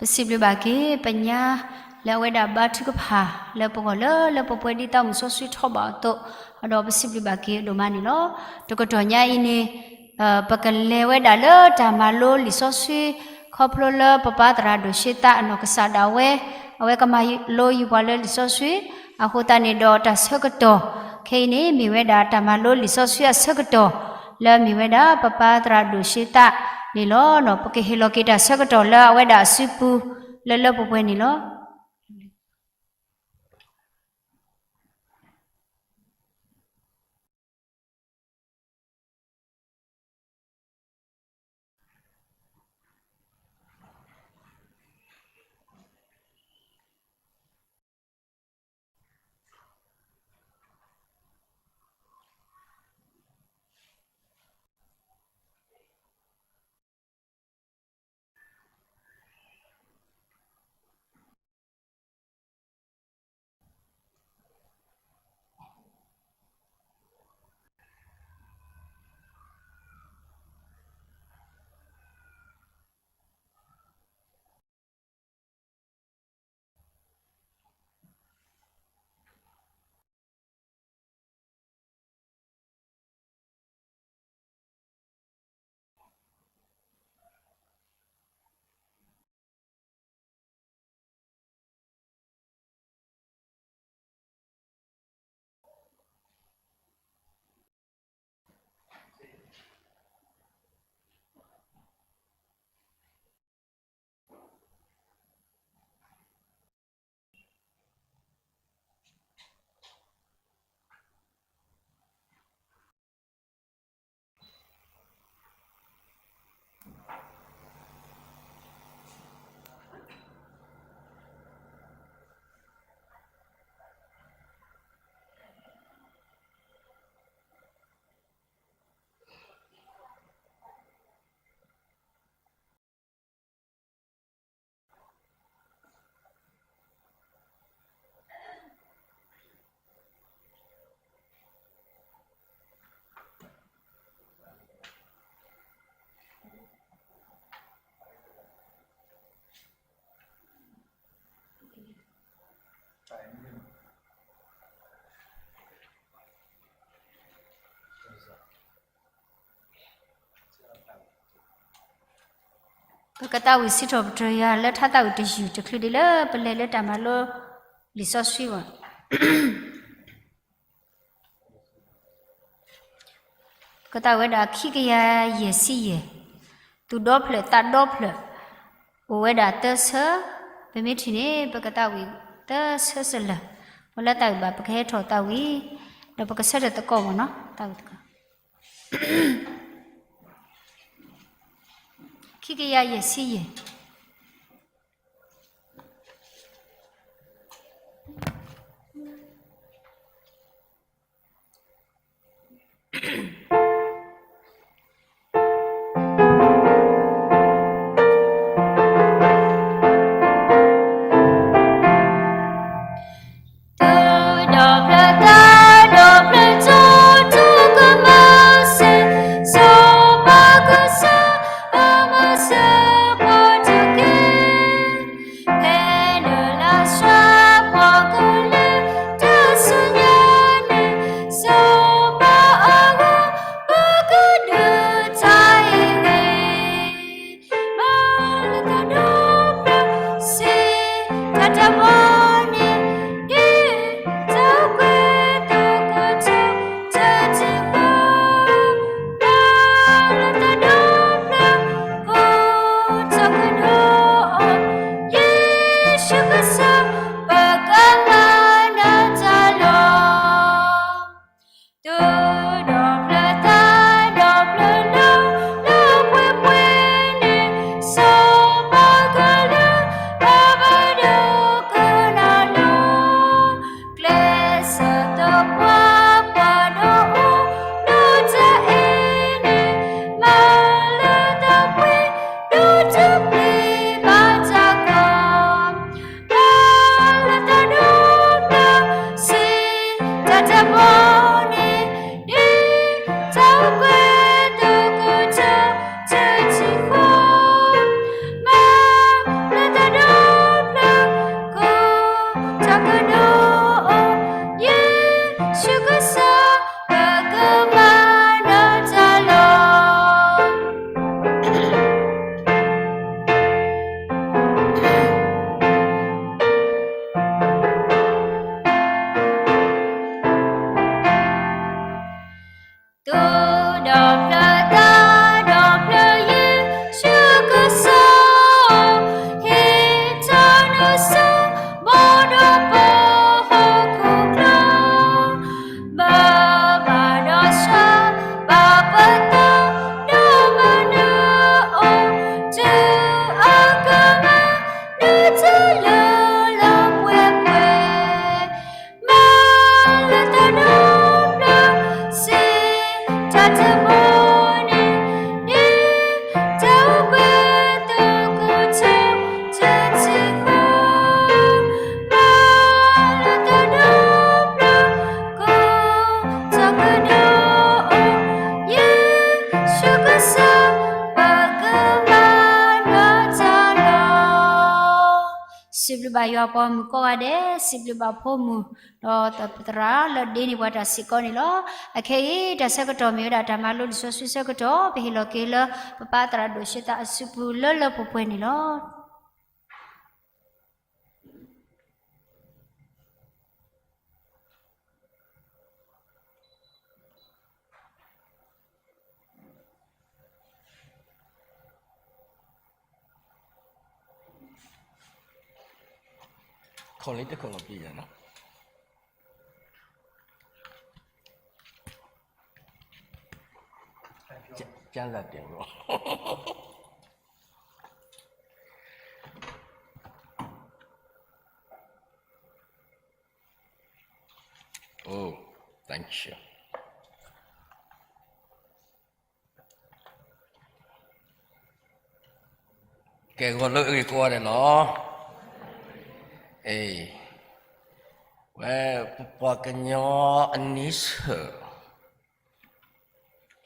ပစံးဘျုးဘၣ်က့ၤ ပညါ လၢအဝဲဒၣ်ဘါထုကဖၣ် လၢပဂီၢ်လၢလၢပှဲၤပှဲၤဒ်သိးမုၢ်စီဆှံထီၣ်ဘၣ်အသိး, ဒီးပစံးဘျုးဘၣ်က့ၤဒိၣ်မးန့ၣ်လီၤ. တကတီၢ်ညါအံၤန့ၣ် ပကလဲၤဝဲဒၣ်လၢတၢ်မၤလိလံာ်စီဆှံ ခီဖျိလၢပပၢ်သရၣ်ဒိၣ်ရှ့သးအနီၢ်ကစၢ်ဒၣ်ဝဲ အဝဲကမၤလိယုာ်ပှၤလၢလံာ်စီဆှံ, အဃိသတးန့ၣ်ဒီးတၢ်ဆၢကတီၢ် ခဲအံၤန့ၣ် မ့ၢ်ဝဲဒၣ်တၢ်မၤလိလံာ်စီဆှံအဆၢကတီၢ် လၢအမ့ၢ်ဝဲဒၣ်ပပၢ်သရၣ်ဒိၣ်ရှ့သးန့ၣ်လီၤ. ပကဟ့ၣ်လီၤက့ၤတၢ်ဆၢကတီၢ်လၢအဝဲဒၣ်အစုပူၤ လၢလၢပှဲၤပှဲၤန့ၣ်လီၤ. ပကသးဝံၣ်စံးထီၣ်ပတြၢၤယွၤလၢထါသးဝံၣ်တယုၢ်တချုးဒံးလၢပလဲၤလၢတၢ်မၤလိလံာ်စီဆှံဘၣ်. ပကသးဝံၣ်ဝဲဒၣ်ခံကယၤယဲၢ်ဆံယဲၢ်, သူၣ်ဒီဖျၢၣ်သးဒီဖျၢၣ်, အိၣ်ဝဲဒၣ်သၢဆၢ, ပမ့ၢ်ထံၣ်န့ၣ် ပကသးဝံၣ်သၢဆၢစလၢၤ, ပှၤလၢသးဝံၣ်ဘၣ် ပကဟဲထီၣ်သးဝံၣ်, ဒီးပကဆၢထၢၣ်သကိးမ့ၢ်နီၤ, သးဝံၣ်သကိး ခံကယၤယဲၢ်ဆံယဲၢ်. ဖဲလၢလၢဆှါပှၤကလုာ်တဆူညါန့ၣ်, စီၤပၤအဂီၢ်ပကဒုးတၢ်အံၤဂ့ၤ, မၤလၢတၢ်ဒိးဖျၢၣ်စံး, တၢ်တဘီန့ၣ်, ဒ်တၢ်ကွဲးသကိးတၢ်တထံၣ်ဃီ, မၤလၢတၢ်ဒိးဖျၢၣ် ကိးတၢ်ကဒိးအီၤ, ယ့ၣ်ၡူးကစၢ် ပကမၤနၢၤတၢ်လီၤ. သူၣ်ဒီဖျၢၣ်သးဒီဖျၢၣ်လၢ လၢပှဲၤပှဲၤန့ၣ်, စီၤပၤကလုာ် ပဘၣ်ဒိကနၣ်လီၤ. ကျဲးစၢးသပှၢ်ပှၤဒီးအိၣ်လၢတၢ်အံၤန့ၣ်, မၤလၢတၢ်ပှဲၤ ဒိၣ်တုၤပျံၤဘၣ်တၢ်ကီ, မၤလၢတၢ်ဒိးဖျၢၣ်စံး, တၢ်တဘီန့ၣ်, ဒ်တၢ်ကွဲးသကိးတၢ်တထံၣ်ဃီ, မၤလၢတၢ်ဒိးဖျၢၣ် ကိး တၢ်ကဒိးအီၤ, ယ့ၣ်ၡူးကစၢ် ပကမၤနၢၤတၢ်လီၤ. သူၣ်ဒီဖျၢၣ်သးဒီဖျၢၣ်ယ့ၣ်ၡူးကစၢ်, ဟ့ၣ်တၢ်နုၤဆူ ဘီဒီးပဟီၣ်ခိၣ်ချၢ, ဘၣ်ဘၣ်ဒီးဆှါ ဘၣ်ပသးဒီးမၤနၢၤအီၤ, တုၤအကမၤနၢၤတၢ်လၢလၢပှဲၤပှဲၤ မၤလၢတၢ်ဒိးဖျၢၣ်စံး, တၢ်တဘီန့ၣ်, ဒ်တၢ်ကွဲးသကိးတၢ်တထံၣ်ဃီ, မၤလၢတၢ်ဒိးဖျၢၣ် ကိး တၢ်ကဒိးအီၤ, ယ့ၣ်ၡူးကစၢ် ပကမၤနၢၤတၢ်လီၤ. စံးဘျုးဘၣ်ယွၤပှၤဂီၢ်မုၢ်ကိးဂၤဒဲး, စံးဘျုးဘၣ်ဖိမုၣ်, ဒီးသရၣ်လၢဒ့န့ၢ်ပှၤတၢ်စ့ၢ်ကီးန့ၣ်လီၤ. အခဲအံၤ တၢ်ဆၢကတီၢ်မ့ၢ်ဝဲဒၣ်တၢ်မၤလိလံာ်စီဆှံဆၢကတီၢ်, ပဟ့ၣ်လီၤက့ၤလၢ ပပၢ်သရၣ်ဒိၣ်ဆံသးအစုပူၤလၢလၢပှဲၤပှဲၤန့ၣ်လီၤ. ခီၣ်လံတခီၣ်လီၤပံယၤနီၤ, ကၢ်လၢ်တဲာ်ဘျီ. Oh, thank you. ကဲ ဂီၤလၢအဂ့ၤကိးဂၤဒဲးလီၤ. အ့, ဝဲ ပပှၤကညီအနံၣ်ဆၢၣ်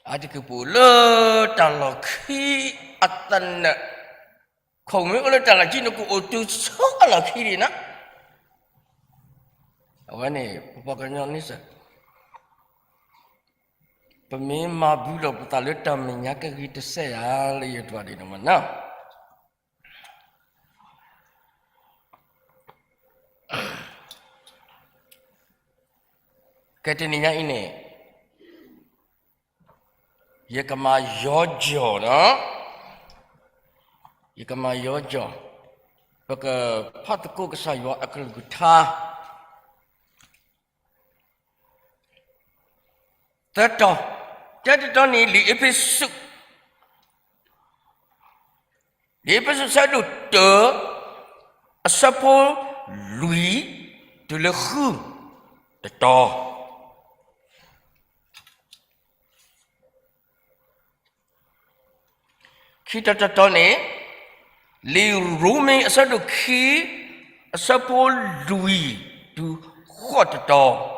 အါတက့ၢ်ပအိၣ်လၢတၢ်လီၢ်ခံအသနၢၣ်, ခီမ့ၢ်အိၣ်လၢတၢ်လီၢ်ခံ နကအိၣ်တုၤဆူအလီၢ်ခံဒံးနီၤ. အဝဲန့ၣ် ပပှၤကညီနံၣ်ဆၢၣ် ပမ့ၢ်မၤဘုဒီးပသးလၢတၢ်မဲာ်ညါကဂ့ၤတစဲးဧါလၢယထွဲဒံးန့ၣ်မနီၤ. ကဲတနံၤညါအံၤန့ၣ် ယကမၤယီကီၤနီၤ, ယကမၤယီကီၤ, ပကဖးသကိးကစၢ်ယွၤအကလုၢ်ကထါ သၢတီၤ, တၢတတီၤန့ၣ် လံာ်အ့းဖ့းစူး, လံာ်အ့းဖ့းစူးအဆၢဒိၣ်တၢ, အဆၢဖိလွံၢ် တုၤလၢဃု တတီၤ. ခံတီၤတတီၤန့ၣ် လံာ်ရိမ့ၤအဆၢဒိၣ်ခံ အဆၢဖိလွံၢ် တုၤဃိးတတီၤ.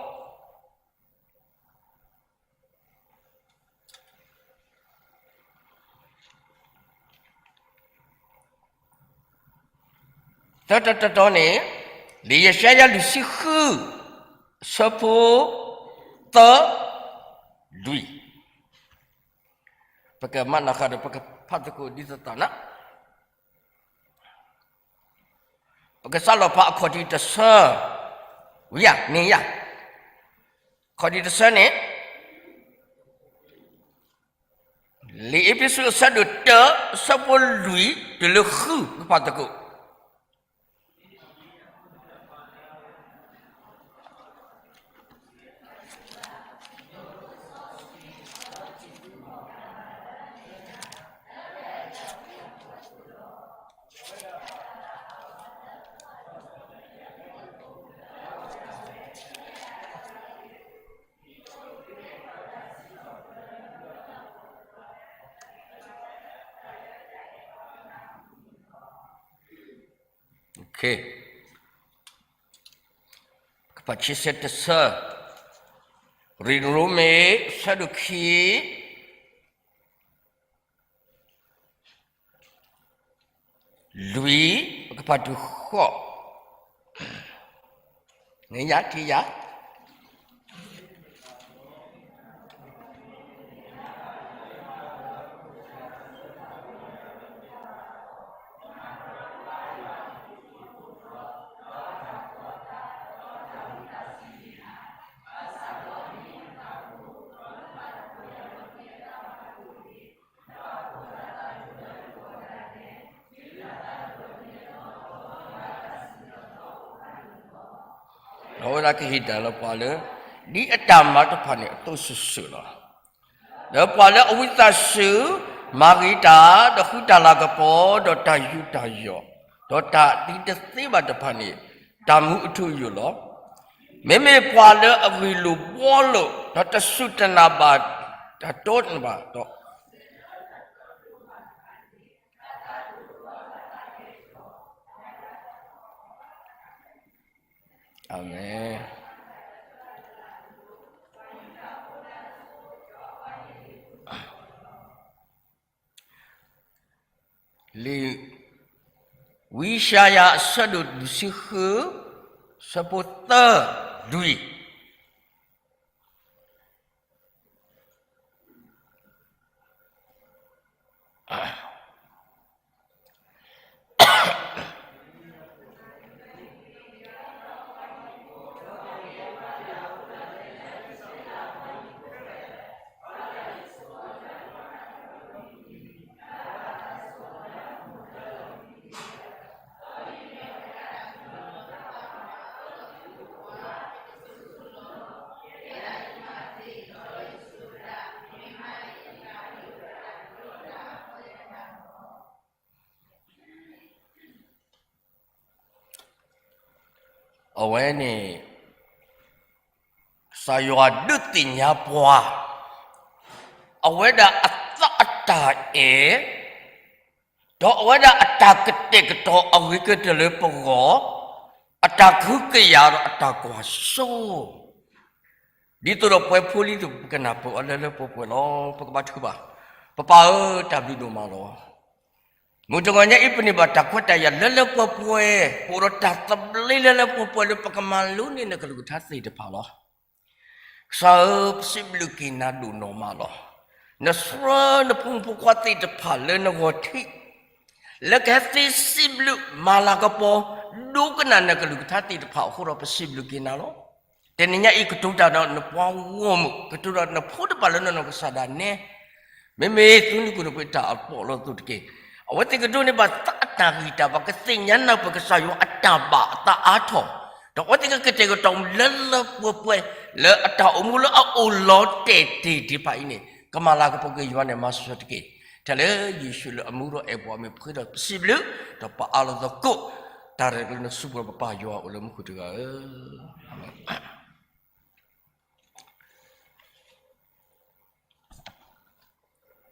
သၢတီၤတတီၤန့ၣ် လံာ်ယၡါယၤလွံၢ်ဆံဃု အဆၢဖိ သၢ လွံၢ်, ပကမၤနီၣ်ဃာ်ဒီး ပကဖးသကိးဒ်သိးသိးန့ၣ် ပကစးလီၤဖးအခီၣ်ထံးတဆၢ, ဝံၤယၤ မ့ၢ်ယၤ, အခီၣ်ထံးတဆၢန့ၣ် လံာ်အ့းဖ့းစူးအဆၢဒိၣ်တၢ အဆၢဖိလွံၢ် တုၤလၢဃု ပကဖးသကိး. ကဖးဆံဆဲတဆၢ, လံာ်ရိမ့ၤ အဆၢဒိၣ်ခံ လွံၢ်, ပကဖးတုၤဃိး, န့ၣ်ယၤထံယၤ. ဒီးအဝဲဒၣ်ကဟ့ၣ်တၢ်လၢပှၤလၢ ဒ်အတၢ်မၤတဖၣ်န့ၣ် အသိးစုာ်စုာ်လီၤ. ဒီးပှၤလၢအဝံသးစူၤ မၤဂ့ၤတၢ်, ဒီးဃုတၢ်လၤကပီၤ, ဒီးတၢ်ယူးတၢ်ယီၣ်, ဒီးတၢ်သံတသ့ဘၣ်တဖၣ်န့ၣ် တၢ်မူအထူအယိာ်လီၤ. မ့မ့ၢ်ပှၤလၢအဂ့ၢ်လိာ်ဘှီလိာ်, ဒီးတစူၢ်တနာ်ဘၣ်, တၢ်တီတၢ်လိၤဘၣ်ဒီး အၤမ့ၣ်. လံာ်ဝံယၡါယၤ အဆၢဒိၣ်လွံၢ်ဆံဃု, ဆၢဖိသၢ, လွံၢ်. အဝဲန့ၣ် ကစၢ်ယွၤဒုးသ့ၣ်ညါပှၤ, အဝဲဒၣ်အသးအတၢ်အဲၣ်, ဒီးအဝဲဒၣ်အတၢ်ကတဲာ်ကတီၤအဂ့ၤကတၢၢ်လၢပဂီၢ်, အတၢ်ကဟုကယာ်ဒီးအတၢ်ကွၢ်စိ ဒ်သိးဒီးပဝဲဖိလံၤသ့ၣ် ပကနၢ်ပၢၢ်အီၤလၢလၢပှဲၤပှဲၤလီၤ. ပကဘါထုကဖၣ်. ပပၢ်ဧၢ, တၢ်ဘျုးဒိၣ်မးလီၤ. မုၢ်တဂီၤညါအံၤ ပန့ၢ်ဘၣ်တၢ်ခွဲးတၢ်ယာ်လၢလၢပှဲၤပှဲၤ, ပအိၣ်ဒီးတၢ်သဘျ့လၢလၢပှဲၤပှဲၤလၢပကမၤလိန့ၢ်နကလုၢ်ကထါသ့ၣ်တဖၣ်လီၤ. ကစၢ်ဧၢ, ပစံးဘျုးက့ၤနၤဒိၣ်နီၢ်မးလီၤ. နဆှၢနဖိမုၣ်ဖိခွါသ့ၣ်တဖၣ်လၢနဂီၢ်ထံး, လၢကဟဲသ့စံးဘျုးမၤလၤကပီၤ ဒိကနၣ်နကလုၢ်ကထါသ့ၣ်တဖၣ်အဃိဒီး ပစံးဘျုးက့ၤနၤလီၤ. တနံၤညါအံၤကတိၤတၢ်ဒီးနပှၤဂီၢ်မုၢ်, ကတိၤဒီးနဖိတဖၣ်လၢနနီၢ်ကစၢ်ဒၣ်နဲ, မ့မ့ၢ်သုနုာ်ကိၢ်နပှ့ၤတၢ်အပီးအလီၢ်အသိးတက့ၢ်. အဝဲသ့ၣ်ကဒိးန့ၢ်ဘၣ်သးအတၢ်ဂံၢ်တၢ်ဘါ, ကသ့ၣ်ညါနၢ်ပၢၢ်ကစၢ်ယွၤအတၢ်ဘၣ်အသးအါထီၣ်, ဒီးအဝဲသ့ၣ်ကကတဲာ်ကတီၤမူလၢလၢပှဲၤပှဲၤ လၢအတၢ်အိၣ်မူလၢအအိၣ်လီၤတဲာ်တ့ၢ်ဒံးဘၣ်အံၤန့ၣ် ကမၤလၤကပီၤက့ၤယွၤန့ၣ်မၤစၢၤတက့ၢ်. ထဲလၢယ့ၣ်ၡူးလၢအမူဒီးအဲၣ်ပှၤအမံၤ ပဃ့ဒီးပစံးဘျုး, ဒီးပအးလီၤသကိး တၢ်ရဲၣ်ကျဲၤလၢနစုပူၤဒီးပပၢ်ယွၤအိၣ်လၢမူခိၣ်တဂၤဧၢ.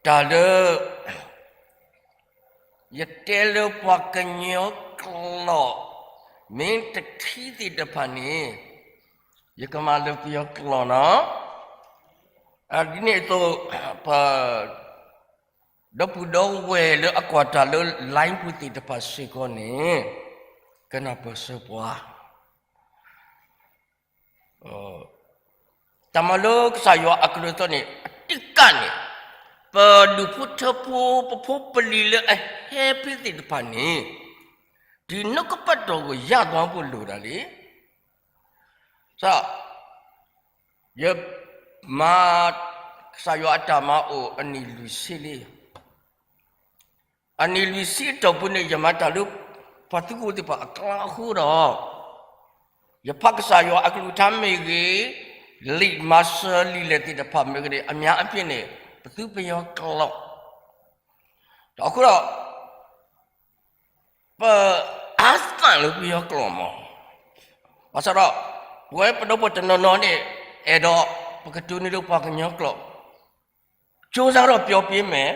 တၢ်လၢ ယတဲလၢပှၤကညီကျိာ် မ့ၢ်တထံၣ်သ့ၣ်တဖၣ်န့ၣ် ယကမၤလၢပယီၤကျိာ်နီၤ. ဒ်န့ၣ်အသိး ပ ဒီပုၢ်ဒီဝဲၢ်လၢအကွၢ်တၢ်လၢ line ပူၤသ့ၣ်တဖၣ်စ့ၢ်ကီးန့ၣ် ကနၢ်ပၢၢ်စၢၤပှၤ တၢ်မၤလိကစၢ်ယွၤအကလုၢ်အသီန့ၣ် အတံၢ်ကၣ်န့ၣ် ပဒူၣ်ဖိထၢဖိ ပဖိပလံၤလၢအဟဲဖဲသ့ၣ်တဖၣ်န့ၣ် တုၤနီၣ်ကပၤတီၢ်ဂီၢ်ယၢ်သွါဖိလိၣ်ဒၣ်လံ. ယမၤ ကစၢ်ယွၤအတၢ်မၤအိၣ်အနံၣ်လွံၢ်ဆံလံ. အနံၣ်လွံၢ်ဆံအတီၢ်ပူၤန့ၣ် ယမၤတၢ်လၢပှၤသုးခိၣ်သ့ၣ်တဖၣ်အကျါအဃိဒီး ယဖးကစၢ်ယွၤအကလုၢ်ကထါမ့ၢ်ဂ့ၤ, လံာ်မၤစၢၤလံာ်လဲၢ်သ့ၣ်တဖၣ်မ့ၢ်ဂ့ၤန့ၣ် အများအပြားန့ၣ် ပသုးပယီၤကျိာ် ဒီးအဃိဒီး ပအါသၣ်လၢပယီၤကျိာ်မး. ဘၣ်ဆၣ်ဒီး ပဝဲပဒီပုၢ်ဝဲၢ်တနီၤနီၤန့ၣ် အဲၣ်ဒိးပကတိၤန့ၢ်လၢပှၤကညီကျိာ် ကြိုးစားတော့ပြောပေးမယ်,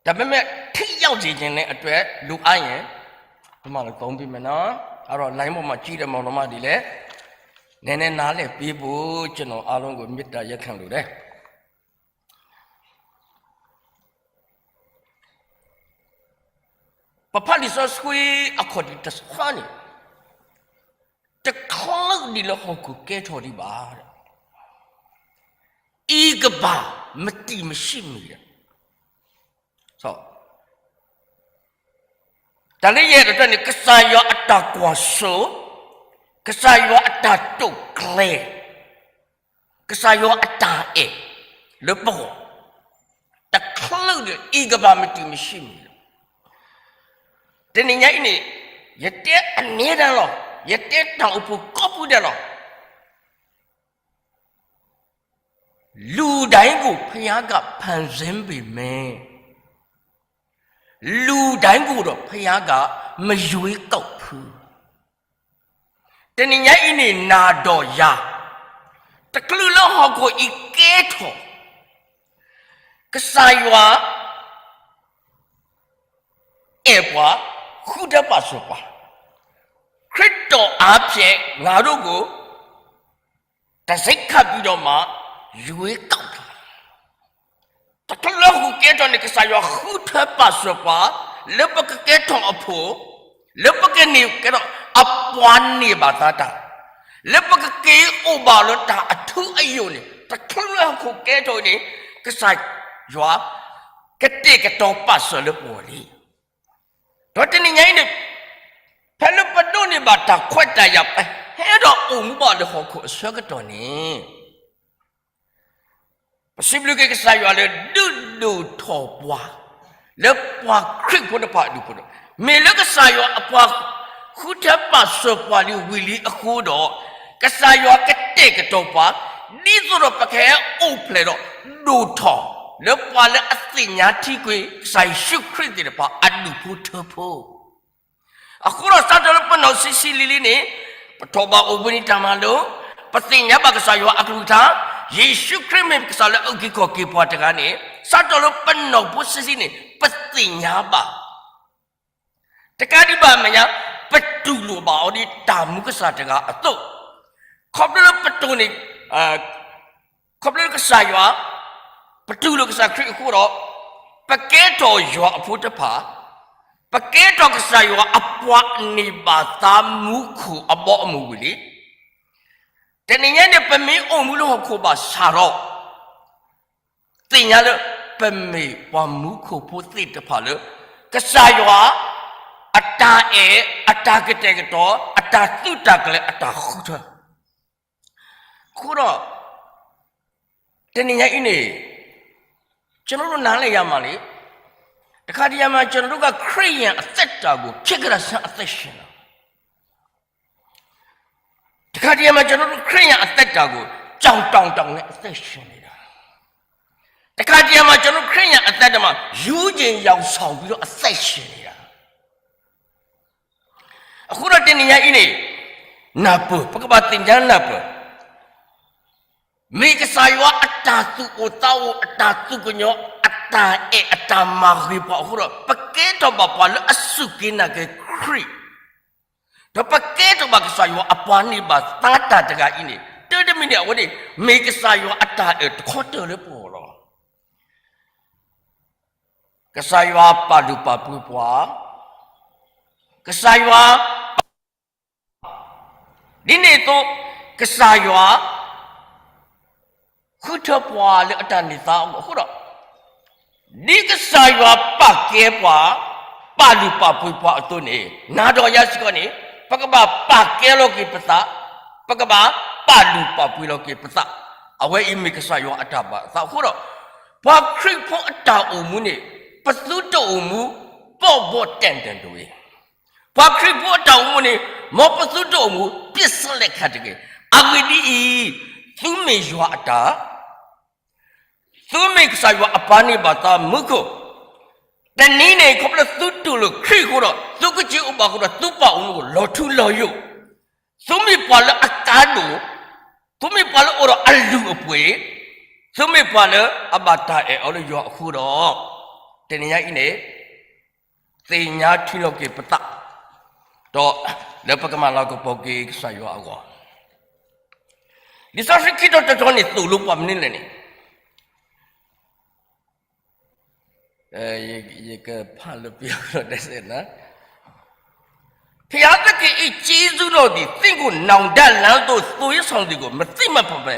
ဒါပေမဲ့ ထိရောက်စေချင်တဲ့အတွက် လိုအပ်ရင် ဒီမှာလည်း သုံးပေးမယ်နော်. အဲ့တော့ line ပေါ်မှာ ကြည့်တဲ့ မောင်နှမတွေလည်း နည်းနည်းနားလည်ပေးဖို့ ကျွန်တော်အားလုံးကို မေတ္တာရပ်ခံလိုတယ်. ပဖးလံာ်စီဆှံအခီၣ်ထံးတဆၢန့ၣ် တချုးဒံးလၢဟီၣ်ခိၣ်ကဲထီၣ်ဒံးဘၣ်, အံၤကဘၣ်မတံၤမရှံမံၤဒီး တၢ်လၢယအဲၣ်ဒိးတဲန့ၣ် ကစၢ်ယွၤအတၢ်ကွၢ်စိ, ကစၢ်ယွၤအတၢ်တိာ်ကျဲၤ, ကစၢ်ယွၤအတၢ်အဲၣ်လၢပဂီၢ်, တချုးဒံး အံၤကဘၣ်မတံၤမရှံမံၤလီၤ. တနံၤညါအံၤန့ၣ် ယတဲအန့ၣ်ဒၣ်လီၤ, ယတဲတၢ်အိၣ်ဖှိၣ်ကိးပူၤဒဲးလီၤ. လူတိုင်းကို ဘုရားက ဖန်ဆင်းပေမဲ့ လူတိုင်းကိုတော့ ဘုရားက မရွေးကောက်ဘူး. တနံၤညါအံၤန့ၣ် နၤဒီးယၤ တချုးလၢဟီၣ်ခိၣ်အံၤကဲထီၣ် ကစၢ်ယွၤ အဲၣ်ပှၤ, ဃုထၢပာ်စီၤပှၤ, ခရစ်တော်အားဖြင့် ငါတို့ကို တံဆိပ်ခတ်ပြီးတော့မှ ရွေးကောက်တာ. တချုးလၢဟီၣ်ခိၣ်ကဲထီၣ်န့ၣ် ကစၢ်ယွၤဃုထၢပာ်စီၤပှၤ လၢပကကဲထီၣ်အဖိ, လၢပကန့ၢ်ကဲထီၣ်အပှၤန့ၢ်ဘၣ်သါတၢ်, လၢပကက့ၤအိၣ်ဘၣ်လၢတၢ်အထူအယိာ်န့ၣ် တချုးလၢဟီၣ်ခိၣ်ကဲထီၣ်န့ၣ် ကစၢ်ယွၤ ကတဲာ်ကတီၤပာ်စီၤလၢပဂီၢ်လံ. ဒီးတနံၤညါအံၤန့ၣ် ဖဲလၢပဒိးန့ၢ်ဘၣ်တၢ်ခွဲးတၢ်ယာ် ပဟဲဒီးအိၣ်မူဘၣ်လၢဟီၣ်ခိၣ်အဆၢကတီၢ်န့ၣ် ပစံးဘျုးက့ၤကစၢ်ယွၤလၢဒုးဒိၣ်ထီၣ်ပှၤ လၢပှၤခရံာ်ဖိတဖၣ်အဒူၣ်ဖိဒီး မ့ၢ်လၢကစၢ်ယွၤအပှၤဃုထၢပာ်စီၤပှၤလံဝံၤလံအဃိဒီး ကစၢ်ယွၤကတဲာ်ကတီၤပှၤ ဒ်သိးဒီးပကဟဲအိၣ်ဖျဲၣ်ဒီးဒိၣ်ထီၣ် လၢပှၤလၢအသ့ၣ်ညါထံကွံာ် ကစၢ်ယ့ၣ်ၡူးခရံာ်သ့ၣ်တဖၣ်အဒူၣ်ဖိထၢဖိ အဃိဒီးစးထီၣ်လၢပနီၢ်ဆံးဆံးလံၤလံၤန့ၣ် ပထီၣ်ဘၣ်အိၣ်ဘှံးနံၤတၢ်မၤလိ, ပသ့ၣ်ညါဘၣ်ကစၢ်ယွၤအကလုၢ်ကထါ, ယ့ၣ်ၡူးခရံာ်မ့ၢ်ကစၢ်လၢအအုၣ်က့ၤခီၣ်က့ၤပှၤတဂၤန့ၣ် စးထီၣ်လၢပနီၢ်ဖိဆံးဆံးန့ၣ် ပသ့ၣ်ညါဘၣ် တကးဒံးဘၣ်အမဲာ်ညါ ပတူၢ်လိာ်ဘၣ်အီၤဒ်တၢ်မူကစၢ်တဂၤအသိး, ခီဖျိလၢပတိၢ်န့ၣ် ခီဖျိလၢကစၢ်ယွၤ ပတူၢ်လိာ်ကစၢ်ခရံာ်အဃိဒီး ပကဲထီၣ်ယွၤအဖိတဖၣ်, ပကဲထီၣ်ကစၢ်ယွၤအပှၤန့ၢ်ဘၣ်သါမူခိၣ်အဘီအမုၢ်ဝံၤလံ. တနံၤညါန့ၣ် ပမ့ၢ်အိၣ်မူလၢဟီၣ်ခိၣ်ဘၣ်ဆၣ်ဒီး သ့ၣ်ညါလၢ ပမ့ၢ်ပှၤမူခိၣ်ဖိသ့ၣ်တဖၣ်လၢ ကစၢ်ယွၤ အတၢ်အဲၣ်, အတၢ်ကတဲာ်ကတီၤ, အတၢ်သုးတၢ်ကျဲၤ, အတၢ်ဃုထၢ အဃိဒီး တနံၤညါအံၤန့ၣ် ကျွန်တော်တို့နားလည်ရမှာလေ, တခါတရံးမှာ ကျွန်တော်တို့က ခရစ်ယာန်အသက်တာကို ဖြစ်ကတၢ်ဆန်းအသက်ရှင်တာ, တခါတရံးမှာ ကျွန်တော်တို့ ခရစ်ယာန်အသက်တာကို ကြောင်တောင်တောင်နဲ့ အသက်ရှင်နေတာ, တခါတရံးမှာ ကျွန်တော်တို့ ခရစ်ယာန်အသက်တာမှာ ယူကျင်ရောင်ဆောင်ပြီးတော့ အသက်ရှင်နေတာ. အဃိဒီးတနံၤညါအံၤန့ၣ် နၢ်ပၢၢ်, ပကဘၣ်သ့ၣ်ညါနၢ်ပၢၢ်, မ့ၢ်ကစၢ်ယွၤအတၢ်သူၣ်အိၣ်သးအိၣ်, အတၢ်သူၣ်ကညီၤ, အတၢ်အဲၣ်, အတၢ်မၤဂ့ၤပှၤအဃိဒီး ပကဲထီၣ်ဘၣ်ပှၤလၢအစူၢ်က့ၤနာ်က့ၤခရံာ်, ဒီးပကဲထီၣ်ဘၣ်ကစၢ်ယွၤအပှၤန့ၢ်ဘၣ်သါတၢ်တဂၤအံၤန့ၣ် တၢ်တမံၤန့ၣ် အဝဲန့ၣ် မ့ၢ်ကစၢ်ယွၤအတၢ်အၢၣ်တခီတၢၢ်လၢပဂီၢ်လီၤ. ကစၢ်ယွၤပာ်လုၢ်ပာ်ပှ့ၤပှၤ, ကစၢ်ယွၤ ဒ်န့ၣ်အသိး ကစၢ်ယွၤ ဃုထၢပှၤလၢအတၢ်န့ၢ်သါအဂီၢ်အဃိဒီး ဒ်ကစၢ်ယွၤပာ်ကဲပှၤ, ပာ်လုၢ်ပာ်ပှ့ၤပှၤအသိးန့ၣ် နၤဒီးယၤစ့ၢ်ကီးန့ၣ် ပကဘၣ်ပာ်ကဲလီၤက့ၤပသး, ပကဘၣ်ပာ်လုၢ်ပာ်ပှ့ၤလီၤက့ၤပသး, အဝဲအံၤမ့ၢ်ကစၢ်ယွၤအတၢ်ဘၣ်အသးအဃိဒီး ပှၤခရံာ်ဖိအတၢ်အိၣ်မူန့ၣ် ပသုတအိၣ်မူ ပေါ့ပေါ့တန်တန်တဂ့ၤ. ပှၤခရံာ်ဖိအတၢ်အိၣ်မူန့ၣ် မ်ပသုတအိၣ်မူ ပစ်စလဲခတ်တဂ့ၤ. အဂ့ၢ်ဒ်အံၤ, သုမ့ၢ်ယွၤအတၢ်, သုမ့ၢ်ကစၢ်ယွၤအပှၤန့ၢ်ဘၣ်သါမူခိၣ်, တနံၤန့ၣ် ခီဖျိသုတူၢ်လိာ်ခရံာ်အဃိဒီး သုကစၢ်အိၣ်ဘၣ်အဃိဒီး သုပာ်အိၣ်မူလီၤထူလီၤယိာ်, သုမ့ၢ်ပှၤလၢအကါဒိၣ်, သုမ့ၢ်ပှၤလၢအိၣ်ဒီးအလုၢ်အပှ့ၤ, သုမ့ၢ်ပှၤလၢအဘၣ်တၢ်အဲၣ်အီၤလၢယွၤအဃိဒီး, တနံၤညါအံၤန့ၣ် သ့ၣ်ညါထုးလီၤက့ၤပသး, ဒီးလၢပကမၤလၤကပီၤက့ၤကစၢ်ယွၤအဂီၢ်, လံာ်စီဆှံခံတီၤတတီၤန့ၣ် သိၣ်လိပှၤမနုၤလဲၣ်န့ၣ် ယကဖးလၢပယီၤဒီးတဲစ့ၢ်နၤ, ဘုရားသခင်၏ ကျေးဇူးတော်သည် သင့်ကို နောင်တလမ်းသို့ သွေးဆောင်သည်ကို မသိမှတ်ဘဲ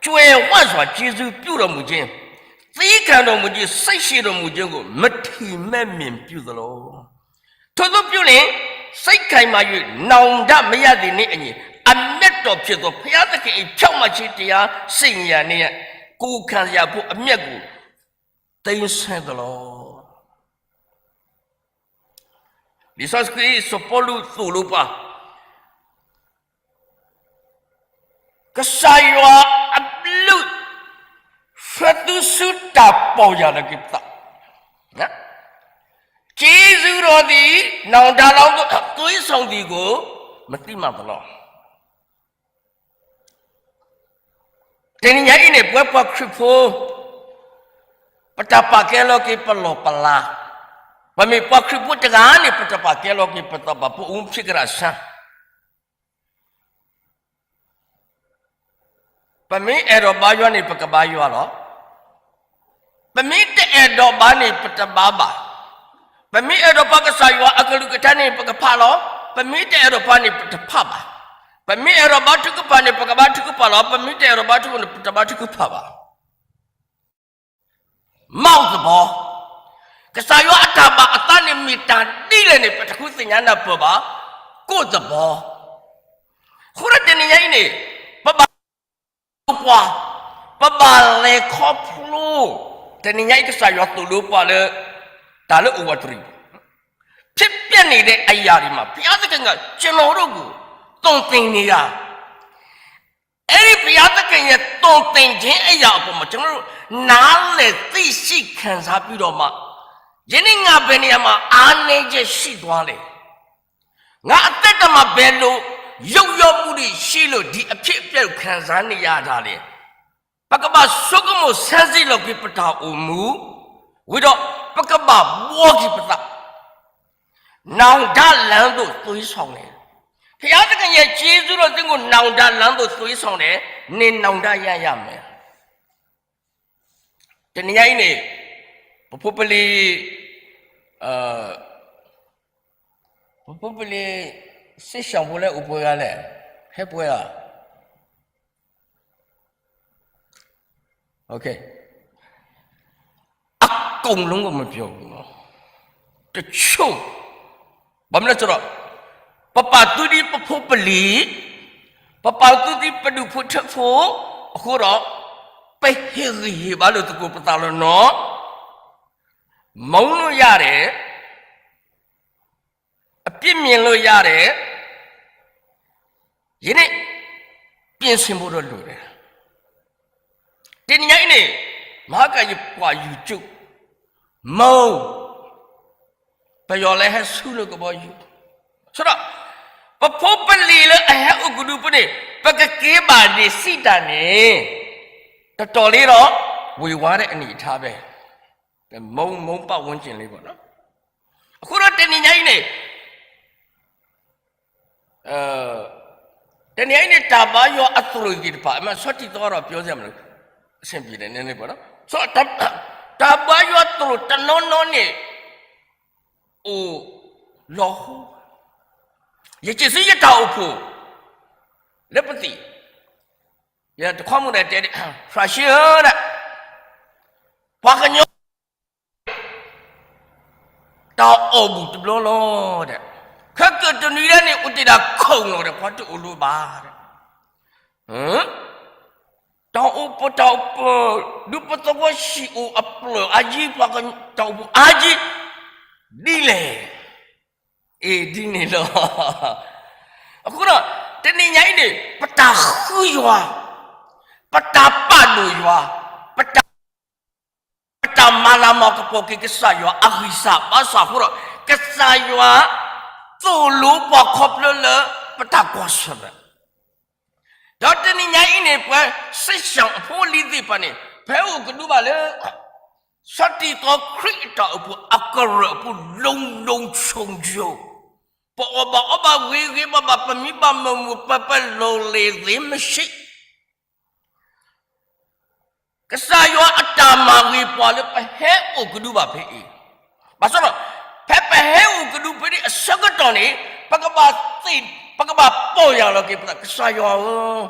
ကြွယ်ဝစွာ ကျေးဇူးပြုတော်မူခြင်း, သည်းခံတော်မူခြင်း, စိတ်ရှည်တော်မူခြင်းကို မထီမဲ့မြင်ပြုသလို, ထိုသို့ပြုလျှင် စိတ်ခိုင်မာ၍ နောင်တမရသည်နှင့်အညီ အမျက်တော်ဖြစ်သော ဘုရားသခင်၏ ဖြောင့်မတ်ခြင်းတရား စီရင်ရာနှင့် ကိုယ်ခံရာဘို့ အမျက်ကို သိမ်းဆည်းသလော. လံာ်စီဆှံစီၤပီလူးသိၣ်လိပှၤ, ကစၢ်ယွၤအဘျုး ဖဲသုစုတၢ်ပီၢ်ယၢ်လီၤက့ၤပသး, ကျေးဇူးတော်သည် နောင်တလမ်းသို့ သွေးဆောင်သည်ကို မသိမှတ်သလော. တနံၤညါအံၤန့ၣ် ပဝဲပှၤခရံာ်ဖိ ပတၢ်ပာ်ကဲလီၤက့ၤပလီၢ်ပလၤ, ပမ့ၢ်ပှၤခရံာ်ဖိတဂၤန့ၣ် ပတၢ်ပာ်ကဲလီၤက့ၤပသးဘၣ် ပအိၣ်မူဖံးကရၢ်ဆၢ ပမ့ၢ်အဲၣ်ဒိးဘါယွၤန့ၣ် ပကဘါယွၤလီၤ. ပမ့ၢ်တအဲၣ်ဒိးဘါန့ၣ် ပတဘါဘၣ်. ပမ့ၢ်အဲၣ်ဒိးဘါကစၢ်ယွၤအကလုၢ်ကထါန့ၣ် ပကဖးလီၤ. ပမ့ၢ်တအဲၣ်ဒိးဘါန့ၣ် ပတဖးဘၣ်. ပမ့ၢ်အဲၣ်ဒိးဘါထုကဖၣ်န့ၣ် ပကဘါထုကဖၣ်လီၤ. ပမ့ၢ်တအဲၣ်ဒိးဘါထုကဖၣ်န့ၣ် ပတဘါထုကဖၣ်ဘၣ်. မီၢ်သဘီ, ကစၢ်ယွၤအတၢ်ဘၣ်အသးန့ၣ်မ့ၢ်တၢ်ဒ်လဲၣ်န့ၣ် ပတဃုသ့ၣ်ညါနၢ်ပၢၢ်ဘၣ်. ကိၣ်သဘီ, အဃိဒီးတနံၤညါအံၤန့ၣ် ပဘၣ် ပှၤ, ပဘၣ်လဲၤခီဖျိ, တနံၤညါအံၤ ကစၢ်ယွၤသိၣ်လိပှၤလၢ တၢ်လၢအိၣ်ဝးတရံး, ဖြစ်ပျက်နေတဲ့အရာတွေမှာ ဘုရားသခင်က ကျွန်တော်တို့ကို သွန်သင်နေတာ အဲဒီဘုရားသခင်ရဲ့သွန်သင်ခြင်းအရာအပေါ်မှာ ကျွန်တော်တို့နားလည်သိရှိခံစားပြီးတော့မှ ယနေ့ငါဘယ်နေရာမှာအားနည်းချက်ရှိသွားလဲ, ငါအသက်တာမှာဘယ်လိုယုတ်ယွမ်းမှုတွေရှိလို့ ဒီအဖြစ်အပျက်ကိုခံစားနေရတာလဲ. ပကဘၣ်ဆိကမိၣ်ဆန်းစစ်လီၤက့ၤပတၢ်အိၣ်မူ, ဝံၤဒီးပကဘၣ်ဘှီက့ၤပသး, နောင်တလမ်းသို့သွေးဆောင်တယ်. ဘုရားသခင်ရဲ့ကျေးဇူးတော်သင်ကို နောင်တလမ်းသို့သွေးဆောင်တယ်, နင်နောင်တရရမယ်. တနံၤညါအံၤန့ၣ် ပဖိပလံၤ, ပဖိပလံၤ စစ်ရှောင်ဖိလၢအိၣ်ပှဲၤဂၤလဲၣ်, ဟဲပှဲၤဧါ. အကုန်လုံးကိုမပြောဘူးနော်, တချို့, ဘာဖြစ်လို့လဲဆိုတော့ ပပာ်သူဒ်ပဖိပလံၤ ပပာ်သုသံ ပဒူၣ်ဖိထၢဖိအဃိဒီး, ပဟ့ၣ်ဂံၢ်ဟ့ၣ်ဘါလိာ်သကိးပသးလီၤနီၤ. မုန်းလို့ရတယ်, အပြစ်မြင်လို့ရတယ်, ယနေ့ ပြင်ဆင်ဖို့တော့လိုတယ်. တနံၤညါအံၤန့ၣ် မဟါကယကွၢ် YouTube မုန်း ပယီၤလၢဟဲဆူလၢကဘီယူၤ, ဆိုတော့ ပဖိပလံၤလၢအဟဲအိၣ်ကဒုဖဲန့ၣ် ပကက့ၤဘၣ်န့ၣ်စံးတၢ်န့ၣ် တတီၤလံဒီး ဝေဝါတဲ့အနေအထားပဲ, မုန်းမုန်းပတ်ဝန်းကျင်လေးပေါ့နော်. အဃိဒီးတနံၤညါအံၤန့ၣ် တနံၤအံၤန့ၣ် တၢ်ဘါယွၤအသရိာ်သ့ၣ်တဖၣ် အမ့ၢ်ဆီထံသီဒီး ပြောစရာမလို အဆင်ပြေတယ် နည်းနည်းပေါ့နော်. တၢ်ဘါယွၤသရိာ်တနီၤနီၤန့ၣ် အိၣ်လီၤဟိ, ယစံးဆူယတၢ်အိၣ်ဖှိၣ် လၢပသံၣ်, ယတခွါမုၣ်ဒီးတဲ ဖရၣ်ရှ့ဧၢဒၣ်, ပှၤကညီ တၢ်အီၣ်ဘူၣ်တဘျီလီၤဒီး, ခဲကတနံၤဒၣ်န့ၣ် အိၣ်တ့ၢ်ဒၣ်ခိၣ်လီၤဒီး ပှၤတအိၣ်လၢၤဘၣ်ဒီး, တၢ်အိၣ်ပတၢ်အိၣ်ပၢၢ် ဒူပသဝီဟံၣ်အိၣ်အဖျၢၣ်အါယံၤ ပှၤတၢ်အိၣ်ဖှိၣ်အါယံၤ ဒ်လဲၣ်. အ့ၣ် ဒ်န့ၣ်လီၤ. အဃိဒီး တနံၤညါအံၤန့ၣ် ပတၢ်ဃုယွၤ, ပတၢ်ပာ်ဒိၣ်ယွၤ, ပတၢ် ပတၢ်မၤလၤမၤကပီၤက့ၤကစၢ်ယွၤအဂံၢ်စၢ်ဘါစၢ်အဃိဒီး ကစၢ်ယွၤသိၣ်လိပှၤခီဖျိလၢပတၢ်ကွၢ်ဆၢၣ်မဲာ်, ဒီးတနံၤညါအံၤန့ၣ် ပှၤစ့ၣ်စၢၣ်အဖိအလံၤသ့ၣ်တဖၣ်န့ၣ် ပဟဲအိၣ်ကဒုဘၣ်လၢ ဆီတံၢ်သီခရံာ်အတၢ်အိၣ်ဖှိၣ်အကရၢၢ်အပူၤ လူမ်ဒိၣ်ဆိၣ်ယိာ်, ပအီၣ်ဘၣ်အီဘၣ်ဂ့ၤဂ့ၤဘၣ်ဘၣ် ပမံဘၣ်မုာ်မုာ် ပပလီၢ်လ့ၤသ့မ့ၢ်ဆံး ကစၢ်ယွၤအတၢ်မၤဂ့ၤပှၤလၢပဟဲအိၣ်ကဒုဘၣ်ဖဲအံၤ, ဘၣ်ဆၣ်ဒီး ဖဲပဟဲအိၣ်ကဒုဖဲန့ၣ်အဆၢကတီၢ်န့ၣ် ပကဘၣ်သ့ၣ် ပကဘၣ်ပီၢ်ယၢ်လီၤက့ၤပသး ကစၢ်ယွၤဧၢ,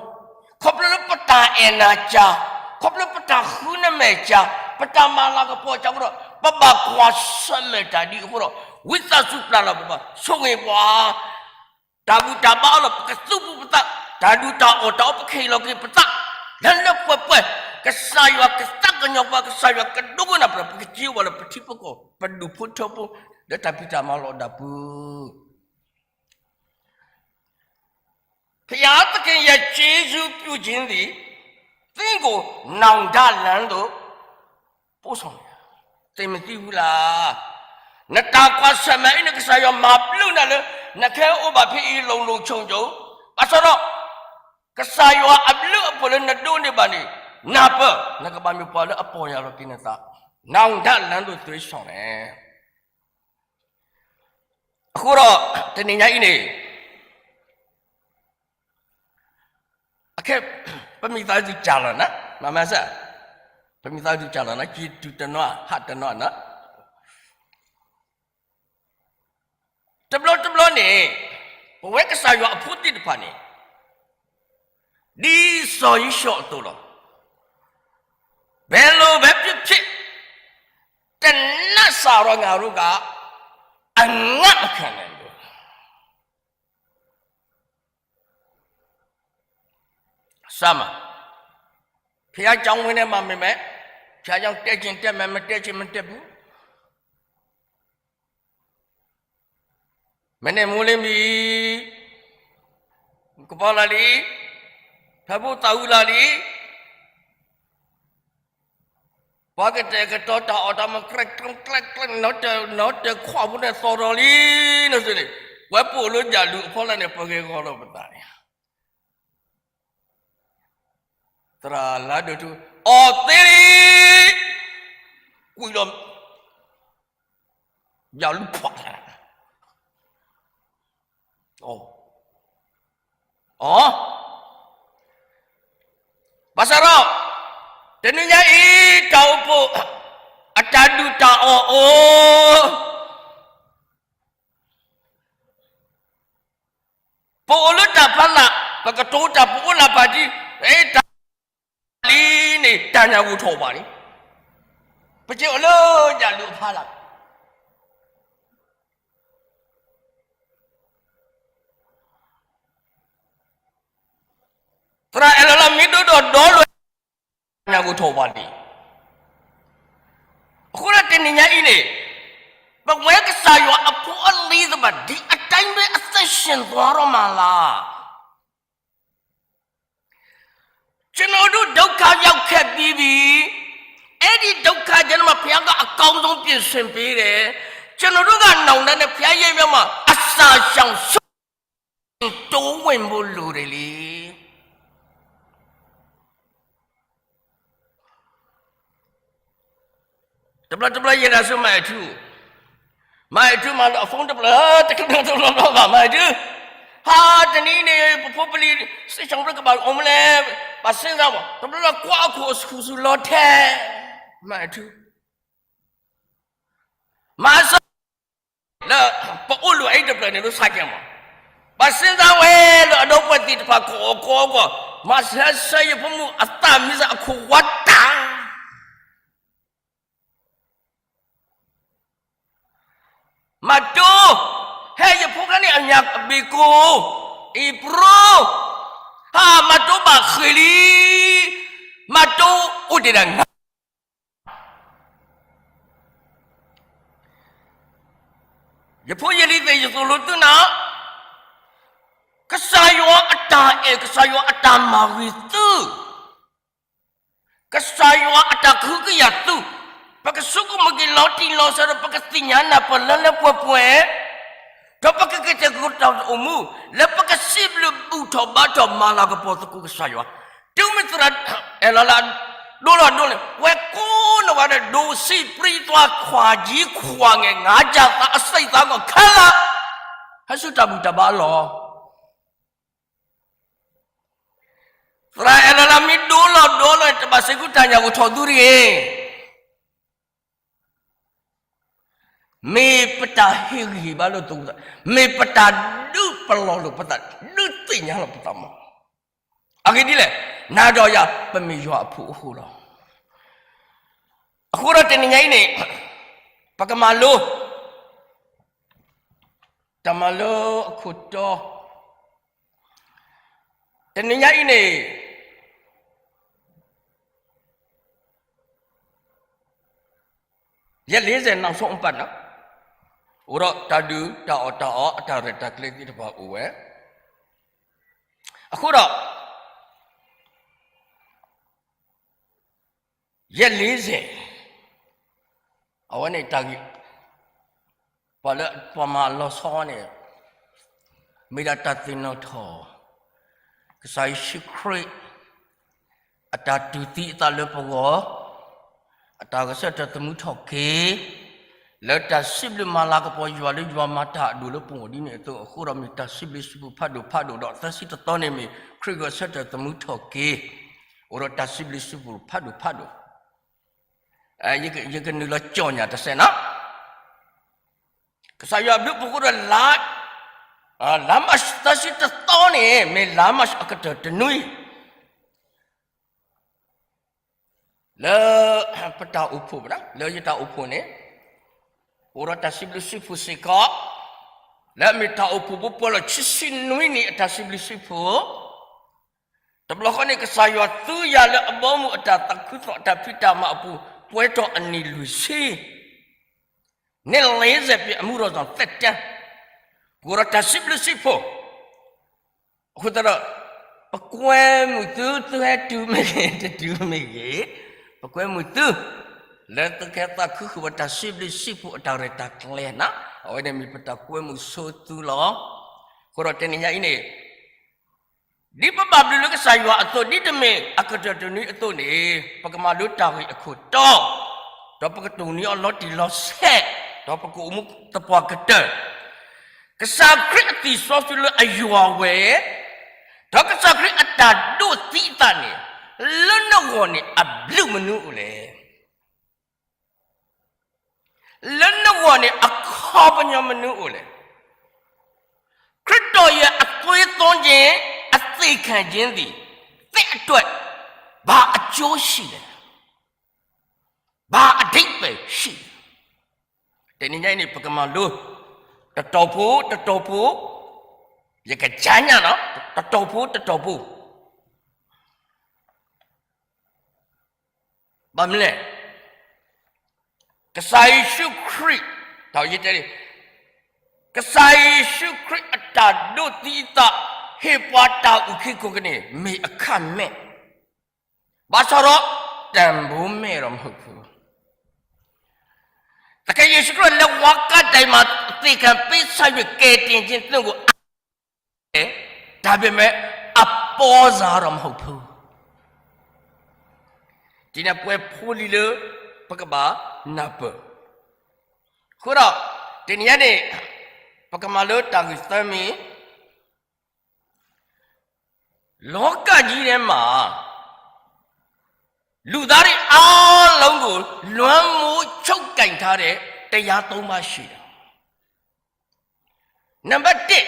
ခီဖျိလၢပတၢ်အဲၣ်နၤကၢ်, ခီဖျိလၢပတၢ်ဃုနမဲာ်ကၢ်, ပတၢ်မၤလၤကပီၤကၢ်အဃိဒီး ပဘၣ်ကွၢ်ဆၢၣ်မဲာ်တၢ်ဒ်အဃိဒီး ဝံသးစူၤပျၢ်လီၤပှၤ ဆိၣ်ဂ့ၤပှၤ တၢ်ဘူၣ်တၢ်ဘါအလီၢ် ပကသူၣ်ပူၤပသး, တၢ်ဒူၣ်တၢ်အီၣ်တၢ်အီ ပကဟ့ၣ်လီၤက့ၤပသး, လၢလၢပှဲၤပှဲၤ, ကစၢ်ယွၤကသးကညီၤပှၤ, ကစၢ်ယွၤကဒိကနၣ်ပှၤ, ပကစ့ဝဲလၢပထံပကီၢ်, ပဒူၣ်ဖိထၢဖိ, လၢတၢ်ဖံးတၢ်မၤလီၤဒၣ်ပူၤ ဘုရားသခင်ရဲ့ကျေးဇူးပြုခြင်းသည် သင့်ကို နောင်တလမ်းသို့ ပို့ဆောင်တယ်. သင်မသိဘူးလား, နတၢ်ကွၢ်ဆၢၣ်မဲာ်အံၤ နကစၢ်ယွၤမၤဘျုးနၤလၢ နကဟဲအိၣ်ဘၣ်ဖဲအံၤ လူမ်ဒိၣ်ဆိၣ်ယိာ်, ဘၣ်ဆၣ်ဒီး ကစၢ်ယွၤအဘျုးအဖှိၣ်လၢနဒိးန့ၢ်ဘၣ်န့ၣ် နၢ်ပၢၢ် နကဘၣ်မ့ၢ်ပှၤလၢအပီၢ်ယၢ်လီၤက့ၤနသး, နောင်တလမ်းသို့သွေးဆောင်တယ်. အဃိဒီး တနံၤညါအံၤန့ၣ် အခဲ ပမ့ၢ်သးဒုးစၢ်လီၤနၤ, မၤမၤစၢ်, ပမ့ၢ်သးဒုးစၢ်လီၤနၤ, က့ၤတုၤတနီၤ ဟးတနီၤနၤ, တဘျီတဘျီန့ၣ် ပဝဲကစၢ်ယွၤအဖိသ့ၣ်တဖၣ်န့ၣ် ဒ်စီၤယိၤၡူအသိးလီၤ. ဘယ်လိုပဲဖြစ်ဖြစ် တနတ်စာတော်ငါတို့က အငတ်မခံနိုင်ဘူး. စမ်းပါ. ဘုရားကျောင်းဝင်းထဲမှာနေမယ်, ဘုရားကျောင်းတက်ချင်တက်မယ်, မတက်ချင်မတက်ဘူး. မနက်မိုးလင်းပြီ, ကပီၤလၢ်လံ, ဖဲဘိသးဝံၤလၢ်လံ, ပှၤကတဲာ်ကတီၤတၢ်အီၣ်တၢ်မၤ ကျဲးကျဲးကျဲးကျဲး, နီတခွါဖိန့ၣ် သီၣ်ထီၣ်လံ, နီၢ်စ့န့ၣ်, ပဝဲပအိၣ်လၢယၣ်လူၤအဖီလာ်န့ၣ် ပဂဲၤဂီၤဒီးပသးန့ၣ် သရၣ်လၢဒိၣ်ထူ အီၣ်သ့လံ, ကွံာ်လီၤ, ယၣ်လူၤဖး, အီ, အီ, ဘၣ်ဆၣ်ဒီး တနံၤညါအံၤ တၢ်အိၣ်ဖှိၣ် အတၢ်ဒူၣ်တၢ်အီၣ်အိၣ် ပအိၣ်လၢတၢ်ဖီလာ်, ပကတိၤတၢ် ပအိၣ်လၢပၢ်ဒံ, တၢ်လံန့ၣ် တၢ်ညၣ်ဂိၢ်ထီၣ်ဘၣ်န့ၣ်, ပကအိၣ်လၢယၣ်လူၤအဖီလာ်. သရၣ်အဲၣ်လီၤလၢမ့ၢ်ဒိဒီးဒီလၢ ညၣ်ဂိၢ်ထီၣ်ဝၣ်လံ. အဃိဒီးတနံၤညါအံၤန့ၣ်, ပဝဲကစၢ်ယွၤအဖိအလံၤသ့ၣ်တဖၣ် ဒ်အတၢ်မ့ၢ်အသးဆှၢနသွါထီၣ်မးလၢ် ကျွန်တော်တို့ ဒုက္ခရောက်ခဲ့ပြီးပြီ, အဲဒီဒုက္ခထဲမှာ ဘုရားက အကောင်းဆုံး ပြင်ဆင်ပေးတယ်. ကျွန်တော်တို့က နောင်တနဲ့ ဘုရားရဲ့ မျက်မှောက်မှာ အစာရှောင် တိုးဝင်ဖို့ လိုတယ်လေ. တဘျီတဘျီ ယဲဒၣ်ဆူ မၤအဲၣ်ထူ, မၤအဲၣ်ထူမၤလၢအ phone တဘျီ တကနၣ်တဘျီဘၣ် မၤအဲၣ်ထူ, ဟါ တနံၤန့ၣ် ပဖိပလံၤ စစ်ရှောင် ကဘၣ်အိၣ်မလဲၣ်, ဘၣ်စ့ၢ်ကီး တဘျီလၢကွၢ်အခိၣ်ဆူၣ်ဆူၣ်လီၤထဲ, မၤအဲၣ်ထူ မၤစၢၤ လၢ ပအိၣ်လိၤအံၤတဖျၢၣ်န့ၣ် ဒိးဆါကဲမး, ဘၣ်စ့ၢ်ကီးဝဲလၢအဒီပုၢ်ဝဲၢ်သ့ၣ်တဖၣ် ကိးအီၣ်ကိးအီၣ်ကိး, မၤစၢၤယဖိမုၣ်အသးမံစၢ်အခိၣ်ဝါတၢ် မၤတိ, ဟဲယဖိခါန့ၣ် အညၣ်အဘ့ၣ်ကိၢ်, အ့ၣ်ပရိ, ဟါ မၤတိဘၣ်ဃ့ၢ်လံ, မၤတိအိၣ်တ့ၢ်ဒၣ်နၤ ယဖိယလံၤသ့ၣ် ယသိၣ်လိသုနၤ, ကစၢ်ယွၤအတၢ်အဲၣ် ကစၢ်ယွၤအတၢ်မၤဂ့ၤသု, ကစၢ်ယွၤအတၢ်ကဟုကယာ်သု, ပကဆိကမိၣ်က့ၤလီၤတံၢ်လီၤဆဲးဒီး ပကသ့ၣ်ညါနၢ်ပၢၢ်လၢလၢပှဲၤပှဲၤ, ဒီးပကကတဲာ်ကတီၤတၢ်အိၣ်မူ လၢပကစံးဘျုးဘူၣ်ထီၣ်ဘါထီၣ်မၤလၤကပီၤသကိးကစၢ်ယွၤ, တုၤမ့ၢ်သရၣ်အဲၣ်လီၤလၢ ဒိလီၤဒိန့ၣ် ဝဲကိးနီၢ်ဂၤဒဲး ဒိးစံးပြံသွါခွါကံခွါငဲၤ ငါးကျားသား အစိတ်သား ဂီၢ်ခဲလၢာ် ဟဲဆူတၢ်ဘူၣ်တၢ်ဘါအလီၢ် သရၣ်အဲၣ်လီၤလၢမ့ၢ်ဒိလီၤဒိလီၤန့ၣ် တဘၣ်စ့ၢ်ကီးတၢ်ညၣ်ဂိၢ်ထီၣ်သုတဂ့ၤ. မ့ၢ်ပတၢ်ဟ့ၣ်ဂံၢ်ဟ့ၣ်ဘါလိာ်သး, မ့ၢ်ပတၢ်ဒုးပလီၢ်လိာ်ပသး, ဒုးသ့ၣ်ညါလိာ်ပသးမး. အဂ့ၢ်ဒ်လဲၣ်, နၤဒီးယၤ ပမ့ၢ်ယွၤအဖိအဃိလီၤ. အဃိဒီးတနံၤညါအံၤန့ၣ် ပကမၤလိ တၢ်မၤလိအခိၣ်တီ တနံၤညါအံၤန့ၣ် ရက်လေးဆယ် နောက်ဆုံးအပတ် န့ၣ် အိၣ်ဒီးတၢ်ဒုး တၢ်အီၣ်တၢ်အီ အတၢ်ရဲၣ်တၢ်ကျဲၤသ့ၣ်တဖၣ်အိၣ်ဝဲ, အဃိဒီး ရက်လေးဆယ် အဝဲန့ၣ်တၢ်ဂ့ၢ် ပှၤလၢပှၤမၤအလီၤဆီန့ၣ် မ့ၢ်ဒၣ်တၢ်သ့ၣ်နီၣ်ထီၣ် ကစၢ်ယ့ၣ်ၡူးခရံာ် အတၢ်တူၢ်သံအသးလၢပဂီၢ်, အတၢ်ဂဲၤဆၢထၢၣ်သမူထီၣ်က့ၤ လၢတၢ်စံးဘျုးမၤလၤကပီၤယွၤလၢယွၤမၤတၢ်အဒိၣ်လၢပဂီၢ်ဒ်န့ၣ်အသိးအဃိဒီး မ့ၢ်တၢ်စံးဘျုးစံးဖှိၣ်ဖးဒိၣ်ဖးဒိၣ်ဒီး သၢဆံတသီန့ၣ်မ့ၢ် ခရံာ်ဂဲၤဆၢထၢၣ်သမူထီၣ်က့ၤ, အိၣ်ဒီးတၢ်စံးဘျုးစံးဖှိၣ်ဖးဒိၣ်ဖးဒိၣ် ယကနုာ်လီၤကၠီၣ်ညၣ်တစဲးန့ၣ်, ကစၢ်ယွၤအဘျုးအဖှိၣ်အဃိဒီး လါမၢ်ၡး သၢဆံတသီန့ၣ် မ့ၢ်လါမၢ်ၡးအကတၢၢ်တနွံ လၢပတၢ်အိၣ်ဖှိၣ်, လၢယတၢ်အိၣ်ဖှိၣ်န့ၣ် အိၣ်ဒီးတၢ်စံးဘျုးစံးဖှိၣ်စ့ၢ်ကီး, လၢအမ့ၢ်တၢ်အိၣ်ဖှိၣ်ဖိပှဲၤလီၤခံဆံနွံနံၣ်အတၢ်စံးဘျုးစံးဖှိၣ် တဘျီဃီန့ၣ် ကစၢ်ယွၤသူယၤလၢအဘီအမုၢ်အတၢ်သးခုကစီၣ်အတၢ်ဖံးတၢ်မၤအပူၤ ပှဲၤထီၣ်အနံၣ်လွံၢ်ဆံ နှစ်လေးဆယ်ပြည့် အမှုတော်ဆောင်သက်တမ်း အိၣ်ဒီးတၢ်စံးဘျုးစံးဖှိၣ် အဃိသတးဒီး ပကွဲမုာ်သု သုဟဲတုၤမ့ၢ်ဂ့ၤ တတုၤမ့ၢ်ဂ့ၤ, ပကွဲမုာ်သု လၢသုကဟဲသးခုဃုာ်ပတၢ်စံးဘျုးစံးဖှိၣ်အတၢ်ရဲၣ်တၢ်ကျဲၤန့ၣ်, အဝဲန့ၣ်မ့ၢ်ပတၢ်ကွဲမုာ်ဆိသုလီၤ. အဃိဒီးတနံၤညါအံၤန့ၣ် ဒ်ပဘၣ်ဘျုးလၢကစၢ်ယွၤအသိး ဒ်တမ့ၢ်အကတၢၢ်တနွံအသိးန့ၣ် ပကမၤလိတၢ်ဂ့ၢ်အခိၣ်တီ, ဒီးပကတိၢ်နီၣ်အီၤလီၤတံၢ်လီၤဆဲး, ဒီးပကအိၣ်မူသပှၢ်ကတၢၢ်, ကစၢ်ခရံာ်အသွံၣ်စီဆှံလၢအယွၤဝဲ, ဒီးကစၢ်ခရံာ်အတၢ်ဒိးသံအသးန့ၣ် လၢနဂီၢ်န့ၣ်အဘျုးမနုၤအိၣ်လဲၣ်. လၢနဂီၢ်န့ၣ် အခီပညီမနုၤအိၣ်လဲၣ်. ခရစ်တော်ရဲ့အသွေးသွန်းခြင်း, အသေခံခြင်းသည် သင့်အတွက် ဘာအကျိုးရှိလဲ, ဘာအဓိပ္ပာယ်ရှိလဲ. တနံၤညါအံၤန့ၣ် ပကမၤလိ တတီၤဖိ တတီၤဖိ, ယကစၢ်ညါနီၤ, တတီၤဖိ တတီၤဖိ ဘၣ်မနုၤလဲၣ်, ကစၢ်ယ့ၣ်ၡူးခရံာ်, တၢ်ယတဲ, ကစၢ်ယ့ၣ်ၡူးခရံာ်အတၢ်ဒိးသံအသး ဟ့ၣ်ပှၤတၢ်အုၣ်က့ၤခီၣ်က့ၤန့ၣ် မ့ၢ်အခါမဲာ်, ဘၣ်ဆၣ်ဒီး တၢ်ဘိမဲာ်ဒီးမဟူးဖူ, သခင်ယေရှုခရစ် လက်ဝါးကပ်တိုင်မှာ သေခံပေးဆား၍ ကယ်တင်ခြင်းသွင်းကို အ ဒါပေမဲ့ အပေၢ်စၢ်ဒီးမဟူးဖူ, ဒ်န့ၣ်ပှဲၤဖိလံၤလၢ ပကဘၣ်နၢ်ပၢၢ်, အဃိဒီး တနံၤအံၤန့ၣ် ပကမၤလၢတၢ်ဂ့ၢ်သၢမံၤ, လောကကြီးထဲမှာ လူသားတွေအားလုံးကို လွှမ်းမိုးချုပ်ကိုင်ထားတဲ့ တရားသုံးပါးရှိတယ်။ နံပါတ်တစ်,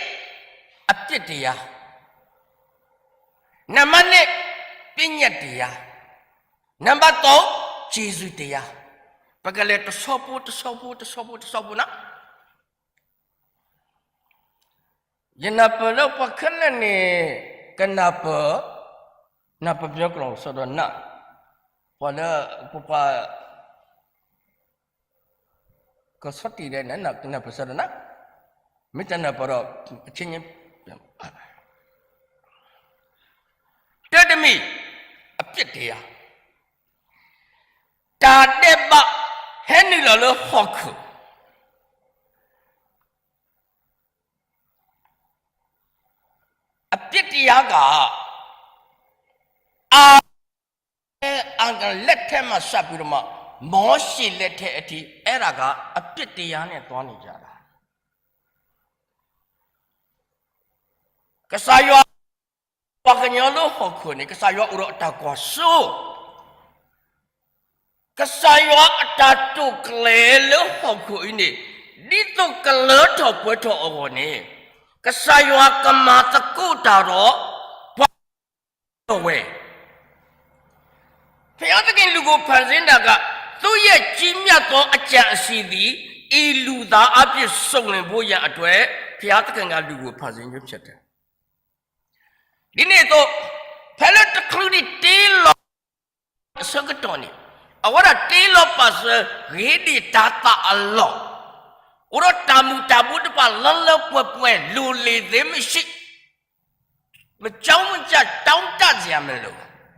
အပြစ်တရား၊ နံပါတ်နှစ်, ပညတ်တရား၊ နံပါတ်သုံး, ကျေးဇူးတရား. ပကလဲၤတဆီဖိ တဆီဖိ တဆီဖိ တဆီဖိနီၤ. ယနၢ်ပၢၢ်လၢပှၤခဲလၢာ်န့ၣ် ကနၢ်ပၢၢ်, နၢ်ပၢၢ်ပယီၤကျိာ်စီဒီနၢ်, ပှၤလၢ ပပှၤ ကဆီတံၢ်ဒဲးန့ၣ် ကနၢ်ပၢၢ်စီဒီနၢ်, မ့ၢ်တနၢ်ပၢၢ်ဒီး အချင်းချင်း, တၢ်တမံၤ, အပြစ်တရား, တၢ်ဒဲးဘးဟဲနုာ်လီၤလၢဟီၣ်ခိၣ် အပြစ်တရားက အာ အာဂံလက်ထက်မှစပြီးတော့မှ မောရှေလက်ထက်အထိ အဲ့ဒါက အပြစ်တရားနဲ့ သွားနေကြတာ. ကစၢ်ယွၤ ပှၤကညီလၢဟီၣ်ခိၣ်န့ၣ် ကစၢ်ယွၤအိၣ်ဒီးအတၢ်ကွၢ်စိ ကစၢ်ယွၤအတၢ်တိာ်ကျဲၤလၢဟီၣ်ခိၣ်အံၤန့ၣ် ဒ်သိးကလၢထီၣ်ပှဲၤထီၣ်အဂီၢ်န့ၣ် ကစၢ်ယွၤကမၤသကိးတၢ်ဒီး ပှၤကညီဝဲ ဘုရားသခင် လူကို ဖန်ဆင်းတာက သူ့ရဲ့ကြီးမြတ်သော အကြံအစည်သည် ဤလူသားအပြစ်စုံလင်ဖို့ရန်အတွက် ဘုရားသခင်က လူကို ဖန်ဆင်းခြင်းဖြစ်တယ်. ဒ်န့ၣ်အသိး ဖဲလၢတချုးန့ၣ်တ့လီၤ အဆၢကတီၢ်န့ၣ် အဝဲဒၣ်တ့လီၤပာ်စၢၤ ဂ့ၤဒံးတၤသၣ်အလီၢ်, အိၣ်ဒီးတၢ်မုာ်တၢ်ဘိတဖၣ် လၢလၢပှဲၤပှဲၤ လိုလေသေးမရှိ, မကြောင့်မကျ တောင့်တစရာမလို,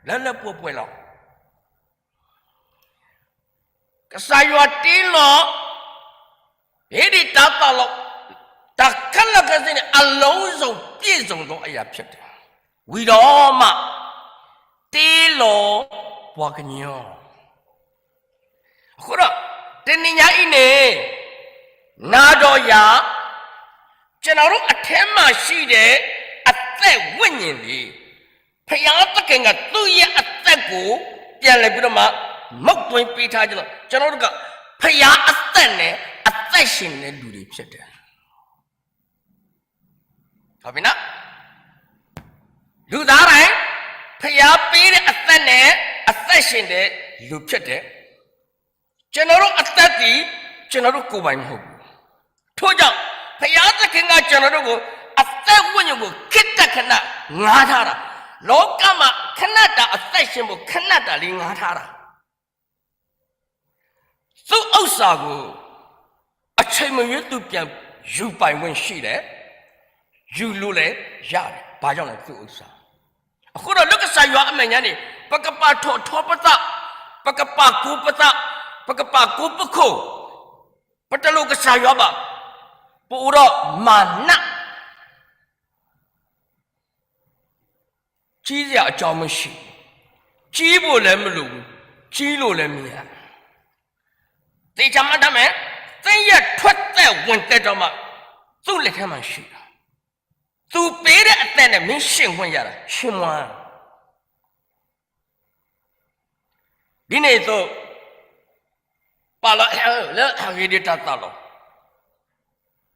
လၢလၢပှဲၤပှဲၤလီၤ. ကစၢ်ယွၤတ့လီၤ ဂ့ၤဒံးတၤသၣ်လီၢ်, တၢ်ခဲလၢာ်ခဲဆ့န့ၣ် အလုံးစုံပြည့်စုံသောအရာဖြစ်တယ်. ဝံၤဒီးမှ တ့လီၤပှၤကညီ. အဃိဒီး တနံၤညါအံၤန့ၣ် နၤဒီးယၤ ကျွန်တော်တို့အထဲမှာရှိတဲ့ အသက်ဝိညာဉ်သည် ဘုရားသခင်က သူ့ရဲ့အသက်ကို ပြန်လည်ပြီးတော့မှ မုတ်သွင်းပေးထားကျွန်တော်, ကျွန်တော်တို့က ဘုရားအသက်နဲ့ အသက်ရှင်တဲ့လူတွေဖြစ်တယ်. ဟုတ်ပြီနော်. လူသားတိုင်း ဘုရားပေးတဲ့အသက်နဲ့ အသက်ရှင်တဲ့လူဖြစ်တယ်. ကျွန်တော်တို့အသက်သည် ကျွန်တော်တို့ကိုယ်ပိုင်မဟုတ်ဘူး. ထို့ကြောင့် ဘုရားသခင်က ကျွန်တော်တို့ကို အသက်ဝိညာဉ်ကို ခေတ်တခဏ ငါးထားတာ, လောကမှာ ခဏတာ အသက်ရှင်ဖို့ ခဏတာလေး ငါးထားတာ. သူ့ဥစ္စာကို အချိန်မရွေး သူပြန်ယူပိုင်ခွင့်ရှိတယ်, ယူလို့လည်းရတယ်. ဘာကြောင့်လဲ, သူ့ဥစ္စာ. အဃိဒီး လၢကစၢ်ယွၤအမဲာ်ညါန့ၣ် ပကပာ်ထီၣ်ထီပသး, ပကပာ်ကိးပသး, ပကပာ်ကိးပခိၣ်, ပတလိၣ်ကစၢ်ယွၤဘၣ်. ပအိၣ်ဒီးမာန ကြီးစရာအကြောင်းမရှိဘူး. ကြီးဖို့လည်းမလိုဘူး. ကြီးလို့လည်းမရဘူး. သေချာမှတ်ထားမယ်. သင့်ရဲ့ထွက်သက်ဝင်သက်တော့မှ သူ့လက်ထဲမှာရှိတာ. သူပေးတဲ့အသက်နဲ့ မင်းရှင်ခွင့်ရတာ. ရှင်မွန်း. ဒ်န့ၣ်အသိး ပာ်လီၤလၢအဂ့ၤဒံးတၤသၣ်လီၤ.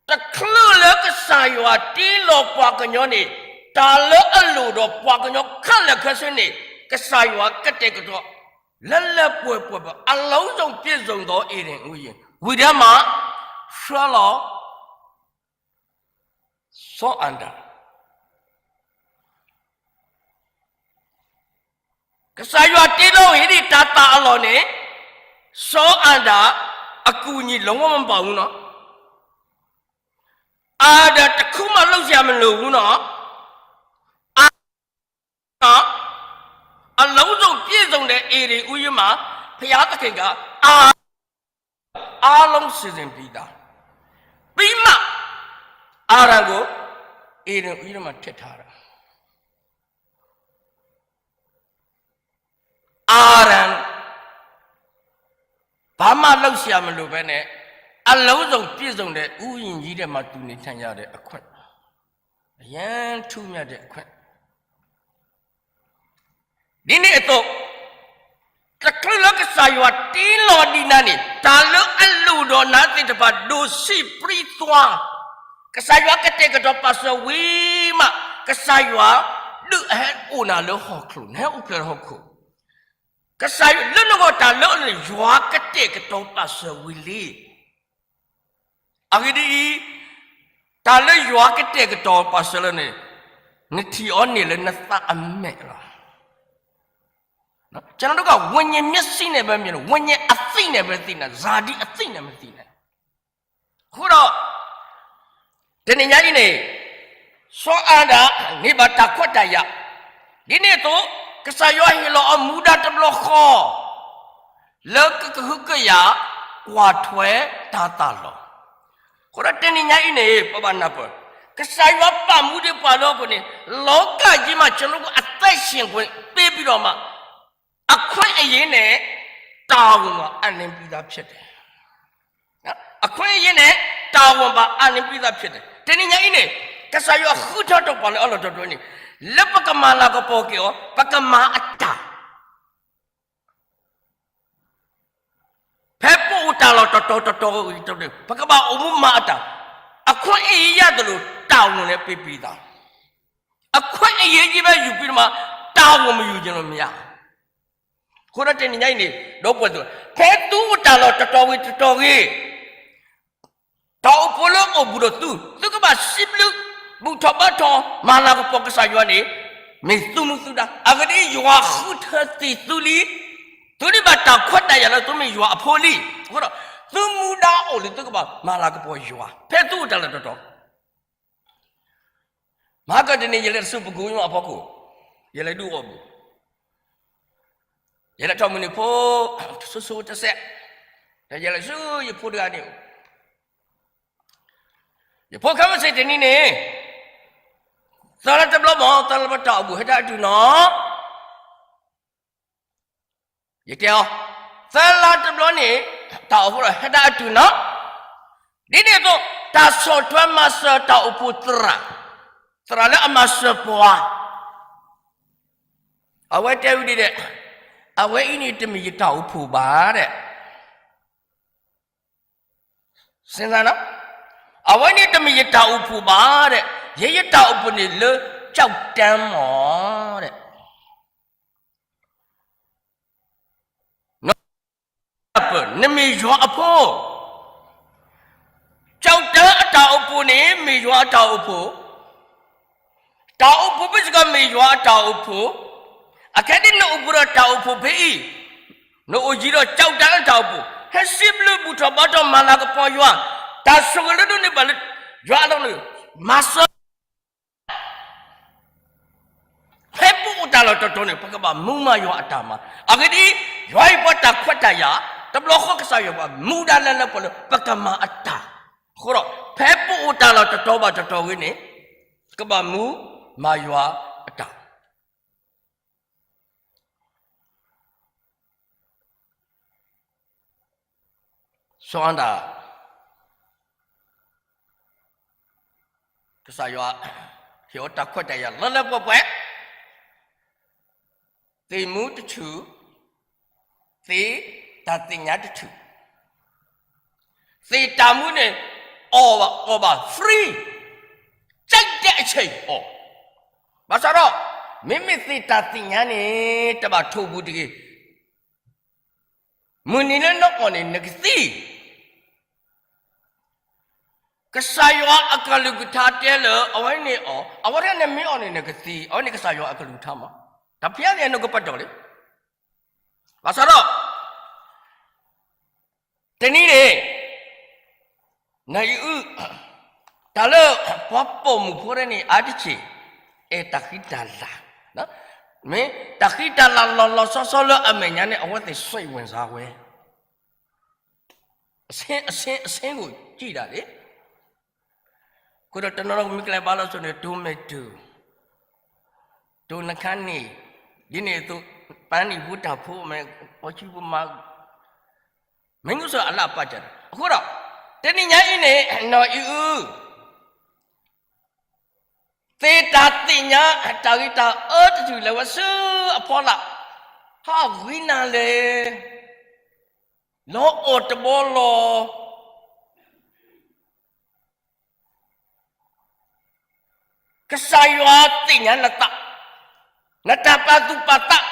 တချုးလၢကစၢ်ယွၤတ့လီၤပှၤကညီန့ၣ် တၢ်လၢအလိၣ်ဒီးပှၤကညီခဲလၢာ်ခဲဆ့န့ၣ် ကစၢ်ယွၤကတဲာ်ကတီၤ လၢလၢပှဲၤပှဲၤပှဲၤ အလုံးစုံပြည့်စုံသော ဧဒင်ဥယျာဉ် ဝံၤဒီးမှ ဆှၢလီၤ စီၤအၤဒၣ်. ကစၢ်ယွၤတ့လီၤဝဲဒၣ်တၢ်သၣ်အလီၢ်န့ၣ်, စီၤအၤဒၣ် အကူအညီ လုံးဝမပါဘူးနော်. အာဒံ တခုမှလုပ်စရာမလိုဘူးနော်. အလုံးစုံပြည့်စုံတဲ့ ဧဒင်ဥယျာဉ်မှာ ဘုရားသခင်က အားလုံးစီစဉ်ပြီးသား. ပြီးမှ အာဒံကို ဧဒင်ဥယျာဉ်မှာ ထည့်ထားတာ. အာဒံ ဘာမှလုပ်စရာမလိုဘဲနဲ့ အလုံးစုံပြည့်စုံတဲ့ ဥယျာဉ်ကြီးထဲမှာ သူနေထိုင်ရတဲ့အခွင့်, အရမ်းထူးမြတ်တဲ့အခွင့်. ဒ်န့ၣ်အသိး, တချုးလၢကစၢ်ယွၤတ့လီၤဒံးနၤန့ၣ်, တၢ်လၢအလိၣ်ဒီးနၤသ့ၣ်တဖၣ် ဒိၣ်ဆံးပြံးသွါ, ကစၢ်ယွၤကတဲာ်ကတီၤပာ်စၢၤဝံၤမး, ကစၢ်ယွၤဒုးအဟဲအိၣ်နၤလၢဟီၣ်ခိၣ်, နဟဲအိၣ်ဖျဲၣ်လၢဟီၣ်ခိၣ်. ကစၢ်ယွၤလၢနဂီၢ်တၢ်လၢအလိၣ်န့ၣ် ယွၤကတဲာ်ကတီၤပာ်စၢၤဝံၤလံ. အဂ့ၢ်ဒ်အံၤ, တၢ်လၢယွၤကတဲာ်ကတီၤပာ်စၢၤလၢန့ၣ်, နထံၣ်အီၤန့ၣ်လၢနသးအမဲာ်လီၤ. ကျွန်တော်တို့က ဝိညာဉ်မျက်စိနဲ့ပဲမြင်လို့ ဝိညာဉ်အသိနဲ့ပဲသိနိုင်, ဇာတိအသိနဲ့မသိနိုင်. အဃိဒီး တနံၤညါအံၤန့ၣ်, စီၤအၤဒၣ်န့ၢ်ဘၣ်တၢ်ခွဲးတၢ်ယာ်, ဒ်န့ၣ်အသိး ကစၢ်ယွၤဟ့ၣ်လီၤအီၤမူဒါတဘျီဃီ လၢကကဟုကယာ်ကွၢ်ထွဲတၢ်သၣ်လီၤ. အဃိဒီးတနံၤညါအံၤန့ၣ် ပဘၣ်နၢ်ပၢၢ်, ကစၢ်ယွၤပာ်မူဒံးပှၤလၢအဃိန့ၣ်, လောကကြီးမှာ ကျွန်တော်တို့ အသက်ရှင်ခွင့်ပေးပြီးတော့မှ အခွင့်အရေးနဲ့ တာဝန်ကို အပ်နှင်းပြီးသားဖြစ်တယ်. အခွင့်အရေးနဲ့ တာဝန်ပါ အပ်နှင်းပြီးသားဖြစ်တယ်. တနံၤညါအံၤန့ၣ် ကစၢ်ယွၤဃုထၢထီၣ်ပှၤလၢအလီၢ်တတီၤန့ၣ်, လၢပကမၤလၤကပီၤက့ၤအီၤ ပကမၤအတၢ် ဖဲပအိၣ်တၢ်လီၢ်တတီၤတတီၤ ပကဘၣ်အိၣ်မူမၤအတၢ်, အခွင့်အရေးရသလို တာဝန်လည်းပေးပြီးသား. အခွင့်အရေးကြီးပဲယူပြီးတော့မှ တာဝန်မယူချင်လို့မရဘူး. အဃိဒီးတနံၤညါအံၤန့ၣ် ဒီပုၢ်ဝဲၢ်သ့ၣ်, ဖဲသုအိၣ်တၢ်လီၢ်တတီၤဝံၤတတီၤဂ့ၤ, တၢ်အိၣ်ဖှိၣ်လၢအိၣ်ဘူးဒီးသု, သုကဘၣ်စံးဘျုး ဘူၣ်ထီၣ်ဘါထီၣ် မၤလၤကပီၤကစၢ်ယွၤန့ၣ် မ့ၢ်သုမူသုဒါ. အဂ့ၢ်ဒ်အံၤ, ယွၤဃုထၢသ့ၣ်သုလံ, သုန့ၢ်ဘၣ်တၢ်ခွဲးတၢ်ယာ်လၢသုမ့ၢ်ယွၤအဖိလံ. အဃိဒီး သုမူဒါအိၣ်လံ သုကဘၣ်မၤလၤကပီၤယွၤ ဖဲသုအိၣ်တၢ်လီၢ်တတီၤ မဟါကတနံၤ ယလဲၤဆူပကူယမးအဖီခိၣ်, ယလဲၤဒုးအိၣ်ဘူး, ယလဲၤထီၣ်မုၢ်နံၤဖိ ဆူဆူတစဲး, ဒီးယလဲၤဆူယဖိတဂၤန့ၣ်, ယဖိခဲမုၢ်ဆ့ၣ်တနံၤန့ၣ်, သၢလါတဘျီမး သၢလါတဘျီတၢ်အိၣ်ဘူးဟဲဒၣ်အတုၤနီၤ. ယတဲအီၤ, သၢလါတဘျီန့ၣ် တၢ်အိၣ်ဖှိၣ်ဒီးဟဲဒၣ်အတုၤနီၤ. ဒ်န့ၣ်အသိး တၢ်ဆီၣ်ထွဲမၤစၢၤတၢ်အိၣ်ဖှိၣ်သရၣ်, သရၣ်လၢအမၤစၢၤပှၤ, အဝဲတဲဝံၤဒ်ဒဲး, အဝဲအံၤန့ၣ်တမ့ၢ်ယတၢ်အိၣ်ဖှိၣ်ဘၣ်ဒဲး. စံးသးနီၤ, အဝဲန့ၣ်တမ့ၢ်ယတၢ်အိၣ်ဖှိၣ်ဘၣ်ဒဲး, ယဲယတၢ်အိၣ်ဖှိၣ်န့ၣ်လၢ ကျောက်တန်း မးဒဲး. နမ့ၢ်ယွၤအဖိ, ကျောက်တန်း အတၢ်အိၣ်ဖှိၣ်န့ၣ် မ့ၢ်ယွၤအတၢ်အိၣ်ဖှိၣ်, တၢ်အိၣ်ဖှိၣ်ဖဲစ့ၢ်ကီးမ့ၢ်ယွၤအတၢ်အိၣ်ဖှိၣ်, အခဲဒ်နအိၣ်ဘူးဒီးတၢ်အိၣ်ဖှိၣ်ဖဲအံၤ, နအိၣ်ယံၤဒီး ကျောက်တန်း အတၢ်အိၣ်ဖှိၣ်, ဟဲစံးဘျုးဘူၣ်ထီၣ်ဘါထီၣ်မၤလၤကပီၤယွၤ, တၢ်ဆိၣ်ဂ့ၤလၢဒိးန့ၢ်ဘၣ်လၢ ယွၤအလိၤန့ၣ် မၤစၢၤ ဖဲပအိၣ်တၢ်လီၢ်တတီၤန့ၣ် ပကဘၣ်မူမၤယွၤအတၢ်မၤ. အဂ့ၢ်ဒ်အံၤ, ယွၤဟ့ၣ်ပှၤတၢ်ခွဲးတၢ်ယာ်, တဘျီဃီကစၢ်ယွၤပှၤမူဒါလၢလၢပှဲၤလၢပကမၤအတၢ်. အဃိဒီး ဖဲပအိၣ်တၢ်လီၢ်တတီၤဘၣ်တတီၤဂ့ၤန့ၣ်, ကဘၣ်မူမၤယွၤအတၢ်. စီၤအၤဒၣ်, ကစၢ်ယွၤဟ့ၣ်အီၤတၢ်ခွဲးတၢ်ယာ်လၢလၢပှဲၤပှဲၤ, သ့ၣ်မူတထူၣ်, သ့ၣ်တၢ်သ့ၣ်ညါတထူၣ်, သ့ၣ်တၢ်မူန့ၣ် အီၣ်ဘၣ် အီၣ်ဘၣ် free, ကြိုက်တဲ့အချိန်အီၣ်. ဘၣ်ဆၣ်ဒီး မ့မ့ၢ်သ့ၣ်တၢ်သ့ၣ်ညါန့ၣ် တဘၣ်ထိၣ်ဘူးတဂ့ၤ. မုၢ်နံၤလၢနအီၣ်န့ၣ် နကသံ. ကစၢ်ယွၤအကလုၢ်ကထါတဲလၢ အဝဲန့ၣ်အီၣ်, အဝဲန့ၣ်မ့ၢ်အီၣ်န့ၣ် နကသံ, အဝဲန့ၣ်ကစၢ်ယွၤအကလုၢ်ကထါမး. တၢ်ဖဲန့ၣ် နကပတီၢ်လံ. ဘၣ်ဆၣ်ဒီး တနံၤန့ၣ် နီၢ်အံၤအု တၢ်လၢပှၤပိာ်မုၣ်ဖိရဲၣ်န့ၣ် အါတက့ၢ် အဲၣ်တၢ်ဃံတၢ်လၤ, မ့ၢ်တၢ်ဃံတၢ်လၤလီၤလီၤဆီဆီလၢအမဲာ်ညါန့ၣ် အဝဲသ့ၣ်စိတ်ဝင်စားဝဲ, အဆ့ၣ်ဂိၢ်ကံၣ်ဒၣ်လံ. အဃိဒီးတနီၤနီၤမ့ၢ်ကလဲၤဘါလီၤစိၤန့ၣ် တိၤမဲာ်တူၤ တိၤနခါန့ၣ်, ဒ်န့ၣ်အသိး ပၢ်နံၣ်ဖိတၢ်ဖိမ့ၢ် ပှၤဆူပမၤ မ့ၢ်ငုစၢအလၢအပာ်စၢၤ. အဃိဒီး တနံၤညါအံၤန့ၣ် နီၢ်အံၤအု သ့ၣ်တၢ်သ့ၣ်ညါ တၢ်ဂ့ၤတၢ်အၢတထူၣ်လဲၤဝဲဆူအဖီလာ်, ဟးဂံၢ်နၤလဲၣ်, လီၤအီၣ်တဘီလီၤ. ကစၢ်ယွၤသ့ၣ်ညါနသး, နတၢ်ပာ်သူၣ်ပာ်သး,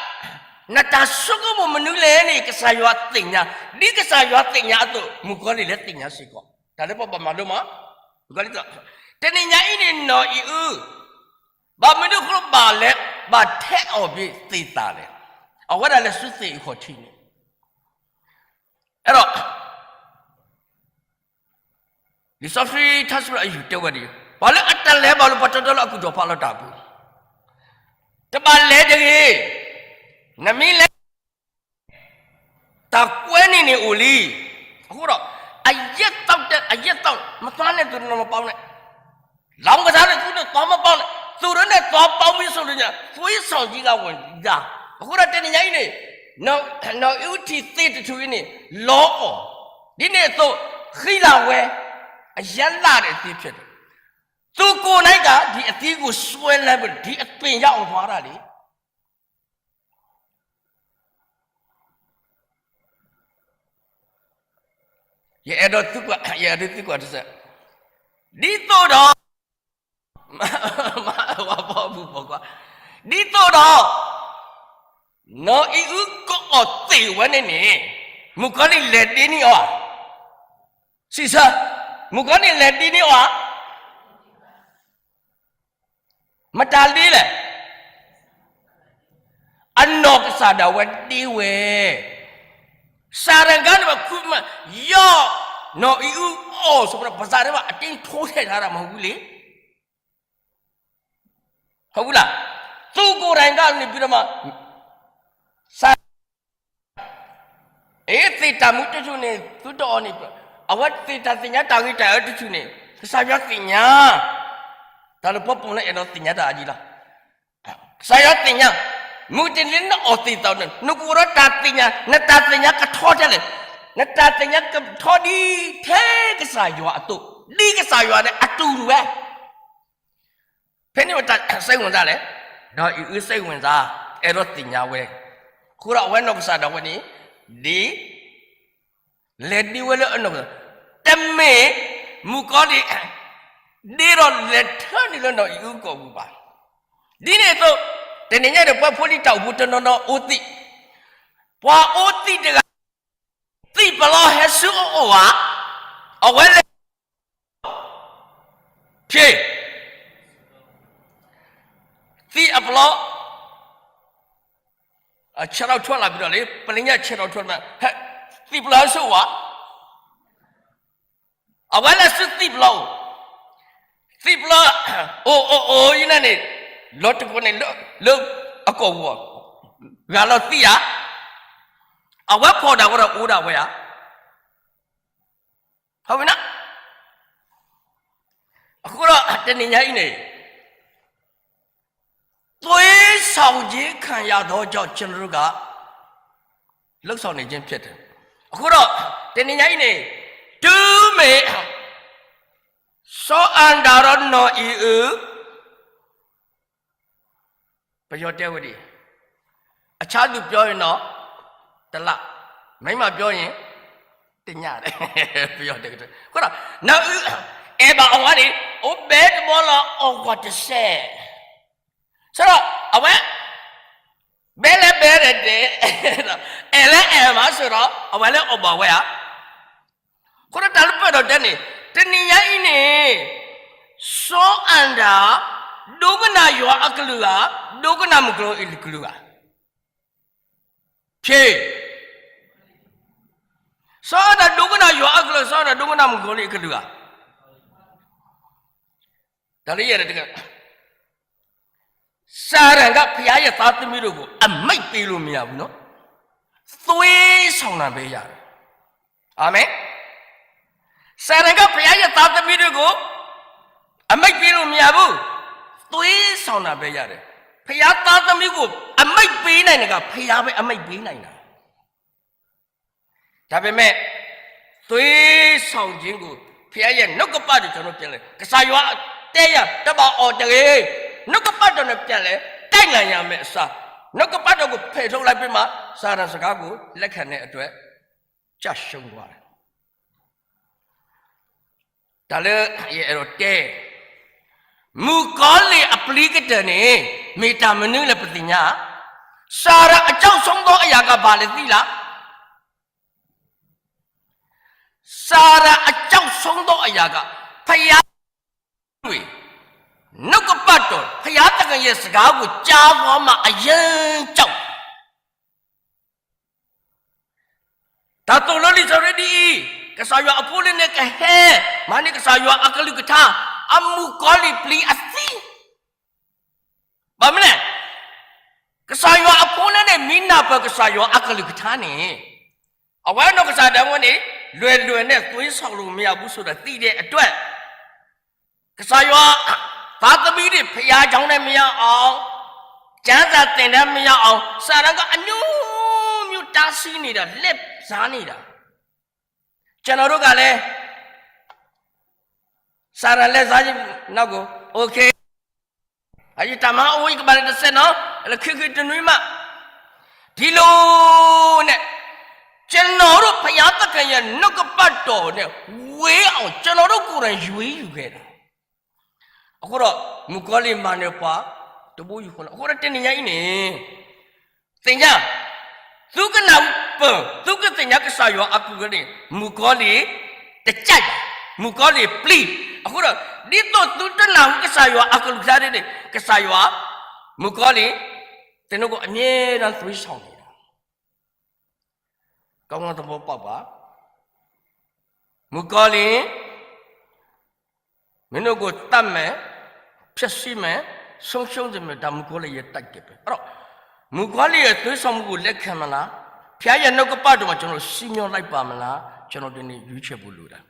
နတၢ်ဆိကမိၣ်မနုၤလဲၣ်န့ၣ် ကစၢ်ယွၤသ့ၣ်ညါ, ဒ်ကစၢ်ယွၤသ့ၣ်ညါအသိး မုၣ်ကီၤလံၢ်လဲၤသ့ၣ်ညါစ့ၢ်ကီး, တၢ်လၢပဘၣ်မၤလိမး, တနံၤညါအံၤန့ၣ် နီၢ်အံၤအု ဘၣ်မနုၤအဃိဘၣ်လဲၣ်, ဘၣ်ထဲအီၤဘ့ၣ်သ့ၣ်သၣ်လဲၣ်, အဝဲဒၣ်လဲၤဆူသ့ၣ်အုးခီၣ်ထံးန့ၣ်, အဲၣ်ဒိး လံာ်စီဆှံထါစံးပတြၢၤအယုၢ်တဲဝဲဒ်အံၤ, ပှၤလၢအတလဲၤဘၣ်လၢပှၤတီတီလၢအကူၣ်ထီၣ်ဖးလီၤတၢ်အပူၤ, တဘၣ်လဲၤတဂ့ၤ, နမ့ၢ်လဲၤ တၢ်ကွဲန့ၣ်န့ၣ်အိၣ်လံ. အဃိဒီး အယဲၢ်သီၣ်တဲ အယဲၢ်သီၣ် မသွါန့ၢ်သူၣ်တနီၤမပီန့ၣ်, လီၤမကဆါန့ၢ်သူၣ်တနီၤမပီန့ၣ်, သူၣ်တနီၤန့ၣ်သွါပီမံၤစိၤလၢညါ သွေးဆောင်ကြီးကဝင်တာ. အဃိဒီးတနံၤညါအံၤန့ၣ် နီၢ်အံၤအုထံၣ်သ့ၣ်တထူၣ်အံၤန့ၣ် လီၤအီၣ်, ဒ်န့ၣ်အသိး ဃံလၤဝဲ အရလဒ်န့ၣ်သ့ဖျဲးဒီး သူကိုယ်တိုင်က ဒီအသီးကိုစွဲလန်းပြီး ဒီအပင်ရောက်အောင်သွားတာလေ. ယအဲၣ်ဒိးသုကွၢ်, ယအဲၣ်ဒိးသုကွၢ်တစဲး, ဒ်သိးဒီး, ဝါဖီပူၤပိာ်ခွါ, ဒ်သိးဒီး နီၢ်အံၤအုကအီၣ်သ့ၣ်ဝဲန့ၣ်န့ၣ်, မုၣ်ကီၤလံၢ်လဲၤဒ့န့ၢ်အီၤဧါ, စံးဆၢ, မုၣ်ကီၤလံၢ်လဲၤဒ့န့ၢ်အီၤဧါ. မတၤဒ့လဲၣ်, အနီၢ်ကစၢ်ဒၣ်ဝဲဒ့ဝဲ, စာတန်ကါန့ၣ်ဘၣ်ခူမး, ယီၢ်, နီၢ်အံၤအုအီၣ်ဆိးပတြၢၤ ပစးထီၣ်ဘၣ် အတင်းထိုးထည့်ထားတာမဟုတ်ဘူးလေ. ဟုတ်ဘူးလား, သူကိုယ်တိုင်ကနေပြီးတော့မှ စ အ့ သ့ၣ်တၢ်မူတထူၣ်န့ၣ် သုတအီၣ်န့ၣ်, အဝဲသ့ၣ်တၢ်သ့ၣ်ညါတၢ်ဂ့ၤတၢ်အၢတထူၣ်န့ၣ် ကစၢ်ယွၤသ့ၣ်ညါ, တၢ်လၢပှၤပိာ်မုၣ်လၢအဲၣ်ဒိးသ့ၣ်ညါတၢ်အါယံၤလီၤ. ကစၢ်ယွၤသ့ၣ်ညါ, မုၢ်တနံၤလၢနအီၣ်သ့ၣ်သီၣ်န့ၣ် နကအိၣ်ဒီးတၢ်သ့ၣ်ညါ, နတၢ်သ့ၣ်ညါကထီထဲလဲၣ်, နတၢ်သ့ၣ်ညါကထီဒ်ထဲကစၢ်ယွၤအသိး, ဒ်ကစၢ်ယွၤန့ၣ်အတူတူဝဲ ဖဲန့ၣ် စိတ်ဝင်စားလဲၣ်, နီၢ်အံၤအုစိတ်ဝင်စား, အဲၣ်ဒိးသ့ၣ်ညါဝဲ, အဃိဒီးအဝဲနီၢ်ကစၢ်ဒၣ်ဝဲန့ၣ်, ဒ်, လဲၤဒ့ဝဲလၢအနီၢ်ကစၢ်, တမ့ၢ်, မုၣ်ကီၤလံၢ်, ဒ့ဒီးလဲၤထၢန့ၢ်လၢနီၢ်အံၤအုကီၢ်ပူၤဘၣ်. ဒ်န့ၣ်အသိး, တနံၤညါဒီးပှၤဖိလံၤတၢ်အိၣ်ဖှိၣ်တနီၤနီၤအိၣ်သံး, ပှၤအိၣ်သံးတဂၤ သံၣ်ပလီဟဲဆူအအိၣ်ဧါ, အဝဲလဲၤ ဖြေ, သံၣ်အပလီ, အဆဲးထီၣ်ထွဲလၢ်ဘျီဒီးလံ, ပလံညါဆဲးထီၣ်ထွဲလၢ်, သံၣ်ပလီဟဲဆူအအိၣ်ဧါ, အဝဲလဲၤဆူသံၣ်ပလီအိၣ်, သံၣ်ပလီ, အိၣ်အိၣ်အိၣ်အံၤန့ၣ်, လီၤတကိးန့ၣ်လၢ, လၢအကီၢ်ပူၤ, ဂၤလီၤသံဧါ, အဝဲဖီၣ်ဒၣ်ဝဲဒီးအိၣ်ဒၣ်ဝဲဧါ ဟုတ်ပြီနော်. အဃိဒီးတနံၤညါအံၤန့ၣ်, သွေးဆောင်ခြင်းခံရသောကြောင့် ကျွန်တော်တို့က လုပ်ဆောင်နေခြင်းဖြစ်တယ်. အဃိဒီးတနံၤညါအံၤန့ၣ်, တုၤမ့ၢ် စီၤအၤဒၣ်ဒီးနီၢ်အံၤအု ပယီၤတဲဝဲဒ်အံၤ, အခြားသူပြောရင်တော့ တစ်လ, မိန်းမပြောရင် တစ်ည, ပယီၤတဲကတၢၢ်, အဃိဒီး နီၢ်အံၤအု အဲၣ်ဘၣ်အီၣ်ဝဲန့ၣ် အိၣ်ဘဲတဘီလီၤအီၣ်ကွၢ်တစဲး, ဆိုတော့ အဝဲ ဘဲလဲၣ်ဘဲလဲၣ်ဒဲး, အဲၣ်လဲၣ်အဲၣ်မး ဆိုတော့ အဝဲလဲၤအီၣ်ဘၣ်ဝဲဧါ. အဃိဒီးတၢ်လၢပအဲၣ်ဒိးတဲန့ၣ်, တနံၤညါအံၤန့ၣ်, စီၤအၤဒၣ် ဒိကနၣ်ယွၤအကလုၢ်ဧါ, ဒိကနၣ်မုၢ်ကျိၤအံၤအကလုၢ်ဧါ. ဖြေ, စီၤအၤဒၣ်ဒိကနၣ်ယွၤအကလုၢ်, စီၤအၤဒၣ်ဒိကနၣ်မုၣ်ကီၤလံၢ်အကလုၢ်ဧါ. တၢ်လၢယဲၢ်တက စာတန်က ဘုရားရဲ့သားသမီးတို့ကို အမိန့်ပေးလို့မရဘူးနော်, သွေးဆောင်တာပဲရတယ်. အာမင်. စာတန်က ဘုရားရဲ့သားသမီးတို့ကို အမိန့်ပေးလို့မရဘူး, သွေးဆောင်တာပဲရတယ်. ဘုရားသားသမီးကို အမိန့်ပေးနိုင်တယ်က ဘုရားပဲ အမိန့်ပေးနိုင်တာ. ဒါပေမဲ့ သွေးဆောင်ခြင်းကို ဘုရားရဲ့နှုတ်ကပတ်တော် ကျွန်တော်ပြန်လဲ ကစၢ်ယွၤတဲရ တဘၣ်အီၣ်တဂ့ၤ, နှုတ်ကပတ်တော်နဲ့ ပြန်လဲ တိုက်နိုင်ရမယ့်အစား, နှုတ်ကပတ်တော်ကို ဖယ်ထုတ်လိုက်ပြီးမှ စာတန်စကားကို လက်ခံတဲ့အတွက် ကျရှုံးသွားတယ်. တၢ်လၢယအဲၣ်ဒိးတဲ, မုၣ်ကီၤလံၢ်အပျံၤကတၢၢ်န့ၣ် မ့ၢ်တၢ်မနုၤလဲၣ်ပသ့ၣ်ညါ, စာတန်အကြောက်ဆုံးသောအရာက ဘာလဲသိလား? စာတန်အကြောက်ဆုံးသောအရာက ဘုရားရဲ့နှုတ်ကပတ်တော်, ဘုရားသခင်ရဲ့စကားကို ကြားသွားမှ အရင်ကြောက် တၢ်သိၣ်လိလံာ်စီဆှံဒ်အံၤ, ကစၢ်ယွၤအဖိလၢန့ၣ်ကဟဲ, မၤန့ၢ်ကစၢ်ယွၤအကလုၢ်ကထါ, အမုၣ်ကီၤလံၢ်ပျံၤအသံ. ဘၣ်မနုၤလဲၣ်, ကစၢ်ယွၤအဖိလၢန့ၣ် မ့ၢ်နၢ်ပၢၢ်ကစၢ်ယွၤအကလုၢ်ကထါန့ၣ်, အဝဲနီၢ်ကစၢ်ဒၣ်ဝဲန့ၣ် လွယ်လွယ်နဲ့ သွေးဆောင်လို့မရဘူးဆိုတာ သိတဲ့အတွက် ကစၢ်ယွၤ သားသမီးတွေ ဘုရားကျောင်းထဲမရောက်အောင်, ကျမ်းစာသင်တန်းမရောက်အောင် စာတန်ကအမျိုးမျိုးတားဆီးနေတာ, လှည့်စားနေတာ. ကျွန်တော်တို့ကလည်း စာတန်လှည့်စားခြင်းနောက်ကို OK, အယတၢ်မၤအိၣ် ယကဘၣ်တစဲးနီၤ, လၢခံခံတနွံမး, ဒီလိုနဲ့ ကျွန်တော်တို့ ဘုရားသခင်ရဲ့နှုတ်ကပတ်တော်နဲ့ ဝေးအောင် ကျွန်တော်တို့ကိုယ်တိုင် ရွေးယူခဲ့တာ. အဃိဒီး မုၣ်ကီၤလံၢ်မၤနၢၤပှၤ တဘိယူၢ်ဃီလီၤ. အဃိဒီးတနံၤညါအံၤန့ၣ် သ့ၣ်ညါ, သုကနၢ်ပၢၢ်, သုကသ့ၣ်ညါကစၢ်ယွၤအကလုၢ်န့ၣ် မုၣ်ကီၤလံၢ်တကြိုက်ဘၣ်, မုၣ်ကီၤလံၢ်ပျံၤ. အဃိဒီး ဒ်သိးသုတနၢ်ဟူကစၢ်ယွၤအကလုၢ်ကထါန့ၣ် ကစၢ်ယွၤ, မုၣ်ကီၤလံၢ် သင်တို့ကို အမြဲတမ်းသွေးဆောင်နေတာ. ကောင်းကောင်းသဘောပေါက်ပါ. မုၣ်ကီၤလံၢ် မင်းတို့ကို သတ်မယ်, ဖျက်ဆီးမယ်, ဆုံးရှုံးစေမယ်, ဒါမုၣ်ကီၤလံၢ်ရဲ့ tactic ပဲ. အဲ့တော့ မုၣ်ကီၤလံၢ်ရဲ့သွေးဆောင်မှုကို လက်ခံမလား, ဘုရားရဲ့နှုတ်ကပတ်တော်မှာ ကျွန်တော် စည်းမျဉ်းလိုက်ပါမလား, ကျွန်တော်ဒီနေ့ ရွေးချယ်ဖို့လိုတယ်.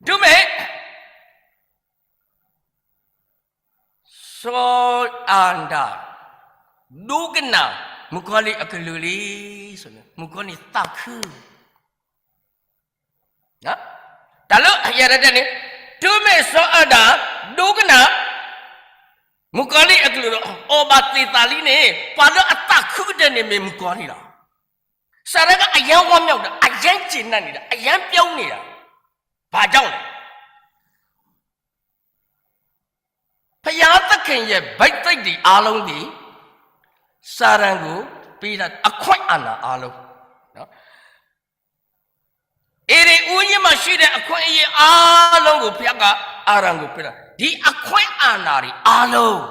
ဒုးမယ် စီၤအၤဒၣ် ဒိကနၣ် မုၣ်ကီၤလံၢ်အကလုၢ်လံ, မုၣ်ကီၤလံၢ်သးခု တၢ်လၢယအဲၣ်ဒိးတဲန့ၣ်, တုၤမ့ၢ်စီၤအၤဒၣ် ဒိကနၣ် မုၣ်ကီၤလံၢ်အကလုၢ်ဒီး အီၣ်ဘၣ်သ့ၣ်သၣ်လံန့ၣ် ပှၤလၢအသးခုကတၢၢ်န့ၣ်မ့ၢ်မုၣ်ကီၤလံၢ်လီၤ. စာတန်က အရမ်းဝမ်းမြောက်တယ်, အရမ်းကျေနပ်နေတာ, အရမ်းပြုံးနေတာ. ဘာကြောင့်လဲ? ဘုရားသခင်ရဲ့ ဘိသိက်တွေအားလုံးသည် စာတန်ကို ပေးတတ်အခွင့်အာဏာအားလုံးနော်. ဧဒင်ဥယျာဉ်မှာရှိတဲ့ အခွင့်အရေးအားလုံးကို ဘုရားက အာဒံကို ပေးတာ. ဒီအခွင့်အာဏာတွေအားလုံး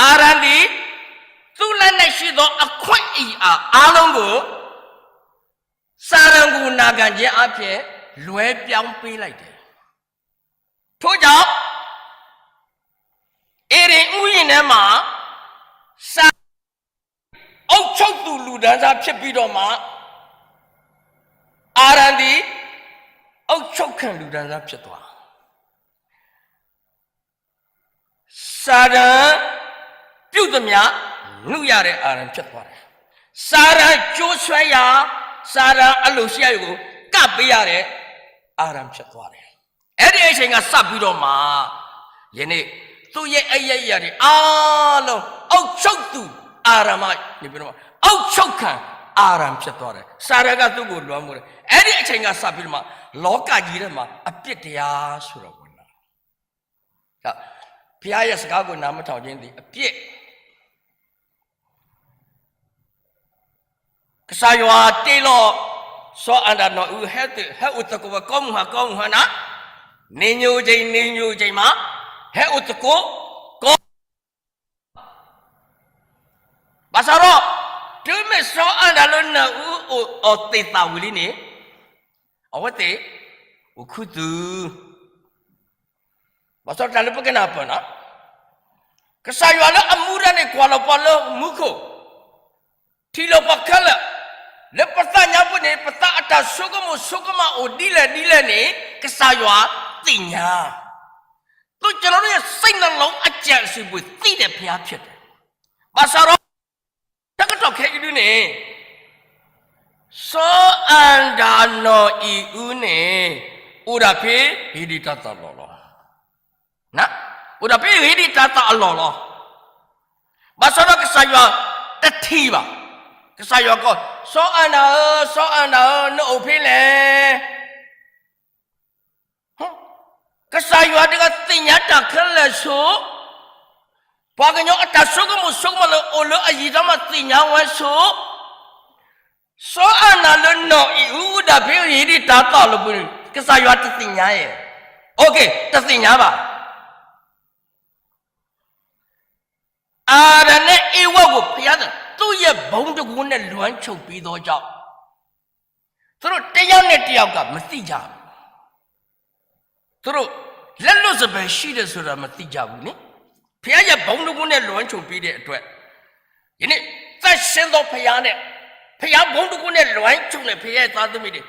အာဒံသည် သူ့လက်၌ရှိသော အခွင့်အရေးအားလုံးကို စာတန်ကို နာခံခြင်းအားဖြင့် လွှဲပြောင်းပေးလိုက်တယ်. ထို့ကြောင့် ဧဒင်ဥယျာဉ်ထဲမှာ စာ အုပ်ချုပ်သူလူတန်းစားဖြစ်ပြီးတော့မှ အာဒံသည် အုပ်ချုပ်ခံလူတန်းစားဖြစ်သွား။ စာတန်ပြုသမျှ နုရတဲ့အာဒံဖြစ်သွားတယ်။ စာတန်ကြိုးဆွဲရာ စာတန်အလိုရှိရာကို ကပ်ပေးရတဲ့အာဒံဖြစ်သွားတယ်. အဲ့ဒီအချိန်ကစပြီးတော့မှ ယနေ့ သူ့ရဲ့အရပ်ရပ်တွေအားလုံး အုပ်ချုပ်သူအာဒံမှ နေပြီးတော့မှ အုပ်ချုပ်ခံအာဒံဖြစ်သွားတယ်. စာတန်ကသူ့ကိုလွှမ်းမိုးတယ်. အဲ့ဒီအချိန်ကစပြီးတော့မှ လောကကြီးထဲမှာ အပြစ်တရားဆိုတာဝင်လာတယ်. ဘုရားရဲ့စကားကို နားမထောင်ခြင်းသည် အပြစ် ကစၢ်ယွၤတ့လီၤ စီၤအၤဒၣ်နီၢ်အု ဟဲသကိးဝဲ ကိးမုၢ်ဟါ ကိးမုၢ်ဟါနၤ, နံၤညိၣ်တ့ၢ် နံၤညိၣ်တ့ၢ်မး, ဟဲအိၣ်သကိး ကိး ဘၣ်ဆၣ်ဒီး တုၤမ့ၢ်စီၤအၤဒၣ်လၢနၢ်အူအိၣ်အီၤသ့ၣ်သၣ်ဝံၤလံန့ၣ်, အဝဲသ့ၣ်အိၣ်ခူသူၣ်, ဘၣ်ဆၣ်တၢ်လၢပကနၢ်ပၢၢ်နီၤ, ကစၢ်ယွၤလၢအမူဒါန့ၣ် ကွၢ်လီၤပှၤလၢမူခိၣ်, ထံၣ်လိာ်ပှၤခဲလၢာ်, လၢပသးညါပူၤန့ၣ် ပသးအတၢ်ဆိကမိၣ်ဆိကမးအိၣ်ဒ်လဲၣ်ဒ်လဲၣ်န့ၣ် ကစၢ်ယွၤသ့ၣ်ညါ. သိးကျွန်တော်တို့ရဲ့စိတ်နှလုံးအကြံစည်ဖို့သိတဲ့ဘုရားဖြစ်တယ်. ဘၣ်ဆၣ်ဒီး ဆၢကတီၢ်ခဲအံၤဒုန့ၣ် စီၤအၤဒၣ်နီၢ်အံၣ်အူန့ၣ် အိၣ်ဒၣ်ဖဲဧ့ၤဒ့ၣ်တၤသၣ်လီၢ်လီၤ. အိၣ်ဒၣ်ဖဲဧ့ၤဒ့ၣ်တၤသၣ်အလီၢ်လီၤ. ဘၣ်ဆၣ်ဒီးကစၢ်ယွၤတထံၣ်ဘၣ်. ကစၢ်ယွၤကိး, စီၤအၤဒၣ်ဧၢ, စီၤအၤဒၣ်ဧၢ, နအိၣ်ဖဲလဲၣ်. ကစၢ်ယွၤတဂၤသ့ၣ်ညါတၢ်ခဲလၢာ်ဆိ, ပှၤကညီအတၢ်ဆိကမိၣ်ဆိကမးလၢအိၣ်လၢအယံၤတၢ်မၤသ့ၣ်ညါဝဲဆိ, စီၤအၤဒၣ်လၢနီၢ်အံၣ်အူဒၣ်ဖဲဧ့ၤဒ့ၣ်တၤသၣ်လီၢ်ပူၤန့ၣ် ကစၢ်ယွၤတသ့ၣ်ညါဧါ. တသ့ၣ်ညါဘၣ်. အာဒံနဲ့ဧဝကို ဘုရားသခင် သူ့ရဲ့ဘုန်းတန်ခိုးနဲ့ လွမ်းခြုံပေးသောကြောင့် သူတို့တစ်ယောက်နဲ့တစ်ယောက်က မသိကြဘူး. သူတို့လက်လွတ်စပယ်ရှိတယ်ဆိုတာ မသိကြဘူးန့ၣ်. ဘုရားရဲ့ဘုန်းတန်ခိုးနဲ့ လွမ်းခြုံပေးတဲ့အတွက် ယနေ့ သန့်ရှင်းသောဘုရားနဲ့ ဘုရားဘုန်းတန်ခိုးနဲ့ လွမ်းခြုံတဲ့ ဘုရားရဲ့သားသမီးတွေ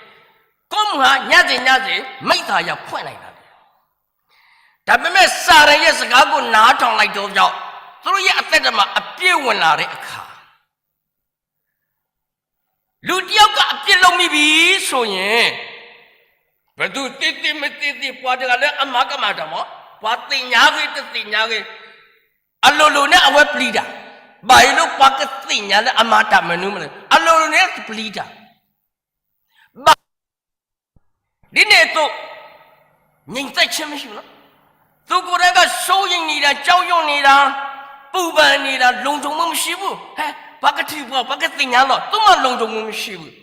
ကိုယ့်မှာ ညစဉ်ညစဉ် မိစ္ဆာယဖွင့်နိုင်တာလေ. ဒါပေမဲ့ စာရန်ရဲ့စကားကို နားထောင်လိုက်သောကြောင့် သူတို့ရဲ့အသက်တာမှာ အပြစ်ဝင်လာတဲ့အခါ လူတစ်ယောက်ကအပြစ်လုပ်မိပြီဆိုရင် ဘယ်သူသ့သ့မသ့သ့ ပှၤတဂၤလၢအမၤကမၣ်တၢ်မး ပှၤသ့ၣ်ညါဂ့ၤတသ့ၣ်ညါဂ့ၤ အလိၤလိၤန့ၣ်အဝဲပျံၤတၢ်, ဘၣ်အံၤလၢပှၤကသ့ၣ်ညါလၢအမၤတၢ်မနုၤမနုၤ အလိၤလိၤန့ၣ်ပျံၤတၢ်, ဘၣ် ဒ်န့ၣ်အသိး ငြိမ်သက်ခြင်းမရှိဘူးနော်. သူကိုယ်တိုင်က စိုးရိမ်နေတာ, ကြောက်ရွံ့နေတာ, ပူပန်နေတာ, လုံခြုံမှုမရှိဘူး. ဟဲ, ပှၤကထံၣ်ပှၤ, ပှၤကသ့ၣ်ညါလီၤ, သူ့မှာ လုံခြုံမှုမရှိဘူး.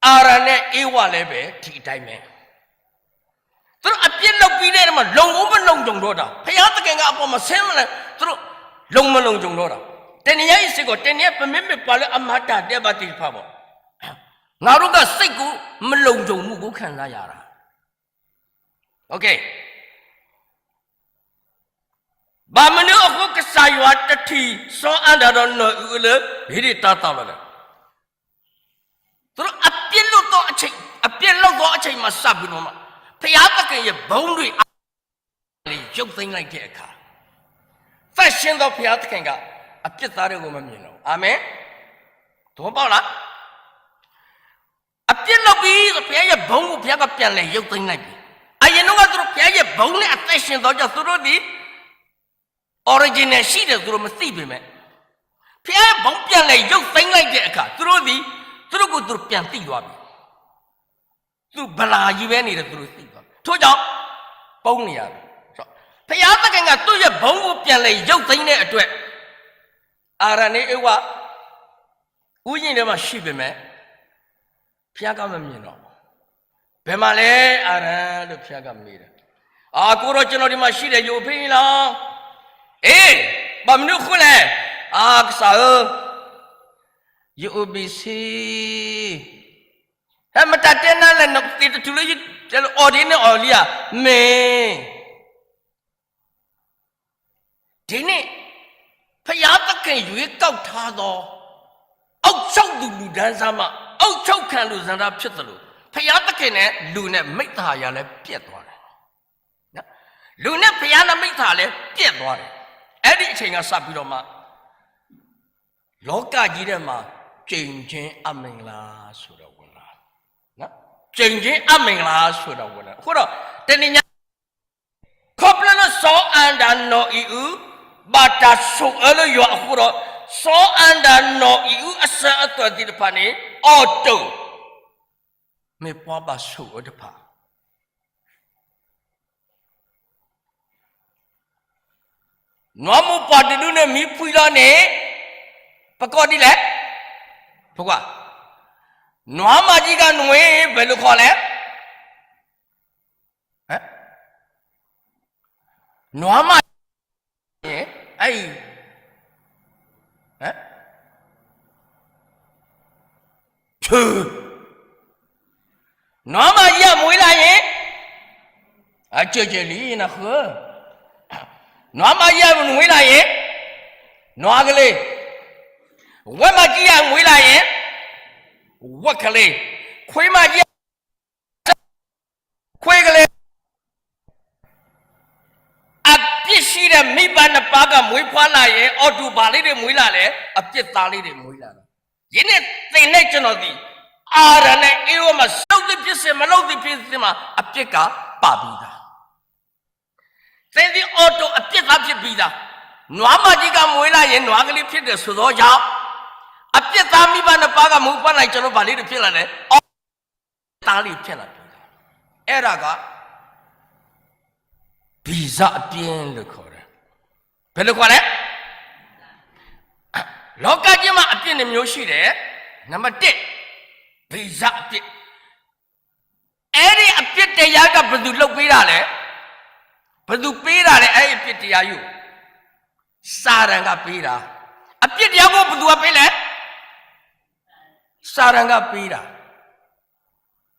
အာဒံနဲ့ဧဝလည်းပဲ ဒီအတိုင်းပဲ. သူတို့အပြစ်လုပ်ပြီးတဲ့နောက်မှာ လုံကိုမလုံခြုံတော့တာ. ဘုရားသခင်ကအပေါ်မှာ ဆင်းမလဲ, သူတို့ လုံမလုံခြုံတော့တာ. တနည်းအားဖြင့်စကား, တနည်းအားဖြင့် ပမ့မ့ၢ်ပှၤလၢအမၤတၢ်ဒဲးဘးသ့ၣ်တဖၣ်ပေါ့, ငါတို့က စိတ်ကို မလုံခြုံမှုကို ခံစားရတာ. Okay. ဘာမနုၤအဃိ ကစၢ်ယွၤတထံၣ် စီၤအၤဒၣ်ဒီးနီၢ်အံၣ်အူလၢ ဧ့ၤဒ့ၣ်တၤသၣ်လီၢ်လဲၣ်. သူတို့အပြစ်လွတ်သောအချိန်, အပြစ်လွတ်သောအချိန်မှာ စပြီးတော့မှ ဘုရားသခင်ရဲ့ဘုန်းတွေအားလုံး ရုပ်သိမ်းလိုက်တဲ့အခါ, သန့်ရှင်းသောဘုရားသခင်က အပြစ်သားတွေကို မမြင်တော့ဘူး. အာမင်. သဘောပေါက်လား? အပြစ်လုပ်ပြီးဆို ဘုရားရဲ့ဘုန်းကို ဘုရားကပြန်လည်ရုပ်သိမ်းလိုက်ပြီ. အရင်တုန်းကသူတို့ ဘုရားရဲ့ဘုန်းနဲ့ အသက်ရှင်သောကြောင့် သူတို့သည် original ရှိတယ် သူတို့မသိပေမဲ့, ဘုရားရဲ့ဘုန်းပြန်လည်ရုပ်သိမ်းလိုက်တဲ့အခါ သူတို့သည် သူတို့ကိုယ်သူတို့ပြန်သိသွားပြီ. သူဗလာကြီးပဲနေတယ် သူတို့သိသွားပြီ. ထို့ကြောင့် ပုန်းနေရတယ်. ဘုရားသခင်က သူ့ရဲ့ဘုန်းကို ပြန်လည်ရုပ်သိမ်းတဲ့အတွက် အာဒံနဲ့ဧဝ ဥယျာဉ်ထဲမှာရှိပေမဲ့ ဘုရားကမမြင်တော့ဘူး. ဘယ်မှာလဲ အာဒံလို့ ဘုရားကမေးတယ်. အာ, ကိုယ်တော် ကျွန်တော်ဒီမှာရှိတယ်, ယအိုဖေးနီလီၤ. အေး, ဘာမနုၤအဃိလဲ. အာ, ကစၢ်ဧၢ, ယအိုဘ့ၣ်ဆ့. ဟဲမတၤတဲနၤလဲၣ်, နသ့ၣ်တထူၣ်လၢယတဲလၢအီၤဒ်န့ၣ်အီၤလံဧါ. မ့ၢ် ဒ်န့ၣ် ဘုရားသခင် ရွေးကောက်ထားသော အုပ်ချုပ်သူ လူတန်းစားမှ အုပ်ချုပ်ခံလူတန်းစား ဖြစ်သလို, ဘုရားသခင်နဲ့ လူနဲ့ မိတ်သဟာယလည်း ပျက်သွားတယ်. လူနဲ့ ဘုရားနဲ့ မိတ်သဟာယလည်း ပျက်သွားတယ်. အဲ့ဒီအချိန်က စပြီးတော့မှ လောကကြီးထဲမှာ ကျိန်ခြင်းအမင်္ဂလာဆိုတာ ဝင်လာတယ်. ကျိန်ခြင်းအမင်္ဂလာဆိုတာ ဝင်လာတယ်. အဃိဒီး တနံၤညါ ခီဖျိလၢ စီၤအၤဒၣ်နီၢ်အံၣ်အူ ဘၣ်တၢ်ဆိၣ်အၢလၢယွၤအဃိဒီး, စီၤအၤဒၣ်နီၢ်အံၣ်အူ အစၢၤအသွဲၣ်သ့ၣ်တဖၣ်န့ၣ် အီၤတိၢ် မ့ၢ်ပှၤဘၣ်ဆိၣ်အၢတဖၣ် နွားမုၣ်ပှၢ်တဒုန့ၣ် မံဖှံလီၤန့ၣ် ပကိးဒ်လဲၣ်. ပကွၢ်, နွားမကြီးကနွေ ဘယ်လိုခေါ်လဲ. နွားမ, အံၤ, ဟဲ, ထုး နွားမၤယဲၢ်မွေးလာရင် အကျဲကျဲလံနဃု နွားမၤယဲၢ်မွေးလာရင် နွားကလေး ဝက်မၤယဲၢ်မွေးလာရင် ဝက်ကလေး ခွေးမၤယဲၢ် ခွေးကလေး အပြစ်ရှိတဲ့မိဘနှစ်ပါးကမွေးဖွားလာရင် အော်တူဘာလေးတွေမွေးလာလဲ အပြစ်သားလေးတွေမွေးလာတယ် ယင်းနဲ့သင်နဲ့ကျွန်တော်သည် အာဒံနဲ့ဧဝမှာ လုပ်သည့်ဖြစ်စေ မလုပ်သည့်ဖြစ်စေမှာ အပြစ်ကပပြီးသား သင်သည်အော်တူအပြစ်သားဖြစ်ပြီးသား နွားမကြီးကမွေးလာရင် နွားကလေးဖြစ်တယ်ဆိုသောကြောင့် အပြစ်သားမိဘနှစ်ပါးကမွေးဖွားလာရင် ကျွန်တော်ဘာလေးတွေဖြစ်လာလဲ အော် သားလေးဖြစ်လာပြီ အဲ့ဒါက ဗီဇအပြစ်လို့ခေါ်တယ် ဘယ်လိုခေါ်လဲ လောကကြီးမှာအပြစ်နှစ်မျိုးရှိတယ် နံပါတ်တစ် ဗီဇအပြစ် အဲ့ဒီအပြစ်တရားကဘယ်သူလုပ်ပေးတာလဲ ဘယ်သူပေးတာလဲ အဲ့ဒီအပြစ်တရားယူ စာတန်ကပေးတာ အပြစ်တရားကိုဘယ်သူကပေးလဲ စာတန်ကပေးတာ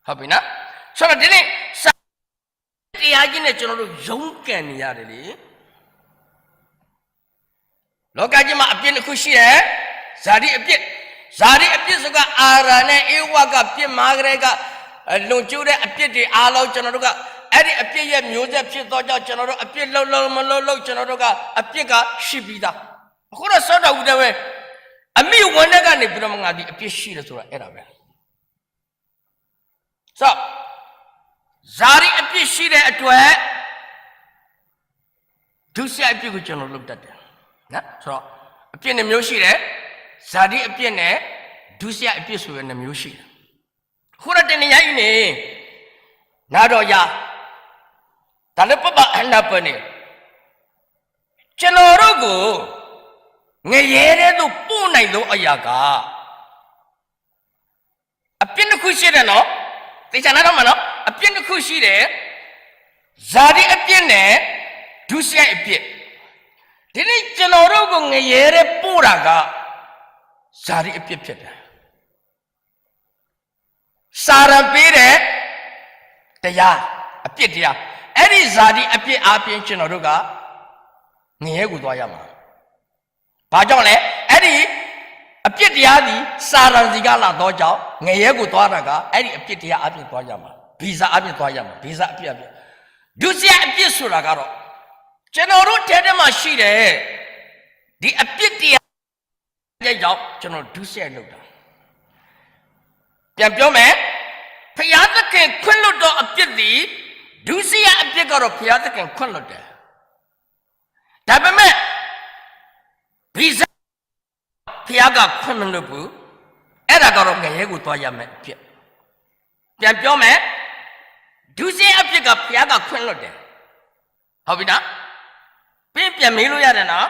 ဟုတ်ပြီနော် ဆိုတော့ဒီနေ့ စာတရားကြီးနဲ့ကျွန်တော်တို့ရုန်းကန်နေရတယ်လေ လောကကြီးမှာအပြစ်နှစ်ခုရှိတယ်။ ဇာတိအပြစ်။ ဇာတိအပြစ်ဆိုတာ အာဒံနဲ့ဧဝကပြစ်မှာကတည်းက လွန်ကျူးတဲ့အပြစ်တွေအားလုံးကျွန်တော်တို့က အဲ့ဒီအပြစ်ရဲ့မျိုးဆက်ဖြစ်သောကြောင့် ကျွန်တော်တို့အပြစ်လုပ်လုပ်မလုပ်လုပ် ကျွန်တော်တို့ကအပြစ်ကရှိပြီးသား။ အခုတော့စောဒကတက်ဝဲ အမိဝမ်းထဲကနေပြီးတော့မှငါဒီအပြစ်ရှိတယ်ဆိုတာအဲ့ဒါပဲ။ ဆိုတော့ ဇာတိအပြစ်ရှိတဲ့အတွက် ဒုစရိုက်အပြစ်ကိုကျွန်တော်လုပ်တတ်တယ်။ နော် ဆိုတော့ အပြစ်နှစ်မျိုးရှိတယ်။ ဇာတိအပြစ်နဲ့ ဒုစရိုက်အပြစ်ဆိုတဲ့နှစ်မျိုးရှိတယ်။ အခုတော့တနင်္ဂနွေနေ့ နားတော်ရာ ဒါလည်းပပအနံပါတ်နေ ကျွန်တော်တို့ကို ငရဲထဲသို့ပို့နိုင်သောအရာက အပြစ်နှစ်ခုရှိတယ်နော်။ သေချာနားထောင်ပါနော်။ အပြစ်နှစ်ခုရှိတယ်။ ဇာတိအပြစ်နဲ့ ဒုစရိုက်အပြစ်။ ဒီနေ့ကျွန်တော်တို့ကိုငရဲထဲပို့တာက ဇာတိအပြစ်ဖြစ်တယ်။ စာတန်ပေးတဲ့တရား အပြစ်တရား အဲ့ဒီဇာတိအပြစ်အားဖြင့်ကျွန်တော်တို့ကငရဲကိုသွားရမှာ။ ဘာကြောင့်လဲ။ အဲ့ဒီအပြစ်တရားသည်စာတန်ဆီကလာသောကြောင့်ငရဲကိုသွားတာကအဲ့ဒီအပြစ်တရားအားဖြင့်သွားရမှာ။ ဗီဇာအားဖြင့်သွားရမှာ။ ဗီဇာအပြစ်အားဖြင့် ဒုစရိုက်အပြစ်ဆိုတာကတော့ကျွန်တော်တို့ထဲထဲမှာရှိတဲ့ဒီအပြစ်တရား ကြောင့်ကျွန်တော်ဒုစရိုက်လုပ်တာ။ ပြန်ပြောမယ်။ ဘုရားသခင်ခွင့်လွှတ်တော်အပြစ်သည်ဒုစရိုက်အပြစ်ကတော့ဘုရားသခင်ခွင့်လွှတ်တယ်။ ဒါပေမဲ့ဗီဇာဘုရားကခွင့်မလွှတ်ဘူး။ အဲ့ဒါကတော့ငရဲကိုသွားရမယ့်အပြစ်။ ပြန်ပြောမယ်။ ဒုစရိုက်အပြစ်ကဘုရားကခွင့်လွှတ်တယ်။ ဟုတ်ပြီနော်။ ပြီးပြန်မေးလို့ရတယ်နော်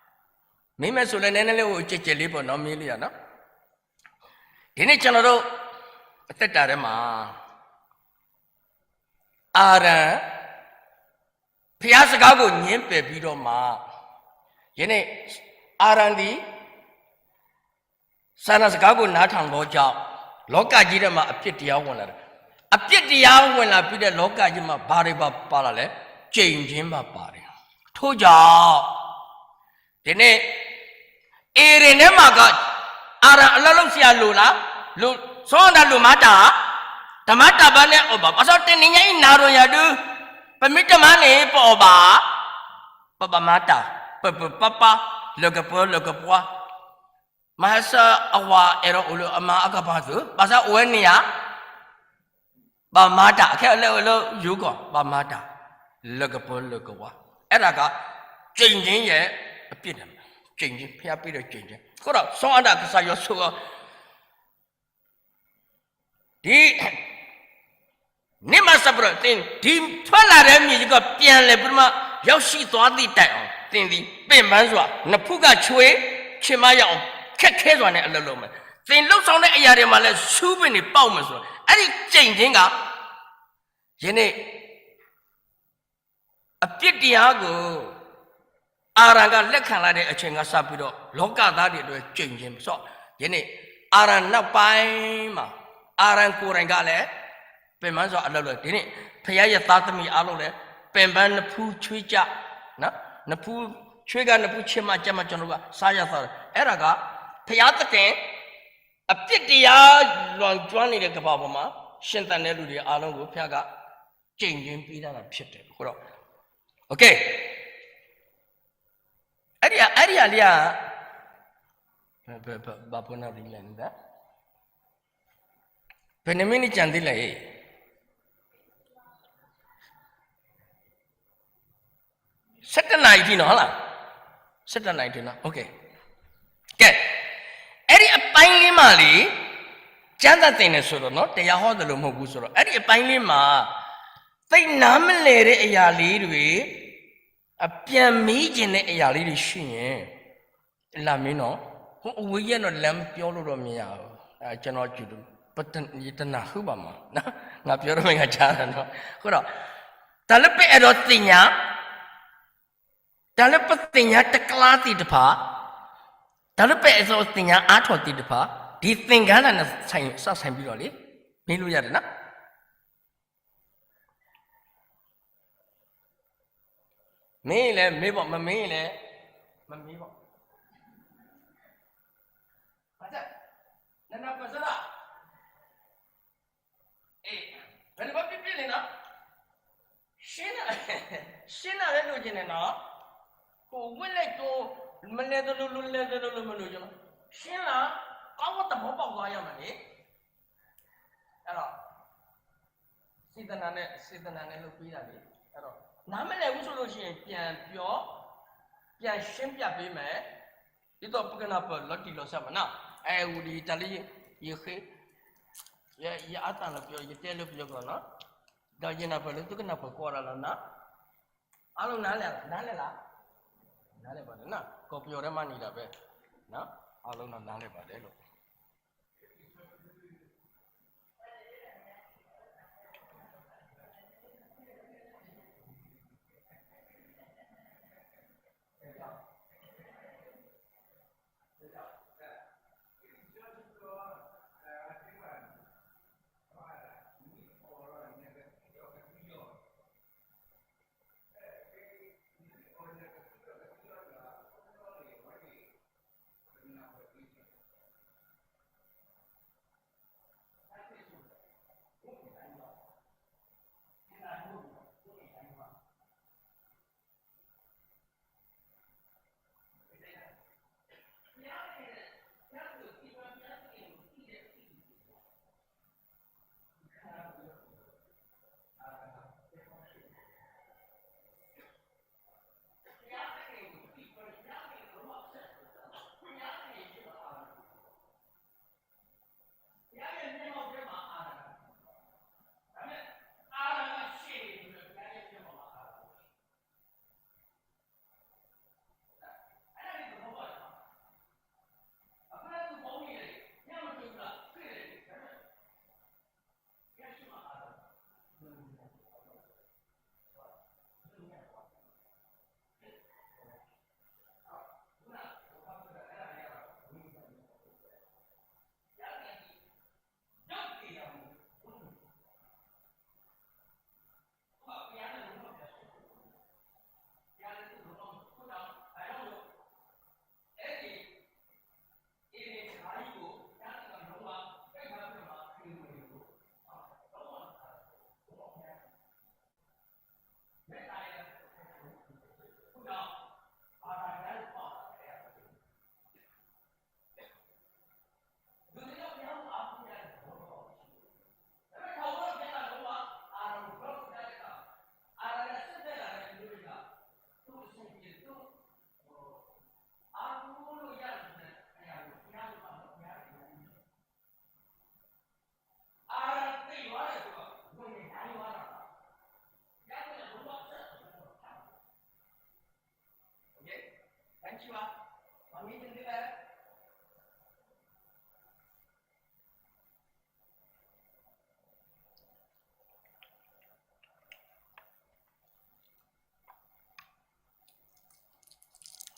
။ မေးမယ်ဆိုလည်းနည်းနည်းလေးဟိုကြဲကြဲလေးပေါ့နော် မေးလို့ရနော်။ ဒီနေ့ကျွန်တော်တို့အသက်တာထဲမှာအာရန်ဘုရားစကားကိုငြင်းပယ်ပြီးတော့မှယနေ့အာရန်သည် စာနာစကားကိုနားထောင်သောကြောင့်လောကကြီးထဲမှာအပြစ်တရားဝင်လာတယ်။ အပြစ်တရားဝင်လာပြီးတဲ့လောကကြီးမှာဘာတွေပါပါလာလဲ။ ကျိန်ခြင်းပါပါတယ်။ ထို့ကြောင့်ဒီနေ့ဧဒင်ထဲမှာကအာရန်အလုပ်လုပ်စရာလိုလား။ လိုစောဒၣ်လိုမၤတၢ် တမၤတၢ်ဘၣ်န့ၣ်အီၣ်ဘၣ် ဘာလို့တနင်္ဂနွေညါအံၤနာရိုးရာဒု ပမ့ၢ်တမၤန့ၣ်ပအီၣ်ဘၣ် ပဘၣ်မၤတၢ် ပပပပ လၢကပၢလၢကပှၤ မဟါဆၢအဝၤအဲၣ်ဒိးအိၣ်လၢအမါအကပၤသု ဘၣ်ဆၣ်အိၣ်ဝဲန့ၣ်ဧါ ဘၣ်မၤတၢ် ခဲအံၤလၢအလၢယိၤကီၢ် ဘၣ်မၤတၢ် လၢကပၢလၢကဝါ အဲဒါက ကျိန်ခြင်းရဲ့အပြစ်ဒဏ် ကျိန်ခြင်း ဘုရားပေးတဲ့ကျိန်ခြင်း အဃိဒီး စောဒၣ်ကစၢ်ယွၤဆိၣ်ဂ့ၤ ဒီ နေ့မှစပြီးတော့ သင်ဒီထွက်လာတဲ့မြေကြီးကပြန်လည်ပြီးမှရောက်ရှိသွားသည့်တိုင်အောင် သင်သည်ပင်ပန်းစွာ နဖူးကဆွေး ခြေမရောက်အောင် ခက်ခဲစွာနဲ့အလုပ်လုပ်မယ်။ သင်လုပ်ဆောင်တဲ့အရာတွေမှာလည်းဆူးပင်တွေပေါက်မယ်ဆိုတော့ အဲ့ဒီကျိန်ခြင်းက ယနေ့ အပြစ်တရားကို အာရန်ကလက်ခံလာတဲ့အချိန်ကစပြီးတော့ လောကသားတွေအတွက်ကျိန်ခြင်းဆို ယနေ့ အာရန်နောက်ပိုင်းမှာ အာရန်ကိုယ်တိုင်ကလည်း ပင်ပန်းစွာအလုပ်လုပ်တယ်။ ဒီနေ့ ဘုရားရဲ့သားသမီးအားလုံးလည်း ပင်ပန်းနဖူးချွေးကျ နဖူးချွေးကျ နဖူးခြေမှန်ကျမှ ကျွန်တော်တို့ကစားရသောက်တယ်။ အဲ့ဒါက ဘုရားသခင် အပြစ်တရားလွန်ကျွမ်းနေတဲ့ကမ္ဘာပေါ်မှာ ရှင်သန်တဲ့လူတွေအားလုံးကို ဘုရားက ကျိန်ခြင်းပေးထားတာဖြစ်တယ်။ အခုတော့ okay အဲ့ဒီအဲ့ဒီအလေးက ဘယ်ဘယ်ဘယ်ဘယ်ဘယ်နှမိနစ်လဲ ဘယ်နှမိနစ်ကျန်သေးလဲ ဆယ့်တစ်နာရီထိနော် ဟုတ်လား ဆယ့်တစ်နာရီထိနော် okay ကဲ အဲ့ဒီအပိုင်းလေးမှာလေ ကျမ်းစာသင်တယ်ဆိုတော့နော် တရားဟောသလိုမဟုတ်ဘူးဆိုတော့ အဲ့ဒီအပိုင်းလေးမှာ သိပ်နားမလည်တဲ့အရာလေးတွေ အပြန်မေးချင်တဲ့အရာလေးတွေရှိရင် လာမေးနော်။ ဟိုအဝေးကြီးကတော့ လမ်းပြောလို့တော့မရဘူး။ အဲ ကျွန်တော်ကြည့်တယ်။ ပတ-၊ တနာ်ဟူပါမှာနော်။ ငါပြောတော့မင်းကကြားတာနော်။ အခုတော့ ဒါလည်းပဲအဲ့တော့သင်ညာ ဒါလည်းပသင်ညာတကလားသည့်တစ်ဖာ ဒါလည်းပဲအဲ့တော့သင်ညာအားထုတ်သည့်တစ်ဖာ ဒီသင်ခန်းစာနဲ့ဆိုင်၊ စဆိုင်ပြီးတော့လေ မေးလို့ရတယ်နော်။ မင်းလည်းမေးပေါ့ မမင်းလည်း မမေးပေါ့။ ဘာလဲနနပစရအေး ဘယ်လိုပဲဖြစ်ဖြစ်လေနော် ရှင်းတာ ရှင်းတာလည်းလိုချင်တယ်နော် ကိုယ်ဝိုင်းလိုက်တော့ မလဲသလိုလို လဲသလိုလို မလိုချင်ဘူး။ ရှင်းလား ကောင်းကောင်းသဘောပေါက်သွားရမှာလေ။ အဲ့တော့ စေတနာနဲ့ စေတနာနဲ့လုပ်ပေးတာလေ။ အဲ့တော့ နားမလည်ဘူးဆိုလို့ရှိရင် ပြန်ပြော ပြန်ရှင်းပြပေးမယ်။ ဒီတော့ ပကနၢ်ပၢၢ်လီၤတံၢ်လီၤဆဲးမးနီၤ. အဲ ဝံၤဒီး ယတၢ်လၢယ ယဃ့ ယ ယအါတၢ်လီၤပယီၤ ယတဲလၢပယီၤကီၢ်နီၤ. ဒီးယနၢ်ပၢၢ်လၢသုကနၢ်ပၢၢ်ကိးဂၤဒဲးလီၤနီၤ. အားလုံးနားလည်လား နားလည်လား နားလည်ပါတယ်နော် ကီၢ်ပယီၤထဲမှာနေတာပဲနော် အားလုံးတော့နားလည်ပါတယ်လို့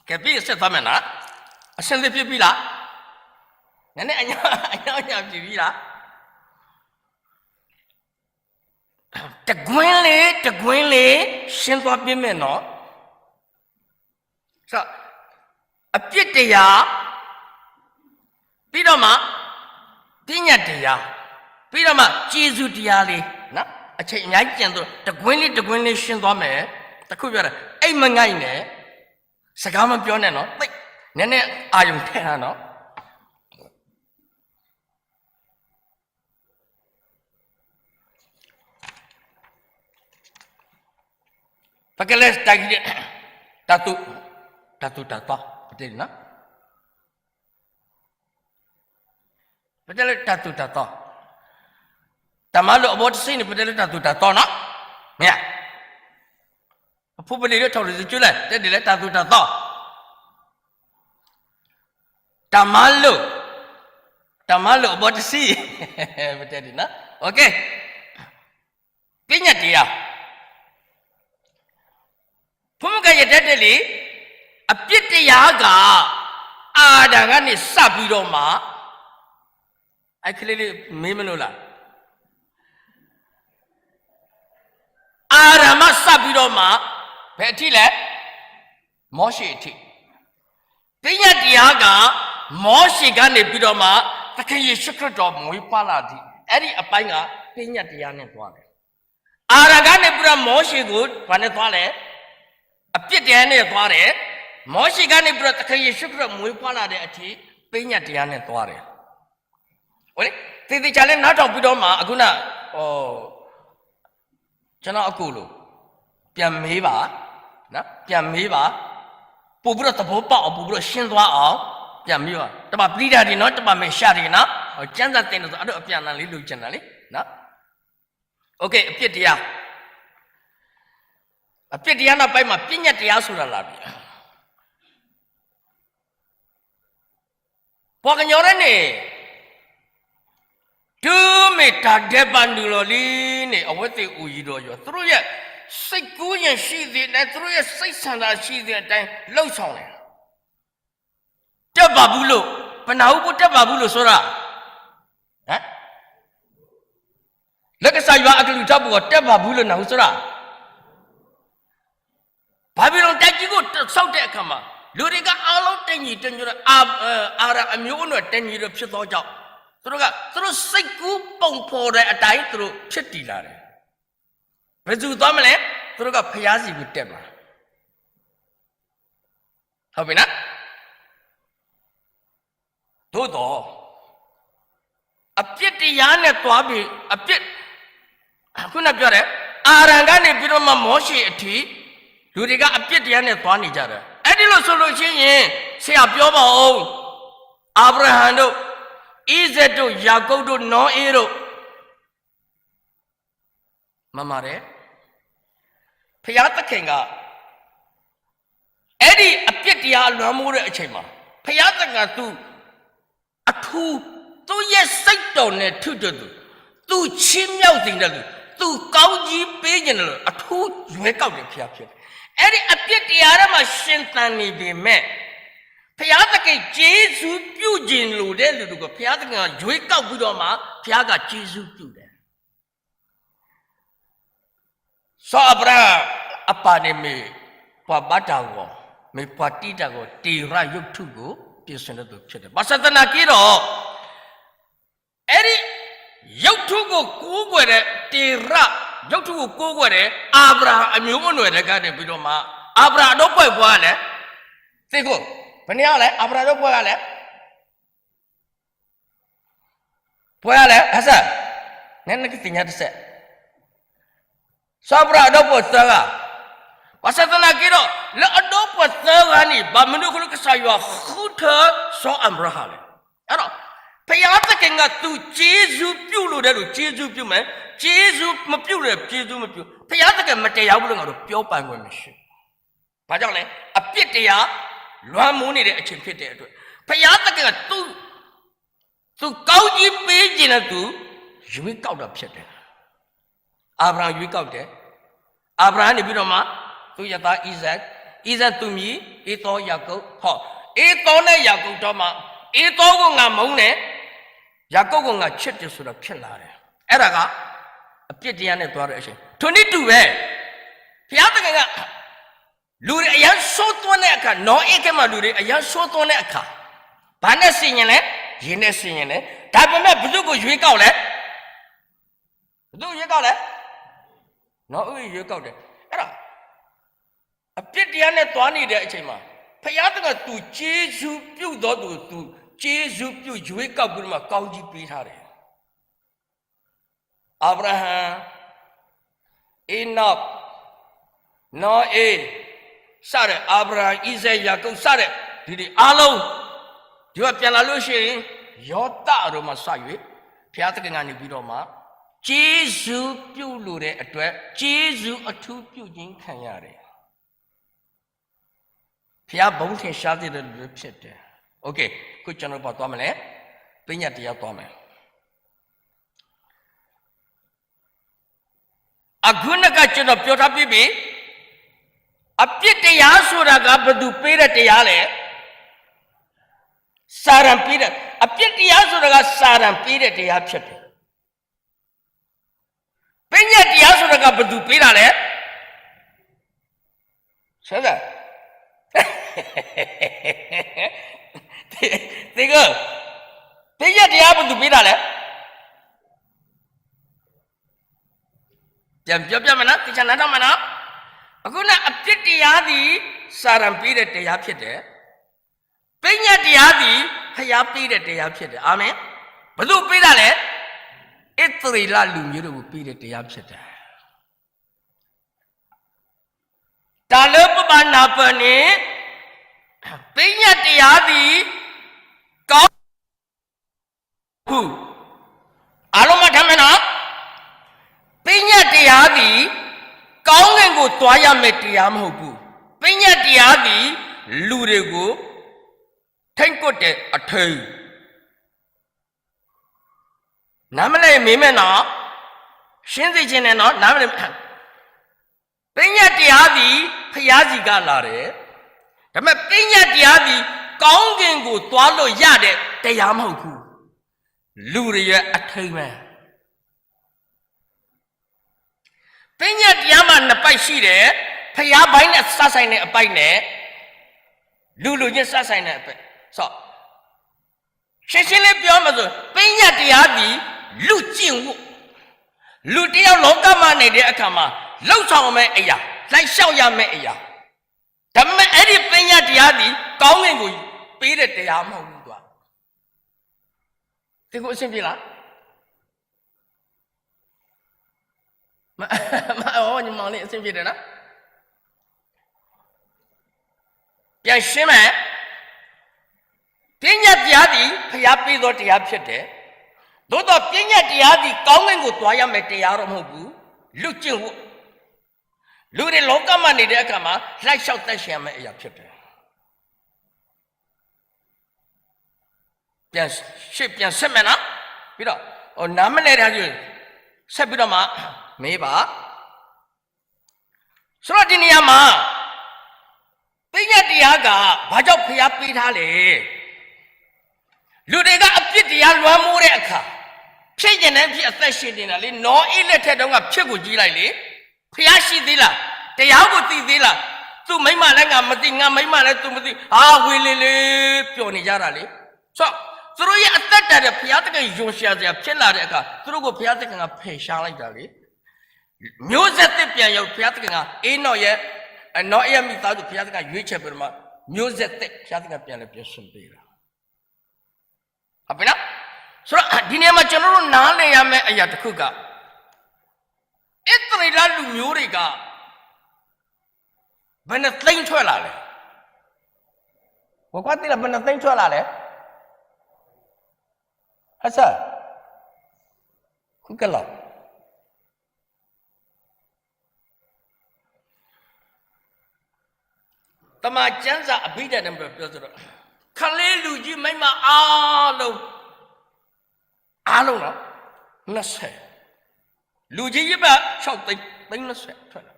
ကဲ ပြီး ဆက်သွားမယ်နော်။ အဆင်သင့်ဖြစ်ပြီလား။ နန့ၣ်အညီအညီပျံၤဝံၤလီၤ. တကွင်းလေး တကွင်းလေး ရှင်းသွားပေးမယ်နော်. ဆိုတော့ အပြစ်တရား ပြီးတော့မှ ပညတ်တရား ပြီးတော့မှ ကျေးဇူးတရားလေး နော်, အချိန်အများကြီးကျန်သလို တကွင်းလေး တကွင်းလေး ရှင်းသွားမယ်. တစ်ခုပြောတယ် အိပ်မငိုက်နဲ့ စကားမပြောနဲ့နော်. သိပ် နည်းနည်းအာရုံထည့်ထားနော်. ပကလဲၤ တၢ်သူၣ် တၢ်သူၣ်တၢ်သီ ပတဲလံ, ပတဲလၢတၢ်သူၣ်တၢ်သီ, တၢ်မၤလိာ်အဘီတဆံန့ၣ် ပတဲလၢတၢ်သူၣ်တၢ်သီနီၤ, မ့ၢ်ဧါ. အဖိပလံၤလၢထီၣ်ရံၣ်တကၠိလဲၣ် တဲဒ်လဲၣ် တၢ်သူၣ်တၢ်သီ, တၢ်မၤလိာ်, တၢ်မၤလိာ်အဘီတဆံ, ပတဲဒ်နီၤ, ပညတ်တရား, ဖိမုၣ်ကယဲၢ်တဲတဲလံ, အပြစ်တရားက အာဒံကနေစပြီးတော့မှ, အဲ clearly မ့ၢ်မလို့လား, အာဒံမှစပြီးတော့မှ ဘယ်အထိလဲ, မောရှေအထိ. ပညတ်တရားက မောရှေကနေပြီးတော့မှ သခင်ယေရှုခရစ်တော်မွေးဖွားလာသည်, အဲ့ဒီအပိုင်းက ပညတ်တရားနဲ့သွားတယ်. အာဒံကနေပြီးတော့ မောရှေကို ဘာနဲ့သွားလဲ, အပြစ်တရားနဲ့သွားတယ်. မောရှေကနေပြီးတော့ သခင်ယေရှုခရစ်မွေးဖွားလာတဲ့အထိ ပညတ်တရားနဲ့သွားတယ်. သေသေချာချာနားထောင်ပြီးတော့မှ အခုန ကျွန်တော်အကိုလို ပြန်မေးပါ, ပြန်မေးပါ, ပိုပြီးတော့သဘောပေါက်အောင်, ပိုပြီးတော့ရှင်းသွားအောင် ပြန်မေးပါ. တဘၣ်ပျံၤတၢ်ဒံးနီၤ, တဘၣ်မဲာ်ဆှးတဂ့ၤနီၤ, ကျမ်းစာသင်တယ်ဆို အဲ့တော့အပြန်အလှန်လေးလိုချင်တာလေ, OK, အပြစ်တရား, အပြစ်တရားနောက်ပိုင်းမှာ ပညတ်တရားဆိုတာလာပြီ. ပှၤကညီရဲန့ၣ် တုၤမ့ၢ်တၢ်ဒဲးဘးနုာ်လီၤလံန့ၣ် အဝဲသ့ၣ်အိၣ်ယံၤဒီးယွၤ, သူတို့ရဲ့စိတ်ကူးယဉ်ရှိသည့်အတိုင်း, သူတို့ရဲ့စိတ်ဆန္ဒရှိသည့်အတိုင်း လုပ်ဆောင်တယ်. တက်ပါဘူးလို့, ပနၢ်ဟူဘူး တက်ပါဘူးလို့ဆိုတာ, လၢကစၢ်ယွၤအကလုၢ်ကထါပူၤ တက်ပါဘူးလို့ နၢ်ဟူဆိုတာ, ဘာဘီလုန်တိုက်ကြီးကို တည်ဆောက်တဲ့အခါမှာ လူတွေက အားလုံး တညီတညွတ်, အာ, အာရံအမျိုးအနွယ် တညီတညွတ်ဖြစ်သောကြောင့်, သူတို့က သူတို့စိတ်ကူးပုံဖော်တဲ့အတိုင်း သူတို့ ဖြစ်တည်လာတယ်. ဘယ်သူသွားမလဲ? သူတို့က ဘုရားဆီကို တက်မှာ. ဟုတ်ပြီနော်? သို့သော် အပြစ်တရားနဲ့သွားပြီး, အပြစ်, ခုနပြောတယ်, အာရံကနေပြီးတော့မှ မောရှေအထိ လူတွေက အပြစ်တရားနဲ့ သွားနေကြတယ်. အဲ့ဒီလိုဆိုလို့ရှိရင် ဆရာပြောပါဦး, အာဗြဟံတို့, အိဇက်တို့, ယာကုပ်တို့, နောဧတို့, မှန်ပါတယ်, ဘုရားသခင်က အဲ့ဒီအပြစ်တရားလွှမ်းမိုးတဲ့အချိန်မှာ ဘုရားသခင်က သူ အထူး, သူ့ရဲ့စိတ်တော်နဲ့ထူးတဲ့သူ, သူချီးမြှောက်ချင်တဲ့သူ, သူကောင်းကြီးပေးချင်တဲ့သူ, အထူးရွေးကောက်တဲ့ဘုရားဖြစ်တယ်. အဲ့ဒီအပြစ်တရားထဲမှာရှင်သန်နေပေမဲ့ ဘုရားသခင်ကျေးဇူးပြုချင်လို့တဲ့လူတွေကို ဘုရားသခင်ကရွေးကောက်ပြီးတော့မှ ဘုရားကကျေးဇူးပြုတယ်. စီၤအၤဘြၤဟၣ်အပၢ်န့ၣ်မ့ၢ်ပှၤဘါတၢ်ဂီၤ, မ့ၢ်ပှၤတံတၢ်ဂီၤ, တေရရုပ်ထုကို ပြင်ဆင်တဲ့သူဖြစ်တယ်. ဘာဆၣ်သနာ်က့ဒီး အဲ့ဒီရုပ်ထုကိုကိုးကွယ်တဲ့ တေရရုပ်ထုကိုကိုးကွယ်တဲ့ အာဗြဟံအမျိုးအနွယ်ထဲကနေပြီးတော့မှ အာဗြဟံအဒိၣ်ပှဲၤ ပှဲၤဂၤလဲၣ်, သ့ၣ်ခိၣ်, ဘယ်နှစ်ယောက်လဲ, အာဗြဟံအဒိၣ်ပှဲၤဂၤလဲၣ်. ပှဲၤဂၤလဲၣ်, ဟဲစၢ်, နနကသ့ၣ်ညါတစဲး. စီၤအၤဘြၤဟၣ်အဒိၣ်ပှဲၤသၢဂၤ, ဘၣ်ဆၣ်သနာ်က့ဒီး လၢအဒိၣ်ပှဲၤသၢဂၤန့ၣ် ဘၣ်မနုၤအဃိလၢကစၢ်ယွၤဃုထၢစီၤအၤဘြၤဟၣ်လဲၣ်. အဲ့တော့ ဘုရားသခင်က သူကျေးဇူးပြုလို့တဲ့လူ ကျေးဇူးပြုမယ်, ကျေးဇူးမပြုလို့ ကျေးဇူးမပြု. ဘုရားသခင်မတရားဘူးလို့ငါတို့ပြောပိုင်ခွင့်မရှိဘူး. ဘာကြောင့်လဲ? အပြစ်တရားလွှမ်းမိုးနေတဲ့အချိန်ဖြစ်တဲ့အတွက် ဘုရားသခင်က သူ သူကောင်းကြီးပေးချင်တဲ့သူ ရွေးကောက်တာဖြစ်တယ်. အာဗြဟံရွေးကောက်တယ်. အာဗြဟံနေပြီးတော့မှ သူ့ရဲ့သားအိဇက်, အိဇက်သူ့မြေး ဧသော ယာကုပ်, ဟော, ဧသောနဲ့ယာကုပ်တော့မှ ဧသော ဧသောကိုငါမုန်းတယ်, ယာကုပ်ကိုငါချစ်တယ်ဆိုတော့ဖြစ်လာတယ်. အဲ့ဒါက အပြစ်တရားနဲ့သွားတဲ့အချိန်. ထိုနည်းတူပဲ, ဘုရားသခင်က လူတွေအရမ်းဆိုးသွမ်းတဲ့အခါ, နောဧ့ထဲမှာလူတွေအရမ်းဆိုးသွမ်းတဲ့အခါ, ဘာနဲ့ဆင်ခြင်လဲ? ရေနဲ့ဆင်ခြင်တယ်. ဒါပေမဲ့ဘယ်သူ့ကိုရွေးကောက်လဲ? ဘယ်သူ့ကိုရွေးကောက်လဲ? နောဧ့ကိုရွေးကောက်တယ်. အဲ့ဒါ အပြစ်တရားနဲ့သွားနေတဲ့အချိန်မှာ, ဘုရားသခင် သူကျေးဇူးပြုသောသူ, သူကျေးဇူးပြုရွေးကောက်ပြီးတော့မှကောင်းကြီးပေးထားတယ်. အာဗြဟံ, ဧနောက်, နောဧ့, စတဲ့, အာဗြဟံ, ဣဇာက်, ယာကုပ် စတဲ့, ဒီတွေအားလုံး, ဒီကပြန်လာလို့ရှိရင်, ယောသပ်အလိုမှစ၍ ဘုရားသခင်ကနေပြီးတော့မှ ကျေးဇူးပြုလို့တဲ့အတွက် ကျေးဇူးအထူးပြုခြင်းခံရတယ်. ဘုရားဘုန်းထင်ရှားစေတဲ့လူတွေဖြစ်တယ်. Okay, အခုကျွန်တော်တို့ဘာသွားမလဲ? ပညတ်တရားသွားမယ်. အခုနကကျွန်တော်ပြောထားပြီးပြီ. အပြစ်တရားဆိုတာကဘယ်သူပေးတဲ့တရားလဲ? စာတန်ပေးတဲ့, အပြစ်တရားဆိုတာကစာတန်ပေးတဲ့တရားဖြစ်တယ်. ပညတ်တရားဆိုတာကဘယ်သူပေးတာလဲ? ဆရာ, သင်က, ပညတ်တရားဘယ်သူပေးတာလဲ? ပြန်ပြောပြမယ်နော်, သေချာနားထောင်မယ်နော်. အခုနကအပြစ်တရားသည်စာတန်ပေးတဲ့တရားဖြစ်တယ်. ပညတ်တရားသည်ဘုရားပေးတဲ့တရားဖြစ်တယ်. အာမင်. ဘယ်သူပေးတာလဲ? အစ္စရေလလူမျိုးတို့ကိုပေးတဲ့တရားဖြစ်တယ်. တၢ်လၢပဘၣ်နၢ်ပၢၢ်န့ၣ်, ပညတ်တရားသည် ကောင်း, အားလုံးမှတ်ထားမယ်နော်. ပညတ်တရားသည် ကောင်းကင်ကိုသွားရမယ့်တရားမဟုတ်ဘူး. ပညတ်တရားသည် လူတွေကို ထိန်းကွပ်တဲ့အထိန်း. နားမလည်ရင်မေးမယ်နော်. ရှင်းစေချင်တယ်နော်, နားမလည်. ပညတ်တရားသည် ဘုရားဆီကလာတယ်. ဒါပေမဲ့ ပညတ်တရားသည် ကောင်းကင်ကိုသွားလို့ရတဲ့တရားမဟုတ်ဘူး. လူတွေရဲ့အထိန်းပဲ. ပညတ်တရားမှာနှစ်ပိုက်ရှိတယ်. ဘုရားပိုင်းနဲ့စပ်ဆိုင်တဲ့အပိုက်နဲ့ လူလူချင်းစပ်ဆိုင်တဲ့အပိုက်. ဆိုတော့ ရှင်းရှင်းလေးပြောမယ်ဆိုရင် ပညတ်တရားသည် လူကျင့်ဝတ်, လူတစ်ယောက်လောကမှာနေတဲ့အခါမှာ လုပ်ဆောင်ရမယ့်အရာ, လိုက်လျှောက်ရမယ့်အရာ. ဒါပေမဲ့ အဲ့ဒီပညတ်တရားသည် ကောင်းကင်ကိုပေးတဲ့တရားမဟုတ်ဘူး, သူက. သင်ကအဆင်ပြေလား? မ, မ, အိုး, ညီမလေး အဆင်ပြေတယ်နော်. ပြန်ရှင်းမယ်. ပညတ်တရားသည် ဘုရားပေးသောတရားဖြစ်တယ်. သို့သော် ပညတ်တရားသည် ကောင်းကင်ကိုသွားရမယ့်တရားတော့မဟုတ်ဘူး. လူကျင့်ဝတ်, လူတွေလောကမှာနေတဲ့အခါမှာ လိုက်လျှောက်သက်ရှင်ရမယ့်အရာဖြစ်တယ်. ပြန်ရှင်း, ပြန်ဆက်မယ်နော်. ပြီးတော့, ဟို, နားမလည်တာတွေ ဆက်ပြီးတော့မှ မေးပါ. ဆိုတော့ ဒီနေရာမှာ ပညတ်တရားက ဘာကြောင့်ဘုရားပေးထားလဲ? လူတွေကအပြစ်တရားလွှမ်းမိုးတဲ့အခါ, ဖြစ်ချင်တိုင်းဖြစ် အသက်ရှင်နေတာလေ. နောဧ့လက်ထက်တုန်းက ဖြစ်ကိုကြည့်လိုက်လေ. ဘုရားရှိသေးလား? တရားကိုသိသေးလား? သူ့မိန်းမလည်းငါမသိ, ငါမိန်းမလည်းသူမသိ, ဟာ, ဝေလေလေ, ပျော်နေကြတာလေ. ဆိုတော့ သူတို့ရဲ့အသက်တာထဲ ဘုရားသခင်ယွန်ရှာစရာဖြစ်လာတဲ့အခါ, သူတို့ကိုဘုရားသခင်ကဖယ်ရှားလိုက်တာလေ. မျိုးဆက်သစ်ပြန်ရောက်, ဘုရားသခင်က ဧ့နောက်ရဲ့, နောဧ့ရဲ့မိသားစု ဘုရားသခင်ရွေးချယ်ပြီးတော့မှ မျိုးဆက်သစ် ဘုရားသခင်ပြန်လည်ပြင်ဆင်ပေးတာ. ဟုတ်ပြီနော်. ဆိုတော့ ဒီနေရာမှာကျွန်တော်တို့နားလည်ရမယ့်အရာတစ်ခုက အစ္စရေလလူမျိုးတွေက ဘယ်နှစ်သိန်းထွက်လာလဲ? ဝဲကွၢ်သိလား, ဘယ်နှစ်သိန်းထွက်လာလဲ? ဟဲဆၢ, ခုကလီၤ. သမ္မာကျမ်းစာအဘိဓာတ်နဲ့ပြောဆိုတော့ ခလေးလူကြီးမိန်းမအားလုံး, အားလုံးနော်, နှစ်ဆယ်, လူကြီးကြီးပဲ ခြောက်သိန်း, သိန်းနှစ်ဆယ်ထွက်လာ.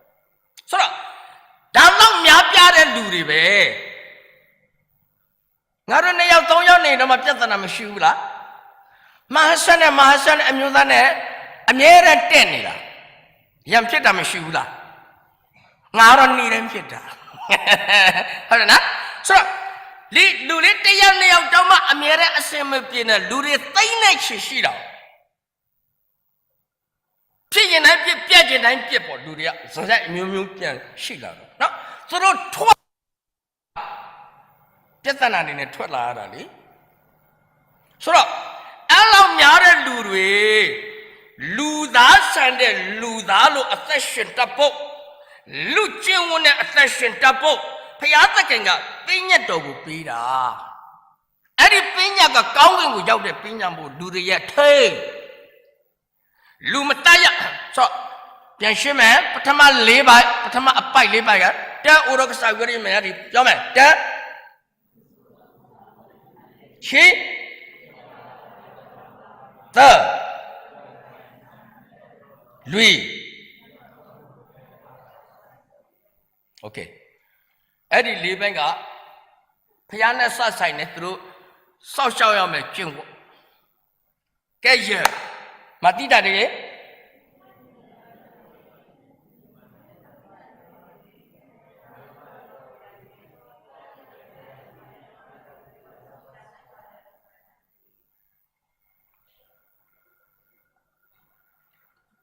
ဆိုတော့ ဒါလောက်များပြားတဲ့လူတွေပဲ. ငါတို့နှစ်ယောက်သုံးယောက်နေတော့မှပြဿနာမရှိဘူးလား? မဟာရှ်နဲ့ မဟာရှ်နဲ့အမျိုးသားနဲ့ အမြဲတမ်းတက်နေတာ ရန်ဖြစ်တာမရှိဘူးလား? ငါတော့နေ့တိုင်းဖြစ်တာ ဟုတ်တယ်နော် ဆိုတော့ လူလေးတစ်ယောက်နှစ်ယောက်တောင်မှအမြဲတမ်းအဆင်မပြေနဲ့ လူတွေသိန်းနဲ့ချီရှိတာ ဖြစ်ချင်တိုင်းဖြစ် ပျက်ချင်တိုင်းပျက်ပေါ့ လူတွေက ဇာတ်မျိုးမျိုးပြန်ရှိလာတော့နော် သူတို့ထွက် ပြဿနာတွေနဲ့ထွက်လာရတာလေ ဆိုတော့ အဲ့လောက်များတဲ့လူတွေ လူသားဆန်တဲ့လူသားလိုအသက်ရှင်တတ်ဖို့ လူကျင့်ဝတ်နဲ့အသက်ရှင်တတ်ဖို့ ဘုရားသခင်ကပညတ်တော်ကိုပေးတာ အဲ့ဒီပညတ်ကကောင်းကင်ကိုရောက်တဲ့ပညတ်မို့ လူတွေရဲ့ထိန်း လူမတတ်ရ ဆိုတော့ ပြန်ရှင်းမယ် ပထမလေးပိုက် ပထမအပိုက်လေးပိုက်က တၢ အိုတော်ကစၢ်ဝိရိယမယါဒီ ပြောမယ် တၢ ရှိ သၢ လွံၢ် OK အဲ့ဒီလေးပိုင်းက ဘုရားနဲ့စဆိုင်နေသူတို့စောင့်ရှောက်ရမယ်ကျင့်ဝတ် ကဲယဲ မၤသံတၢ်တဂ့ၤ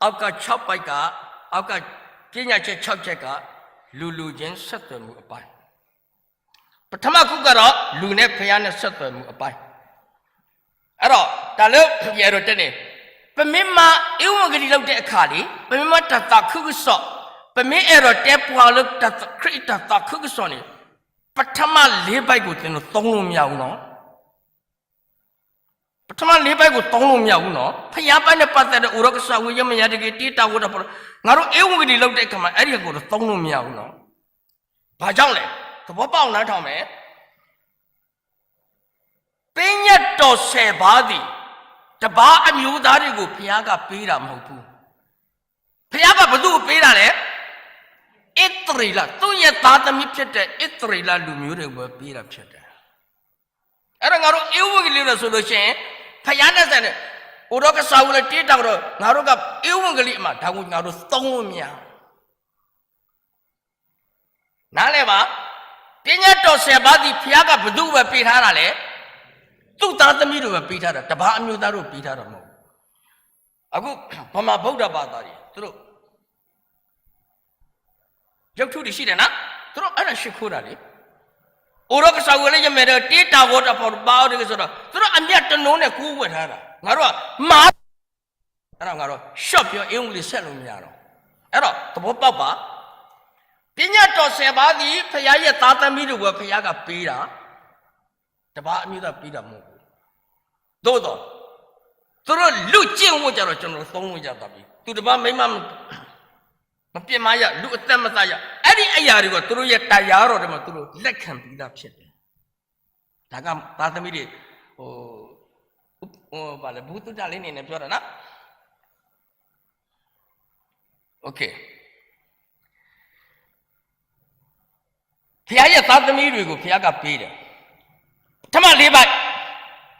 အောက်ကခြောက်ပိုက်က အောက်ကကြေညာချက်ခြောက်ချက်က လူလူချင်းဆက်သွယ်မှုအပိုင်း ပထမခုကတော့ လူနဲ့ဘုရားနဲ့ဆက်သွယ်မှုအပိုင်း အဲ့တော့ တၢ်လၢယအဲၣ်ဒိးတဲန့ၣ် ပမ့ၢ်မၤဧဝံဂေလိလုပ်တဲ့အခါလံ ပမ့ၢ်မၤတၢ်သးခုကစီၣ် ပမ့ၢ်အဲၣ်ဒိးတဲပှၤလၢတၢ်သ- ခရံာ်တၢ်သးခုကစီၣ်န့ၣ် ပထမလေးပိုက်ကိုသင်တို့သုံးလို့မရဘူးနော် ပထမလေးပိုက်ကိုသုံးလို့မရဘူးနော် ဘုရားပိုင်နဲ့ပတ်သက်တဲ့ အိုတော်ကစၢ်ဝိရိယမယါတဂ့ၤ တၢ်ဂီၤတၢ်ဖီလာ် ငါတို့ဧဝံဂေလိလုပ်တဲ့အခါမှာ အဲ့ဒီဟာကိုတော့သုံးလို့မရဘူးနော် ဘာကြောင့်လဲ သဘောပေါက်အောင်နားထောင်မယ် ပညတ်တော်ဆယ်ပါးသည် တပါးအမျိုးသားတွေကိုဘုရားကပေးတာမဟုတ်ဘူး ဘုရားကဘယ်သူ့ကိုပေးတာလဲ အစ္စရေလ သူ့ရဲ့သားသမီးဖြစ်တဲ့ အစ္စရေလလူမျိုးတွေကိုပဲပေးတာဖြစ်တယ် အဲ့တော့ငါတို့ဧဝံဂေလိတော်ဆိုလို့ရှိရင် ဘုရားနဲ့ဆိုင်တဲ့ အိုတော်ကစၢ်ဝိရိယတၢ်ဂီၤတၢ်ဖီလာ် ငါတို့ကဧဝံဂေလိအမၤ ဒါကိုငါတို့သုံးလို့မရဘူး နားလည်ပါ ပညတ်တော်ဆယ်ပါးသည် ဘုရားကဘယ်သူ့ကိုပဲပေးထားတာလဲ သူ့သားသမီးတွေကိုပဲပေးထားတာ တပါးအမျိုးသားတို့ကိုပေးထားတာမဟုတ်ဘူး အခု ဗမာဗုဒ္ဓဘာသာတွေ သူတို့ ရုပ်ထုတွေရှိတယ်နော် သူတို့အဲ့ဒါရှိခိုးတာလေ အိုတော်ကစၢ်ဝိရိယမဲဒီး တၢ်ဂီၤတၢ်ဖီလာ် တပါးအီၤတဂ့ၤဆိုတော့ သူတို့အမြတ်တစ်နိုးနဲ့ကိုးကွယ်ထားတာ ငါတို့ကမၤ အဲ့တော့ငါတို့ ရှော့ပြောဧဝံဂေလိဆက်လို့မရတော့ အဲ့တော့သဘောပေါက်ပါ ပညတ်တော်ဆယ်ပါးသည် ဘုရားရဲ့သားသမီးတွေကိုပဲ ဘုရားကပေးတာ တပါးအမျိုးသားပေးတာမဟုတ်ဘူး သို့သော် သူတို့လူ့ကျင့်ဝတ်ကြတော့ ကျွန်တော်တို့သုံးလို့ရသွားပြီ သူတစ်ပါးမိန်းမ မပြစ်မှားရ လူအသက်မသတ်ရ အဲ့ဒီအရာတွေကို သူတို့ရဲ့တရားတော်ထဲမှာ သူတို့လက်ခံပြီးသားဖြစ်တယ် ဒါကသားသမီးတွေ ဟို ဟို ဘာလဲ ဘုသူတလေးနေနဲ့ပြောတာနော် OK ဘုရားရဲ့သားသမီးတွေကိုဘုရားကပေးတယ် ပထမလေးပိုက်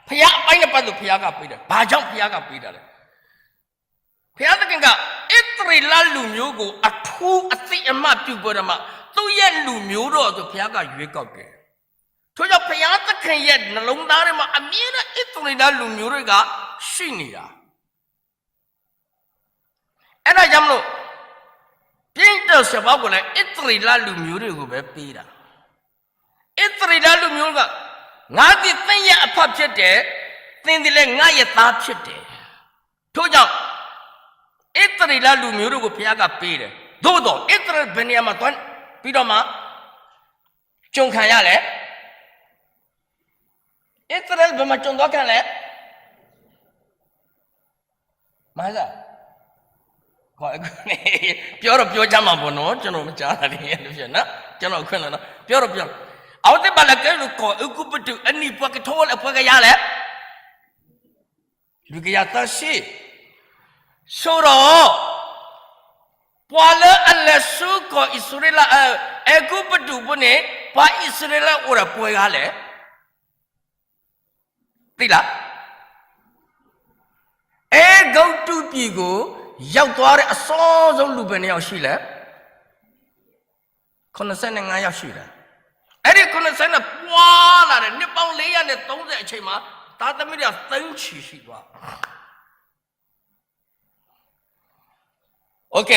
ဘုရားအပိုင်းနဲ့ပတ်သက်လို့ဘုရားကပေးတယ် ဘာကြောင့်ဘုရားကပေးတာလဲ ဘုရားသခင်က အစ္စရေလလူမျိုးကို အထူးအသိအမှတ်ပြုပြီးတော့မှ သူ့ရဲ့လူမျိုးတော်အသို့ ဘုရားကရွေးကောက်တယ် ထို့ကြောင့် ဘုရားသခင်ရဲ့နှလုံးသားထဲမှာ အမြဲတမ်း အစ္စရေလလူမျိုးတွေက ရှိနေတာ အဲ့ဒါကြောင့်မလို့ ပညတ်တော်ဆယ်ပါးကိုလည်း အစ္စရေလလူမျိုးတွေကိုပဲပေးတာ အစ္စရေလလူမျိုးက ငါသည်သင့်ရဲ့အဖဖြစ်တယ် သင်သည်လည်းငါ့ရဲ့သားဖြစ်တယ် ထို့ကြောင့် အစ္စရေလလူမျိုးတို့ကိုဘုရားကပေးတယ် သို့သော် အစ္စရေလဘယ်နေရာမှာသွားပြီးတော့မှ ကျွန်ခံရလဲ အစ္စရေလဘယ်မှာကျွန်သွားခံလဲ မဟာ ပြောတော့ပြောကြမှာပေါ့နော် ကျွန်တော်မကြားတာတွေဖြစ်နော် ကျွန်တော်ခွင့်လို့နော် ပြောတော့ပြော အောက်တိုဘာလကဲလို့ကော်အကုပတုအနံၣ်ပှဲကထိလဲပှဲကရလဲ လူကရသၢရှိ ဆိုတော့ ပှၤလၢအလဲၤဆူကီၢ်အံၣ်စရ့လး အဲ အဲဂုပတုပူၤန့ၣ် ပှၤအံၣ်စရ့လးအိၣ်ဒီးပှဲၤဂၤလဲၣ် သိလၢ အဲဂုတ္တုပြည်ကို ရောက်သွားတဲ့ အစောဆုံးလူ ဘယ်နှစ်ယောက်ရှိလဲ? ခုနှစ်ဆယ့်ငါးယောက်ရှိတယ်. အဲ့ဒီခုနှစ်ဆယ့်နှစ်ပွားလာတဲ့ နှစ်ပေါင်းလေးရာနဲ့သုံးဆယ်အချိန်မှာ သားသမီးတွေက သိန်းချီရှိသွား။ โอเค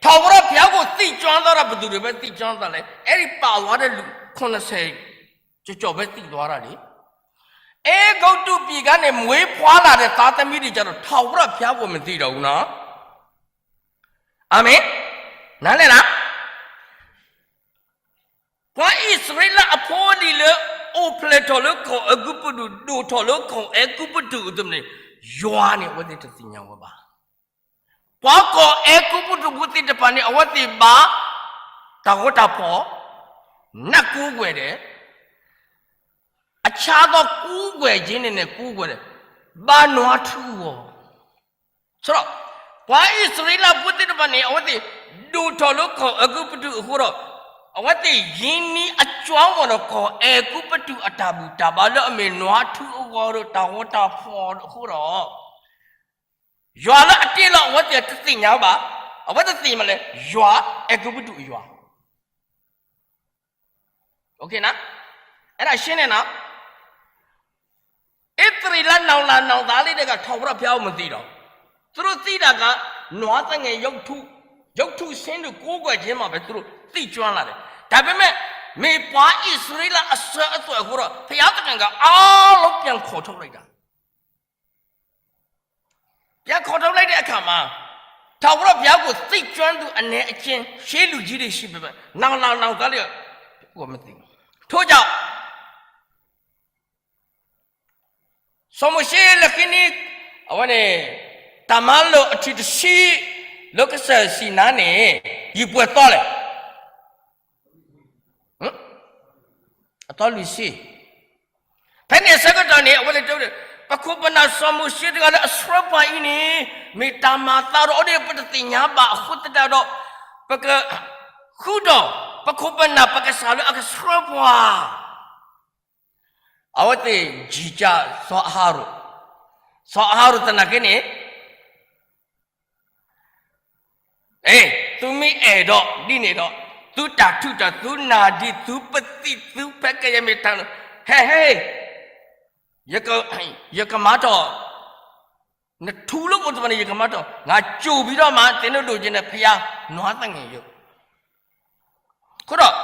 ထာဝရဘုရားကို သိကျွမ်းသွားတာ ဘယ်သူတွေပဲ သိကျွမ်းသွားလဲ? အဲ့ဒီပါသွားတဲ့လူ ခုနှစ်ဆယ် ကျော်ကျော်ပဲ သိသွားတာလေ. အဲဂုတ္တုပြည်ကနေ မွေးဖွားလာတဲ့ သားသမီးတွေကျတော့ ထာဝရဘုရားကို မသိတော့ဘူးနော်. အာမင်. နားလည်လား? ပှၤအံၣ်စရ့လးအဖိအလံၤလၢ အိၣ်ဖျဲၣ်ထီၣ်လၢကီၢ်အဲၤကူပတူး ဒိၣ်ထီၣ်လၢကီၢ်အဲၤကူပတူးအသိးန့ၣ် ယွၤန့ၣ် အဝဲသ့ၣ်တသ့ၣ်ညါဝဲဘၣ်. ပှၤကီၢ်အဲၤကူပတူးဖိသ့ၣ်တဖၣ်န့ၣ် အဝဲသ့ၣ်ဘါ တၢ်ဂီၤတၢ်ဖီၣ် နတ်ကိုးကွယ်တယ်. အခြားသောကိုးကွယ်ခြင်းတွေနဲ့ ကိုးကွယ်တယ်. ဘါနွားထူအဂီၢ် ဆိုတော့ ပှၤအံၣ်စရ့လးဖိသ့ၣ်တဖၣ်န့ၣ် အဝဲသ့ၣ်ဒိၣ်ထီၣ်လၢကီၢ်အဲၤကူပတူးအဃိဒီး အဝဲသ့ၣ်ရင်းနှီးအစွမ်းကုန်ဒီး ကီၢ်အဲၤကူပတူးအတၢ်ဘူၣ်တၢ်ဘါလၢအမ့ၢ်နွားထူအဂီၢ်ဒီး တၢ်ဂီၤတၢ်ဖီၣ်အဃိဒီး ယွၤလၢအတ့လီၤအဝဲသ့ၣ်တသ့ၣ်ညါဘၣ်. အဝဲတသ့ၣ်ညါဘၣ်လဲၣ်, ယွၤ အဲၤကူပတူးအယွၤ โอเคนะ အဲ့ဒါရှင်းနေနော်. အံၣ်စရ့လးနောင်လာနောင်သားလေးတွေက ထာဝရဘုရားကို မသိတော့ဘူး. သူတို့သိတာက နွားသငယ်း ရုပ်တု, ရုပ်တုဆင်းတုကိုးကွယ်ခြင်းမှာပဲ သူတို့သိကျွမ်းလာတယ်. ဒါပေမဲ့ မ့ၢ်ပှၤအံၣ်စရ့လးအစၢၤအသွဲၣ်အဃိဒီး ဘုရားသခင်က အားလုံးပြန်ခေါ်ထုတ်လိုက်တာ. ပြန်ခေါ်ထုတ်လိုက်တဲ့အခါမှာ ထာဝရဘုရားကို သိကျွမ်းသူအနည်းအကျဉ်း ရှေးလူကြီးတွေရှိပေမဲ့ နောင်လာနောင်သားတွေက ကိုယ်မသိဘူး. ထို့ကြောင့် စီၤမိၤၡ့လၢခံနံၤ အဝဲန့ၣ် တၢ်မၤလိာ်အထံၣ်တဆံ လၢကစၢ်စံးနါန့ၣ် ယံာ်ပှဲၤသီလဲၣ်. အသီလွံၢ်ဆံ. ဖဲန့ၣ်အဆၢကတီၢ်န့ၣ် အဝဲသ့ၣ်တဲဝဲဒၣ် ပခိၣ်ပနၢ်စီၤမိၤၡ့တဂၤလၢအဆှၢပှၤအံၤန့ၣ် မ့ၢ်တၢ်မၤသးဒီးအီၤဒ်ပတသ့ၣ်ညါဘၣ်အဃိသတးဒီး ပကဃုာ်ဒီး ပခိၣ်ပနၢ်ပကစၢ်လၢအကဆှၢပှၤ အဝဲသ့ၣ်ယံာ်ကၢ်စီၤအၤဟရိၣ်, စီၤအၤဟရိၣ်သနာ်က့န့ၣ် အဲၣ်, သုမ့ၢ်အဲၣ်ဒိးဒ်န့ၣ်ဒီး သုတၢ်ထူးတၢ် သုနၢ်ဒံး သုပသံၣ် သုဖဲကယဲၢ်မ့ၢ်တၢ်လၢ ဟဲဟဲ, ယကမၤထီၣ်, နထူလၢအိၣ်တဖၣ်န့ၣ် ယကမၤထီၣ်, ငါကြိုပြီးတော့မှ သင်တို့လိုချင်တဲ့ဘုရား နွားသငယ်းရုပ်. အဃိဒီး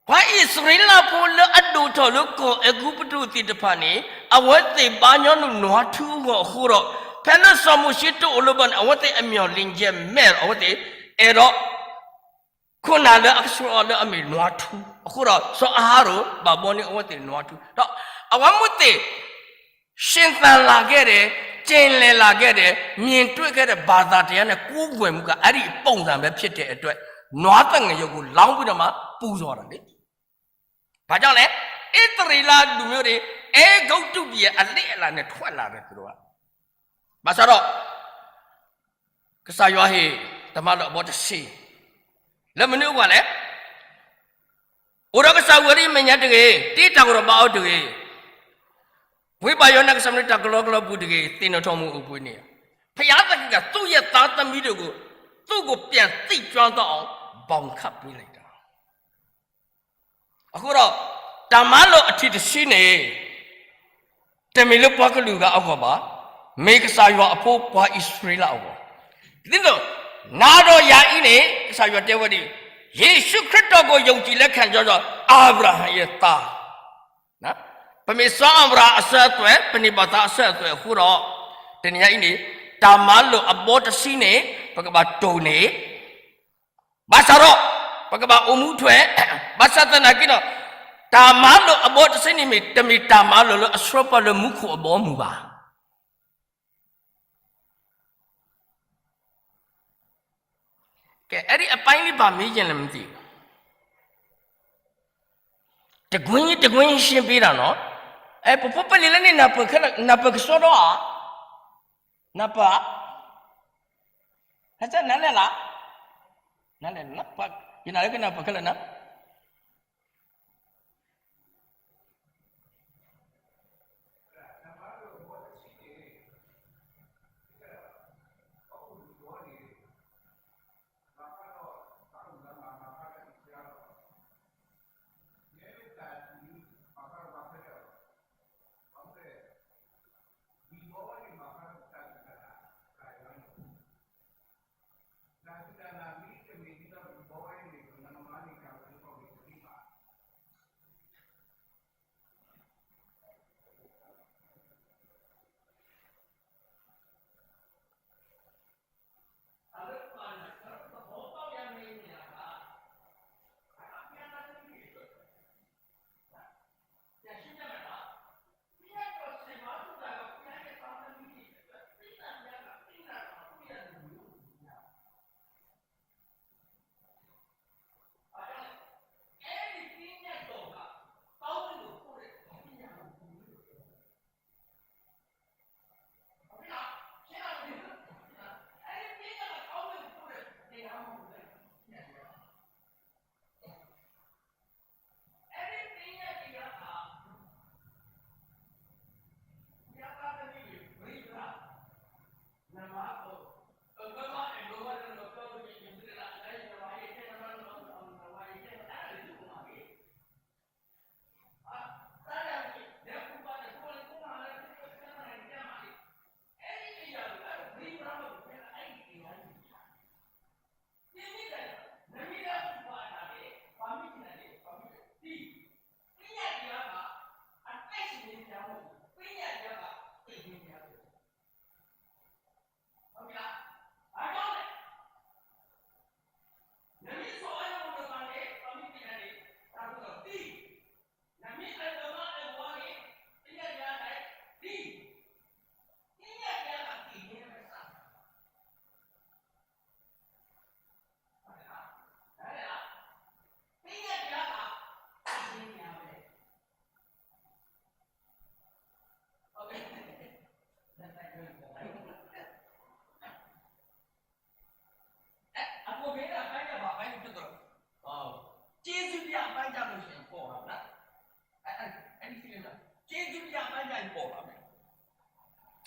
ပှၤအံၣ်စရ့လးဖိလၢအဒိၣ်ထီၣ်လၢကီၢ်အဲၤကူပတူးသ့ၣ်တဖၣ်န့ၣ် အဝဲသ့ၣ်ဘါညီနုၢ်နွားထူအဂီၢ်အဃိဒီး ဖဲလၢစီၤမိၤၡ့တအိၣ်လၢၤဘၣ်န့ၣ် အဝဲသ့ၣ်အမျှော်လင့်ချက်မဲ့ အဝဲသ့ၣ်အဲၣ်ဒိး ခိၣ်နၢ်လၢအကဆှၢအီၤလၢအမ့ၢ်နွားထူအဃိဒီး စီၤအၤဟရိၣ်ဘၣ်ဘီန့ၢ်အဝဲသ့ၣ်နွားထူ ဒီးအဝဲမ့ၢ်သ့ၣ် ရှင်သန်လာခဲ့တယ်, ကျင်လည်လာခဲ့တယ်, မြင်တွေ့ခဲ့တဲ့ဘာသာတရားနဲ့ ကိုးကွယ်မှုက အဲ့ဒီပုံစံပဲဖြစ်တဲ့အတွက် နွားသငယ်ရုပ်ကို လောင်းပြီးတော့မှ ပူဇော်တာလေ. ဘာကြောင့်လဲ? အံၣ်စရ့လးလူမျိုးတွေ အဲဂုတ္တုပြည်အလစ်အလါနဲ့ ထွက်လာတယ် သူတို့က. ဘၣ်ဆၣ်ဒီး ကစၢ်ယွၤဟ့ၣ် တၢ်မၤလိာ်အဘီတဆံ လၢမနုၤအဂီၢ်လဲၣ်. အိၣ်ဒီးကစၢ်ဝဲဒၣ်မဲာ်ညါတဂ့ၤ, တ့တၢ်ကရၢဘါအီၤတဂ့ၤ, ဝံဘၣ်ယွၤနကစၢ်မနုၤတၢ်ကလီကလီပူၤတဂ့ၤ, သ့ၣ်နီၣ်ထီၣ်မူအိၣ်ဘှံးန့ၣ်, ဘုရားသခင်က သူ့ရဲ့သားသမီးတွေကို သူ့ကိုပြန်သိကျွမ်းသွားအောင် ဘောင်ခတ်ပေးလိုက်တာ. အဃိဒီး တၢ်မၤလိာ်အထံၣ်တဆံန့ၣ် တမ့ၢ်လၢပှၤကလုာ်ဂၤအဂီၢ်ဘၣ်, မ့ၢ်ကစၢ်ယွၤအဖိ ပှၤအံၣ်စရ့လးအဂီၢ်. ဒ်သိး နာ်ဒီးယၤအံၤန့ၣ် ကစၢ်ယွၤတဲဝဲဒၣ်, ယေရှုခရစ်တော်ကို ယုံကြည်လက်ခံသောကြောင့် အာဗြဟံရဲ့သား, ပမ့ၢ်စီၤအၤဘြၤဟၣ်အစၢၤအသွဲၣ်, ပန့ၢ်ဘၣ်သါအစၢၤအသွဲၣ်အဃိဒီး တနံၤအံၤန့ၣ် တၢ်မၤလိာ်အဘီတဆံန့ၣ် ပကဘၣ်တိၢ်န့ၢ် ဘၣ်ဆၣ်ဒီး ပကဘၣ်အိၣ်မူထွဲ, ဘၣ်ဆၣ်သနာ်က့ဒီး တၢ်မၤလိာ်အဘီတဆံန့ၣ်မ့ၢ် တမ့ၢ်တၢ်မၤလိာ်လၢအဆှၢပှၤလၢမူခိၣ်အဘီအမုၢ်ဘၣ်. ကဲ အဲ့ဒီအပိုင်းလေး ဘာမေးချင်လဲ မသိဘူး. တကွင်းကြီး တကွင်းကြီး ရှင်းပေးတာနော်. အဲ ပဖိပလံၤလၢန့ၣ် နၢ်ပၢၢ်ခဲလၢာ် နၢ်ပၢၢ်ကစီဒီဧါ. နၢ်ပၢၢ်ဧါ. ဟဲစနၢ်လဲၣ်လၢ နၢ်လဲၣ်လၢ ယနၢ်လၢကနၢ်ပၢၢ်ခဲလၢာ်နၤ.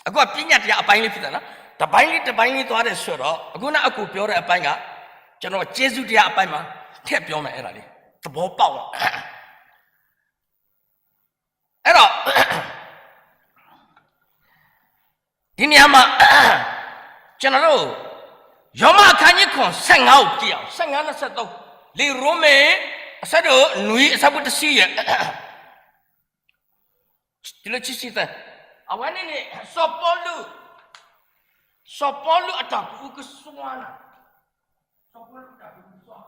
အခုက ပညတ်တရားအပိုင်းလေးဖြစ်တယ်နော်. တစ်ပိုင်းလေးတစ်ပိုင်းလေးသွားတယ်ဆိုတော့ အခုနကအကိုပြောတဲ့အပိုင်းက ကျွန်တော်ကျေးဇူးတရားအပိုင်းမှာထည့်ပြောမယ်အဲ့ဒါလေး သဘောပေါက်အောင်. အဲ့တော့ ဒီနေရာမှာ ကျွန်တော်တို့ ယောမအခန်းကြီးခွန် ဆယ့်ငါးကိုကြည့်အောင် ဆယ့်ငါးနဲ့ ဆယ့်သုံး လံာ်ရိမ့ၤ အဆၢဒိၣ်နွံ အဆၢဖိတဆံယဲၢ် တုၤလၢခံဆံသၢ အဝဲန့ၣ်န့ၣ် စီၤပီလူး စီၤပီလူးအတၢ်ကူးကစွါနၤ စီၤပီလူးအတၢ်ကူးကစွါ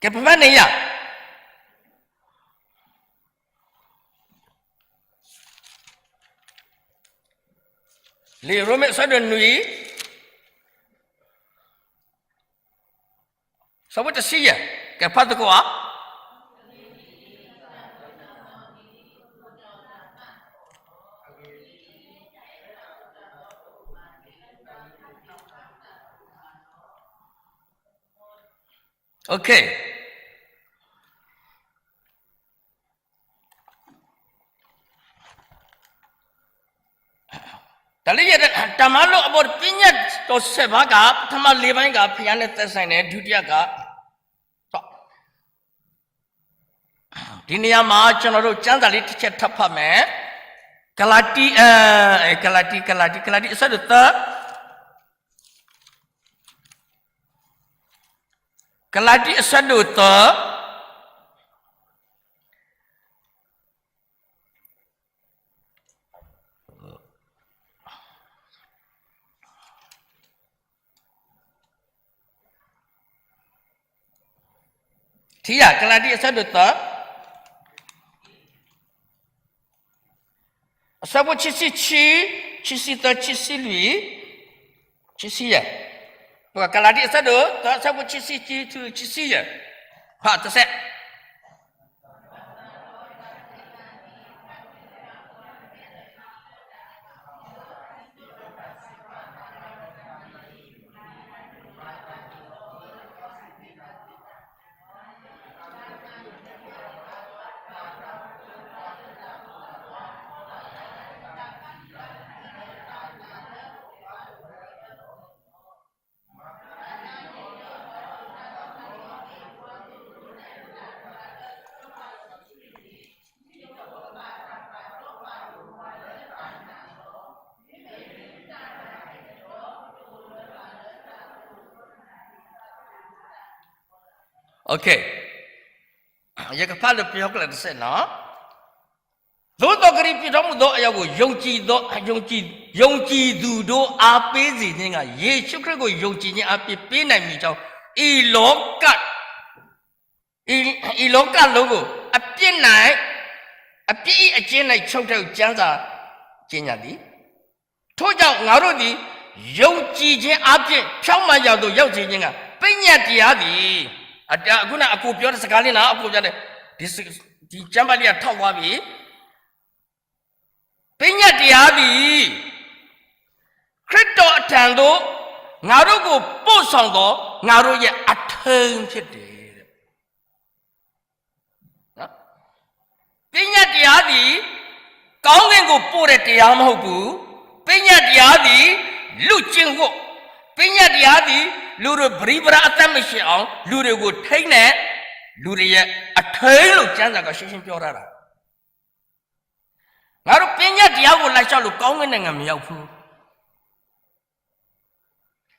ကဲ ပဖးန့ၣ်ယၤ လံာ်ရိမ့ၤ အဆၢဒိၣ်နွံ အဆၢဖိတဆံယဲၢ် ကဲ ဖးသကိးဧါ. Okay. တၢ်လၢယတၢ်မၤလိအဘိ ပညတ်တော်ဆယ်ပါးက ပထမလေးပိုင်းက ဘုရားနဲ့သက်ဆိုင်တယ် ဒုတိယက ဒီနေရာမှာ ကျွန်တော်တို့ ကျမ်းစာလေးတစ်ချက်ထပ်ဖတ်မယ်. ကလာတံ, အဲ, ကလာတံ, ကလာတံ, ကလာတံ အဆၢဒိၣ်သၢ, ကလာတံ အဆၢဒိၣ်သၢ ထံၣ်ဧါ, ကလာတံ အဆၢဒိၣ်သၢ, အဆၢဖိခံဆံခံ, ခံဆံသၢ, ခံဆံလွံၢ်, ခံဆံယဲၢ်, ကလာတံ အဆၢဒိၣ်သၢ, အဆၢဖိခံဆံခံ, ခံဆံယဲၢ်, ဖးတစဲး. Okay, ယကဖးလၢပယီၤကျိာ်တစဲးနီၤ. သို့သော် ခရစ်ဖြစ်တော်မူသောအရာကို ယုံကြည်သော, ယုံကြည်, ယုံကြည်သူတို့အားပေးစေခြင်းငှာ ယေရှုခရစ်ကို ယုံကြည်ခြင်းအားဖြင့် ပေးနိုင်မည်ကြောင်း ဤလောက, ဤ, ဤလောကလုံးကို အပြစ်၌ အပြစ်၏အကျဉ်း၌ချုပ်ထားဟု ကျမ်းစာကြေညာသည်. ထို့ကြောင့် ငါတို့သည် ယုံကြည်ခြင်းအားဖြင့် ဖြောင့်မတ်ရာသို့ ရောက်စေခြင်းငှာ ပညတ်တရားသည်, အ, အခုနကအကိုပြောတဲ့စကားလေးနော်, အကိုပြောတဲ့, ဒီစ, ဒီကျမ်းပိုဒ်လေးက ထောက်သွားပြီ. ပညတ်တရားသည် ခရစ်တော်အထံသို့ ငါတို့ကို ပို့ဆောင်သော ငါတို့ရဲ့အထိန်းဖြစ်တယ်တဲ့. ပညတ်တရားသည် ကောင်းကင်ကိုပို့တဲ့တရားမဟုတ်ဘူး. ပညတ်တရားသည် လွတ်ကျင်းဖို့, ပညတ်တရားသည် လူတွေပရိပရာအသက်မရှင်အောင် လူတွေကိုထိန်းတဲ့ လူတွေရဲ့အထိန်းလို့ ကျမ်းစာက ရှင်းရှင်းပြောထားတာ. ငါတို့ပညတ်တရားကို လိုက်လျှောက်လို့ ကောင်းကင်နိုင်ငံမရောက်ဘူး.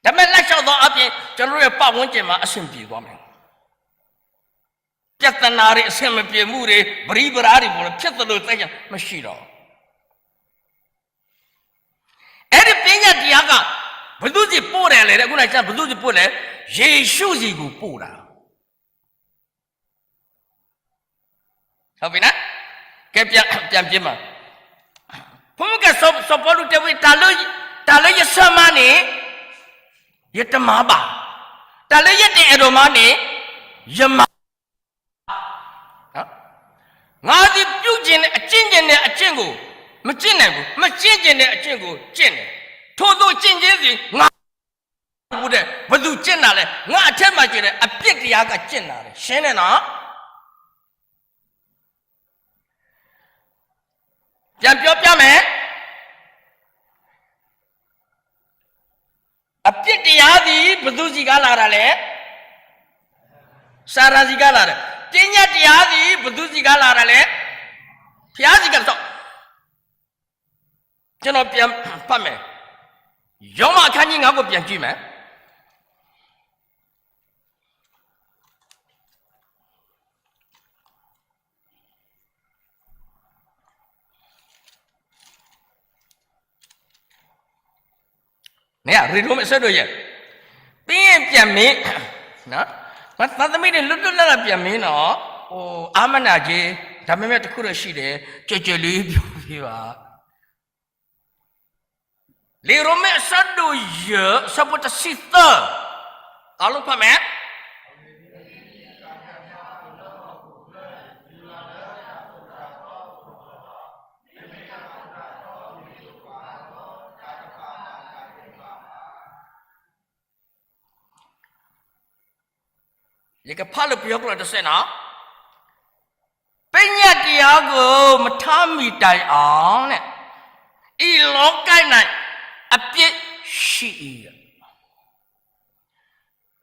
ဒါပေမဲ့ လိုက်လျှောက်သောအားဖြင့် ကျွန်တော်တို့ရဲ့ပတ်ဝန်းကျင်မှာ အဆင်ပြေသွားမယ်. ပြဿနာတွေ၊ အဆင်မပြေမှုတွေ၊ ပရိပရာတွေပေါ်လို့ ဖြစ်သလိုသိမ်းချင် မရှိတော့ဘူး. အဲ့ဒီပညတ်တရားက ဘယ်သူဆီပို့တယ်လဲတဲ့၊ အခုနက ဘယ်သူဆီပို့လဲ၊ ယေရှုဆီကိုပို့တာ။ ဟုတ်ပြီနော်။ ကဲ, ပြန်, ပြန်ပြေးမှာ. ဖုမုၣ်ကဲ စီၤ, စီၤပီလူးတဲဝဲ တၢ်လၢ, တၢ်လၢယဆၢမၤန့ၣ် ယတမၤဘၣ်. တၢ်လၢယတအဲၣ်ဒိးမၤန့ၣ် ယမၤ. ငါသည် ပြုကျင့်အကျင့်, ကျင့်တဲ့အကျင့်ကို မကျင့်နိုင်ဘူး။ မကျင့်ချင်တဲ့အကျင့်ကိုကျင့်တယ်။ ထိုသို့ကျင့်ခြင်းသည် ငါ့ကို ဘယ်သူကျင့်တာလဲ။ ငါ့အထဲမှာကျင့်တယ်။ အပြစ်တရားကကျင့်တာလေ။ ရှင်းတယ်နော်။ ပြန်ပြောပြမယ်။ အပြစ်တရားသည် ဘယ်သူဆီကလာတာလဲ။ စာရန်ဆီကလာတယ်။ ပညတ်တရားသည် ဘယ်သူဆီကလာတာလဲ။ ဘုရားဆီကလာတယ်။ ကျွန်တော်ပြန်ဖတ်မယ်။ ယောမအခန်းကြီးငါးကိုပြန်ကြည့်မယ်။ နေရရေဒိုမ့ၢ် ဆၢဒိၣ်ယဲၢ်, ပြီးရင်ပြန်မေးနော်, ငါသားသမီးတွေလွတ်လွတ်လပ်လပ်ပြန်မေးနော်. ဟိုအားမနာကြီး, ဒါပေမဲ့တစ်ခုတော့ရှိတယ်, ကြွယ်ကြွယ်လေးပြောပေးပါ. လေရိမ့ၣ်အဆၢဒိၣ်ယဲၢ် အဆၢဖိတဆံသၢ, အားလုံးဖတ်မယ်. ယကဖတ်လို့ ပယီၤကျိာ်တစဲးနော်. ပညတ်တရားကို မထမ်းမှီတိုင်အောင်နဲ့, ဤလောက၌ အပြစ်ရှိ၏.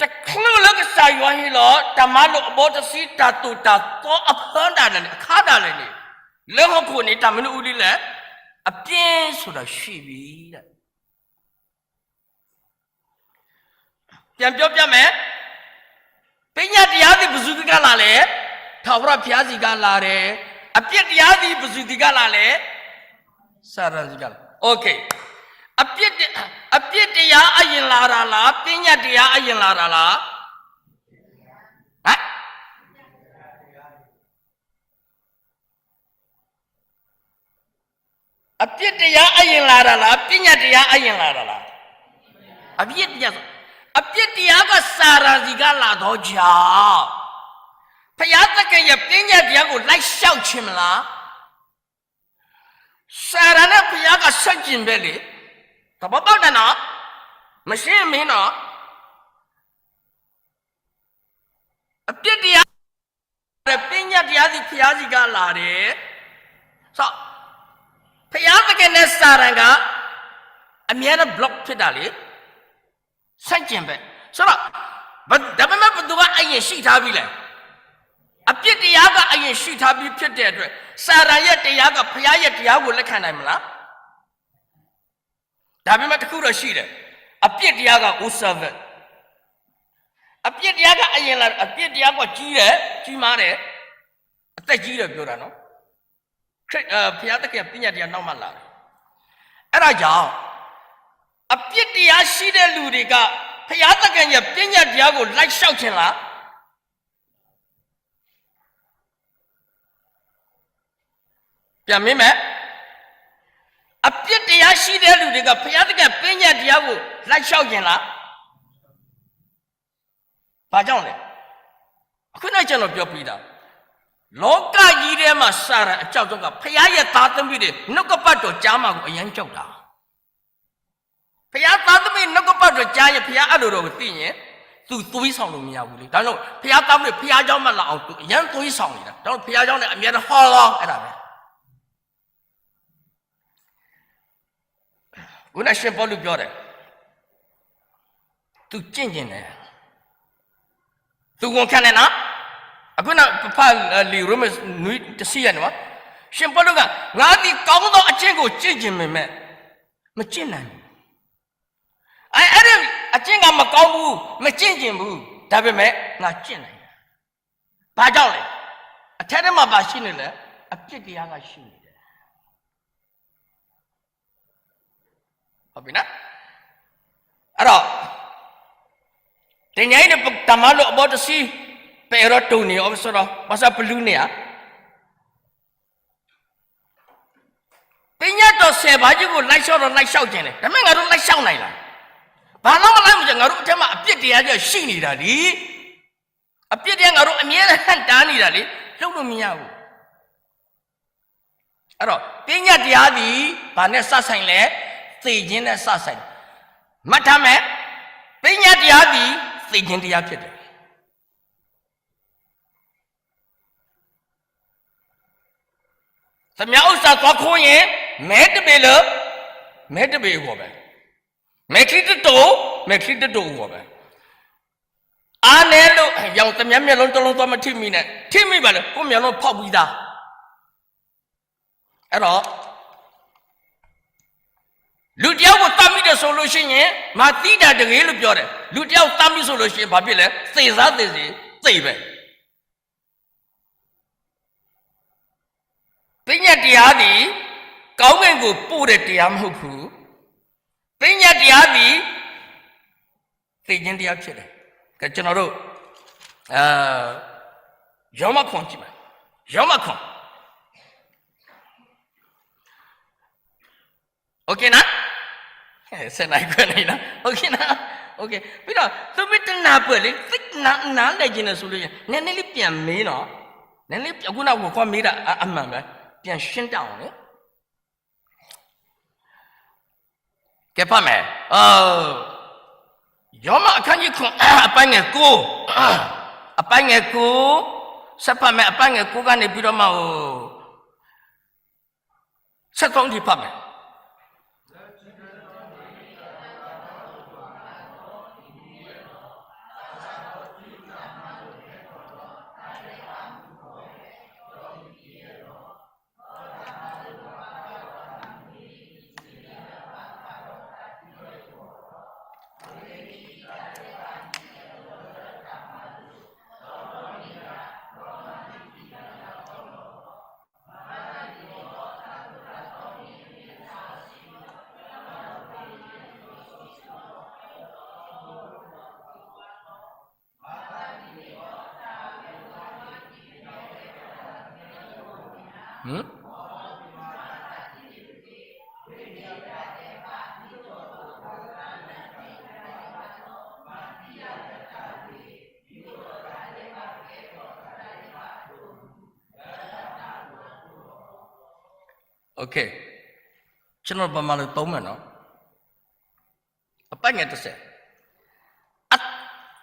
တချုးလၢကစၢ်ယွၤဟ့ၣ်လီၤ တၢ်မၤလိာ်အဘီတဆံ တၢ်သိၣ်တၢ်သီအဖၢဒၣ်လဲာ်န့ၣ် အခါဒၣ်လဲာ်န့ၣ်, လၢဟီၣ်ခိၣ်န့ၣ် တၢ်မနုၤအူဒ်လဲၣ်, အပြစ်ဆိုတာရှိပြီ. ပြန်ပြောပြမယ်. ပညတ်တရားသည် ဘယ်သူဆီကလာလဲ. ထာဝရဘုရားဆီကလာတယ်. အပြစ်တရားသည် ဘယ်သူဆီကလာလဲ. စာရန်ဆီကလာ. Okay. အပြစ်တ-, အပြစ်တရားအရင်လာတာလား, ပညတ်တရားအရင်လာတာလား. ဟမ်. အပြစ်တရားအရင်လာတာလား, ပညတ်တရားအရင်လာတာလား. အပြစ်တရား, အပြစ်တရားက စာရန်ဆီကလာတော့ကြောင့်, ဘုရားသခင်ရဲ့ ပညတ်တရားကို လိုက်လျှောက်ခြင်းမလား. စာရန်နဲ့ ဘုရားက ဆန့်ကျင်ဘက်လေ. သဘောပေါက်တယ်နော်. မရှင်းမင်းနော်. အပြစ်တရား ပညတ်တရားသည် ဘုရားဆီကလာတယ်. ဆိုတော့ ဘုရားသခင်နဲ့ စာရန်က အမြဲတမ်း block ဖြစ်တာလေ. ဆန့်ကျင်ဘက်. ဆိုတော့ ဘ-, ဒါပေမဲ့ ဘယ်သူက အရင်ရှိထားပြီလဲ. အပြစ်တရားက အရင်ရှိထားပြီးဖြစ်တဲ့အတွက် စာရန်ရဲ့တရားက ဘုရားရဲ့တရားကို လက်ခံနိုင်မလား. ဒါပေမဲ့ တစ်ခုတော့ရှိတယ်. အပြစ်တရားက ဦးစားပေး. အပြစ်တရားက အရင်လာ, အပြစ်တရားက ကြီးတယ်, ကြီးမားတယ်, အသက်ကြီးတယ် ပြောတာနော်. ခရစ်, အဲ, ဘုရားသခင် ပညတ်တရား နောက်မှလာတယ်. အဲဒါကြောင့် အပြစ်တရားရှိတဲ့လူတွေက ဘုရားသခင်ရဲ့ ပညတ်တရားကို လိုက်လျှောက်ခြင်းလား. ပြန်မေးမယ်. အပြစ်တရားရှိတဲ့လူတွေက ဘုရားသခင် ပညတ်တရားကို လိုက်လျှောက်ခြင်းလား. ဘာကြောင့်လဲ. အခုနက ကျွန်တော်ပြောပြီးသား, လောကကြီးထဲမှာ စာရန်အကြောက်ဆုံးက ဘုရားရဲ့သားသမီးတွေ နှုတ်ကပတ်တော်ကြားမှာကို အရမ်းကြောက်တာ. ဘုရားသားသမီး နှုတ်ကပတ်တော်ကြားရင်, ဘုရားအလိုတော်ကိုသိရင်, သူသွေးဆောင်လို့မရဘူးလေ. ဒါကြောင့် ဘုရားသားသမီး ဘုရားကျောင်းမှာလာအောင် သူအရမ်းသွေးဆောင်နေတာ. ဒါကြောင့် ဘုရားကျောင်းနဲ့ အမြဲတမ်း ဟောလော အဲ့ဒါပဲ. ခုန ရှင်ပေါလုပြောတယ်. သူကျင့်ကျင်တယ်. သူဝန်ခံတယ်နော်. အခုန ဖဖ လံာ်ရိမ့ၤ နွံ တဆံယဲၢ်န့ၣ်မ့ၢ်, ရှင်ပေါလုက ငါသည် ကောင်းသောအကျင့်ကို ကျင့်ချင်ပေမဲ့ မကျင့်နိုင်ဘူး. အဲ, အဲ့ဒီအကျင့်က မကောင်းဘူး, မကျင့်ချင်ဘူး, ဒါပေမဲ့ ငါကျင့်နိုင်တယ်. ဘာကြောင့်လဲ. အထဲထဲမှာ ဘာရှိနေလဲ. အပြစ်တရားက ရှိနေတယ်. ဟုတ်ပြီနော်. အဲ့တော့ တနံၤအံၤန့ၣ် ပတၢ်မၤလိာ်အဘီတဆံ ပအဲၣ်ဒိးတိၢ်န့ၢ်အီၤ ဘၣ်ဆၣ်ဒီး ဘၣ်ဆၣ်ပလူန့ၢ်ဧါ. ပညတ်တော်ဆယ်ပါးကြီးကို လိုက်လျှောက်တော့ လိုက်လျှောက်ချင်တယ်. ဒါပေမဲ့ ငါတို့ လိုက်လျှောက်နိုင်လား. ဘာလို့မလိုက်မလဲ. ငါတို့အထဲမှာ အပြစ်တရားကြီး ရှိနေတာလေ. အပြစ်တရား ငါတို့ အမြဲတမ်း ဟန့်တားနေတာလေ. လုပ်လို့မရဘူး. အဲ့တော့ ပညတ်တရားသည် ဘာနဲ့စဆိုင်လဲ? သေခြင်းနဲ့စဆိုင်တယ်။ မှတ်ထားမယ်။ ပညတ်တရားသည် သေခြင်းတရားဖြစ်တယ်။ သမျှဥစ္စာသွားခိုးရင် မဲတစ်ဘ့ၣ်လၢ မဲတစ်ဘ့ၣ်အဂီၢ်ပဲ။ မဲချံတစ်တုံ မဲချံတစ်တုံအဂီၢ်ပဲ။ အားနည်းလို့ ရောင်သမျက်မျက်လုံးတစ်လုံးသွားမထိမိနဲ့ ထိမိပါလေ ကိုယ့်မျက်လုံးဖောက်ပြီးသား။ အဲ့တော့ လူတစ်ယောက်ကိုသတ်မိတယ်ဆိုလို့ရှိရင် မသီးတံၢ်တဂ့ၤလို့ပြောတယ်။ လူတစ်ယောက်သတ်မိဆိုလို့ရှိရင် ဘာဖြစ်လဲ? သေသားသေစေ သေပဲ။ ပညတ်တရားသည် ကောင်းကင်ကိုပို့တဲ့တရားမဟုတ်ဘူး။ ပညတ်တရားသည် သေခြင်းတရားဖြစ်တယ်။ ကဲ ကျွန်တော်တို့ အဲ ယောမခွန်ကြည့်မယ်။ ယောမခွန် OK နော်။ အဲ ဆယ်နာရီခွဲနေနော်။ OK နော်။ OK ပြီးတော့ သူမင်းတနာပွဲလေ သိပ်နာနာလဲကျင်နေဆိုလို့ရ နည်းနည်းလေးပြန်မေးနော်။ နည်းနည်းလေး အခုနက ကိုယ်ခေါ်မေးတာ အ အမှန်ပဲ။ ပြန်ရှင်းတတ်အောင်လေ။ ကဲ ဖတ်မယ်။ အဲ ယောမအခန်းကြီးခွန် အပိုင်းငယ်ကိုး အပိုင်းငယ်ကိုး ဆက်ဖတ်မယ်။ အပိုင်းငယ်ကိုးကနေပြီးတော့မှ ဟို ဆယ့်သုံးထိဖတ်မယ်။ OK ကျွန်တော်ဗမာလိုသုံးမယ်နော်။ အပိုဒ်ငယ်တစ်ဆယ် အ-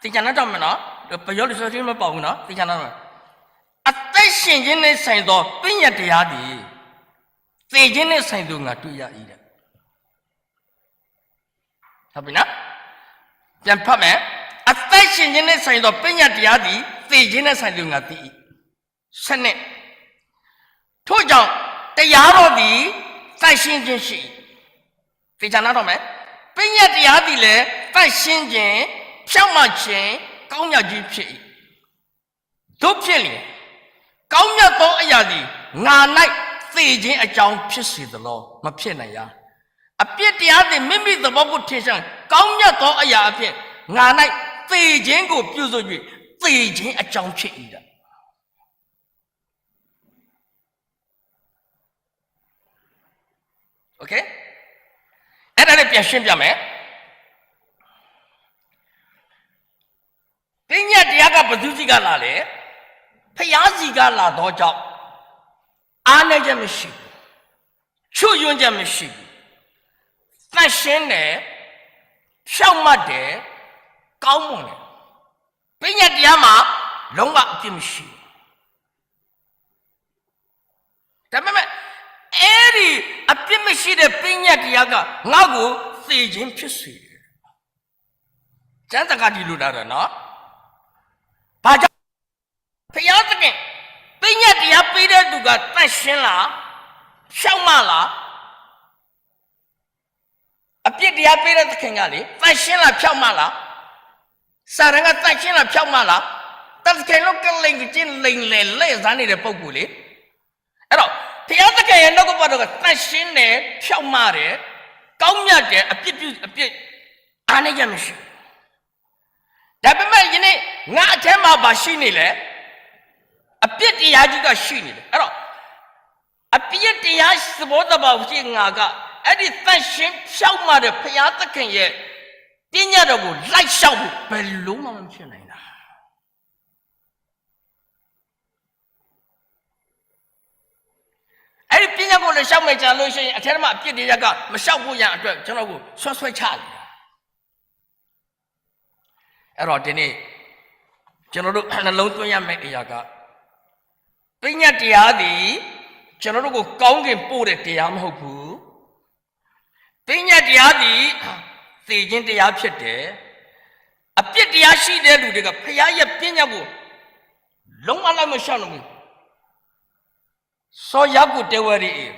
သင်္ကြန်နားထောင်မယ်နော်။ ပယောလီဆိုရင်မပေါက်ဘူးနော်။ သင်္ကြန်နားထောင်မယ်။ အသက်ရှင်ခြင်းနှင့်ဆိုင်သောပညတ်တရားသည် သေခြင်းနှင့်ဆိုင်သူငါတွေ့ရ၏တဲ့။ ဟုတ်ပြီနော်။ ပြန်ဖတ်မယ်။ အသက်ရှင်ခြင်းနှင့်ဆိုင်သောပညတ်တရားသည် သေခြင်းနှင့်ဆိုင်သူငါသိ၏။ ဆယ့်နှစ်။ ထို့ကြောင့်တရားတော်သည်သန့်ရှင်းခြင်းရှိ၏။ သေချာနားထောင်မယ်။ ပညတ်တရားသည်လည်းသန့်ရှင်းခြင်း၊ ဖြောင့်မတ်ခြင်း၊ ကောင်းမြတ်ခြင်းဖြစ်၏။ သို့ဖြစ်လျှင်၊ ကောင်းမြတ်သောအရာသည်ငါ၌သေခြင်းအကြောင်းဖြစ်စေသလော။ မဖြစ်နိုင်ရာ။ အပြစ်တရားသည်မိမိသဘောကိုထင်ရှား၊ ကောင်းမြတ်သောအရာအဖြစ်ငါ၌သေခြင်းကိုပြုစု၍ သေခြင်းအကြောင်းဖြစ်၏တဲ့။ OK အဲ့ဒါလေးပြန်ရှင်းပြမယ်။ ပညတ်တရားကဘယ်သူဆီကလာလဲ။ ဘုရားဆီကလာသောကြောင့်အားနည်းချက်မရှိဘူး။ ချို့ယွင်းချက်မရှိဘူး။ သန့်ရှင်းတယ်။ ဖြောင့်မတ်တယ်။ ကောင်းမွန်တယ်။ ပညတ်တရားမှာလုံးဝအပြစ်မရှိဘူး။ ဒါပေမဲ့အဲ့ဒီအပြစ်မရှိတဲ့ပညတ်တရားကငါ့ကိုသေခြင်းဖြစ်စေတယ်။ ကျမ်းစာကဒီလိုလာတယ်နော်။ ဘာကြောင့် ဘုရားသခင် ပညတ်တရားပေးတဲ့သူကသန့်ရှင်းလား၊ ဖြောင့်မတ်လား။ အပြစ်တရားပေးတဲ့သခင်ကလေ သန့်ရှင်းလား၊ ဖြောင့်မတ်လား။ စာတန်ကသန့်ရှင်းလား၊ ဖြောင့်မတ်လား။ တသခင်လုံးကလိမ်ကကျင်းလိမ်လည်လဲ့စားနေတဲ့ပုဂ္ဂိုလ်လေ။ အဲ့တော့ ဘုရားသခင်ရဲ့နှုတ်ကပတ်တော်ကသန့်ရှင်းတယ်၊ ဖြောင့်မတ်တယ်၊ ကောင်းမြတ်တယ်၊ အပြစ်ပြုအပြစ်အားနည်းချက်မရှိဘူး။ ဒါပေမဲ့ယနေ့ငါအထဲမှာဘာရှိနေလဲ။ အပြစ်တရားကြီးကရှိနေတယ်။ အဲ့တော့ အပြစ်တရားသဘောသဘာဝရှိငါက အဲ့ဒီသန့်ရှင်းဖြောင့်မတ်တဲ့ဘုရားသခင်ရဲ့ပညတ်တော်ကိုလိုက်လျှောက်ဖို့ဘယ်လိုမှမဖြစ်နိုင်တာ။ အဲ့ဒီပညတ်ကို လျှောက်မယ်ဆိုလို့ရှိရင် အထဲမှာ အပြစ်တရားက မလျှောက်ဖို့ရန်အတွက် ကျွန်တော်ကို ဆွဲဆွဲချတယ်။ အဲ့တော့ ဒီနေ့ ကျွန်တော်တို့ နှလုံးသွင်းရမယ့်အရာက ပညတ်တရားသည် ကျွန်တော်တို့ကို ကောင်းကင်ပို့တဲ့တရားမဟုတ်ဘူး။ ပညတ်တရားသည် သေခြင်းတရားဖြစ်တယ်။ အပြစ်တရားရှိတဲ့လူတွေက ဘုရားရဲ့ပညတ်ကို လုံးဝလိုက်မလျှောက်နိုင်ဘူး။ စီၤယၤကိာ်တဲဝဲဒ်အံၤ,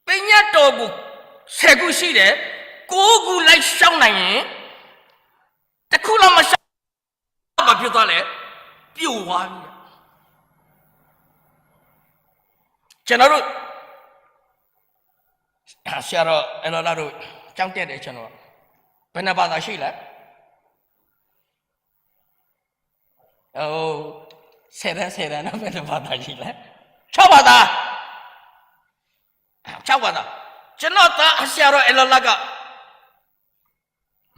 ပညတ်တော်ကို ဆယ်ခုရှိတယ်, ကိုးခုလိုက်လျှောက်နိုင်ရင်, တစ်ခုလောက်မလျှောက် ဘာဖြစ်သွားလဲ? ပြိုဝါပြီ။ ကျွန်တော်တို့ ဆရာတော်အဲလီးလတို့ ကျောင်းတက်တဲ့အချိန်တော့ ဘယ်နှစ်ဘာသာရှိလဲ? အိုး, ဆယ်တန်း, ဆယ်တန်းတော့ ဘယ်နှစ်ဘာသာရှိလဲ? ခြောက်ဘာသာ. ခြောက်ဘာသာ. ကျွန်တော်သားဆရာတော်အဲလီးလက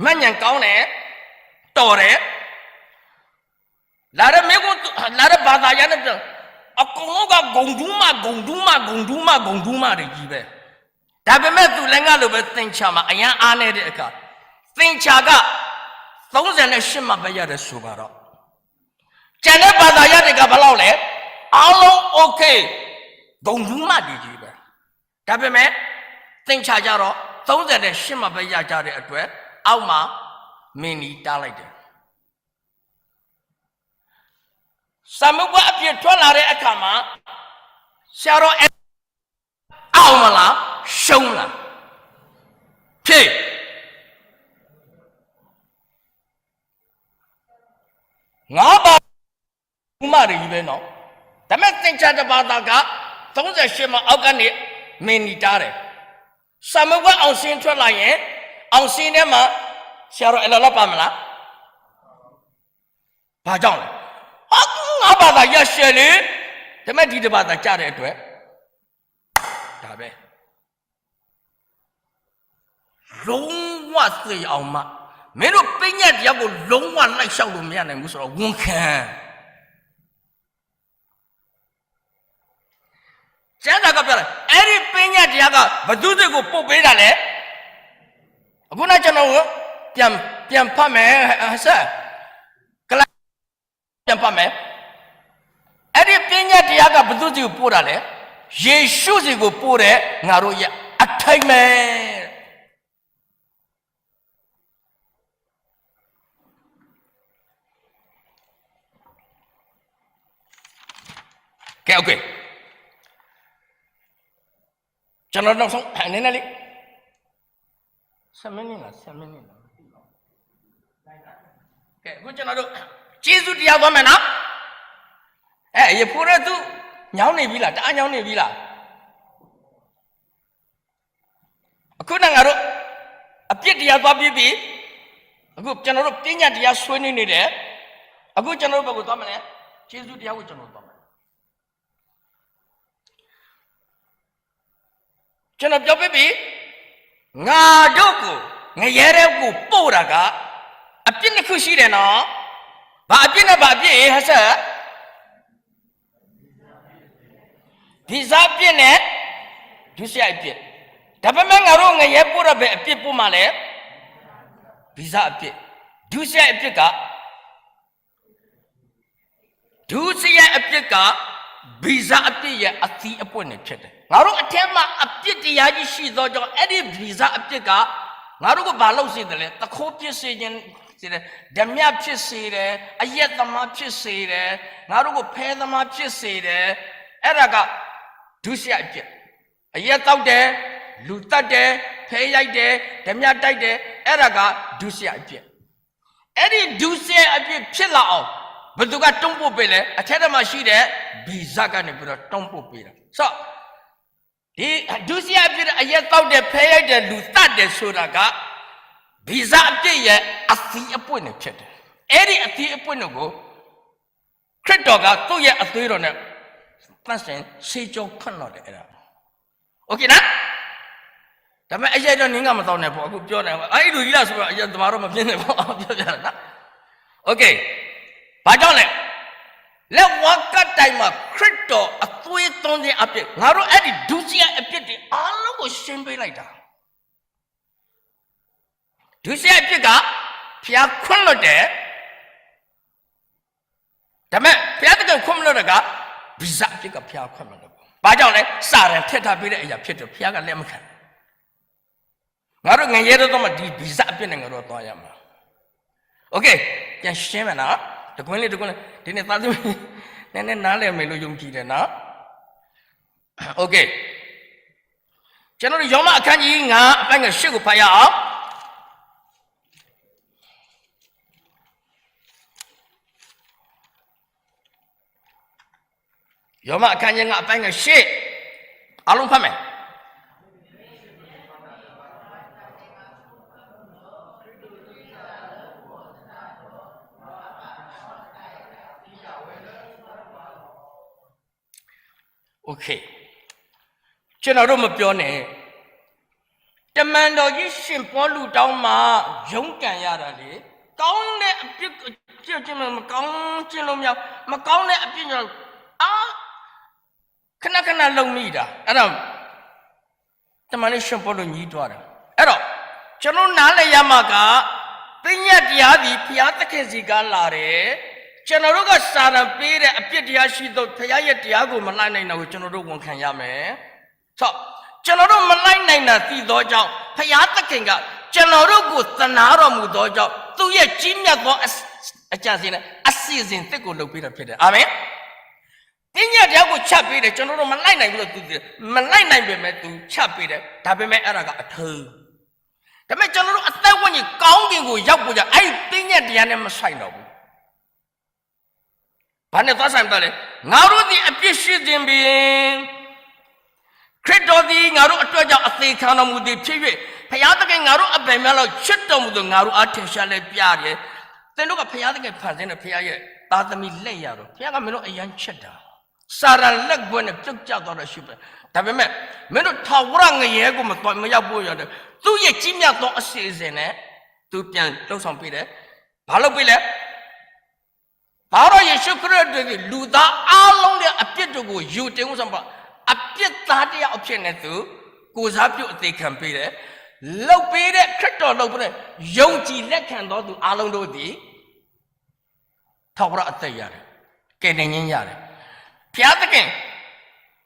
မှတ်ဉာဏ်ကောင်းတယ်, တော်တယ်. လာတဲ့မိကုံး, လာတဲ့ဘာသာရပ်နဲ့ပြော, အကုန်လုံးက ဂုဏ်ဒူးမ, ဂုဏ်ဒူးမ, ဂုဏ်ဒူးမ, ဂုဏ်ဒူးမတွေကြီးပဲ. ဒါပေမဲ့ သူလည်းငါလိုပဲ သင်္ချာမှာ အရမ်းအားနည်းတဲ့အခါ, သင်္ချာက သုံးဆယ့်ရှစ်မှတ်ပဲရတယ်ဆိုပါတော့. ကျန်တဲ့ဘာသာရပ်တွေက ဘယ်လောက်လဲ? အားလုံး okay, ဂုဏ်ဒူးမတွေကြီးပဲ. ဒါပေမဲ့ သင်္ချာကျတော့ သုံးဆယ့်ရှစ်မှတ်ပဲရကြတဲ့အတွက် အောက်မှာ မင်းနီတားလိုက်တယ်. စာမေးပွဲအဖြေထွက်လာတဲ့အခါမှာ ဆရာတော်အဲ အောင်မလား, ရှုံးလား? ဖြေ. ငါးဘာသာ မတွေကြီးပဲနော်. ဒါပေမဲ့ သင်္ချာတစ်ဘာသာက သုံးဆယ့်ရှစ်မှာ အောက်ကနေ မင်းနီတားတယ်. စာမေးပွဲ အောင်စာရင်းထွက်လာရင် အောင်စာရင်းထဲမှာ ဆရာတော်အဲလီးလပါမလား? ဘာကြောင့်လဲ? ဟာ, ငါးဘာသာရရှိလေ, ဒါပေမဲ့ ဒီတစ်ဘာသာကျတဲ့အတွက် ဒါပဲ. လုံးဝသေအောင်မှ, မင်းတို့ပညတ်တရားကို လုံးဝလိုက်လျှောက်လို့မရနိုင်ဘူးဆိုတော့ ဝန်ခံ. ကျမ်းစာကပြောတယ်, အဲ့ဒီပညတ်တရားက ဘယ်သူတွေကိုပို့ပေးတာလဲ? အခုနကျွန်တော်ကို ပြန်, ပြန်ဖတ်မယ်, ဆရာ, ကလ ပြန်ဖတ်မယ်. အဲ့ဒီပညတ်တရားက ဘယ်သူဆီကိုပို့တာလဲ? ယေရှုဆီကိုပို့တဲ့ ငါတို့ရဲ့ အထိမ်းအမှတ်. ကဲ, okay. ကျွန်တော်နောက်ဆုံး, နည်းနည်းလေး, ဆယ့်မိနစ်လား, ဆယ့်မိနစ်လား, မသိပါဘူး. ကဲ, အခုကျွန်တော်တို့ ကျေးဇူးတရားသွားမယ်နော်. အဲ, ယဖိတဲ့သူ ညောင်းနေပြီလား, တအားညောင်းနေပြီလား? အခုနငါတို့ အပြစ်တရားသွားပြီးပြီ. အခုကျွန်တော်တို့ ပညတ်တရားဆွေးနွေးနေတယ်. အခုကျွန်တော်တို့ဘယ်ကိုသွားမလဲ? ကျေးဇူးတရားကိုကျွန်တော်တို့သွားမယ်. ကျွန်တော်ပြောပြီးပြီ, ငါတို့ကို ငရဲထဲကိုပို့တာက အပြစ်နှစ်ခုရှိတယ်နော်. ဘာအပြစ်နဲ့ဘာအပြစ်လဲ, ဟဲဆၢ. ဗီဇအပြစ်နဲ့ ဒုစရိုက်အပြစ်. ဒါပေမဲ့ ငါတို့ငရဲပို့တာ ဘယ်အပြစ်ပို့မှာလဲ? ဗီဇအပြစ်. ဒုစရိုက်အပြစ်က ဒုစရိုက်အပြစ်က ဗီဇအပြစ်ရဲ့ အသီးအပွင့်တွေဖြစ်တယ်. ငါတို့အထဲမှာ အပြစ်တရားကြီးရှိသောကြောင့် အဲ့ဒီဗီဇအပြစ်က ငါတို့ကိုဘာလုပ်စေသလဲ? သူခိုးဖြစ်စေတယ်, ဓားမြဖြစ်စေတယ်, အရက်သမားဖြစ်စေတယ်, ငါတို့ကိုဖဲသမားဖြစ်စေတယ်. အဲ့ဒါက ဒုစရိုက်အပြစ်. အရက်သောက်တယ်, လူသတ်တယ်, ဖဲရိုက်တယ်, ဓားမြတိုက်တယ်, အဲ့ဒါက ဒုစရိုက်အပြစ်. အဲ့ဒီဒုစရိုက်အပြစ်ဖြစ်လာအောင် ဘယ်သူကတွန်းပို့ပေးလဲ? အထဲထဲမှာရှိတဲ့ ဗီဇကနေပြီးတော့ တွန်းပို့ပေးတာ. ဆိုတော့ ဒီဒုစရိုက်အပြစ်, အရက်သောက်တယ်, ဖဲရိုက်တယ်, လူသတ်တယ်ဆိုတာက ဗီဇအပြစ်ရဲ့ အသီးအပွင့်တွေဖြစ်တယ်. အဲ့ဒီအသီးအပွင့်တွေကို ခရစ်တော်က သူ့ရဲ့အသွေးတော်နဲ့ သန့်စင်ဆေးကြောခွင့်လွှတ်တယ်, အဲ့ဒါ. Okay နော်? ဒါပေမဲ့ အရက်တော့ နင်းကမသောက်နဲ့ပေါ့, အခုပြောနေ, အဲ့လိုကြီးလားဆိုတော့ အရက်သမားတော့မဖြစ်နဲ့ပေါ့, ပြောပြတာနော်. Okay. ဘာကြောင့်လဲ? လက်ဝါးကပ်တိုင်မှာ ခရစ်တော်အသွ သွေးသွန်းခြင်းအပြစ် ငါတို့အဲ့ဒီဒုစရိုက်အပြစ်တွေအားလုံးကိုရှင်းပေးလိုက်တာ ဒုစရိုက်အပြစ်က ဘုရားခွင့်လွှတ်တယ် ဒါပေမဲ့ ဘုရားသခင်ခွင့်မလွှတ်တာက ဗီဇာအပြစ်က ဘုရားခွင့်မလွှတ်ဘူး။ ဘာကြောင့်လဲ။ စာတန်ထည့်ထားပေးတဲ့အရာဖြစ်တယ်။ ဘုရားကလက်မခံဘူး။ ငါတို့ငရဲတသိမ်းမှာ ဒီဗီဇာအပြစ်နဲ့ ငါတို့သွားရမှာ။ Okay, ပြန်ရှင်းမယ်နော်။ တကွင်းလေး တကွင်းလေး ဒီနေ့သားသမီး နည်းနည်းနားလည်မယ်လို့ ယုံကြည်တယ်နော်။ Okay, ကျွန်တော်တို့ ယောမအခန်းကြီး ငါး အပိုင်းငယ် ရှစ် ကို ဖတ်ရအောင်။ ယောမအခန်းကြီး ငါး အပိုင်းငယ် ရှစ် အားလုံးဖတ်မယ်။ โอเค ကျွန်တော်တို့မပြောနဲ့ တမန်တော်ကြီးရှင်ပေါလုတောင်မှ ရုန်းကန်ရတာလေ။ ကောင်းတဲ့အပြစ်ကျင့်ခြင်း မကောင်းကျင့်လို့မရ မကောင်းတဲ့အပြစ်ကြောင့် အာ ခဏခဏလုပ်မိတာ အဲ့ဒါ တမန်တော်ရှင်ပေါလုညည်းတွားတယ် အဲ့တော့ ကျွန်တော်နားလည်ရမှာက ပညတ်တရားသည် ဘုရားသခင်ဆီကလာတယ် ကျွန်တော်တို့က စာတန်ပေးတဲ့အပြစ်တရားရှိသော် ဘုရားရဲ့တရားကို မလိုက်နိုင်တာကို ကျွန်တော်တို့ ဝန်ခံရမယ်။ ဆိုတော့ ကျွန်တော်တို့ မလိုက်နိုင်တာသိသောကြောင့် ဘုရားသခင်က ကျွန်တော်တို့ကို သနားတော်မူသောကြောင့် သူ့ရဲ့ကြီးမြတ်သော အကြံစည်နဲ့ အစီအစဉ်သစ်ကို လုပ်ပေးတာဖြစ်တယ်။ အာမင်။ ပညတ်တရားကို ချပေးတယ်။ ကျွန်တော်တို့ မလိုက်နိုင်ဘူးလို့ သူသိတယ်။ မလိုက်နိုင်ပေမဲ့ သူချပေးတယ်။ ဒါပေမဲ့ အဲ့ဒါက အထူ ဒါပေမဲ့ ကျွန်တော်တို့ အသက်ဝိညာဉ် ကောင်းကင်ကို ရောက်ဖို့ကြောင့် အဲ့ဒီပညတ်တရားနဲ့ မဆိုင်တော့ဘူး။ ဘာနဲ့ သွားဆိုင်သွားလဲ။ ငါတို့သည် အပြစ်ရှိခြင်းပင် ခရစ်တော်သည် ငါတို့အတွက်ကြောင့် အသေခံတော်မူသည်ဖြစ်၍ ဘုရားသခင် ငါတို့အဘယ်မျှလောက် ချစ်တော်မူသော် ငါတို့အား ထင်ရှားလင်းပြတယ်။ သင်တို့က ဘုရားသခင် ဖန်ဆင်းတဲ့ ဘုရားရဲ့ သားသမီးလက်ရာတော်။ ဘုရားက မင်းတို့ အရမ်းချစ်တာ။ စာတန်လက်ကွင်းနဲ့ ပြုတ်ကျသွားတာရှိပဲ။ ဒါပေမဲ့ မင်းတို့ ထာဝရငရဲကို မသွား မရောက်ဖို့ရာအတွက် သူ့ရဲ့ကြီးမြတ်သော အစီအစဉ်နဲ့ သူပြန်လှုပ်ဆောင်ပေးတယ်။ ဘာလုပ်ပေးလဲ။ သားတော်ယေရှုခရစ်တို့သည် လူသားအားလုံးရဲ့ အပြစ်တို့ကို ယူတင်ဦးဆောင်ပါ အပြစ်သားတစ်ယောက်အဖြစ်နဲ့ သူကိုယ်စားပြု အသေခံပေးတယ်။ လုပ်ပေးတဲ့ ခရစ်တော်လုပ်ပေးတဲ့ ယုံကြည်လက်ခံသောသူအားလုံးတို့သည် ထာဝရအသက်ရတယ်။ ကယ်တင်ခြင်းရတယ်။ ဘုရားသခင်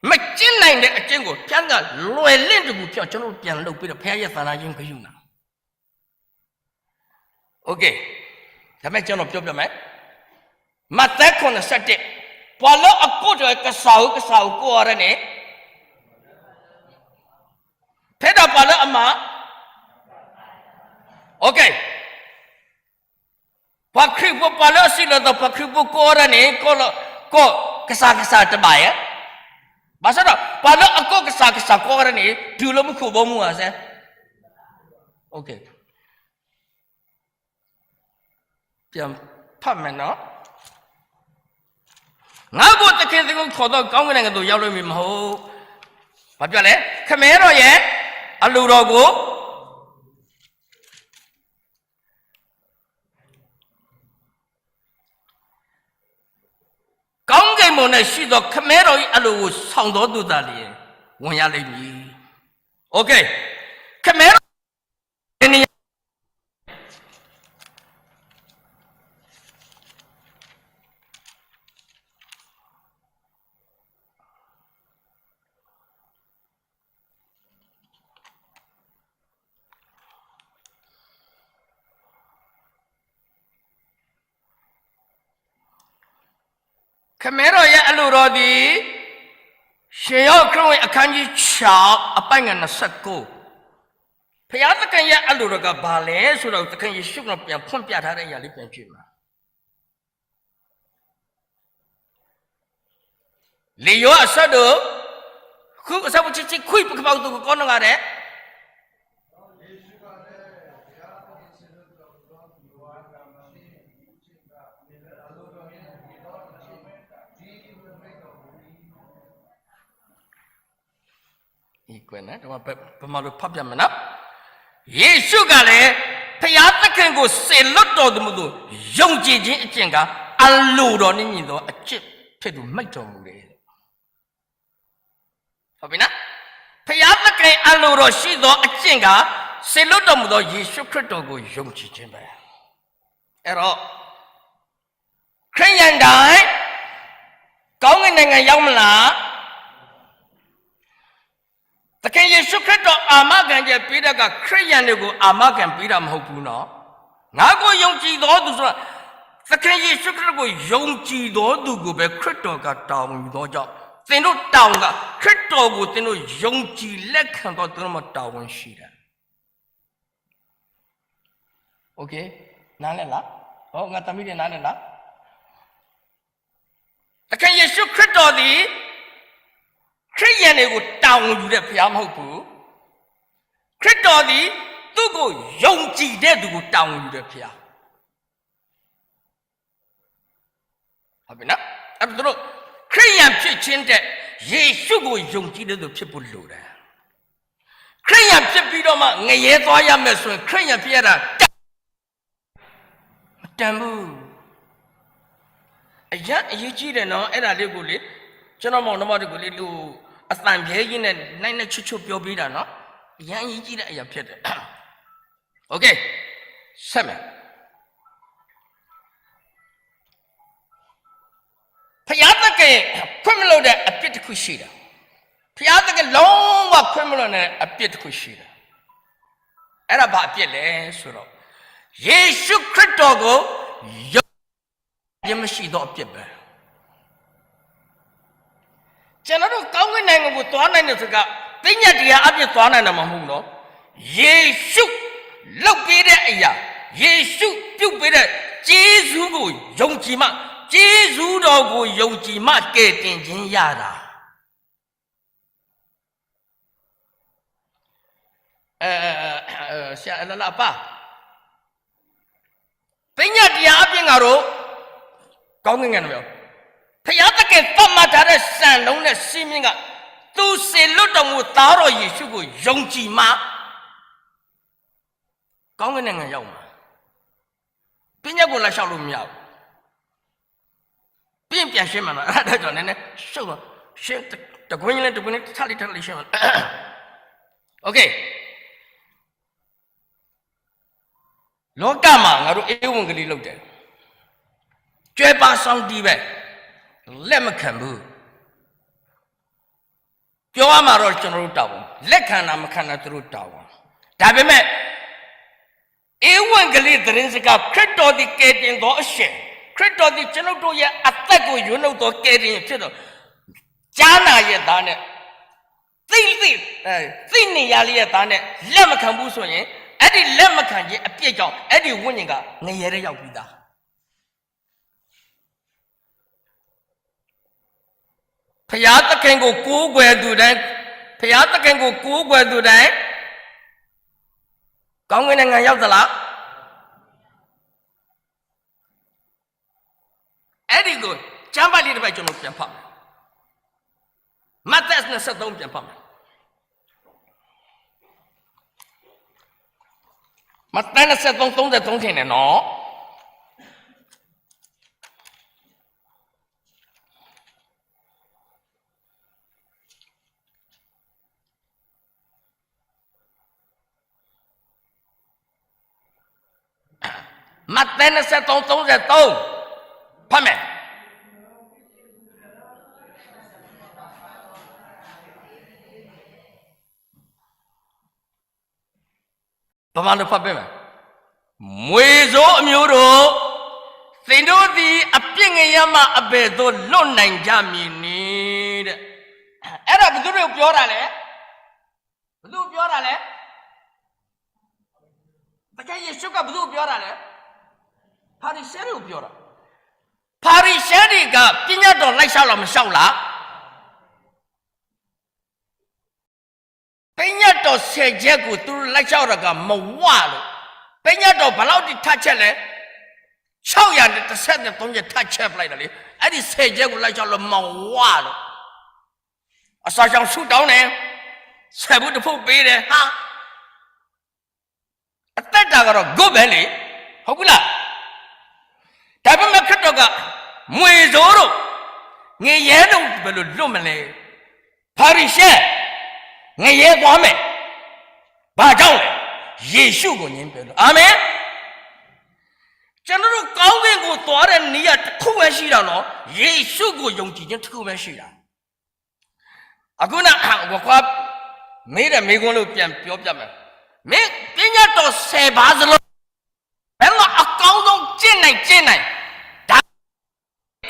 မကျင့်နိုင်တဲ့အကျင့်ကို ဘုရားသခင် လွယ်လင့်တကူဖြစ်အောင် ကျွန်တော်တို့ ပြန်လုပ်ပေးတော့ ဘုရားရဲ့ သာနာခြင်းကရုဏာ။ Okay, ဒါပေမဲ့ ကျွန်တော်ပြောပြမယ်။ မဿဲ ခုနစ်ဆယ့်တစ် ပှၤလၢအကိးထီၣ် ကစၢ်ဧၢ ကစၢ်ဧၢ ကိးအီၤဒၣ်န့ၣ် ဖဲဒၣ်ပှၤလၢအမၤ Okay, ပှၤခရံာ်ဖိ ပှၤလၢအစံးလီၤသး ပှၤခရံာ်ဖိကိးအီၤဒၣ်န့ၣ် ကိးလီၤ ကိးကစၢ် ကစၢ်တဘၣ်ယဲၢ်. ဘၣ်ဆၣ်ဒီး ပှၤလၢအကိးကစၢ် ကစၢ်ကိးအီၤဒၣ်န့ၣ် တုၤလၢမူခိၣ်ဘီမုၢ်ဧါစဲ Okay, ပြန်ဖတ်မယ်နော်။ ငါ့ကို သခင်သခင်ခေါ်သော ကောင်းကင်နိုင်ငံသို့ ရောက်လိမ့်မည်မဟုတ်။ ဘာပြောလဲ။ ခမည်းတော်ရဲ့ အလိုတော်ကို ကောင်းကင်ဘုံ၌ရှိသော ခမည်းတော်၏အလိုကို ဆောင်သောသူသာလျှင် ဝင်ရလိမ့်မည်။ Okay, ခမည်းတော် ခမည်းတော်ရဲ့အလိုတော်သည် ရှင်ယောဟန်ခရစ်ဝင် အခန်းကြီးခြောက် အပိုင်းငယ် နှစ်ဆယ့်ကိုး ဘုရားသခင်ရဲ့အလိုတော်ကဘာလဲဆိုတာကို သခင်ယေရှုကပြန်ဖွင့်ပြထားတဲ့အရာလေး ပြန်ကြည့်ပါ။ လံာ်ယိၤဟၣ်အဆၢဒိၣ် ဃု အဆၢဖိ ဆံခွံ ပကဖးကဒီး ကကိးနီၢ်ဂၤဒဲး ကွဲးန ပမၤလိဖးပြမယ်နော်။ ယေရှုကလည်း ဘုရားသခင်ကို စေလွှတ်တော်မူသော ယုံကြည်ခြင်းအကျင့်ကား အလိုတော်နှင့်ညီသောအကျင့်ဖြစ်သူ မိန့်တော်မူတယ်။ ဘၣ်ဆၣ်, ဘုရားသခင်အလိုတော်ရှိသောအကျင့်ကား, စေလွှတ်တော်မူသောယေရှုခရစ်တော်ကိုယုံကြည်ခြင်းပဲ. အဲတော့, ခရစ်ယာန်တိုင်း ကောင်းကင်နိုင်ငံရောက်မလား? သခင်ယေရှုခရစ်တော်အာမခံချက်ပေးတဲ့အခါ ခရစ်ယာန်တွေကို အာမခံပေးတာမဟုတ်ဘူးနော်. ငါ့ကိုယုံကြည်သောသူဆိုတာ, သခင်ယေရှုခရစ်ကိုယုံကြည်သောသူကိုပဲ ခရစ်တော်ကတာဝန်ယူသောကြောင့်, သင်တို့တာဝန်က ခရစ်တော်ကိုသင်တို့ယုံကြည်လက်ခံသောသူတို့မှာတာဝန်ရှိတယ်. နားလည်လား? ဟော, ငါသမီးတွေနားလည်လား? သခင်ယေရှုခရစ်တော်သည် ခရစ်ယာန်တွေကိုတာဝန်ယူတဲ့ဘုရားမဟုတ်ဘူး. ခရစ်တော်သည် သူ့ကိုယုံကြည်တဲ့သူကိုတာဝန်ယူတဲ့ဘုရား. ဟုတ်ပြီနော်. အဲ့တော့ သူတို့ ခရစ်ယာန်ဖြစ်ခြင်းထက် ယေရှုကိုယုံကြည်တဲ့သူဖြစ်ဖို့လိုတယ်. ခရစ်ယာန်ဖြစ်ပြီးတော့မှ ငရဲသွားရမယ်ဆိုရင် ခရစ်ယာန်ဖြစ်ရတာ မတန်ဘူး. အရမ်းအရေးကြီးတယ်နော်, အဲ့ဒါလေးကိုလေ, ကျွန်တော်မောင်နှမတွေကိုလေ, လူအသံပြဲကြီးနဲ့ နိုင်နဲ့ချွတ်ချွတ်ပြောပေးတာနော်, အရမ်းအရေးကြီးတဲ့အရာဖြစ်တယ်. Okay, ဆက်မယ်. ဘုရားသခင်ခွင့်မလွှတ်တဲ့အပြစ်တစ်ခုရှိတယ်. ဘုရားသခင်လုံးဝခွင့်မလွှတ်တဲ့အပြစ်တစ်ခုရှိတယ်. အဲ့ဒါဘာအပြစ်လဲဆိုတော့, ယေရှုခရစ်တော်ကိုယုံကြည်ခြင်းမရှိသောအပြစ်ပဲ. ကျွန်တော်တို့ကောင်းကင်နိုင်ငံကိုသွားနိုင်တယ်ဆိုတာ ပညတ်တရားအပြည့်သွားနိုင်တာမဟုတ်ဘူးနော်. ယေရှုလုပ်ပေးတဲ့အရာ, ယေရှုပြုပေးတဲ့ကျေးဇူးကိုယုံကြည်မှ, ကျေးဇူးတော်ကိုယုံကြည်မှကယ်တင်ခြင်းရတာ. အဲအဲအဲအဲဆရာအလလအပၢ်, ပညတ်တရားအပြည့်ငါတို့ ကောင်းကင်နိုင်ငံရောက်, ဘုရားသခင်သတ်မှတ်ထားတဲ့စံနှုန်းနဲ့စည်းမျဉ်းက သူစေလွှတ်တော်မူသားတော်ယေရှုကိုယုံကြည်မှ ကောင်းကင်နိုင်ငံရောက်မှာ. ပညတ်ကိုလိုက်လျှောက်လို့မရဘူး. ပြီးရင်ပြန်ရှင်းမယ်နော်, အဲ့ဒါကြောင့်နည်းနည်းရှုပ်သွား, ရှင်း, တကွင်းချင်းလည်းတကွင်းချင်း တစ်ခါလေးတစ်ခါလေးရှင်းမယ်. Okay. လောကမှာငါတို့ဧဝံဂေလိလုပ်တယ်, ကြွယ်ပါဆောင်တည်ပဲ, လက်မခံဘူး. ပြောရမှာတော့ကျွန်တော်တို့တာဝန်, လက်ခံတာမခံတာသူတို့တာဝန်. ဒါပေမဲ့ ဧဝံဂေလိသတင်းစကား, ခရစ်တော်သည်ကယ်တင်သောအရှင်, ခရစ်တော်သည်ကျွန်ုပ်တို့ရဲ့အသက်ကိုရွေးနှုတ်သောကယ်တင်ရှင်ဖြစ်တော်, ကြားနာရဲ့သားနဲ့ သိသိအဲသိနေရလျက်သားနဲ့လက်မခံဘူးဆိုရင်, အဲ့ဒီလက်မခံခြင်းအပြစ်ကြောင့်အဲ့ဒီဝိညာဉ်ကငရဲထဲရောက်ပြီးသား. ဘုရားသခင်ကိုကိုးကွယ်သူတိုင်း, ဘုရားသခင်ကိုကိုးကွယ်သူတိုင်း ကောင်းကင်နိုင်ငံရောက်သလား? အဲ့ဒီကိုကျမ်းပိုဒ်လေးတစ်ပိုဒ်ကျွန်တော်ပြန်ဖတ်မယ်. မဿဲနှစ်ဆယ့်သုံးပြန်ဖတ်မယ်. မဿဲနှစ်ဆယ့်သုံး, သုံးဆယ့်သုံးထင်တယ်နော်. မဿဲနှစ်ဆယ့်သုံး, သုံးဆယ့်သုံး, ဖတ်မယ်. ဗမာလိုဖတ်ပေးမယ်. မြွေဆိုးအမျိုးတို့, သင်တို့သည် အပြစ်ငရဲမှ အဘယ်သို့ လွတ်နိုင်ကြမည်နည်း. တဲ့, အဲ့ဒါဘယ်သူတွေကိုပြောတာလဲ? ဘယ်သူကိုပြောတာလဲ? သခင်ယေရှုကဘယ်သူကိုပြောတာလဲ? ဖာရိရှဲတွေကိုပြောတာ. ဖာရိရှဲတွေက ပညတ်တော်လိုက်လျှောက်လား မလျှောက်လား? ပညတ်တော်ဆယ်ချက်ကို သူတို့လိုက်လျှောက်တာက မဝလို့, ပညတ်တော်ဘယ်လောက်ထိထပ်ချက်လဲ? ခြောက်ရာနဲ့တစ်ဆယ့်သုံးချက် ထပ်ချက်ပလိုက်တာလေ. အဲ့ဒီဆယ်ချက်ကို လိုက်လျှောက်လို့ မဝလို့, အစာရှောင်ဆုတောင်းတယ်, ဆယ်ဘုတစ်ဖုပေးတယ်, ဟာ, အသက်တာကတော့ good ပဲလေ, ဟုတ်ဘူးလား? ဒါပေမဲ့ ခရစ်တော်က မြွေဆိုးတို့, ငရဲတို့ ဘယ်လိုလွတ်မလဲ? ဖၤရံၤၡဲ, ငရဲသွားမယ်. ဘာကြောင့်လဲ? ယေရှုကိုငြင်းပယ်လို့. အာမင်. ကျွန်တော်တို့ ကောင်းကင်ကိုသွားတဲ့နည်းက တစ်ခုပဲရှိတာနော်. ယေရှုကိုယုံကြည်ခြင်း တစ်ခုပဲရှိတာ. အခုန ဝခွါ မေးတဲ့မေးခွန်းလို့ ပြန်ပြောပြမယ်. မင်း ပညတ်တော် ဆယ်ပါးစလုံး ဘယ်မှာ အကောင်းဆုံး ကျင့်နိုင် ကျင့်နိုင်. ဒါ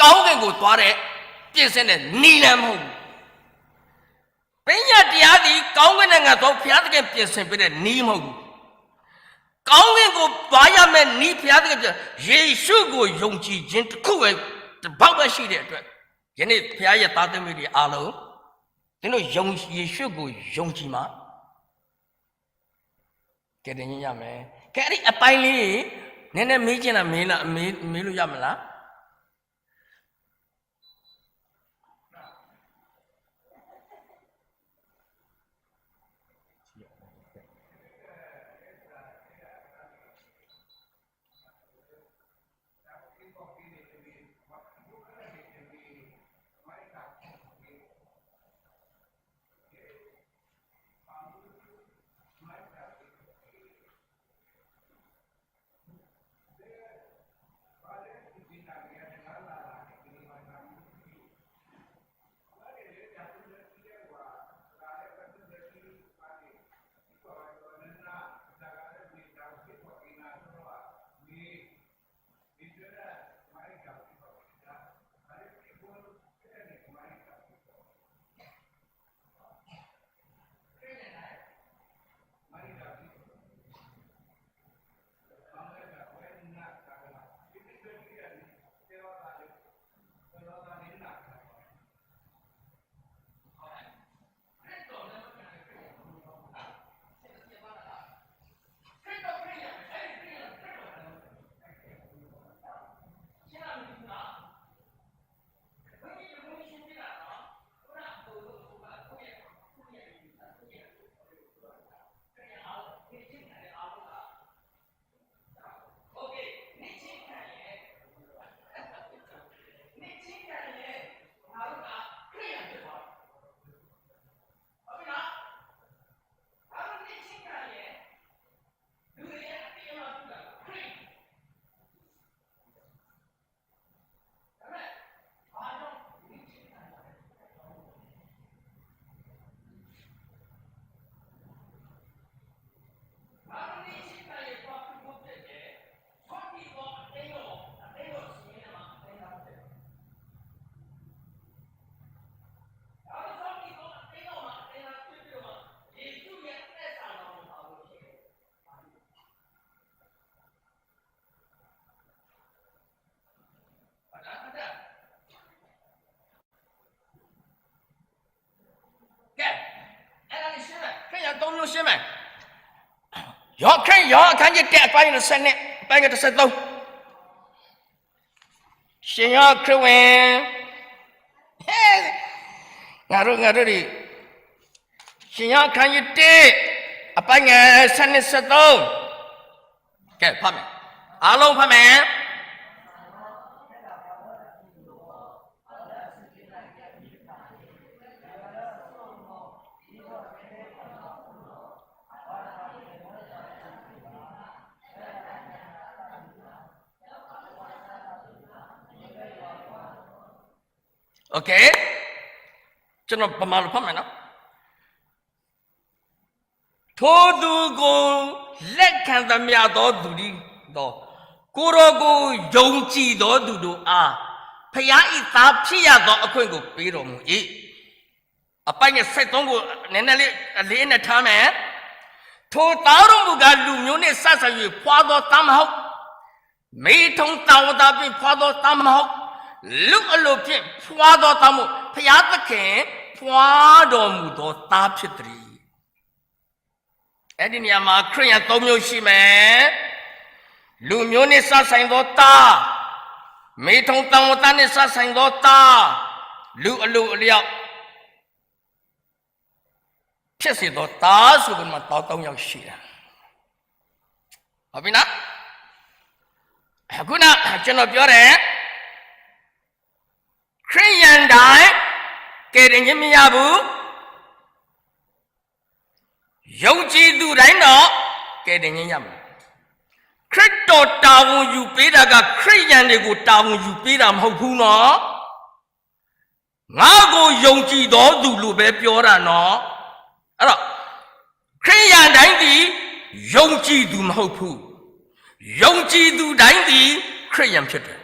ကောင်းကင်ကိုသွားတဲ့ ပြင်ဆင်တဲ့နည်းလမ်းမဟုတ်ဘူး. ပညတ်တရားသည် ကောင်းကင်နိုင်ငံသို့ ဘုရားသခင် ပြင်ဆင်ပေးတဲ့နည်းမဟုတ်ဘူး. ကောင်းကင်ကိုသွားရမယ့်နည်း ဘုရားသခင် ပြင်, ယေရှုကို ယုံကြည်ခြင်း တစ်ခုပဲ တစ်ပေါက်ပဲ ရှိတဲ့အတွက်, ယနေ့ ဘုရားရဲ့ သားသမီးတွေ အားလုံး သင်တို့ ယုံ, ယေရှုကို ယုံကြည်မှ ကယ်တင်ခြင်းရမယ်. ကဲ အဲ့ဒီအပိုင်းလေး နည်းနည်းမေးချင်တာ မေးလား, မေး, မေးလို့ရမလား? ကဲ, အဲ့ဒါလေးရှင်းမယ်. ခရစ်ယာန်သုံးမျိုးရှင်းမယ်. ယောဟန်, ခရစ်ယာန် အခန်းကြီးတစ် အပိုင်းငယ်တစ်ဆယ့်နှစ်, အပိုင်းငယ်တစ်ဆယ့်သုံး. ရှင်ယောဟန်ခရစ်ဝင်, ဟဲ, ငါတို့, ငါတို့တွေ, ရှင်ယောဟန် အခန်းကြီးတစ်, အပိုင်းငယ်ဆယ့်နှစ် ဆယ့်သုံး. ကဲ, ဖတ်မယ်. အားလုံးဖတ်မယ်. Okay, ကျွန်တော် ဗမာလိုဖတ်မယ်နော်. ထိုသူကို လက်ခံသမျှသောသူတည်းသော ကိုယ်တော်ကို ယုံကြည်သောသူတို့အား ဘုရား၏သားဖြစ်ရသောအခွင့်ကို ပေးတော်မူ၏. အပိုင်းငယ်ဆယ့်သုံးကို နည်းနည်းလေး အလေးအနက်ထားမယ်. ထိုသားတော်မူကား လူမျိုးနှင့်စပ်ဆိုင်၍ ဘွားသောသားမဟုတ်, မေထုန်သံဝတ္တဖြင့် ဘွားသောသားမဟုတ်, လူအလိုဖြင့် ဘွားသောသားမဟုတ်, ဘုရားသခင် ဘွားတော်မူသောသားဖြစ်သတည်း. အဲ့ဒီနေရာမှာ ခရစ်ယာန်သုံးမျိုးရှိမယ်. လူမျိုးနှင့်စပ်ဆိုင်သောသား, မေထုန်သံဝတ္တနှင့်စပ်ဆိုင်သောသား, လူအလိုအလျောက် ဖြစ်စေသောသားဆိုပြီးမှ သားသုံးယောက်ရှိတယ်. ဟုတ်ပြီနော်? အခုန ကျွန်တော်ပြောတယ်, ခရစ်ယာန်တိုင်း ကယ်တင်ခြင်းမရဘူး, ယုံကြည်သူတိုင်းတော့ ကယ်တင်ခြင်းရမယ်။ ခရစ်တော်တာဝန်ယူပေးတာက ခရစ်ယာန်တွေကို တာဝန်ယူပေးတာမဟုတ်ဘူးနော်။ ငါ့ကိုယုံကြည်သောသူလို့ပဲပြောတာနော်။ အဲ့တော့ ခရစ်ယာန်တိုင်းသည် ယုံကြည်သူမဟုတ်ဘူး။ ယုံကြည်သူတိုင်းသည် ခရစ်ယာန်ဖြစ်တယ်။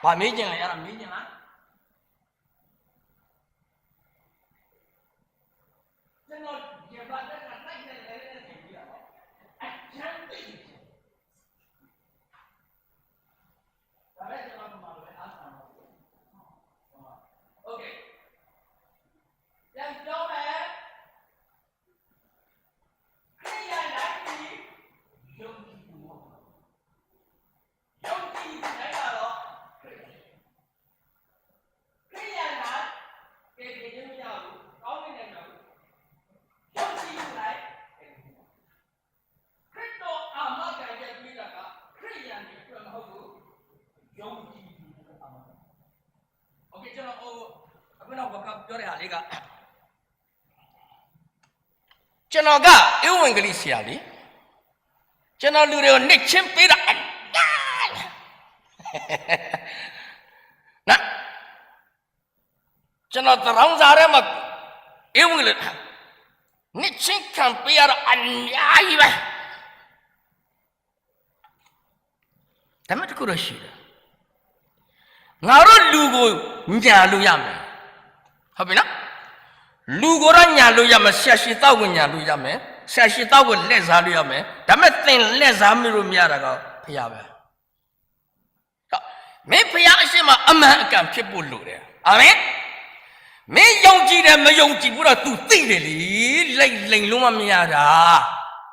ဘာမေးချင်လဲ အဲ့ဒါမေးချင်လား။ ကျွန်တော်ရပါတက်ကတိုက်နေတယ်နဲ့တင်ပြရအောင်။ အချမ်းသိတယ်။ ဒါပဲကျွန်တော်ကမှလည်းအားသာမှာ။ Okay. ပြန်ပြောမယ်။ ခရစ်ယာန်တိုင်းသည် ယုံကြည်သူမဟုတ်ဘူး။ ယုံကြည်သူတိုင်းကတော့ ခရစ်ယာန်။ ခရစ်ယာန်တိုင်း ကယ်တင်ခြင်းမရဘူး။ ကောင်းကင်နိုင်ငံကို ယုံကြည်သူတိုင်း ကယ်တင်ခြင်းရ။ ခရစ်တော်အာမခံချက်ပေးတာက ခရစ်ယာန်တွေအတွက်မဟုတ်ဘူး။ ယုံကြည်သူတွေအတွက်အာမခံ။ Okay, ကျွန်တော်ဟိုအခုနောက်ဘာပြောတဲ့ဟာလေးက ကျွန်တော်က ဧဝံဂေလိဆရာလေ။ ကျွန်တော်လူတွေကိုနှစ်ချင်းပေးတာအများကြီးနော်။ ကျွန်တော်သရောင်းစားထဲမှာ ဧဝံဂေလိ နှစ်ချင်းခံပေးရတာအများကြီးပဲ။ ဒါပေမဲ့တစ်ခုတော့ရှိတယ်။ ငါတို့လူကိုညာလို့ရမယ်။ ဟုတ်ပြီနော်။ လူကိုတော့ညာလို့ရမယ်။ ဆရာရှင်သောက်ကိုညာလို့ရမယ်။ ဆရာရှင်သောက်ကိုလှည့်စားလို့ရမယ်။ ဒါပေမဲ့သင်လှည့်စားမိလို့မရတာကဘုရားပဲ။ မင်းဘုရားအရှေ့မှာအမှန်အကန်ဖြစ်ဖို့လိုတယ်။ အာမင်။ မင်းယုံကြည်တယ်မယုံကြည်ဘူးတော့ သူသိတယ်လေ။ လိမ်လိမ်လို့မရတာ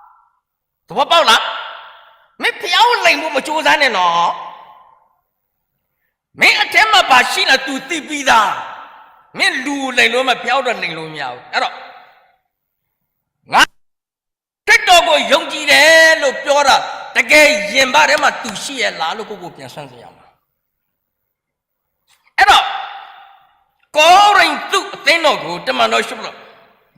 ။ သဘောပေါက်လား။ မင်းဘုရားကိုလိမ်ဖို့မကြိုးစားနဲ့နော်။ မင်းအထဲမှာဘာရှိလဲ သူသိပြီးသား။ မင်းလူကိုလိမ်လို့မရ ဘုရားကိုတော့လိမ်လို့မရဘူး။ အဲ့တော့ ငါခရစ်တော်ကိုယုံကြည်တယ်လို့ပြောတာ တကယ်ရင်ဘတ်ထဲမှာသူရှိရဲ့လားလို့ကိုယ့်ကိုယ်ပြန်ဆန်းစစ်ရမှာ။ အဲ့တော့ ကောရိန္သုအသင်းတော်ကို တမန်တော်ရှုပ်လို့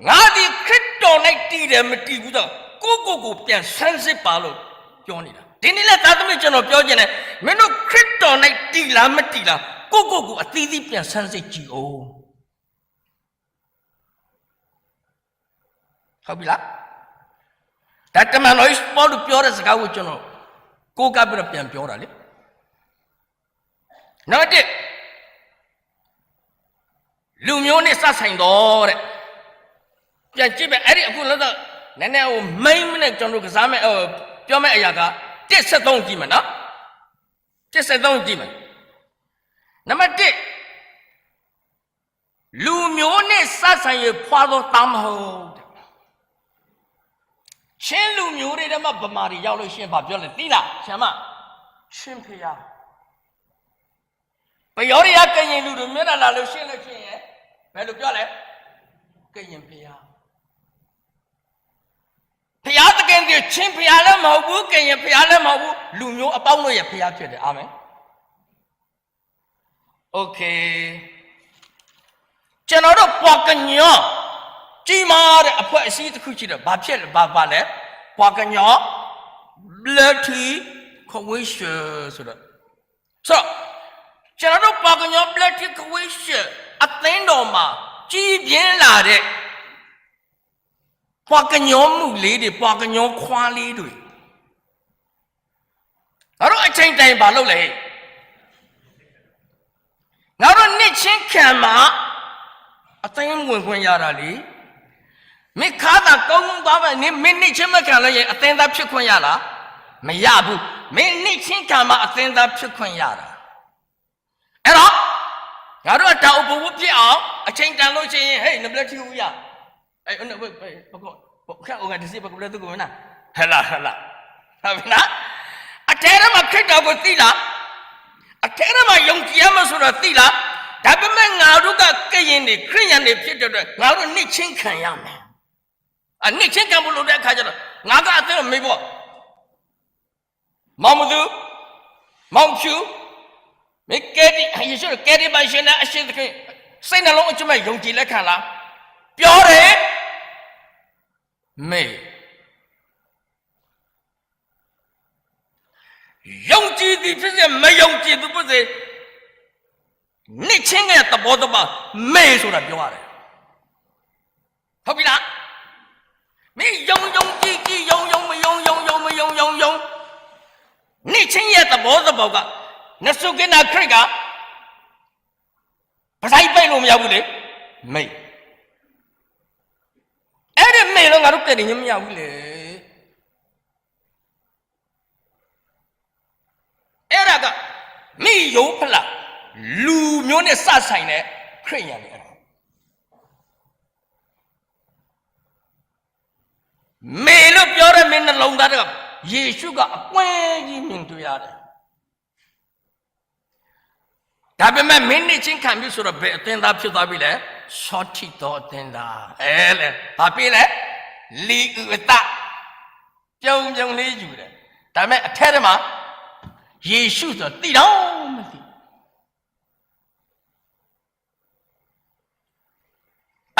ငါသည်ခရစ်တော်၌တည်တယ်မတည်ဘူးတော့ ကိုယ့်ကိုယ်ကိုပြန်ဆန်းစစ်ပါလို့ပြောနေတာ။ ဒီနေ့လည်းသားသမီးကျွန်တော်ပြောချင်တယ်။ မင်းတို့ခရစ်တော်၌တည်လားမတည်လား ကိုယ့်ကိုယ်ကိုအသီးသီးပြန်ဆန်းစစ်ကြည့်ဦး။ ဟုတ်ပြီလား။ ဒါတမန်တော်ကြီးပေါလုပြောတဲ့စကားကိုကျွန်တော်ကိုးကားပြီးတော့ပြန်ပြောတာလေ။ နံပါတ်တစ် လူမျိုးနဲ့စပ်ဆိုင်သောတဲ့ ပြန်ကြည့်မယ်။ အဲ့ဒီအခုလို့တော့နည်းနည်းဟို main နဲ့ကျွန်တော်ကစားမယ် ဟို ပြောမယ့်အရာက တစ်ဆယ့်သုံး ကြည့်မယ်နော်။ တစ်ဆယ့်သုံး ကြည့်မယ်။ နံပါတ်တစ် လူမျိုးနဲ့ဆက်ဆံရေးဖွားသောသားမဟုတ်တဲ့။ ချင်းလူမျိုးတွေထဲမှာဗမာတွေရောက်လို့ရှိရင်ဘာပြောလဲသိလားဆရာမ။ ချင်းဘုရား။ ပယီၤတွေကရင်လူတွေမျက်နှာလာလို့ရှိရင်လို့ရှိရင်ဘယ်လိုပြောလဲ။ ကရင်ဘုရား။ ဘုရားသခင်သည်ချင်းဘုရားလည်းမဟုတ်ဘူး၊ ကရင်ဘုရားလည်းမဟုတ်ဘူး၊ လူမျိုးအပေါင်းတို့ရဲ့ဘုရားဖြစ်တယ်။ အာမင်။ Okay. ကျွန်တော်တို့ပှၤကညီကြီးမားတဲ့အဖွဲ့အစည်းတစ်ခုရှိတယ်။ ဘာဖြစ်လဲ၊ ဘာ၊ ဘာလဲ။ ပှၤကညီ ဘျၢထံ ခဝေးရှယ် ဆိုတော့၊ ဆိုတော့ ကျွန်တော်တို့ပှၤကညီ ဘျၢထံ ခဝေးရှယ် အသင်းတော်မှာ ကြီးပြင်းလာတဲ့ ပှၤကညီမုၣ်လေးတွေ ပှၤကညီခွါလေးတွေ ငါတို့အချိန်တန်ရင်ဘာလုပ်လဲ။ ငါတို့နှစ်ချင်းခံမှ အသင်းဝင်ခွင့်ရတာလေ။ မင်းခါသာကုန်းကုန်းသွားမယ်၊ မင်းနှစ်ချင်းမခံလို့ရင် အသင်းသားဖြစ်ခွင့်ရလား။ မရဘူး။ မင်းနှစ်ချင်းခံမှ အသင်းသားဖြစ်ခွင့်ရတာ။ အဲ့တော့ ငါတို့အတၢ်အိၣ်ဖှို့ဝူဖြစ်အောင် အချိန်တန်လို့ရှိရင် ဟေ့ နဘျၢထံဦးရ အဲ့ အဲ့ ခက်အိုဂါတစီ ပကဘျၢသူကိုမနဟဲလာ ဟဲလာ ဟုတ်ပြီလား။ အထဲထဲမှာခရစ်တော်ကိုသိလား။ အထဲထဲမှာယုံကြည်ရမယ်ဆိုတော့သိလား။ ဒါပေမဲ့ငါတို့ကကရင်တွေ ခရစ်ယာန်တွေဖြစ်တဲ့အတွက် ငါတို့နှစ်ချင်းခံရမယ်။ အနှစ်ချင်းခံဖို့လိုတဲ့အခါကျတော့ ငါကအသင်းတော်မေးဖို့ မောင်ဘသူ မောင်ဖြူ မင်းကယ်တင် ယေရှုကယ်တင်ပါရှင်နဲ့ အရှင်သခင် စိတ်နှလုံးအကျမယုံကြည်လက်ခံလား။ ပြောတယ်။ မ့ၢ် ယုံကြည်သည်ဖြစ်စေ မယုံကြည်သူဖြစ်စေ နှစ်ခြင်းရဲ့ သဘောသဘာဝ မ့ၢ်ဆိုတာပြောရတယ် ဟုတ်ပြီလား မင်းယုံယုံကြည်ကြည်ယုံယုံမယုံယုံယုံမယုံယုံယုံ နှစ်ခြင်းရဲ့ သဘောသဘာဝက နစုကနာခရစ်က ပစာကြီးပိုက်လို့မရဘူးလေ မ့ၢ် အဲ့ဒီမ့ၢ်လို့ငါတို့ကယ်တင်ခြင်းမရဘူးလေ အဲ့ဒါက မိယိုဖလာ လူမျိုးနဲ့စဆိုင်တဲ့ခရစ်ယာန်တွေအဲ့ဒါ မ့ၢ်လို့ပြောတဲ့မင်းနှလုံးသားတကယေရှုကအပွဲကြီးမြင်တွေ့ရတယ်ဒါပေမဲ့မင်းနှစ်ချင်းခံပြီဆိုတော့ဘယ်အသင်းသားဖြစ်သွားပြီလဲဆောထိသောအသင်းသားအဲလဲဘာပေးလဲလီအုအသပြုံးပြုံးလေးယူတယ်ဒါပေမဲ့အထဲထဲမှာယေရှုဆိုသိတော့မသိ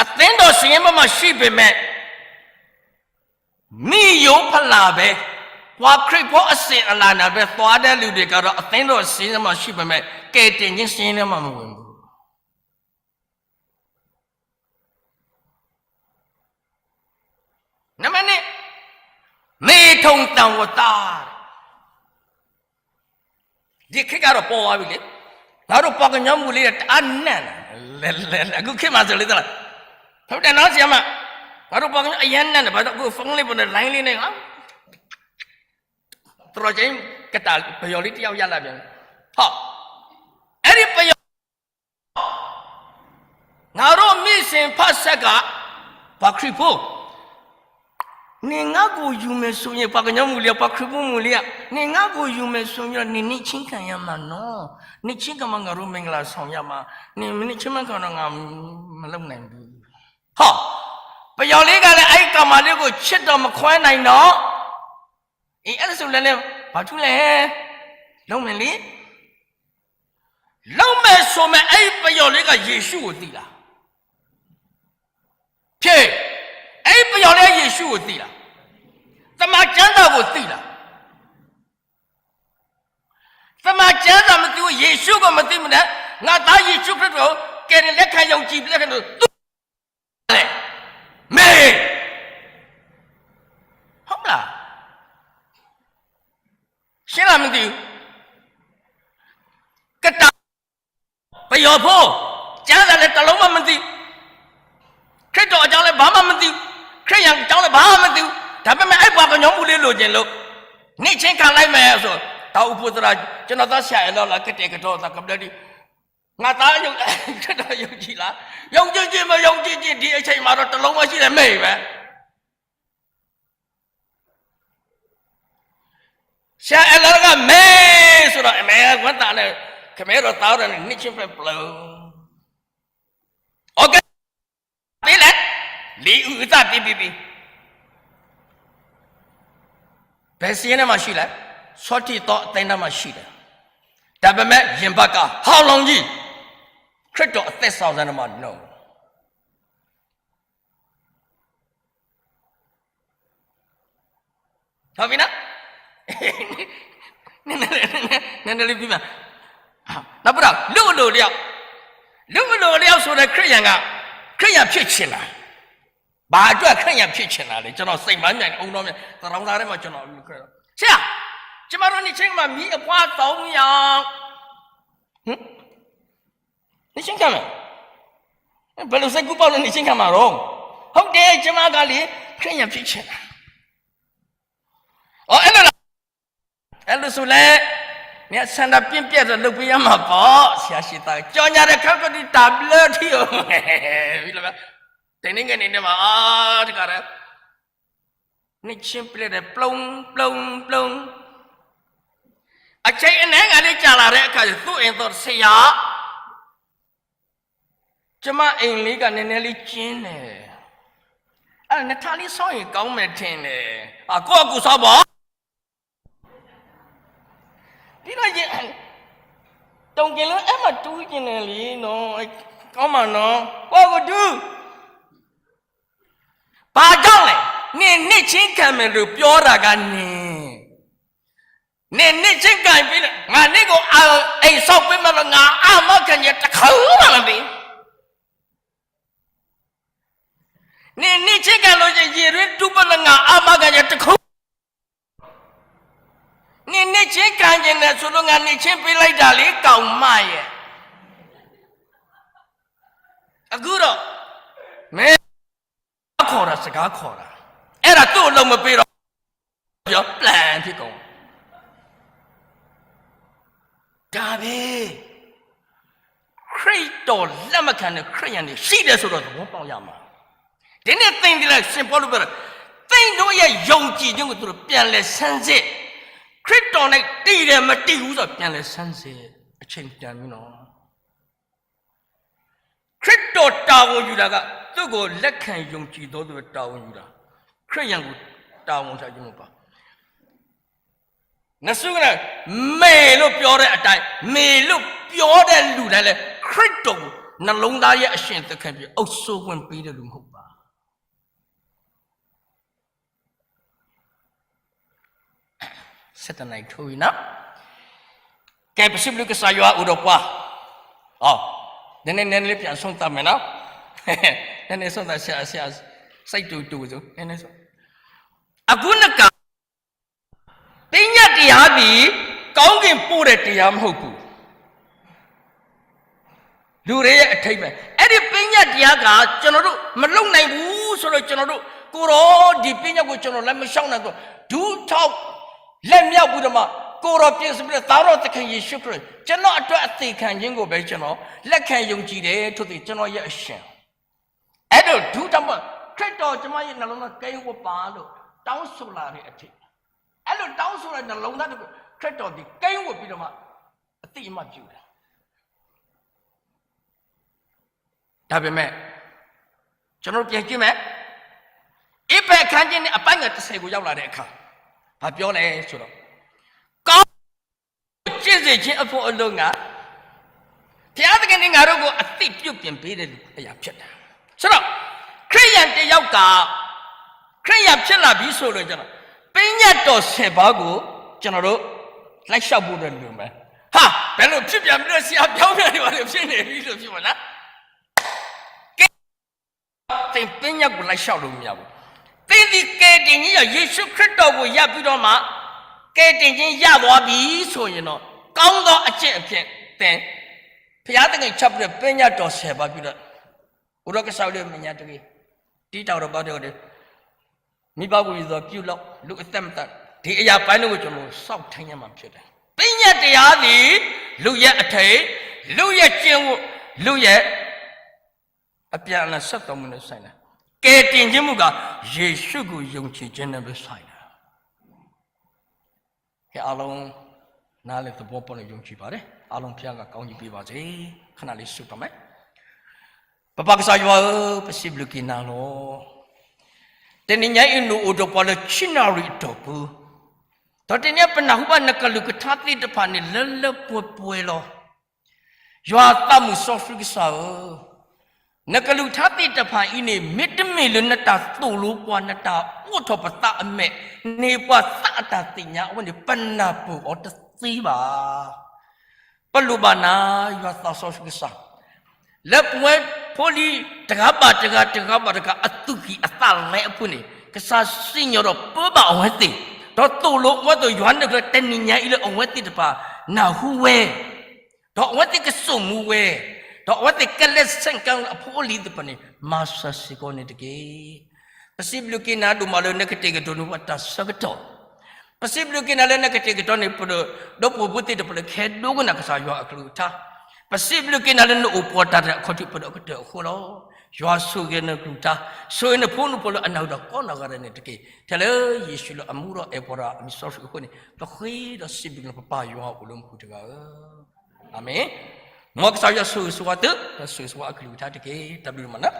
အသင်းတော်စင်ရင်ဘက်မှာရှိပေမဲ့မိယိုဖလာပဲပှၤခရစ်ဖိအစင်အလာနာပဲသွားတဲ့လူတွေကတော့အသင်းတော်စင်ရင်မှာရှိပေမဲ့ကယ်တင်ခြင်းစင်ရင်မှာမဝင်ဘူးနမနဲ့မေထုံတန်ဝတာဒီခေတ်ကတော့ပေါ်သွားပြီလေငါတို့ပှၤကညီမူလေးတအားနံ့တယ်လဲလဲအခုခေတ်မှာဆိုလေသလားဟုတ်တယ်နော်ဆရာမငါတို့ပှၤကညီအရမ်းနံ့တယ်ဘာလို့အခုဖုန်းလေးပေါ်နဲ့ line လေးနဲ့ဟာတော်တော်ချင်းကတာပျော်လေးတယောက်ရလာပြန်ဟောအဲ့ဒီပျော် ငါတို့မိစင်ဖတ်ဆက်ကပှၤခရစ်ဖိနင်ငါကိုယူမယ်ဆိုရင်ပှၤကညီမူလီပှၤခရစ်ဖိမူလီနင်ငါကိုယူမယ်ဆိုရင်နင်နှစ်ချင်းခံရမှာနော်နှစ်ချင်းခံမှာငါတို့မင်္ဂလာဆောင်ရမှာနင်နှစ်ချင်းမခံတော့ငါမလုပ်နိုင်ဘူးဟောပယော်လေးကလည်းအဲ့ကောင်မလေးကိုချစ်တော့မခွဲနိုင်တော့ အင်းအဲ့ဒါဆိုလဲလဲဘာထူးလဲလုံးမယ်လေလုံးမယ်ဆိုမယ်အဲ့ပယော်လေးကယေရှုကိုသိလားဖြေအဲ့ပယော်လေးကယေရှုကိုသိလားတမန်ကျမ်းစာကိုသိလားတမန်ကျမ်းစာမသိဘူးယေရှုကိုမသိမနဲ့ငါသားယေရှုခရစ်တော်ကယ်တင်လက်ခံယုံကြည်လက်ခံလို့သူ လဲမ့ၢ်ဟုတ်လားရှင်းလားမသိဘူးကတပယော်ဖိကျမ်းစာလည်းတစ်လုံးမှမသိခရစ်တော်အကြောင်းလည်းဘာမှမသိခရစ်ယာန်အကြောင်းလည်းဘာမှမသိဘူးဒါပေမဲ့အဲ့ဘွားကညီမူလေးလိုချင်လို့နေ့ချင်းခံလိုက်မယ်ဆိုတောင်ဥပိုသရကျွန်တော်သားဆရာအဲ့လောက်လာကတဲကတော့သာကဘလဒီငါသားယုံကျွန်တော်ယုံကြည်လားယုံကြည်ကြည်မယုံကြည်ကြည်ဒီအချိန်မှာတော့တလုံးမရှိတယ်မေ့ပဲဆရာအလကမေ့ဆိုတော့အမေဝတ်တာနဲ့ခမဲတော့သားတော့နှစ်ချင်းပဲပလုံး OK ပေးလဲလီဥအသပေးပြီးပြီဘယ်စင်းထဲမှာရှိလဲဆော့ထီသောအသင်းထဲမှာရှိတယ်ဒါပေမဲ့ယင်ဘတ်ကဟောင်းလုံးကြီးခရစ်တော်အသက်ဆောင်တဲ့မှာ no ဟုတ်ပြီနော်နည်းနည်းလေးပြီးပါနောက်ပြီးတော့လူအလိုလျောက်လူအလိုလျောက်ဆိုတဲ့ခရိယန်ကခရိယန်ဖြစ်ချင်တာဘာအတွက်ခရိယန်ဖြစ်ချင်တာလဲကျွန်တော်စိတ်မမြင်အုံတော့မြင်သရောင်းသားထဲမှာကျွန်တော်လူခရိယန်ဆရာကျမတို့နှစ်ချင်းမှာမီးအပွားသုံးယောက်ဟင်နှစ်ချင်းခံမယ်ဘယ်လိုစိတ်ကူးပေါက်လို့နှစ်ချင်းခံမှာတော့ဟုတ်တယ်ကျမကလေခရိယန်ဖြစ်ချင်တာ อ๋อအဲ့လိုလားအဲ့လိုဆိုလဲနင်ဆန္ဒပြင်းပြတော့လုပ်ပေးရမှာပေါ့ဆရာရှိသားကြော်ညာတဲ့ခါကဒီတာဘလထီအိုပြီလားတင်းနေငယ်နေနေမှာအာတခါရဲနှစ်ချင်းပလဲတဲ့ပလုံပလုံပလုံအချိန်အနည်းငယ်လေးကြာလာတဲ့အခါကျသူ့အိမ်သောဆရာကျမအိမ်လေးကနည်းနည်းလေးကျဉ်းတယ်အဲ့နထလေးဆောင်းရင်ကောင်းမယ်ထင်တယ်အကိုအကူစားပါဒီတော့ရင်တုံကင်လို့အဲ့မှာတူးကျင်တယ်လေနော်ကောင်းပါနော်ကိုကဒူးဘာကြောင့်လဲ နန့ၢ်ဆ့ကၤမဲာ်ဒီးပျီတၢ်ဂၤန့ၣ်, နန့ၢ်ဆ့ကၤမဲာ်, ငါန့ၢ်ကအိၣ်အအိမ်စောင့်ပေးမယ်လီၤ, ငါအာမခံချင်တခုမှမပေး. နန့ၢ်ဆ့ကၤလိာ် ယရ့ဒူပလီၤ, ငါအာမခံချင်တခု. နန့ၢ်ဆ့ကၤမဲာ်န့ၣ် ဆိလိ ငါန့ၢ်ဆ့ပေးလိုက်တာလေ, ကောင်မရဲ့. အခုတော့, မ့ၢ် စကားခေါ်တာ, စကားခေါ်တာ, အဲ့ဒါသူ့အလုပ်မပေးတော့ဘူး, ပြော plan ဖြစ်ကုန်. ဒါပဲ. ခရစ်တော်လက်မခံတဲ့ခရစ်ယာန်တွေရှိတယ်ဆိုတော့ သဘောပေါက်ရမှာ. ဒီနေ့သင်သည်လည်း ရှင်ပေါလုပြောတာ, သင်တို့ရဲ့ယုံကြည်ခြင်းကို သူတို့ပြန်လည်ဆန်းစစ်, ခရစ်တော်နဲ့တည်တယ်မတည်ဘူးဆိုတော့ ပြန်လည်ဆန်းစစ်, အချိန်တန်ပြီနော်. ခရစ်တော်တာဝန်ယူတာက သူ့ကိုလက်ခံယုံကြည်သောသူတာဝန်ယူတာ, ခရစ်ယာန်ကိုတာဝန်ယူတာမဟုတ်ပါဘူး. နစုကနၣ်, မေလို့ပြောတဲ့အတိုင်း, မေလို့ပြောတဲ့လူတိုင်းလည်း ခရစ်တော်ကိုနှလုံးသားရဲ့အရှင်သခင်အဖြစ်အုပ်စိုးခွင့်ပေးတဲ့လူမဟုတ်ပါဘူး. ဆယ့်တစ်နာရီထိုးပြီနော်. ကဲ, ပစံးဘျုးကစၢ်ယွၤအိၣ်ဒီးပှၤ. နည်းနည်း, နည်းနည်းလေးပြန်ဆုံးသတ်မယ်နော်. နည်းနည်းဆုံးသတ်, ဆရာ, ဆရာ, စိတ်တူတူဆို, နည်းနည်းဆုံး. အခုနက ပညတ်တရားသည် ကောင်းကင်ပို့တဲ့တရားမဟုတ်ဘူး. လူတွေရဲ့အထိပ္ပယ်, အဲ့ဒီပညတ်တရားက ကျွန်တော်တို့မလုပ်နိုင်ဘူးဆိုတော့ ကျွန်တော်တို့ ကိုယ်တော် ဒီပညတ်ကို ကျွန်တော်လက်မလျှောက်နိုင်ဘူး, ဒူးထောက်လက်မြှောက်ပြီးတော့မှ ကိုယ်တော်ပြင်ဆင်ပြီးတော့ သားတော်သခင်ယေရှုခရစ် ကျွန်တော်အတွက်အသေခံခြင်းကိုပဲ ကျွန်တော်လက်ခံယုံကြည်တယ်, ထို့သဖြင့် ကျွန်တော်ရဲ့အရှင်. အဲ့တော့ ဒူးထောက်မှ ခရစ်တော် ကျွန်မရဲ့နှလုံးသား ကဲဝတ်ပါလို့ တောင်းဆိုလာတဲ့အထိ, အဲ့လိုတောင်းဆိုတဲ့နှလုံးသားတစ်ခု ခရစ်တော်ဒီကဲဝတ်ပြီးတော့မှ အသိအမှတ်ပြုတယ်. ဒါပေမဲ့ ကျွန်တော်တို့ပြန်ကြည့်မယ်. ဧဖက်အခန်းကြီးနှစ် အပိုင်းငယ်တစ်ဆယ်ကိုရောက်လာတဲ့အခါ ဘာပြောလဲဆိုတော့ ကောင်း ကျင့်စေခြင်းအဖို့အလို့ငှာ ဘုရားသခင်သည်ငါတို့ကိုအသစ်ပြုပြင်ပေးတဲ့အရာဖြစ်တယ်. ဆိုတော့ ခရစ်ယာန်တစ်ယောက်က ခရစ်ယာန်ဖြစ်လာပြီဆိုလို့ကျွန်တော် ပညတ်တော်ဆယ်ပါးကို ကျွန်တော်တို့ လိုက်လျှောက်ဖို့အတွက်လိုမယ်. ဟာ, ဘယ်လိုဖြစ်ပြန်ပြီးတော့ ဆရာပြောင်းပြန်နေပါလဲ, ဖြစ်နေပြီလို့ ဖြစ်ပါလား. ကဲ, သင်ပညတ်ကို လိုက်လျှောက်လို့မရဘူး. သင်သည်ကယ်တင်ခြင်းရောက်, ယေရှုခရစ်တော်ကိုယပ်ပြီးတော့မှ ကယ်တင်ခြင်းရသွားပြီဆိုရင်တော့ ကောင်းသောအကျင့်အဖြစ်သင် ဘုရားသခင်ချပြတဲ့ပညတ်တော်ဆယ်ပါးပြုတော့ အိုတော်ကစၢ်ယွၤလၢမညါတဂ့ၤ, တံတာ်တော်ဘါတဂ့ၤ, မိဘကိုယူသောပြုလုပ်, လူအသက်မသတ်, ဒီအရာပိုင်းတို့ကိုကျွန်တော်စောင့်ထိန်းရမှာဖြစ်တယ်. ပညတ်တရားသည် လူရဲ့အထိတ်, လူရဲ့ကျင့်ဝတ်, လူရဲ့ အပြန်အလှန်ဆက်သွယ်မှုနဲ့ဆိုင်တယ်. ကယ်တင်ခြင်းမူကား ယေရှုကိုယုံကြည်ခြင်းနဲ့ပဲဆိုင်တယ်. ကဲ, အားလုံးနားလည်သဘောပေါက်လို့ ယုံကြည်ပါတယ်. အားလုံးဘုရားကကောင်းကြီးပေးပါစေ. ခဏလေးဆုတောင်းမယ်. ပပၢ်ကစၢ်ယွၤဧၢ, ပစံးဘျုးက့ၤနၤလီၤ. တနံၤညါအံၤ နအိၣ်ဒီးပှၤလၢဆံနၣ်ရံၣ်အတီၢ်ပူၤ, ဒီးတနံၤညါပနၢ်ဟူဘၣ်နကလုၢ်ကထါသ့ၣ်တဖၣ်န့ၣ် လၢလၢပှဲၤပှဲၤလီၤ. ယွၤသးမုၢ်စီဆှံကစၢ်ဧၢ, နကလုၢ်ကထါသ့ၣ်တဖၣ်အံၤန့ၣ် မ့တမ့ၢ်လၢနတၢ်သိၣ်လိပှၤ, နတၢ်အိးထီၣ်ပသးအမဲာ်, န့ၢ်ပှၤသးအတၢ်သ့ၣ်ညါအဝဲန့ၣ် ပနၢ်ပၢၢ်အီၤတသ့ဘၣ်. ပလိၣ်ဘၣ်နၤ ယွၤသးစီဆှံကစၢ်, လၢပဝဲဖိလံၤတဂၤဘၣ်တဂၤ, တဂၤဘၣ်တဂၤ အသူၣ်ကံၢ်အသးလဲအဖၢန့ၣ် ကစၢ်စံၣ်ညီၣ်ဒီးပၢဘၣ်အဝဲသ့ၣ်, ဒီးသိၣ်လိအဝဲသ့ၣ် ယွၤန့ၣ်ကလၢတနံၤညါအံၤလၢအဝဲသ့ၣ်တဖၣ်နၢ်ဟူဝဲ, ဒီးအဝဲသ့ၣ်ကစိာ်မူဝဲ, ဒီးအဝဲသ့ၣ်ကလဲၤဆဲးကါအဖိအလံၤသ့ၣ်တဖၣ်န့ၣ် မၤစၢၤစ့ၢ်ကီးန့ၣ်တက့ၢ်. ပစံးဘျုးက့ၤနၤဒိၣ်မးလၢနကတဲာ်ကတီၤန့ၢ်ပှၤတၢ်ဆၢကတီၢ်, ပစံးဘျုးက့ၤနၤလၢနကတဲာ်ကတီၤန့ၢ်ပဒိၣ်, ဒီးပှၤဖိသ့ၣ်တဖၣ်လၢကဟဲဒိကနၣ်ကစၢ်ယွၤအကလုၢ်ကထါ, ပစံးဘျုးက့ၤနၤလၢနအိၣ်ပှၤတၢ်တခီထံးပဒိၣ်အကတၢၢ်အဃိလီၤ. ယွၤဆိၣ်ဂ့ၤနကလုၢ်ကထါ, ဆိၣ်ဂ့ၤနဖိနဖိလၢအနၢ်ဟူတၢ်ကိးနီၢ်ဂၤဒဲးန့ၣ်တက့ၢ်. ထဲလၢယ့ၣ်ၡူးလၢအမူဒီးအဲၣ်ပှၤဒီးအမံၤစီဆှံအဃိန့ၣ် ပဃ့ဒီးစံးဘျုးနၤပပၢ်ယွၤအိၣ်လၢမူခိၣ်တဂၤဧၢ, အၤမ့ၣ်. မ်ကစၢ်ယွၤဆိၣ်ဂ့ၤဆိၣ်ဝါသု, ဒီးဆိၣ်ဂ့ၤဆိၣ်ဝါအကလုၢ်ကထါတက့ၢ်. တၢ်ဘျုးဒိၣ်မးနၤ.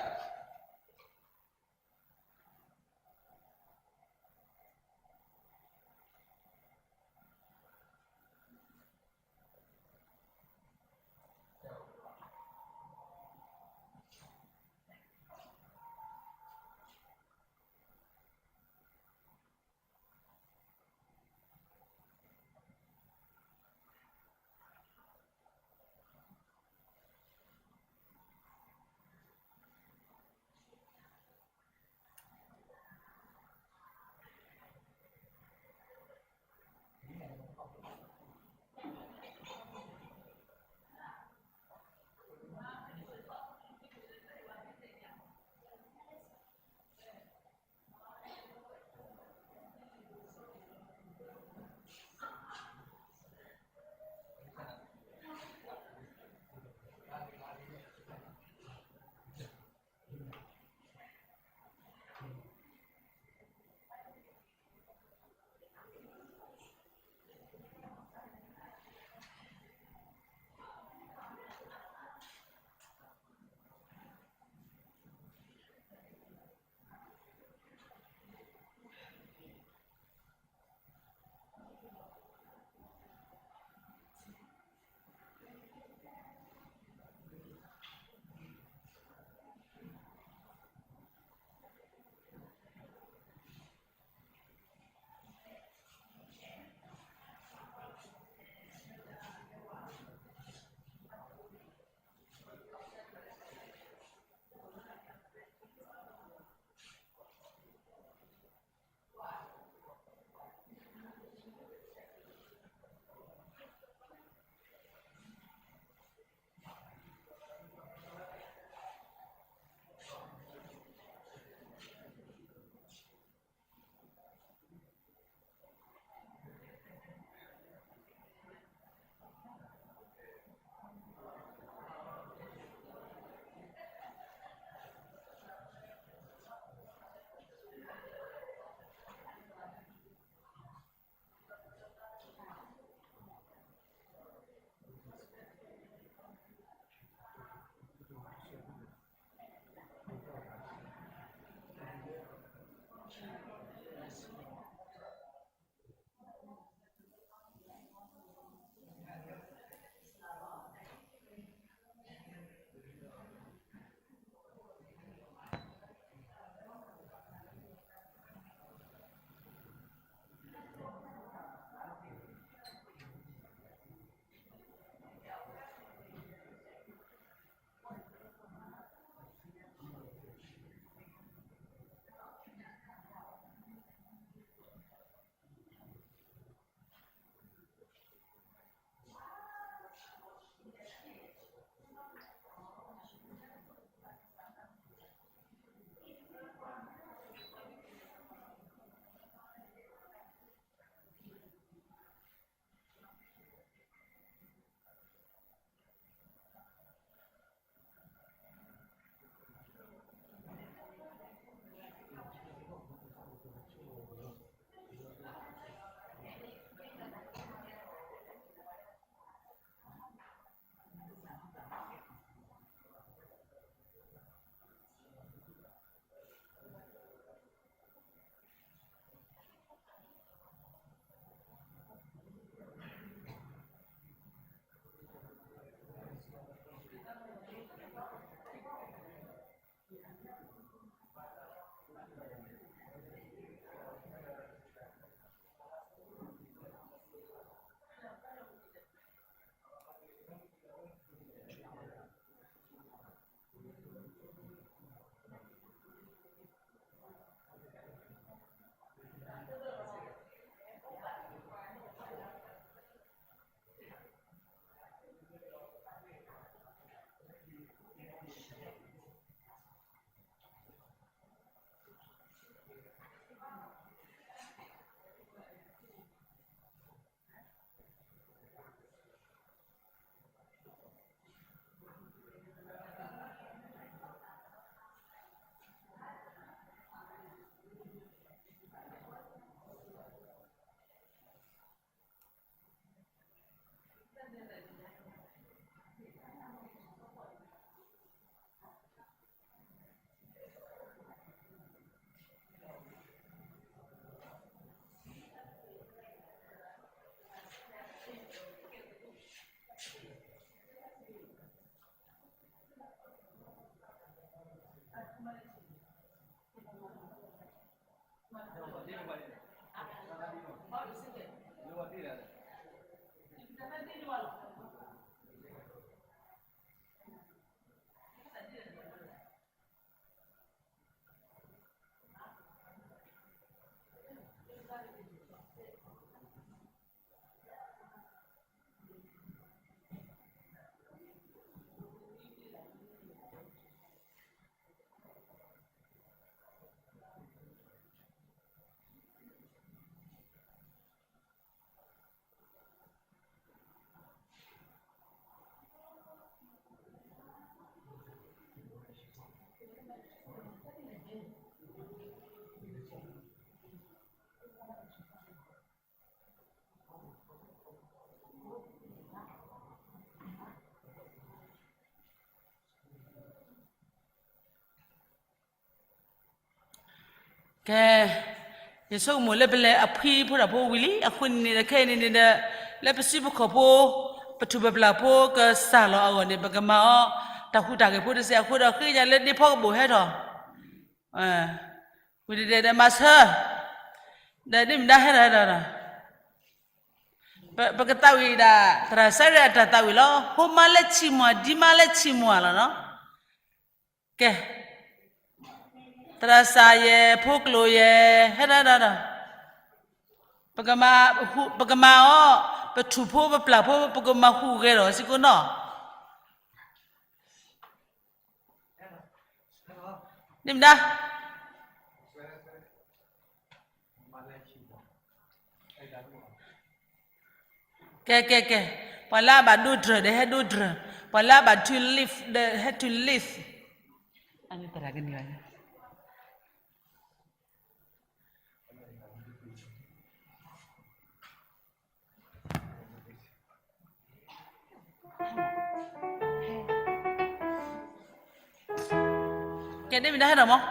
ကဲ, ယဆိကမိၣ်လၢပလဲၤအဖှံဖိတၢ်ဖိဝံၤလံ, အဃိန့ၣ်န့ၣ်ဒီး ခဲအံၤန့ၣ်န့ၣ်ဒီး လၢပစုပခီၣ်ဖိ ပထူၣ်ပပျၢ်ဖိကစၢ်လီၤအဂီၢ်န့ၣ် ပကမၤအီၤ တၢ်ဟူးတၢ်ဂဲၤဖိတစဲးအဃိဒီး ဃ့ကညးလၢဒ့ဖီကဘိၣ်ဟဲထီၣ်, ဝံၤတဒဲးဒီးမၤဆၢ, ဒီးဒ့မုၣ်ဒါဟဲထီၣ်ဟဲထီၣ်ဒီး ပကသးဝံၣ်ဒၣ် သရၣ်စဲရဲၣ်အတၢ်သးဝံၣ်လီၤ. ဖိမါလၢဆံးမွၤ ဒ်မါလၢဆံးမွၤလီၤနီၤ. ကဲ, သရၣ်စၢ်ယဲၢ် ဖိကျိၤယဲၢ် ဟဲထီၣ်ဒီး ပကမၤအီၤ ပထူၣ်ဖိပပျၢ်ဖိ ပကမၤဟူးဂဲၤဒီးစ့ၢ်ကီးနီၤ. ဒ့မုၣ်ဒါ ကဲ ကဲ ကဲ, ပှၤလၢအဘၣ်ဒိတြၢၤဒီးဟဲဒိတြၢၤ, ပှၤလၢအဘၣ်ထုးလံာ်ဒီးဟဲထုးလံာ်, အန့ၣ်သရၣ်ကနံၤဘၣ်. ကဲ ဒ့မုၣ်ဒါဟဲထီၣ်မး,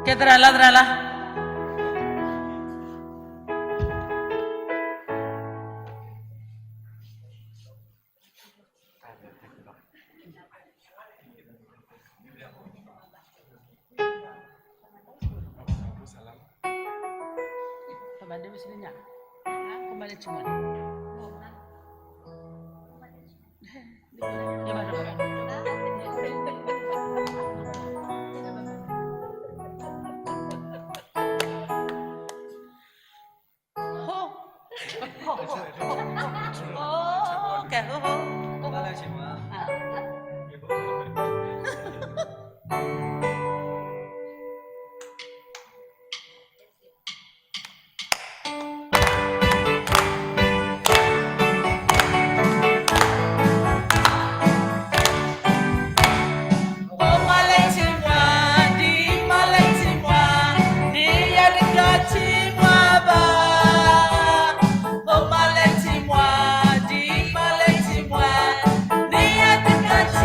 ကဲ သရၣ်လါ သရၣ်လါ. ဖိမါလၢဆံးမွၤ ဒ်မါလၢဆံးမွၤ, န့ၢ်ယၤတကးဆံးမွၤဘၣ်. ဖိမါလၢဆံးမွၤ ဒ်မါလၢဆံးမွၤ, န့ၢ်ယၤတကးဆ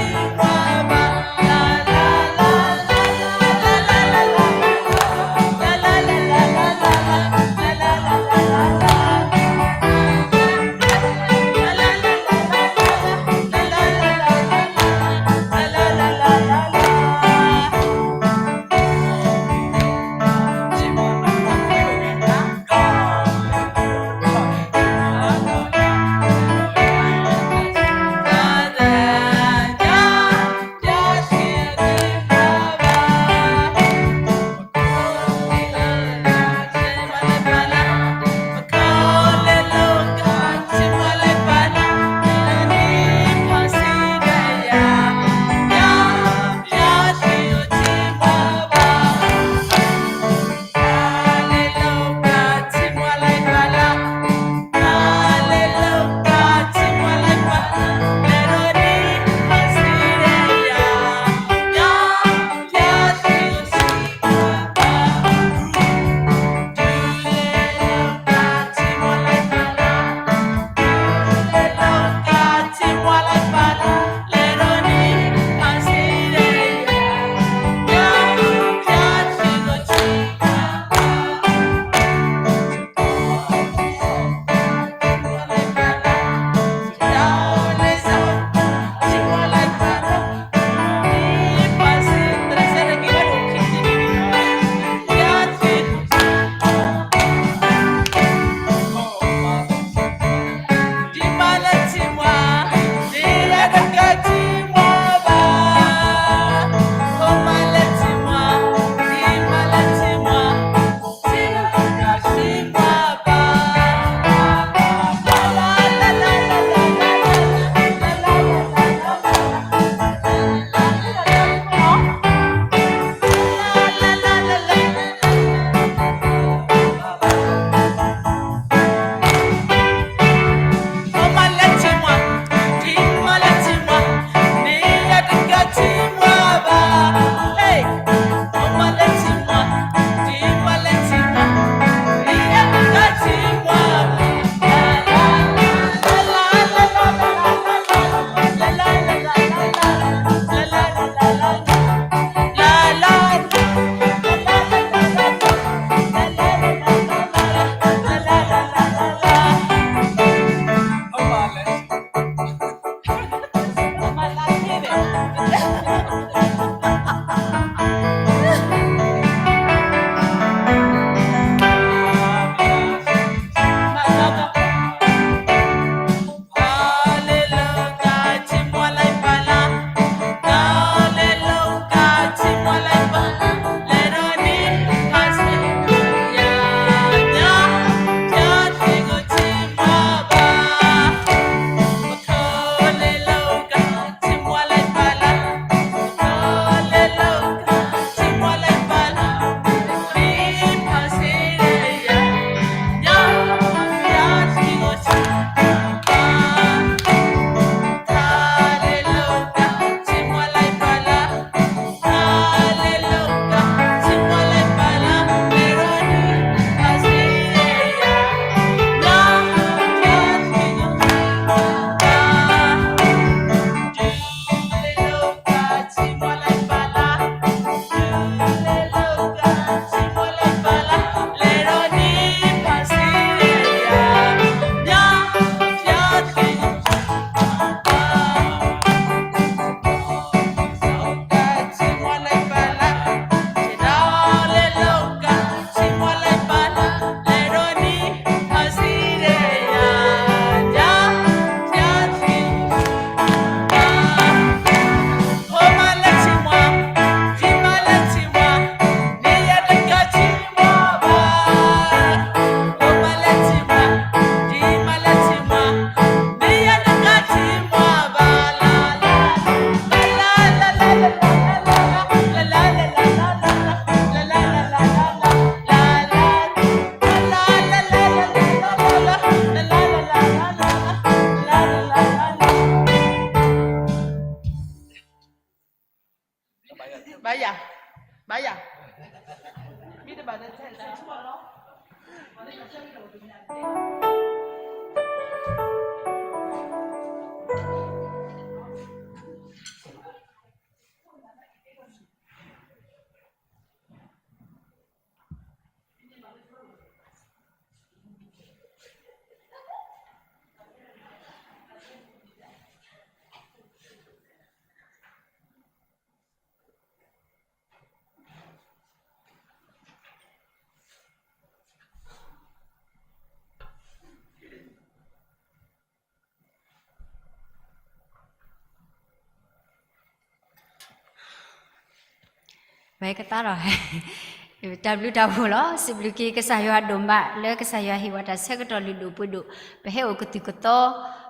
ပကသါဒီး တၢ်ဘျုးတၢ်ဖှိၣ်လီၤ. စံးဘျုးက့ၤကစၢ်ယွၤဒိၣ်မး လၢကစၢ်ယွၤဟ့ၣ်ဝဲတၢ်ဆၢကတီၢ်လုၢ်ဒိၣ်ပှ့ၤဒိၣ်, ပဟဲအိၣ်ကသူၣ်ကသီ,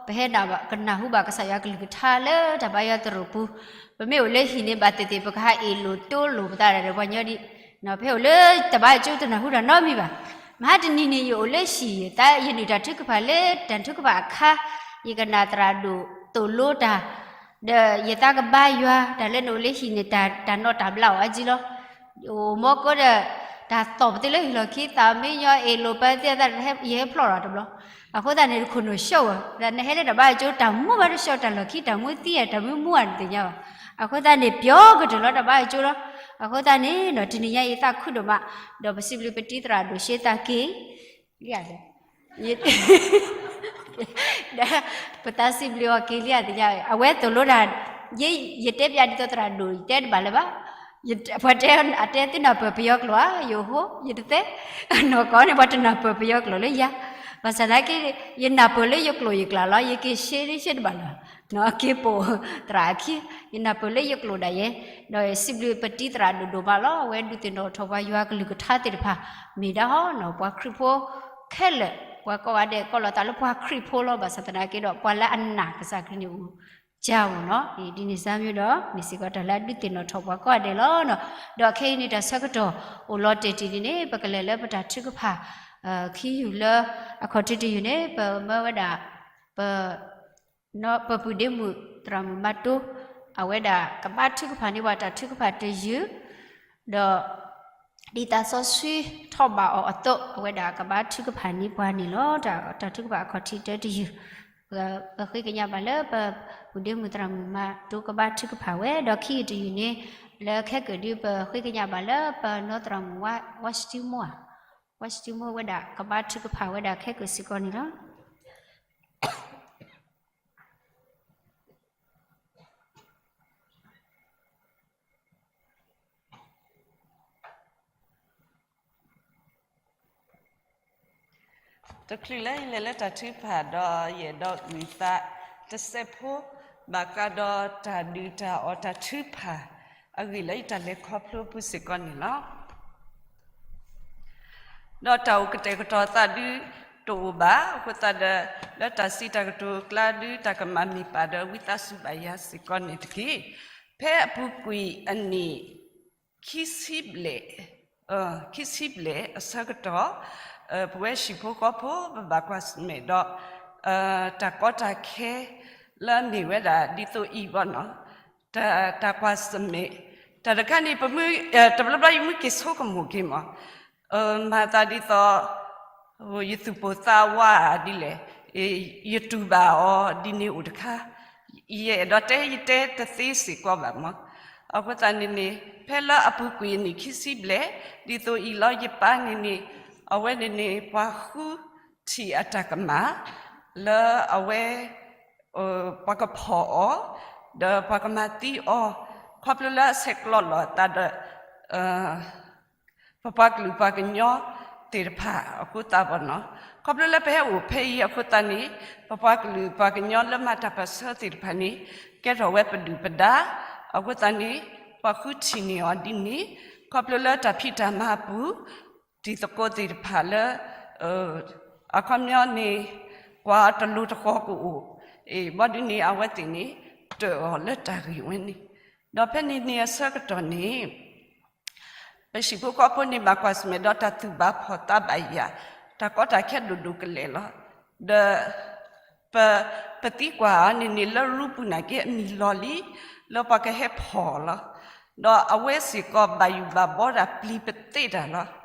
ပဟဲဒၣ်ကနၢ်ဟူဘၣ်ကစၢ်ယွၤကလုၢ်ကထါလၢတၢ်ဘါယွၤသရိာ်ပူၤ, ပမ့ၢ်အိၣ်လၢဟံၣ်န့ၣ် ဘၣ်သ့ၣ်သ့ၣ် ပကဟးအ့ၣ်လိာ်တိလိာ်ပသးဒီးပှၤညီဒံး, ပဟဲအိၣ်လၢတၢ်ဘါယွၤကၠိတနၢ်ဟူတၢ်နီတမံၤဘၣ်. မဟါတနံၤန့ၣ် ယအိၣ်လၢဟံၣ်ယသး ယနုာ်တၢ်ထုကဖၣ်လၢတၢ်ထုကဖၣ်အခါ, ယကနၣ်သရၣ်ဒိၣ်သိၣ်လိတၢ် ဒီးယသးကဘါယွၤ တၢ်လၢနအိၣ်လၢဟံၣ်န့ၣ် တၢ်နီၣ်တၢ်ဘျးအိၣ်အါကံလီၤ. အိၣ်မီကိးဒီး တၢ်သီၣ်ပသ့လၢဟံၣ်လီၢ်ခံ သးမ့ၢ်ညီအ့ၣ်လိာ်ပသ့အသး ယဟဲဖျီၣ်လီၤတဘျီ. အဃိသတးန့ၣ် တခိၣ်နူာ်ဆှီဝဲ, နဟဲလၢတၢ်ဘါယွၤကၠိတၢ်မူဘၣ်တဆှီ တၢ်လီၢ်ခံတၢ်မူသံဧါ တၢ်မူမူဧါ နတသ့ၣ်ညါဘၣ်. အဃိသတးန့ၣ် ပျီကတၢၢ်လီၤတၢ်ဘါယွၤကၠိလီၤ. အဃိသတးန့ၣ်ဒီး တနံၤညါအံၤသးခုဒိၣ်မး, ဒီးပစံးဘျုးပတံၤသရၣ်ဒိၣ်ရှ့သးက့ၤ လံဧါ, ဒီး ပသးစံးဘျုးအီၤက့ၤလံဧါသ့ၣ်ညါ, အဝဲသိၣ်လိတၢ်, ယဲ ယတဲပျးဒ်သိးသရၣ်ဒိၣ် ယတဲတဘၣ်လၢၤဘၣ်. ပှၤတဲ အတဲသုနၢ်ပၢၢ်ပယီၤကျိာ်ဧါ, ယအိၣ်ဟိ ယတသ့, နီၢ်ကီၢ်န့ၣ် ပှၤတနၢ်ပၢၢ်ပယီၤကျိာ်လၢယၤ, ဘၣ်ဆၣ်သနာ်က့ ယနၢ်ပၢၢ်လၢယကျိာ်ယကျဲလီၤ, ယက့ၤရှဲရှဲတဘၣ်လၢၤ, က့ၤပိာ်သရၣ်အခံ, ယနၢ်ပၢၢ်လၢယကျိာ်ဒၣ်ယဲ, ဒီးစံးဘျုးပတံၤသရၣ်ဒိၣ်ဒိၣ်မးလီၤ. အဝဲဒုးသ့ၣ်နီၣ်ထီၣ်ပှၤယွၤကလုၢ်ကထါသ့ၣ်တဖၣ် မ့ၢ်ဒၣ်ဟီနီၤ ပှၤခရံာ်ဖိခဲလၢာ်, ပှၤကိးဂၤဒဲး ကိးလီၤသးလၢပှၤခရံာ်ဖိလီၤ. ဘၣ်ဆၣ်သနာ်က့ဒီး ပှၤလၢအနာ်ကစၢ်ခရံာ်န့ၣ်အိၣ်ကၢ်မ့ၢ်နီၤ, ဒ်န့ၣ်စၢ်မ့ၢ်ဒီး မ့ၢ်စ့ၢ်ကီးတၢ်လၢအဒုးသ့ၣ်နီၣ်ထီၣ်ပှၤကိးဂၤဒဲးလီၤနီၤ. ဒီးခဲအံၤန့ၣ် တၢ်ဆၢကတီၢ်အိၣ်လီၤတဲာ်တံၢ်န့ၣ်န့ၣ် ပကလဲၤလၢပတၢ်ထုကဖၣ် ခံယူၢ်လၢ အခီၣ်ထံးတယူၢ်န့ၣ် ပမၢဝဲဒၣ် ပ ပပုၢ်ဒ့မုၣ်သရၣ်မုၣ်မၤတိ, အဝဲဒၣ်ကဘါထုကဖၣ်န့ၢ်ပှၤတၢ်ထုကဖၣ်တယုၢ်, ဒီး ဒ်သးစီဆှံထီၣ်ဘၣ်အီၤအသိး အဝဲဒၣ်ကဘါထုကဖၣ်န့ၢ်ပှၤန့ၣ်လီၤ. တၢ်ထုကဖၣ်အခီၣ်ထံးတၢတယုၢ်, ပဃ့ကညးဘၣ်လၢပပုၢ်ဒ့မုၣ်သရၣ်မုၣ်မၤတိကဘါထုကဖၣ်ဝဲ, ဒီးခံယူၢ်တယုၢ်န့ၣ် လၢခဲကိာ်ဒုးပဃ့ကညးဘၣ်လၢပနီၢ်သရၣ်မုၣ်ဝါစတံမိၢ်ဧါ, ဝါစတံမိၢ်ဝဲဒၣ်ကဘါထုကဖၣ်ဝဲဒၣ်ခဲကိာ်စ့ၢ်ကီးန့ၣ်လီၤ. တချုးလၢယလဲၤလၢတၢ်ထုကဖၣ်ဒီး ယအဲၣ်ဒိးအုၣ်သးတစဲးဖိ ဘၣ်ဃးဒီးတၢ်ဒုၣ်တၢ်အီၣ်တၢ်ထုကဖၣ် အဂ့ၢ်လၢယတၢ်လဲၤခီဖျိအပူၤစ့ၢ်ကီးန့ၣ်လီၤ. ဒီးတၢ်အိၣ်ကတဲာ်ကတီၤသးဒုးတအိၣ်ဘၣ်. အဃိသတးဒီး လၢတၢ်စံးတၢ်ကတိၤအကျါဒုး တၢ်ကမၤမ့ၢ်ပာ်ဒီးဝံသးစူၤဘၣ်ယၤစ့ၢ်ကီးန့ၣ်တက့ၢ်. ဖဲအပူၤကွံာ်အနံၣ် ခံဆံဘျဲၣ်, ခံဆံဘျဲၣ်အဆၢကတီၢ်, ပဝဲဟံၣ်ဖိဃီဖိ ပဘၣ်ကွၢ်ဆၢၣ်မဲာ်ဒီး တၢ်ကီတၢ်ခဲလၢအမ့ၢ်ဝဲဒၣ်ဒ်သိးအံၤဘၣ်နီၤ, တၢ်ကွၢ်ဆၢၣ်မဲာ်, တၢ်တခါန့ၣ် ပမ့ၢ်, တဘျီဘျီယမ့ၢ်က့ၤဆိကမိၣ်က့ၤမး, မၤသးဒ်သိး ယသူၣ်ပိၢ်သးဝးဒ်လဲၣ်, ယတူၢ်ဘၣ်အီၤဒ်န့ၣ်အိၣ်တခါ, ယအဲၣ်ဒိးတဲယတဲတသ့စ့ၢ်ကီးဘၣ်မး. အဃိသတးန့ၣ်န့ၣ် ဖဲလၢအပူၤကွံာ်အနံၣ်ခံဆံဘျဲၣ် ဒ်သိးအံၤလီၤ ယပၢ်န့ၣ်န့ၣ် အဝဲန့ၣ်န့ၣ် ပှၤဃုထံၣ်အတၢ်ကမၣ် လၢအဝဲ ပှၤကဖီၣ်အီၤ ဒီးပှၤကမၤသံအီၤ ခီဖျိလၢအဆဲးကျိးလိာ်အသးဒီး ပပှၤကလုာ်ပှၤကညီသ့ၣ်တဖၣ်အဃိသတးဘၣ်နီၤ. ခီဖျိလၢပဟဲအိၣ်ဖဲအံၤအဃိသတးန့ၣ် ပပှၤကလုာ်ပှၤကညီလၢမၤတၢ်ပၢၢ်ဆၢသ့ၣ်တဖၣ်န့ၣ် ကဲထီၣ်ဝဲပဒုၣ်ပဒါ အဃိသတးန့ၣ် ပှၤဃုထံၣ်န့ၢ်အီၤဒ်န့ၣ် ခီဖျိလၢတၢ်ဖံးတၢ်မၤအပူၤ တံၤသကိးသ့ၣ်တဖၣ်လၢ အခီပညီန့ၣ် ကွၢ်တလိၤတဃီၤကအိၣ်, ဘီဒုန့ၣ် အဝဲသ့ၣ်န့ၣ် တၢၢ်အီၤလၢတၢ်ဂ့ၢ်ဝဲန့ၣ်, ဒီးဖဲန့ၣ်န့ၣ်အဆၢကတီၢ်န့ၣ် ပဟံၣ်ဖိဃီဖိန့ၣ် ဘၣ်ကွၢ်ဆၢၣ်မဲာ်ဒီးတၢ်သူၣ်ဘၣ်ဖှီၣ်သးဘၣ်ယာ်, တၢ်ကီတၢ်ခဲဒိၣ်ဒိၣ်ကလဲာ်လီၤ. ဒီး ပ ပသံကွၢ်အီၤန့ၣ်န့ၣ် လၢရူပူၤနာ်က့အမံၤလီၤလံ, လၢပှၤကဟဲဖီၣ်လီၤ. ဒီးအဝဲစ့ၢ်ကီးဘၣ်ယိၣ်ဘၣ်ဘီဒၣ်ပျံၤပသ့တၢ်လီၤ.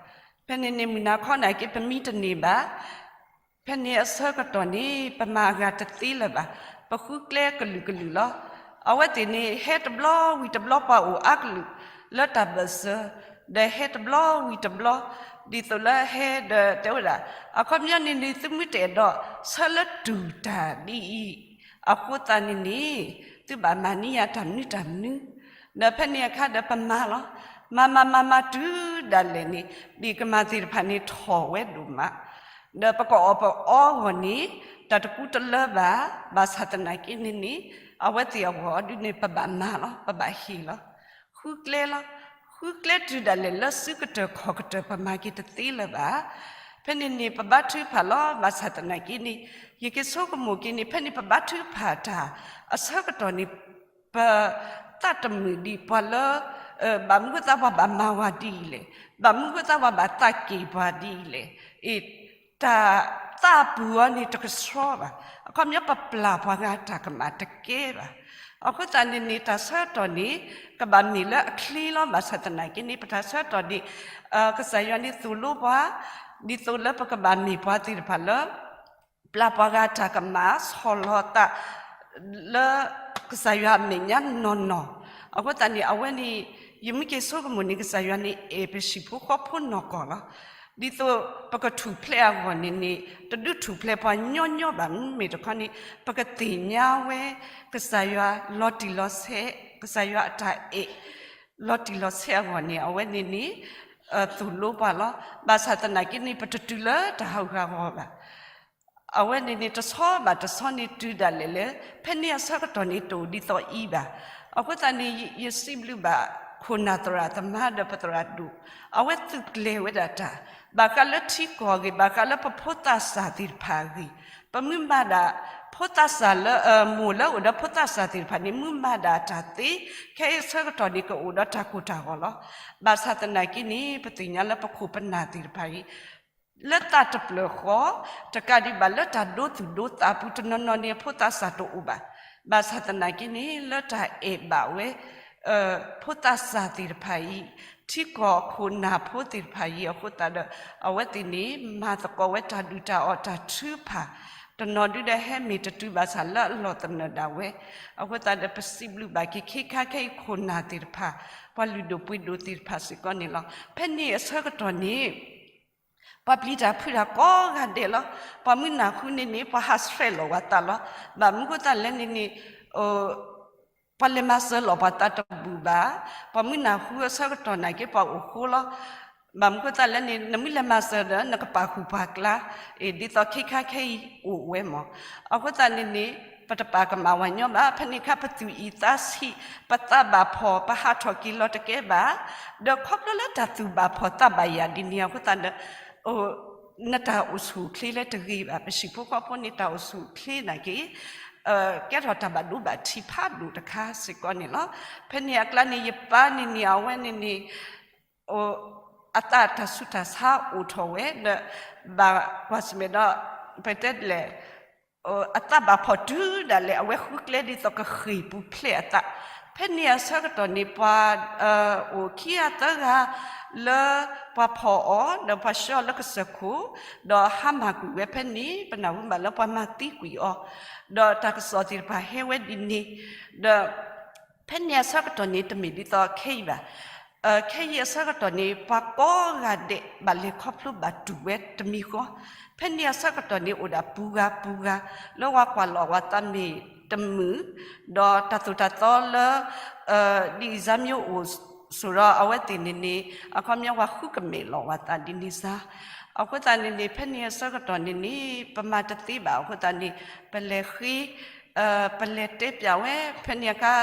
ဖဲန့ၣ်န့ၣ် မုၢ်နၤခီနာ်က့ ပမံတန့ၢ်ဘၣ်. ဖဲန့ၣ်အဆၢကတီၢ်န့ၣ် ပမၤအဂၤတသ့လၢၤဘၣ်, ပဃုကျဲကလုာ်ကလုာ်လီၤ. အဝဲသ့ၣ်န့ၣ် ဟဲတဘျီဝံၤတဘျီ ပှၤအိၣ်အါကလုာ် လၢတၢ်ဘၢၣ်စၢၤ, ဒီးဟဲတဘျီဝံၤတဘျီ, ဒ်သိးလၢဟဲဒီးတဲဝဲဒၣ်, အခီပညီန့ၣ်န့ၣ် သုမ့ၢ်တအဲၣ်ဒိးဆၢလၢတူၢ်တၢ်ဒ်အံၤ, အဃိသတးန့ၣ်န့ၣ် သုဘၣ်မၤန့ၢ်ယၤတၢ်မနုၤတၢ်မနုၤ, ဒီးဖဲန့ၣ်အခါဒီးပမၤလီၤ. မၤမၤမၤမၤတုၤဒၣ်လဲာ်န့ၣ် ဘံၣ်ကမၣ်သ့ၣ်တဖၣ်န့ၣ်ထီၣ်ဝဲဒိၣ်မး, ဒီးပကအီၣ်ပအီအဂီၢ်န့ၣ် တၢ်တကူတလၢဘၣ်, ဘၣ်ဆၣ်သနာ်က့န့ၣ်န့ၣ် အဝဲသ့ၣ်အဂီၢ်ဒုန့ၣ် ပဘၣ်မၤလီၤ, ပဘၣ်ဟ့ၣ်လီၤ. ဃုကျဲလီၤ. ဃုကျဲတုၤဒၣ်လဲာ်လၢစုကတၢၢ်ခီၣ်ကတၢၢ် ပမၤက့ၤတသ့လၢၤဘၣ်. ဖဲန့ၣ်န့ၣ် ပဘါထုကဖၣ်လီၤ. ဘၣ်ဆၣ်သနာ်က့န့ၣ် ယက့ၤဆိကမိၣ်က့ၤန့ၣ် ဖဲန့ၣ်ပဘါထုကဖၣ်တၢ်အဆၢကတီၢ်န့ၣ် ပသးတမုာ်ဒံးပှၤလၢ ဘၣ်မနုၤဃိသတးပှၤဘၣ်မၤဝဲဒ်အံၤလဲၣ်, ဘၣ်မနုၤဃိသတးပှၤဘၣ်သးက့ၤပှၤဒ်အံၤလဲၣ်. အ့ တၢ်သးပူၤအီၤန့ၣ်တကဆှီဘၣ်. အခီပညီပပျၢ်ပှၤဂၤတၢ်ကမၣ်တကဲဘၣ်. အဃိသတးန့ၣ်န့ၣ် တၢ်ဆၢကတီၢ်န့ၣ် ကဘၣ်မ့ၢ်လၢအချ့လီၤ. ဘၣ်ဆၣ်သနာ်က့န့ၣ် ပတၢ်ဆၢကတီၢ်န့ၣ် ကစၢ်ယွၤန့ၣ်သိၣ်လိပှၤ ဒ်သိးလၢပကဘၣ်မ့ၢ်ပှၤသ့ၣ်တဖၣ်လၢ ပျၢ်ပှၤဂၤတၢ်ကမၣ် ဆီၣ်လီၤသး လၢကစၢ်ယွၤအမဲာ်ညါနီၢ်နီၢ်. အဃိသတးန့ၣ် အဝဲန့ၣ် ယမ့ၢ်က့ၤဆိကမိၣ်န့ၣ် ကစၢ်ယွၤန့ၣ်အဲၣ်ပဟံၣ်ဖိဃီဖိနီၢ်ကီၢ်လီၤ. ဒ်သိးပကထူၣ်ဖျဲးအဂီၢ်န့ၣ်န့ၣ် တဒုးထူၣ်ဖျဲးပှၤညီညီဘၣ်. မ့မ့ၢ်တခီန့ၣ် ပကသ့ၣ်ညါဝဲ ကစၢ်ယွၤလီၤတံၢ်လီၤဆဲး, ကစၢ်ယွၤအတၢ်အဲၣ် လီၤတံၢ်လီၤဆဲးအဂီၢ်န့ၣ် အဝဲန့ၣ်န့ၣ် သိၣ်လိပှၤလီၤ. ဘၣ်ဆၣ်သနာ်က့န့ၣ် ပတတုၤလၢတၢ်ဟးဂူာ်ဟးဂီၤဘၣ်. အဝဲန့ၣ်န့ၣ် တဆီဘၣ်တဆီန့ၣ်တုၤဒၣ်လဲာ်လၢ ဖဲန့ၣ်အဆၢကတီၢ်န့ၣ်တအိၣ်ဒ်သိးအံၤဘၣ်. အဃိသတးန့ၣ် ယစံးဘျုးဘၣ်ခိၣ်နၢ်သရၣ်သမါဒီးပသရၣ်ဒိၣ်, အဝဲသုးကျဲၤဝဲဒၣ်တၢ် ဘၣ်ဃးလၢထံကီၢ်အဂ့ၢ်, ဘၣ်ဃးလၢပဖိသးစၢ်သ့ၣ်တဖၣ်အဂ့ၢ်, ပမ့ၢ်မၤဒၣ် ဖိသးစၢ်လၢ မိၢ်လၢအိၣ်ဒီးဖိသးစၢ်သ့ၣ်တဖၣ်န့ၣ် မ့ၢ်မၤဒၣ်တၢ်သ့, ခဲအံၤဆၢကတီၢ်န့ၣ်ကအိၣ်ဒီးတၢ်ကိၢ်တၢ်ဂီၤလီၤ. ဘၣ်ဆၣ်သနာ်က့န့ၣ် ပသ့ၣ်ညါလၢပခိၣ်ပနၢ်သ့ၣ်တဖၣ်အံၤ လၢသးတဖျၢၣ်ဃီ တကးဒံးဘၣ်လၢတၢ်ဒိသူၣ်ဒိသးပူၤတနီၤနီၤန့ၣ် အဖိသးစၢ်တအိၣ်ဘၣ်. ဘၣ်ဆၣ်သနာ်က့န့ၣ် လၢတၢ်အဲၣ်ဘၣ်ဝဲ ဖိသးစၢ်သ့ၣ်တဖၣ်အံၤ, ထံကီၢ်ခိၣ်နၢ်ဖိသ့ၣ်တဖၣ်အံၤအဃိသတးဒီး အဝဲသ့ၣ်န့ၣ် မၤသကိးဝဲတၢ်ဒုၣ်တၢ်အီၣ်တၢ်ထုကဖၣ်, တနီၤဒုဒီးဟဲမ့ၢ်တတုၤဘၣ်ဆၣ်လၢအလီၢ်သနၢၣ်ဒၣ်ဝဲ. အဃိသတးဒီး ပစံးဘျုးဘၣ်က့ၤခဲခါခဲအံၤခိၣ်နၢ်သ့ၣ်တဖၣ်, ပှၤလုၢ်ဒိၣ်ပှ့ၤဒိၣ်သ့ၣ်တဖၣ်စ့ၢ်ကီးန့ၣ်လီၤ. ဖဲန့ၣ်အဆၢကတီၢ်န့ၣ် ပှၤပျံၤတၢ်ဖုးတၢ်ကိးဂၤဒဲးလီၤ. ပှၤမုၢ်နၢ်ဟူန့ၣ်န့ၣ် ပှၤဟးဆှဲးလီၤဝဲသးလီၤ. ဘၣ်မနုၤဃိသတးလဲၣ်န့ၣ်န့ၣ် ပှၤလဲၤမၤစၢၤလီၤပှၤသးတဘူၣ်ဘၣ်. ပှၤမုၢ်နၢ်ဟူအဆၢကတီၢ်နာ်က့ ပှၤအိၣ်ဃိလီၤ. ဘၣ်မနုၤဃိသတးလဲၣ်န့ၣ် နမ့ၢ်လဲၤမၤစၢၤဒီး နကပာ်ဃုာ်ပှၤကျါ, အ့ ဒ်သိးခဲခါခဲအံၤအိၣ်ဝဲမး. အဃိသတးန့ၣ်န့ၣ် ပတပာ်ကမၣ်ဝဲညီဘၣ်. ဖဲန့ၣ်အခါ ပသူၣ်အံၣ်သးဆံး, ပသးဘၣ်ဖှီၣ်, ပဟးထီၣ်က့ၤလီၤတကဲဘၣ်. ဒီးခီဖျိလၢတၢ်သူၣ်ဘၣ်ဖှီၣ်သးဘၣ်ယာ်ဒ်န့ၣ်အဃိသတးဒီး နတၢ်အိၣ်ဆူၣ်အိၣ်ချ့လၢတဂ့ၤဘၣ်. ပဟံၣ်ဖိဃီဖိန့ၣ် တၢ်အိၣ်ဆူၣ်အိၣ်ချ့နာ်က့ ကဲထီၣ်တၢ်ဘၣ်ဒိဘၣ်ထံးဖးဒိၣ်တခါစ့ၢ်ကီးန့ၣ်လီၤ. ဖဲန့ၣ်အကျါန့ၣ် ယပၢ်န့ၣ်န့ၣ် အဝဲန့ၣ်န့ၣ် အသးတၢ်ဆူးတၢ်ဆါအိၣ်ထီၣ်ဝဲဒီး ဘၣ်ကွၢ်ဆၢၣ်မဲာ်ဒီး ပတဲဒ်လဲၣ် အသးဘၣ်ဖှီၣ်တုၤဒၣ်လဲာ် အဝဲဃုကျဲဒ်သိးကဃ့ၢ်ပူၤဖျဲးအသး. ဖဲန့ၣ်အဆၢကတီၢ်န့ၣ် ပှၤ အိၣ်ခံဂၤသၢဂၤလၢပှၤဖီၣ်အီၤ ဒီးပှၤဆှၢအီၤလၢကစၢၢ်ခိၣ်, ဒီးဟါမၢ်ကွံာ်ဝဲဖဲန့ၣ် ပနၢ်ဟူဘၣ်လၢပှၤမၤသံကွံာ်အီၤ, ဒီးတၢ်ကစီၣ်သ့ၣ်တဖၣ်ဟဲဝဲဒ်န့ၣ်, ဒီး ဖဲန့ၣ်အဆၢကတီၢ်န့ၣ် တမ့ၢ်ဒ်သိးခဲအံၤဘၣ်. ခဲအံၤအဆၢကတီၢ်န့ၣ် ပှၤကိးဂၤဒဲး ဘၣ်လဲၤခီဖျိဘၣ်တူၢ်ဝဲတမံၤဃီ. ဖဲန့ၣ်အဆၢကတီၢ်န့ၣ် အိၣ်ဒၣ်ပူၤဂၤပူၤဂၤ လၢပှၤကွၢ်လီၤဝဲသးမ့ၢ်တမုာ်, ဒီးတၢ်သိၣ်တၢ်သီလၢ ဒ်အံၤစါမံၤအိၣ်ဆိးဒီး အဝဲသ့ၣ်န့ၣ်န့ၣ် အခီပညီပှၤဃုကမဲာ်လီၤဝဲသးဒ်န့ၣ်စါ. အဃိသတးန့ၣ်န့ၣ် ဖဲန့ၣ်အဆၢကတီၢ်န့ၣ်န့ၣ် ပမၤတသ့ဘၣ်အဃိသတးန့ၣ် ပလဲၤဃ့ ပလဲၤတဲပျးဝဲ ဖဲန့ၣ်အခါ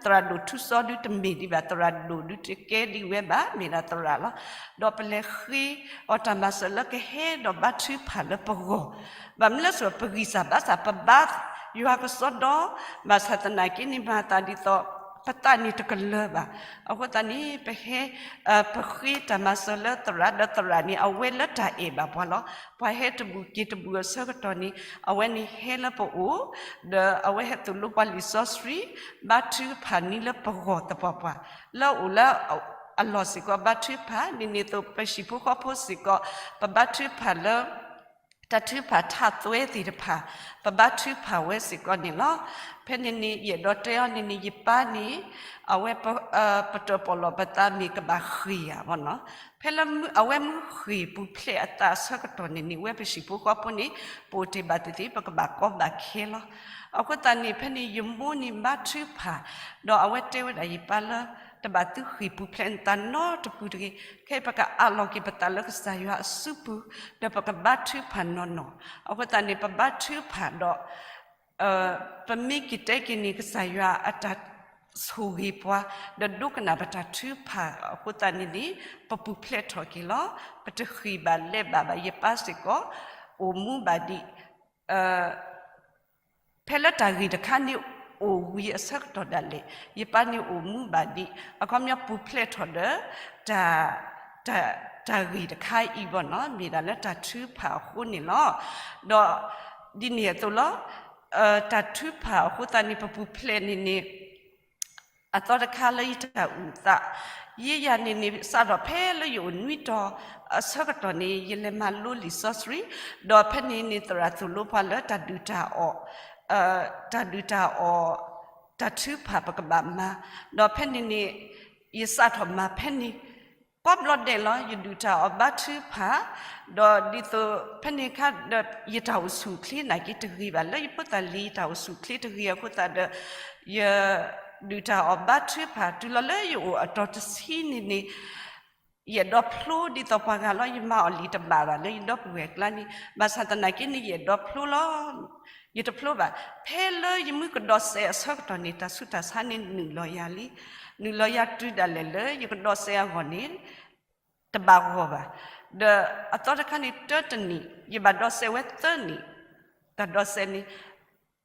သရၣ်ဒိၣ်ထူစီဒုတမ့ၢ်ဒံးဘၣ်, သရၣ်ဒိၣ်ဒုတကဲဒ်ဝဲဘၣ်, မ့ၢ်ဒၣ်သရၣ်လီၤ. ဒီးပလဲၤဃ့အီၤတၢ်မၤစၢၤလၢကဟဲဒီးဘါထုကဖၣ်လၢပဂီၢ်, ဘၣ်မနုၤလဲၣ်ဆိ ပဂံၢ်စၢ်ဘါစၢ် ပဘါယွၤကစီဒီ, ဘၣ်ဆၣ်သနာ်က့န့ၣ် မၤသးဒ်သိး ပသးန့ၣ်တကလၢၤဘၣ်. အဃိသတးန့ၣ် ပဟဲ ပဃ့တၢ်မၤစၢၤလၢသရၣ် ဒီးသရၣ်န့ၣ် အဝဲလၢတၢ်အဲၣ်ဘၣ်ပှၤလီၤ. ပှၤဟဲတဘူၣ်က့ၤတဘူၣ်အဆၢကတီၢ်န့ၣ် အဝဲန့ၣ်ဟဲလၢပအိၣ်, ဒီးအဝဲဟဲသိၣ်လိပှၤလံာ်စီဆှံ ဘါထုကဖၣ်န့ၣ်လၢပဂီၢ်သပှၢ်ပှၢ်, လၢအအိၣ်လၢအလီၢ်စ့ၢ်ကီး ဘါထုကဖၣ်, ဒ်န့ၣ်အသိး ပဟံၣ်ဖိဃီဖိစ့ၢ်ကီး ပဘါထုကဖၣ်လၢ တၢ်ထုကဖၣ်ထးသွဲသ့ၣ်တဖၣ် ပဘါထုကဖၣ်ဝဲစ့ၢ်ကီးန့ၣ်လီၤ. ဖဲန့ၣ်န့ၣ် ယအဲၣ်ဒိးတဲအီၤန့ၣ်န့ၣ် ယပၢ်န့ၣ် အဝဲ ပတၢၣ်ပီၣ်လီၢ်ပသးမ့ၢ်ကဘၣ်ဃ့ၢ်ဧါမ့ၢ်နီၤ, ဖဲလၢအဝဲမုၢ်ဃ့ၢ်ပူၤဖျဲးအသးအဆၢကတီၢ်န့ၣ်န့ၣ် ဝဲပဟံၣ်ဖိဃီဖိန့ၣ် ပအိၣ်တ့ၢ်ဘၣ်သ့ၣ်သ့ၣ် ပကဘၣ်ကီဘၣ်ခဲလီၤ. အဃိသတးန့ၣ် ဖဲန့ၣ်ယမိၢ်န့ၣ်ဘါထုကဖၣ်, ဒီးအဝဲတဲဝဲဒၣ်ယပၢ်လၢ တဘၣ်သုဃ့ၢ်ပူၤဖျဲးနသးနီတပူၤတဂ့ၤ, ခဲအံၤပကအးလီၤက့ၤပသးလၢကစၢ်ယွၤအစုပူၤ, ဒီးပကဘါထုကဖၣ်နီၢ်နီၢ်. အဃိသတးန့ၣ် ပဘါထုကဖၣ်ဒီး ပမ့ၢ်က့ၤတဲက့ၤန့ၣ် ကစၢ်ယွၤအတၢ် ဆိၣ်ဂ့ၤပှၤ, ဒီးဒိကနၣ်ပတၢ်ထုကဖၣ်အဃိသတးန့ၣ်န့ၣ် ပပူၤဖျဲးထီၣ်က့ၤလီၤ. ပတဃ့ၢ်ဘၣ်လဲၤဘၣ်ဘၣ် ယပၢ်စ့ၢ်ကီး အိၣ်မူဘၣ်ဒံး ဖဲလၢတၢ်ဂ့ၢ်တခါန့ၣ်အိၣ်ဝံၤအဆၢကတီၢ်ဒၣ်လဲာ် ယပၢ်န့ၣ်အိၣ်မူဘၣ်ဒံး အခီပညီပူၤဖျဲးထီၣ်ဒီး တၢ် တၢ် တၢ်ဂ့ၢ်တခါအံၤဘၣ်နီၤ မ့ၢ်ဒၣ်လၢတၢ်ထုကဖၣ်အဃိန့ၣ်လီၤ. ဒီးဒ်န့ၣ်အသိးလီၤ တၢ်ထုကဖၣ်အဃိသတးန့ၣ် ပပူၤဖျဲးန့ၣ်န့ၣ် အသီတခါလၢယတၢ်အုၣ်သး, ယဲယၤန့ၣ်န့ၣ် စးထီၣ်ဖဲလၢယအိၣ်နွံတီၤအဆၢကတီၢ်န့ၣ် ယလဲၤမၤလိလံာ်စီဆှံ, ဒီးဖဲန့ၣ်န့ၣ် သရၣ်သိၣ်လိပှၤလၢတၢ်ဒုၣ်တၢ်အီၣ်, တၢ်ဒုၣ်တၢ်အီၣ်, တၢ်ထုကဖၣ်ပကဘၣ်မၤ, ဒီးဖဲန့ၣ်န့ၣ် ယစးထီၣ်မၤဖဲန့ၣ် ကိးဘျီဒဲးလီၤ ယဒုၣ်တၢ်အီၣ်ဘါထုကဖၣ်, ဒီးဒ်သိးဖဲန့ၣ်အခါဒီး ယတၢ်အိၣ်ဆူၣ်အိၣ်ချ့နာ်က့တဂ့ၤဘၣ် လၢယဖိသၣ်လံၤယတၢ်အိၣ်ဆူၣ်အိၣ်ချ့တဂ့ၤအဃိသတးဒီး ယဒုၣ်တၢ်အီၣ်ဘါထုကဖၣ် တုၤလီၤလၢယအိၣ်အတီၤတဆံန့ၣ်န့ၣ် ယအဲၣ်ဒိးဖျိဒ်သိးပှၤဂၤလီၤ ယမၤအီၣ်လံာ်တဘၣ်ဘၣ်လၢယဒီပုၢ်ဝဲၢ်ကျါန့ၣ် ဘၣ်ဆၣ်သနာ်က့န့ၣ် ယအဲၣ်ဒိးဖျိလီၤ ယတဖျိဘၣ်. ဖဲလၢယမုၢ်ကဒီးစဲးအဆၢကတီၢ်န့ၣ် တၢ်ဆူးတၢ်ဆါန့ၣ်နုာ်လီၤယၤလံ. နုာ်လီၤယၤတုၤဒၣ်လဲာ်လၢယကဒီးစဲးအဂီၢ်န့ၣ် တဘၣ်ဂီၢ်ဘၣ်. ဒီးအသီတခါန့ၣ် တၢတနံၣ် ယဘၣ်ဒီးစဲးဝဲသၢနံၣ်, တၢ်ဒီးစဲးန့ၣ်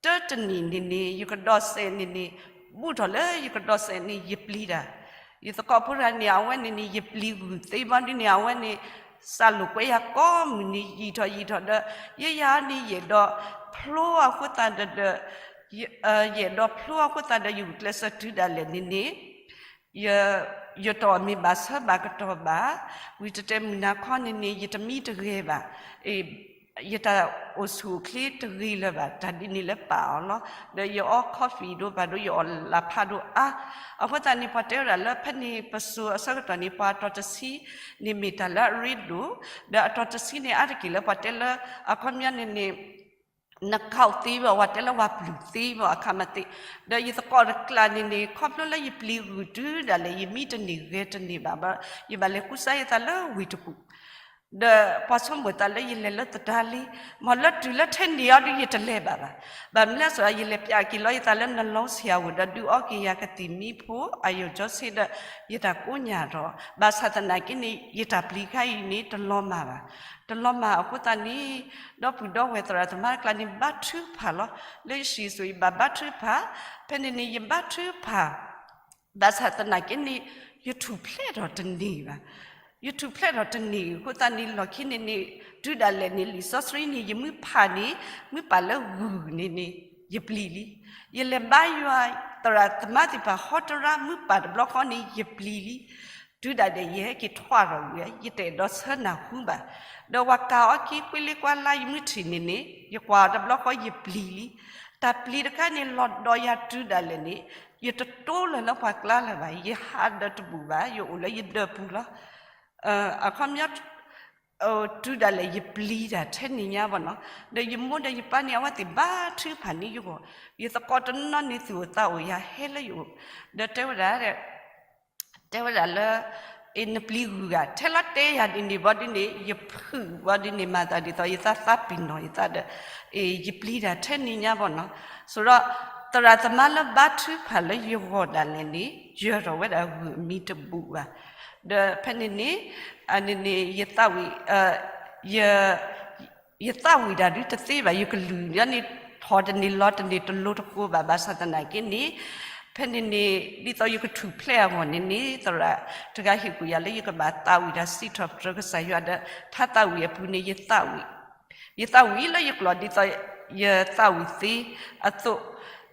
တၢတနံၣ်န့ၣ်န့ၣ် ယကဒီးစဲးန့ၣ်န့ၣ် ဘူးထီၣ်လၢယကဒီးစဲးန့ၣ် ယပျံၤတၢ်. ယသကိးဖိတဂၤန့ၣ် အဝဲန့ၣ်န့ၣ် ယပျံၤဂုာ်သ့ဘီဒ်န့ၣ် အဝဲန့ၣ် စးလိာ်ကွဲယၤကိးမုၢ်နံၤ ယံာ်ထီၣ်ယံာ်ထီၣ်ဒီး ယဲယၤန့ၣ် ယအဲၣ်ဒိးဖျိအဃိသတးဒီး ယအဲၣ်ဒိးဖျိအဃိသတးဒီး ယဂုာ်ကျဲးစၢးတုၤဒၣ်လဲာ်န့ၣ်န့ၣ် ယတအီၣ်မ့ၤဘၣ်ဆၢဘၣ်ကတီၢ်ဘၣ်, ဝံၤတတဲမုၢ်နၤခီန့ၣ်န့ၣ် ယတမံတဂဲၤဘၣ်, ယတၢ်အိၣ်ဆူၣ်အိၣ်ချ့တဂ့ၤလၢၤဘၣ်, တၢ်ဒ်န့ၣ်လၢပာ်အီၤလီၤ. ဒီးယအီ coffee ဒိၣ်ဘၣ်ဒိၣ် ယအီၣ်လၢ်ဖးဒိၣ်အါ, အဃိသတးန့ၣ် ပှၤတဲဝဲဒၣ်လၢဖဲန့ၣ် ပစိၤအဆၢကတီၢ်န့ၣ် ပှၤအတီၤတဆံန့ၣ်မ့ၢ်တၢ်လၢအရ့ဒိၣ်, ဒီးအတီၤတဆံန့ၣ် အါတက့ၢ်လၢပှၤတဲလၢ အခီပညီန့ၣ်န့ၣ် နခီၣ်သ့ဘၣ် ဝဲတဲလၢဝဲပျုၢ်သ့ဘၣ် အခါမသ့ၣ်, ဒီးယသကိးတကျါန့ၣ်န့ၣ် ခီဖျိလၢယပျံၤဂုာ်တုၤဒၣ်လဲာ် ယမံတန့ၢ်ဂဲၤတန့ၢ်ဘၣ်, ယဘၣ်လဲၤကူစါယသးလၢဝ့ၢ်တကူၣ်, ဒီးပှၤဆိကမိၣ်သးလၢယလဲၤလၢသဒါလံ, မ်လၢတုၤလၢထဲန့ၣ်အီၤဒီးယတလဲၤဘၣ်ဘၣ်, ဘၣ်မနုၤလဲၣ်ဆိ ယလဲၤပၠးက့ၤလီၤယသးလၢ နလီၤဆံးအဝ့ၢ် ဒီးဒုးအီက့ၤယၤကသံၣ်မံဖိ အယိာ်ကၠီဆ့ဒီး ယတၢ်ကိးညၣ်ထီၣ်, ဘၣ်ဆၣ်သနာ်က့န့ၣ် ယတၢ်ပျံၤခါအံၤန့ၣ် တလီၤမၢ်ဘၣ် တလီၤမၢ်အဃိသတးန့ၣ် ဒီပုၢ်ဒီဝဲၢ်သရၣ်သမါတကျါန့ၣ် ဘါထုကဖၣ်လီၤ. လၢယဟံၣ်ဆိ ယဘၣ်ဘါထုကဖၣ်, ဖဲန့ၣ်န့ၣ် ယဘါထုကဖၣ်, ဘၣ်ဆၣ်သနာ်က့န့ၣ် ယထူၣ်ဖျဲးထီၣ်တန့ၢ်ဘၣ်. ယထူၣ်ဖျဲးထီၣ်တန့ၢ်အဃိသတးန့ၣ် လီၢ်ခံန့ၣ်န့ၣ် တုၤဒၣ်လဲာ်န့ၣ် လံာ်စီဆှံန့ၣ် ယမုၢ်ဖးန့ၣ် မုၢ်ပာ်လၢဂုၢ်န့ၣ်န့ၣ် ယပျံၤလံ. ယလဲၤဘါယွၤ သရၣ်သမါသ့ၣ်တဖၣ်ဟီတရါ မုၢ်ပာ်တဘျီဃီန့ၣ် ယပျံၤလံ. တုၤဒၣ်လဲာ်ယဟဲက့ၤထွဲထီၣ်ဝံၤ ယတအဲၣ်ဒိးဆၢနၢ်ဟူဘၣ်. ဒီးပှၤကၤအီက့ၤကွ့လ့ကွါလါ ယမုၢ်ထံၣ်န့ၣ်န့ၣ် ယကွၢ်အီၤတဘျီဃီယပျံၤလံ. တၢ်ပျံၤတခါန့ၣ် လီၤဒီးယၤတုၤဒၣ်လဲာ်န့ၣ် ယတတိလၢၤလၢပှၤကျါလၢၤဘၣ်, ယဟးဒီးတဘူၣ်ဘၣ်, ယအိၣ်လၢယဒၢးပူၤလီၤ. အခီပညီ တုၤဒၣ်လဲာ်ယပျံၤတၢ်ထဲန့ၣ်ညါဘၣ်နီၤ, ဒီးယမိၢ်ဒီးယပၢ်န့ၣ် အဝဲသ့ၣ်ဘါထုကဖၣ်န့ၢ်ယဂီၢ်, ယသကိးတနီၤန့ၣ် သူၣ်အိၣ်သးအိၣ်ယၤဟဲလၢယအိၣ်, ဒီးတဲဝဲဒၣ် တဲဝဲဒၣ်လၢ အ့ နပျံၤဂုၤဂၤ ထဲလီၤတဲယၤဒ်န့ၣ်ဘီဒ်န့ၣ် ယဖုးဘီဒ်န့ၣ် မၤသးဒ်သိးယသးသးပ့ၤနီၣ်ယသးဒီး အ့ ယပျံၤတၢ်ထဲန့ၣ်ညါဘီနီၤ, ဆိဒီး သရၣ်သမါလၢဘါထုကဖၣ်လၢယဂီၢ်ဒၣ်လဲာ်န့ၣ် ယၢၤထီၣ်ဝဲဒၣ်ဂုၢ်အမံၤတဘူၣ်ဘၣ်, ဒီးဖဲန့ၣ်န့ၣ် အန့ၣ်န့ၣ် ယသးဝံၣ် ယ ယသးဝံၣ်တၢ်ဒုးတသ့ဘၣ်, ယကလုၢ်န့ၣ် ထီၣ်တန့ၢ်လီၤတန့ၢ်တလိၤတဃိဘၣ်, ဘၣ်ဆၣ်သနာ်က့န့ၣ် ဖဲန့ၣ်န့ၣ် ဒ်သိးယကထူၣ်ဖျဲးအဂီၢ်န့ၣ်န့ၣ် သရၣ်တဂၤဟ့ၣ်ကူၣ်ယၤလၢယကဘၣ်သးဝံၣ်တၢ်စံးထီၣ်ပတြၢၤကစၢ်ယွၤဒီး ထါသးဝံၣ်အပူၤန့ၣ် ယသးဝံၣ် ယသးဝံၣ်လၢယကျိာ်ဒ်သိး ယသးဝံၣ်သ့အသိး,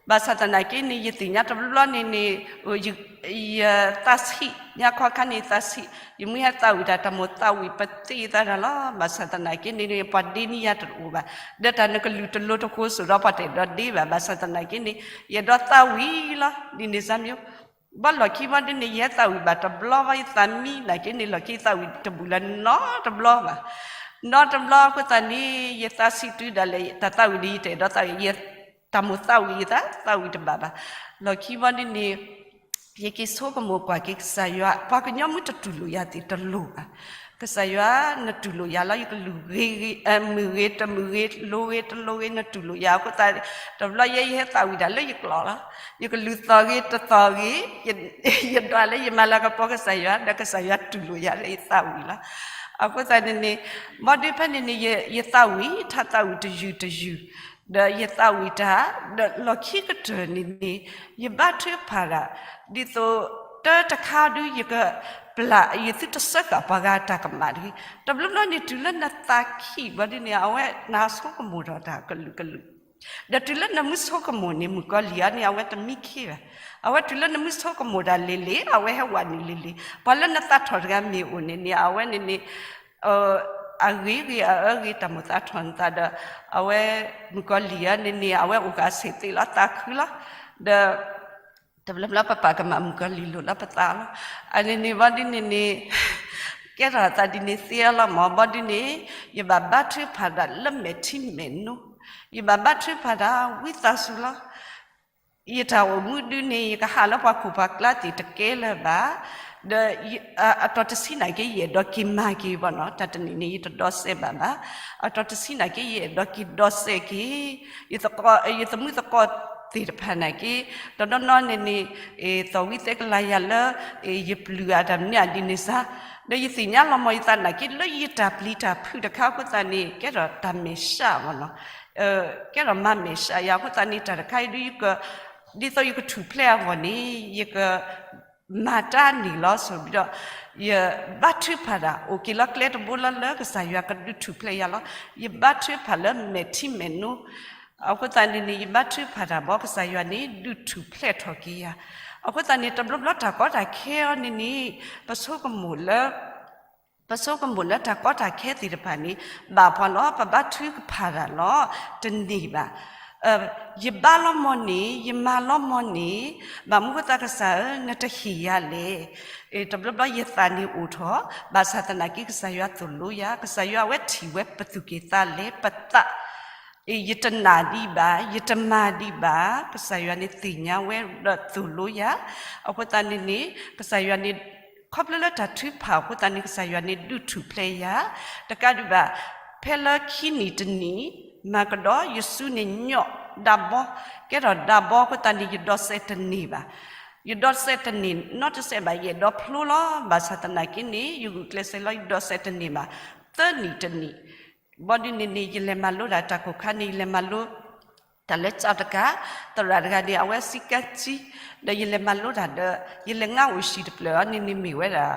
ဘၣ်ဆၣ်သနာ်က့န့ၣ် ယသ့ၣ်ညါတဘျီန့ၣ်န့ၣ် ယသးဆံး ညါခီခါန့ၣ်သးဆံး, ယမ့ၢ်ဟဲသးဝံၣ်တၢ် တၢ်မိၣ်သးဝံၣ်ပသ့ယသးတၢ်လီၤ, ဘၣ်ဆၣ်သနာ်က့န့ၣ် ပှၤဒ့န့ၢ်ယၤတအိၣ်ဘၣ်, ဒီးတၢ်နကလုၢ်တလိၤတဃိဆိဒီး ပှၤတအဲၣ်ဒိးဒ့ဘၣ်, ဘၣ်ဆၣ်သနာ်က့န့ၣ် ယအဲၣ်ဒိးသးဝံၣ်လီၤ, ဒ်န့ၣ်စၢ်မံၤ ဘၣ်လီၢ်ခံဘီဒ်န့ၣ် ယဟဲသးဝံၣ်ဘၣ်တဘျီဘၣ် ယသးမံနာ်က့န့ၣ် လီၢ်ခံသးဝံၣ်တဘူၣ်လၢနီတဘျီဘၣ်, နီတဘျီအဃိသတးန့ၣ် ယသးဆံးတုၤဒၣ်လဲာ် တၢ်သးဝံၣ်န့ၣ် ယတအဲၣ်ဒိးသးဝံၣ် ယတၢ်မိၣ်သးဝံၣ်ယသး သးဝံၣ်တဘၣ်ဘၣ်, လီၢ်ခံဘီဒ်န့ၣ် ယက့ၤဆိကမိၣ်ကွၢ်က့ၤကစၢ်ယွၤ ပှၤကညီမုၢ်တတူၢ်လိာ်ယၤသ့ၣ်တလိၤဘၣ်, ကစၢ်ယွၤ နတူၢ်လိာ်ယၤလီၤ. ယကလုၢ်ဂ့ၤဂ့ၤ မုၢ်ဂ့ၤတမုၢ်ဂ့ၤ လိၤဂ့ၤတလိၤဂ့ၤ နတူၢ်လိာ်ယၤအဃိသတး တဘျီယဲယဟဲသးဝံၣ်တၢ်လၢယကျိာ်လီၤ. ယကလုၢ်သီၣ်ဂ့ၤတသီၣ်ဂ့ၤ ယဒွးလၢယမၤလၤကပီၤကစၢ်ယွၤ ဒီးကစၢ်ယွၤတူၢ်လိာ်ယၤလၢယသးဝံၣ်လီၤ. အဃိသတးန့ၣ်န့ၣ် ဘီဒုးဖဲန့ၣ်န့ၣ် ယသးဝံၣ် ထါသးဝံၣ်တယုၢ်တယုၢ် ဒီးယသးဝံၣ်တၢ် ဒီးလီၢ်ခံကတၢၢ်န့ၣ်န့ၣ် ယဘါထုကဖၣ်တၢ် ဒ်သိး တၢ်တခါဒုးယကပျၢ် ယသုတစၢဃာ်ပှၤဂၤတၢ်ကမၣ်တဂ့ၤ. တဘျီဘျီန့ၣ် တုၤလၢနသးခံဘီဒုးန့ၣ် အဝဲနဆိကမိၣ်ထီၣ်တၢ်ကလုာ်ကလုာ် ဒီးတုၤလၢနမုၢ်ဆိကမိၣ်န့ၣ် မုၣ်ကီၤလံၢ်အံၤန့ၣ် အဝဲတမံခ့ဘၣ်. အဝဲတုၤလၢနမုၢ်ဆိကမိၣ်တၢ်လံၤလံၤ အဝဲဟဲဝးနုာ်လံၤလံၤ. ပှၤလၢနသးထီၣ်တဂၤမ့ၢ်အိၣ်န့ၣ်န့ၣ် အဝဲန့ၣ်န့ၣ် အဂ့ၤဂ့ၤအအၢဂ့ၤ တၢ်မိၣ်သးထီၣ်နသးဒီး အဝဲ မုၣ်ကီၤလံၢ်အံၤန့ၣ်န့ၣ် အဝဲအိၣ်ဃာ်ဆံးသ့လီၤ သးခုလီၤ. ဒီး တဘျီဘျီပပာ်ကမၣ်မုၣ်ကီၤလံၢ်လိာ်လၢပသးလီၤ. အန့ၣ်န့ၣ်ဘီဒုးန့ၣ်န့ၣ် ကဲထီၣ်အသးဒ်န့ၣ်သ့လီၤမး ဘီဒုးန့ၣ် ယဘၣ်ဘါထုကဖၣ်တၢ်လၢမဲာ်ထံမဲာ်နိ ယဘၣ်ဘါထုကဖၣ်တၢ်ဝံသးစူၤလီၤ. ယတၢ်အိၣ်မူဒုးန့ၣ် ယကဟးလၢပှၤခိၣ်ပှၤကျါသ့ၣ်တကဲလၢၤဘၣ်. ဒီး အတီၤတဆံနာ်က့ ယအဲၣ်ဒိးက့ၤမၤက့ၤဘၣ်နီၤ တၢ်တနံၤန့ၣ် ယတဒိးစဲးဘၣ်ဘၣ်. အတီၤတဆံနာ်က့ ယအဲၣ်ဒိးက့ၤဒိးစဲးက့ၤ ယသမုၣ်သကိးသ့ၣ်တဖၣ်နာ်က့ တနီၤနီၤန့ၣ်န့ၣ် သီၣ်ဝံသဲကလၤယၤလၢ ယပျုၢ်အတၢ်မနုၤအဒ်န့ၣ်စါ ဒီးယသ့ၣ်ညါလီၤမၢ်ယသးနာ်က့ လၢယတၢ်ပျံၤတၢ်ဖုးတခါအဃိသတးန့ၣ် ကဲထီၣ်တၢ်မဲာ်ဆှးမးနီၤ ကဲထီၣ်မၤမဲာ်ဆှးယၤအဃိသတးန့ၣ် တၢ်တခါအံၤဒုးယက ဒ်သိးယကထူၣ်ဖျဲးအဂီၢ်န့ၣ် ယက မၤတၢ်န့ၣ်လီၤ. ဆိဘံဒီး ယဘါထုကဖၣ်တၢ် အိၣ်က့ၤလီၤကျဲတဘိလီၤလၢကစၢ်ယွၤကဒုးထူၣ်ဖျဲးယၤလီၤ. ယဘါထုကဖၣ်လၢမဲာ်ထံမဲာ်နိ အဃိသတးန့ၣ်န့ၣ် ယဘါထုကဖၣ်တၢ်ဘီ ကစၢ်ယွၤန့ၣ် ဒုးထူၣ်ဖျဲးထီၣ်က့ၤယၤ. အဃိသတးန့ၣ် တဘျီဘျီတၢ်ကီတၢ်ခဲအံၤန့ၣ်န့ၣ် ပဆိကမိၣ်လၢ ပဆိကမိၣ်လၢတၢ်ကီတၢ်ခဲသ့ၣ်တဖၣ်န့ၣ် ဘၣ်ပှၤလီၤ ပဘါထုကဖၣ်တၢ်လီၤ တန့ၢ်ဘၣ်. ယဘါလီၤမီၢ်န့ၣ် ယမၤလီၤမီၢ်န့ၣ် ဘၣ်မနုၤဃိသတးကစၢ်ဧၢ နတဟ့ၣ်ယၤလဲၣ်. တဘျီဘျီယသးန့ၣ်အိၣ်ထီၣ် ဘၣ်ဆၣ်သနာ်က့ ကစၢ်ယွၤသိၣ်လိယၤ ကစၢ်ယွၤအဝဲထံၣ်ဝဲပသူၣ်က့ၤသးလဲၤပသး ယတနာ်ဒံးဘၣ် ယတမၤဒံးဘၣ် ကစၢ်ယွၤန့ၣ်သ့ၣ်ညါဝဲဒီးသိၣ်လိယၤ. အဃိသတးန့ၣ်န့ၣ် ကစၢ်ယွၤန့ၣ် ခီဖျိလၢတၢ်ထုကဖၣ်အဃိသတးန့ၣ် ကစၢ်ယွၤန့ၣ်ဒုးထူၣ်ဖျဲးယၤ တကးဒံးဘၣ် ဖဲလၢခံနံၣ်တနံၣ် မၤကဒီး ယစုန့ၣ်ညီၣ်ဒးဘီ ကဲထီၣ်ဒးဘီအဃိသတးန့ၣ် ယဒိးစဲးတန့ၢ်ဘၣ်. ယဒိးစဲးတန့ၢ်နီတစဲးဘၣ် ယအဲၣ်ဒိးဖျိလီၤ ဘၣ်ဆၣ်သနာ်က့န့ၣ် ယဂုာ်ကျဲးစၢးလီၤ ယဒိးစဲးတန့ၢ်ဘၣ် သၢနံၣ်တနံၣ် ဘီဒုးန့ၣ်န့ၣ် ယလဲၤမၤလိတၢ်တၢ်ခိၣ်ခါန့ၣ် ယလဲၤမၤလိ တၢ်လၢကၠီတကး သရၣ်တဂၤန့ၣ် အဝဲစံးကၢစံ ဒီးယလဲၤမၤလိတၢ်ဒီး ယလဲၤငါအိၣ်ဟံၣ်တဖျၢၣ်အံၤန့ၣ်န့ၣ်မ့ၢ်ဝဲဒၣ်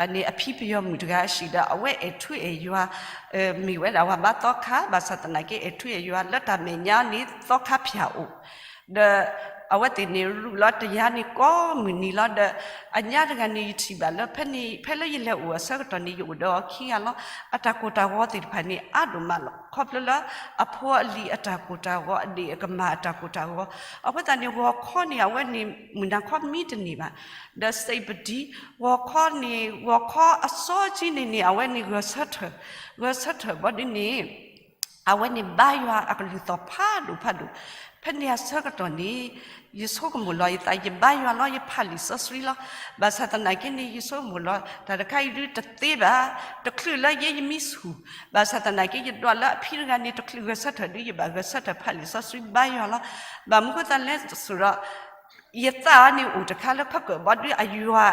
အန့ၣ်အဖံပယီၤမုၣ်တဂၤအဟံၣ်ဒီး အဝဲအဲၣ်ထူအဲၣ်ယွၤ မ့ၢ်ဝဲဒၣ်ပှၤဘါသီခါ ဘၣ်ဆၣ်သနာ်က့အဲၣ်ထူအဲၣ်ယွၤ လၢတၢ်မဲာ်ညါန့ၣ် သီခါဖၠၣ်အိၣ် ဒီးအဝဲသ့ၣ်န့ၣ်ရူးလီၤတယၤန့ၣ်ကိးမုၢ်နံၤလီၤဒီး အညါတဂၤန့ၣ် ယထံၣ်ဘၣ်လၢဖဲန့ၣ် ဖဲလၢယလဲၤအိၣ်အဆၢကတီၢ်န့ၣ် ယအိၣ်ဒီးအီၤခံဂၤလီၤ. အတၢ်ကိၢ်တၢ်ဂီၤသ့ၣ်တဖၣ်န့ၣ် အါဒိၣ်မးလီၤ. ခီဖျိလၢအဖိအလံၤအတၢ်ကိၢ်တၢ်ဂီၤ အဒ့ၣ်အကမၢ်အတၢ်ကိၢ်တၢ်ဂီၤ အဃိသတးန့ၣ် ဂီၤခီန့ၣ် အဝဲန့ၣ် မုၢ်နၤခီမံတန့ၢ်ဘၣ်. ဒီးစဲးပတံၤ ဂီၤခီန့ၣ် ဂီၤခီအစီဆှံန့ၣ်န့ၣ် အဝဲန့ၣ်ဂဲၤဆၢထၢၣ် ဂဲၤဆၢထၢၣ်ဘီဒုးန့ၣ် အဝဲန့ၣ်ဘါယွၤအကလုၢ်သီၣ်ဖးဒိၣ်ဖးဒိၣ်. ဖဲန့ၣ်အဆၢကတီၢ်န့ၣ် ယဆိကမိၣ်လီၤယသး ယဘါယွၤလီၤ ယဖးလံာ်စီဆှံလီၤ. ဘၣ်ဆၣ်သနာ်က့န့ၣ် ယဆိကမိၣ်လီၤ တၢ်တခါအံၤဒုးတသ့ဘၣ်. တချုးလၢယဲယမံဆူၣ် ဘၣ်ဆၣ်သနာ်က့ ယဒွးလၢအဖံတဂၤန့ၣ် တချုးဂဲၤဆၢထၢၣ်ဒုး ယဘၣ်ဂဲၤဆၢထၢၣ်ဖးလံာ်စီဆှံဘါယွၤလီၤ. ဘၣ်မနုၤဃိသတးလဲၣ်ဆိဒီး ယသးန့ၣ်အိၣ်တခါလၢခီၣ်ကၢၣ်ဘီဒုး အယွၤ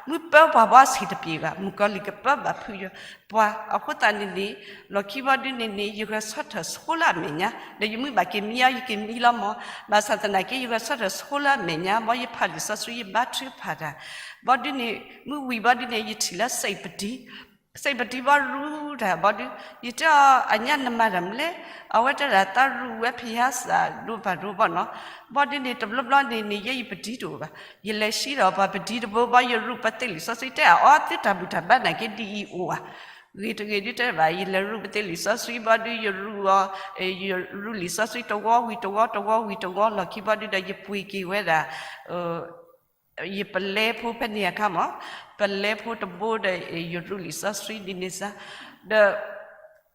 မုၢ်ပၢပှၤဘီအဆံးတပျ့ၤဘၣ် မုၣ်ကီၤလံၢ်ကပၢဘၣ်ဖုယွၤပှၤ အဃိသတးန့ၣ်န့ၣ် လီၢ်ခံဘီဒုးန့ၣ်န့ၣ် ယဂဲၤဆၢထၢၣ်ဆိလၢအမဲာ်ညါ ဒီးယမုၢ်ဘၣ်က့ၤမံအီၤ ယက့ၤမံလီၤမး. ဘၣ်ဆၣ်သနာ်က့ ယဂဲၤဆၢထၢၣ်ဆိလၢအမဲာ်ညါ ဘီယဖးလံာ်စီဆှံ ယဘါထုကဖၣ်တၢ် ဘီဒုးန့ၣ် မုၢ်ဝံၤဘီဒုးန့ၣ် ယထံၣ်လၢစဲးပတံၤ စဲးပတံၤဘီရူးတၢ်ဘီဒုး ယတဲအီၤ အညါနမၤတၢ်မနုၤလဲၣ် အဝဲတဲဒၣ်သးရူးဝဲဖယါစၢ်ဒိၣ်ပာ်ဒိၣ်ဘီနီၤ ဘီဒုးန့ၣ် တဘျီဘျီန့ၣ်န့ၣ် ယဲယပတံၤတအိၣ်ဘၣ် ယလဲၤဆှံဒီးပှၤပတံၤတဘိဘီ ယရူးပသ့ၣ်လံာ်စီဆှံ တဲအီၤအီသ့တၢ်ဘူၣ်တၢ်ဘါနာ်က့ဒ်အံၤအိၣ်ဧါ ဂ့ၤတဂ့ၤဒုးတဲဘၣ် ယလဲၤရူးပသ့ၣ်လံာ်စီဆှံဘီဒုး ယရူးအီၤ ယရူးလံာ်စီဆှံတဝီဝံၤတဝီ တဝီဝံၤတဝီ လီၢ်ခံဘီဒုးဒီး ယပှ့ၤက့ၤဝဲဒၣ် ယပလဲဖိဖဲန့ၣ်အခါမး ပလဲဖိတဘိဒီး ယရူးလံာ်စီဆှံဒ်န့ၣ်စါ ဒီး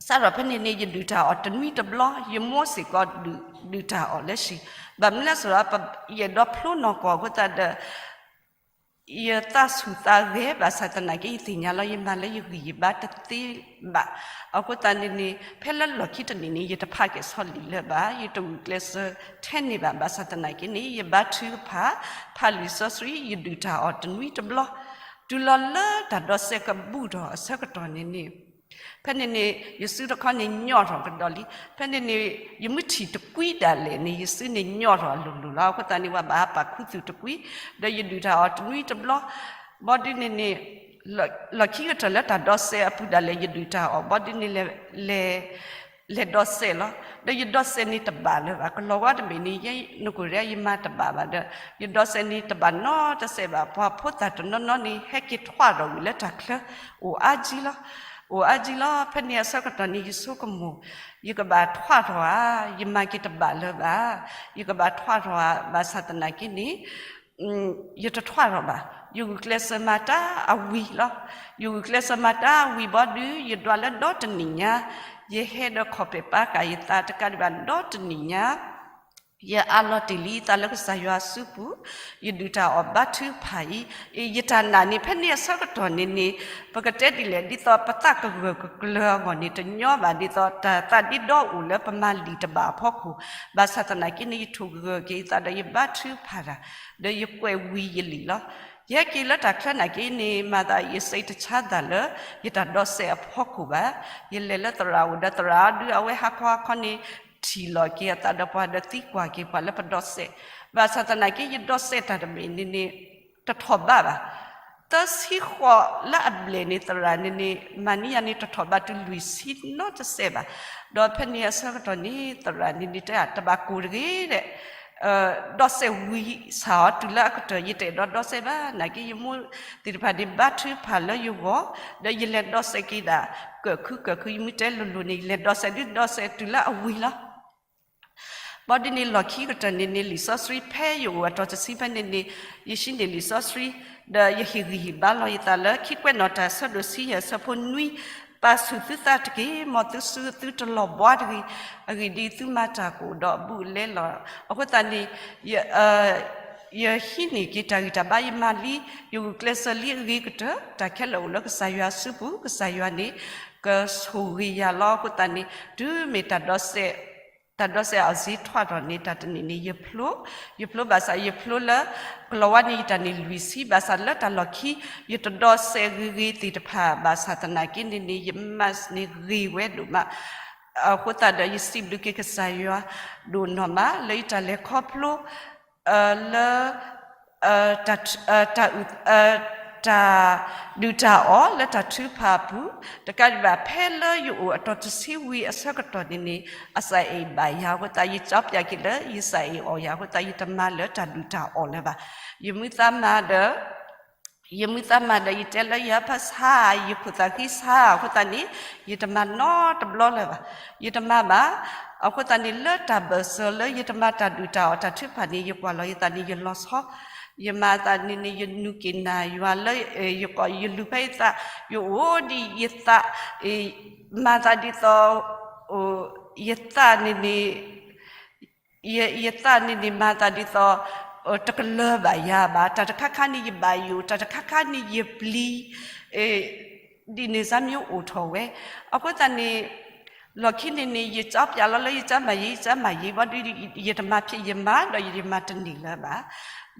စးထီၣ်ဖဲန့ၣ်န့ၣ် ယဒုၣ်တၢ်အီၣ်တနွံတဘျီ ယမိၢ်စ့ၢ်ကီးဒုၣ်တၢ်အီၣ်လၢဆံး ဘၣ်မနုၤလဲၣ်ဆိဒီး ယအဲၣ်ဒိးဖျိနီၢ်ကီၢ်အဃိသတးဒီး ယသးဆူၣ်သးဂဲၤဘၣ်ဆၣ်သနာ်က့ ယသ့ၣ်ညါလီၤ ယမၤလၢယဂံၢ်ယဘါတသ့ဘၣ်. အဃိသတးန့ၣ်န့ၣ် ဖဲလၢလီၢ်ခံတနံၣ်န့ၣ် ယတဖးကဲၣ်ဆီလံာ်လၢၤဘၣ်, ယတဂုာ်ကျဲးစၢးထဲန့ၣ်ဘၣ်. ဘၣ်ဆၣ်သနာ်က့န့ၣ် ယဘါထုကဖၣ်, ဖးလံာ်စီဆှံ, ယဒုၣ်တၢ်အီၣ်တနွံတဘျီ, တုၤလီၤလၢတၢ်ဒိးစဲးကဘူၣ်ထီၣ်အဆၢကတီၢ်န့ၣ်န့ၣ် ဖဲန့ၣ်န့ၣ် ယစုတခီန့ၣ်ညီထီၣ်ကဒီးလံ. ဖဲန့ၣ်န့ၣ် ယမ့ၢ်ထံၣ်တကွံဒၣ်လဲာ်န့ၣ် ယစုန့ၣ်ညီထီၣ်အလိၤလိၤလီၤ. အဃိသတးန့ၣ် ပှၤဘၣ်ပာ်ခူသူၣ်တကွံ, ဒီးယဒုၣ်တၢ်အီၣ်တနွံတဘျီ, ဘီဒုန့ၣ်န့ၣ် လီၢ်ခံကတၢၢ်လၢတၢ်ဒိးစဲးအပူၤဒၣ်လဲာ် ယဒုၣ်တၢ်အီၣ် ဘီဒုန့ၣ် လဲၤဒိးစဲးလီၤ. ဒီးယဒိးစဲးန့ၣ်တဘၣ်လၢၤဘၣ်. ကလီၤဝါတဘ့ၣ်န့ၣ် ယဲနကိၣ်ရဲ ယမၤတဘၣ်ဘၣ်ဒီး ယဒိးစဲးန့ၣ်တဘၣ်နီတစဲးဘၣ်. ပှၤဖိသၣ်တနီၤနီၤန့ၣ် ဟဲက့ၤထွးထီၣ်ဝံၤလၢတၢ်ချၢ အိၣ်အါကံလီၤ. အိၣ်အါကံလီၤ. ဖဲန့ၣ်အဆၢကတီၢ်န့ၣ် ယဆိကမိၣ် ယကဘၣ်ထွးထီၣ်ဧါ, ယမၤက့ၤတဘၣ်လၢၤဘၣ်, ယကဘၣ်ထွးထီၣ်ဧါ. ဘၣ်ဆၣ်သနာ်က့န့ၣ် ယတထွးထီၣ်ဘၣ်. ယဂုာ်ကျဲးစၢးမၤတၢ်အဝံၤလီၤ. ယဂုာ်ကျဲးစၢးမၤတၢ်အဝံၤဘီဒု ယဒွးလၢဒီတနံၣ်ညါ ယဟဲဒီးခီၣ်ပဲာ်ပာ်ကၢ်ယသးတကးဒံးဘၣ် ဒီတနံၣ်ညါ ယအးလီၤတ့ၢ်လံယသးလၢကစၢ်ယွၤအစုပူၤ, ယဒုၣ်တၢ်အီၣ်ဘါထုကဖၣ်အံၤ, ယတၢ်နာ်န့ၣ် ဖဲန့ၣ်အဆၢကတီၢ်န့ၣ်န့ၣ် ပကတဲဒ်လဲၣ် ဒ်သိးပသးကဂၢၢ်ကကျၢၤအဂီၢ်န့ၣ် တညီဘၣ်ဒ်သိးတၢ်သးဒ့ဒီအိၣ်လၢပမၤလံာ်တဘၣ်အဖီခိၣ်, ဘၣ်ဆၣ်သနာ်က့န့ၣ် ယထိၣ်ကဂၢၢ်က့ၤယသးဒီးယဘါထုကဖၣ်တၢ်, ဒီးယကွဲးဝံၤယလံာ်လီၤ. ယဟဲက့ၤလၢတၢ်ချၢနာ်က့န့ၣ် မၤသးယစံးတဆါသးလၢ ယတၢ်ဒိးစဲးအဖီခိၣ်ဘၣ်. ယလဲၤလၢသရၣ်အိၣ်ဒီးသရၣ်အီၤဒု အဝဲဟါခီဟါခီန့ၣ် ထံၣ်လီၤက့ၤအသးဒီးပှၤဒီးသံကွၢ်က့ၤပှၤလၢပဒိးစဲး, ဘၣ်ဆၣ်သနာ်က့ ယဒိးစဲးတၢ်တဘ့ၣ်န့ၣ်န့ၣ် တထီၣ်ဘးဘၣ်. သၢဆံဃိးလၢအဘျဲၣ်န့ၣ် သရၣ်န့ၣ်န့ၣ် မၤန့ၢ်ယၤန့ၣ် တထီၣ်ဘးတုၤလွံၢ်ဆံနီတစဲးဘၣ်. ဒီးဖဲန့ၣ်အဆၢကတီၢ်န့ၣ် သရၣ်န့ၣ်န့ၣ်တဲ တဘၣ်ကိၢ်တဂ့ၤဒီး ဒိးစဲးဝံၤစးအီၤ တုၤလၢအကတၢၢ် ယတအဲၣ်ဒိးဒိးစဲးဘၣ်. နာ်က့ ယမိၢ်သ့ၣ်တဖၣ်န့ၣ် ဘါထုကဖၣ်လၢယဂီၢ်, ဒီးယလဲၤဒိးစဲးက့ၤဒၣ် ကၢၢ်ခုကၢၢ်ခု ယမ့ၢ်တဲလိၤလိၤန့ၣ် ယလဲၤဒိးစဲးဒုးဒိးစဲးတုၤလၢအဝံၤလီၤ. ဘီဒ်န့ၣ် လီၢ်ခံကတၢၢ်န့ၣ်န့ၣ် လံာ်စီဆှံဖဲယအိၣ်အတီၤတဆံဖဲန့ၣ်န့ၣ် ယဟံးန့ၢ်လံာ်စီဆှံ, ဒီးယဟ့ၣ်ဂံၢ်ဟ့ၣ်ဘါလီၤယသးလၢ ခံကွဲးနီၣ်တၢ်အဆၢဒိၣ်ဆံယဲၢ်အဆၢဖိနွံ, ပာ်ဆူၣ်သုသးတက့ၢ်, မ်သုစုသုတလီၤဘှါတဂ့ၤ, အဂ့ၢ်ဒ်အံၤ သုမၤတၢ်ကအိၣ်ဒီးအဘူးအလဲလီၤ. အဃိသတးန့ၣ် ယဟံးန့ၢ်က့ၤတၢ်ဂံၢ်တၢ်ဘါ ယမၤလံ, ယဂုာ်ကျဲးစၢးလံအဂ့ၤကတၢၢ်, တၢ်ခဲလၢာ်အိၣ်လၢကစၢ်ယွၤအစုပူၤ, ကစၢ်ယွၤန့ၣ် ကဆိၣ်ဂ့ၤယၤလီၤ. အဃိသတးန့ၣ် တုၤမ့ၢ်တၢ်ဒိးစဲး တၢ်ဒိးစဲးအီၤစ့ထွးထီၣ်န့ၣ် တၢ်တနံၣ်န့ၣ် ယဖျိ, ယဖျိဘၣ်ဆၣ် ယဖျိလၢ ကလီၤဝါန့ၣ် ယတၢ်န့ၣ်လွံၢ်ဆံ ဘၣ်ဆၣ်လၢတၢ်လီၢ်ခံ ယတဒိးစဲးဂ့ၤဂ့ၤသ့ၣ်တဖၣ် ဘၣ်ဆၣ်သနာ်က့န့ၣ်န့ၣ် ယမၤန့ၣ်ဂ့ၤဝဲဒိၣ်မး. အဃိသတးဒီး ယစံးဘျုးက့ၤကစၢ်ယွၤ ဒိၣ်နီၢ်မး လၢယတၢ်လဲၤခီဖျိ လၢ တၢ် တၢ်ဒုၣ်တၢ်အီၣ်လၢတၢ်ထုကဖၣ်အပူၤ, တကးဒံးဘၣ် ဖဲလၢယအိၣ်အတီၤတဆံဝံၤအဆၢကတီၢ်န့ၣ်န့ၣ် အစၢ်အဲၣ်ဘၣ်ယၤအဃိသတး ယကၠီပၠးက့ၤလၢ ယစၢ်အဲၣ်အီၣ်ယၤအဃိသတး ယတမၤလၢတၢ်ဒုၣ်တၢ်အီၣ်လၢၤဘၣ်. ယမုၢ်သးမၤဒီး ယမုၢ်သးမၤဒီး ယတဲလၢယဖးဆါ ယခိၣ်သးဃံဆါအဃိသတးန့ၣ် ယတမၤနီတဘျီလၢၤဘၣ်. ယတမၤဘၣ်. အဃိသတးန့ၣ် လၢတၢ်ဘၢၣ်စၢၤလၢယတမၤတၢ်ဒုၣ်တၢ်အီၣ်တၢ်ထုကဖၣ်န့ၣ် ယကွၢ်လီၤယသးန့ၣ် ယလီၤဆီ, ယမၤသးန့ၣ်န့ၣ် ယနူၤက့ၤနၢ်ယွၤလၢ ယကိး ယလုၢ်ဖဲယသး, ယအိၣ်ဒ်ယသး, မၤသးဒ်သိး ယသးန့ၣ်န့ၣ် ယသးန့ၣ်န့ၣ် မၤသးဒ်သိး တကလၢၤဘၣ်ယၤဘၣ်. တၢ်တခါခါန့ၣ်ယဘၣ်ယိၣ်, တၢ်တခါခါန့ၣ်ယပျံၤ, ဒ်န့ၣ်စၢ်မ့ၢ်အိၣ်ထီၣ်ဝဲ. အဃိသတးန့ၣ် လီၢ်ခံန့ၣ်န့ၣ် ယကၠီပၠးလီၤလၢယကၠီမၤယံၤ ယကၠီမၤယံၤဘီဒု ယတမၤဖျဲး ယမၤဒီးယမၤတန့ၢ်လၢၤဘၣ်.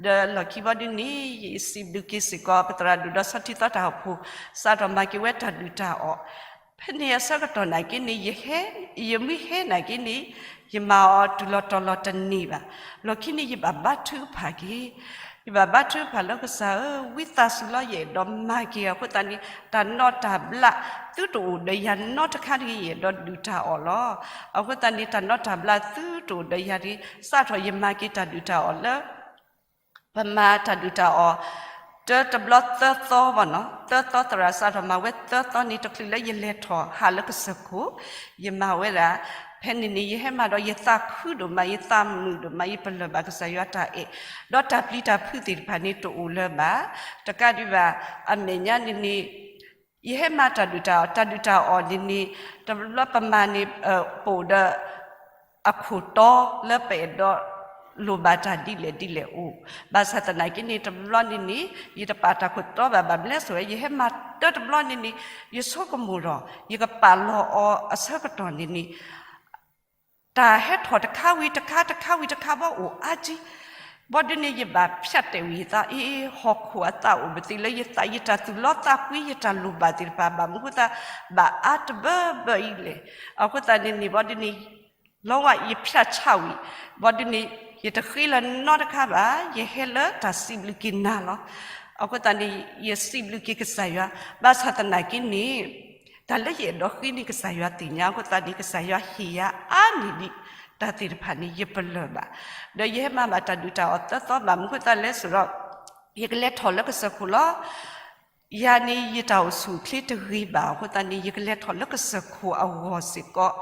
ဒီးလီၢ်ခံဘီဒုန့ၣ် ယစံးဘျုးက့ၤစ့ၢ်ကီး ပသရၣ်ဒိၣ်ဒီးဆီထံသီတၢ်အိၣ်ဖှိၣ် စးထီၣ်မၤက့ၤဝဲတၢ်ဒုၣ်တၢ်အီၣ် ဖဲန့ၣ်အဆၢကတီၢ်နာ်က့န့ၣ် ယဟဲ, ယမ့ၢ်ဟဲနာ်က့န့ၣ် ယမၤအီၤတုၤလီၤတီၤလီၤတန့ၢ်ဘၣ်. လီၢ်ခံန့ၣ် ယဘၣ်ဘါထုကဖၣ်က့ၤ, ယဘၣ်ဘါထုကဖၣ်လၢကစၢ်ဧၢ, ဝံသးစူၤလီၤ ယအဲၣ်ဒိးမၤက့ၤအဃိသတးန့ၣ် တၢ်နီၣ်တၢ်ဘျးသုတအိၣ်ဒီးယၤနီတခါတဂ့ၤ, ယအဲၣ်ဒိးဒုၣ်တၢ်အီၣ်လီၤ. အဃိသတးန့ၣ် တၢ်နီၣ်တၢ်ဘျးသုတအိၣ်ဒီးယၤတဂ့ၤ, စးထီၣ်ယမၤက့ၤတၢ်ဒုၣ်တၢ်အီၣ်လၢ ပမၤတၢ်ဒုၣ်တၢ်အီၣ် တၢတဘျီသၢသီဘၣ်နီၤ, သၢသီသရၣ်စးထီၣ်မၤဝဲသၢသီန့ၣ် တချုးလၢယလဲၤထီၣ်ဟးလၢကစၢၢ်ခိၣ် ယမၤဝဲဒၣ်, ဖဲန့ၣ်န့ၣ် ယဟဲမၤဒီးယသးခုဒိၣ်မး ယသးမုာ်ဒိၣ်မး ယပလၢၢ်ဘၣ်ကစၢ်ယွၤတၢ်အဲၣ်, ဒီးတၢ်ပျံၤတၢ်ဖုးသ့ၣ်တဖၣ်န့ၣ်တအိၣ်လၢၤဘၣ်. တကးဒံးဘၣ် အမဲာ်ညါန့ၣ်န့ၣ် ယဟဲမၤတၢ်ဒုၣ်တၢ်အီၣ်, တၢ်ဒုၣ်တၢ်အီၣ်န့ၣ်န့ၣ် တဘျီပမၤန့ၣ် ပအိၣ်ဒီး အခိၣ်တီလၢပအဲၣ်ဒိး လိၣ်ဘၣ်တၢ်ဒ်လဲၣ်ဒ်လဲၣ်အိၣ်. ဘၣ်ဆၣ်သနာ်က့န့ၣ် တဘျီန့ၣ်န့ၣ် ယတပာ်တၢ်ခိၣ်တီဘၣ် ဘၣ်မနုၤလဲၣ်ဆိ ယဟဲမၤတၢ်တဘျီန့ၣ်န့ၣ် ယဆိကမိၣ်ဒီး ယကပာ်လီၤအီၤအဆၢကတီၢ်န့ၣ်န့ၣ် တၢ်ဟဲထီၣ်တခါဝံၤတခါ တခါဝံၤတခါဘၣ်အိၣ်အါကံ. ဘၣ်ဒ်န့ၣ် ယဘၣ်ဖၠးတဲာ်ဝံၤယသး အ့ ဟီၣ်ခိၣ်အသးအိၣ်ပသ့လၢယသး ယတၢ်သူၣ်လီသးကွံ ယတၢ်လိၣ်ဘၣ်သ့ၣ်တဖၣ် ဘၣ်မနုၤဃိသး ဘၣ်အါတဘၢဘၢအံၤလဲၣ်. အဃိသတးန့ၣ်န့ၣ် ဘၣ်ဒ်န့ၣ် လီၤဝဲယဖၠးဆးဝံၤ ဘၣ်ဒ်န့ၣ် ယတဃ့လၢၤနီတခါဘၣ် ယဟဲလၢတၢ်စံးဘျုးက့ၤနၤလီၤ. အဃိသတးန့ၣ် ယစံးဘျုးက့ၤကစၢ်ယွၤ ဘၣ်ဆၣ်သနာ်က့န့ၣ် တၢ်လၢယအဲၣ်ဒိးဃ့န့ၣ် ကစၢ်ယွၤသ့ၣ်ညါအဃိသတးန့ၣ် ကစၢ်ယွၤဟ့ၣ်ယၤအါန့ၢ်ဒံး တၢ်သ့ၣ်တဖၣ်န့ၣ် ယပလၢၢ်ဘၣ်. ဒီးယဟဲမၤဘၣ်တၢ်ဒုၣ်တၢ်အီၣ်သၢသီ ဘၣ်မနုၤဃိသတးလဲၣ်ဆိဒီး ယကလဲၤထီၣ်လၢကစၢၢ်ခိၣ်လီၤ. ယၤန့ၣ် ယတၢ်အိၣ်ဆူၣ်အိၣ်ချ့တဂ့ၤဘၣ်အဃိသတးန့ၣ် ယကလဲၤထီၣ်လၢကစၢၢ်ခိၣ်အဂီၢ်စ့ၢ်ကီး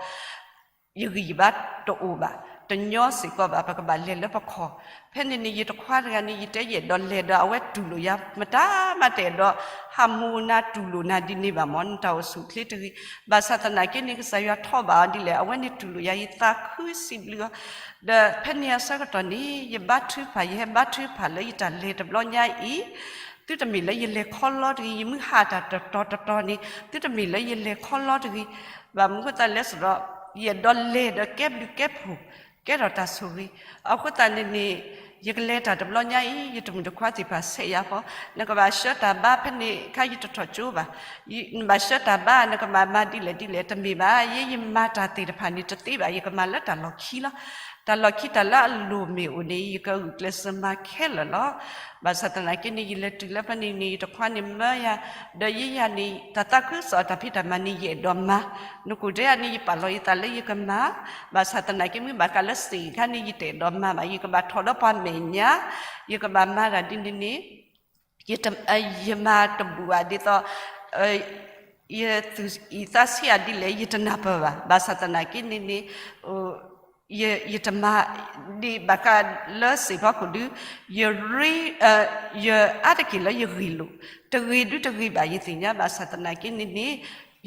ယဂံၢ်ယဘါတအိၣ်ဘၣ်, တညီစ့ၢ်ကီးဘၣ်, ပကဘၣ်လဲၤလၢပခီၣ်. ဖဲန့ၣ်န့ၣ် ယတခွါတဂၤန့ၣ် ယတဲယအဲၣ်ဒိးလဲၤဒီး အဝဲတူၢ်လိာ်ယၤ မတၤမးတအဲၣ်ဒိး ဟးမူနၤတူၢ်လိာ်နၤဒ်န့ၣ်ဘၣ်မၢ်, နတၢ်အိၣ်ဆူၣ်အိၣ်ချ့တဂ့ၤ. ဘၣ်ဆၣ်သနာ်က့န့ၣ် ကစၢ်ယွၤထီၣ်ဘၣ်အီၤဒ်လဲၣ်, အဝဲန့ၣ်တူၢ်လိာ်ယၤ ယသးခုစံးဘျုးအီၤ. ဒီးဖဲန့ၣ်အဆၢကတီၢ်န့ၣ် ယဘါထုကဖၣ်, ယဟဲဘါထုကဖၣ်လၢယတၢ်လဲၤတဘျီညါအံၤ, သုတမ့ၢ်လၢယလဲၤခီလီတဂ့ၤ, ယမုၢ်ဟးတၢ်တတီၤတတီၤန့ၣ် သုတမ့ၢ်လၢယလဲၤခီလီတဂ့ၤ. ဘၣ်မနုၤဃိသတးလဲၣ်ဆိဒီး ယအဲၣ်ဒိးလဲၤဒီးကဲဘျုးကဲဖှိၣ် ကဲထီၣ်တၢ်ဆိၣ်ဂ့ၤ. အဃိသတးန့ၣ်န့ၣ် ယကလဲၤတၢ်တဘျီညါအံၤ ယတမုၣ်တခွါသ့ၣ်တဖၣ်ဆဲးယၤဃီ, နကဘၣ်ဆှၢတၢ်ဘါဖဲန့ၣ်ခါ ယတထီၣ်ကၠိဘၣ်, နဘၣ်ဆှၢတၢ်ဘါ နကဘၣ်မၤဒ်လဲၣ်ဒ်လဲၣ် တမ့ၢ်ဘၣ်. ယဲယမၤတၢ်သ့ၣ်တဖၣ်န့ၣ်တသ့ဘၣ်, ယကမၤလၢတၢ်လီၢ်ခံလီၤ. တၢ်လီၢ်ခံတၢ်လၢအလိၣ်မ့ၢ်အိၣ်န့ၣ် ယကဂုာ်ကျဲးစၢးမၤခဲလၢာ်လီၤ. ဘၣ်ဆၣ်သနာ်က့န့ၣ် ယလဲၤတုၤလၢဖဲန့ၣ်န့ၣ် ယတခွါန့ၣ်မၢယၤ, ဒီးယဲယၤန့ၣ် တၢ်သးခုကစီၣ်တၢ်ဖံးတၢ်မၤန့ၣ် ယအဲၣ်ဒိးမၤ, နကိၣ်တဲယၤန့ၣ် ယပာ်လီၤယသးလၢယကမၤ, ဘၣ်ဆၣ်သနာ်က့မ့ၢ်ဘၣ်ဃးလၢစ့ၣ်အခါန့ၣ် ယတအဲၣ်ဒိးမၤဘၣ်, ယကဘၣ်ထီၣ်ဒီးပှၤမဲာ်ညါ, ယကဘၣ်မၤတၢ်ဒ်န့ၣ်န့ၣ် ယမၤတဘူၣ်ဘၣ်ဒ်သိး ယသူၣ်အံၣ်သးဆံးအါဒ်လဲၣ် ယတနၢ်ပၢၢ်ဘၣ်. ဘၣ်ဆၣ်သနာ်က့န့ၣ်န့ၣ် ယတမၤဒ်ဘၣ်ဃးလၢစ့ၣ်ဖီခိၣ်ဒု, ယရ့, ယအါတက့ၢ်လၢယဂ့ၢ်လိာ်, တဂ့ၤဒုတဂ့ၤဘၣ်ယသ့ၣ်ညါ, ဘၣ်ဆၣ်သနာ်က့န့ၣ်န့ၣ်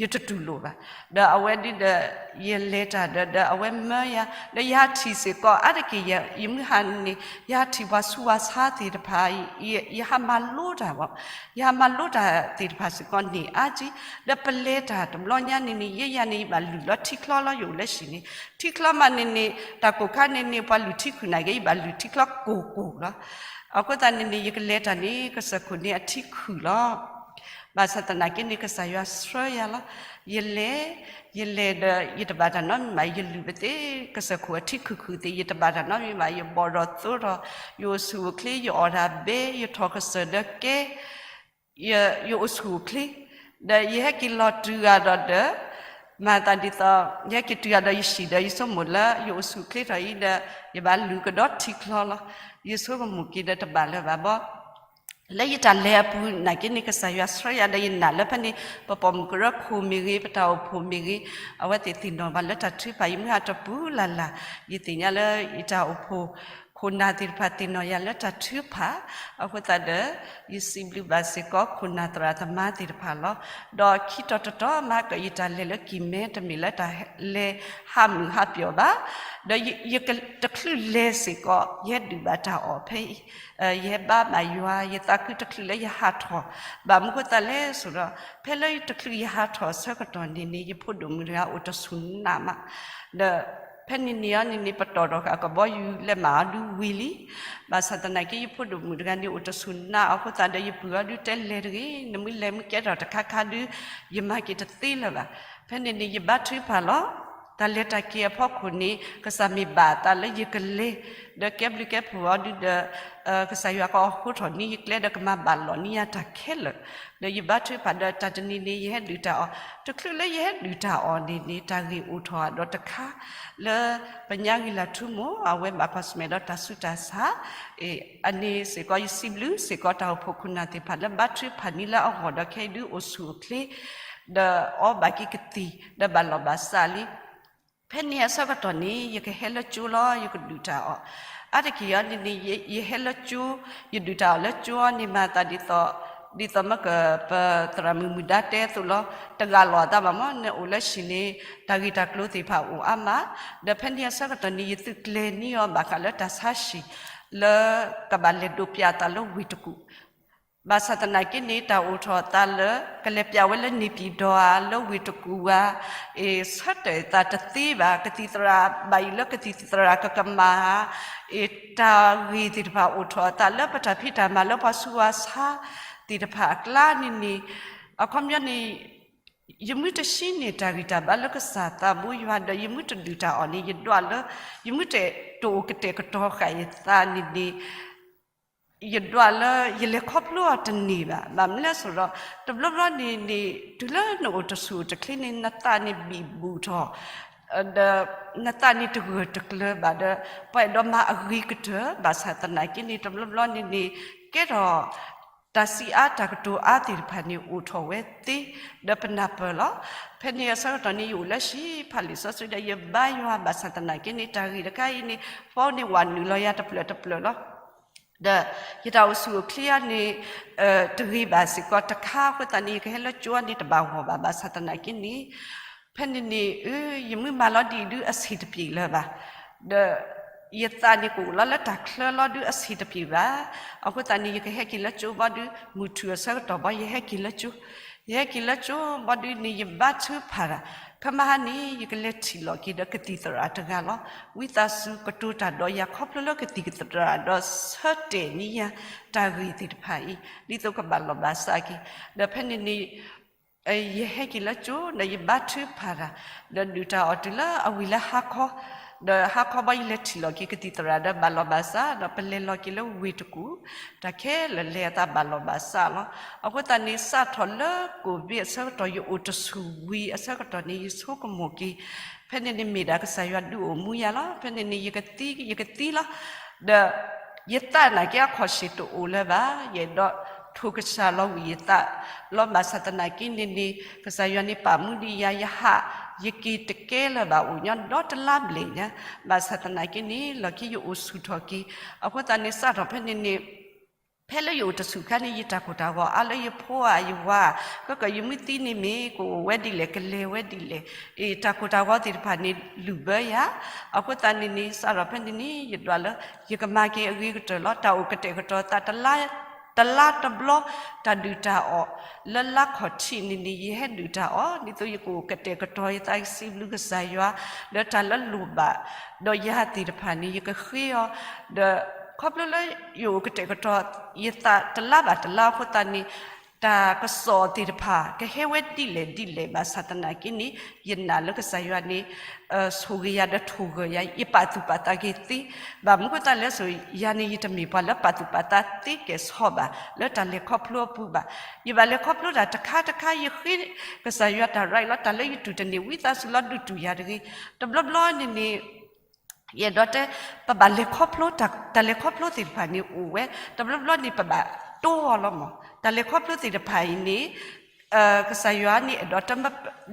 ယတတူၢ်လိာ်ဘၣ်. ဒီးအဝဲဒုဒီး ယလဲၤတၢ်ဒီး ဒီးအဝဲမၢယၤ, ဒီးယဟးထံၣ်စ့ၢ်ကီး အါတက့ၢ် ယမုၢ်ဟါန့ၣ် ယဟးထံၣ်ပှၤဆူးပှၤဆါသ့ၣ်တဖၣ်, ယဟးမၤလိတၢ်ဘၣ်, ယဟးမၤလိတၢ်သ့ၣ်တဖၣ်စ့ၢ်ကီးန့ၣ်အါကံ, ဒီးပလဲၤတၢ်တဘျီညါန့ၣ်န့ၣ် ယဲယၤန့ၣ် ယဘၣ်လုၢ်လီၤထံချီလီၤ ယအိၣ်လၢဟံၣ်န့ၣ်, ထံချီမးန့ၣ်န့ၣ် တၢ်ကိၢ်ခါန့ၣ်န့ၣ် ပှၤလုၢ်ထံခုၣ်နာ်က့ ယဘၣ်လုၢ်ထံချီကိၢ်ကိၢ်လီၤ. အဃိသတးန့ၣ်န့ၣ် ယကလဲၤတၢ်န့ၣ် ကစၢၢ်ခိၣ်န့ၣ်အထံခုၣ်လီၤ. ဘၣ်ဆၣ်သနာ်က့န့ၣ် ကစၢ်ယွၤဆှၢယၤလီၤ. ယလဲၤ, ယလဲၤဒီး ယတဘၣ်တၢ်နီတမံၤဘၣ်, ယလုၢ်ပသ့ၣ် ကစၢၢ်ခိၣ်အထံခုၣ်ခုၣ်သ့ၣ် ယတဘၣ်တၢ်နီတမံၤဘၣ်, ယဘီၣ်ထီၣ်သိထီၣ်, ယအိၣ်ဆူၣ်အိၣ်ချ့, ယအီၣ်တၢ်ဘဲ, ယထီၣ်ကစၢၢ်ဒီးကဲ ယအိၣ်ဆူၣ်အိၣ်ချ့, ဒီးယဟဲက့ၤလီၤတုၤဂၤဒီးဒီး မၤသးဒ်သိး ယဟဲက့ၤတုၤဂၤဒီးယဟံၣ်ဒီး ယဆိကမိၣ်လၢယအိၣ်ဆူၣ်အိၣ်ချ့ထီၣ်အံၤဒီး ယဘၣ်လုၢ်ကဒီးထံချီလီၤ. ယဆိကမိၣ်က့ၤဒီးတဘၣ်လၢၤဘၣ်ဘီ လၢယတၢ်လဲၤအပူၤနာ်က့န့ၣ် ကစၢ်ယွၤဆှၢယၤဒီးယနာ်လၢဖဲန့ၣ် ပပိာ်မုၣ်ကရၢခိၣ်မ့ၢ်ဂ့ၤ ပတၢ်အိၣ်ဖှိၣ်မ့ၢ်ဂ့ၤ အဝဲသ့ၣ်သ့ၣ်နီၣ်ဘၣ်လၢတၢ်ထုကဖၣ် ယမုၢ်ဟါတပူၤလၢ်လၢ် ယသ့ၣ်ညါလၢယတၢ်အိၣ်ဖှိၣ် ခိၣ်နၢ်သ့ၣ်တဖၣ်သ့ၣ်နီၣ်ယၤလၢတၢ်ထုကဖၣ် အဃိသတးဒီး ယစံးဘျုးဘၣ်စ့ၢ်ကီးခိၣ်နၢ်သရၣ်သမါသ့ၣ်တဖၣ်လီၤ. ဒီးခံတီၤတတီၤမးကီး ယတၢ်လဲၤလၢကံၢ်မဲ တမ့ၢ်လၢတၢ်လဲၤဟးမုာ်ဟးပျီၣ်ဘၣ်, ဒီးယတချုးလဲၤစ့ၢ်ကီး ယဟဲဒုးဘၣ်တၢ်အီၣ်ဖဲအံၤ, ယဟဲဘါဘၣ်ယွၤ ယသးခုတချုးလၢယဟးထီၣ်, ဘၣ်မနုၤဃိသတးလဲၣ်ဆိဒီး ဖဲလၢတချုးယဟးထီၣ်အဆၢကတီၢ်န့ၣ်န့ၣ် ယဖိဒိၣ်မုၣ်တဂၤအိၣ်တဆူၣ်နးမး, ဒီး ဖဲန့ၣ်န့ၣ်အီၤန့ၣ်န့ၣ် ပတီၢ်ထီၣ်ဃာ်ကဘီယူၤလဲးမးအီၤဒုဝံၤလံ, ဘၣ်ဆၣ်သနာ်က့ ယဖိဒိၣ်မုၣ်တဂၤန့ၣ် အိၣ်တဆူၣ်နးအဃိသတးဒီး ယပုၢ်အီၤဒုတဲလဲၤတဂ့ၤ, နမ့ၢ်လဲၤမ့ၢ်ကဲထီၣ်တခါခါဒု ယမၤက့ၤတသ့လၢၤဘၣ်. ဖဲန့ၣ်န့ၣ် ယဘါထုကဖၣ်လီၤ. တၢ်လဲၤတၢ်က့ၤအဖီခိၣ်န့ၣ် ကစၢ်မ့ၢ်ဘၣ်အသးလၢယကလဲၤ, ဒီးကဲဘျုးကဲဖှိၣ်အီၤဒုဒီး ကစၢ်ယွၤကအီၣ်ဃိထီၣ်န့ၢ်ယကျဲဒီးကမၤဘၣ်လီၤန့ၢ်ယၤတၢ်ခဲလၢာ်, ဒီးယဘါထုကဖၣ်ဒီးတၢ်တနံၤန့ၣ် ယဟဲဒုးတၢ်အီၣ်, တချုးလၢယဟဲဒုးတၢ်အီၣ်န့ၣ်န့ၣ် တၢ်ဂ့ၢ်အိၣ်ထီၣ်ဒီးတခါ လၢပညါဂံၢ်လၢ်ထူမိၢ် အဝဲဘၣ်ကွၢ်ဆၢၣ်မဲာ်ဒီးတၢ်ဆူးတၢ်ဆါ, အန့ၣ်စ့ၢ်ကီး ယစံးဘျုးစ့ၢ်ကီးတၢ်အိၣ်ဖှိၣ်ခိၣ်နၢ်သ့ၣ်တဖၣ်လၢဘါထုကဖၣ်န့ၢ်လၢအဂီၢ်ဒီးခဲအံၤဒုအိၣ်ဆူၣ်အိၣ်ချ့, ဒီးအီဘၣ်က့ၤကသံၣ် ဒီးဘၣ်လီၢ်ဘၣ်စးလံ. ဖဲန့ၣ်အဆၢကတီၢ်န့ၣ် ယကဟဲလၢကၠိလီၤ ယကဒုးတၢ်အီၣ်, အါတက့ၢ်အီၤန့ၣ်န့ၣ် ယဟဲလၢကၠိ, ယဒုးတၢ်အီၣ်လၢကၠိအီၤန့ၣ် မၤသးဒ်သိး ဒ်သိးမ့ၢ်ကပသရၣ်မုၣ်မုၢ်ဒါတဲအသိးလီၤ, တဂၤလီၤအသးဘၣ်မး, နအိၣ်လၢဟံၣ်န့ၣ် တၢ်ဂ့ၢ်တၢ်ကျိၤသ့ၣ်တဖၣ်အိၣ်အါမး, ဒီးဖဲန့ၣ်အဆၢကတီၢ်န့ၣ် ယသုးကျဲၤန့ၢ်အီၤဘၣ်ဃးလၢတၢ်ဆါဟံၣ် လၢကဘၣ်လဲၤဒိးပျးအသးလၢဝ့ၢ်တကူၣ် ဘၣ်ဆၣ်သနာ်က့န့ၣ် တၢ်အိၣ်ထီၣ်အသးလၢ ကလဲၤပျးဝဲလၢန့ၣ်ပံၤဒီဧါ လၢဝ့ၢ်တကူၣ်ဧါ, အ့ၣ် ဆၢတဲာ်သးတသ့ဘၣ်, ကသံၣ်သရၣ်ဘၣ်အံၤလၢကသံၣ်သရၣ်ကကမၣ်ဧါ, အ့ၣ် တၢ်ဂ့ၢ်သ့ၣ်တဖၣ်အိၣ်ထီၣ်အသးလၢ ပတၢ်ဖံးတၢ်မၤလၢပှၤဆူးပှၤဆါသ့ၣ်တဖၣ်အကျါန့ၣ်န့ၣ်, အခီပညီန့ၣ် ယမ့ၢ်တဟံးန့ၢ်တၢ်ဂံၢ်တၢ်ဘါလၢကစၢ်သးဘိယွၤဒီး ယမ့ၢ်တဒုၣ်တၢ်အီၣ်န့ၣ် ယဒွးလၢ ယမ့ၢ်တအိၣ်ကတဲာ်ကတီၤဃာ်ယသးန့ၣ်န့ၣ် ယဒွးလၢယလဲၤခီဖျိအီၤတန့ၢ်ဘၣ်. ဘၣ်မနုၤလဲၣ်ဆိုတော့ တဘျီဘျီန့ၣ်န့ၣ် တုၤလၢနအိၣ်တဆူၣ်အိၣ်တချ့န့ၣ် နသးန့ၣ်ဘံၣ်ဘူၣ်ထီၣ်, ဒီးနသးန့ၣ်တဂၢၢ်တကျၢၤဘၣ်ဒီး ပှၤအဲၣ်ဒိးမၤအဂ့ၤကတၢၢ် ဘၣ်ဆၣ်သနာ်က့န့ၣ် တဘျီဘျီန့ၣ်န့ၣ် ကဲထီၣ် တၢ်စံးအါတၢ်ကတိၤအါသ့ၣ်တဖၣ်န့ၣ် အိၣ်ထီၣ်ဝဲသ့ ဒီးပနၢ်ပၢၢ်လီၤ. ဖဲန့ၣ်အဆၢကတီၢ်န့ၣ် ယအိၣ်လၢဟံၣ်ဖးလံာ်စီဆှံဒီး ယဘါယွၤ ဘၣ်ဆၣ်သနာ်က့န့ၣ် တၢ်ဂ့ၢ်တခါအံၤန့ၣ် ဖီန့ၣ်ဝးနုာ်လီၤယၤတဖျၢၣ်တဖျၢၣ်လီၤ. ဒီးယတၢ်အိၣ်ဆူၣ်အိၣ်ချ့အံၤန့ၣ် တဂ့ၤဘၣ်စ့ၢ်ကီးတခါအဃိသတးန့ၣ် ယကဟဲလၢကၠိန့ၣ် တဘၣ်ဂီၢ်ဘၣ် ဘၣ်ဆၣ်သနာ်က့န့ၣ် ဖဲန့ၣ်န့ၣ် အၢ ယမုၢ်မၤလီၤဒ်အံၤဒုးအဆံးတပျံၤလၢၤဘၣ်, ဒီးယသးန့ၣ်ကအိၣ်လီၤလၢတၢ်ချၢလီၤဒုးအဆံးတပျံၤဘၣ်. အဃိသတးန့ၣ် ယကဟဲက့ၤလၢကၠိဘီဒုး မုၢ်ထူၣ်အဆၢကတီၢ်ဘီ ယဟဲက့ၤလၢကၠိ, ယဟဲက့ၤလၢကၠိဘီဒုးန့ၣ် ယဘါထုကဖၣ်တၢ်, ဖဲမဟါန့ၣ် ယကလဲၤထံၣ်လီၤက့ၤဒီးကသံၣ်သရၣ်တဂၤလီၤ. ဝံသးစူၤကတိၤတၢ်ဒီးယၤခီဖျိလၢကသံၣ်သရၣ်ဒီးဆၢတဲာ်န့ၢ်ယၤ တၢ်ဂ့ၢ်သ့ၣ်တဖၣ်အံၤ ဒ်သိးကဘၣ်လီၢ်ဘၣ်စးက့ၤ, ဒီးဖဲန့ၣ်န့ၣ် ယဟဲက့ၤလၢကၠိ ဒီးယဘါထုကဖၣ်တၢ်, ဒီးဒုၣ်တၢ်အီၣ်တုၤလၢအဝံၤလၢဟါခီ, ဒီးဟါခီဘီယလဲၤထံၣ်လီၤက့ၤကသံၣ်သရၣ်ဒီးဘၣ်လီၢ်ဘၣ်စး ဒီးပလဲၤလီၤက့ၤလၢဝ့ၢ်တကူၣ်, တၢ်ခဲလၢာ်လဲၤအသးဘၣ်လီၢ်ဘၣ်စးလီၤ. အဃိသတးန့ၣ် စးထီၣ်လၢ ကိၣ်ဘ့ၣ် အဆၢကတီၢ် ယအိၣ်တဆူၣ်ဝံၤအဆၢကတီၢ်န့ၣ် ယဆိကမိၣ်က့ၤ ဖဲန့ၣ်န့ၣ်မ့ၢ်ဒၣ်ကစၢ်ယွၤဒုးအိၣ်မူယၤလီၤ. ဖဲန့ၣ်န့ၣ် ယကသံ ယကသံလီၤ. ဒီးယသးနာ်က့အခီၣ်ဆ့ၣ်တအိၣ်လၢၤဘၣ်, ယအဲၣ်ဒိးထိၣ်ကစၢ်လီၤဝံၤယသးလီၤ. ဘၣ်ဆၣ်သနာ်က့န့ၣ်န့ၣ် ကစၢ်ယွၤန့ၣ်ပာ်မူဒံးယၤ ယဟး ယက့ၤတကဲလၢၤဘၣ် အိၣ်ညီဒီတလါဘျဲၣ်ညါ, ဘၣ်ဆၣ်သနာ်က့န့ၣ် လီၢ်ခံယအိၣ်ဆူၣ်ထီၣ်က့ၤ, အဃိသတးန့ၣ် စးထီၣ်ဖဲန့ၣ်န့ၣ် ဖဲလၢယအိၣ်တဆူၣ်ခါန့ၣ် ယတၢ်ကိၢ်တၢ်ဂီၤအါလၢယဖိဧါယဝၤ, ကကယမုၢ်သံန့ၣ်မ့ၢ် ကအိၣ်ဝဲဒ်လဲၣ် ကလဲၤဝဲဒ်လဲၣ်, အ့ၣ် တၢ်ကိၢ်တၢ်ဂီၤသ့ၣ်တဖၣ်န့ၣ် လုၢ်ဘၢယၤ, အဃိသတးန့ၣ်န့ၣ် စးထီၣ်ဖဲန့ၣ်န့ၣ် ယဒွးလၢ ယကမၤက့ၤအဂ့ၤကတၢၢ်လီၤ. တၢ်အိၣ်ကတဲာ်ကတီၤသး တလါတဘျီ, တၢ်ဒုၣ်တၢ်အီၣ် လၢလါခီၣ်ထံးန့ၣ်န့ၣ် ယဟဲဒုၣ်တၢ်အီၣ် ဒ်သိးယကအိၣ်ကတဲာ်ကတီၤယသး ယစံးဘျုးကစၢ်ယွၤ, ဒီးတၢ်လၢလိၣ်ဘၣ် ဒီးယၤသ့ၣ်တဖၣ်န့ၣ် ယကဃ့အီၤ, ဒီးခီဖျိလၢယအိၣ်ကတဲာ်ကတီၤ ယသးတလါဘၣ်တလါအဃိသတးန့ၣ် တၢ်ကစီၣ်သ့ၣ်တဖၣ် ကဟဲဝဲဒ်လဲၣ်ဒ်လဲၣ် ဘၣ်ဆၣ်သနာ်က့န့ၣ် ယနာ်လၢကစၢ်ယွၤန့ၣ် ဆိၣ်ဂ့ၤယၤဒီးထိၣ်ဂၢၢ်ယၤ ယပာ်သူၣ်ပာ်သးက့ၤသ့, ဘၣ်မနုၤအဃိသတးလဲၣ်ဆိ ယၤန့ၣ် ယတမ့ၢ်ပှၤလၢပာ်သူၣ်ပာ်သးသ့ကဲၣ်ဆိးဘၣ် လၢတၢ်လဲၤခီဖျိအပူၤဘၣ်. ယဘၣ်လဲၤခီဖျိတၢ်တခါတခါ ယဃ့ကစၢ်ယွၤတၢ်ရၤလီၤ တၢ်လၢယတူၢ်တန့ၢ် ဝံသးစူၤလီၤဒုးတူၢ်ယၤတဂ့ၤ. တဘျီဘျီန့ၣ်န့ၣ် ယအဲၣ်ဒိးတဲ ပဘၣ်လဲၤခီဖျိ တၢ်လဲၤခီဖျိသ့ၣ်တဖၣ်န့ၣ်အိၣ်ဝဲ, တဘျီဘျီန့ၣ် ပဘၣ်တိအီၤလီၤမး. တၢ်လဲၤခီဖျိသ့ၣ်တဖၣ်အံၤန့ၣ် ကစၢ်ယွၤန့ၣ် အဲၣ်ဒိးတမ့ၢ်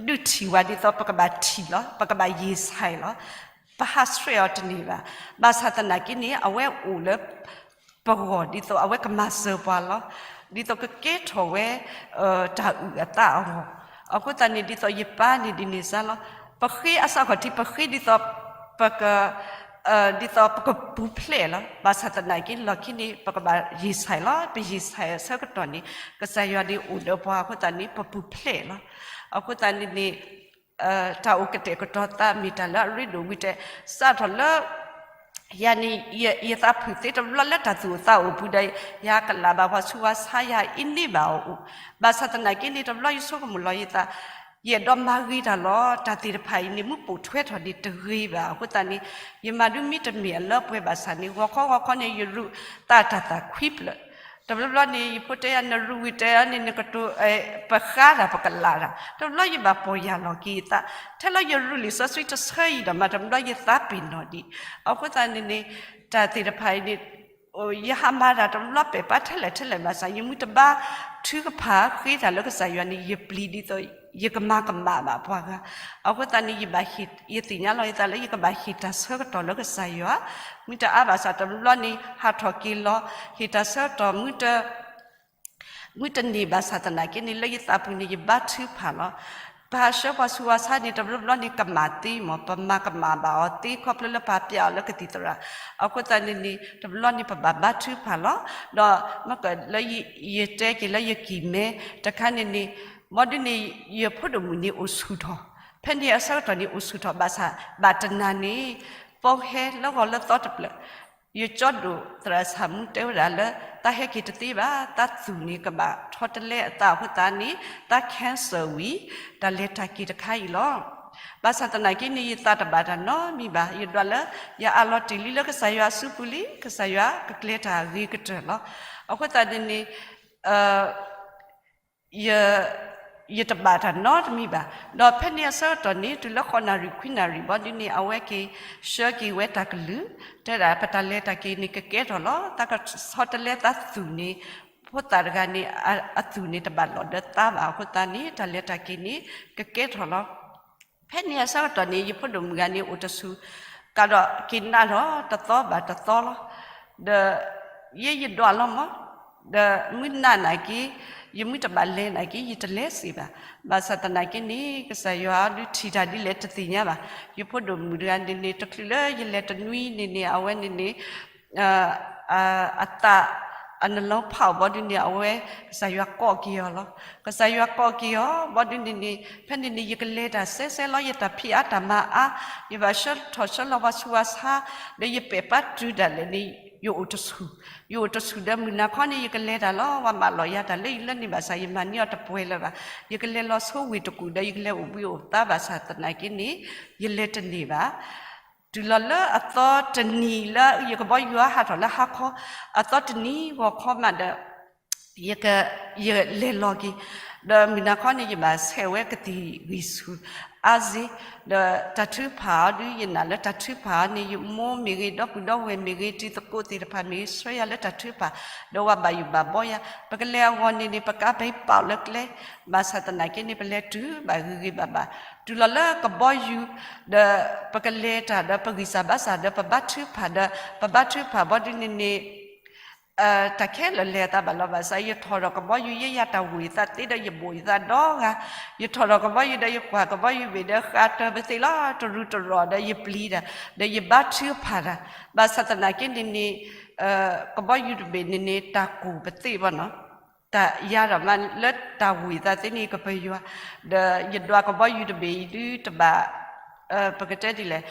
ဒုးထံၣ်ဝဲဒ်သိး ပကဘၣ်ထံၣ်လီၤ, ပကဘၣ်ယံာ်ဆဲးလီၤ, ပဟးဆှဲးအီၤတန့ၢ်ဘၣ်. ဘၣ်ဆၣ်သနာ်က့န့ၣ် အဝဲအိၣ်လၢ ပဂီၢ် ဒ်သိးအဝဲကမၤစၢၤပှၤလီၤ. ဒ်သိးကကဲထီၣ်ဝဲ တၢ်အုၣ်အသးအဂီၢ်. အဃိသတးန့ၣ် ဒ်သိးယပၢ်န့ၣ်ဒ်န့ၣ်စ့ၢ်လီၤ. ပဃ့အစးခီၣ်ထံး ပဃ့ဒ်သိး ပက ဒ်သိးပကပူၤဖျဲးလီၤ. ဘၣ်ဆၣ်သနာ်က့ လီၢ်ခံန့ၣ် ပကဘၣ်ယံာ်ဆဲးလီၤ. ပယံာ်ဆဲးအဆၢကတီၢ်န့ၣ် ကစၢ်ယွၤန့ၣ်အိၣ်ဒီးပှၤအဃိသတးန့ၣ် ပပူၤဖျဲးလီၤ. အဃိသတးန့ၣ်န့ၣ် တၢ်အိၣ်ကတဲာ်ကတီၤသးမ့ၢ်တၢ်လၢအရ့ဒိၣ်ဝံၤတဲ စးထီၣ်လၢ ယၤန့ၣ် ယသးဖုၣ်သ့တဘျီလၢတၢ်သူၣ်အိၣ်သးအိၣ်ပူၤဒီး ယကလၢ်ဘၣ်ပှၤဆူးပှၤဆါယၤအံၤန့ၢ်ဘၣ်အအိၣ်. ဘၣ်ဆၣ်သနာ်က့န့ၣ် တဘျီယဆိကမိၣ်လီၤယသး ယအဲၣ်ဒိးမၤဂ့ၤတၢ်လီၤ. တၢ်သ့ၣ်တဖၣ်အံၤန့ၣ် မ့ၢ်ပိာ်ထွဲထီၣ်န့ၣ်တဂ့ၤဘၣ်. အဃိသတးန့ၣ် ယမၤဒုးမ့တမ့ၢ်အလၢပှဲၤဘၣ်ဆၣ်န့ၣ် ဂီၤခီဂီၤခီန့ၣ် ယရူးသးတၢ်သၣ်ခွံဖျၢၣ် တဘျီဘျီန့ၣ် ယဖိတဲယၤ နရူးဝံၤတဲအီၤန့ၣ် နကတိၤ ပဃါတၢ် ပကလၢ်တၢ် တဘျီယဘၣ်ပီၢ်ယၢ်လီၤက့ၤယသး ထဲလီၤယရူးလံာ်စီဆှံတဆၢအံၤဒီးမး တဘျီယသးပ့ၤနီၣ်ဒံး. အဃိသတးန့ၣ်န့ၣ် တၢ်သ့ၣ်တဖၣ်အံၤန့ၣ် ယဟးမၤတၢ်တဘျီပဲာ်ပာ်ထဲလဲၣ်ထဲလဲၣ်ဘၣ်ဆၣ် ယမ့ၢ်တဘါထုကဖၣ်ဃ့တၢ်လၢကစၢ်ယွၤန့ၣ် ယပျံၤဒ်သိး ယကမၤကမၣ်ဘၣ်ပှၤဂၤ. အဃိသတးန့ၣ် ယဘၣ်ဟ့ၣ် ယသ့ၣ်ညါလီၤယသးလၢယကဘၣ်ဟ့ၣ်တၢ်ဆၢကတီၢ်လၢကစၢ်ယွၤ မ့ၢ်တအါဘၣ်ဆၣ် တဘျီန့ၣ် ဟးထီၣ်က့ၤလီၤ ဟ့ၣ်တၢ်ဆၢကတီၢ် မ့ၢ်တ မုၢ်တနံၤဘၣ်ဆၣ်သနာ်က့န့ၣ် လၢယသးပူၤန့ၣ် ယဘါထုကဖၣ်လီၤ. ပှၤဆှၢပှၤဆူးဝါဆါန့ၣ် တဘျီဘျီန့ၣ် ကမၣ်သ့မး, ပမၤကမၣ်ဘၣ်အီၤသ့ ခီဖျိလၢပှၤပျဲအီၤလၢကသံၣ်သရၣ်. အဃိသတးန့ၣ်န့ၣ် တဘျီန့ၣ် ပဘၣ်ဘါထုကဖၣ်လီၤ. ဒီးမ့ၢ်ကလၢယတဲက့ၤလၢယကံၢ်မဲတခါန့ၣ်န့ၣ်, ဘီဒုန့ၣ် ယဖိဒိၣ်မုၣ်န့ၣ်အိၣ်ဆူၣ်ထီၣ်, ဖဲန့ၣ်အဆၢကတီၢ်န့ၣ်အိၣ်ဆူၣ်ထီၣ်ဘၣ်ဆၣ် ဘၣ်တနၤန့ၣ် ပီဟဲလၢဂီၤလၢသီတဖျၢၣ် ယကၠီဒိၣ်သရၣ်ဆၣ်မူတဲဝဲဒၣ်လၢ တၢ်ဟဲက့ၤတသ့ဘၣ်, တၢ်သူၣ်န့ၣ်ကဘၣ်ထီတလဲအသးအဃိသတးန့ၣ် တၢ် cancel ဝံၤ တၢ်လဲၤတၢ်က့ၤတခါအံၤလီၤ. ဘၣ်ဆၣ်သနာ်က့န့ၣ် ယသးတဘၣ်တၢ်နီတမံၤဘၣ်. ယဒွးလၢ ယအးလီၤတ့ၢ်လံလၢကစၢ်ယွၤအစုပူၤလံ, ကစၢ်ယွၤကကျဲၤတၢ်ဂ့ၤကတၢၢ်လီၤ. အဃိသတးန့ၣ်န့ၣ် ယတဘၣ်တၢ်နီတမံၤဘၣ်. ဒီးဖဲန့ၣ်အဆၢကတီၢ်န့ၣ် တုၤလၢဃိးနၣ်ရံၣ်ခွံနၣ်ရံၣ်ဘီဒုန့ၣ် အဝဲက့ၤဆှၢက့ၤဝဲတၢ်ကလုၢ်, တဲဒၣ်ပတၢ်လဲၤတၢ်က့ၤန့ၣ်ကကဲထီၣ်လီၤ. တၢ်ကဆီတလဲသးသူၣ်န့ၣ် ဖိသၣ်တဂၤန့ၣ် အသူၣ်န့ၣ်တဘၣ်လီၤဒၢသးဘၣ်အဃိသတးန့ၣ် တၢ်လဲၤတၢ်က့ၤန့ၣ်ကကဲထီၣ်လီၤ. ဖဲန့ၣ်အဆၢကတီၢ်န့ၣ် ယဖိဒိၣ်မုၣ်တဂၤန့ၣ်အိၣ်တဆူၣ်, ကဒီးက့ၤနးထီၣ်တသီဘၣ်တသီလီၤ. ဒီးယဲယဒွးလီၤမး, ဒီးမုၢ်နၤနာ်က့, ယမုၢ်တဘၣ်လဲၤနာ်က့ ယတလဲၤစ့ၢ်ဘၣ်. ဘၣ်ဆၣ်သနာ်က့န့ၣ် ကစၢ်ယွၤဒုးထံၣ်တၢ်ဒ်လဲၣ်တသ့ၣ်ညါဘၣ်. ယဖိဒိၣ်မုၣ်တဂၤန့ၣ်န့ၣ် တချုးလၢယလဲၤတနွံန့ၣ်န့ၣ် အဝဲန့ၣ်န့ၣ် အသး အနလီဖးအီၤဘီဒုန့ၣ် အဝဲ ကစၢ်ယွၤကိးက့ၤအီၤလီၤ. ကစၢ်ယွၤကိးက့ၤအီၤဘီဒုန့ၣ်န့ၣ် ဖဲန့ၣ်န့ၣ် ယကလဲၤတၢ်စဲစဲလီၤ, ယတၢ်ဖံးအါတၢ်မၤအါ, ယဘၣ်ဆှၢထီၣ်ဆှၢလီၤပှၤဆူးပှၤဆါ, ဒီးယပဲာ်ပာ်တုၤဒၣ်လဲာ်န့ၣ် ယအိၣ်တဆူၣ်, ယအိၣ်တဆူၣ်ဒီးမုၢ်နၤခီန့ၣ် ယကလဲၤတၢ်လီၤ. ပှၤမၢလီၤယၤတၢ်လၢယလၢန့ၣ်ဘၣ်ဆၣ် ယမၤန့ၢ်အီၤတပှဲၤလၢၤဘၣ်. ယကလဲၤလီၤဆိဝ့ၢ်တကူၣ်ဒီး ယကလဲၤအိၣ်ဘှံးအိၣ်သါဘၣ်ဆၣ်သနာ်က့န့ၣ် ယလဲၤတန့ၢ်ဘၣ်. တုၤလီၤလၢအသီတနံၤလၢယကဘီယူၤဟးထီၣ်လၢဟါခီ, အသီတနံၤဂီၤခီမးဒီး ယက, ယလဲၤလီၤက့ၤ, ဒီးမုၢ်နၤခီန့ၣ် ယဘၣ်ဆဲးဝဲကသံၣ်ဂံၢ်ဆူၣ်အါစ့, ဒီးတၢ်ထုကဖၣ်အီၤဒုး ယနာ်လၢတၢ်ထုကဖၣ်အီၤန့ၣ် ယမိၢ်မ့ၢ်ဂ့ၤ ဒီပုၢ်ဒီဝဲၢ်မ့ၢ်ဂ့ၤ တံၤသကိးသ့ၣ်တဖၣ်မ့ၢ်ဂ့ၤ ဆှၢယၤလၢတၢ်ထုကဖၣ်, ဒီးဝဲဘၣ်ယိၣ်ဘၣ်ဘီယၤ, ပကလဲၤအဂီၢ်န့ၣ်န့ၣ် ပကါပဟံးပာ်လၢကျဲ, ဘၣ်ဆၣ်သနာ်က့န့ၣ် ပလဲၤတုၤဘၣ်ဂ့ၤဂ့ၤဘၣ်ဘၣ်, တုၤလီၤလၢကဘီယူၤ, ဒီးပကလဲၤတၢ်ဒီးပဂံၢ်စၢ်ဘါစၢ်ဒီးပဘါထုကဖၣ်ဒီး ပဘါထုကဖၣ်ဘီဒုန့ၣ်န့ၣ် တၢ်ခဲလၢာ်လဲၤအသးဘၣ်လီၤဘၣ်ဆၣ် ယထီၣ်ဒီးကဘီယူၤ ယဲယၤတၢ်ဝံၣ်သးသ့ဒီးယဘိၣ်ယသးဒီဂၤ, ယထီၣ်ဒီးကဘီယူၤဒီးယကွၢ်ကဘီယူၤဘ့ၣ်ဒီးဃးတၢ်ပသ့ၣ်လီၤ တရူးတရီၣ်ဒီးယပျံၤတၢ်, ဒီးယဘါထုကဖၣ်တၢ်, ဘၣ်ဆၣ်သနာ်က့န့ၣ်န့ၣ် ကဘီယူၤတဘ့ၣ်န့ၣ်န့ၣ် တၢ်ကူၣ်ပသ့ၣ်ဘၣ်နီၤ, တၢ်ယၤဒီးမးလၢတၢ်ဝံၣ်သးသ့န့ၣ် ကပယွၤ, ဒီးယဒွးကဘီယူၤတဘ့ၣ်အံၤဒုးတဘၣ်, ပကတဲဒ်လဲၣ်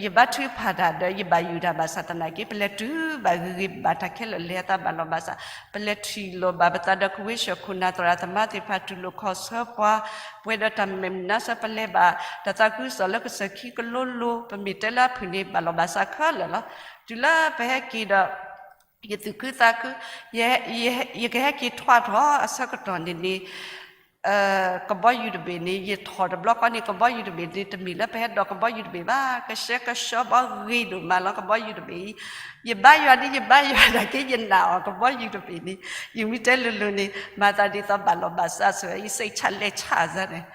ယဘါထုကဖၣ်တၢ်ဒီးယဘၣ်ယိၣ်တၢ်ဘၣ်ဆၣ်သနာ်က့ ပလဲၤတုၤဘၣ်ဂ့ၤဂ့ၤဘၣ် တၢ်ခဲလၢာ်လဲၤအသးဘၣ်လီၤဘၣ်ဆၣ်, ပလဲၤထံၣ်လိာ်ဘၣ်ပသးဒီး ကဝ့ၢ်ဆှၢခိၣ်နၢ်သရၣ်သမါသ့ၣ်တဖၣ် တူၢ်လိာ်ခီၣ်ဆၢပှၤ, ပှဲၤဒီးတၢ်မဲာ်မုာ်နါဆၢ ပလဲၤဘၣ်တၢ်သးခုကစီၣ်လၢကစၢၢ်ခံကလိလိ, ပမ့ၢ်တဲလၢအဖုၣ်န့ၣ်ဘၣ်လီၤဘၣ်ဆၣ်ခဲလၢာ်လီၤ. တုၤလၢပဟဲက့ၤဒီး ယသူၣ်ခုသးခု, ယ, ယ, ယကဟဲက့ၤထွဲထီၣ်အဆၢကတီၢ်န့ၣ်န့ၣ် ကဘီယူၤတဘ့ၣ်န့ၣ် ယထီၣ်တဘျီဃီန့ၣ် ကဘီယူၤတဘ့ၣ်န့ၣ် တမ့ၢ်လၢပဟဲဒိးကဘီယူၤတဘ့ၣ်ဘၣ်, ကဆှဲကဆှီဘီဂ့ၤဒိၣ်မးလီၤ ကဘီယူၤတဘ့ၣ်အံၤ, ယဘါယွၤဒ်ယဘါယွၤဒၣ်က့ ယနာ်အီၤကဘီယူၤတဘ့ၣ်န့ၣ်, ယမ့ၢ်တဲလိၤလိၤန့ၣ် မၤသးဒ်သိးဘၣ်လီၤဘၣ်စးဆိ ယစိတ်ချလက်ချစ့ၢ်န့ၣ်,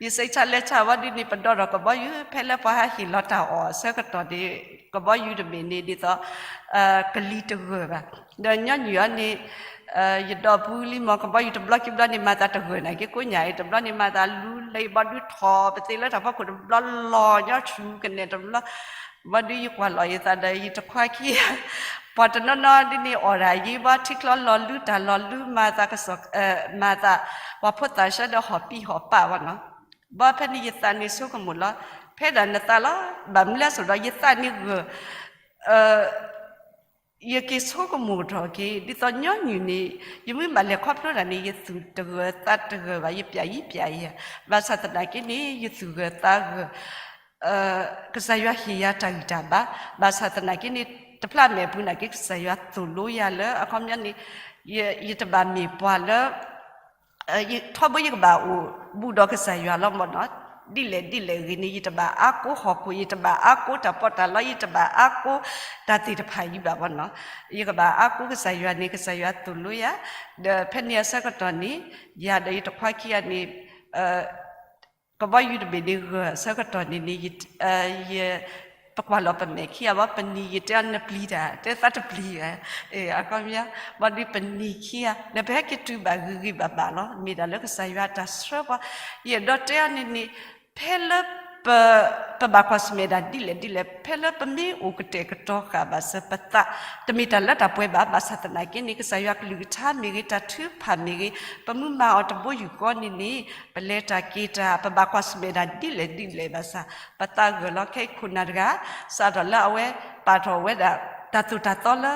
ယစိတ်ချလက်ချဘီဒုန့ၣ် ပဒီထီၣ်ကဘီယူၤ ဖဲလၢပှၤဟးဟ့ၣ်လီၤတၢ်အီၣ်အဆၢကတီၢ်န့ၣ် ကဘီယူၤတဘ့ၣ်န့ၣ်ဒ်သိး ကလံၤတဂၢၢ်ဘၣ်, ဒီးညီနုၢ်အီၤန့ၣ် ယဒီပုၢ်လံမ့ၢ် ကဘီယူၤတဘျီခံဘျီန့ၣ် မၤသးတဂၢၢ်နာ်က့ ကိးညါအံၤ တဘျီန့ၣ် မၤသးလူလံ ဘီဒုထီၣ်ပသ့ၣ်လၢတၢ်ဖီခိၣ်တဘျီ လီၤညီဆူၣ်ကနဲၣ်တဘျီ, ဘီဒုယကွၢ်လီၤယသးဒီး ယတခွါခံဂၤ ပှၤတနီၤနီၤဒ်န့ၣ် အီၣ်တၢ်ယံၤ ဘီထံချီလီၤလူ တၢ်လီၤလူ မၤသးကစီၣ်, မၤသး ပှၤဖိသၣ်ဆှၢဒီးဟီၣ်ပံၣ်ဟီၣ်ပာ်ဝဲနီၤ, ဘီဖဲန့ၣ်ယသးန့ၣ်ဆိကမိၣ်လီၤ, ဖဲဒၣ်နသးလီၤ, ဘၣ်မနုၤလဲၣ်ဆိဒီး ယသးန့ၣ်ဂၢၢ် ယက့ၤဆိကမိၣ်ထီၣ်က့ၤ ဒ်သိးညီနုၢ်န့ၣ် ယမ့ၢ်ဘၣ်လဲၤခီဖျိတၢ်န့ၣ် ယသူၣ်တဂၢၢ်သးတဂၢၢ်ဘၣ် ယပျးယံၤပျးယၤ, ဘၣ်ဆၣ်သနာ်က့န့ၣ် ယသူၣ်ဂၢၢ်သးဂၢၢ်, ကစၢ်ယွၤဟ့ၣ်ယၤတၢ်ဂံၢ်တၢ်ဘါ, ဘၣ်ဆၣ်သနာ်က့န့ၣ် တဖျးမဲာ်ပူၤနာ်က့ ကစၢ်ယွၤသိၣ်လိယၤလၢ အခီပညီန့ၣ် ယတဘၣ်မ့ၢ်ပှၤလၢ ထီဘိယကဘၣ်အိၣ်ဘူးဒီးကစၢ်ယွၤလီၤမ့ၢ်နီၤ, ဒ်လဲၣ်ဒ်လဲၣ်ဂ့ၤန့ၣ် ယတဘၣ်အါကိးဟီၣ်ခိၣ်, ယတဘၣ်အါကိးတၢ်ပီးတၢ်လီ, ယတဘၣ်အါကိးတၢ်သ့ၣ်တဖၣ်ယံၤဘၣ်မ့ၢ်နီၤ, ယကဘၣ်အါကိးကစၢ်ယွၤန့ၣ် ကစၢ်ယွၤသိၣ်လိယၤ, ဒီးဖဲန့ၣ်အဆၢကတီၢ်န့ၣ် ယၤဒီးယတခွါခံဂၤန့ၣ် ကဘီယူၤတဘ့ၣ်န့ၣ်ဂၢၢ်အဆၢကတီၢ်န့ၣ်န့ၣ် ယ, ယ, ပကွၢ်လီၤပမဲာ်ခံဂၤဘၣ်, ပနံၤယတဲအီၤနပျံၤတၢ်, တဲသးတပျံၤဘၣ်, အခီပညီ, ဘၣ်ဒီးပနံၤခံဂၤ နပဟဲက့ၤတုၤဘၣ်ဂ့ၤဂ့ၤဘၣ်ဘၣ်လီၤ. မ့ၢ်ဒၣ်လၢကစၢ်ယွၤအတၢ်ဆှၢပှၤ, ယအဲၣ်ဒိးတဲအီၤန့ၣ်န့ၣ်, ဖဲလၢ ပဘၣ်ကွၢ်ဆၢၣ်မဲာ်ဒၣ်ဒ်လဲၣ်ဒ်လဲၣ်, ဖဲလၢပမ့ၢ်အိၣ်ကတဲာ်ကတီၤဃာ်ဘၣ်ဆၢပသး, တမ့ၢ်တၢ်လၢတၢ်ပှဲၤဘၣ်, ဘၣ်ဆၣ်သနာ်က့န့ၣ် ကစၢ်ယွၤကလုၢ်ကထါမ့ၢ်ဂ့ၤ, တၢ်ထုကဖၣ်မ့ၢ်ဂ့ၤ, ပမ့ၢ်မၤအီၤတဘိယူၢ်ဃီန့ၣ်န့ၣ်, ပလဲၤတၢ်က့ၤတၢ်, ပဘၣ်ကွၢ်ဆၢၣ်မဲာ်ဒၣ်ဒ်လဲၣ်ဒ်လဲၣ်ဘၣ်ဆၣ်, ပသးဂၢၢ်လီၤ. ခဲအံၤခိၣ်နၢ်တဂၤ စးထီၣ်လၢအဝဲပာ်ထီၣ်ဝဲဒၣ် တၢ်သိၣ်တၢ်သီလၢ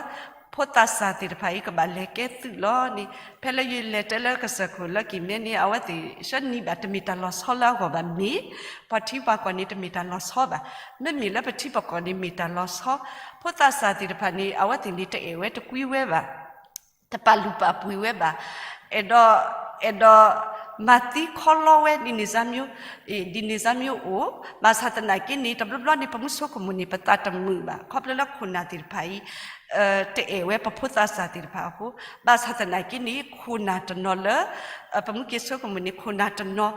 ဖိသးစၢ်သ့ၣ်တဖၣ်အံၤ ကဘၣ်လဲၤကဲသုးလီၤန့ၣ်, ဖဲလၢယလဲၤတဲလၢကစၢၢ်ခိၣ်လၢကံၢ်မဲန့ၣ် အဝဲသ့ၣ်ဆှၢနံၤဘၣ်, တမ့ၢ်တၢ်လီၤဆီလၢအဂီၢ်ဘၣ်, မ့ၢ်ပှၤထံပှၤကီၢ်န့ၣ် တမ့ၢ်တၢ်လီၤဆီဘၣ်. မ့မ့ၢ်လၢပထံပကီၢ်န့ၣ် မ့ၢ်တၢ်လီၤဆီ. ဖိသးစၢ်သ့ၣ်တဖၣ်န့ၣ် အဝဲသ့ၣ်န့ၣ် တအဲၣ်ဝဲတကွံဝဲဘၣ်, တပာ်လုၢ်ပာ်ပှ့ၤဝဲဘၣ်, အဲၣ်ဒိး, အဲၣ်ဒိးမၤသံခီလီဝဲ ဒ်န့ၣ်စၢ်မ့ၢ်, ဒ်န့ၣ်စၢ်မ့ၢ်အိၣ်, ဘၣ်ဆၣ်သနာ်က့န့ၣ် တဘျီဘျီန့ၣ် ပမ့ၢ်ဆိကမိၣ်န့ၣ် ပသးတမုာ်ဘၣ်, ခီဖျိလၢခိၣ်နၢ်သ့ၣ်တဖၣ်အံၤ တအဲၣ်ဝဲပဖိသးစၢ်သ့ၣ်တဖၣ်အဃိ, ဘၣ်ဆၣ်သနာ်က့န့ၣ် ခိၣ်နၢ်တနီၤလၢ ပမ့ၢ်က့ၤဆိကမိၣ်န့ၣ် ခိၣ်နၢ်တနီၤ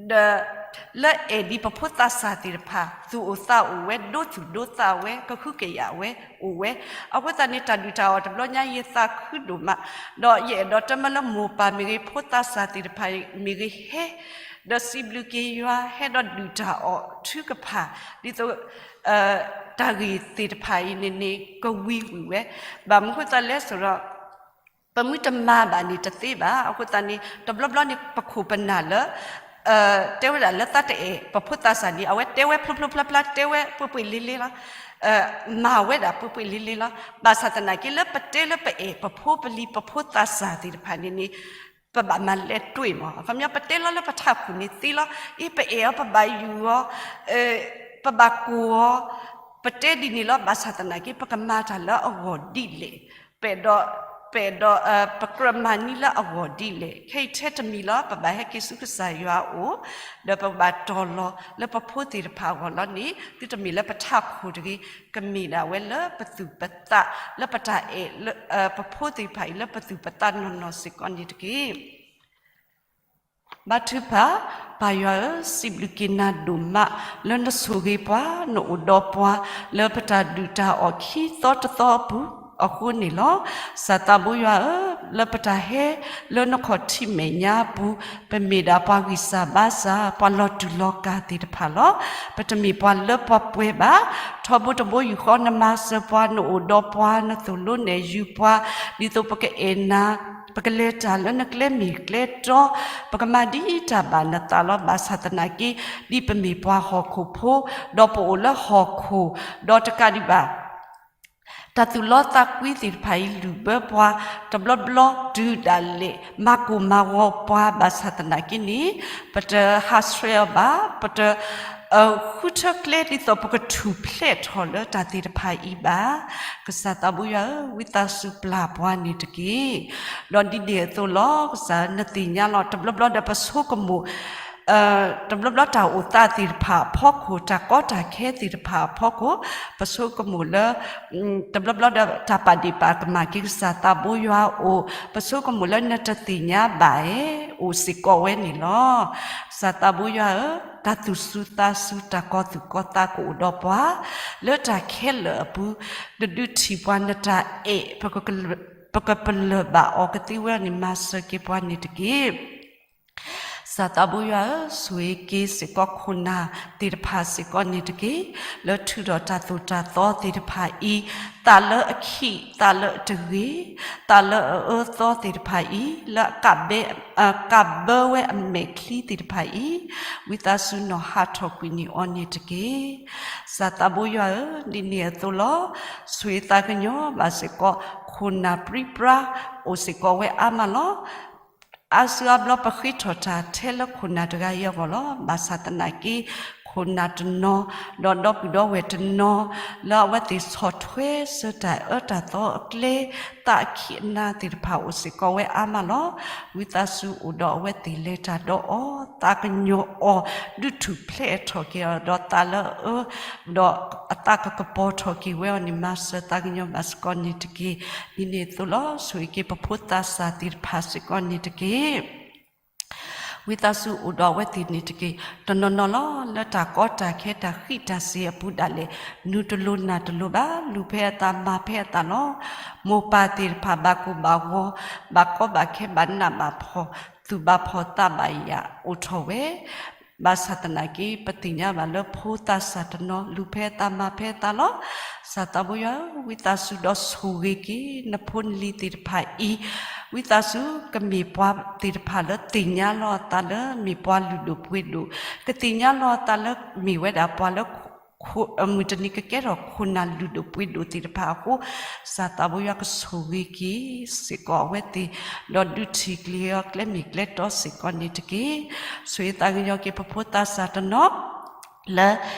ဒီး လၢအဲၣ်ဒံးပဖိသးစၢ်သ့ၣ်တဖၣ် သူၣ်အိၣ်သးအိၣ်ဝဲ, ဒိသူၣ်ဒိသးဝဲ, ကဟုကယာ်ဝဲ, အိၣ်ဝဲ, အဃိသတးန့ၣ် တၢ်ဒုၣ်တၢ်အီၣ်တဘျီညါ ယသးခုဒိၣ်မး, ဒီးယအဲၣ်ဒိးတဲမ့ၢ်လၢမိၢ်ပၢ်မ့ၢ်ဂ့ၤ, ဖိသးစၢ်သ့ၣ်တဖၣ်မ့ၢ်ဂ့ၤ, ဟဲ ဒီးစံးဘျုးက့ၤယွၤ, ဟဲဒီးဒုၣ်တၢ်အီၣ်ထုကဖၣ်, ဒ်သိး တၢ်ဂ့ၢ်သ့ၣ်တဖၣ်အံၤန့ၣ်န့ၣ် ကဝံၤဝံၤဝဲ, ဘၣ်မနုၤဃိသတးလဲၣ်ဆိုတော့ ပမ့ၢ်တမၤဘၣ်န့ၣ်တသ့ဘၣ်. အဃိသတးန့ၣ် တဘျီဘျီန့ၣ် ပခိၣ်ပနၢ်လၢ တဲဝဲဒၣ်လၢသးတအဲၣ်ပဖိသးစၢ်န့ၣ် အဝဲတဲဝဲဖျိဖျိဖျါဖျါ, တဲဝဲပှ့ၤပှ့ၤလ့လ့လီၤ. မၤဝဲဒၣ်ပှ့ၤပှ့ၤလ့လ့လီၤ. ဘၣ်ဆၣ်သနာ်က့လၢပတဲလၢပအဲၣ်ပဖိပလံၤပဖိသးစၢ်သ့ၣ်တဖၣ်န့ၣ်န့ၣ် ပဘၣ်မၤလဲၤတွ့ၣ်မး, အခီပညီ ပတဲလီၤလၢပထးခိၣ်န့ၣ်သ့လီၤ. အ့ ပအဲၣ်အီၤ, ပဘၣ်ယူၤအီၤ, ပဘၣ်ကိၢ်အီၤ, ပတဲဒ်န့ၣ်လီၤ. ဘၣ်ဆၣ်သနာ်က့ ပကမၤတၢ်လၢအဂီၢ်ဒ်လဲၣ်, ပအဲၣ်ဒိး, ပအဲၣ်ဒိး, ပကြၢးမၤန့ၢ်လၢအဂီၢ်ဒ်လဲၣ်. ခဲအံၤထဲတမံၤလီၤ, ပဘၣ်ဟဲက့ၤဆူကစၢ်ယွၤအအိၣ်, ဒီးပဘၣ်တီၤလီၤလၢပဖိသ့ၣ်တဖၣ်အဂီၢ်လီၤန့ၣ်, သုတမ့ၢ်လၢပထးခိၣ်တဂ့ၤ, ကမ့ၢ်ဒၣ်ဝဲလၢပသူၣ်ပသး, လၢပတၢ်အဲၣ်လၢ ပဖိသ့ၣ်တဖၣ်အံၤ လၢပသူၣ်ပသးနီၢ်နီၢ်စ့ၢ်ကီးန့ၣ်တက့ၢ်. ဘါထုကဖၣ်, ပၢ်ယွၤဧၢ, စံးဘျုးက့ၤနၤဒိၣ်မး လၢနဆိၣ်ဂ့ၤပှၤ, နအိၣ်ဒီးပှၤ လၢပတၢ်ဒုၣ်တၢ်အီၣ်ခံသီတသီအပူၤအဃိန့ၣ်လီၤ. ကစၢ်သးဘိယွၤဧၢ, လၢပတၢ်ဟဲလၢနခီၣ်ထံးမဲာ်ညါအပူၤ, ပမ့ၢ်ဒၣ်ပှၤဂံၢ်စၢ်ဘါစၢ်, ပှၤလီၤတူၢ်လီၤကာ်သ့ၣ်တဖၣ်လီၤ. ပတမ့ၢ်ပှၤလၢပှၤပှဲၤဘၣ်. ထီဘိတဘိယူၢ်ဃီနမၤစၢၤပှၤ, နအိၣ်ဒီးပှၤ, နသိၣ်လိနဲၣ်ယုၤပှၤ, ဒ်သိးပကအဲၣ်နၤ ပကလဲၤတၢ်လၢနကျဲမ့ၢ်ကျဲတီ, ပကမၤဒ်တၢ်ဘၣ်နသးလီၤ. ဘၣ်ဆၣ်သနာ်က့ ဒ်ပမ့ၢ်ပှၤဟီၣ်ခိၣ်ဖိ, ဒီးပအိၣ်လၢဟီၣ်ခိၣ်, ဒီးတကးဒံးဘၣ် တၢ်သူၣ်လီသးကွံသ့ၣ်တဖၣ်အံၤ လုၢ်ဘၢပှၤ, တဘျီဘျီတုၤဒၣ်လဲာ် မၤကိၢ်မၤဂီၤပှၤ, ဘၣ်ဆၣ်သနာ်က့န့ၣ် ပတဟးဆှဲးအီၤဘၣ်, ပတ ဃုထၢကျဲဒ်သိးပကထူၣ်ဖျဲးထီၣ်လၢတၢ်သ့ၣ်တဖၣ်အံၤဘၣ်. ကစၢ်သးဘိယွၤဧၢ, ဝံသးစူၤပျၢ်ပှၤန့ၣ်တက့ၢ်. ဒီးဒ်န့ၣ်အသိးလီၤ, ကစၢ်နသ့ၣ်ညါလီၤ, တဘျီဘျီဒီးပဆိကမိၣ် တဘျီဘျီတၢ်အိၣ်သးသ့ၣ်တဖၣ်အဖီခိၣ်, တၢ်ကီတၢ်ခဲသ့ၣ်တဖၣ်အဖီခိၣ်, ပဆိကမိၣ်လၢ တဘျီဘျီဒီးတၢ်ပာ်ဒ့ၣ်ပာ်ကမၣ်က့ၤကစၢ်သးဘိယွၤအအိၣ်, ပဆိကမိၣ်လၢနတသ့ၣ်ညါဘၣ်ဧဲ, အိၣ်စ့ၢ်ကီးဝဲန့ၣ်လီၤ. ကစၢ်သးဘိယွၤဧၢ, တၢ်သူၣ်စူၤသးစူၤ တၢ်ကီၤသူၣ်ကီၤသးကအိၣ်ဒီးပှၤ လၢတၢ်ခဲလၢာ်အပူၤ, နဒုးထံၣ်ပှၤနတၢ်အဲၣ်, ပကပလၢၢ်ဘၣ်အီၤကသ့ဝဲန့ၣ် မၤစၢၤက့ၤပှၤန့ၣ်တက့ၢ်. ကစၢ်သးဘိယွၤဧၢ, ဆိၣ်ဂ့ၤက့ၤစ့ၢ်ကီးခိၣ်နၢ်သ့ၣ်တဖၣ်စ့ၢ်ကီးန့ၣ်တက့ၢ်. လၢထုးထီၣ်တၢ်သိၣ်တၢ်သီသ့ၣ်တဖၣ်အံၤ, သးလၢအခံး, သးလၢအတဂ့ၤ, သးလၢအအၢသီသ့ၣ်တဖၣ်အံၤ, လၢအကးဘဲ, ကးဘၢဝဲအမဲာ်ချံသ့ၣ်တဖၣ်အံၤ, ဝံသးစူၤနီၢ်ဟးထီၣ်ကွံာ်န့ၢ်အီၤန့ၣ်တက့ၢ်. ကစၢ်သးဘိယွၤဧၢ, ဒ်န့ၣ်အသိးလီၤ. ဆိၣ်ဂ့ၤသးကညီၤဘၣ်စ့ၢ်ကီး ခိၣ်နၢ်ပြံပြါ အိၣ်စ့ၢ်ကီးဝဲအါမးလီၤ. အါစုအါဘျီပဃ့ထီၣ်တၢ်ထဲလၢခိၣ်နၢ်တဂၤအံၤအဂီၢ်လီၤ. ဘၣ်ဆၣ်သနာ်က့ ခိၣ်နၢ်တနီၤ ဒီးဒီပုၢ်ဒီဝဲၢ်တနီၤ လၢအဝဲသ့ၣ်ဆီၣ်ထွဲစၢၤတၢ်အၢတၢ်သီအကျဲ သးအခံးအနါသ့ၣ်တဖၣ်အိၣ်စ့ၢ်ကီးဝဲအါမးလီၤ. ဝံသးစူၤအိၣ်ဒီးအဝဲသ့ၣ်လဲၤတၢ်ဒီးအီၤ, သးကညီၤအီၤ, ဒုးထူၣ်ဖျဲးထီၣ်က့ၤအီၤ ဒီးသးလၢအအၢ ဒီးအသးကကပီၤထီၣ်က့ၤဝဲအီၤန့ၣ် မၤစၢၤသးကညီၤဘၣ်စ့ၢ်ကီးန့ၣ်တက့ၢ်. ဒ်န့ၣ်အသိးလီၤ. ဆိၣ်ဂ့ၤက့ၤပဖိသးစၢ်သ့ၣ်တဖၣ်စ့ၢ်ကီးန့ၣ်တက့ၢ်. ဝံသးစူၤအိၣ်ဒီးအဝဲသ့ၣ်န့ၣ်တက့ၢ်. တနီၤနီၤလီၤ လၢတၢ်ကီတၢ်ခဲတၢ်ဃံးတၢ်စ့ၤအပူၤဒၣ်လဲာ် နုာ်တလိၤနၢ်တလိၤဘၣ်, လူၤဖဲအသးမၤဖဲအသးလီၤ. မိၢ်ပၢ်သ့ၣ်တဖၣ်ဘၣ်ကိၢ်ဘၣ်ဂီၤ, ဘၣ်ကီဘၣ်ခဲဘၣ်နးဘၣ်ဖှီၣ်, သူၣ်ဘၣ်ဖှီၣ်သးဘၣ်ယာ်အိၣ်ထီၣ်ဝဲ ဘၣ်ဆၣ်သနာ်က့ ပသ့ၣ်ညါဘၣ်လၢဖိသးစၢ်တနီၤ လူၤဖဲအသးမၤဖဲအသးလီၤ. ကစၢ်သးဘိယွၤဧၢ, ဝံသးစူၤဒီးဆိၣ်ဂ့ၤက့ၤ နဖိနလံၤသ့ၣ်တဖၣ်အံၤ, ဝံသးစူၤကမ့ၢ်ပှၤသ့ၣ်တဖၣ်လၢသ့ၣ်ညါလီၤအသးလၢမ့ၢ်ပှၤလုၢ်ဒိၣ်ပှ့ၤဒိၣ်, ကသ့ၣ်ညါလီၤအသးလၢမ့ၢ်ဝဲဒၣ်ပှၤလၢ မုၢ်တနံၤကကဲထီၣ်ခိၣ်နၢ်လုၢ်ဒိၣ်ပှ့ၤဒိၣ်သ့ၣ်တဖၣ်အဃိ, ကစၢ်သးဘိယွၤကဆိၣ်ဂ့ၤက့ၤစ့ၢ်ကီးအဝဲသ့ၣ်, ဒီးဒုးထံၣ်က့ၤအီၤကျဲမ့ၢ်ကျဲတီစ့ၢ်ကီးန့ၣ်တက့ၢ်. ဆိၣ်ဂ့ၤသးကညီၤက့ၤပဖိသးစၢ်တနီၤ လၢ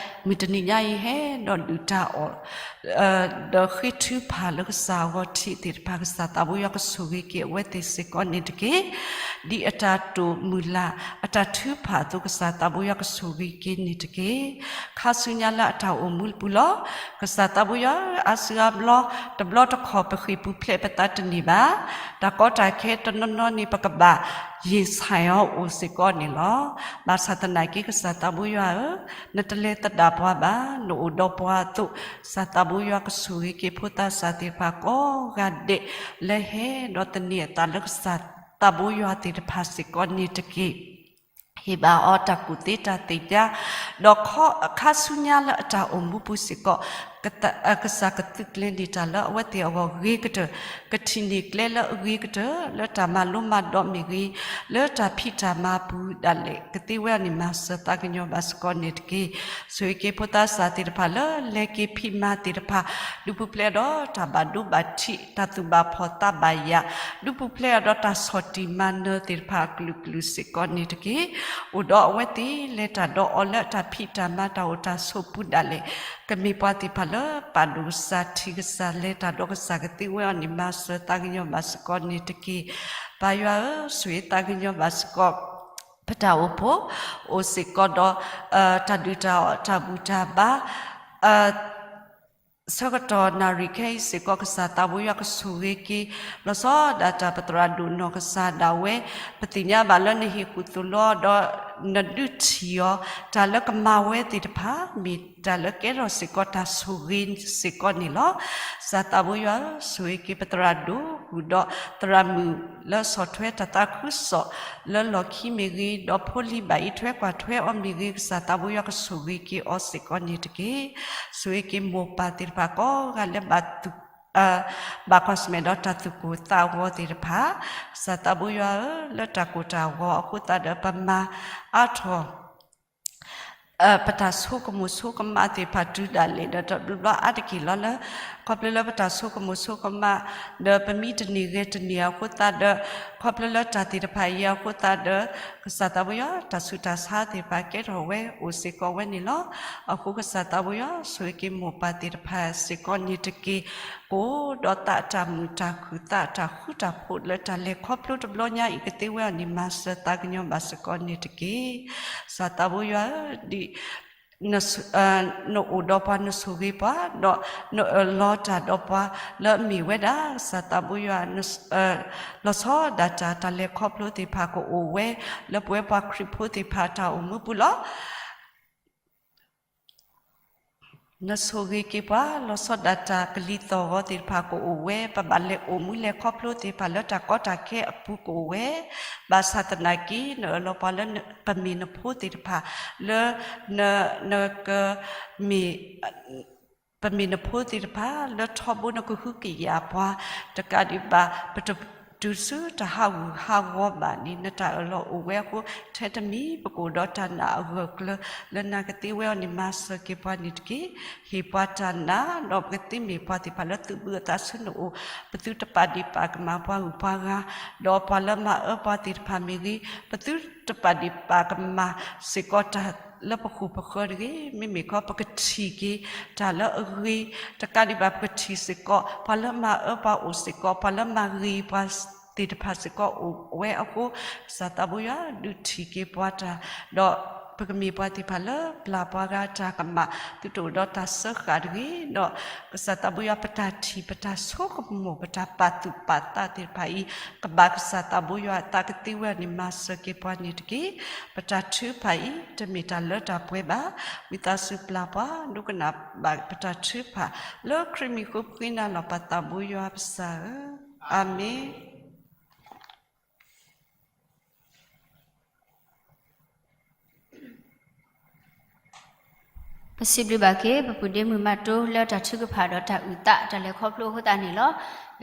မုၢ်တနံၤညါအံၤဟဲဒီးဒုၣ်တၢ်အီၣ် ဒီးဃ့ထုကဖၣ်လၢကစၢ်အဂီၢ်ထံးသ့ၣ်တဖၣ် ကစၢ်သးဘိယွၤကဆိၣ်ဂ့ၤက့ၤအဝဲသ့ၣ်စ့ၢ်ကီးန့ၣ်တက့ၢ်. ဒ်အတၢ်တိာ်မုၢ်လၢ် အတၢ်ထုကဖၣ်အသိး ကစၢ်သးဘိယွၤကဆိၣ်ဂ့ၤက့ၤန့ၣ်တက့ၢ်. ခါဆူညါလၢအတၢ်အိၣ်မူပူၤလီၤ. ကစၢ်သးဘိယွၤဧၢ, အါစုအါဘျီ တဘျီတခီၣ် ပဃ့ၢ်ပူၤဖျဲးပသးတန့ၢ်ဘၣ်. တၢ်ကီတၢ်ခဲတနီၤနီၤန့ၣ် ပကဘၣ် ရင်ဆိုင် အီၤအိၣ်စ့ၢ်ကီးန့ၣ်လီၤ. ဘၣ်ဆၣ်သနာ်က့ ကစၢ်သးဘိယွၤဧၢ, နတလဲၤသဒၣ်ပှၤဘၣ်, နအိၣ်ဒီးပှၤအသိး, ကစၢ်သးဘိယွၤကဆိၣ်ဂ့ၤက့ၤဖိသးစၢ်သ့ၣ်တဖၣ်ကိးဂၤဒဲး လၢဟဲဒီးသန့ၤအသးလၢကစၢ်သးဘိယွၤသ့ၣ်တဖၣ်စ့ၢ်ကီးန့ၣ်တက့ၢ်. ဟ့ၣ်ဘၣ်အီၤတၢ်ကူၣ်သ့တၢ်သ့ၣ်ညါ, ဒီးခါဆူညါလၢအတၢ်အိၣ်မူပူၤစ့ၢ်ကီး ကစၢ်ကသုးကျဲၤန့ၢ်တၢ်လၢအဝဲသ့ၣ်အဂီၢ်ဂ့ၤကတၢၢ်, ကထံၣ်န့ၢ်ကျဲလၢအဂ့ၤကတၢၢ် လၢတၢ်မၤလိမၤဒိးမ့ၢ်ဂ့ၤ, လၢတၢ်ဖံးတၢ်မၤပူၤဒၣ်လဲာ် ကသ့ဝဲအီၤန့ၣ် မၤစၢၤသးကညီၤဘၣ်စ့ၢ်ကီးန့ၣ်တက့ၢ်. ဆိၣ်ဂ့ၤက့ၤဖိသးစၢ်သ့ၣ်တဖၣ်လၢလဲၤက့ၤဖံးမၤသ့ၣ်တဖၣ်, ဒုးပူၤဖျဲးဒီးတၢ်ဘၣ်ဒိဘၣ်ထံး, တၢ်သူၣ်ဘၣ်ဖှီၣ်သးဘၣ်ယာ်, ဒုးပူၤဖျဲးဒီးတၢ်ဆီၣ်တံၢ်မၤနၢၤသ့ၣ်တဖၣ်အကလုာ်ကလုာ်စ့ၢ်ကီးန့ၣ်တက့ၢ်. အိၣ်ဒီးအဝဲသ့ၣ်လဲၤတၢ်ဒီးအီၤလၢအတၢ်ဖံးတၢ်မၤတၢ်အိၣ်တၢ်ဆိးပူၤဒၣ်လဲာ်, ကမ့ၢ်ပှၤသ့ၣ်တဖၣ်လၢပာ်ဒိၣ်ကစၢ်ထံၣ်ကစၢ်လဲၤတၢ်ဒီးကစၢ်ကသ့ဝဲအီၤန့ၣ် မၤစၢၤသးကညီၤဘၣ်စ့ၢ်ကီးန့ၣ်တက့ၢ်. ပၢ်ယွၤဧၢ, ဆိၣ်ဂ့ၤသးကညီၤဘၣ်စ့ၢ်ကီး ပတၢ်အိၣ်ဖှိၣ်, အိၣ်စ့ၢ်ကီးဒီး တၢ်ဒုၣ်တၢ်အီၣ်တၢ်ဘူၣ်တၢ်ဘါ ဆၢကတီၢ်နၣ်ရံၣ်ခဲအံၤစ့ၢ်ကီး ကစၢ်သးဘိယွၤကဆိၣ်ဂ့ၤက့ၤ လီၤဆီဒၣ်တၢ်ပသရၣ်ဒိၣ်နီၢ်ကစၢ်ဒၣ်ဝဲ, ပသ့ၣ်ညါဘၣ်လၢနဟ့ၣ်ကူၣ်သိးလီၤဒီး နဒုးထံၣ်အီၤ တၢ်လၢကမၤဝဲသ့ၣ်တဖၣ် မ့ၢ်တၢ်လၢကဲထီၣ်စ့ၢ်ကီးတၢ်ဆိၣ်ဂ့ၤစ့ၢ်ကီးန့ၣ်လီၤ. ကစၢ်သးဘိယွၤဧၢ, ဆိၣ်ဂ့ၤက့ၤပသရၣ်ဒိၣ် ဃုာ်ဒီးသရၣ်မုၣ်လၢဆီၣ်ထွဲတၢ်သးခုကစီၣ် လၢလီၢ်ခံမ့ၢ်ဂ့ၤ, ဒီးဖိလံၤဘၣ်အံးထွဲကွၢ်ထွဲအီၤမ့ၢ်ဂ့ၤ, ကစၢ်သးဘိယွၤကဆိၣ်ဂ့ၤက့ၤအီၤစ့ၢ်ကီးန့ၣ်တက့ၢ်. ဆိၣ်ဂ့ၤက့ၤမိၢ်ပၢ်သ့ၣ်တဖၣ်ကိးဂၤလၢဘၣ် ဘၣ်ကွၢ်ဆၢၣ်မဲာ်ဒီးတၢ်သူၣ်ကိၢ်သးဂီၤသ့ၣ်တဖၣ်, ကစၢ်သးဘိယွၤဧၢ, လၢတၢ်ကိၢ်တၢ်ဂီၤအဃိသတးဒီး ပမၤအါထီၣ် ပတၢ်ဆိကမိၣ်ဆိကမးသ့ၣ်တဖၣ်တုၤဒၣ်လဲာ်ဒီးတဘျီဘျီအါတက့ၢ်လီၤလၢ ခီဖျိလၢပတၢ်ဆိကမိၣ်ဆိကမး ဒီးပမံတန့ၢ်ဂဲၤတန့ၢ်အဃိသတးဒီး ခီဖျိလၢတၢ်သ့ၣ်တဖၣ်အံၤအဃိသတးဒီး ကစၢ်သးဘိယွၤ တၢ်ဆူးတၢ်ဆါသ့ၣ်တဖၣ်ကဲထီၣ်ဝဲအိၣ်စ့ၢ်ကီးဝဲန့ၣ်လီၤ. အဃိကစၢ်သးဘိယွၤ ဆိၣ်ဂ့ၤက့ၤမိၢ်ပၢ်သ့ၣ်တဖၣ်စ့ၢ်ကီးန့ၣ်တက့ၢ်. ကအိၣ်ဒီးသးအတၢ်မုာ်တၢ်ခုၣ်သးအတၢ်ဃူတၢ်ဖိးလၢတၢ်လဲၤခီဖျိတဘျီညါအံၤကသ့ဝဲအီၤန့ၣ် မၤစၢၤသးကညီၤဘၣ်စ့ၢ်ကီးန့ၣ်တက့ၢ်. ကစၢ်သးဘိယွၤဧၢ, ဒ် နအိၣ်ဒီးပှၤ နဆိၣ်ဂ့ၤပှၤ ဒီးနအၢၣ်လီၤတၢ်ဒီးပှၤ လၢအမ့ၢ်ဝဲဒၣ် ကစၢ်သးဘိယွၤ လီၤဆီဒၣ်တၢ် တၢ်လဲၤခီဖျိသ့ၣ်တဖၣ်ကအိၣ်ဝဲ လၢပဝဲပှၤခရံာ်ဖိသ့ၣ်တဖၣ်အတၢ်အိၣ်မူပူၤလီၤ. နဆိၣ်ဂ့ၤက့ၤပှၤ လီၤဆီဒၣ်တၢ် ကလံၤသီၣ်ဂီၤသ့ၣ်တဖၣ်ကအိၣ်ဝဲ, ပဘၣ်လဲၤအိၣ်မူလဲၤခီဖျိသ့ၣ်တဖၣ်လၢတၢ်ကီတၢ်ခဲအပူၤကအိၣ်ဝဲ, ဘၣ်ဆၣ်သနာ်က့ နအၢၣ်လီၤပှၤလၢပမ့ၢ်နဖိသ့ၣ်တဖၣ် လၢ နကမ့ၢ် ပမ့ၢ်နဖိသ့ၣ်တဖၣ် လၢထီဘိနကဟုကယာ်ပှၤ တကးဒံးဘၣ် ပတတုၤဆူတၢ်ဟးဂူာ်ဟးဂီၤဘၣ်န့ၣ် နတၢ်အၢၣ်လီၤအိၣ်ဝဲအဃိ ထဲတမံၤပကအိၣ်ဒီးတၢ်နာ်အဂၢၢ်အကျၢၤ လၢနၤကသ့ဝဲအီၤန့ၣ် မၤစၢၤက့ၤပှၤန့ၣ်တက့ၢ်. ဟ့ၣ်ပှၤတၢ်နာ် ဒီးပကသ့မ့ၢ်ပှၤသ့ၣ်တဖၣ်လၢသူၣ်ဘုအသးဆူနအိၣ်, ပသုတပာ်ဒ့ၣ်ပာ်ကမၣ်ပှၤဂုၤပှၤဂၤ, ဒီးပှၤလၢမၤအၢပှၤသ့ၣ်တဖၣ်မ့ၢ်ဂ့ၤ, ပသုတပာ်ဒ့ၣ်ပာ်ကမၣ်စ့ၢ်ကီးတၢ်လၢပဃိၣ်ပဃၢၤတဂ့ၤ. မ့မ့ၢ်ခီ ပကထံၣ်က့ၤတၢ်လၢအဂ့ၤ, တကးဒံးဘၣ် ပကထံၣ်စ့ၢ်ကီး ပှၤလၢမၤအၢပှၤအိၣ်စ့ၢ်ကီး, ပှၤလၢမၤဂ့ၤပှၤသ့ၣ်တဖၣ်စ့ၢ်ကီးအိၣ်ဝဲအဃိ, ကစၢ်သးဘိယွၤ ဒုးထံၣ်က့ၤပှၤတၢ်, ဒီးပ ပကမ့ၢ်ပှၤသ့ၣ်တဖၣ်လၢပျၢ်ပှၤဂၤတၢ်ကမၣ် သုတအိၣ်ဒီးတၢ်စၢဃာ်တဂ့ၤဒီး ကစၢ်သးဘိယွၤ ပတၢ်ထံၣ် ပတၢ်ဆိကမိၣ် ပတၢ်ပာ်သူၣ်ပာ်သးသ့ၣ်တဖၣ်အံၤ ကဘၣ်ကစၢ်သးဘိယွၤအသးကသ့ဝဲန့ၣ် မၤစၢၤက့ၤပှၤန့ၣ်တက့ၢ်. ပတၢ်ထုကဖၣ်အံၤ တမ့ၢ်တၢ်လၢတၢ်ပှဲၤဘၣ်. ဝံသးစူၤပျၢ်ပှၤ ဒိကနၣ်ဘၣ်ပတၢ်ထုကဖၣ် လၢခရံာ်မံၤဃိ ပဃ့နၤလီၤ ပသးဘိယွၤပစၢ်ဧၢ, အၤမ့ၣ်. ပစံးဘျုးဘၣ်က့ၤ ပပုၢ်ဒ့မုၣ်မၤတိလၢတၢ်ထုကဖၣ်ဒီးတၢ်အုၣ်သး တၢ်လဲၤခီဖျိအဃိသတးန့ၣ်လီၤ.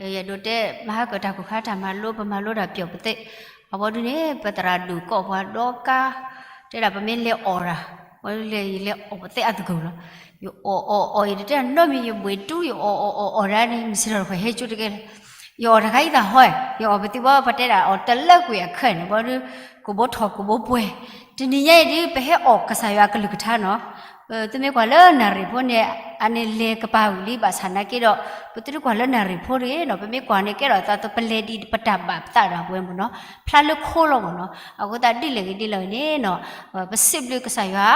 ယအဲၣ်ဒိးတဲ မဟါကတၢ်ကိၢ်ခါတၢ်မၤလိ ပမၤလိတၢ်ပျီၣ်ပသဲး အဝဲဒုန့ၣ် ပသရၣ်ဒိၣ်ကိးပှၤဒီကါ တဲဒၣ်ပမ့ၢ်လဲၤအီၣ်တၢ် ဝဲလဲၤ ယလဲၤအီၣ်ပသဲးအသကိးလီၤ. ယအီၣ်အီၣ်အီၣ် ယတတဲနီတမံၤ ယဘှ့ၣ်တူ ယအီၣ်အီၣ်အီၣ်အီၣ်ဒၣ်န့ၣ် မုၢ်ဆ့ၣ်ထီၣ်တခီဟဲကၠိတကဲလၢ ယအီၣ်တခါအံၤသးဟီ, ယအီၣ်ပသံဘီ ပတဲဒၣ်အီၣ်တလၢကွံာ်အခၢၣ်န့ၣ် ဘီဒု ကဘိထီၣ်ကဘိပှဲၤ, တနံၤညါအံၤဒု ပဟဲအီၣ်ကစၢ်ယွၤအကလုၢ်ကထါနီၤ. သုမ့ၢ်ကွၢ်လၢနၣ်ရံၣ်ဖိန့ၣ် အန့ၣ်လဲၤကပၤဝံၤလံ ဘၣ်ဆၣ်နာ်က့ဒီး ပသုတကွၢ်လၢနၣ်ရံၣ်ဖိတဂ့ၤနီၤ. ပမ့ၢ်ကွၢ်န့ၣ် ကဲထီၣ်သး ပလဲၤဒ်ပတၢ်ဘၣ်ပသးဒီးပဝဲမ့ၢ်နီၤ, ဖျါလၢခိလီၤမ့ၢ်နီၤ. အဃိသတးဒ်လဲၣ်ဂ့ၤဒ်လဲၣ်ဂ့ၤန့ၣ်နီၤ ပစံးဘျုးကစၢ်ယွၤ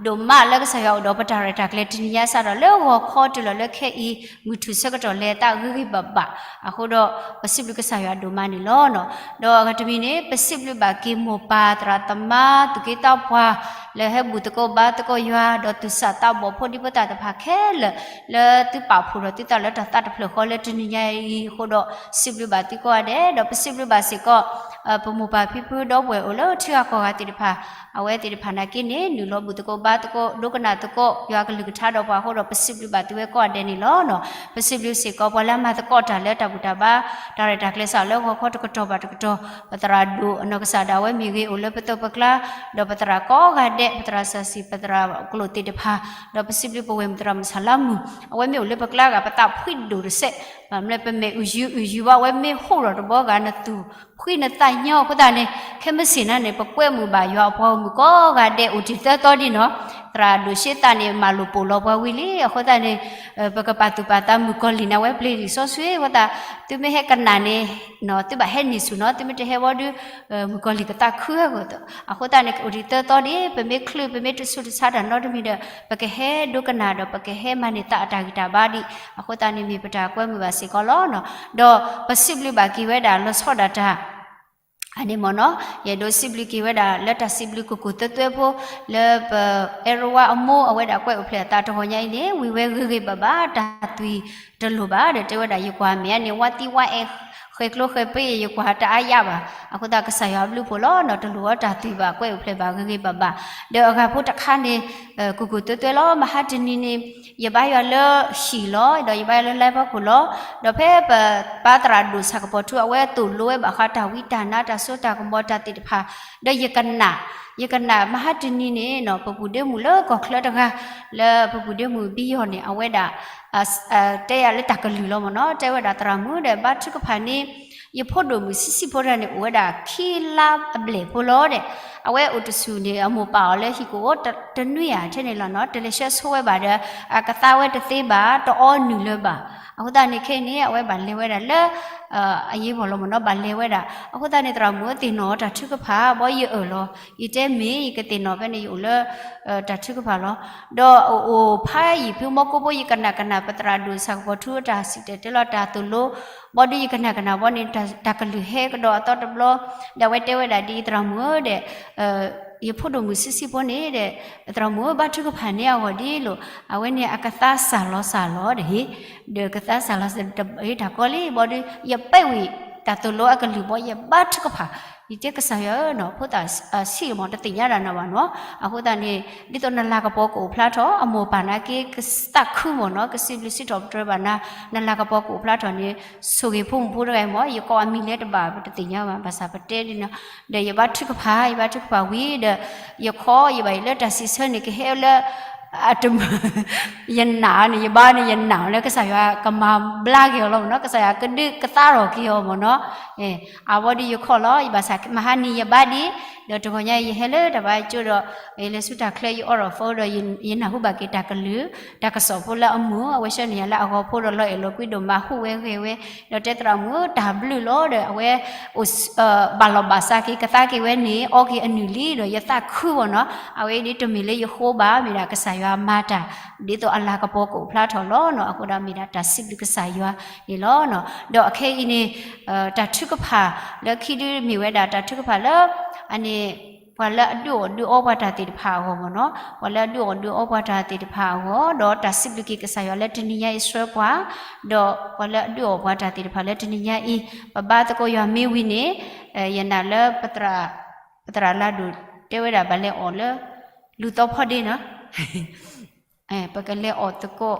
ဒိၣ်မးလၢကစၢ်ယွၤအိၣ်ဒီးပတၢ်ရဲၣ်တၢ်ကျဲၤ တနံၤညါစးဒီး လၢဂီၤခီတုၤလီၤလၢခဲအံၤ မုၢ်ထူၣ်ဆၢကတီၢ်လဲၤသးဂ့ၤဂ့ၤဘၣ်ဘၣ်. အဃိဒီး ပစံးဘျုးကစၢ်ယွၤဒိၣ်မးန့ၣ်လီၤ. ဒီးအဂၤတမံၤန့ၣ် ပစံးဘျုးဘၣ်က့ၤမိၢ်ပၢ်သရၣ်သမါ သူၣ်က့သးပှၢ် လၢဟဲဘူၣ်သကိးဘါသကိးယွၤ ဒီးသူၣ်စၢ်သးဘီၣ်ဖိဒံဖိသၣ်တဖၣ်ခဲလၢာ် လၢသုပာ်ဖှိၣ်ထီၣ်သုသးလၢတၢ်သးတဖျၢၣ်ဃီလၢတနံၤညါအံၤအဃိဒီး စံးဘျုးဘၣ်သုကိးဂၤဒဲး ဒီးပစံးဘျုးဘၣ်စ့ၢ်ကီး ပမိၢ်ပၢ်ဖံဖုဒီပုၢ်ဝဲၢ်အိၣ်လၢထံဂၤကီၢ်ဂၤသ့ၣ်တဖၣ် အဝဲသ့ၣ်တဖၣ်နာ်က့န့ၣ် နုာ်လီၤဘူၣ်သကိးဘါသကိး ဒိကနၣ်သကိး ယွၤကလုၢ်ကထါဒီးပှၤအဃိဒီး ပစံးဘျုးဘၣ်သုဝဲကိးဂၤဒဲးန့ၣ်လီၤ. ပစံးဘျုးစ့ၢ်ကီး ပှၤလၢအမၤသကိးတၢ်လၢတၢ်ဘူၣ်တၢ်ဘါ တၢ်ရဲၣ်တၢ်ကျဲၤစးလၢဂီၤခီတကတီၢ်ဘၣ်တကတီၢ် ပသရၣ်ဒိၣ်အနီၢ်ကစၢ်ဒၣ်ဝဲမ့ၢ်ဂ့ၤ အိၣ်လၢပသိးပကျါ ဒီးပသရၣ်ကိးဂၤဒဲး ပသရၣ်စီၤစံၣ် ပသရၣ်ကျိာ်သ့ၣ်တဖၣ် ဒီးပစံးဘျုးပဝဲၢ်မုၣ်သရၣ်မုၣ်ဆၣ်လါမုၢ် အဝဲမ့ၢ်အိၣ်လၢပကျါဂၤ ပသးဖှံဒိၣ်တစဲး ဘၣ်မနုၤပမဲာ်အုၣ်ယုာ်အုၣ်ယုာ်ဘၣ် အဝဲမ့ၢ်ဟိးထီၣ်တဘျီဂၤ နသူၣ်ဖှံနသးညီအဃိသတးန့ၣ် ခဲမုၢ်ဆ့ၣ်န့ၣ် ပကွဲမုာ်ဘၣ်ယွၤအပှၤဂီၢ်မုၢ်ကိးဂၤဒဲး အိၣ်တံၢ်သၢသီဒ်နီၤ သရၣ်ဒိၣ်ရှ့သးန့ၣ် မၤလိာ်ပိာ်လီၤပှၤဝံၤလံ အဃိသတးန့ၣ် ပကပာ်သူၣ်ပာ်သးမုၣ်ကီၤလံၢ်န့ၣ် အဝဲပျ့ၤလံာ်စီဆှံအဃိသတး သုမ့ၢ်ဟဲကနၣ်န့ၣ် သုဘၣ်ဟဲန့ၢ်ဆူၣ်နီၤ သုမ့ၢ်တဟဲဘီဒု မုၣ်ကီၤလံၢ်ကသးခုအဂီၢ် အဃိသတးန့ၣ် အိၣ်တံၢ်သၢသီဒ် ပမ့ၢ်ချုး ပမ့ၢ်တဆူးတဆါတၢ်နီတမံၤဒီး ပကဟဲဒိကနၣ်ဒီး ပကဟဲမၤန့ၢ်သးအတၢ်ဂံၢ်တၢ်ဘါဒံး အဃိသတးန့ၣ် မ့ၢ်ပတၢ်ကွဲမုာ်ဘၣ်စ့ၢ်ကီးလီၤ. ဒီးပစံးဘျုးဘၣ်က့ၤဝဲဒၣ်လီၤဆီဒၣ်တၢ် အန့ၣ်မ့ၢ်နီၤ ယအဲၣ်ဒိးစံးဘျုးက့ၤဝဲဒၣ်လၢတၢ်စံးဘျုးကိၢ်ကိၢ်သၢသၢဖိ လၢပအဲရဝါအမိၢ် အဝဲဒၣ်ကွဲးအိၣ်ဖျဲၣ်အသးတဂီၤညါအံၤန့ၣ် ဝံၤဝဲဂ့ၤဂ့ၤဘၣ်ဘၣ် တၢ်သွံၣ်တလိၣ်ဘၣ်ဒီး တဲဝဲဒၣ်ယကွၢ်မ့ၢ်အန့ၣ် ဝါသံဝါအဲၣ် ဃဲၤကျိဃဲၤပ့ ယကွၢ်တအါယါဘၣ် အဃိသတးကစၢ်ယွၤဘျုးဖှိၣ်လီၤနီၤ တလိၣ်အီၤတၢ်သွံၣ်ဘၣ် ကွဲးအိၣ်ဖျဲၣ်ဘၣ်ဂ့ၤဂ့ၤဘၣ်ဘၣ် ဒီးအဂၤဖိတခါန့ၣ် ကိၢ်ကိၢ်သၢသၢလီၤ မဟါတနံၤန့ၣ် ယဘါယွၤလၢဟံၣ်လီၤ ဒီးယဘါယွၤလၢလါဖီခိၣ်လီၤ ဒီးဖဲပပၢ်သရၣ်ဒိၣ်ဆၣ်ကပီၤထူ အဝဲသိၣ်လိဝဲဘၣ်ဃးတၢ်ဝံတၢ်နါ တၢ်စိတၢ်ကမီၤတၢ်သ့ၣ်တဖၣ် ဒီးယကနၣ် ယကနၣ်မဟါတနံၤန့ၣ်နီၤ ပပုၢ်ဒ့မုၣ်လၢကီၢ်ချၢတဂၤ လၢပပုၢ်ဒ့မုၣ်ဘံယီၤန့ၣ် အဝဲဒၣ် တဲယၤလၢတၢ်ကလုၢ်လီၤမ့ၢ်နီၤ တဲဝဲဒၣ်သရၣ်မုၣ်ဒီး ဘါထုကဖၣ်န့ၣ် ယဖိဒိၣ်မုၣ်ဆံးဆံးဖိတဂၤန့ၣ် အိၣ်ဝဲဒၣ်ခံလါအဘျဲၣ်ဖိလီၤဒီး အဝဲအိၣ်တဆူၣ်န့ၣ် အမိၢ်ပၢ်အီၤလၢဟံၣ်ကအိၣ်တနွံဧါ ထဲန့ၣ်လီၤနီၤ တလဲၤဆှၢဆိဝဲဘၣ်ဒီး အကသါဝဲတသ့ဘၣ် တအီနုၢ်လၢၤဘၣ် အဃိသတးန့ၣ်ခဲအံၤန့ၣ် အဝဲဘၣ်လဲၤဝဲဒၣ်လၢ အယ့ၢ်ဘီၣ်လီၤမ့ၢ်နီၤ ဘၣ်လဲၤဝဲဒၣ် အဃိသတးန့ၣ် သရၣ်မုၣ်ဧၢ သ့ၣ်နီၣ်အီၤတၢ်ထုကဖၣ် ဘီယအၢၣ်လီၤ ယတဲမ့ၢ် ယကသ့ၣ်နီၣ်ဖဲန့ၣ် ယအိၣ်လၢ တၢ်ထုကဖၣ်လီၤ ဒီးအိၣ်ဖးယံာ်ဖုမီၢ်ကိးဘိ ယကနၣ်ကနၣ် ပသရၣ်ဒိၣ်ဆၣ်ကပီၤထူအတၢ်စံၣ်တဲၤတဲလီၤတၢ်သိၣ်လိ ဘီဒုးယကနၣ်ကနၣ်ဘီန့ၣ် တၢ်ကလုၢ်ဟဲကဒီးအသီတဘျီ ဒီးအဝဲတဲဝဲဒၣ်ဒ်အံၤ သရၣ်မုၣ်ဧၢဒီး ယဖိဒိၣ်မုၣ်ဆံးဆံးဖိန့ၣ်ဒီး သရၣ်မုၣ်ဧၢ ဘါထုကဖၣ်န့ၢ်အဂီၢ်ဒ်လဲၣ် အဝဲန့ၣ်အကသါစၢ်လီၤစၢ်လီၤတဟ့ၣ် ဒီးကသါစၢ်လီၤစၢ်တဟ့ၣ်တၢ်ကီလံ ဘီဒုး ယပဲာ်ဝံၤ တၢ်သိၣ်လိအကလုၢ်ဘီ ယဘါထုကဖၣ် ယတဲကစၢ်ယွၤဧၢနီၤ ဖိသၣ်ဆံးမ့ၢ်တသ့ၣ်ညါတၢ်နီၤဘၣ်နီၤ အဃိသတးန့ၣ် ဒ်သိးနလၤကပီၤကအိၣ်ဖျါထီၣ် အမိၢ်ပၢ်နာ်က့ ကသးခုမ့ၢ်နီၤ ကစံးဘျုးစံးထီၣ်ပတြၢၤဘၣ်နၤ နလၤကပီၤကအိၣ်ဖျါထီၣ်န့ၣ် ဆိၣ်ဂ့ၤဖိမုၣ်ဖိတဂၤအံၤမ့ၢ် ယကိးအမံၤလၢတဘၣ် ပတသ့ၣ်ညါဘၣ် ဘၣ်ဆၣ်ပတဲဒ်နီၤ ဒီးယဘါထုကဖၣ် ယဘါထုကဖၣ်ဝံၤဒီး ယခီ ယဘၣ်ယလၢတၢ်စံးဆၢန့ၣ် ကဟဲလၢ အတမုာ်, ယနာ်န့ၣ် ယဘါန့ၣ် ယနာ်လၢကစၢ်ယွၤကမၤဘျါက့ၤအီၤလီၤမ့ၢ်နီၤ, ကစၢ်ယွၤကဒုးကသါထီၣ်က့ၤအီၤမ့ၢ်နီၤ. အဝဲဒ်ယခီၣ်လီၤ, ယဘၣ်ဆၣ်မဟါနံၤယဘါဒံး, ဒီးတဂီၤညါအံၤ ယဟဲလၢတၢ်ဘါကၠိဒီး ယလဲၤဆူတၢ်ချၢယအိးထီၣ် phone ဒီး ယနၢ်ဟူဘၣ်က့ၤတၢ်ကလုၢ်, တၢ်ကစီၣ်ဖိလၢအမုာ် အဝဲဆှၢန့ၢ်ယၤလၢအဂီၤဖိဒီး လီၤအဲၣ်လီၤကွံဒိၣ်မး ဟူးဝဲဂဲၤဝဲ, ဒီးတဲသရၣ်မုၣ် တၢ်ဘျုးလီၤဒီး အဝဲ ဘၣ်လီၢ်ဘၣ်စးက့ၤ ကသါက့ၤဝဲန့ၣ် အီက့ၤအနုၢ်လံဒီး ယသးခုဘၣ်နီၤ. အဝဲအံၤဒ်တမ့ၢ်လၢယဃိဘၣ်, မ့ၢ်ဒၣ်ကစၢ်ယွၤမၤတၢ် ဒ်သိးအလၤကပီၤကအိၣ်ဖျါထီၣ်လီၤနီၤ. အဃိဒီးမ့ၢ်ဒၣ်တၢ်စံးဘျုးကစၢ်ယွၤန့ၣ်လီၤ. ဒီးအခဲအံၤန့ၣ် တၢ်ထုကဖၣ်လၢခံဒုမ့ၢ်ဝဲဒၣ်တၢ်ထုကဖၣ်လၢ အန့ၣ် ပှၤလၢအဒုးအီၣ်ဒုးအီပှၤတၢ်သ့ၣ်တဖၣ်အဂီၢ်မ့ၢ်နီၤ, ပှၤလၢအဒုးအီၣ်ဒုးအီပှၤတၢ်သ့ၣ်တဖၣ်အဂီၢ်, ဒီးတၢ်စံးဘျုးက့ၤကစၢ်ယွၤလၢတနံၤညါအံၤဆှၢပှၤ, ဒီးပှၤလၢအဒုးအီၣ်ပှၤတၢ်သ့ၣ်တဖၣ်လၢတနံၤညါအံၤ ပဘါသကိးယွၤမ့ၢ်ဝံၤန့ၣ် ယနာ်လၢ ပသရၣ်လၢဒိၣ်တဲဝဲဒၣ်ဘၣ်လဲၤအီၣ်လၢ လူၤသီဖီဒ့နီၤ ပကလဲၤအီၣ်သကိး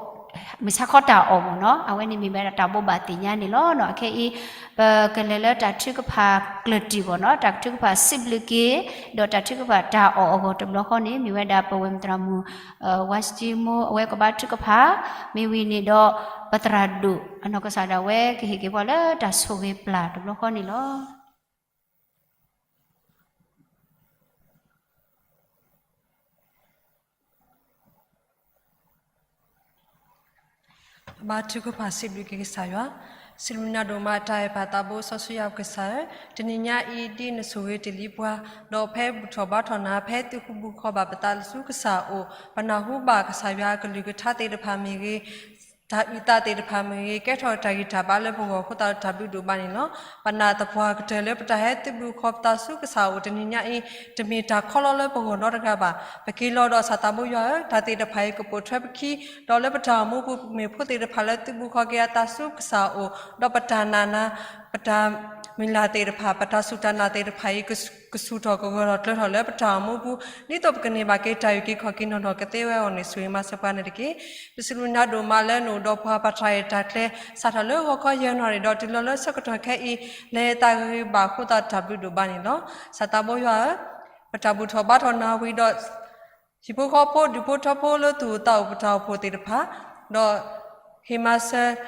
မုၢ်ဆါခီတၢ်အီၣ်မ့ၢ်နီၤ, အဝဲန့ၣ်မ့ၢ်ဝဲဒၣ်တၢ်ဘိးဘၣ်သ့ၣ်ညါန့ၣ်လီၤ. အခဲအံၤ ပကလဲၤလၢတၢ်ထုကဖၣ်ကျၢၢ်တံၢ်မ့ၢ်နီၤ, တၢ်ထုကဖၣ်စံးဘျုးက့ၤ ဒီးတၢ်ထုကဖၣ်တၢ်အီၣ်အဂီၢ်တဘျီဃီန့ၣ် မ့ၢ်ဝဲဒၣ်ပဝဲၢ်မုၢ်သရၣ်မုၣ် ဝါစတံမိ အဝဲကဘါထုကဖၣ် မ့ၢ်ဝံၤန့ၣ်ဒီး ပသရၣ်ဒိၣ်အနီၢ်ကစၢ်ဒၣ်ဝဲကဟ့ၣ်က့ၤပှၤလၢတၢ်ဆိၣ်ဂ့ၤပျၢ်တဘျီဃီန့ၣ်လီၤ. ဘါထုကဖၣ်စံးဘျုးက့ၤကစၢ်ယွၤ, စံးဘျုးနၤဒိၣ်မး တၢ်အဲၣ်ပၢ်သးဘိစီဆှံယွၤပကစၢ်ဧၢ, တနံၤညါအံၤ ဒ်နဆိၣ်ဂ့ၤတ့ၢ်လံပှၤ, ဒီးဖဲဘူၣ်ထီၣ်ဘါထီၣ်နၤ ဖဲသုးဃူဘူၣ်ဃီဘၣ်ပသးလၢဆူကစၢ်အအိၣ်, ပနၢ်ဟူဘၣ်ကစၢ်ယွၤအကလုၢ်ကထါသ့ၣ်တဖၣ်မ့ၢ်ဂ့ၤ, တၢ်အုၣ်သးသ့ၣ်တဖၣ်မ့ၢ်ဂ့ၤ, ကဲထီၣ်တၢ်ဂံၢ်တၢ်ဘါလၢပဂီၢ်အဃိသတးဒီးတၢ်ဘျုးဒိၣ်မးန့ၣ်လီၤ. ပနာ်သပှၢ်ကတၢၢ်လၢပတၢ်ဟဲသုးဘူၣ်ဃီပသးဆူကစၢ်အအိၣ်တနံၤညါအံၤ တမ့ၢ်တၢ်ခီလီလၢပဂီၢ်နီတဂၤဘၣ်. ပက့ၤလီၤဒီးဆၣ်သးဘိယွၤဧၢ, တၢ်သ့ၣ်တဖၣ်အံၤကပိာ်ထွဲပခံ, ဒီးလၢပတၢ်အိၣ်မူပူၤ ပမ့ၢ်ဖိသ့ၣ်တဖၣ်လၢသုးဘူၣ်ဃီက့ၤအသးဆူကစၢ်အအိၣ်, ဒီးပတၢ်နာ်နၤ, ပတၢ်မုၢ်လၢ်သ့ၣ်တဖၣ်, ပတၢ်စူၢ်တၢ်နာ်သ့ၣ်တဖၣ်အံၤ ကဆူၣ်ထီၣ်ကဂၢၢ်ထီၣ်ကျၢၤထီၣ်လၢပတၢ်အိၣ်မူပူၤ, ဒ်သိးပကန့ၢ်ဘၣ်က့ၤတၢ်အုၣ်က့ၤခီၣ်က့ၤနီၢ်နီၢ်ကသ့ဝဲအဂီၢ်န့ၣ် ဆိၣ်ဂ့ၤမၤစၢၤပှၤန့ၣ်တက့ၢ်. ပစံးဘျုးနၤဒိၣ်မးလၢနအိၣ်ဒီးပှၤ ပတၢ်ရဲၣ်တၢ်ကျဲၤ စးထီၣ်လၢဂီၤခီယဲၢ်နၣ်ရံၣ်ဒီးတုၤလီၤလၢဆၢကတီၢ်ခဲအံၤ လဲၤအသးဂ့ၤဂ့ၤဘၣ်အဃိသတးဒီးတၢ်ဘျုးဒိၣ်မးန့ၣ်လီၤ. ဆၣ်သးဘိယွၤဧၢ, ပတၢ်ဘူၣ်ထီၣ်ဘါထီၣ်နၤဝံၤဒီး ဟံၣ်ဖိဃီဖိ ဒူၣ်ဖိထၢဖိလၢသူၣ်အိၣ်သးအိၣ်ပတၢ်အိၣ်ဖှိၣ်သ့ၣ်တဖၣ်, ဒီးဟ့ၣ်မၤစၢၤ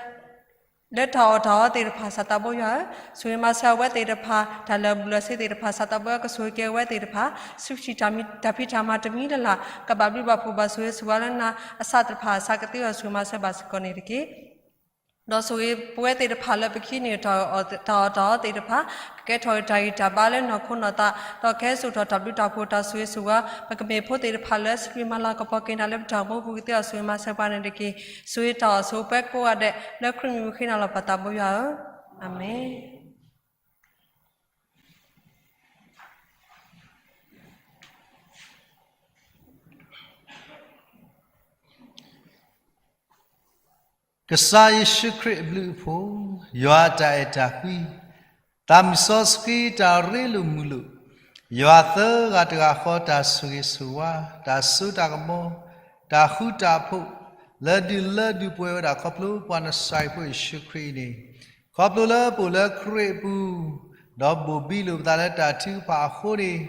လၢတၢ်အီၣ်တၢ်အီသ့ၣ်တဖၣ် ဆၣ်သးဘိယွၤဧၢ, ဆိၣ်ဂ့ၤမၤစၢၤအဝဲသ့ၣ်တဖၣ် တၢ်လၢာ်ဘူၣ်လၢာ်စ့သ့ၣ်တဖၣ် ဆၣ်သးဘိယွၤကဆိၣ်ဂ့ၤက့ၤအဝဲသ့ၣ်တဖၣ် ဆူးထံးတၢ်ဖံးတၢ်မၤတမံၤလၢ်လၢ် ကဘၣ်ဘျုးဘၣ်ဖှိၣ်ဘၣ်ဆိၣ်ဂ့ၤဆိၣ်ဝါလၢနၤအစးသ့ၣ်တဖၣ်အစးကသ့အဂီၢ် ဆိၣ်ဂ့ၤမၤစၢၤဘၣ်စ့ၢ်ကီးန့ၣ်တက့ၢ်. ဒီးဆိၣ်ဂ့ၤပဝဲသ့ၣ်တဖၣ်လၢပကဟံးန့ၢ်တၢ်အီၣ်တၢ်အီသ့ၣ်တဖၣ် ကကဲထီၣ်တၢ်ဂံၢ်တၢ်ဘါလၢနီၢ်ခိနီၢ်သး, ဒီးကဟဲစိာ်ထီၣ်တၢ်ဘျုးတၢ်ဖှိၣ်တၢ်ဆိၣ်ဂ့ၤဆိၣ်ဝါ, ပကမ့ၢ်ဖိသ့ၣ်တဖၣ်လၢစံးဘျုးမၤလၤကပီၤက့ၤနၤလၢပတၢ်အိၣ်မူပူၤကသ့အဂီၢ် ဆိၣ်ဂ့ၤမၤစၢၤပှၤန့ၣ်တက့ၢ်. ဆိၣ်ဂ့ၤတၢ်အီၣ်ဆိၣ်ပှဲၤကိးဂၤဒဲး လၢခရံာ်မံၤပဃ့နၤလီၤပသးဘိယွၤဧၢ, အၤမ့ၣ်. ကစၢ်ယ့ၣ်ၡူးခရံာ်အဘျုးအဖှိၣ်, ယွၤအတၢ်အဲၣ်တၢ်ကွံ, သးမုၢ်စီဆှံတၢ်ရ့လိာ်မုာ်လိာ်, ယွၤသၢဂၤတဂၤဃီတၢ်ဆိၣ်ဂ့ၤဆိၣ်ဝါ, တၢ်စိတၢ်ကမီၤ, တၢ်ဃူတၢ်ဖိး, လၢဒုးလၢဒုးပှဲၤဝဲဒၣ်ခီဖျိပှၤနၡၤရ့းဖိယ့ၣ်ၡူးခရံာ်အံၤန့ၣ်, ခီဖျိလၢပအိၣ်လၢခရံာ်အပူၤ, ဒီးဘိၣ်ဘံလိာ်ပသးလၢတၢ်ထုကဖၣ်အဃိန့ၣ်,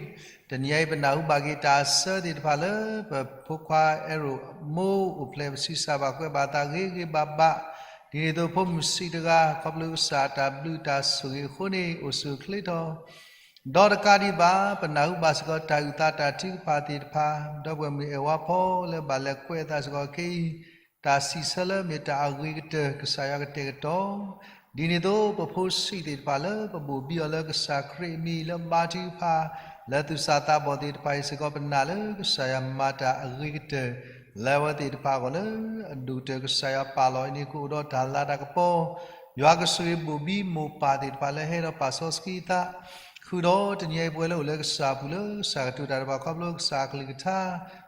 တနံၤအံၤပနၢ်ဟူဘၣ်က့ၤတၢ်အဆၢသ့ၣ်တဖၣ်လၢ ပဖိခွါအဲၣ်ရိၣ်မိၢ်အိၣ်ဖျဲၣ် ပဆံးစၢ်ဘၣ်ကွဲးဘၣ်သးဂ့ၤဂ့ၤဘၣ်ဘၣ်, ဒ်န့ၣ်အသိး ဖိမုၣ်ဆံးတဂၤ ခီဖျိကစၢ်တၢ်ဘျုးတၢ်ဆိၣ်ဂ့ၤအဃိန့ၣ် အိၣ်ဆူၣ်အိၣ်ချ့ထီၣ် ဒီးတကးဒံးဘၣ် ပနၢ်ဟူဘၣ်စ့ၢ်ကီးတၢ်အုၣ်သးတၢ်ထုကဖၣ်သ့ၣ်တဖၣ်, ဒီပုၢ်ဝဲၢ်မုၣ်အဲၣ်ဝါဖီလၢဘၣ်လဲၤကွဲးအသးစ့ၢ်ကီးခဲအံၤ, တၢ်စံးဆၢလၢမ့ၢ်တၢ်အဂ့ၤကတၢၢ် ကစၢ်ယွၤကတဲာ်ကတီၤ, ဒ်န့ၣ်အသိး ပဖိဆံးသ့ၣ်တဖၣ်လၢပဘိၣ်ဘံအီၤလၢကစၢ်ခရံာ်အမံၤ လၢဘါထုကဖၣ် လၢသူၣ်စၢ်သးဘီၣ်သ့ၣ်တဖၣ်အံၤစ့ၢ်ကီး ပနာ်လၢကစၢ်ယွၤမၤတၢ်အဂ့ၤကတၢၢ် လၢအဝဲသ့ၣ်တဖၣ်အဂီၢ်လၢ အဒိၣ်ကတၢၢ်ကစၢ်ယွၤပာ်လီၤအံၤန့ၣ် ကအိၣ်ဒီးတၢ်လၤတၢ်ကပီၤ ယွၤကဆိၣ်ဂ့ၤဘိၣ်ဘံမိၢ်ပၢ်သ့ၣ်တဖၣ်လၢဟဲဒီးပာ်စီဆှံအသး, ဃုာ်ဒီးတနံၤအံၤပဝဲလၢအိၣ်လၢကစၢ်အပူၤလၢကစၢ်ကတိၤတၢ်တဖၣ်ခီဖျိကစၢ်အကလုၢ်ကထါ,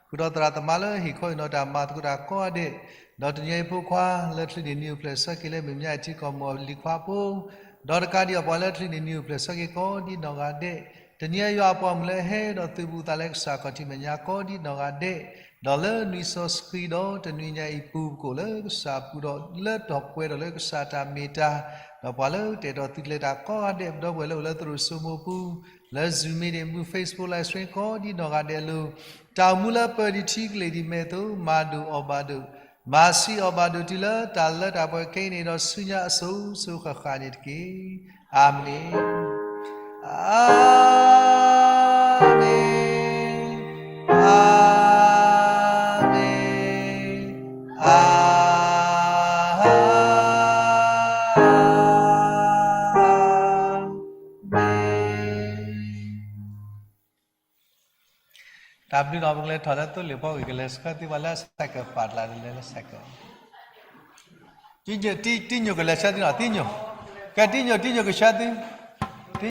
ဃုာ်ဒီးသရၣ်သမါလၢဟ့ၣ်ခီဟ့ၣ်နီၤတၢ်မၤသကိးတၢ်ကိးဂၤဒဲး, ဒီးတနံၤအံၤဖိခွါလၢချုးန့ၢ်နံၤအိၣ်ဖျဲၣ်ဆၢက့ၤလၢမဲာ်ညါအထံကီၢ်မီၢ်လံၤခွါဖိ, ဒီးတကးဒံးအပှၤလၢချုးန့ၢ်နံၤအိၣ်ဖျဲၣ်ဆၢက့ၤကိးဒ်နီၢ်ဂၤဒဲး, တနံၤအံၤယွၤအပှၤမုၣ်လၢဟဲဒီးသုးဘူးသးလၢကစၢ်ခီၣ်ထံးမဲာ်ညါကိးဒ်နီၢ်ဂၤဒဲး, ဒီးလၢနွံစီဆှံဒီးတနွံညါအံၤပူၤ ပကအိၣ်လၢကစၢ်အပူၤဒီး လၢထီၣ်ပှဲၤထီၣ်လၢကစၢ်တၢ်မ့ၢ်တၢ်, ဒီးပှၤလၢတဲာ်ဒီးသုးကျဲၤတၢ်ကိးဂၤဒဲး ပဒီပုၢ်ဝဲၢ်လၢအိၣ်လၢသရိာ်စိမိၤပူၤ, လၢ Zoom meeting ပူၤ Facebook live stream ကိးဒ်နီၢ်ဂၤဒဲးအလိၤ, တၢ်အိၣ်မူလၢပၢၤဒံးထံကလ့ၢ်ဒံးမဲာ်သိး မၤဒိၣ်အီၣ်ဘၣ်ဒိၣ်, မၤဆံးအီၣ်ဘၣ်ဒိၣ်တုၤလၢတၢ်လၢတၢ်ပှဲၤခဲအံၤန့ၣ်ဒီး ဆူညါအစိၤစိၤဃၣ်ဃၣ်န့ၣ်တက့ၢ်. အၤမ့ၣ်, အၤမ့ၣ်, အၤမ့ၣ်, အၤမ့ၣ်. တၢ်ဘျုးဒီး ပကလဲၤထီၣ်လၢသိလ့ၣ်ဖီဂ့ၢ် ကလဲၤဆှၢသုပှၤလၢ cycle ပာ်တလးတလဲလၢ cycle, တံညိၣ်ကလဲၤဆှၢသုနီၤ, တံညိၣ်, ကဲတံညိၣ် တံညိၣ်ကဆှၢသု